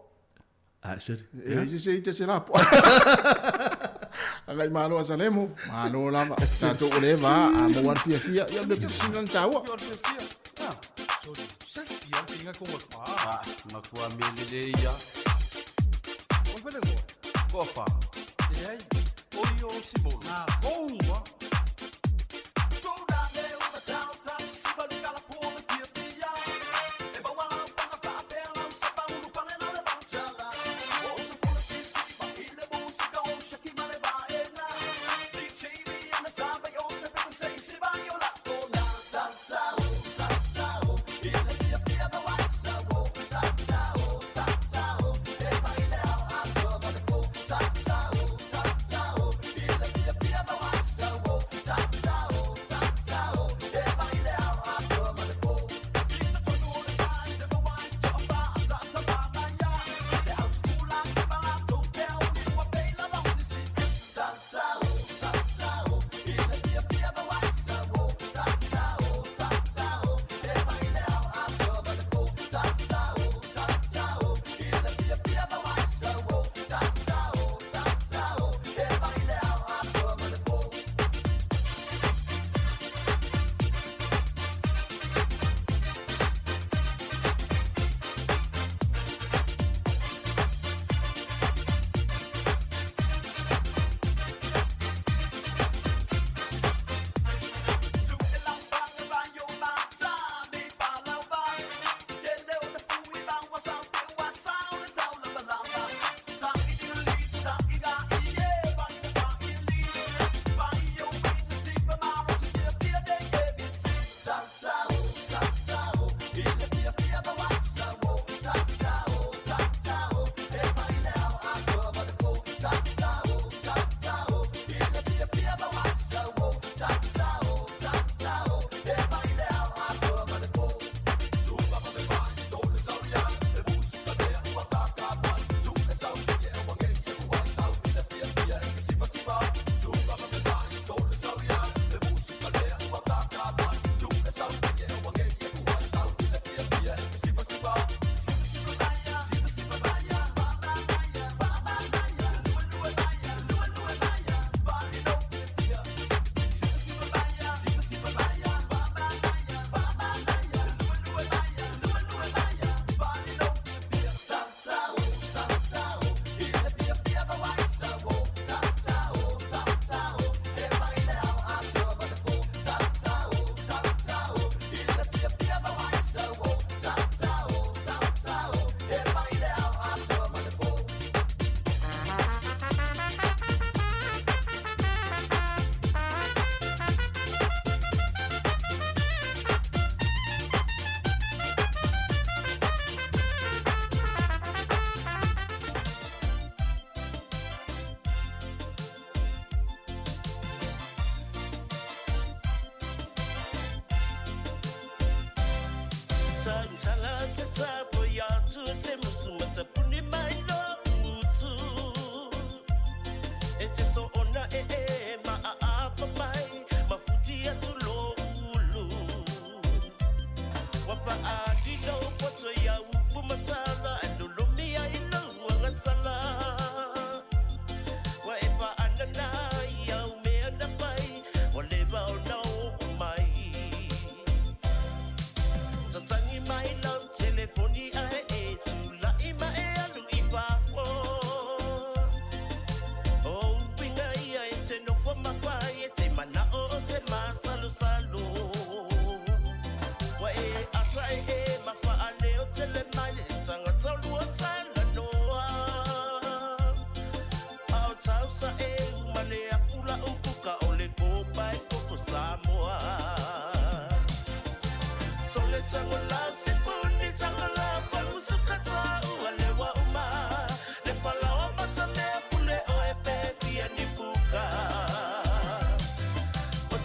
B: Ah, seri.
D: E leai se isi e ita se lapoa. Agai malo a Salemo, malo lava. Tatou o le eva, a maua le fiafia, ia o le mea pito sili ona taua.
E: Matua mea lelei ia. O fele goa. Kofa. Leai. O i o Simolo. Na koua.
K: O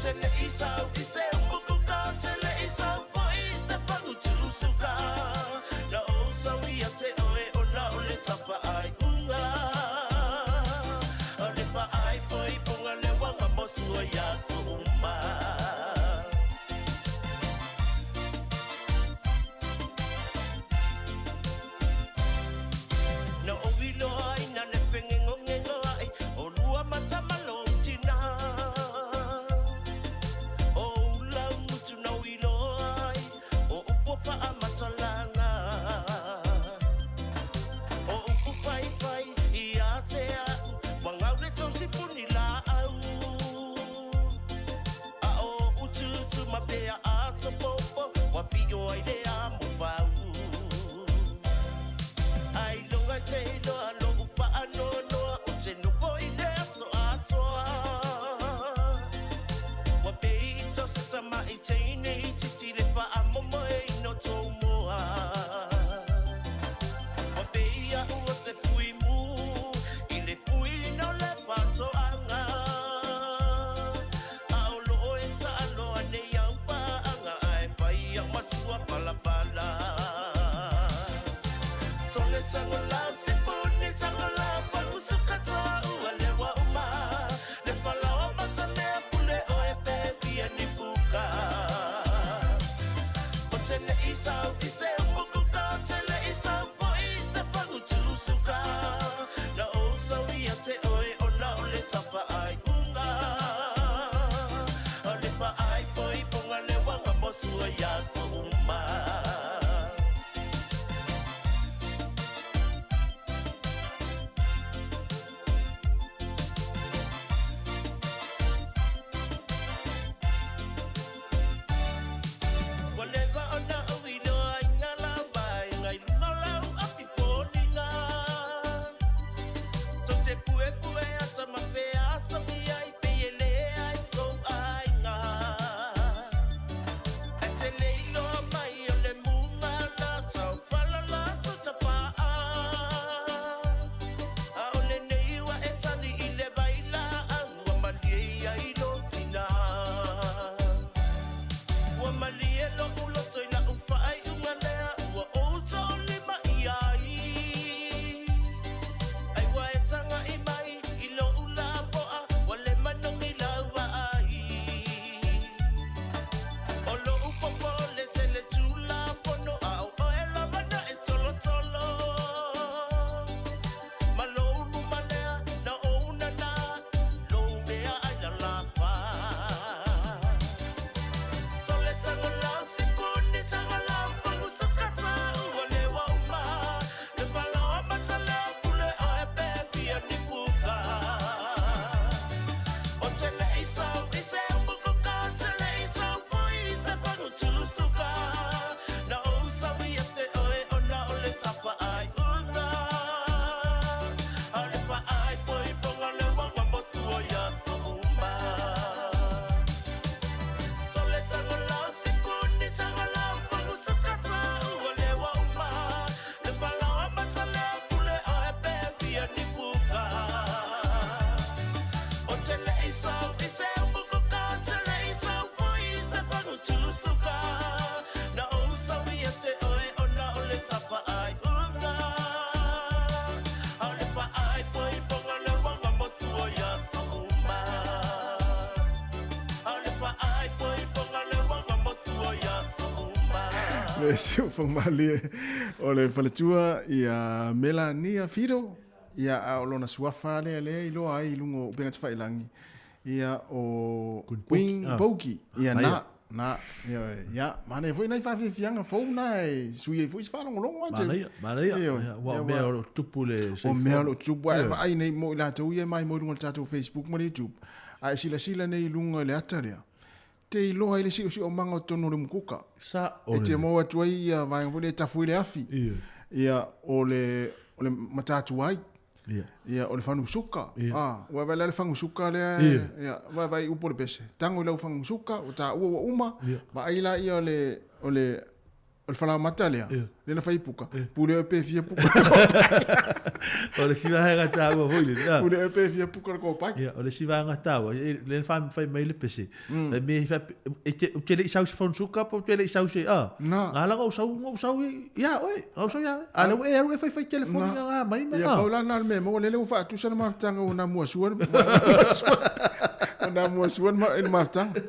E: te le i sau i se umukuka, o te le i sau foi i se pagutusuka. Na ou sau ia te oe o na o le tapa ai unga. O le pa ai poi ponga le wanga mosua ia suma. Na o iloa ina le pengengo ai o lua matamalo tina. O ula mutu na o iloa ai o upo wha matalanga. O upu pai pai i a te au, wangau le tausi puni la au. A o ututu mapea a topopo, wapio ai le a mo whau. Ai longa te iloa lo upa anoa noa, o te nofo i le aso atoa. Wa pei i tosa tama i teine i titi le wha a momo e ino tō moa. Wa pei a ua se pui mū, i le pui no le patoanga. A o loo e taaloa nei au paanga, ai whai au masua palapala. Sole tango la, se pune tango la, pagusuka toa ua lewa uma. Le whalawa matalea pule o e pepi e ni puka. O te le i sau i se umukuka, o te le i sau fo i se pagutusuka. Na o sau ia te oe o na o le tapa ai unga. O le pa ai poi ponga le wanga mosua ia so uma. Whatever on the owino ai ngā lawa e ngai lunga lau a ki pōninga. Tō te pue pue a tama whea sangi ai pe e le ai sou ai ngā. E te leiloa mai o le munga la tau whala la tau tapa a. A o le nei wa e tani i le vai la au a malie ia i lo tina. Ua malie lo uloto i la uwhaai unga lea ua o tō lima i ai. Ai wa e tanga i mai i lo ula poa wa le manongi lau ai. O lo upopo le tele tula pono a o oe la mana e tolo tolo. Ma lo ulu malea na o una na lo mea ai la la wha. Sole tango la, si puni tango la, pangu sukata ua lewa uma. Le whalawa matalea pule o e pepi a ni puka. O te le i sau i se umukuka, o te le i sau fo i se pangu tusuka. Na o sau i a te oe o na o le tapa ai unga. A le pa ai poi ponga le wanga mosua ia so uma. Sole tango la, si puni tango la, pangu sukata ua lewa uma. Le whalawa matalea pule o e pepi a ni puka. O te le i sau i se umukuka, o te le i sau fo i se pangu tusuka. Na o sau i a te oe o na o le tapa ai unga. A o le pa ai poi ponga le wanga mosua ia so uma. A o le pa ai poi ponga le wanga mosua ia so uma.
D: Le siufogamalīe o le faletua ia Melania Fido ia a o lona suafa lea lea iloa ai i luga o upega tafailagi ia o Queen Boki ia na na ia ia manaia foi nai faafiafiaga fou na e sui ai foi se faalogologo atu.
B: Manaia, manaia.
D: Ioe.
B: Ua o mea o lo o tupu le
D: O mea o lo o tupu ae
B: Ioe.
D: vaai nei mo i latou ia e mai mo i luga o le tatou Facebook ma le YouTube. A e silasila nei i luga i le ata lea. Te iloa ai le siusiumaga o totonu o le mukuka.
B: Sa
D: E te maua atu ai ia vaega foi lea e tafu i le afi.
B: Ioe.
D: Ia o le o le matatu ai.
B: Ia.
D: Ia o le fanusuka.
B: Ia.
D: Ah, ua vaai la le fagusuka lea.
B: Ia.
D: Ia vaai vaai upu o le pese. Tago i lau fagusuka o taua ua uma.
B: Ia.
D: Vaai la ia o le o le O le falaomata lea, lea na fai i puka, pule oe pe fia puka.
B: O le isi vaega taua foi lele. Ah.
D: Pule oe pe fia puka le kopai.
B: Ia, o le isi vaega taua, lea na fai mai le pese. Fai mai, e te, ou te le i sau i se fonosuka po ou te le i sau i se, ah.
D: Na.
B: Ngā la ngau sau, ngau sau i, ia oe, ngau sau ia oe. A lea ua e alu e fai fai telefoni
D: Na.
B: ngā mai ma,
D: Ia,
B: ah.
D: pau la na le mea maua, lele ua faatusa le mafutaga ua na muasua, ua na muasua le mafutaga.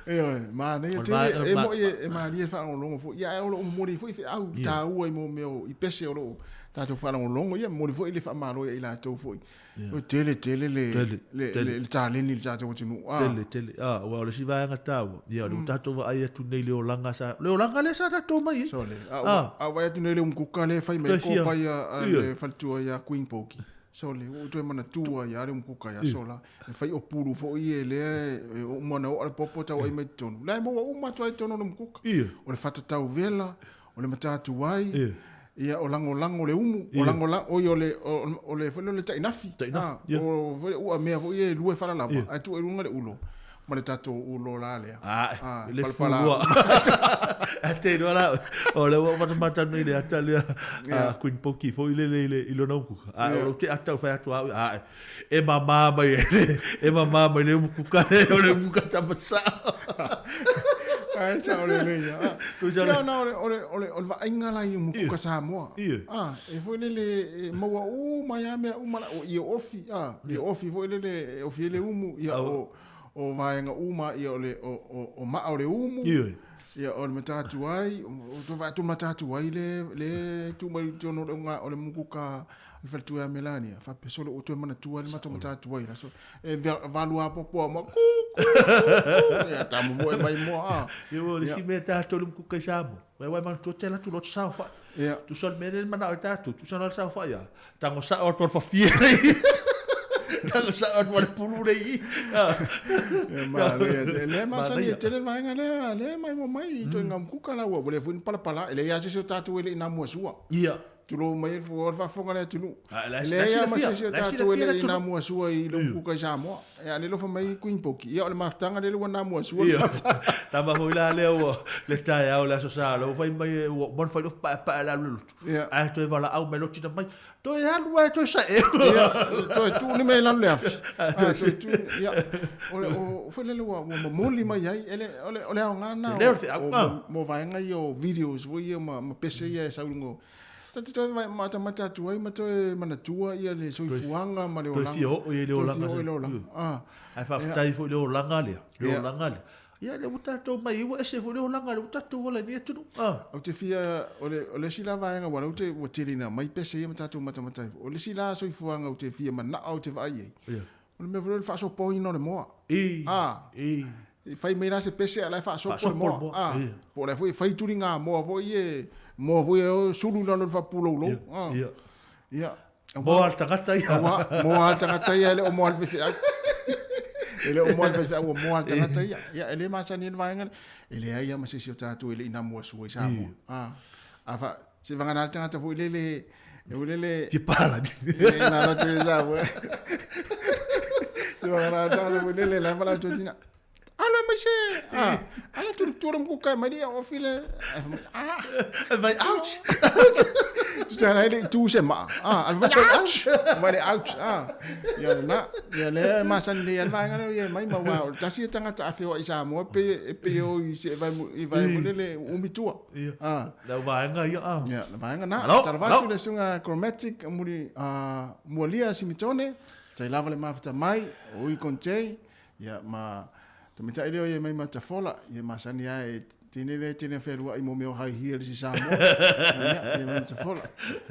D: Ioe, manaia tele, e moi e malie le faalogologo foi, ia ae o lo o momoli foi feau taua i mea o i pese o lo o tatou faalogologo, ia momoli foi le faamalo ia i latou foi. O tele tele le le le taleni i le tatou atunuu.
B: Tele tele. Ah, aua o le isi vaega taua, ia o lea ua tatou vaai atu nei i le olaga sa, le olaga lea sa tatou omai ai.
D: Sole, a ua vaai atu nei i le umukuka lea e fai mai ai le kopai a le faletua ia Queen Poki. Sole, ua ou toe manatua ai lava le umukuka i aso la. E fai o pulu foi e lea e uma ona oo le popo tau ai mai totonu. La e maua uma atu ai totonu o le umukuka. O le fata tauvela, o le matatuai, ia o lagolago le umu, o lagolago, oi o le, o le, foi lea o le tainafi.
B: Tainafi,
D: O foi ua mea foi e lua e falalava, ae tuu i luga le ulo ma le tatou ulo la lea.
B: Ah, le fulua. Ae te iloa la, o lea ua ou matamata nei i le ata lea a Queen Poki foi lele i lona umukuka. Ae o lou te ata o fai atu au, ae, e mama mai e le, e mama mai le umukuka le, o le umukuka tama sao.
D: Ae sao lelei ia.
B: Tusa le.
D: Ia ona o le, o le, o le, o le vaaiga la i umukuka Samoa.
B: Ia.
D: Ah, e foi lele e maua uma ai lava mea uma la, o ie ofi, ah, ie ofi foi lele e ofi ai le umu, ia o, o vaega uma ia o le, o, o, o maa o le umu.
B: Ia.
D: Ia o le matatuai, o toe vaai atu le matatuai le, le tuu mai i totonu o le, o le umukuka le faletua ia Melania, faapea sole ua toe manatua le matou matatuai la so e valu apoapoa ma ku ku ku ia tamomoe mai moa a.
B: Ia ua o le isi mea tatou le mukuka i Samoa, wai wai manatua te alu atu loa te saofai.
D: Ia.
B: Tusa o le mea lea e manao ai tatou, tusa loa le saofai a, tago sao atu o le fafie nei. Tago sao atu o le pulu nei.
D: Ia manaia tele. Lea masani e tele le vaega lea, lea mai mo mai i ituaiga mukuka la ua leva foi ona palapala. E leai lava se isi o tatou e le i na muasua.
B: Ia.
D: Tulou mai le faafofoga a le atunuu.
B: E
D: leai lava ma se isi o tatou e le i na muasua i le umukuka i Samoa. A o lea alofa mai Queen Poki. Ia o le mafutaga lea ua na muasua le mafutaga.
B: Tama foi la lea ua le taeao le Aso Sa lea ua fai mai ua uma ona fai lofu paepae le alu i le lotu. Ae toe valaau mai lotu ina mai, toe alu ae toe sae.
D: Ia, toe tuu ni mea i lalo le afi. Toe tuu, ia, o foi lele ua momoli mai ai, o le aoga lena o vaega ia o videos foi ia ma pese ia e sau i luga o, ta te toe matamata atu ai ma toe manatua ia le soifuaga ma le olaga.
B: Toe fia oo i le olaga.
D: Toe fia oo i le olaga.
B: Ae faafetai foi i le olaga lea, le olaga lea. Ia, lea ua tatou mai ai, ua ese foi le olaga lea ua tatou ola ai i lenei atunuu.
D: Ou te fia, o le, o le isi la vaega aua o lea ou te, ua tele ina aumai pese ia ma tatou matamata ai foi. O le isi la soifuaga ou te fia manao ou te vaai i ai, o le mea foi lea o le faasopoina o le moa. E fai mai la se pese a o la e faasopo le moa. Po o la foi e fai tuliga moa foi e, moa foi e sulu i lalo o le faapuloulou. Ia.
B: Moa a le tagata ia.
D: Aua, moa a le tagata ia, e le o moa a le faifeau. E le o moa a le faifeau, ua moa a le tagata ia. Ia, e le masani ai le vaega lea. E leai lava ma se isi o tatou e le i na mua sua i Samoa. A fa, se vagana le tagata foi lele, e foi lele...
B: Fia palani.
D: E na alu atu i Samoa. Se vagana le tagata foi lele, la e vala atu ai tina. Ala mai se, ala tu tu le muka mai dia o file. Ah.
B: Vai ouch.
D: Tu sa lai le tu se ma. Ah, ala vai ouch. Vai le ouch. Ah. Ia na, ia le ma san le al vai ngana ia mai ma wa. Tasi e tangata afe o i Samoa pe pe o i se vai i vai mo le umi tua.
B: Ah. La vaenga ia ah.
D: Ia, la vaenga na. Talavatu le sunga chromatic muri mualia simitone. Tai lava le mafuta mai o i kontei. Ia, ma tamaitai lea o ia mai Matafola, ia masani lava e tene lea e tene fealuai mo mea o hai hia le si Samoa. Ia, ia mai Matafola.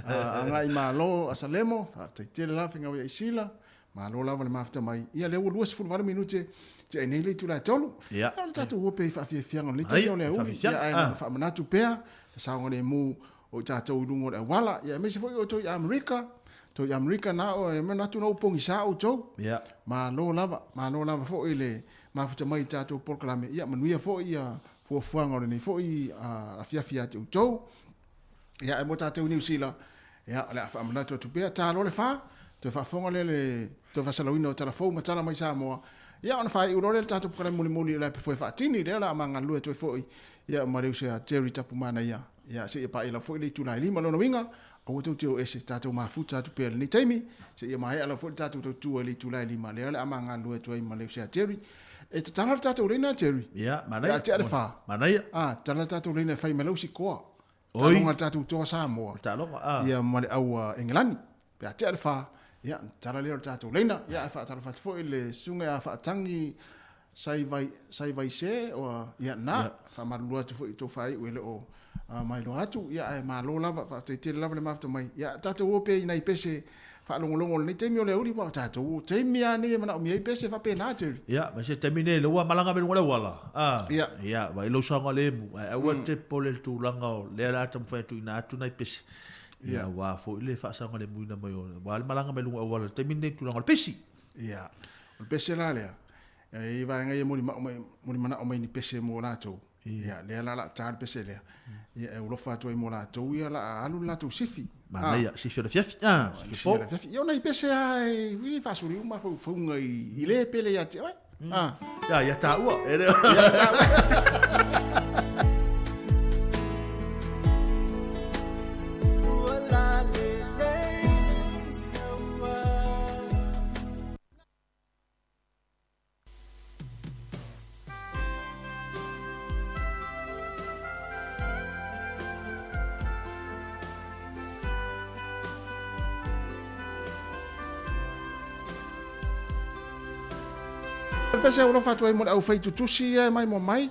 D: Agai Malo a Salemo, faafetai tele lava faigaoia i Sila, malo lava le mafuta mai. Ia, lea ua 28 minute tea ai nei le itula e tolu.
B: Ia.
D: O le tatou ua pe i faafiafiaga o lenei taimi o le aoauli. Ia, ae faamanatu pea, le saogalemu o i tatou i luga o le auala, ia aemaise foi outou i Amerika, outou i Amerika na o e manatu na ou pogisa outou.
B: Ia.
D: Malo lava, malo lava foi le mafuta mai i tatou polokalame. Ia manuia foi ia fuafuaga o lenei foi afiafi ia te outou. Ia ae mo tatou i Niu Sila, ia o le a faamanatu atu pea, ta loa le fa, toe faafofoga lea le toe faasalauina o tala fou ma tala mai Samoa. Ia ona faaiu loa lea le tatou polokalame mulimuli o le a pe foe faatini lea o le a ma galulue atu ai foi ia ma le uso ia Jerry Tapumanaia. Ia, seia paia lava foi le itula e 5. Lona uiga, aua tou te o ese, tatou mafuta atu pea i lenei taimi, seia maea lava foi le tatou tautua i le itula e 5, lea o le a ma galulue atu ai ma le uso ia Jerry. E tatala le tatou laina Jerry.
A: Ia, manaia.
D: Ia tea le 4.
A: Manaia.
D: Ah, tatala le tatou laina e fai mai lau sikoa.
A: Oi.
D: Taaloga le tatou toa Samoa.
A: Taaloga, ah.
D: Ia, ma le au Engelani. Pe a tea le 4, ia, tatala lea o le tatou laina. Ia, ae faatalofa atu foi i le susuga ia Faatangi Sai Vai, Sai Vaise, o, ia, na, faamalulu atu foi i tou faaiu e le o mailoa atu. Ia, ae malo lava, faafetai tele lava le mafuta mai. Ia, tatou o pea i nai pese faalogologo o lenei taimi o le aoauli, aua o tatou o taimi lava nei e manaomia ai pese faapena, Jerry.
A: Ia, ma se taimi nei, lea ua malaga mai luga o le auala, a,
D: Ia.
A: ia, vaai lou saogalemu, ae aua te popole i le tulaga o lea o le a taumafai e tuuina atu nai pese. Ia, aua foi le faasaogalemuina mai o, aua le malaga mai luga o auala i le taimi lenei i le tulaga o le pesi.
D: Ia, o le pese la lea, e i vaega ia molimau mai, molimanao mai ni pese mo latou. Ia, lea la o le a ta le pese lea. Ia, e ulofa atu ai mo latou ia la a alu le latou sifi.
A: Manaia, sifi o le afiafi. Ah, sifi
D: po. Ia, o nai pese lava e vili faasuli uma mafaufauga i le pele ia te oe. Ah.
A: Ia, ia taua. E le...
D: Ia taua. Pese o lofa atu ai mo le aufai tutusi ia e mai mo mai.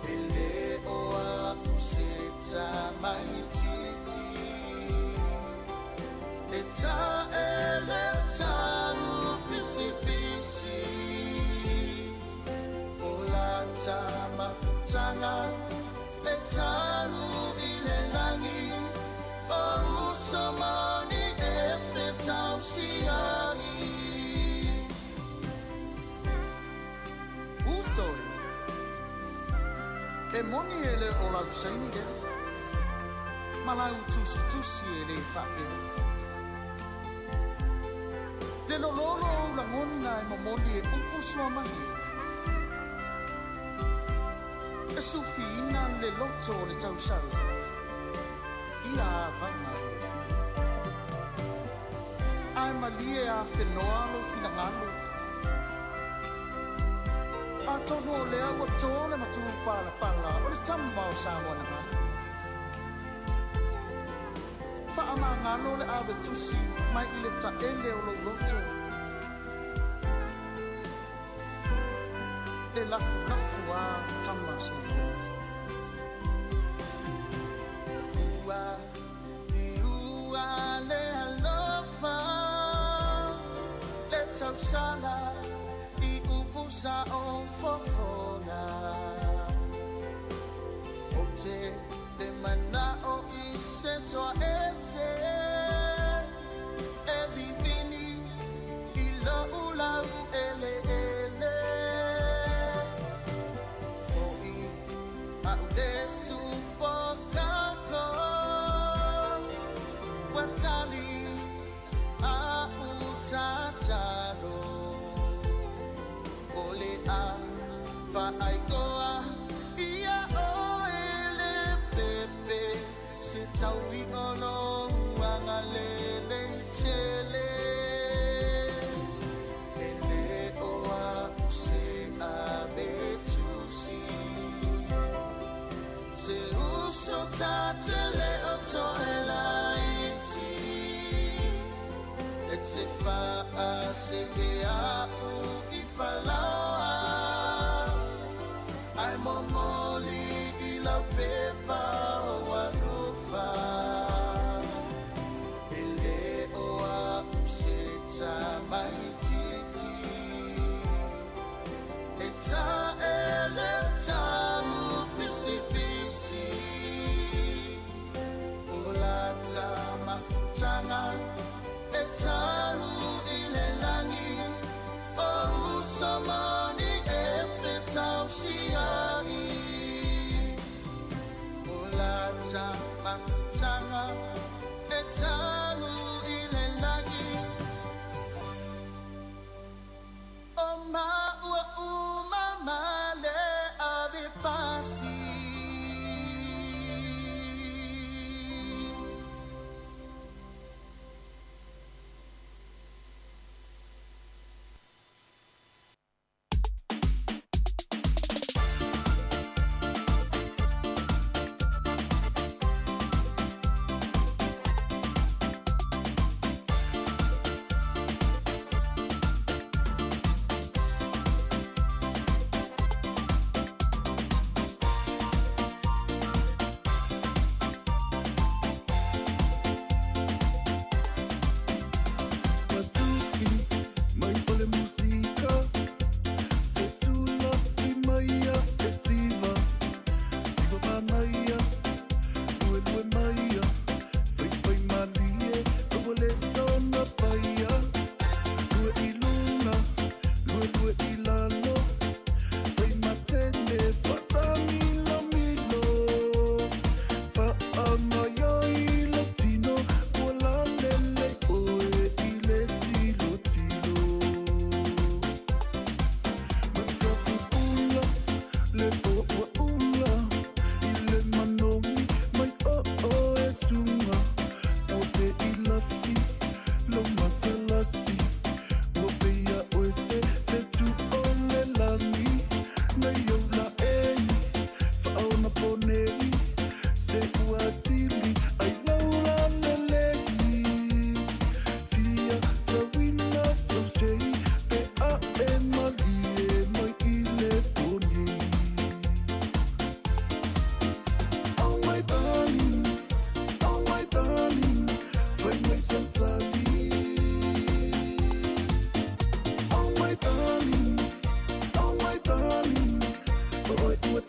T: E le o a se ta mai.
S: mafutaga e talu i le lagi o uso moni e fetausiai. Uso e, e moni e le o lau saini lea, ma lau tusitusi e le faapea. Le lololo o ulagona e momoli e upu suamalie. E sufiina le loto o le tausala, ia avaga o fia. Ae malie a whenoa lo finangalo. Atonu o lea ua tō le matu palapala o le tama o Samoa na ngalo. Whaamangalo le ave tusi mai i le taele o lou loto. E lafu lafu a tama Samoa. Ua i ua le alofa le tausala i upu sa o fofoga. O te te mana o i se toa ese e vivini i lau lau ele ele. Foi a u le sufokako watali a u tatalo. Ole a fa aikoa ia o ele pepe se tauvi ono uanga lele tele. Ele o a u se ave tusi. Se uso tatele o toela iti. E te fa a se e a u i falaoa. Ai momoli i lau pepa o alofa. E le o a u se tamaititi. E ta ele tau pisi pisi. O la tamafutaga e tau i le lagi o uso moni e fetausiai. O la tamafutaga e tau i le lagi o maua uma male ave pasi.
N: Oh my darling, oh my darling, oi ua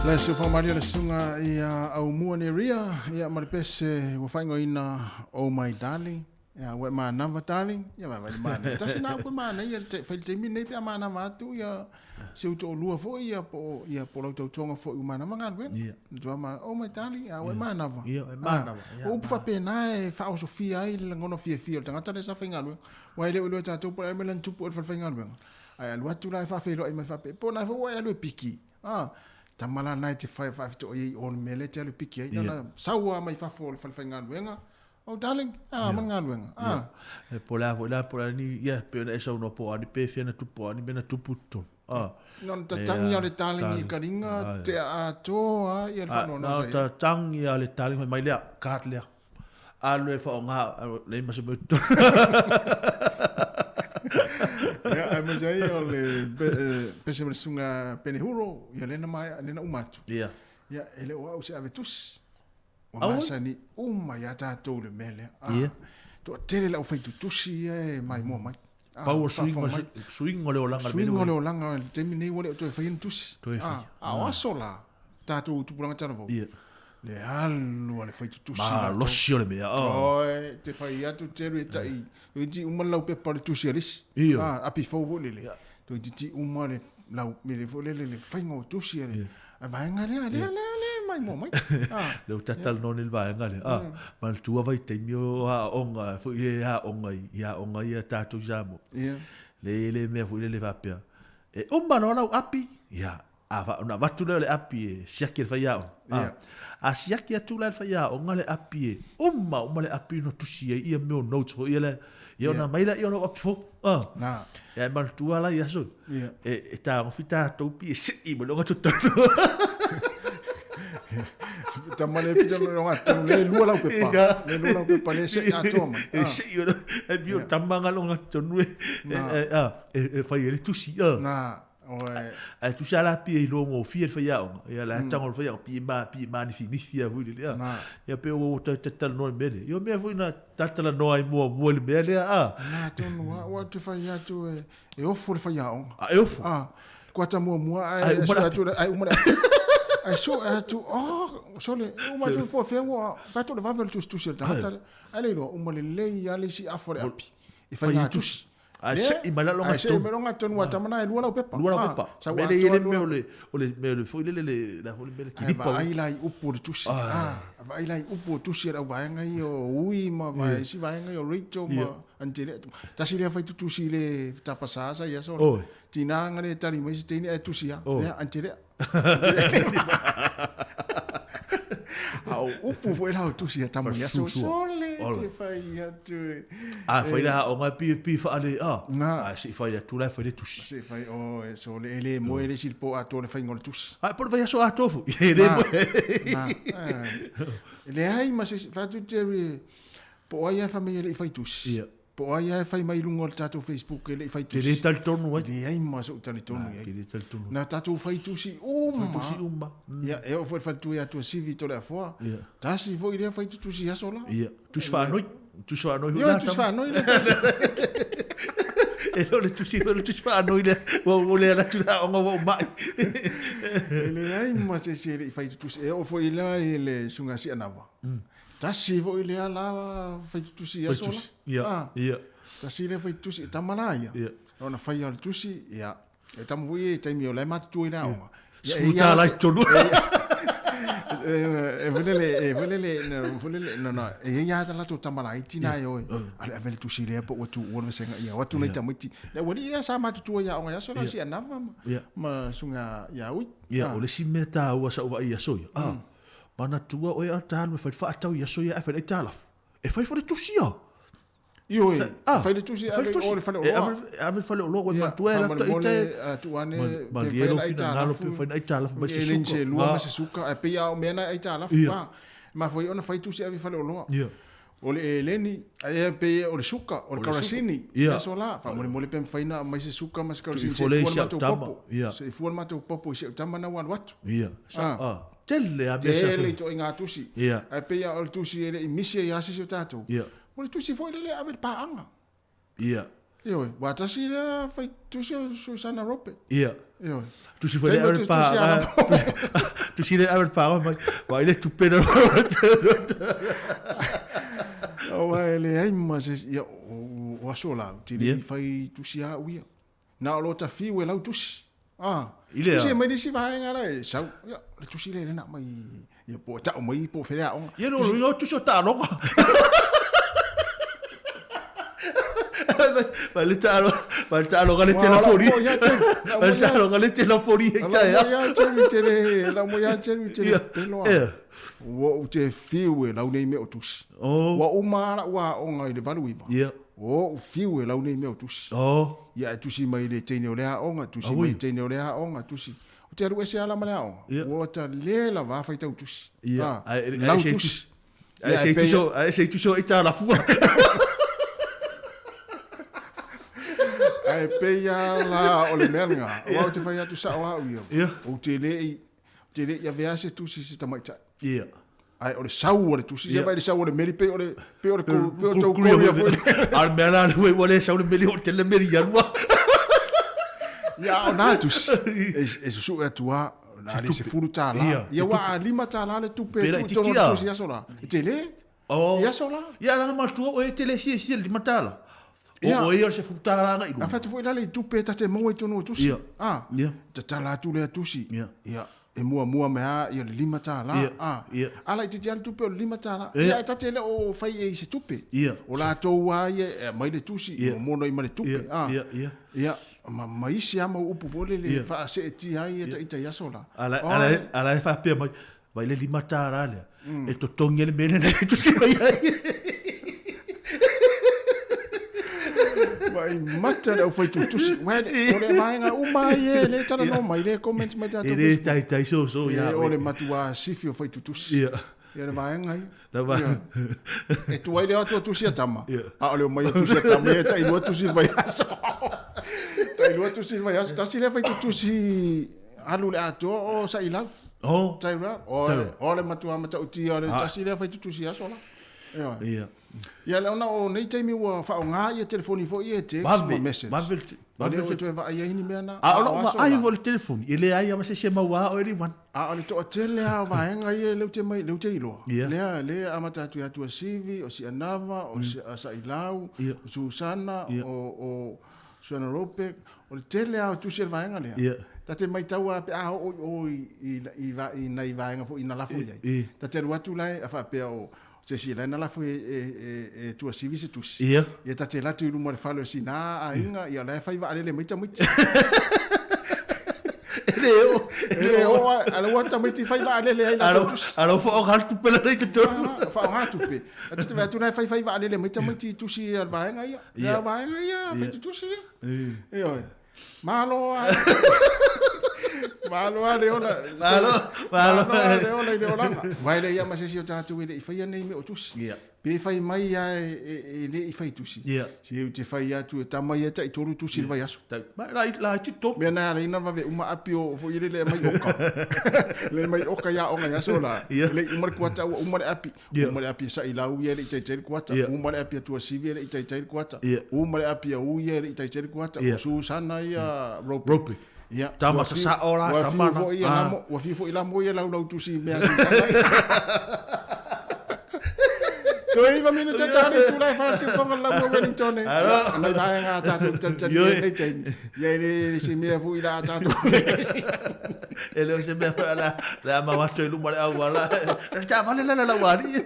D: Le se whamaria le sunga i a Aumua Neria, ia ma le pese ua whaingoina Oh My Darling. Ia, ua e manava darling, ia vai vai le mana. Tasi na upu e mana ia le te, fai le taimi nei pe a manava atu ia si ou toalua foi ia po o ia po o lau tautoga foi ua manava galuega.
B: Ia.
D: Matua ma, oh my darling, ia ua e manava.
B: Ia, ua e manava, ia,
D: O upu faapena e faaosofia ai le lagona fiafia o le tagata lea sa faigaluega. Aua e le o iloa e tatou po o le a le mea lea na tupu i le falefaigaluega. Ae alu atu la e faafeiloai mai faapea, po o lena foi ua e alu e piki. Ah, tama la lena e te faafitoai ai i o i le mea lea e te alu e piki ai. Na ona sau lava mai fafo o le falefaigaluega, Oh darling, ah, ma le galuega, ah.
B: E po o le a foi la, po o le a ni, ia, pei ona e saunoa po o a ni pe fia na tupu, a ni mea na tupu i totonu. Ah.
D: Na ona tatangi lava o le darling i ka ringa, tea atoa lava ia le faanoanoa sa i ai.
B: Na ona tatangi lava o le darling, fai mai lea, card lea. Alu e faaaoga, leai ma se mea i totonu.
D: Ia, aemaise ai o le pese ma le susuga Penehuro, ia lea na maea, lea na uma atu.
B: Ia.
D: Ia, e le o au se avetusi. Ua masani uma ia tatou le mea lea. Ah,
B: Ia.
D: Toatele le aufaitutusi ia e maimoa mai. Ah,
B: Pau o suiga,
D: faafofoga mai.
B: suiga o le olaga.
D: Suiga o le olaga i le taimi nei ua le o toe faia ni tusi.
B: Toe faia.
D: Ah, a o aso la, tatou tupulaga talavou.
B: Ia.
D: Le alu a le faitutusi latou.
B: Malosi o le mea. Oh.
D: Oi, te fai atu te alu e tai. Toeitiiti uma le laupepa o le tusi a le isi.
B: Ia.
D: Ah, api fou foi lele. Toeitiiti uma le lau, le foi lele le faiga o tusi a le. A vaega lea, lea, lea, lea, mai mua mai. Ah.
B: Lea ua talanoa nei i le vaega lea. Ah, manatua vaitaimi o aoga, foi le aoga i aoga ia tatou i Samoa.
D: Ia.
B: Le le mea foi lele faapea, e uma loa lau api, ia, a fa, ona avatu lea o le api e siaki e le faiaoga. Ah. A siaki atu la e le faiaoga le api e uma uma le api na tusi ai ia mea o notes foi ia le, ia ona aumai lea o lau api fou. Ah.
D: Na.
B: Ia e manatua la i aso.
D: Ia.
B: E tagofi tatou pi e sei mai loga totonu.
D: Tama le pita mai loga totonu, le lua lau pepa. Le lua lau pepa, le sei atoa mai.
B: E sei o e pio tama nga loga totonu e fai e le tusi.
D: Na. Oe.
B: Ae tusa la pi e iloa gofie le faiaoga, ia la tago le faiaoga pi ma pi manifinisi a foi lele a. Ia pe ua ua talanoa i le mea lea. Ia o mea foi na talanoa ai muamua i le mea lea a.
D: Na tonu a, ua te fai atu e e ofo le faiaoga.
B: A e ofo?
D: A, kuata muamua ae
B: uma le
D: api. Ae uma le api. Ae sue atu, oh, sole, uma atu po o fea ua, fai atu le vave o le tusitusi a le tagata lea. Ae le iloa, uma lelei lava le isi afa o le api i faiga tusi.
B: Ae sei mai lalo
D: Ae sei mai lalo tonu a tama na e lua lau pepa.
B: Lua lau pepa.
D: Sau
B: Mea le le mea o le o le mea o le foi lele le la foi le mea le kilipa.
D: Ae vaai la i upu o le tusi. Ah, vaai la i upu o tusi a le auvaega ia o Ui ma vae isi vaega ia o Rachel ma Angelea. Tasi lea faitutusi i le tapasā sa i aso. Tina nga le tali mai se teine ae tusi a. Lea Angelea. A o upu foi la o tusi a tama i aso. Sole te fai atu e.
B: A fai la aoga e pi pi faale a. A se i fai atu la e fai le tusi.
D: Se i fai o e sole e le moe le isi po atoa le faiga o le tusi.
B: A po le vaiaso atoa foi. E le moe.
D: Na. E leai ma se fai atu Jerry po o ai lava e fai mai e le i fai tusi.
B: Ia.
D: Po o ai lava e fai mai i luga o le tatou Facebook e le i fai tusi.
B: Te le talitonu ai.
D: Leai ma sou talitonu i ai.
B: Te le talitonu.
D: Na tatou fai tusi uma.
B: Fai tusi uma.
D: Ia, e oo foi i le faletua ia Tuasivi i Toleafoa.
B: Ia.
D: Tasi foi lea fai tusi i aso la.
B: Ia, tusi faanoi. Tusi faanoi foi
D: Ia,
B: la.
D: tusi faanoi lea.
B: E le o le tusi, o le tusi faanoi lea. Ua ou le ala atu le aoga ua ou mai.
D: E leai ma se isi e le i fai tusi. E oo foi la i le susuga Sianava. Tasi foi lea la faitutusi i aso la.
B: Ia,
D: Ah,
B: ia.
D: Tasi lea faitutusi, e tama la ia.
B: Ia.
D: Ona fai o le tusi, ia. E tama foi e taimi o la e matutua i le aoga. Ia, e
B: Sefulu
D: ia
B: tālā i totonu.
D: E foi lele, e foi lele, no, foi lele, no, no, e ia ia latou tama laiti na e oe. Ale ave le tusi lea po ua tuua le vasega ia. O atu nei tamaiti. Le ua ia sa matutua i aoga i aso la
B: Ia.
D: si anava ma,
B: Ia.
D: ma suga ia ui.
B: Ia, o le isi mea tāua sa ou vaai i aso ia. Ah, Manatua oe a talu e fai le faatau i aso ia ae fai le aitalafu. E fai foi le tusi ia.
D: Ioe,
B: Ah,
D: fai le tusi
B: e fai le
D: ave
B: tusi.
D: o le fale
B: E
D: oloa.
B: ave ave le fale oloa, ua
D: Ia,
B: manatua e latou
D: faamolemole,
B: ita e-
D: ah, tuu ane,
B: Ma-
D: pe
B: malie
D: fai
B: lou
D: na
B: finagalo
D: aitalafu.
B: pe fai na aitalafu mai
D: E
B: se
D: le
B: suka.
D: se lua
B: Ah.
D: ma se suka, ae pei lava o mea na aitalafu,
B: Ia.
D: ah. Mafua ai ona fai tusi ave i fale oloa.
B: Ia.
D: O le eleni, ae pei o le suka, o le
B: O le suka.
D: karasini,
B: Ia.
D: aso la, faamolemole pe mafai ona aumai se suka ma se karasini,
B: Tuu
D: se i
B: ifo lea i
D: fua le
B: si au
D: matou
B: tama.
D: popo.
B: Ia.
D: Se i fua le matou popo i si au tama na ua alu atu.
B: Ia. Sa,
D: Ah.
B: ah. Tele a mea sa
D: Tele
B: fai.
D: i toaiga tusi.
B: Ia.
D: Ae pei lava o le tusi e le i misi ai lava se isi o tatou.
B: Ia.
D: O le tusi foi lele e ave i le paaga.
B: Ia.
D: Ioe, ua tasi lea fai tusi o Susana Robert.
B: Ia.
D: Ioe.
B: Tusi foi le Aaron Pa. Tusi le Aaron Pa mai. Vai le tupe na.
D: Aua e leai ma se ia o aso la, te le fai tusi a uia. Na o lo ta fiu e lau tusi. Ah, tusi e mai nisi vaega la e sau. Ia, le tusi le lena mai ia po tau mai po fele aoga.
A: Ia no no tusi o taaloga. Vai le taalo, vai le taaloga le telefoni. Vai le taaloga le telefoni e
D: tae. La mo ia telu tele, la mo ia telu tele pelo. Ua ou te fiu e lau nei mea o tusi. Ua uma la'u aoga i le 89. Ua ou fiu e lau nei mea o tusi. Ia e tusi mai i le teine o le aoga, tusi mai i le teine o le aoga, tusi. Ou te alu ese lava ma le aoga. Ua ta le lava faitau tusi. Lau tusi.
A: Ae se i tusi ae se i tusi o ita lafua.
D: Ae pei lava la o le mea lena, aua ou te fai atu sao au ia, ou te le i, ou te le i avea se tusi i se tamaitai.
A: Ia.
D: Ae o le sau o le tusi, ia vai le sau o le meli pei o le pei o le pei o le tau koria foi.
A: A o le mea la le ua le sau le meli o tele meli ia lua.
D: Ia o na tusi. E susu'e atu lava na le $10. Ia ua a $5 le tupe e tuu i totonu o le tusi i aso la. E tele. I aso la.
A: Ia la matua o e tele fia fia le $5. O oe o le $10 agai i luga.
D: A fai atu foi la le tupe ta te maua i totonu o tusi. A tatala atu lea tusi. Ia e muamua mai lava ia le $5. A a laitiiti lava le tupe o le $5. Ia ae ta te le o fai i ai i se tupe. O latou lava ia e aumai le tusi, momono ai ma le tupe. A ia ma isi lava mau upu foi lele e faaseetia ai ia ita i aso la.
A: A la e faapea mai, vai le $5 lea, e totogi ai le mea lena e tusi mai ai.
D: Vai mata le aufai tutusi. Ué, o le vaega uma ai e le talanoa mai, le comment mai tatou.
A: E le taitai soso ia
D: oe. O le matua sifi o fai tutusi.
A: Ia.
D: Ia le vaega ia. Ia. E tuai le o atu o tusi a tama. A o le omai o tusi a tama ia e tailua tusi i le vaiaso. Tailua tusi i le vaiaso. Tasi lea fai tutusi alu i le atoa o Sailau.
A: Oh.
D: Tyrell. O le matua matautia o le tasi lea fai tutusi i aso la.
A: Ia.
D: Ia le ona o nei taimi ua faaaoga ia telefoni foi ia e text ma message.
A: Vave,
D: vave. O lea toe vaai ai ni mea na.
A: A o lou vaai foi i le telefoni, e leai lava se isi e maua o anyone.
D: A o le toatele lava o vaega ia lea ou te mai, lea ou te iloa. Lea, lea e amata atu ia Tuasivi, o Sianava, o Sailau, o Susana, o Suana Robeck, o le tele lava o tusi a le vaega lea. Ta te matau lava pe a oo i o i nai vaega foi na lafo i ai. Ta te alu atu la e faapea o se isi la na lafo e Tuasivi se tusi. Ia ta te alu atu i luma o le fale o sina aiga, ia la e fai vaalele mai tamaiti.
A: E le oo.
D: E le oo, a la ua tamaiti fai vaalele ai latou tusi.
A: A la ua faaaoga le tupe lana i totonu.
D: Faaaoga tupe. A te vaai atu la e faifai vaalele mai tamaiti i tusi a le vaega ia. Ia vaega ia, fai tutusi ia. Ioe. Malo lava. Malo lava le ola.
A: Malo, malo.
D: Malo lava le ola i le olaga. Aua e leai lava ma se isi o tatou e le i faia nei mea o tusi.
A: Ia.
D: Pe fai mai lava e le i fai tusi.
A: Ia.
D: Se ou te fai atu e tama ia tai tolu tusi i le vaiaso.
A: Ma la la ti tolu.
D: Mea na ala ai ona vave uma api o foi le le aumai oka. Le aumai oka i aoga i aso la.
A: Ia.
D: E le i uma le kuata ua uma le api.
A: Ia.
D: Uma le api e Sailau ia e le i taitai le kuata.
A: Ia.
D: Uma le api a Tuasivi e le i taitai le kuata.
A: Ia.
D: Uma le api a Uia e le i taitai le kuata.
A: Ia.
D: O Susana ia Rope.
A: Rope.
D: Ia.
A: Tama
D: Ua fiu-
A: sasao la,
D: ua
A: tama
D: fiu
A: na.
D: foi ia
A: Ah.
D: Lamo, ua fiu foi Lamo ia laulau tusi i mea tulaga ia. Toe iva minute ta le itula e fai se fonga la mo Wellington.
A: Alo.
D: Ana vaega a tatou talitali
A: Ioe.
D: i lenei taimi. Ia e le se mea foi la a tatou.
A: E le o se mea foi la le ama wato i luma le auala. Le taavale la la lauali.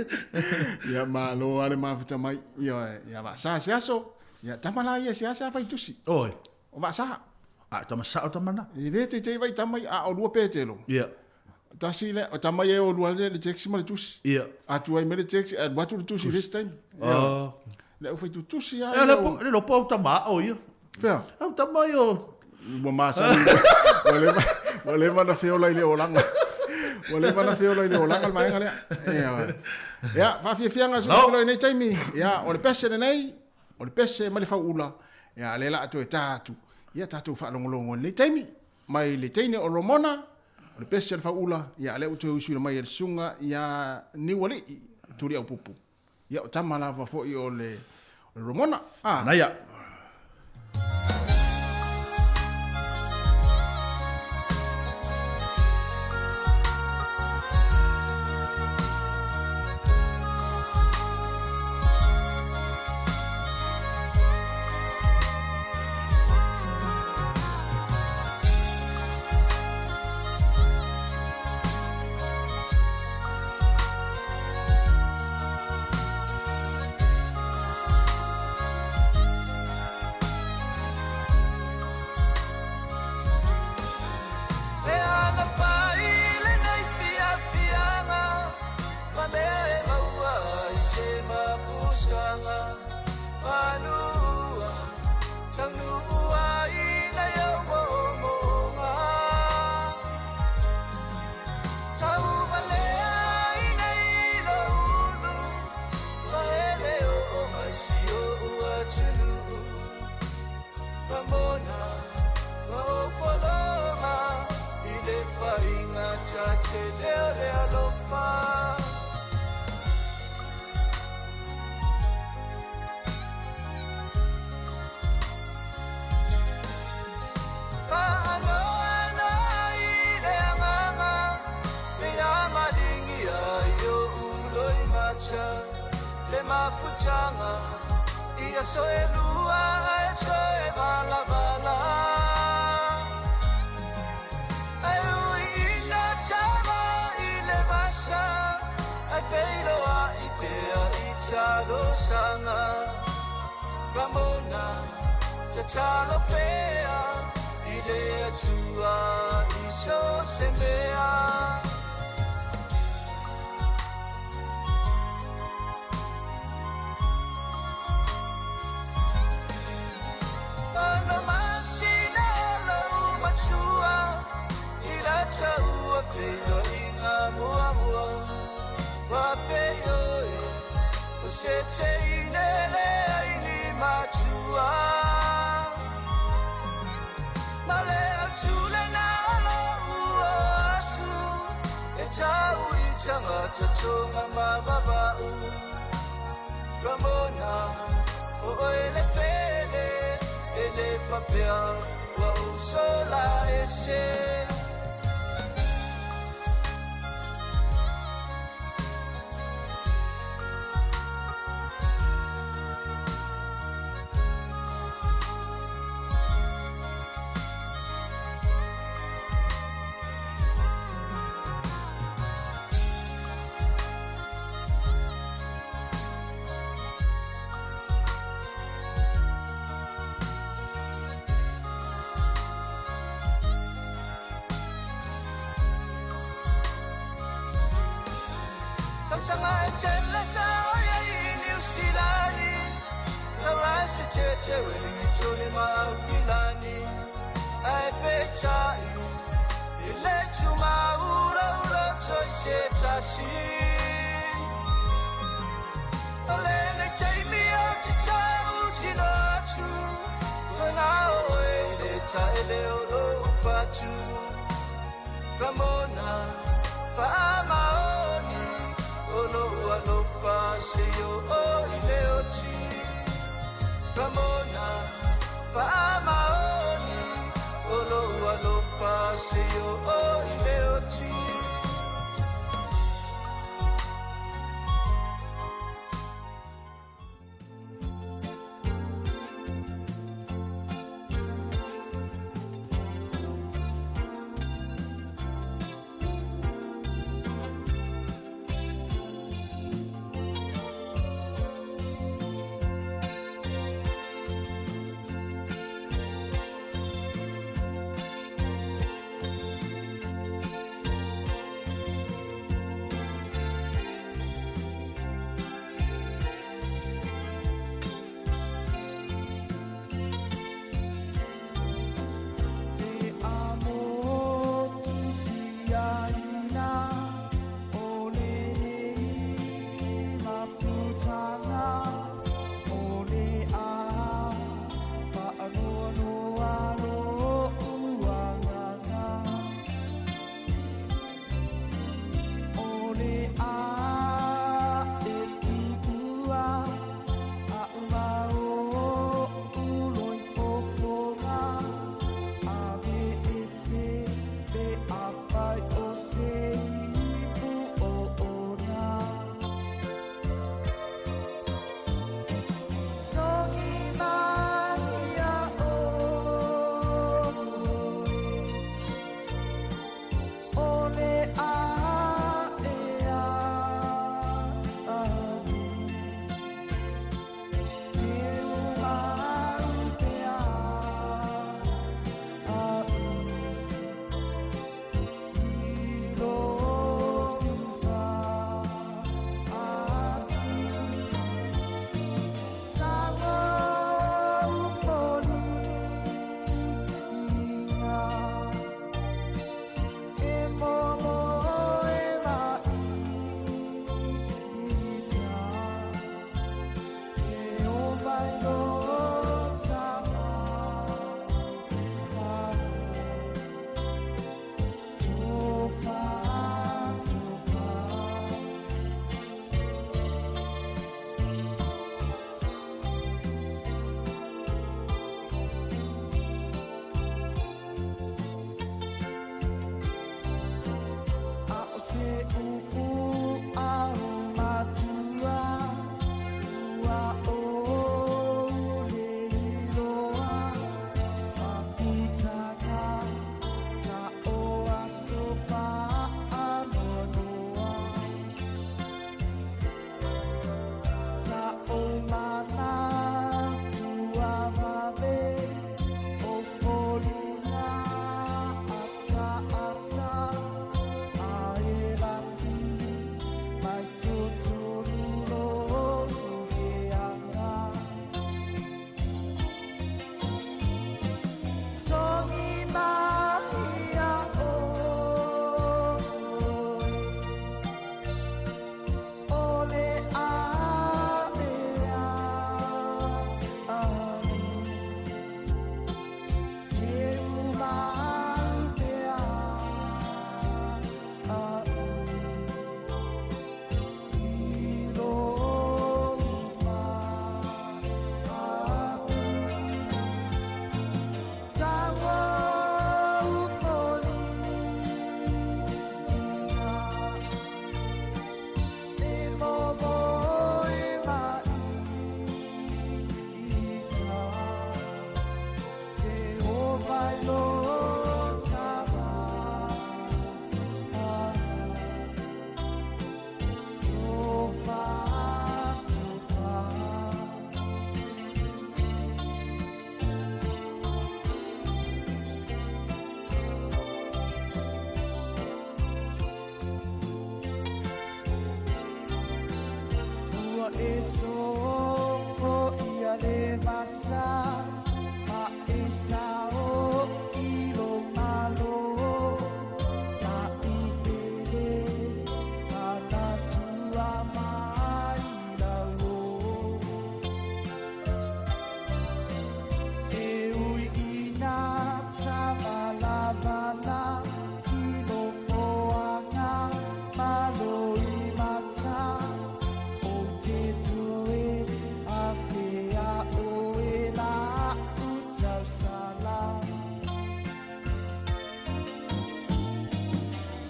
D: Ia malo lava le mafuta mai. Ia ia Vaasaa se aso. Ia tama la ia seasea fai tusi.
A: Oi.
D: O Vaasaa.
A: A tama sao tama na.
D: E le teitei vai tama ia, a o lua petelo.
A: Ia.
D: Tasi le, o tama ia e o lua le, le taxi ma le tusi.
A: Ia.
D: Atu ai me le taxi, alu atu le tusi le isi taimi. Ia.
A: Oh.
D: Le au fai tutusi a.
A: E le po, le lopo au tama o ia.
D: Fea?
A: Au tama ia o.
D: Ua masani. Ua leva, ua leva na feola i le olaga. Ua leva na feola i le olaga le vaega lea. Ia. Ia, faafiafiaga se no. Lenei taimi. Ia, o le pese lenei, o le pese ma le fauula. Ia, lea la toe ta atu. Ia, tatou faalogologo i lenei taimi. Mai le teine o Romona, o le pese a le fauula, ia, lea ua toe usuina mai e le susuga ia Niualii, Tuliaupupu. Ia, o tama lava foi o le, o le Romona. Ah.
A: Naia.
E: mafutanga Manua Taunuu ai na yo mo'omo'oga Tauvalea i nei loulu Ua ele oo mai si o'u atunuu Ramona ma ou pologa I le faiga tatele o le alofa. Faanoanoa i le agaga le amaligia i o'u loimata le mafutaga i aso e lua ae toe valavala Ae uiina tama i le vasa ae feiloa'i pea i talosaga Ramona tatalo pea i le Atua i so se mea. Ono masina lou matua i la taua feiloaiga muamua Ua feioe o se teine leai ni matua Ma le autule na lou o atu e tau i tagata toga ma vava'u Ramona o oe le pele e le faapea ua ou sola ese. Tausaga e tele sa oia i Niu Silani Taurasi tete Wellington ma Aukilani Ae peitai i le tumaulaula toi se tasi O lenei taimi ou te tautino atu Ua na oe i le taele o lou fatu Ramona faamaoni o lou alofa seia oo i le oti Ramona faamaoni o lou alofa seia oo i le oti. E so o ia le vasa ma e sa o i lo malo ma i ele mana tua mai lau e ui ina tavalavala i lo foaga malo i mata o te toe afea oe la utausala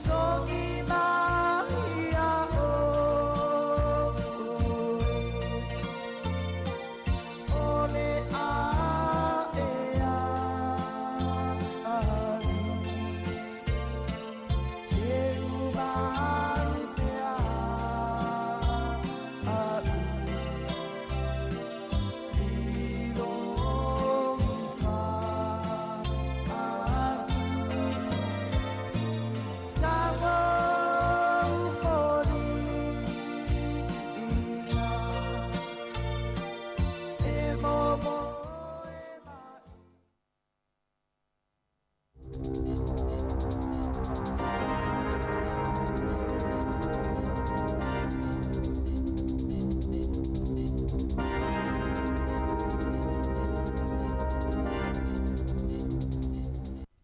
E: songi mai a oe o le ae alu te umau pea a'u i lou faatu tagou foliga e momoe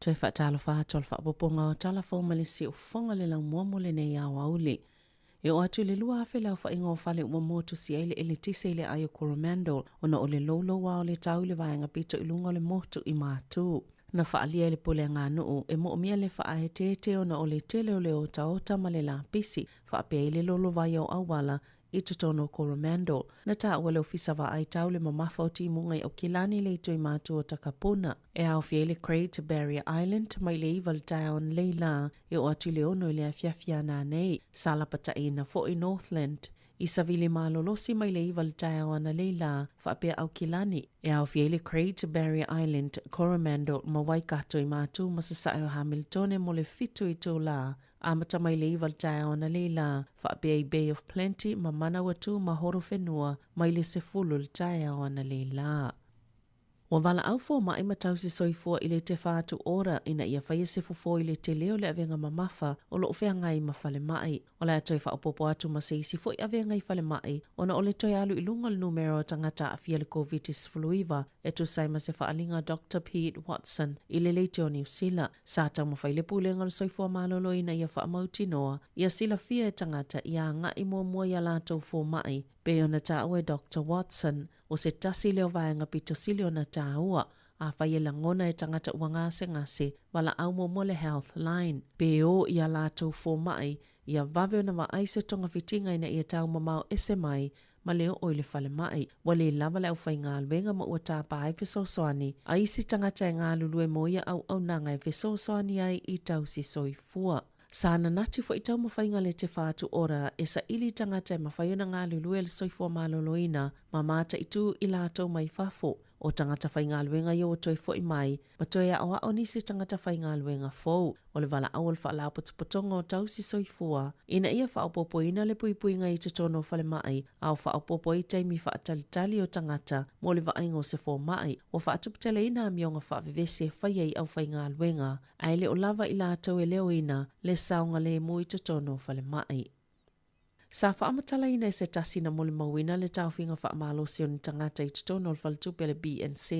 H: Toe faatalofa atu o le faaopoopoga o Tala Fou ma le Siufofoga le laumua mo lenei aoauli. E oo atu i le 2000 le aofaiga o fale ua motusia ai le eletise i le aai o Coromandel ona o le louloua o le tau i le vaega pito i luga o le motu i Matu. Na faaalia e le puleaganuu e moomia le faaeteete ona o le tele o le otaota ma le lapisi, faapea ai le lolovai o auala i totonu o Coromandel. Na taua e le Ofisa Vaai Tau le mamafa o timuga i Aukilani le itu i Matu o Takapuna. E aofia ai le Great Barrier Island mai le 9 i le taeao analei lā e oo atu i le 6 i le afiafi a nanei. Sa lapataiina foi Northland i savili malolosi mai le 9 i le taeao analei lā faapea Aukilani. E aofia ai le Great Barrier Island, Coromandel ma Waikato i Matu ma Sasae o Hamiltone mo le 7 itulā Amata mai le 9 i le taeao analei lā, faapea i Bay of Plenty ma Manawatū ma Horowhenua mai le 10 i le taeao analei lā. Ua valaau fomai ma tausi soifua i le Te Whatu Ora ina ia faia se fofo i le tele o le avega mamafa o lo o feagai ma falemai. O le a toe faaopoopo atu ma se isi foi avega i falemai ona o le toe alu i luga o le numera o tagata aafia i le Koviti-19 e tusa ai ma se faaaliga a Doctor Pete Watson i le leitio o Niu Sila. Sa taumafai le Pulega o le Soifua Maloloina ia faamautinoa ia silafia e tagata ia agai muamua i a latou fomai, pei ona taua e Doctor Watson, o se tasi lea o vaega pito sili ona taua. Afai e lagona e tagata ua gasegase, valaau muamua le Health Line, pe o i a latou fomai, ia vave ona vaai se togafitiga ina ia taumamao ese mai ma le oo i le falemai. Ua le lava le aufaigaluega ma ua tapa ai fesoasoani a isi tagata e galulue mo ia auaunaga e fesoasoani ai i tausi soifua. Sa nanati foi taumafaiga le Te Whatu Ora e saili tagata e mafai ona galulue le soifua maloloina ma mataitu i latou mai fafo. O tagata faigaluega ia ua toe foi mai ma toe aoao nisi tagata faigaluega fou. O le valaau o le Faalapotopotoga o Tausi Soifua ina ia faaopoopoina le puipuiga i totonu o falemai a o faaopoopo ai taimi faatalitali o tagata mo le vaaiga o se fomai. Ua faatuputeleina amioga faavevesi e faia i aufaigaluega ae le o lava i latou e leoina le saogalemu i totonu o falemai. Sa faamatalaina e se tasi na molimauina le taofiga faamalosi o ni tagata i totonu o le faletupe a le BNZ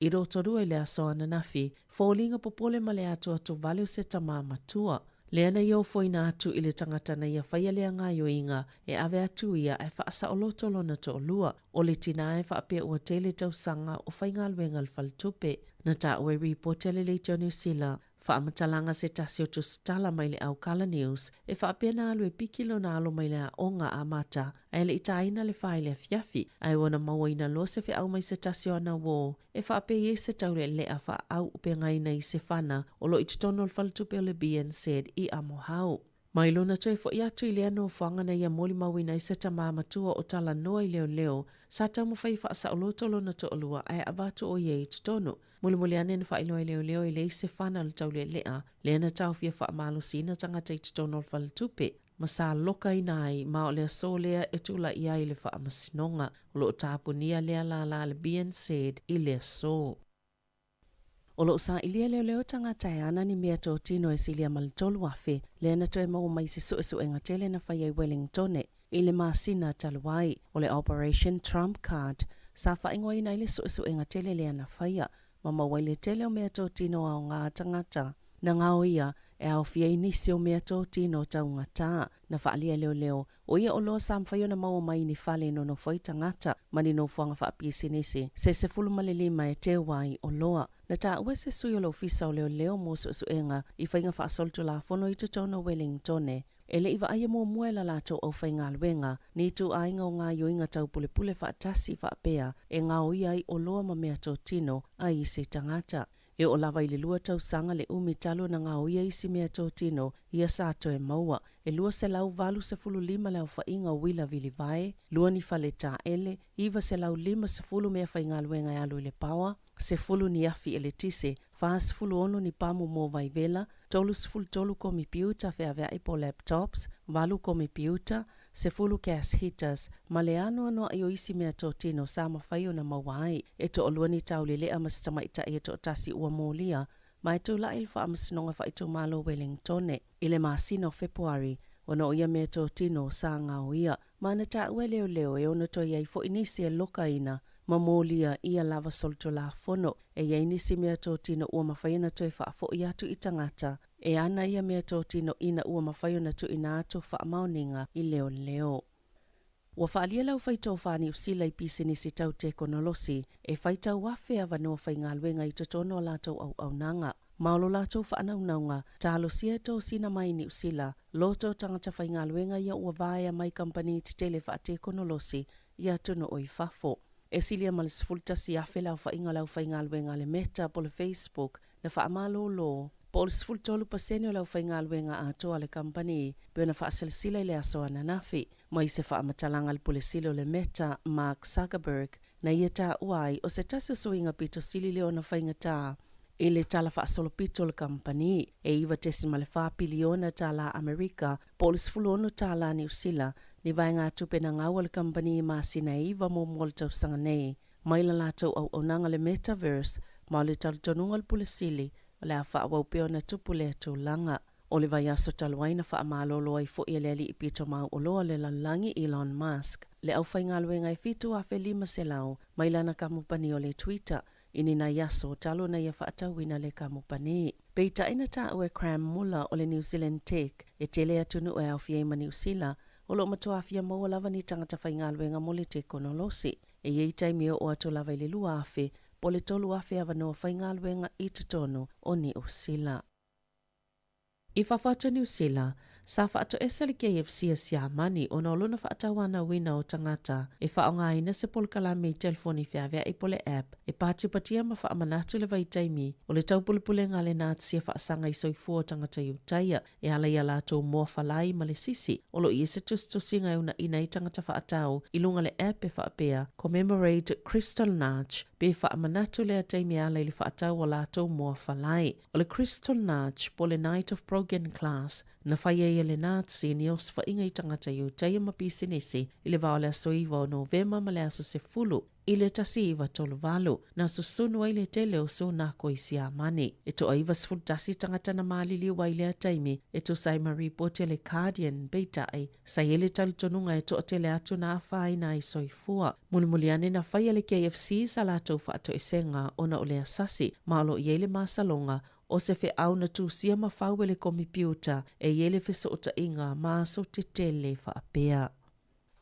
H: i Rotorua i le aso ananafi, foliga popole ma le atoato vale o se tama matua. Lea na ia ofoina atu i le tagata na ia faia lea gaoioiga e ave atu ia ae faasaoloto lona toalua. O le tina e faapea ua tele tausaga o faigaluega i le faletupe. Na taua i ripoti a le Leitio Niu Sila Faamatalaga se tasi o tusitala mai le Aukala News e faapea na alu e piki lona alo mai le aoga amata ae le i tāina le fa i le afiafi, ae ua na mauaina loa se feau mai se tasi o ana uō e faapea i ai se taulealea faaauupegaina i se fana o lo o i totonu o le faletupe o le BNZ i Amohau. Mai lona toe foi atu i lea nofoaga na ia molimauina ai se tamā matua o talanoa i leoleo, sa taumafai e faasaoloto lona toalua ae avatu o ia i totonu. Mulimuli ane na faailoa e leoleo e leai se fana o le taulealea, lea na taofia faamalosiina tagata i totonu o le faletupe. ma sa lokaina ai ma o le aso lea e tula'i ai i le faamasinoga. O loo tapunia lea lālā a le BNZ i le aso. O loo sailia e leoleo tagata e ana ni meatotino e silia ma le 3,000 lea na toe maua mai i se suesuega tele na faia i Wellingtone i le masina talu ai. O le Operation Trump Card sa faaigoaina ai le suesuega tele lea na faia ma maua ai le tele o meatotino aoga a tagata na gaoia e aofia ai nisi o meatotino taugatā na faaalia e leoleo o ia oloa sa mafai ona maua mai i ni fale e nonofo ai tagata ma ni nofoaga faapisinisi se 15 e teu ai oloa. Na taua e se sui o le Ofisa o Leoleo mo Suesuega i faiga faasolitulafono i totonu o Wellingtone e le i vaaia muamua e la latou aufaigaluega ni ituaiga o gaoioiga taupulepule faatasi faapea e gaoia ai oloa ma meatotino a isi tagata. E oo lava i le 2 tausaga le umi talu ona gaoia isi meatotino ia sa toe maua. E 285 le aofaiga o uila vilivae, 2 ni fale taele, 950 meafaigaluega e alu i le paoa, 10 ni afi eletise, 46 ni pamu mo vaivela, 33 komipiuta feavea'i po o laptops, 8 komipiuta, 10 gas heaters, ma le anoanoa'i o isi meatotino sa mafai ona maua ai. E toalua ni taulele'a ma se tamaitai e toatasi ua molia ma e tula'i i le Faamasinoga Faaitumalo o Wellingtone i le masina o Fepuari ona o ia meatotino sa gaoia. Ma na taua e leoleo e ono toe i ai fo'i nisi e lokaina ma molia ia lava solitulafono. E i ai nisi meatotino ua mafai ona toe faafo'i atu i tagata e ana ia meatotino ina ua mafai ona tuuina atu faamaoniga i leoleo. Ua faaalia le aufaitofa a Niu Sila i pisinisi tau tekonolosi e faitau afe avanoa faigaluega i totonu o a latou auaunaga. Ma o lo latou faanaunauga, talosia e tosina mai Niu Sila loto tagata faigaluega ia ua vaea mai kamupani tetele faatekonolosi i atunuu i fafo. E silia ma le 11,000 le aofaiga o le aufaigaluega a le Meta po o le Facebook na faamalōlō, po o le 13% o le aufaigaluega atoa a le kamupani, pei ona faasilasila i le aso ananafi. Mai se faamatalaga a le Pule Sili o le Meta, Mark Zuckerberg, na ia taua ai o se tasi o suiga pito sili lea ona faigata i le tala faasolopito o le kamupani, e $9.4 piliona tālā Amerika, po o le 16 tālā Niu Sila, ni vaegatupe na gau a le kamupani i masina e 9 muamua o le tausaga nei. Mai la latou auaunaga le Metaverse, ma o le talitonuga o le Pule Sili, o le a faaauau pea ona tupu lea tulaga. O le vaiaso talu ai na faamalōlō ai fo'i e le ali'i pito mau'oloa o le lalolagi Elon Musk le aufaigaluega e 7,500 mai lana kamupani o le Twitter i ni nai aso talu ona ia faatauina le kamupani. Peitai na taua e Cram Muller o le New Zealand Tech e tele atunuu e aofia ai ma Niu Sila o loo matua fia maua lava ni tagata faigaluega mo le tekonolosi. E i ai taimi e oo atu lava i le 2,000 po o le 3,000 avanoa faigaluega i totonu o Niu Sila. I fafo atu o Niu Sila, sa faatoese le KFC a Siamani ona o lona faatauanauina o tagata e faaaogaina se polokalame i telefoni feavea'i po o le app e patipatia ma faamanatu le vaitaimi o le taupulepulega a le Nazi e faasaga i soifua o tagata Iutaia e ala i a latou moa falai ma le sisi. O lo o i ai se tusitusiga e unaʻina ai tagata faatau i luga o le app e faapea Commemorate Kristallnacht pe faamanatu lea taimi e ala i le faatau o latou moa falai. O le Kristallnacht po o le Night of Broken Glass na fai ai e le Nazi ni osofaiga i tagata Iutaia ma pisinisi i le va o le aso 9 o Novema ma le aso 10 i le 1938, na susunu ai le tele o Sunako i Siamani. E toa 91 tagata na maliliu ai i lea taimi e tusa ai ma ripoti a le Guardian, peitai, sa i ai le talitonuga e toatele atu na afaina ai soifua. Mulimuli ane na faia le KFC sa latou faatoesega ona o le asasi ma o lo o i ai le masaloga o se feau na tusia ma fau e le komipiuta e i ai le fesootaiga ma aso tetele faapea.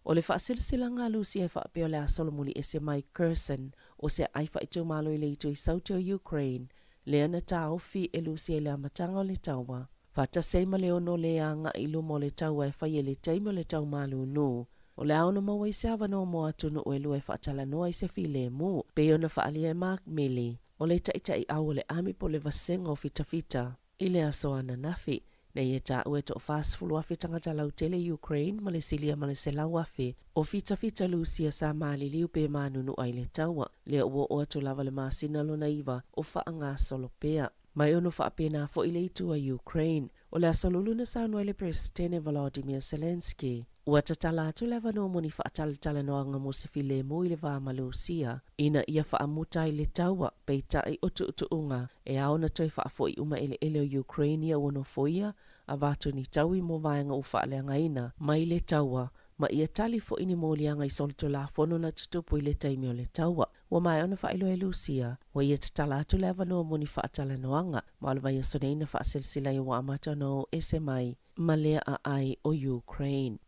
H: O le faasilasilaga a Lusia e faapea o le a solomuli ese mai Kherson o se aai faaitumalo i le itu i Saute o Ukraine, lea na taofi e Lusia i le amataga o le taua. Faatasi ai ma le ono le agaʻi i luma o le taua e fai e le taimi o le tau malūlū. O le a ono maua ai se avanoa mo atunuu e lua e faatalanoa ai se filemu, pei ona faaalia e Mark Milley, o le taitaiau o le Army po o le Vasega o Fitafita, i le aso ananafi. Nei e taua e toa-40,000 tagata lautele i Ukraine ma le silia ma le 100,000 o fitafita Lusia sa maliliu pe manunua i le taua, lea ua oo atu lava le masina lona iva o faagasolo pea. Ma e ono faapena foi le itu a Ukraine. O le Aso Lulu na saunoa ai le Peresetene Volodymyr Zelenskyy, ua tatala atu le avanoa mo ni faatalatalanoaga mo se filemu i le va ma Lusia ina ia faamuta ai le taua, peitai o tuutuuga e ao ona toe faafo'i uma eleele o Ukraine ia ua nofoia avatu ni taui mo vaega ua faaleagaina mai le taua ma ia tali fo'i ni moliaga i solitulafono na tutupu i le taimi o le taua. Ua maea ona faailoa e Lusia, ua ia tatala atu le avanoa mo ni faatalanoaga, ma o le vaiaso nei na faaselasela ai ua amata ona o ese mai ma lea aai o Ukraine.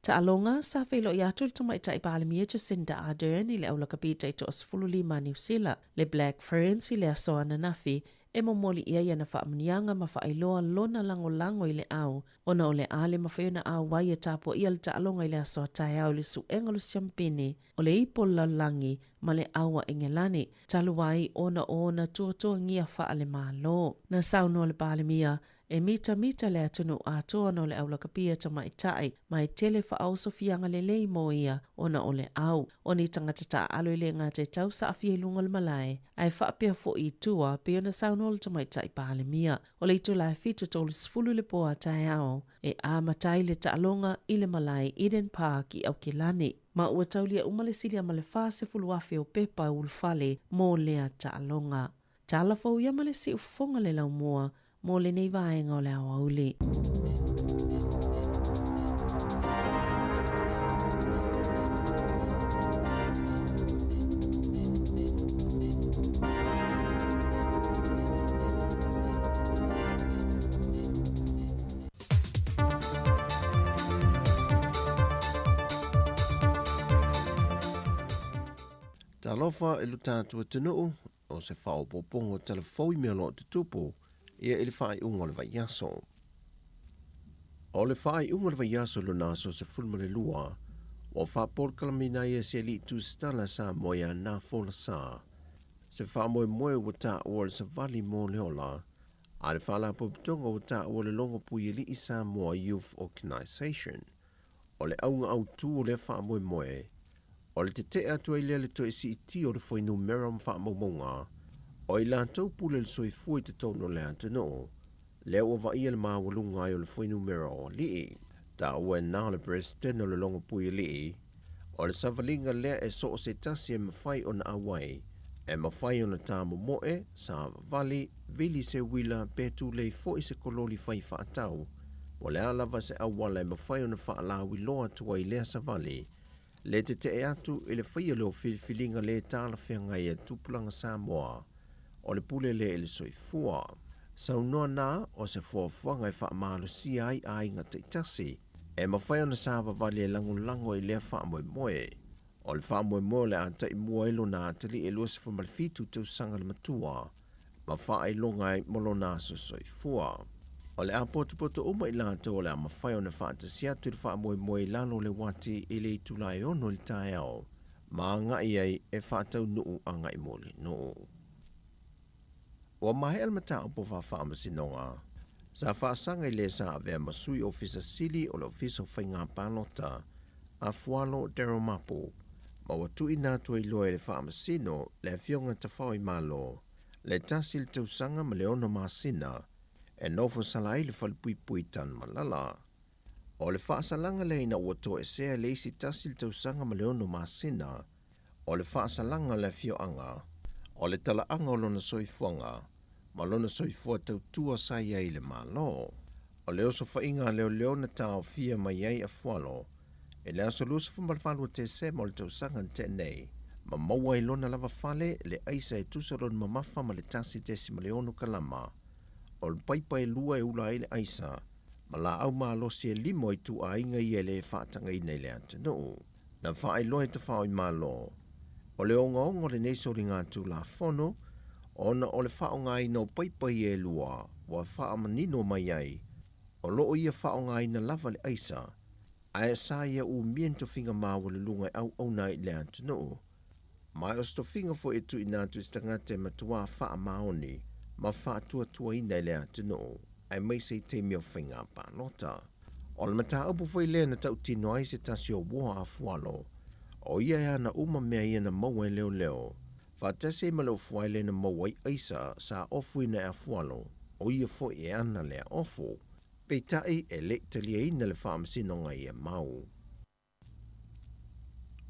H: Taaloga, Sa feiloai atu le Tamaitai Palemia Jacinda Ardern i le aulakapi taitoa-15 a Niu Sila, le Black Ferns i le aso ananafi e momoli i ai ana faamanuiaga ma faailoa lona lagolago i le au ona o le a le mafai ona auai e tapuaia le taaloga i le aso a taeao i le suega o le siampene o le ipo o le lalolagi ma le au a Engelani, talu ai ona o ona tuatuagia faale-Malo. Na saunoa le Palemia E mitamita le atunuu atoa ona o le aulakapia tamaitai, ma e tele faaosofiaga lelei mo ia ona o le au. O ni tagata taaalo e le gata e tau saafia i luga o le malae, ae faapea foi i tua, pei ona saunoa le Tamaitai Palemia. O le itula e 7:30 i le po a taeao e amata ai le taaloga i le malae Eden Park i Aukilani, ma ua taulia uma le silia ma le 40,000 o pepa e ulufale mo lea taaloga. Tala fou ia ma le siufofoga le laumua mo lenei vaega o le aoauli.
G: Talofa i lo tatou atunuu, o se faaopoopoga o tala fou i mea o lo o tutupu ia i le faaiuga o le vaiaso. O le faaiuga o le vaiaso i lona aso 12, ua faapolokalamiina ai e se alii tusitala Samoa ia Na Folasa se faamoemoe ua taua o le savali mo le ola a le Faalapotopotoga ua taua o le Logo Puialii Samoa Youth Organisation. O le auga autū o lea faamoemoe, o le tete'e atu ai lea i le toe siitia o le fuainumera ma faamaumauga o i latou pule le soifua i totonu o le atunuu, lea ua vaaia le maualuga ai o le fuainumera o alii. Taua e na o le Peresetene o le Logo Puialii, o le savaliga lea e so o se tasi e mafai ona auai, e mafai ona tāmomoe, savavali, vili se uila pe tulei foi se kololi fai faatau, po o le a lava se auala e mafai ona faalauiloa atu ai lea savali, le tetee atu i le faia lea o filifiliga le talafeagai a tupulaga Samoa o le pule lea i le soifua. Saunoa na o se fuafuaga e faamalosia ai aiga taitasi e mafai ona savavali e lagolago i lea faamoemoe. O le faamoemoe o le a taimua ai lona atalii e 27 tausaga le matua ma faailoga ai mo lona aso soifua. O le a potopoto uma i latou o le a mafai ona faatasi atu i le faamoemoe i lalo o le uati i le itula e 6 i le taeao ma agai ai e faataunuu agai mo le nuu. Ua maea le mataupu faafaamasinoga sa faasaga i le sa avea ma sui ofisa sili o le Ofisa o Faiga Palota a Fualo Daryl Mapu ma ua tuuina atu ai loa e le Faamasino le Afioga Tafaoimalo le tasi le tausaga ma le ono masina e nofo sala ai le falepuipui Tanumalala. O le faasalaga lea ina ua toesea le isi tasi le tausaga ma le ono masina o le faasalaga a le afioaga, o le talaaga o lona soifuaga ma lona soifua tautua sa i ai i le Malo. O le osofaiga a leoleo na taofia mai ai a Fualo i le aso 28 o Tesema o le tausaga na tea nei, ma maua ai lona lava fale le aisa e tusa lona mamafa ma le 1.6 kalama o le paipa e lua e ula ai le aisa ma laau malosi e lima o ituaiga ia e le faatagaina i le atunuu. Na faailoa e Tafaoimalo, o le ogaoga o lenei soliga Tulafono ona o le faaaogaina o paipa ia e lua ua faamanino mai ai o lo o ia faaaogaina lava le aisa ae sa ia umia ni tofiga maualuluga e auauna ai i le atunuu. Ma o se tofiga foi e tuuina atu i se tagata e matuā faamaoni ma faatuatuaina e le atunuu aemaise i taimi o faiga palota. O le mataupu foi lea na tautino ai se tasi o uoa a Fualo, o ia e ana uma mea ia na maua e leoleo, faatasi ai ma le ofuaile na maua ai aisa sa ofuina e Afualo, o ia foi e ana lea ofu. Peitai e le'i taliaina le faamasinoga i ia mau.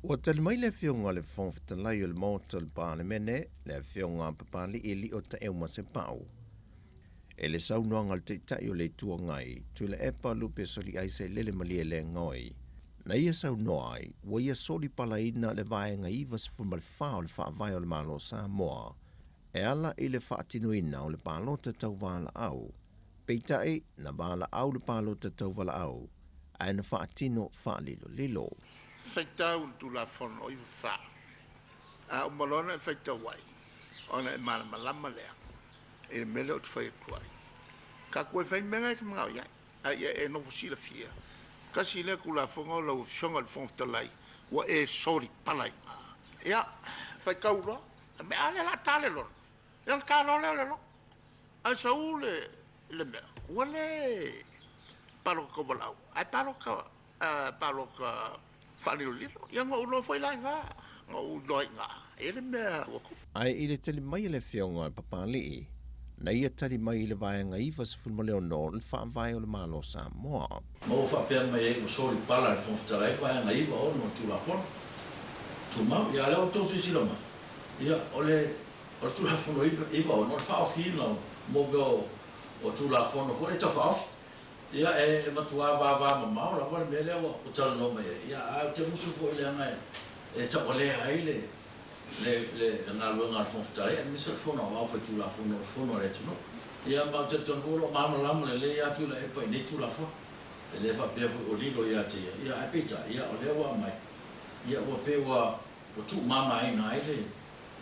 G: Ua tali mai le Afioga i le Fofoga Fetalai o le Maota o le Palemene, le Afioga a Papali'i Lio Taeaumasepau, i le saunoaga a le Taitai o le Itu Agai, Tuilaepa Lupe Soliai Sailele Malielegaoi, na ia saunoa ai, ua ia solipalaina le Vaega 94 o le Faavae o le Malo o Samoa e ala i le faatinoina o le palota tauvalaau. Peitai, na valaau le palota tauvalaau, ae na faatino faalilolilo.
J: Faitau le Tulafono 94, a uma loa ona e faitau ai, ona e malamalama lea i le mea lea ou te fai atu ai. Tatou e fai le mea lena e te manao i ai, a ia e nofo silafia, tasi lea Tulafono lau Afioga i le Fofoga Fetalai, ua e solipala i ina. Ia, faitau loa, a lea o le a ta le lola, ia ona ta loa lea o le lola. Ae sau le le mea, ua le palota tauvalaau, ae palota palota faalilolilo. Ia na ou iloa foi la i ina, na ou iloa i ina, e i ai le mea ua tupu.
G: Ae i le tali mai a le Afioga a Papalii, na ia tali mai i le Vaega 96 o le Faavae o le Malo o Samoa.
A: Ma ua faapea mai ai ua soli pala e le Fofoga Fetalai le Vaega 96 o le Tulafono Tumau. Ia a lea ua outou silasila mai, ia o le O le Tulafono 96, o le faaofiina o mea o Tulafono foi lea tau faaofi. Ia, e matua vavamamao lava le mea lea ua talanoa mai ai, ia, ae ou te musu foi leaga e taualea ai le galuega a le Fofoga Fetalai aemaise o le Fono Aoao Faitulafono, o le Fono a le atunuu. Ia, ma ou te talitonu foi o lo o malamalama lelei lava Tuilaepa i nei Tulafono. E le faapea foi o lilo ia te ia, ia, ae peitai, ia, o lea ua aumai, ia, ua pei ua tuumamaina ai le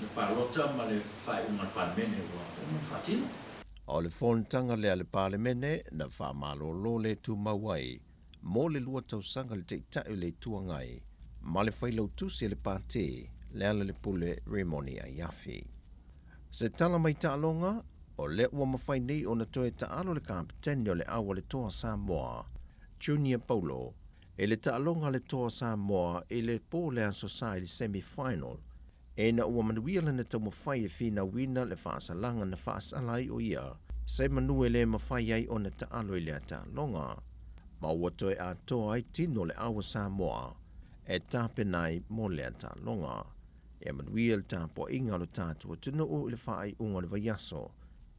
A: le palota ma le faaiuga a le Palemene ua uma ona faatino.
G: O le fonotaga lea a le Palemene na faamalolo le tumau ai mo le 2 tausaga le Taitai o le Itu Agai ma le Failautusi a le Pati, Lealailepule Rimoni Aiafi. Se tala mai taaloga, o lea ua mafai nei ona toe taalo le Kapeteni o le Au a le Toa Samoa, Junior Paulo, i le taaloga a le Toa Samoa i le po le Aso Sa i le semi final, Ina ua manuia lana taumafai e finauina le faasalaga na faasala ai o ia, se manu e le mafai ai ona taalo i lea taaloga, ma ua toe atoa ai tino le au a Samoa e tapena ai mo lea taaloga. Ia manuia le tapuaiga o lo tatou atunuu i le faaiuga o le vaiaso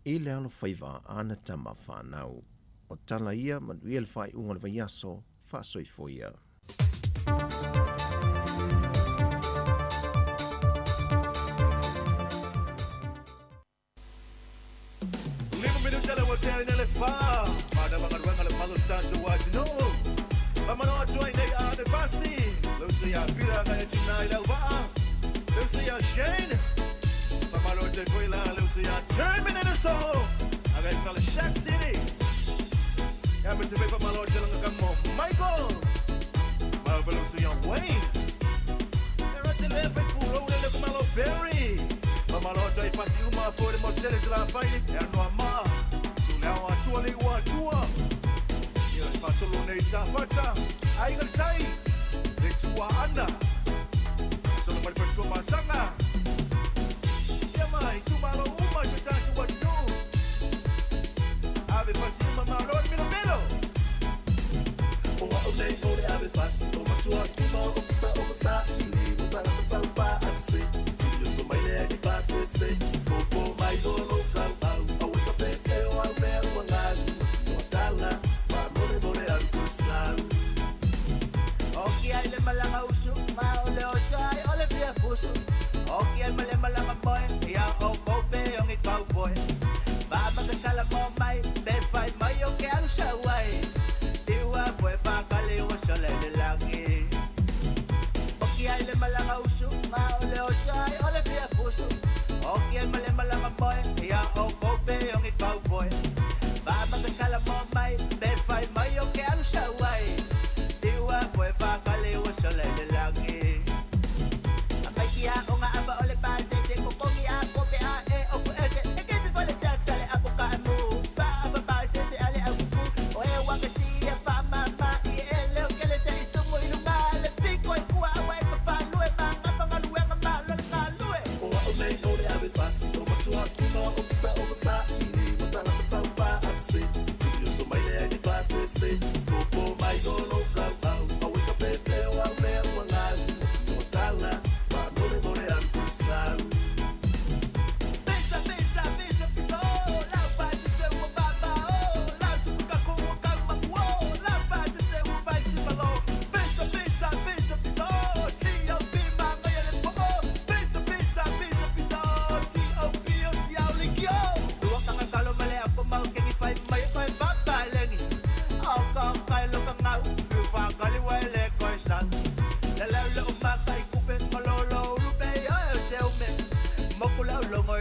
G: i le alofaiva a ana tama fanau. O tala ia, manuia le faaiuga o le vaiaso, faasoifua ia.
N: Michael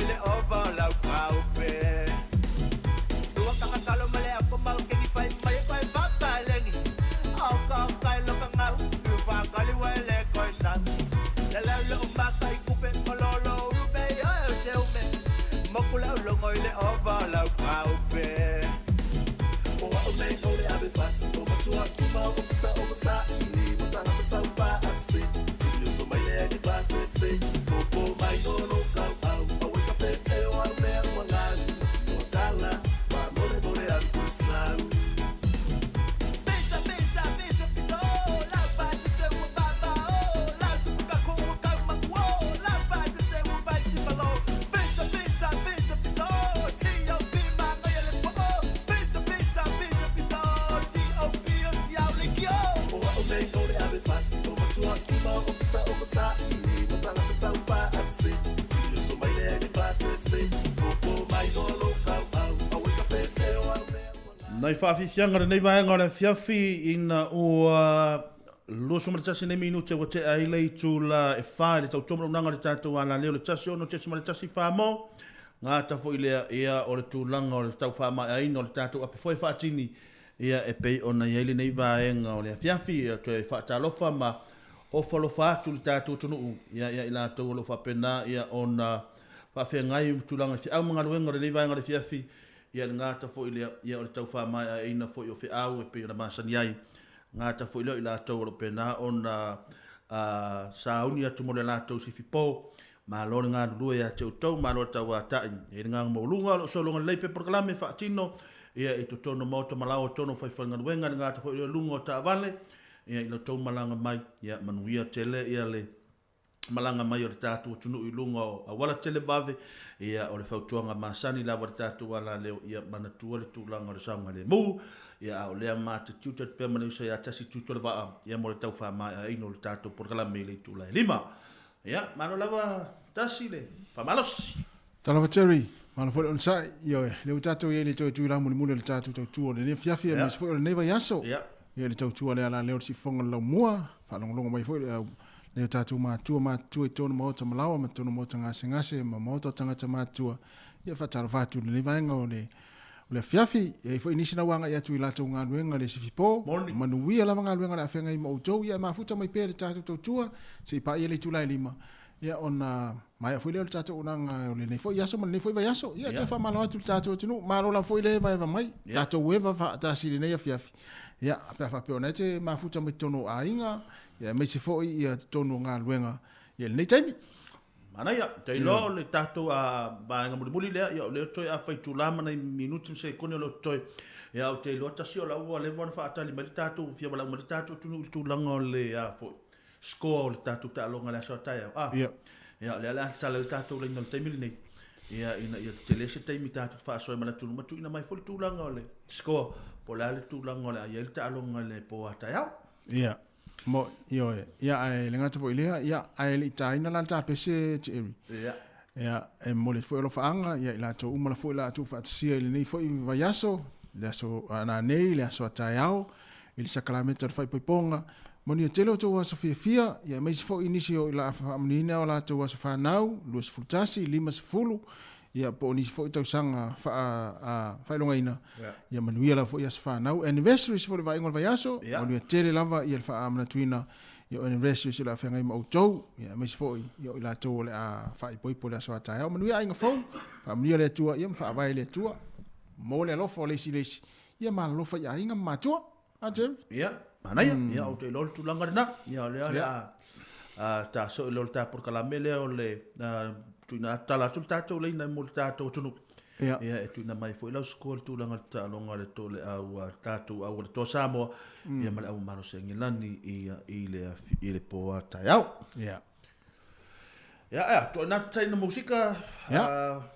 E: i le ova o lau kaupe. Tua kakatalo ma le apo mau kengi fai mai e koe papalengi. O ka o kai loka ngau, tu whakali wa le koe sa. Le lau le umaka i kupe, o lolo urupe i oe o se ume. Moku lau longo i le ova o lau kaupe.
P: O au nei o le ave pasi, o matua kuma o kusa o masa ini, mo tangata tau pa ase. Tui o mai le ni pa se se, popo mai o lo kau au, au e ka pepe o au mea ua ngau, si o tala, wa more more au kusau.
E: Pisa, pisa, pisa, pisa, oh, lau pa se se ua baba, oh, lau se puka ko ua kau maku, oh, lau pa se se ua vai si malo. Pisa, pisa, pisa, pisa, oh, T.O.P. ma ngai le po, oh, pisa, pisa, pisa, pisa, oh, T.O.P. o si au le ki, oh.
P: O au nei o le ave pasi, o matua kuma o kusa o masa ini, mo tangata tau pa ase. Tui o mai le ni pa se se, popo mai o lo kau au, au e ka pepe o au mea ua ngau.
I: Nai whaafifianga le nei vaenga o le afiafi ina ua 21 nei minute ua tea ai le itu la e wha i le tautomo unanga le tātou ala leo le tasi ono tesi ma le tasi wha mo. Ngā tafo i lea ia o le tūlanga o le tau wha mai aina o le tātou ape foi whaatini ia e pei ona i aile nei vaenga o le afiafi ia toe whaatalofa ma o whalofa atu le tātou tunuu ia ia i lātou o lo whapena ia ona whaawhengai tūlanga i whiau mangaluenga o le nei vaenga o le afiafi ia le ngā tafo i lea ia o le tau wha mai aina foi o whiau e pei ona masani ai. Ngā tafo i lea i lātou o lo pena ona sauni atu mo le lātou si whipo. Ma lo le ngā lulua ia te utau, ma lo le tau atai. E le ngā maulunga, lo solonga lei pe proklame whaatino, ia i totono maota malao tono whaiwhangaluenga, le ngā tafo i le lunga o taavale, ia i lo tau malanga mai, ia manuia tele, ia le malanga mai o le tātou tunu i lunga o awala tele vave, ia o le fautuanga masani lava le tātou ala leo, ia manatua le tūlanga o le saunga le mū, ia o lea mā te tuta te pea mana usa ia tasi tutu le vaa, ia mo le tau wha mai a ino le tātou proklame i le tūla e lima. Ia, malo lava tasi le whamalosi.
D: Talofa Jerry, malo foi le onosai, ioe, le ua tatou i ai le toe tui la mulimuli o le tatou tautua o lenei afiafi, aemaise foi o lenei vaiaso. Ia le tautua le ala lea o le sifofoga o le laumua, faalogologo mai foi le au le tatou matua matutua i tonu maota malaoa ma tonu maota gasegase ma maota o tagata matutua. Ia faatalofa atu i lenei vaega o le o le afiafi, e ai foi nisi na ua agai atu i latou galuega le sifipo, manuia lava galuega o le afeagai ma outou, ia e mafuta mai pea le tatou tautua, se i paia le itula e lima, ia ona maea foi lea o le tatou auaunaga o lenei foi aso ma lenei foi vaiaso. Ia toe faamalo atu i le tatou atunuu, malo lava foi le evaeva mai, tatou eva faatasi i lenei afiafi. Ia, pe a faapea o lena e te mafuta mai totonu o aiga, ia aemaise foi ia totonu o galuega ia lenei taimi.
I: Manaia, te iloa o le tatou vaega mulimuli lea, ia o lea toe afai tula ma nai minuti ma sekone o leo toe. Ia o te iloa tasi o la ua leva ona faatali mai le tatou fia walau mai le tatou atunuu i le tulaga o le foi score o le tatou taaloga le aso a taeao. Ia o lea le a tala le tatou laina o le taimi lenei. Ia ina ia tele se taimi tatou faasoa ma le atunuu ma tuuina mai foi le tulaga o le score po o le a le tulaga o le a i ai le taaloga le po a taeao.
D: Ia. Mo, ioe, ia ae le gata foi i lea, ia ae le i taina la le tapese Jerry.
I: Ia.
D: Ia, e momoli atu foi alofaaga, ia i latou uma la foi la tuufaatasia i lenei foi vaiaso, le aso ananei, le aso a taeao, i le sakalameta o le faaipoipoga. Manuia tele o outou aso fiafia, ia aemaise foi nisi o la faamanuiaina o latou aso fanau, 21, 50, ia po o nisi foi tausaga faa faailogaina, ia manuia lava foi aso fanau. Anniversaries foi le vaaiga o le vaiaso, manuia tele lava ia le faamanatuina ia o anniversaries o le a feagai ma outou, ia aemaise foi ia o i latou o le a faaipoipo i le aso a taeao. Manuia aiga fou, faamanuia le Atua, ia ma faavae le Atua mo le alofa o le isi i le isi, ia ma alolofa i aiga ma matua. A Jerry?
I: Ia, manaia, ia ou te iloa le tulaga lena. Ia o lea o le a taso i lea o le ta polokalame lea o le tuuina atu, tala atu le tatou laina mo le tatou atunuu.
D: Ia.
I: Ia e tuuina mai foi lau score le tulaga o le taaloga le to le au tatou au le toa Samoa ia ma le au malosi a Engelani i le i le po a taeao.
D: Ia.
I: Ia, ia, to na taina musika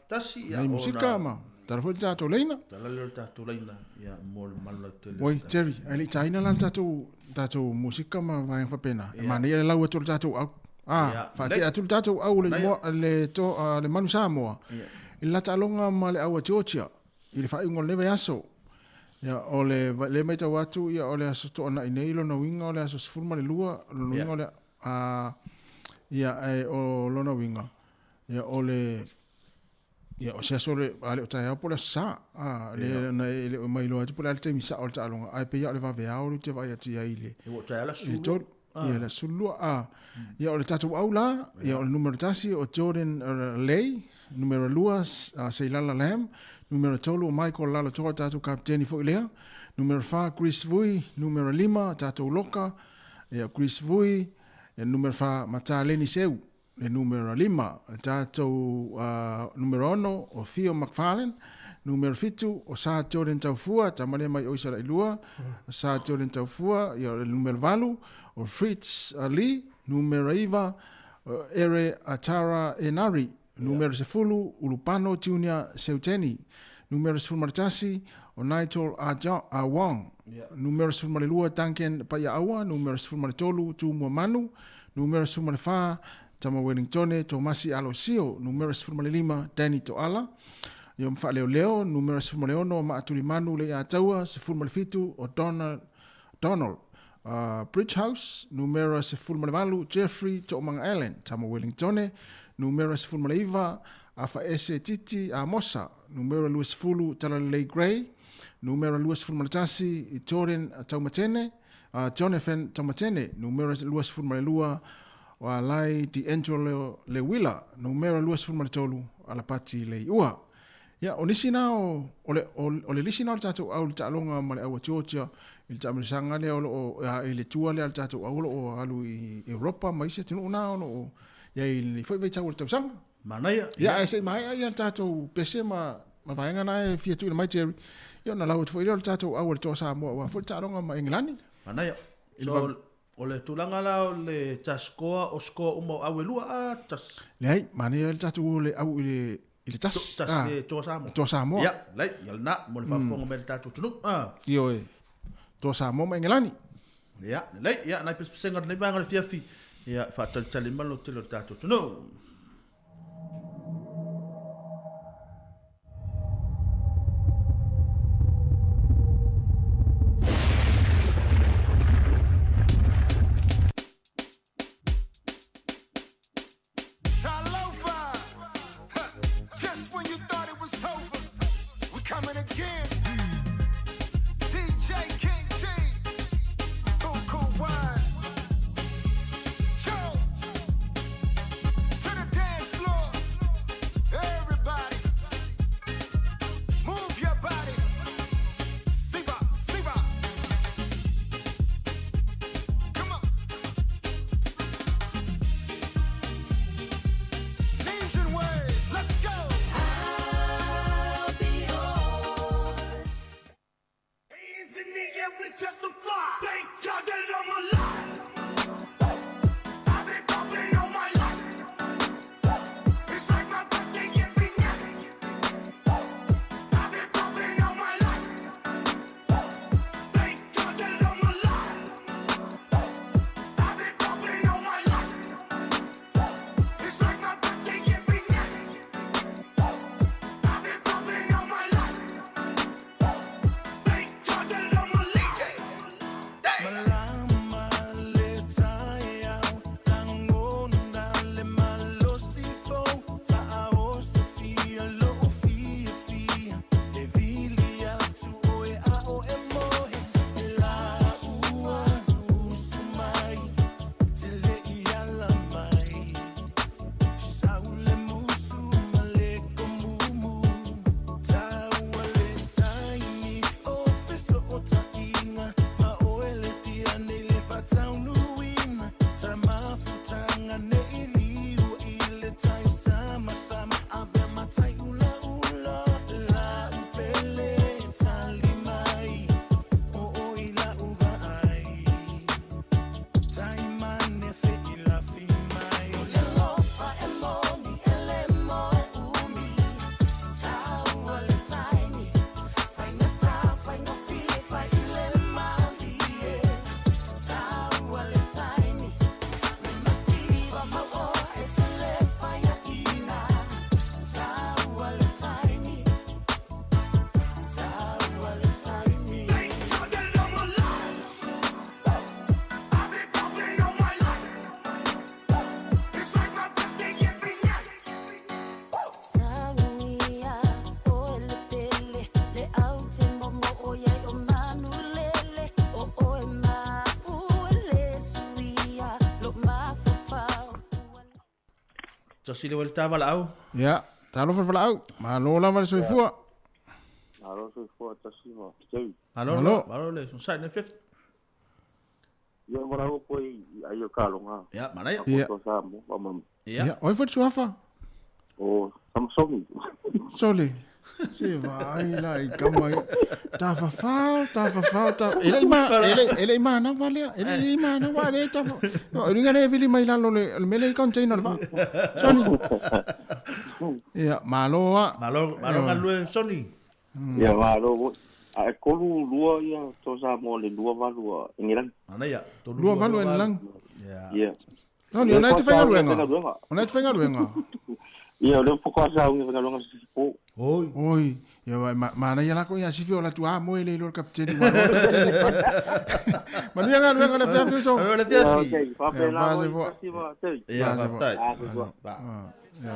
I: tasi ia
D: Nei musika ma tala foi le tatou laina.
I: Tala le tatou laina ia mo le malu tele.
D: Oi Jerry, ai le taina la le tatou tatou musika ma vaega faapena. E manaia le lau atu o le tatou au. Ah, faatea atu le tatou au le mo le to le Manu Samoa. I le la taaloga ma le au a Georgia i le faaiuga o lenei vaiaso. Ia o le le matau atu ia o le aso toanai nei lona uiga o le aso 12 lona uiga o le a ia ae o lona uiga ia o le Ia, o se aso le, a le o taeao po o le aso Sa. A, le, na e le o mailoa atu po o le a le taimi sao o le taaloga, ae pei lava o le vaveao lea ou te vaai atu i ai i le,
A: Ia, ua o taeao le aso
D: i le
A: 12.
D: tolu. Ia, le aso 12. A, ia, o le tatou au la, ia, o le numera tasi o Jordan Lay, numera lua, Seilala Lam, numera tolu o Michael Lalotoa, tatou kapiteni foi lea, numera fa, Chris Vui, numera lima, tatou loka, ia, Chris Vui, ia, numera fa, Mataleni Seu. Le numera lima, le tatou numera ono o Theo McFarlane, numera fitu o Sa Jordan Taufua, tama lea mai oi Salailua, Sa Jordan Taufua, ia le numera valu o Fritz Lee, numera iva o Ere Atara Enari, numera 10 Ulupano Junior Seuteni, numera 11 o Nigel A Wong, numera 12 Duncan Paiaaua, numera 13 Tumua Manu, Numera 14, Tama Wellingtone, Tomasi Alosio, Numera 15, Danny Toala, ia ma Faaleoleo, Numera 16, Maatulimanu Leiataua, 17, o Donald, Donald Bridgehouse, Numera 18, Jeffrey Toomanga Allen, Tama Wellingtone, Numera 19, Afaese Titi Amosa, Numera 20, Talalelei Gray, Numera 21, Jordan Taumatene, Jonathan Taumatene, numera 22, o Alai D'Angelo Lewila, numera 23, Alapati Leiua. Ia, o nisi na o, o le, o, o le lisi na o le tatou au i le taaloga ma le au a Georgia i le taamilosaga lea o lo o, i le tua lea a le tatou au o lo o alu i Europa ma isi atunuu na o lo o i ai i lenei foi vaitau o le tausaga.
A: Manaia.
D: Ia, ae se i maea ia le tatou pese ma, ma vaega na e fia tuuina mai Jerry. Ia ona lau atu foi lea o le tatou au a le Toa Samoa aua foi le taaloga ma Engelani.
A: Manaia. So, o le tulaga la o le ta score, o score uma o au e lua a tas.
D: Leai, manaia le tatou o le au i le i le tasi.
A: Tasi le Toa Samoa.
D: Toa Samoa.
A: Ia, lei, ia lena, mo le faafofoga mai le tatou atunuu. Ah.
D: Ioe. Toa Samoa ma Engelani.
A: Ia, lelei, ia, nai pesepesega o lenei vaega o le afiafi, ia, faatalitali mai lo tele o le tatou atunuu.
L: Talofa! Huh. Just when you thought it was over, we coming again. DJ King G, Buku Wine. Joe, to the
A: Tasi le wale tavalaau.
D: Ia, talofa le valaau. Malo lava le soifua.
C: Malo soifua tasi ma tei.
A: Malo,
D: Malo.
A: malo le sai ne fifth.
C: Ia mo ko i ai o kalonga.
A: Ia, manaia.
D: Ia.
C: Ko sa mo pa mo.
D: Ia, oi foi suafa.
C: O Samsung.
D: Sole. Se vai la i kama ia. Tafafao, tafafao, ta. Ele i ma, ele ele i mana valea. Ele i mana valea ta. O ringa le vili mai lalo le le mele i container va. Sony. Ia, malo a.
A: Malo, malo galue Sony.
C: Ia malo mo. A e kolu lua ia to sa mo le lua valua Engelang.
A: Manaia.
D: Lua valu Engelang.
C: Ia.
D: No, ni ona e te whaingaluenga. Ona e te whaingaluenga.
C: Ia le poko sa ungi whaingaluenga se po.
A: Oi.
D: Oi. Ia wa ma mana ia lako ia sifi o la tua mo ele lo kapteni wa. Manuia galuenga le fiafi so.
A: Malo le fiafi.
C: Okay, pa
D: Ia,
C: pena
D: fase
C: mo
D: fua.
C: tasi ma tei.
A: Ia,
D: Fase fua.
A: faafetai.
C: Ah, fua.
A: Ba.
D: Ia.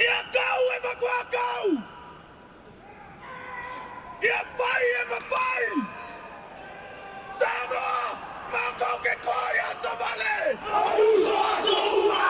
N: Ia kau e matua kau! Ia fai e mafai! Samoa, matou ke koa i Asovale! Uso aso ua!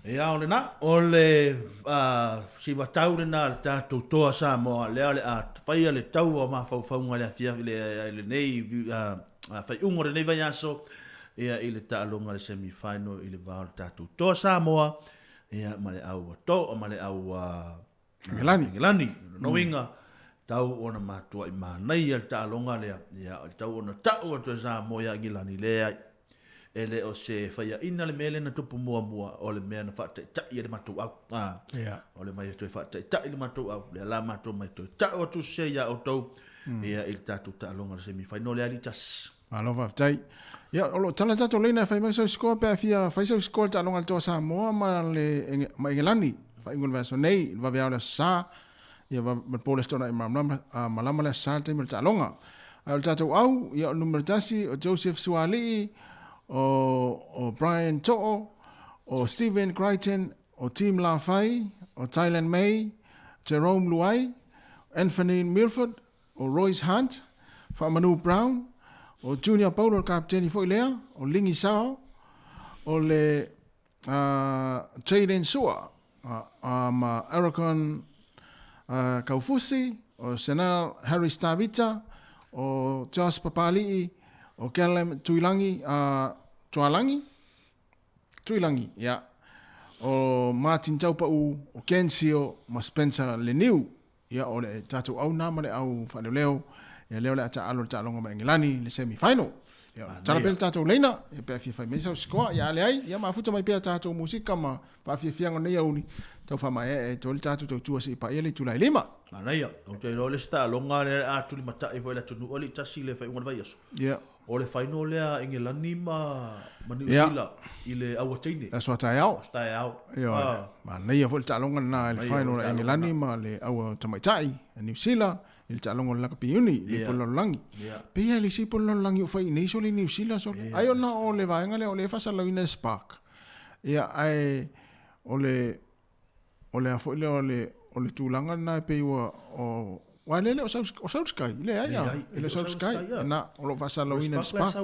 A: Ia o lena, o le sivatau lena a le tatou toa Samoa, lea o le a faia le taua o mafaufauga i le afiafi i lenei faaiuga o lenei vaiaso, ia i le taaloga i le semi final i le va o le tatou toa Samoa, ia ma le au toa ma le au
D: Engelani.
A: Engelani. Lona uiga, tau ona matuai manaia le taaloga lea, ia, tau ona tau atu e Samoa ia Engelani, leai. E le o se faiaina le mea lea na tupu muamua, o le mea na faataitai ai le matou au. A,
D: yeah.
A: O le mai e toe faataitai le matou au, lea la matou mai toe tau atu se ia outou, ia i le tatou taaloga le semi final le ali tasi.
D: Malo faafetai. Ia, o lo o tala tatou leina e fai mai sau score pe a fia fai sau score i le taaloga a le Toa Samoa ma le ma Engelani. Faaiuga o le vaiaso nei, i le vaveao o le Aso Sa, ia ma le po o le Aso Toonai malamalama, malama le Aso Sa i le taimi o le taaloga. Ae o le tatou au, ia o le numera 1, o Joseph Sualii, o, o Brian To'o, o Stephen Crichton, o Tim Lafai, o Thailand May, Jerome Luai, Anthony Milford, o Royce Hunt, Faamanu Brown, o Junior Paulo le kapiteni foi lea, o Lingi Sao, o le uh, Jayden Sua, uh, ma Aragon uh, Kaufusi, o Senal Harry Stavita, o Josh Papali'i, o Callum Tuilangi, uh, Tualangi, Tuilangi, ia. O Martin Taupa'u, o Ken Sio ma Spencer Leniu. Ia, o le tatou au na ma le au faaleoleo. Ia, lea o le a taaalo le taaloga ma Engelani i le semi final. Ia, tala pea le tatou leina, ia pe a fia fai mai sau sikoa, ia a leai, ia mafuta mai pea tatou musika ma faafiafiaga o lenei aoauli, tau faamaeaea ai toi le tatou tautua seia paia le itula e 5.
A: Manaia, ou te iloa le isi taaloga lea a tulimatai foi i le atunuu alii tasi i le faaiuga o le vaiaso.
D: Ia.
A: O le final lea a Engelani ma Niu Sila i le aua teine.
D: Le aso a taeao.
A: Aso taeao.
D: Ioe. Manaia foi le taaloga lena i le final a Engelani ma le aua tamaitai a Niu Sila i le taaloga o le lakapi uni i le pole lalolagi. Pei lava e le isi pole lalolagi o fai i nei sole i Niu Sila sole. Ai ona o le vaega lea o lea e faasalalauina e Spark. Ia ae o le o le a foi lea o le o le tulaga lena e pei ua o Aua lea e le o sau, o sau le Sky? Leai a, e le o sau le Sky. Na, o lo o faasalalauina e le Spark.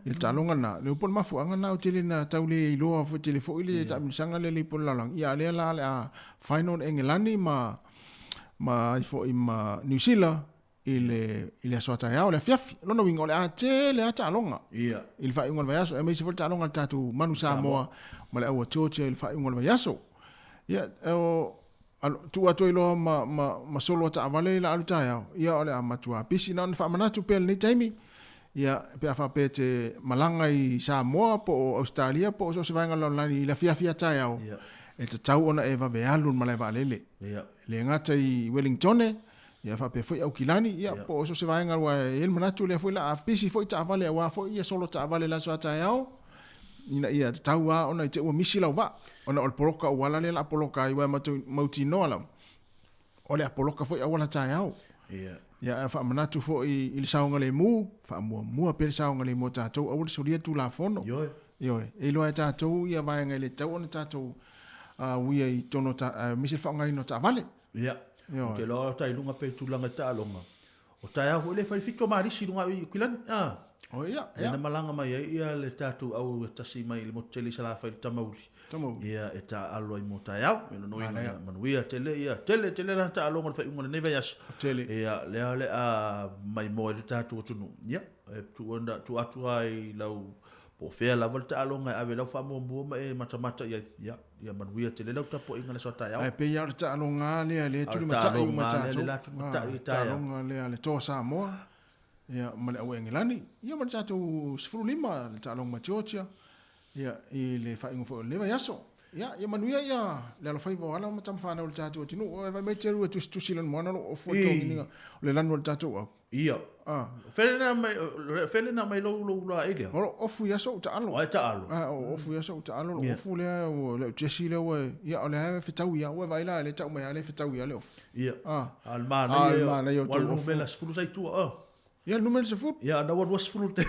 D: I le taaloga lena. Le upu o le mafuaaga lena ou te le na tau le iloa foi tele foi le taamilosaga lea i le ipu o le lalolagi. Ia a o lea la o le a final Engelani ma ma ai foi ma Niu Sila i le i le aso a taeao, le afiafi. O lona uiga o le a tele lava taaloga i le faaiuga o le vaiaso, aemaise foi le taaloga a le tatou Manu Samoa ma le aua Georgia i le faaiuga o le vaiaso. Ia, o Tuu atu ai loa ma, ma, ma solo a taavale i la alu taeao, ia o le a matua pisi. Na ona faamanatu pea i lenei taimi, ia, pe a faapea e te malaga i Samoa po o Ausetalia po o so o se vaega o le lalolagi i le afiafi a taeao, e tatau ona e vave alu i le malae vaalele. E le gata i Wellingtone, ia faapea foi Aukilani, ia, po o so o se vaega aua e i ai le manatu lea foi la a pisi foi taavale aua foi ia solo taavale i le aso a taeao, ina ia tatau lava ona i te i ua misi lau vaa, ona o le poloka auala lea o le a poloka ai, aua e mautinoa lava, o le a poloka foi auala taeao. Ia, ae faamanatu foi i le saogalemu, faamuamua pea le saogalemu o tatou, aua le solia le Tulafono.
A: Ioe.
D: Ioe. E iloa e tatou ia vaega e le tatau ona tatou uia i totonu o aemaise le faaaogaina o taavale.
A: Ia. Ou te iloa o ta iluga pe tulaga i taaloga. O taeao foi lea e fai le 7 o Malisi i luga i Kilani. Ah.
D: O ia,
A: ia. Na malaga mai ai ia le tatou au e tasi mai le motu tele i Salafai le Tamauli.
D: Tamauli.
A: Ia e taaalo ai mo taeao. Ia nonoina ia manuia tele ia tele tele la taaloga o le faaiuga o lenei vaiaso.
D: Tele.
A: Ia lea o le a maimoa ai le tatou atunuu. Ia e tuu atu ai lau Po o fea lava le taaloga e ave lau faamuamua ma e matamata i ai, ia, ia manuia tele lau tapuaiga i le aso a taeao.
D: Ae pei lava o le taaloga lea lea e tulimatai uma tatou. A o le taaloga lea a le Toa Samoa, ia, ma le Auaegelani, ia ma le tatou 15, le taaloga ma Georgia, ia, i le faaiuga foi o lenei vaiaso. Ia, ia manuia ia le alofaiva o ala ma tamafanau o le tatou atunuu. Ua vaai mai Teru e tusitusi lana moana lo ofu e toginiga o le lanu o le tatou au.
A: Ia. Ah. Fele na mai fele na mai lou lou la elia.
D: O ofu ia so taalo.
A: Ai taalo.
D: Ah, o ofu ia so taalo lo ofu lea o le jesi lea ua ia o le fetau ia ua vai la le tau mai le fetau ia le ofu.
A: Ia.
D: Ah.
A: Al ma na ia o numera 10 sai tua. Oh.
D: Ia numera 10.
A: Ia na ua 20 te.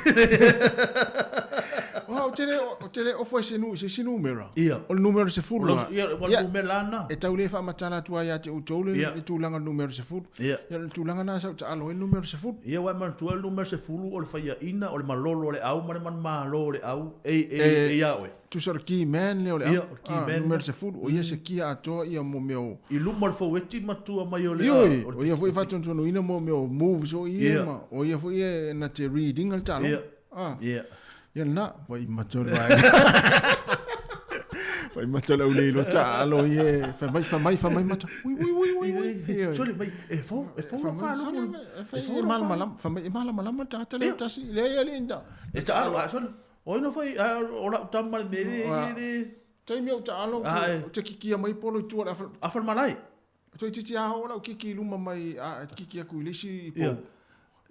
D: Wa o tele o tele ofu se nu se si numera.
A: Ia.
D: O le numera 10.
A: Ia o le numera na.
D: E tau le faamatala atu ai ia te outou le
A: Ia.
D: le tulaga numera 10.
A: Ia.
D: Ia le tulaga na sa ou taalo ai le numera 10.
A: Ia ua e manatua le numera 10 o le faiaina, o le malolo o le au ma le manumalo o le au e e e ia oe.
D: Tusa o le key man lea o le au.
A: Ia, o le key man.
D: Numera 10, o ia se kia atoa ia mo mea o.
A: I luma o le faueti ma tua mai o le.
D: Ioe, o ia foi e faatonutonuina mo mea o moves o ia
A: Ia.
D: ma o ia foi e na te read ina le taaloga.
A: Ia.
D: Ah.
A: Ia.
D: Ia lena, ua i mata o le vaega. Ua i mata o le auleilo taalo ia, fai mai, fai mai, fai mai mata. Ui, ui, ui, ui, ui. Ioe.
A: Sole mai, e fou, e fou
D: Fai
A: lau
D: mai,
A: faalogo.
D: sole, fai e malamalama, fai mai e malamalama le tagata lea e tasi, leai alii ina.
A: E taalo, a sole. O ai na fai, a, o lau tama le mea le, le, le.
D: Taimi au taalo,
A: Ah, e.
D: ou te kikia mai polo i tua le afa.
A: Afa le malae.
D: Toeitiiti a oo lau kiki i luma mai, a kiki aku i le isi pou.
A: Ia.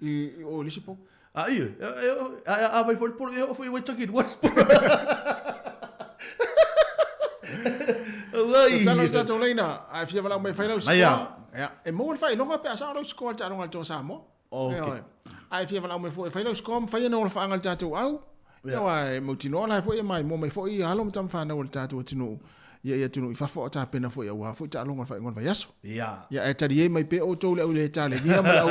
D: I, o i le isi pou.
A: A ia, e, e, a, a mai foi le polo, e oo foi i Waitaki i luga le polo. Auai.
D: Tatalo le tatou laina, a e fia valaau mai e fai lau
A: Mai a.
D: score. Ia, e maua le faailoga pe a sao lau score i le taaloga a le Toa Samoa.
A: Ok.
D: Ioe. A e fia valaau mai foi e fai lau score ma fai ana olafaaga i le tatou au.
A: Ia.
D: Ia, aua e mautinoa la foi e maimoa mai foi ia alo ma tamafanau o le tatou atunuu. Ia ia atunuu i fafo a o tapena foi aua foi taaloga o le faaiuga o le vaiaso.
A: Ia.
D: Ia ae taliē mai pea outou le au le talenia ma le au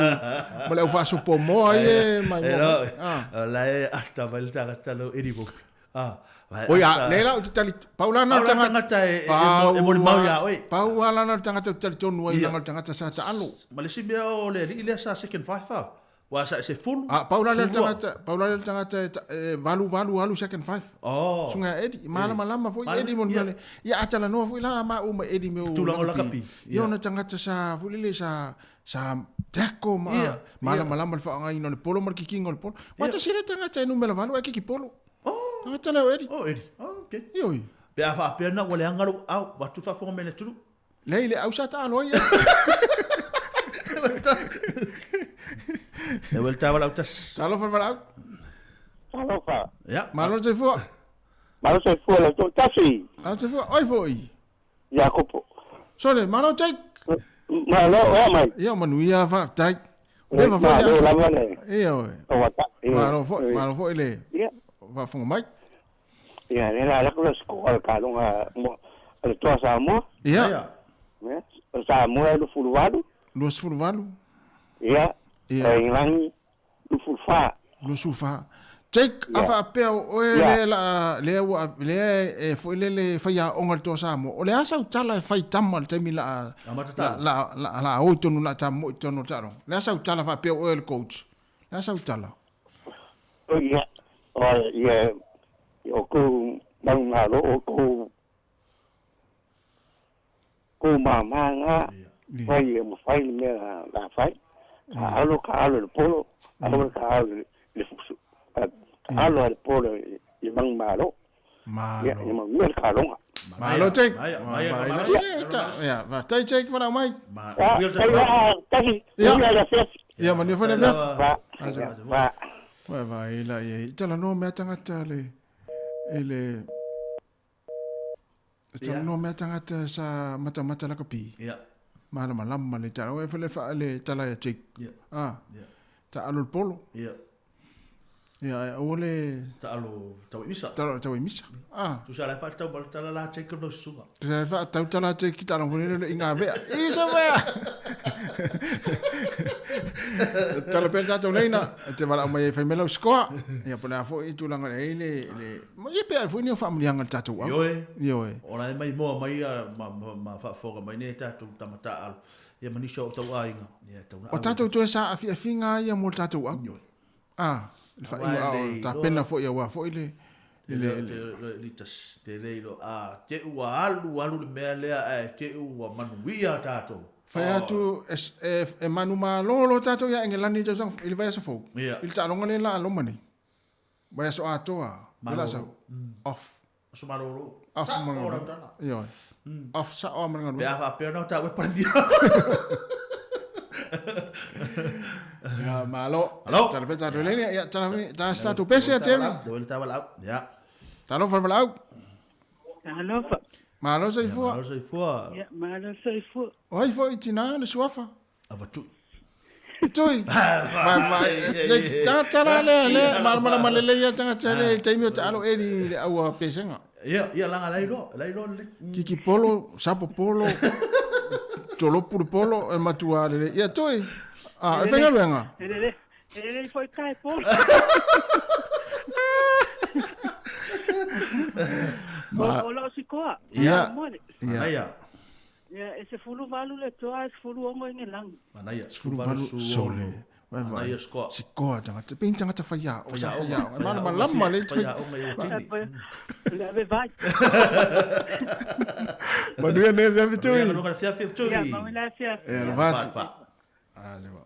D: ma le au faasopomoa ia e maimoa mai. Ah.
A: O la e ata mai le tagata lau Eddie Mopi. Ah, la e
D: Oi a,
A: ata-
D: lea la ou te tali, pau la na
A: Pau
D: o
A: la
D: le
A: tagata e- e- e molimau ia oe.
D: Pau lava lana o le tagata ou te talitonu ai
A: Ia.
D: leaga o le tagata sa taalo.
A: Ma le isi mea o le alii lea sa second five a. Ua sa se fulu.
D: Ah, pau la lea le
A: 12.
D: tagata, pau la lea le tagata e, e valu valu alu second five.
A: Oh.
D: Suga Eddie, malamalama foi
A: Malam-
D: Eddie mo le mea le. Ia a talanoa foi la maua ma Eddie mea o
A: Tulaga o lakapi.
D: Ia ona tagata sa foi lele sa sa tackle ma
A: Ia,
D: malamalama le faaaogaina o le polo ma le kikiga o le polo. Ua tasi lea tagata e numera 8 ae kiki polo.
A: Oh.
D: Tagata lea o Eddie.
A: Oh Eddie. Oh, okay.
D: Ioe.
A: Pe a faapea na ua leaga lou au, avatu faafofoga mai le atunuu.
D: Leai le au sa taalo ai.
A: E ua le tawa lau tasi.
D: Talofa le valaau.
C: Talofa.
A: Ia.
D: Malo le soifua.
C: Malo soifua lau toatasi.
D: Malo soifua. Oi foi.
C: Iakopo.
D: Sole, malo Jake.
C: Malo, oa mai.
D: Ia, manuia faafetai. O le
C: Malo
D: faafetai.
C: lava le.
D: Ia oe.
C: O wata.
D: Malo foi, malo foi le.
C: Ia.
D: Faafofoga mai.
C: Ia, le la lako le score le taaloga mo le Toa Samoa.
D: Ia.
C: Ia. O Samoa e 28.
D: 28.
C: Ia.
D: Ia.
C: O England 24.
D: 24. Jake, a
C: Ia.
D: faapea o oe
C: Ia.
D: lea la lea ua lea e foi lele faiaoga le Toa Samoa. O le a sau tala e fai tama le taimi la
A: Amata
D: la la la o i tonu la ta mo i tonu o le taaloga. Le a sau tala faapea o oe le coach. Le a sau tala.
C: O ia. O ia. O ku mangalo o ku ku mamanga. Fai e mo fai le mea la fai. Ka alo ka alo le polo. Alo ka alo le fusu. Ka alo le polo i mangalo.
D: Malo.
C: Ia, i mangalo ka alonga.
D: Malo Jake.
A: Maia,
D: Wa-
A: maia,
D: vai
A: malo.
D: la- Ia, ta- ia, faafetai Jake valaau mai.
C: Ah, tasi.
D: Ia.
C: Ia, ia, fiafi.
D: Ia, manuia foi le afiafi.
C: Va.
D: Asa.
C: Va.
D: Vai vai la ia i talanoa mea tagata le e le e talanoa mea tagata sa matamata lakapi.
A: Ia.
D: Malamalama le tala. Oe fale fa le tala ia Jake.
A: Ia.
D: Ah.
A: Ia.
D: Taalo le polo.
A: Ia.
D: Ia ai aua le
A: Taalo tau i misa.
D: Taalo tau i misa. Ah.
A: Tusa la whaatau ma le tala la Jacob lau susuga.
D: Tusa la tau tala Jake ki taalo fone le i ngā vea. I sa vea. Tala pea le tatou leina, e te valaau mai ai fai mai lau sikoa. Ia po o le a foi tulaga e i ai le, le, ma ia pe ai foi ni o faamuliaga i le tatou au.
A: Ioe.
D: Ioe.
A: O la e maimoa mai ia ma, ma, ma faafofoga mai nei tatou tama taaalo, ia ma nisi o ou tau aiga. Ia e tau na
D: O tatou toe saafiafiga lava ia mo le tatou au.
A: Ioe.
D: A, le faaiuga a o tapena foi aua foi le, le, le,
A: le, te le iloa, a, te ua alu alu le mea lea ae te ua manuia tatou.
D: Fai atu e, e, e manumalo tatou ia Engelani i tausaga i le vaiaso fou.
A: Yeah.
D: I le taaloga lea la a Roma nei. Vaiaso atoa, le la sau. Off.
A: Aso malolo.
D: Off
A: Sa,
D: ma
A: o
D: galuega.
A: lau tala.
D: Ioe. Off sao lava ma le galuega.
A: Pe a faapea ona o taua e Palemia.
D: Ia, malo.
A: Malo.
D: Tala pea tatou lele. Ia, tala tala se tatou pese ia, Terry.
A: Dawai le tavalau. Ia.
D: Talofa le valaau.
O: Talofa.
D: Malo soifua.
A: Malo soifua.
O: Ia, malo soifua.
D: O ai foi tina le suafa?
A: Avatui.
D: Tui. Vai vai. Le tagata la le le malamalama lelei ia tagata le i taimi o taalo eli le aua pesega.
A: Ia, ia laga la iloa, la iloa lelei.
D: Kiki polo, sapo polo, tolopu le polo, e matua lelei. Ia Tui. Ah, e faigaluega.
O: E lelei, e lelei foi tae polo.
D: Ma-
O: O lau sikoa.
D: Ia.
A: Ia.
O: Ia, e 18 le toa, e 16 i Ngelagi.
A: Manaia.
D: 18 sole. Vai vai.
A: Manaia sikoa.
D: Sikoa tagata. Pe tagata faiaoga, sa
A: Faiaoga,
D: faiaoga. E malamalama le
A: Faiaoga i Otini.
O: Le ave vai.
D: Manuia nei fiafi Tui.
A: Manuia galuega fiafi Tui.
O: Ia, manuia le fiafi.
D: E alofa atu. Ah, se va.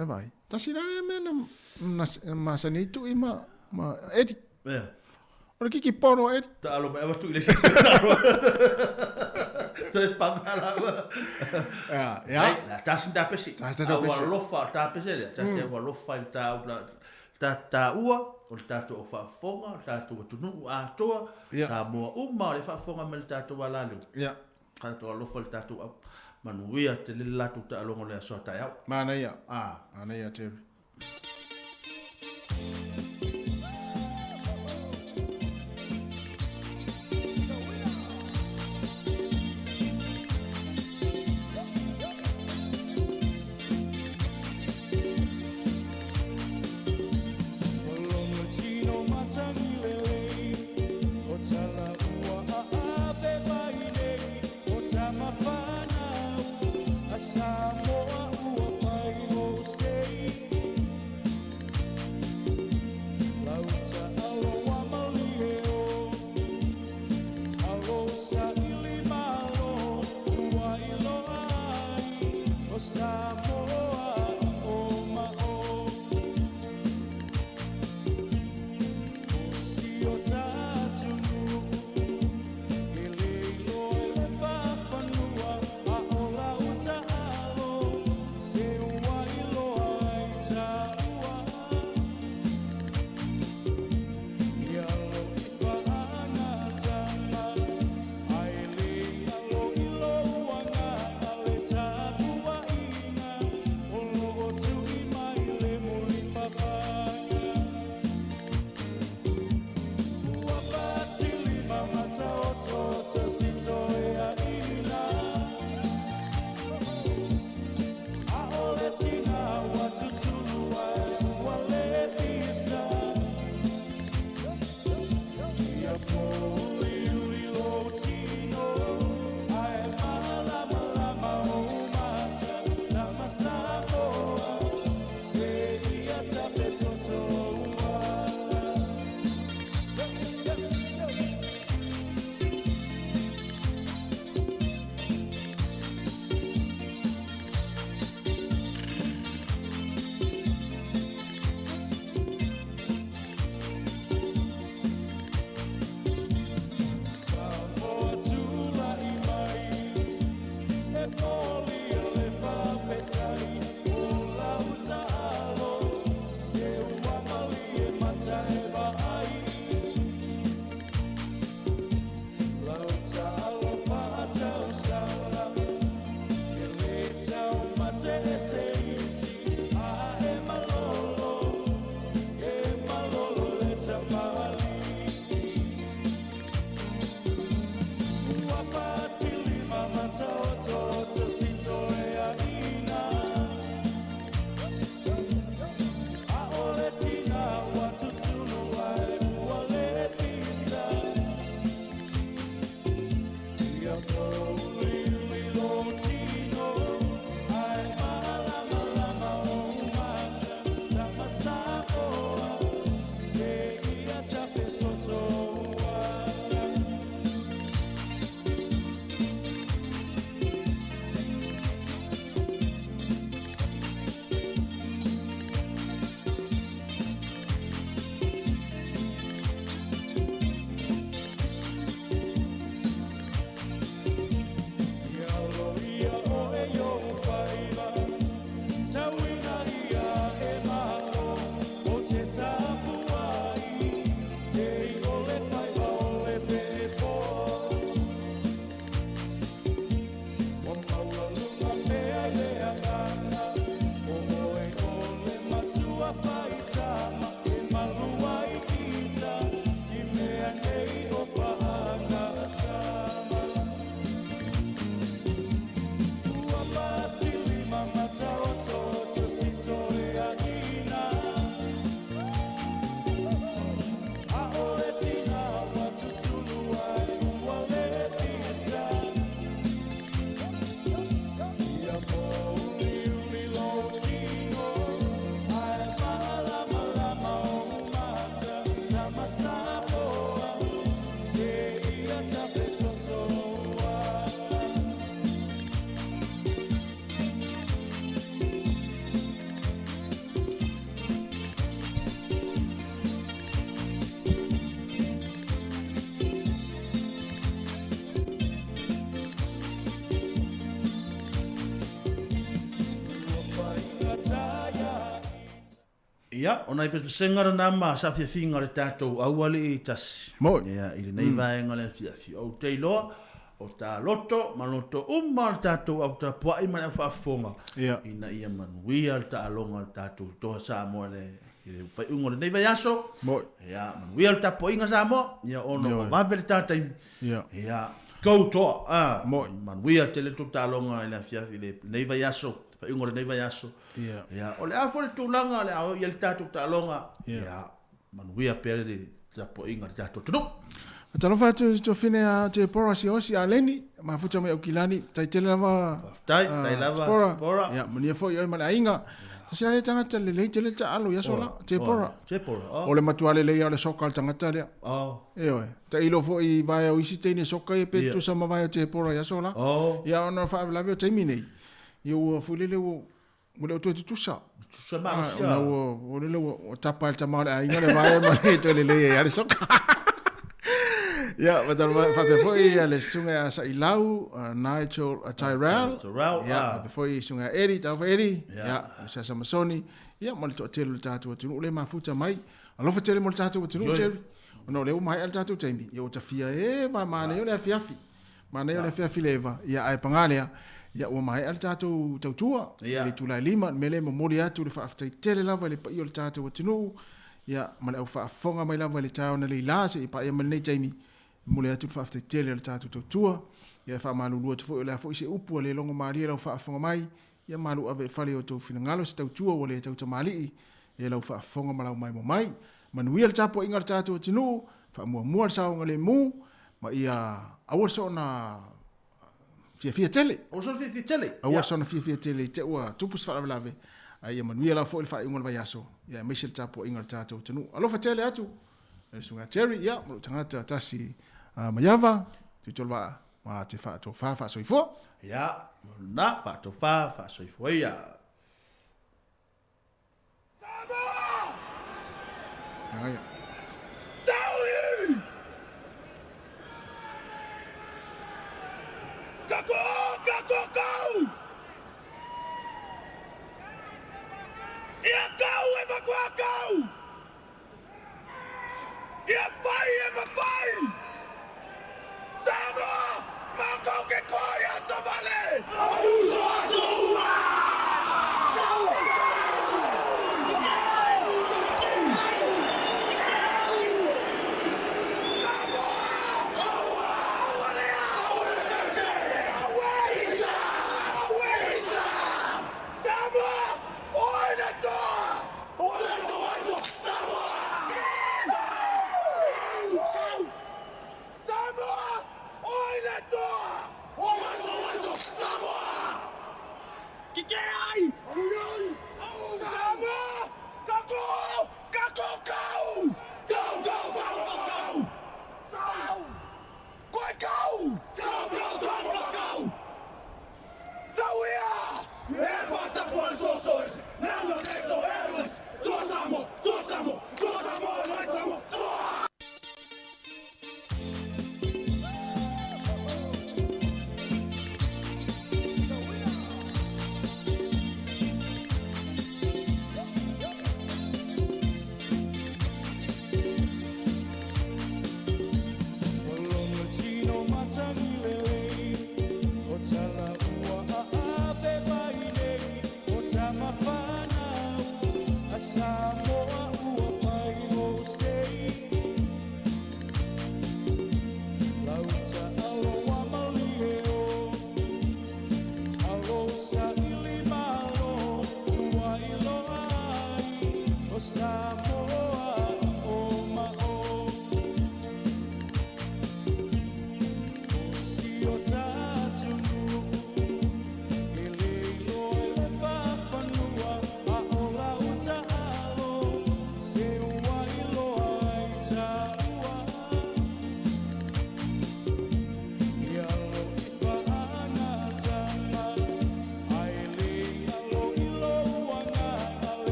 D: E vai. Tasi la le mea na, na masani ai Tui ma, ma Eddie.
A: Ia.
D: O le kiki polo Eddie.
A: Taalo mai avatu i le isi taalo. Toe panga la ua.
D: Ia, ia.
A: Ai, la tasi ta pesi.
D: Tasi ta pesi.
A: Ua alofa ta pesi lea. Ta te ua alofa i ta ula. Ta ta ua, o le tatou au faafofoga, o le tatou atunuu atoa,
D: Ia.
A: Samoa uma o le faafofoga mai le tatou alaleu.
D: Ia.
A: Tatou alofa i le tatou au. Manuia tele le latou taaloga o le aso a taeao.
D: Manaia.
A: Ah.
D: Manaia Terry.
E: Samoa ua pai mo sei
A: Ia, o nai pesepesega lena ma saafiafiga o le tatou aualii tasi.
D: Moi.
A: Ia, i lenei vaega o le afiafi. Ou te iloa, o ta loto ma loto uma o le tatou au tapuai ma le au faafofoga, ina ia manuia le taaloga a le tatou Toa Samoa i le, i le faaiuga o lenei vaiaso.
D: Moi.
A: Ia, manuia le tapuaiga Samoa, ia ona ua vave le ta taimi.
D: Ia.
A: Ia, go Toa! Ah,
D: Moi.
A: Manuia tele le tou taaloga i le afiafi i lenei vaiaso, faaiuga o lenei vaiaso.
D: Ia.
A: Ia, o le a foi le tulaga o le a o i ai le tatou taaloga,
D: Ia.
A: ia, manuia pea le tapuaiga a le tatou atunuu.
D: Talofa atu i tuafine a Tepora Siaosi a Leni, mafuta mai Aukilani, tai tele lava.
A: Faafetai, tai lava
D: Tepora.
A: Tepora.
D: Ia, manuia foi oe ma le aiga. Tasi la lea tagata lelei tele taalo i aso la, Tepora.
A: Tepora, oh.
D: O le matua lelei lava o le soka o le tagata lea.
A: Oh.
D: Ioe. Tailo foi i vaea o isi teine soka ia pe
A: Ia.
D: tutusa ma vaea o Tepora i aso la.
A: Oh.
D: Ia ona o le faalavelave o taimi nei, ia ua foi lele ua ua le o toe tutusa.
A: Tutusa malosi,
D: Ah, ona
A: ah.
D: ua ua lele ua ua tapa e le tama o le aiga le vaea ma le toe lelei ai lava le soka. Ia, faapea foi ia le susuga ia Sailau, Nigel Tyrell.
A: Tyrell,
D: Ia,
A: ah.
D: faapea foi susuga ia Eddie, talofa Eddie.
A: Ia.
D: Ia, o Sasa Masoni. Ia, ma le toatele o le tatou atunuu lea e mafuta mai. Alofa tele mo le tatou atunuu,
A: Ioe.
D: Jerry. Ona o lea ua maea le tatou taimi, ia ua tafia e va manaia o le afiafi. Manaia o le afiafi le eva. Ia, ae paga lea, ia ua maea le tatou tautua.
A: Ia.
D: I le itula e 5, le mea lea e momoli atu le faafetai tele lava i le paia o le tatou atunuu. Ia, ma le au faafofoga mai lava i le taeao na leila seia paia mai lenei taimi. E momoli atu le faafetai tele o le tatou tautua. Ia, e faamalulu atu foi o le a foi se upu a le logomalie i lau faafofoga mai. Ia malu ave i fale i o outou finagalo se tautua ua le tautamalii e lau faafofoga ma lau maimoa mai. Manuia le tapuaiga a le tatou atunuu, faamuamua le saogalemu, ma ia aua le soona fiafia tele.
A: Aua le soona fiafia tele.
D: Aua le soona fiafia tele i te ua tupu se faalavelave, a ia manuia lava foi le faaiuga o le vaiaso, ia aemaise le tapuaiga a le tatou atunuu. Alofa tele atu i le susuga ia Jerry, ia, ma lou tagata tasi Maiava, Tuitolevaa, ma te faatofa faasoifua.
A: Ia, na, faatofa faasoifua ia.
D: Samoa!
N: Taui! Kako, kako, kau! Ia kau e makua kau! Ia fai e mawhai! Samoa! Mākou ke koi a Tavale! Auso aso ua!
E: Samoa.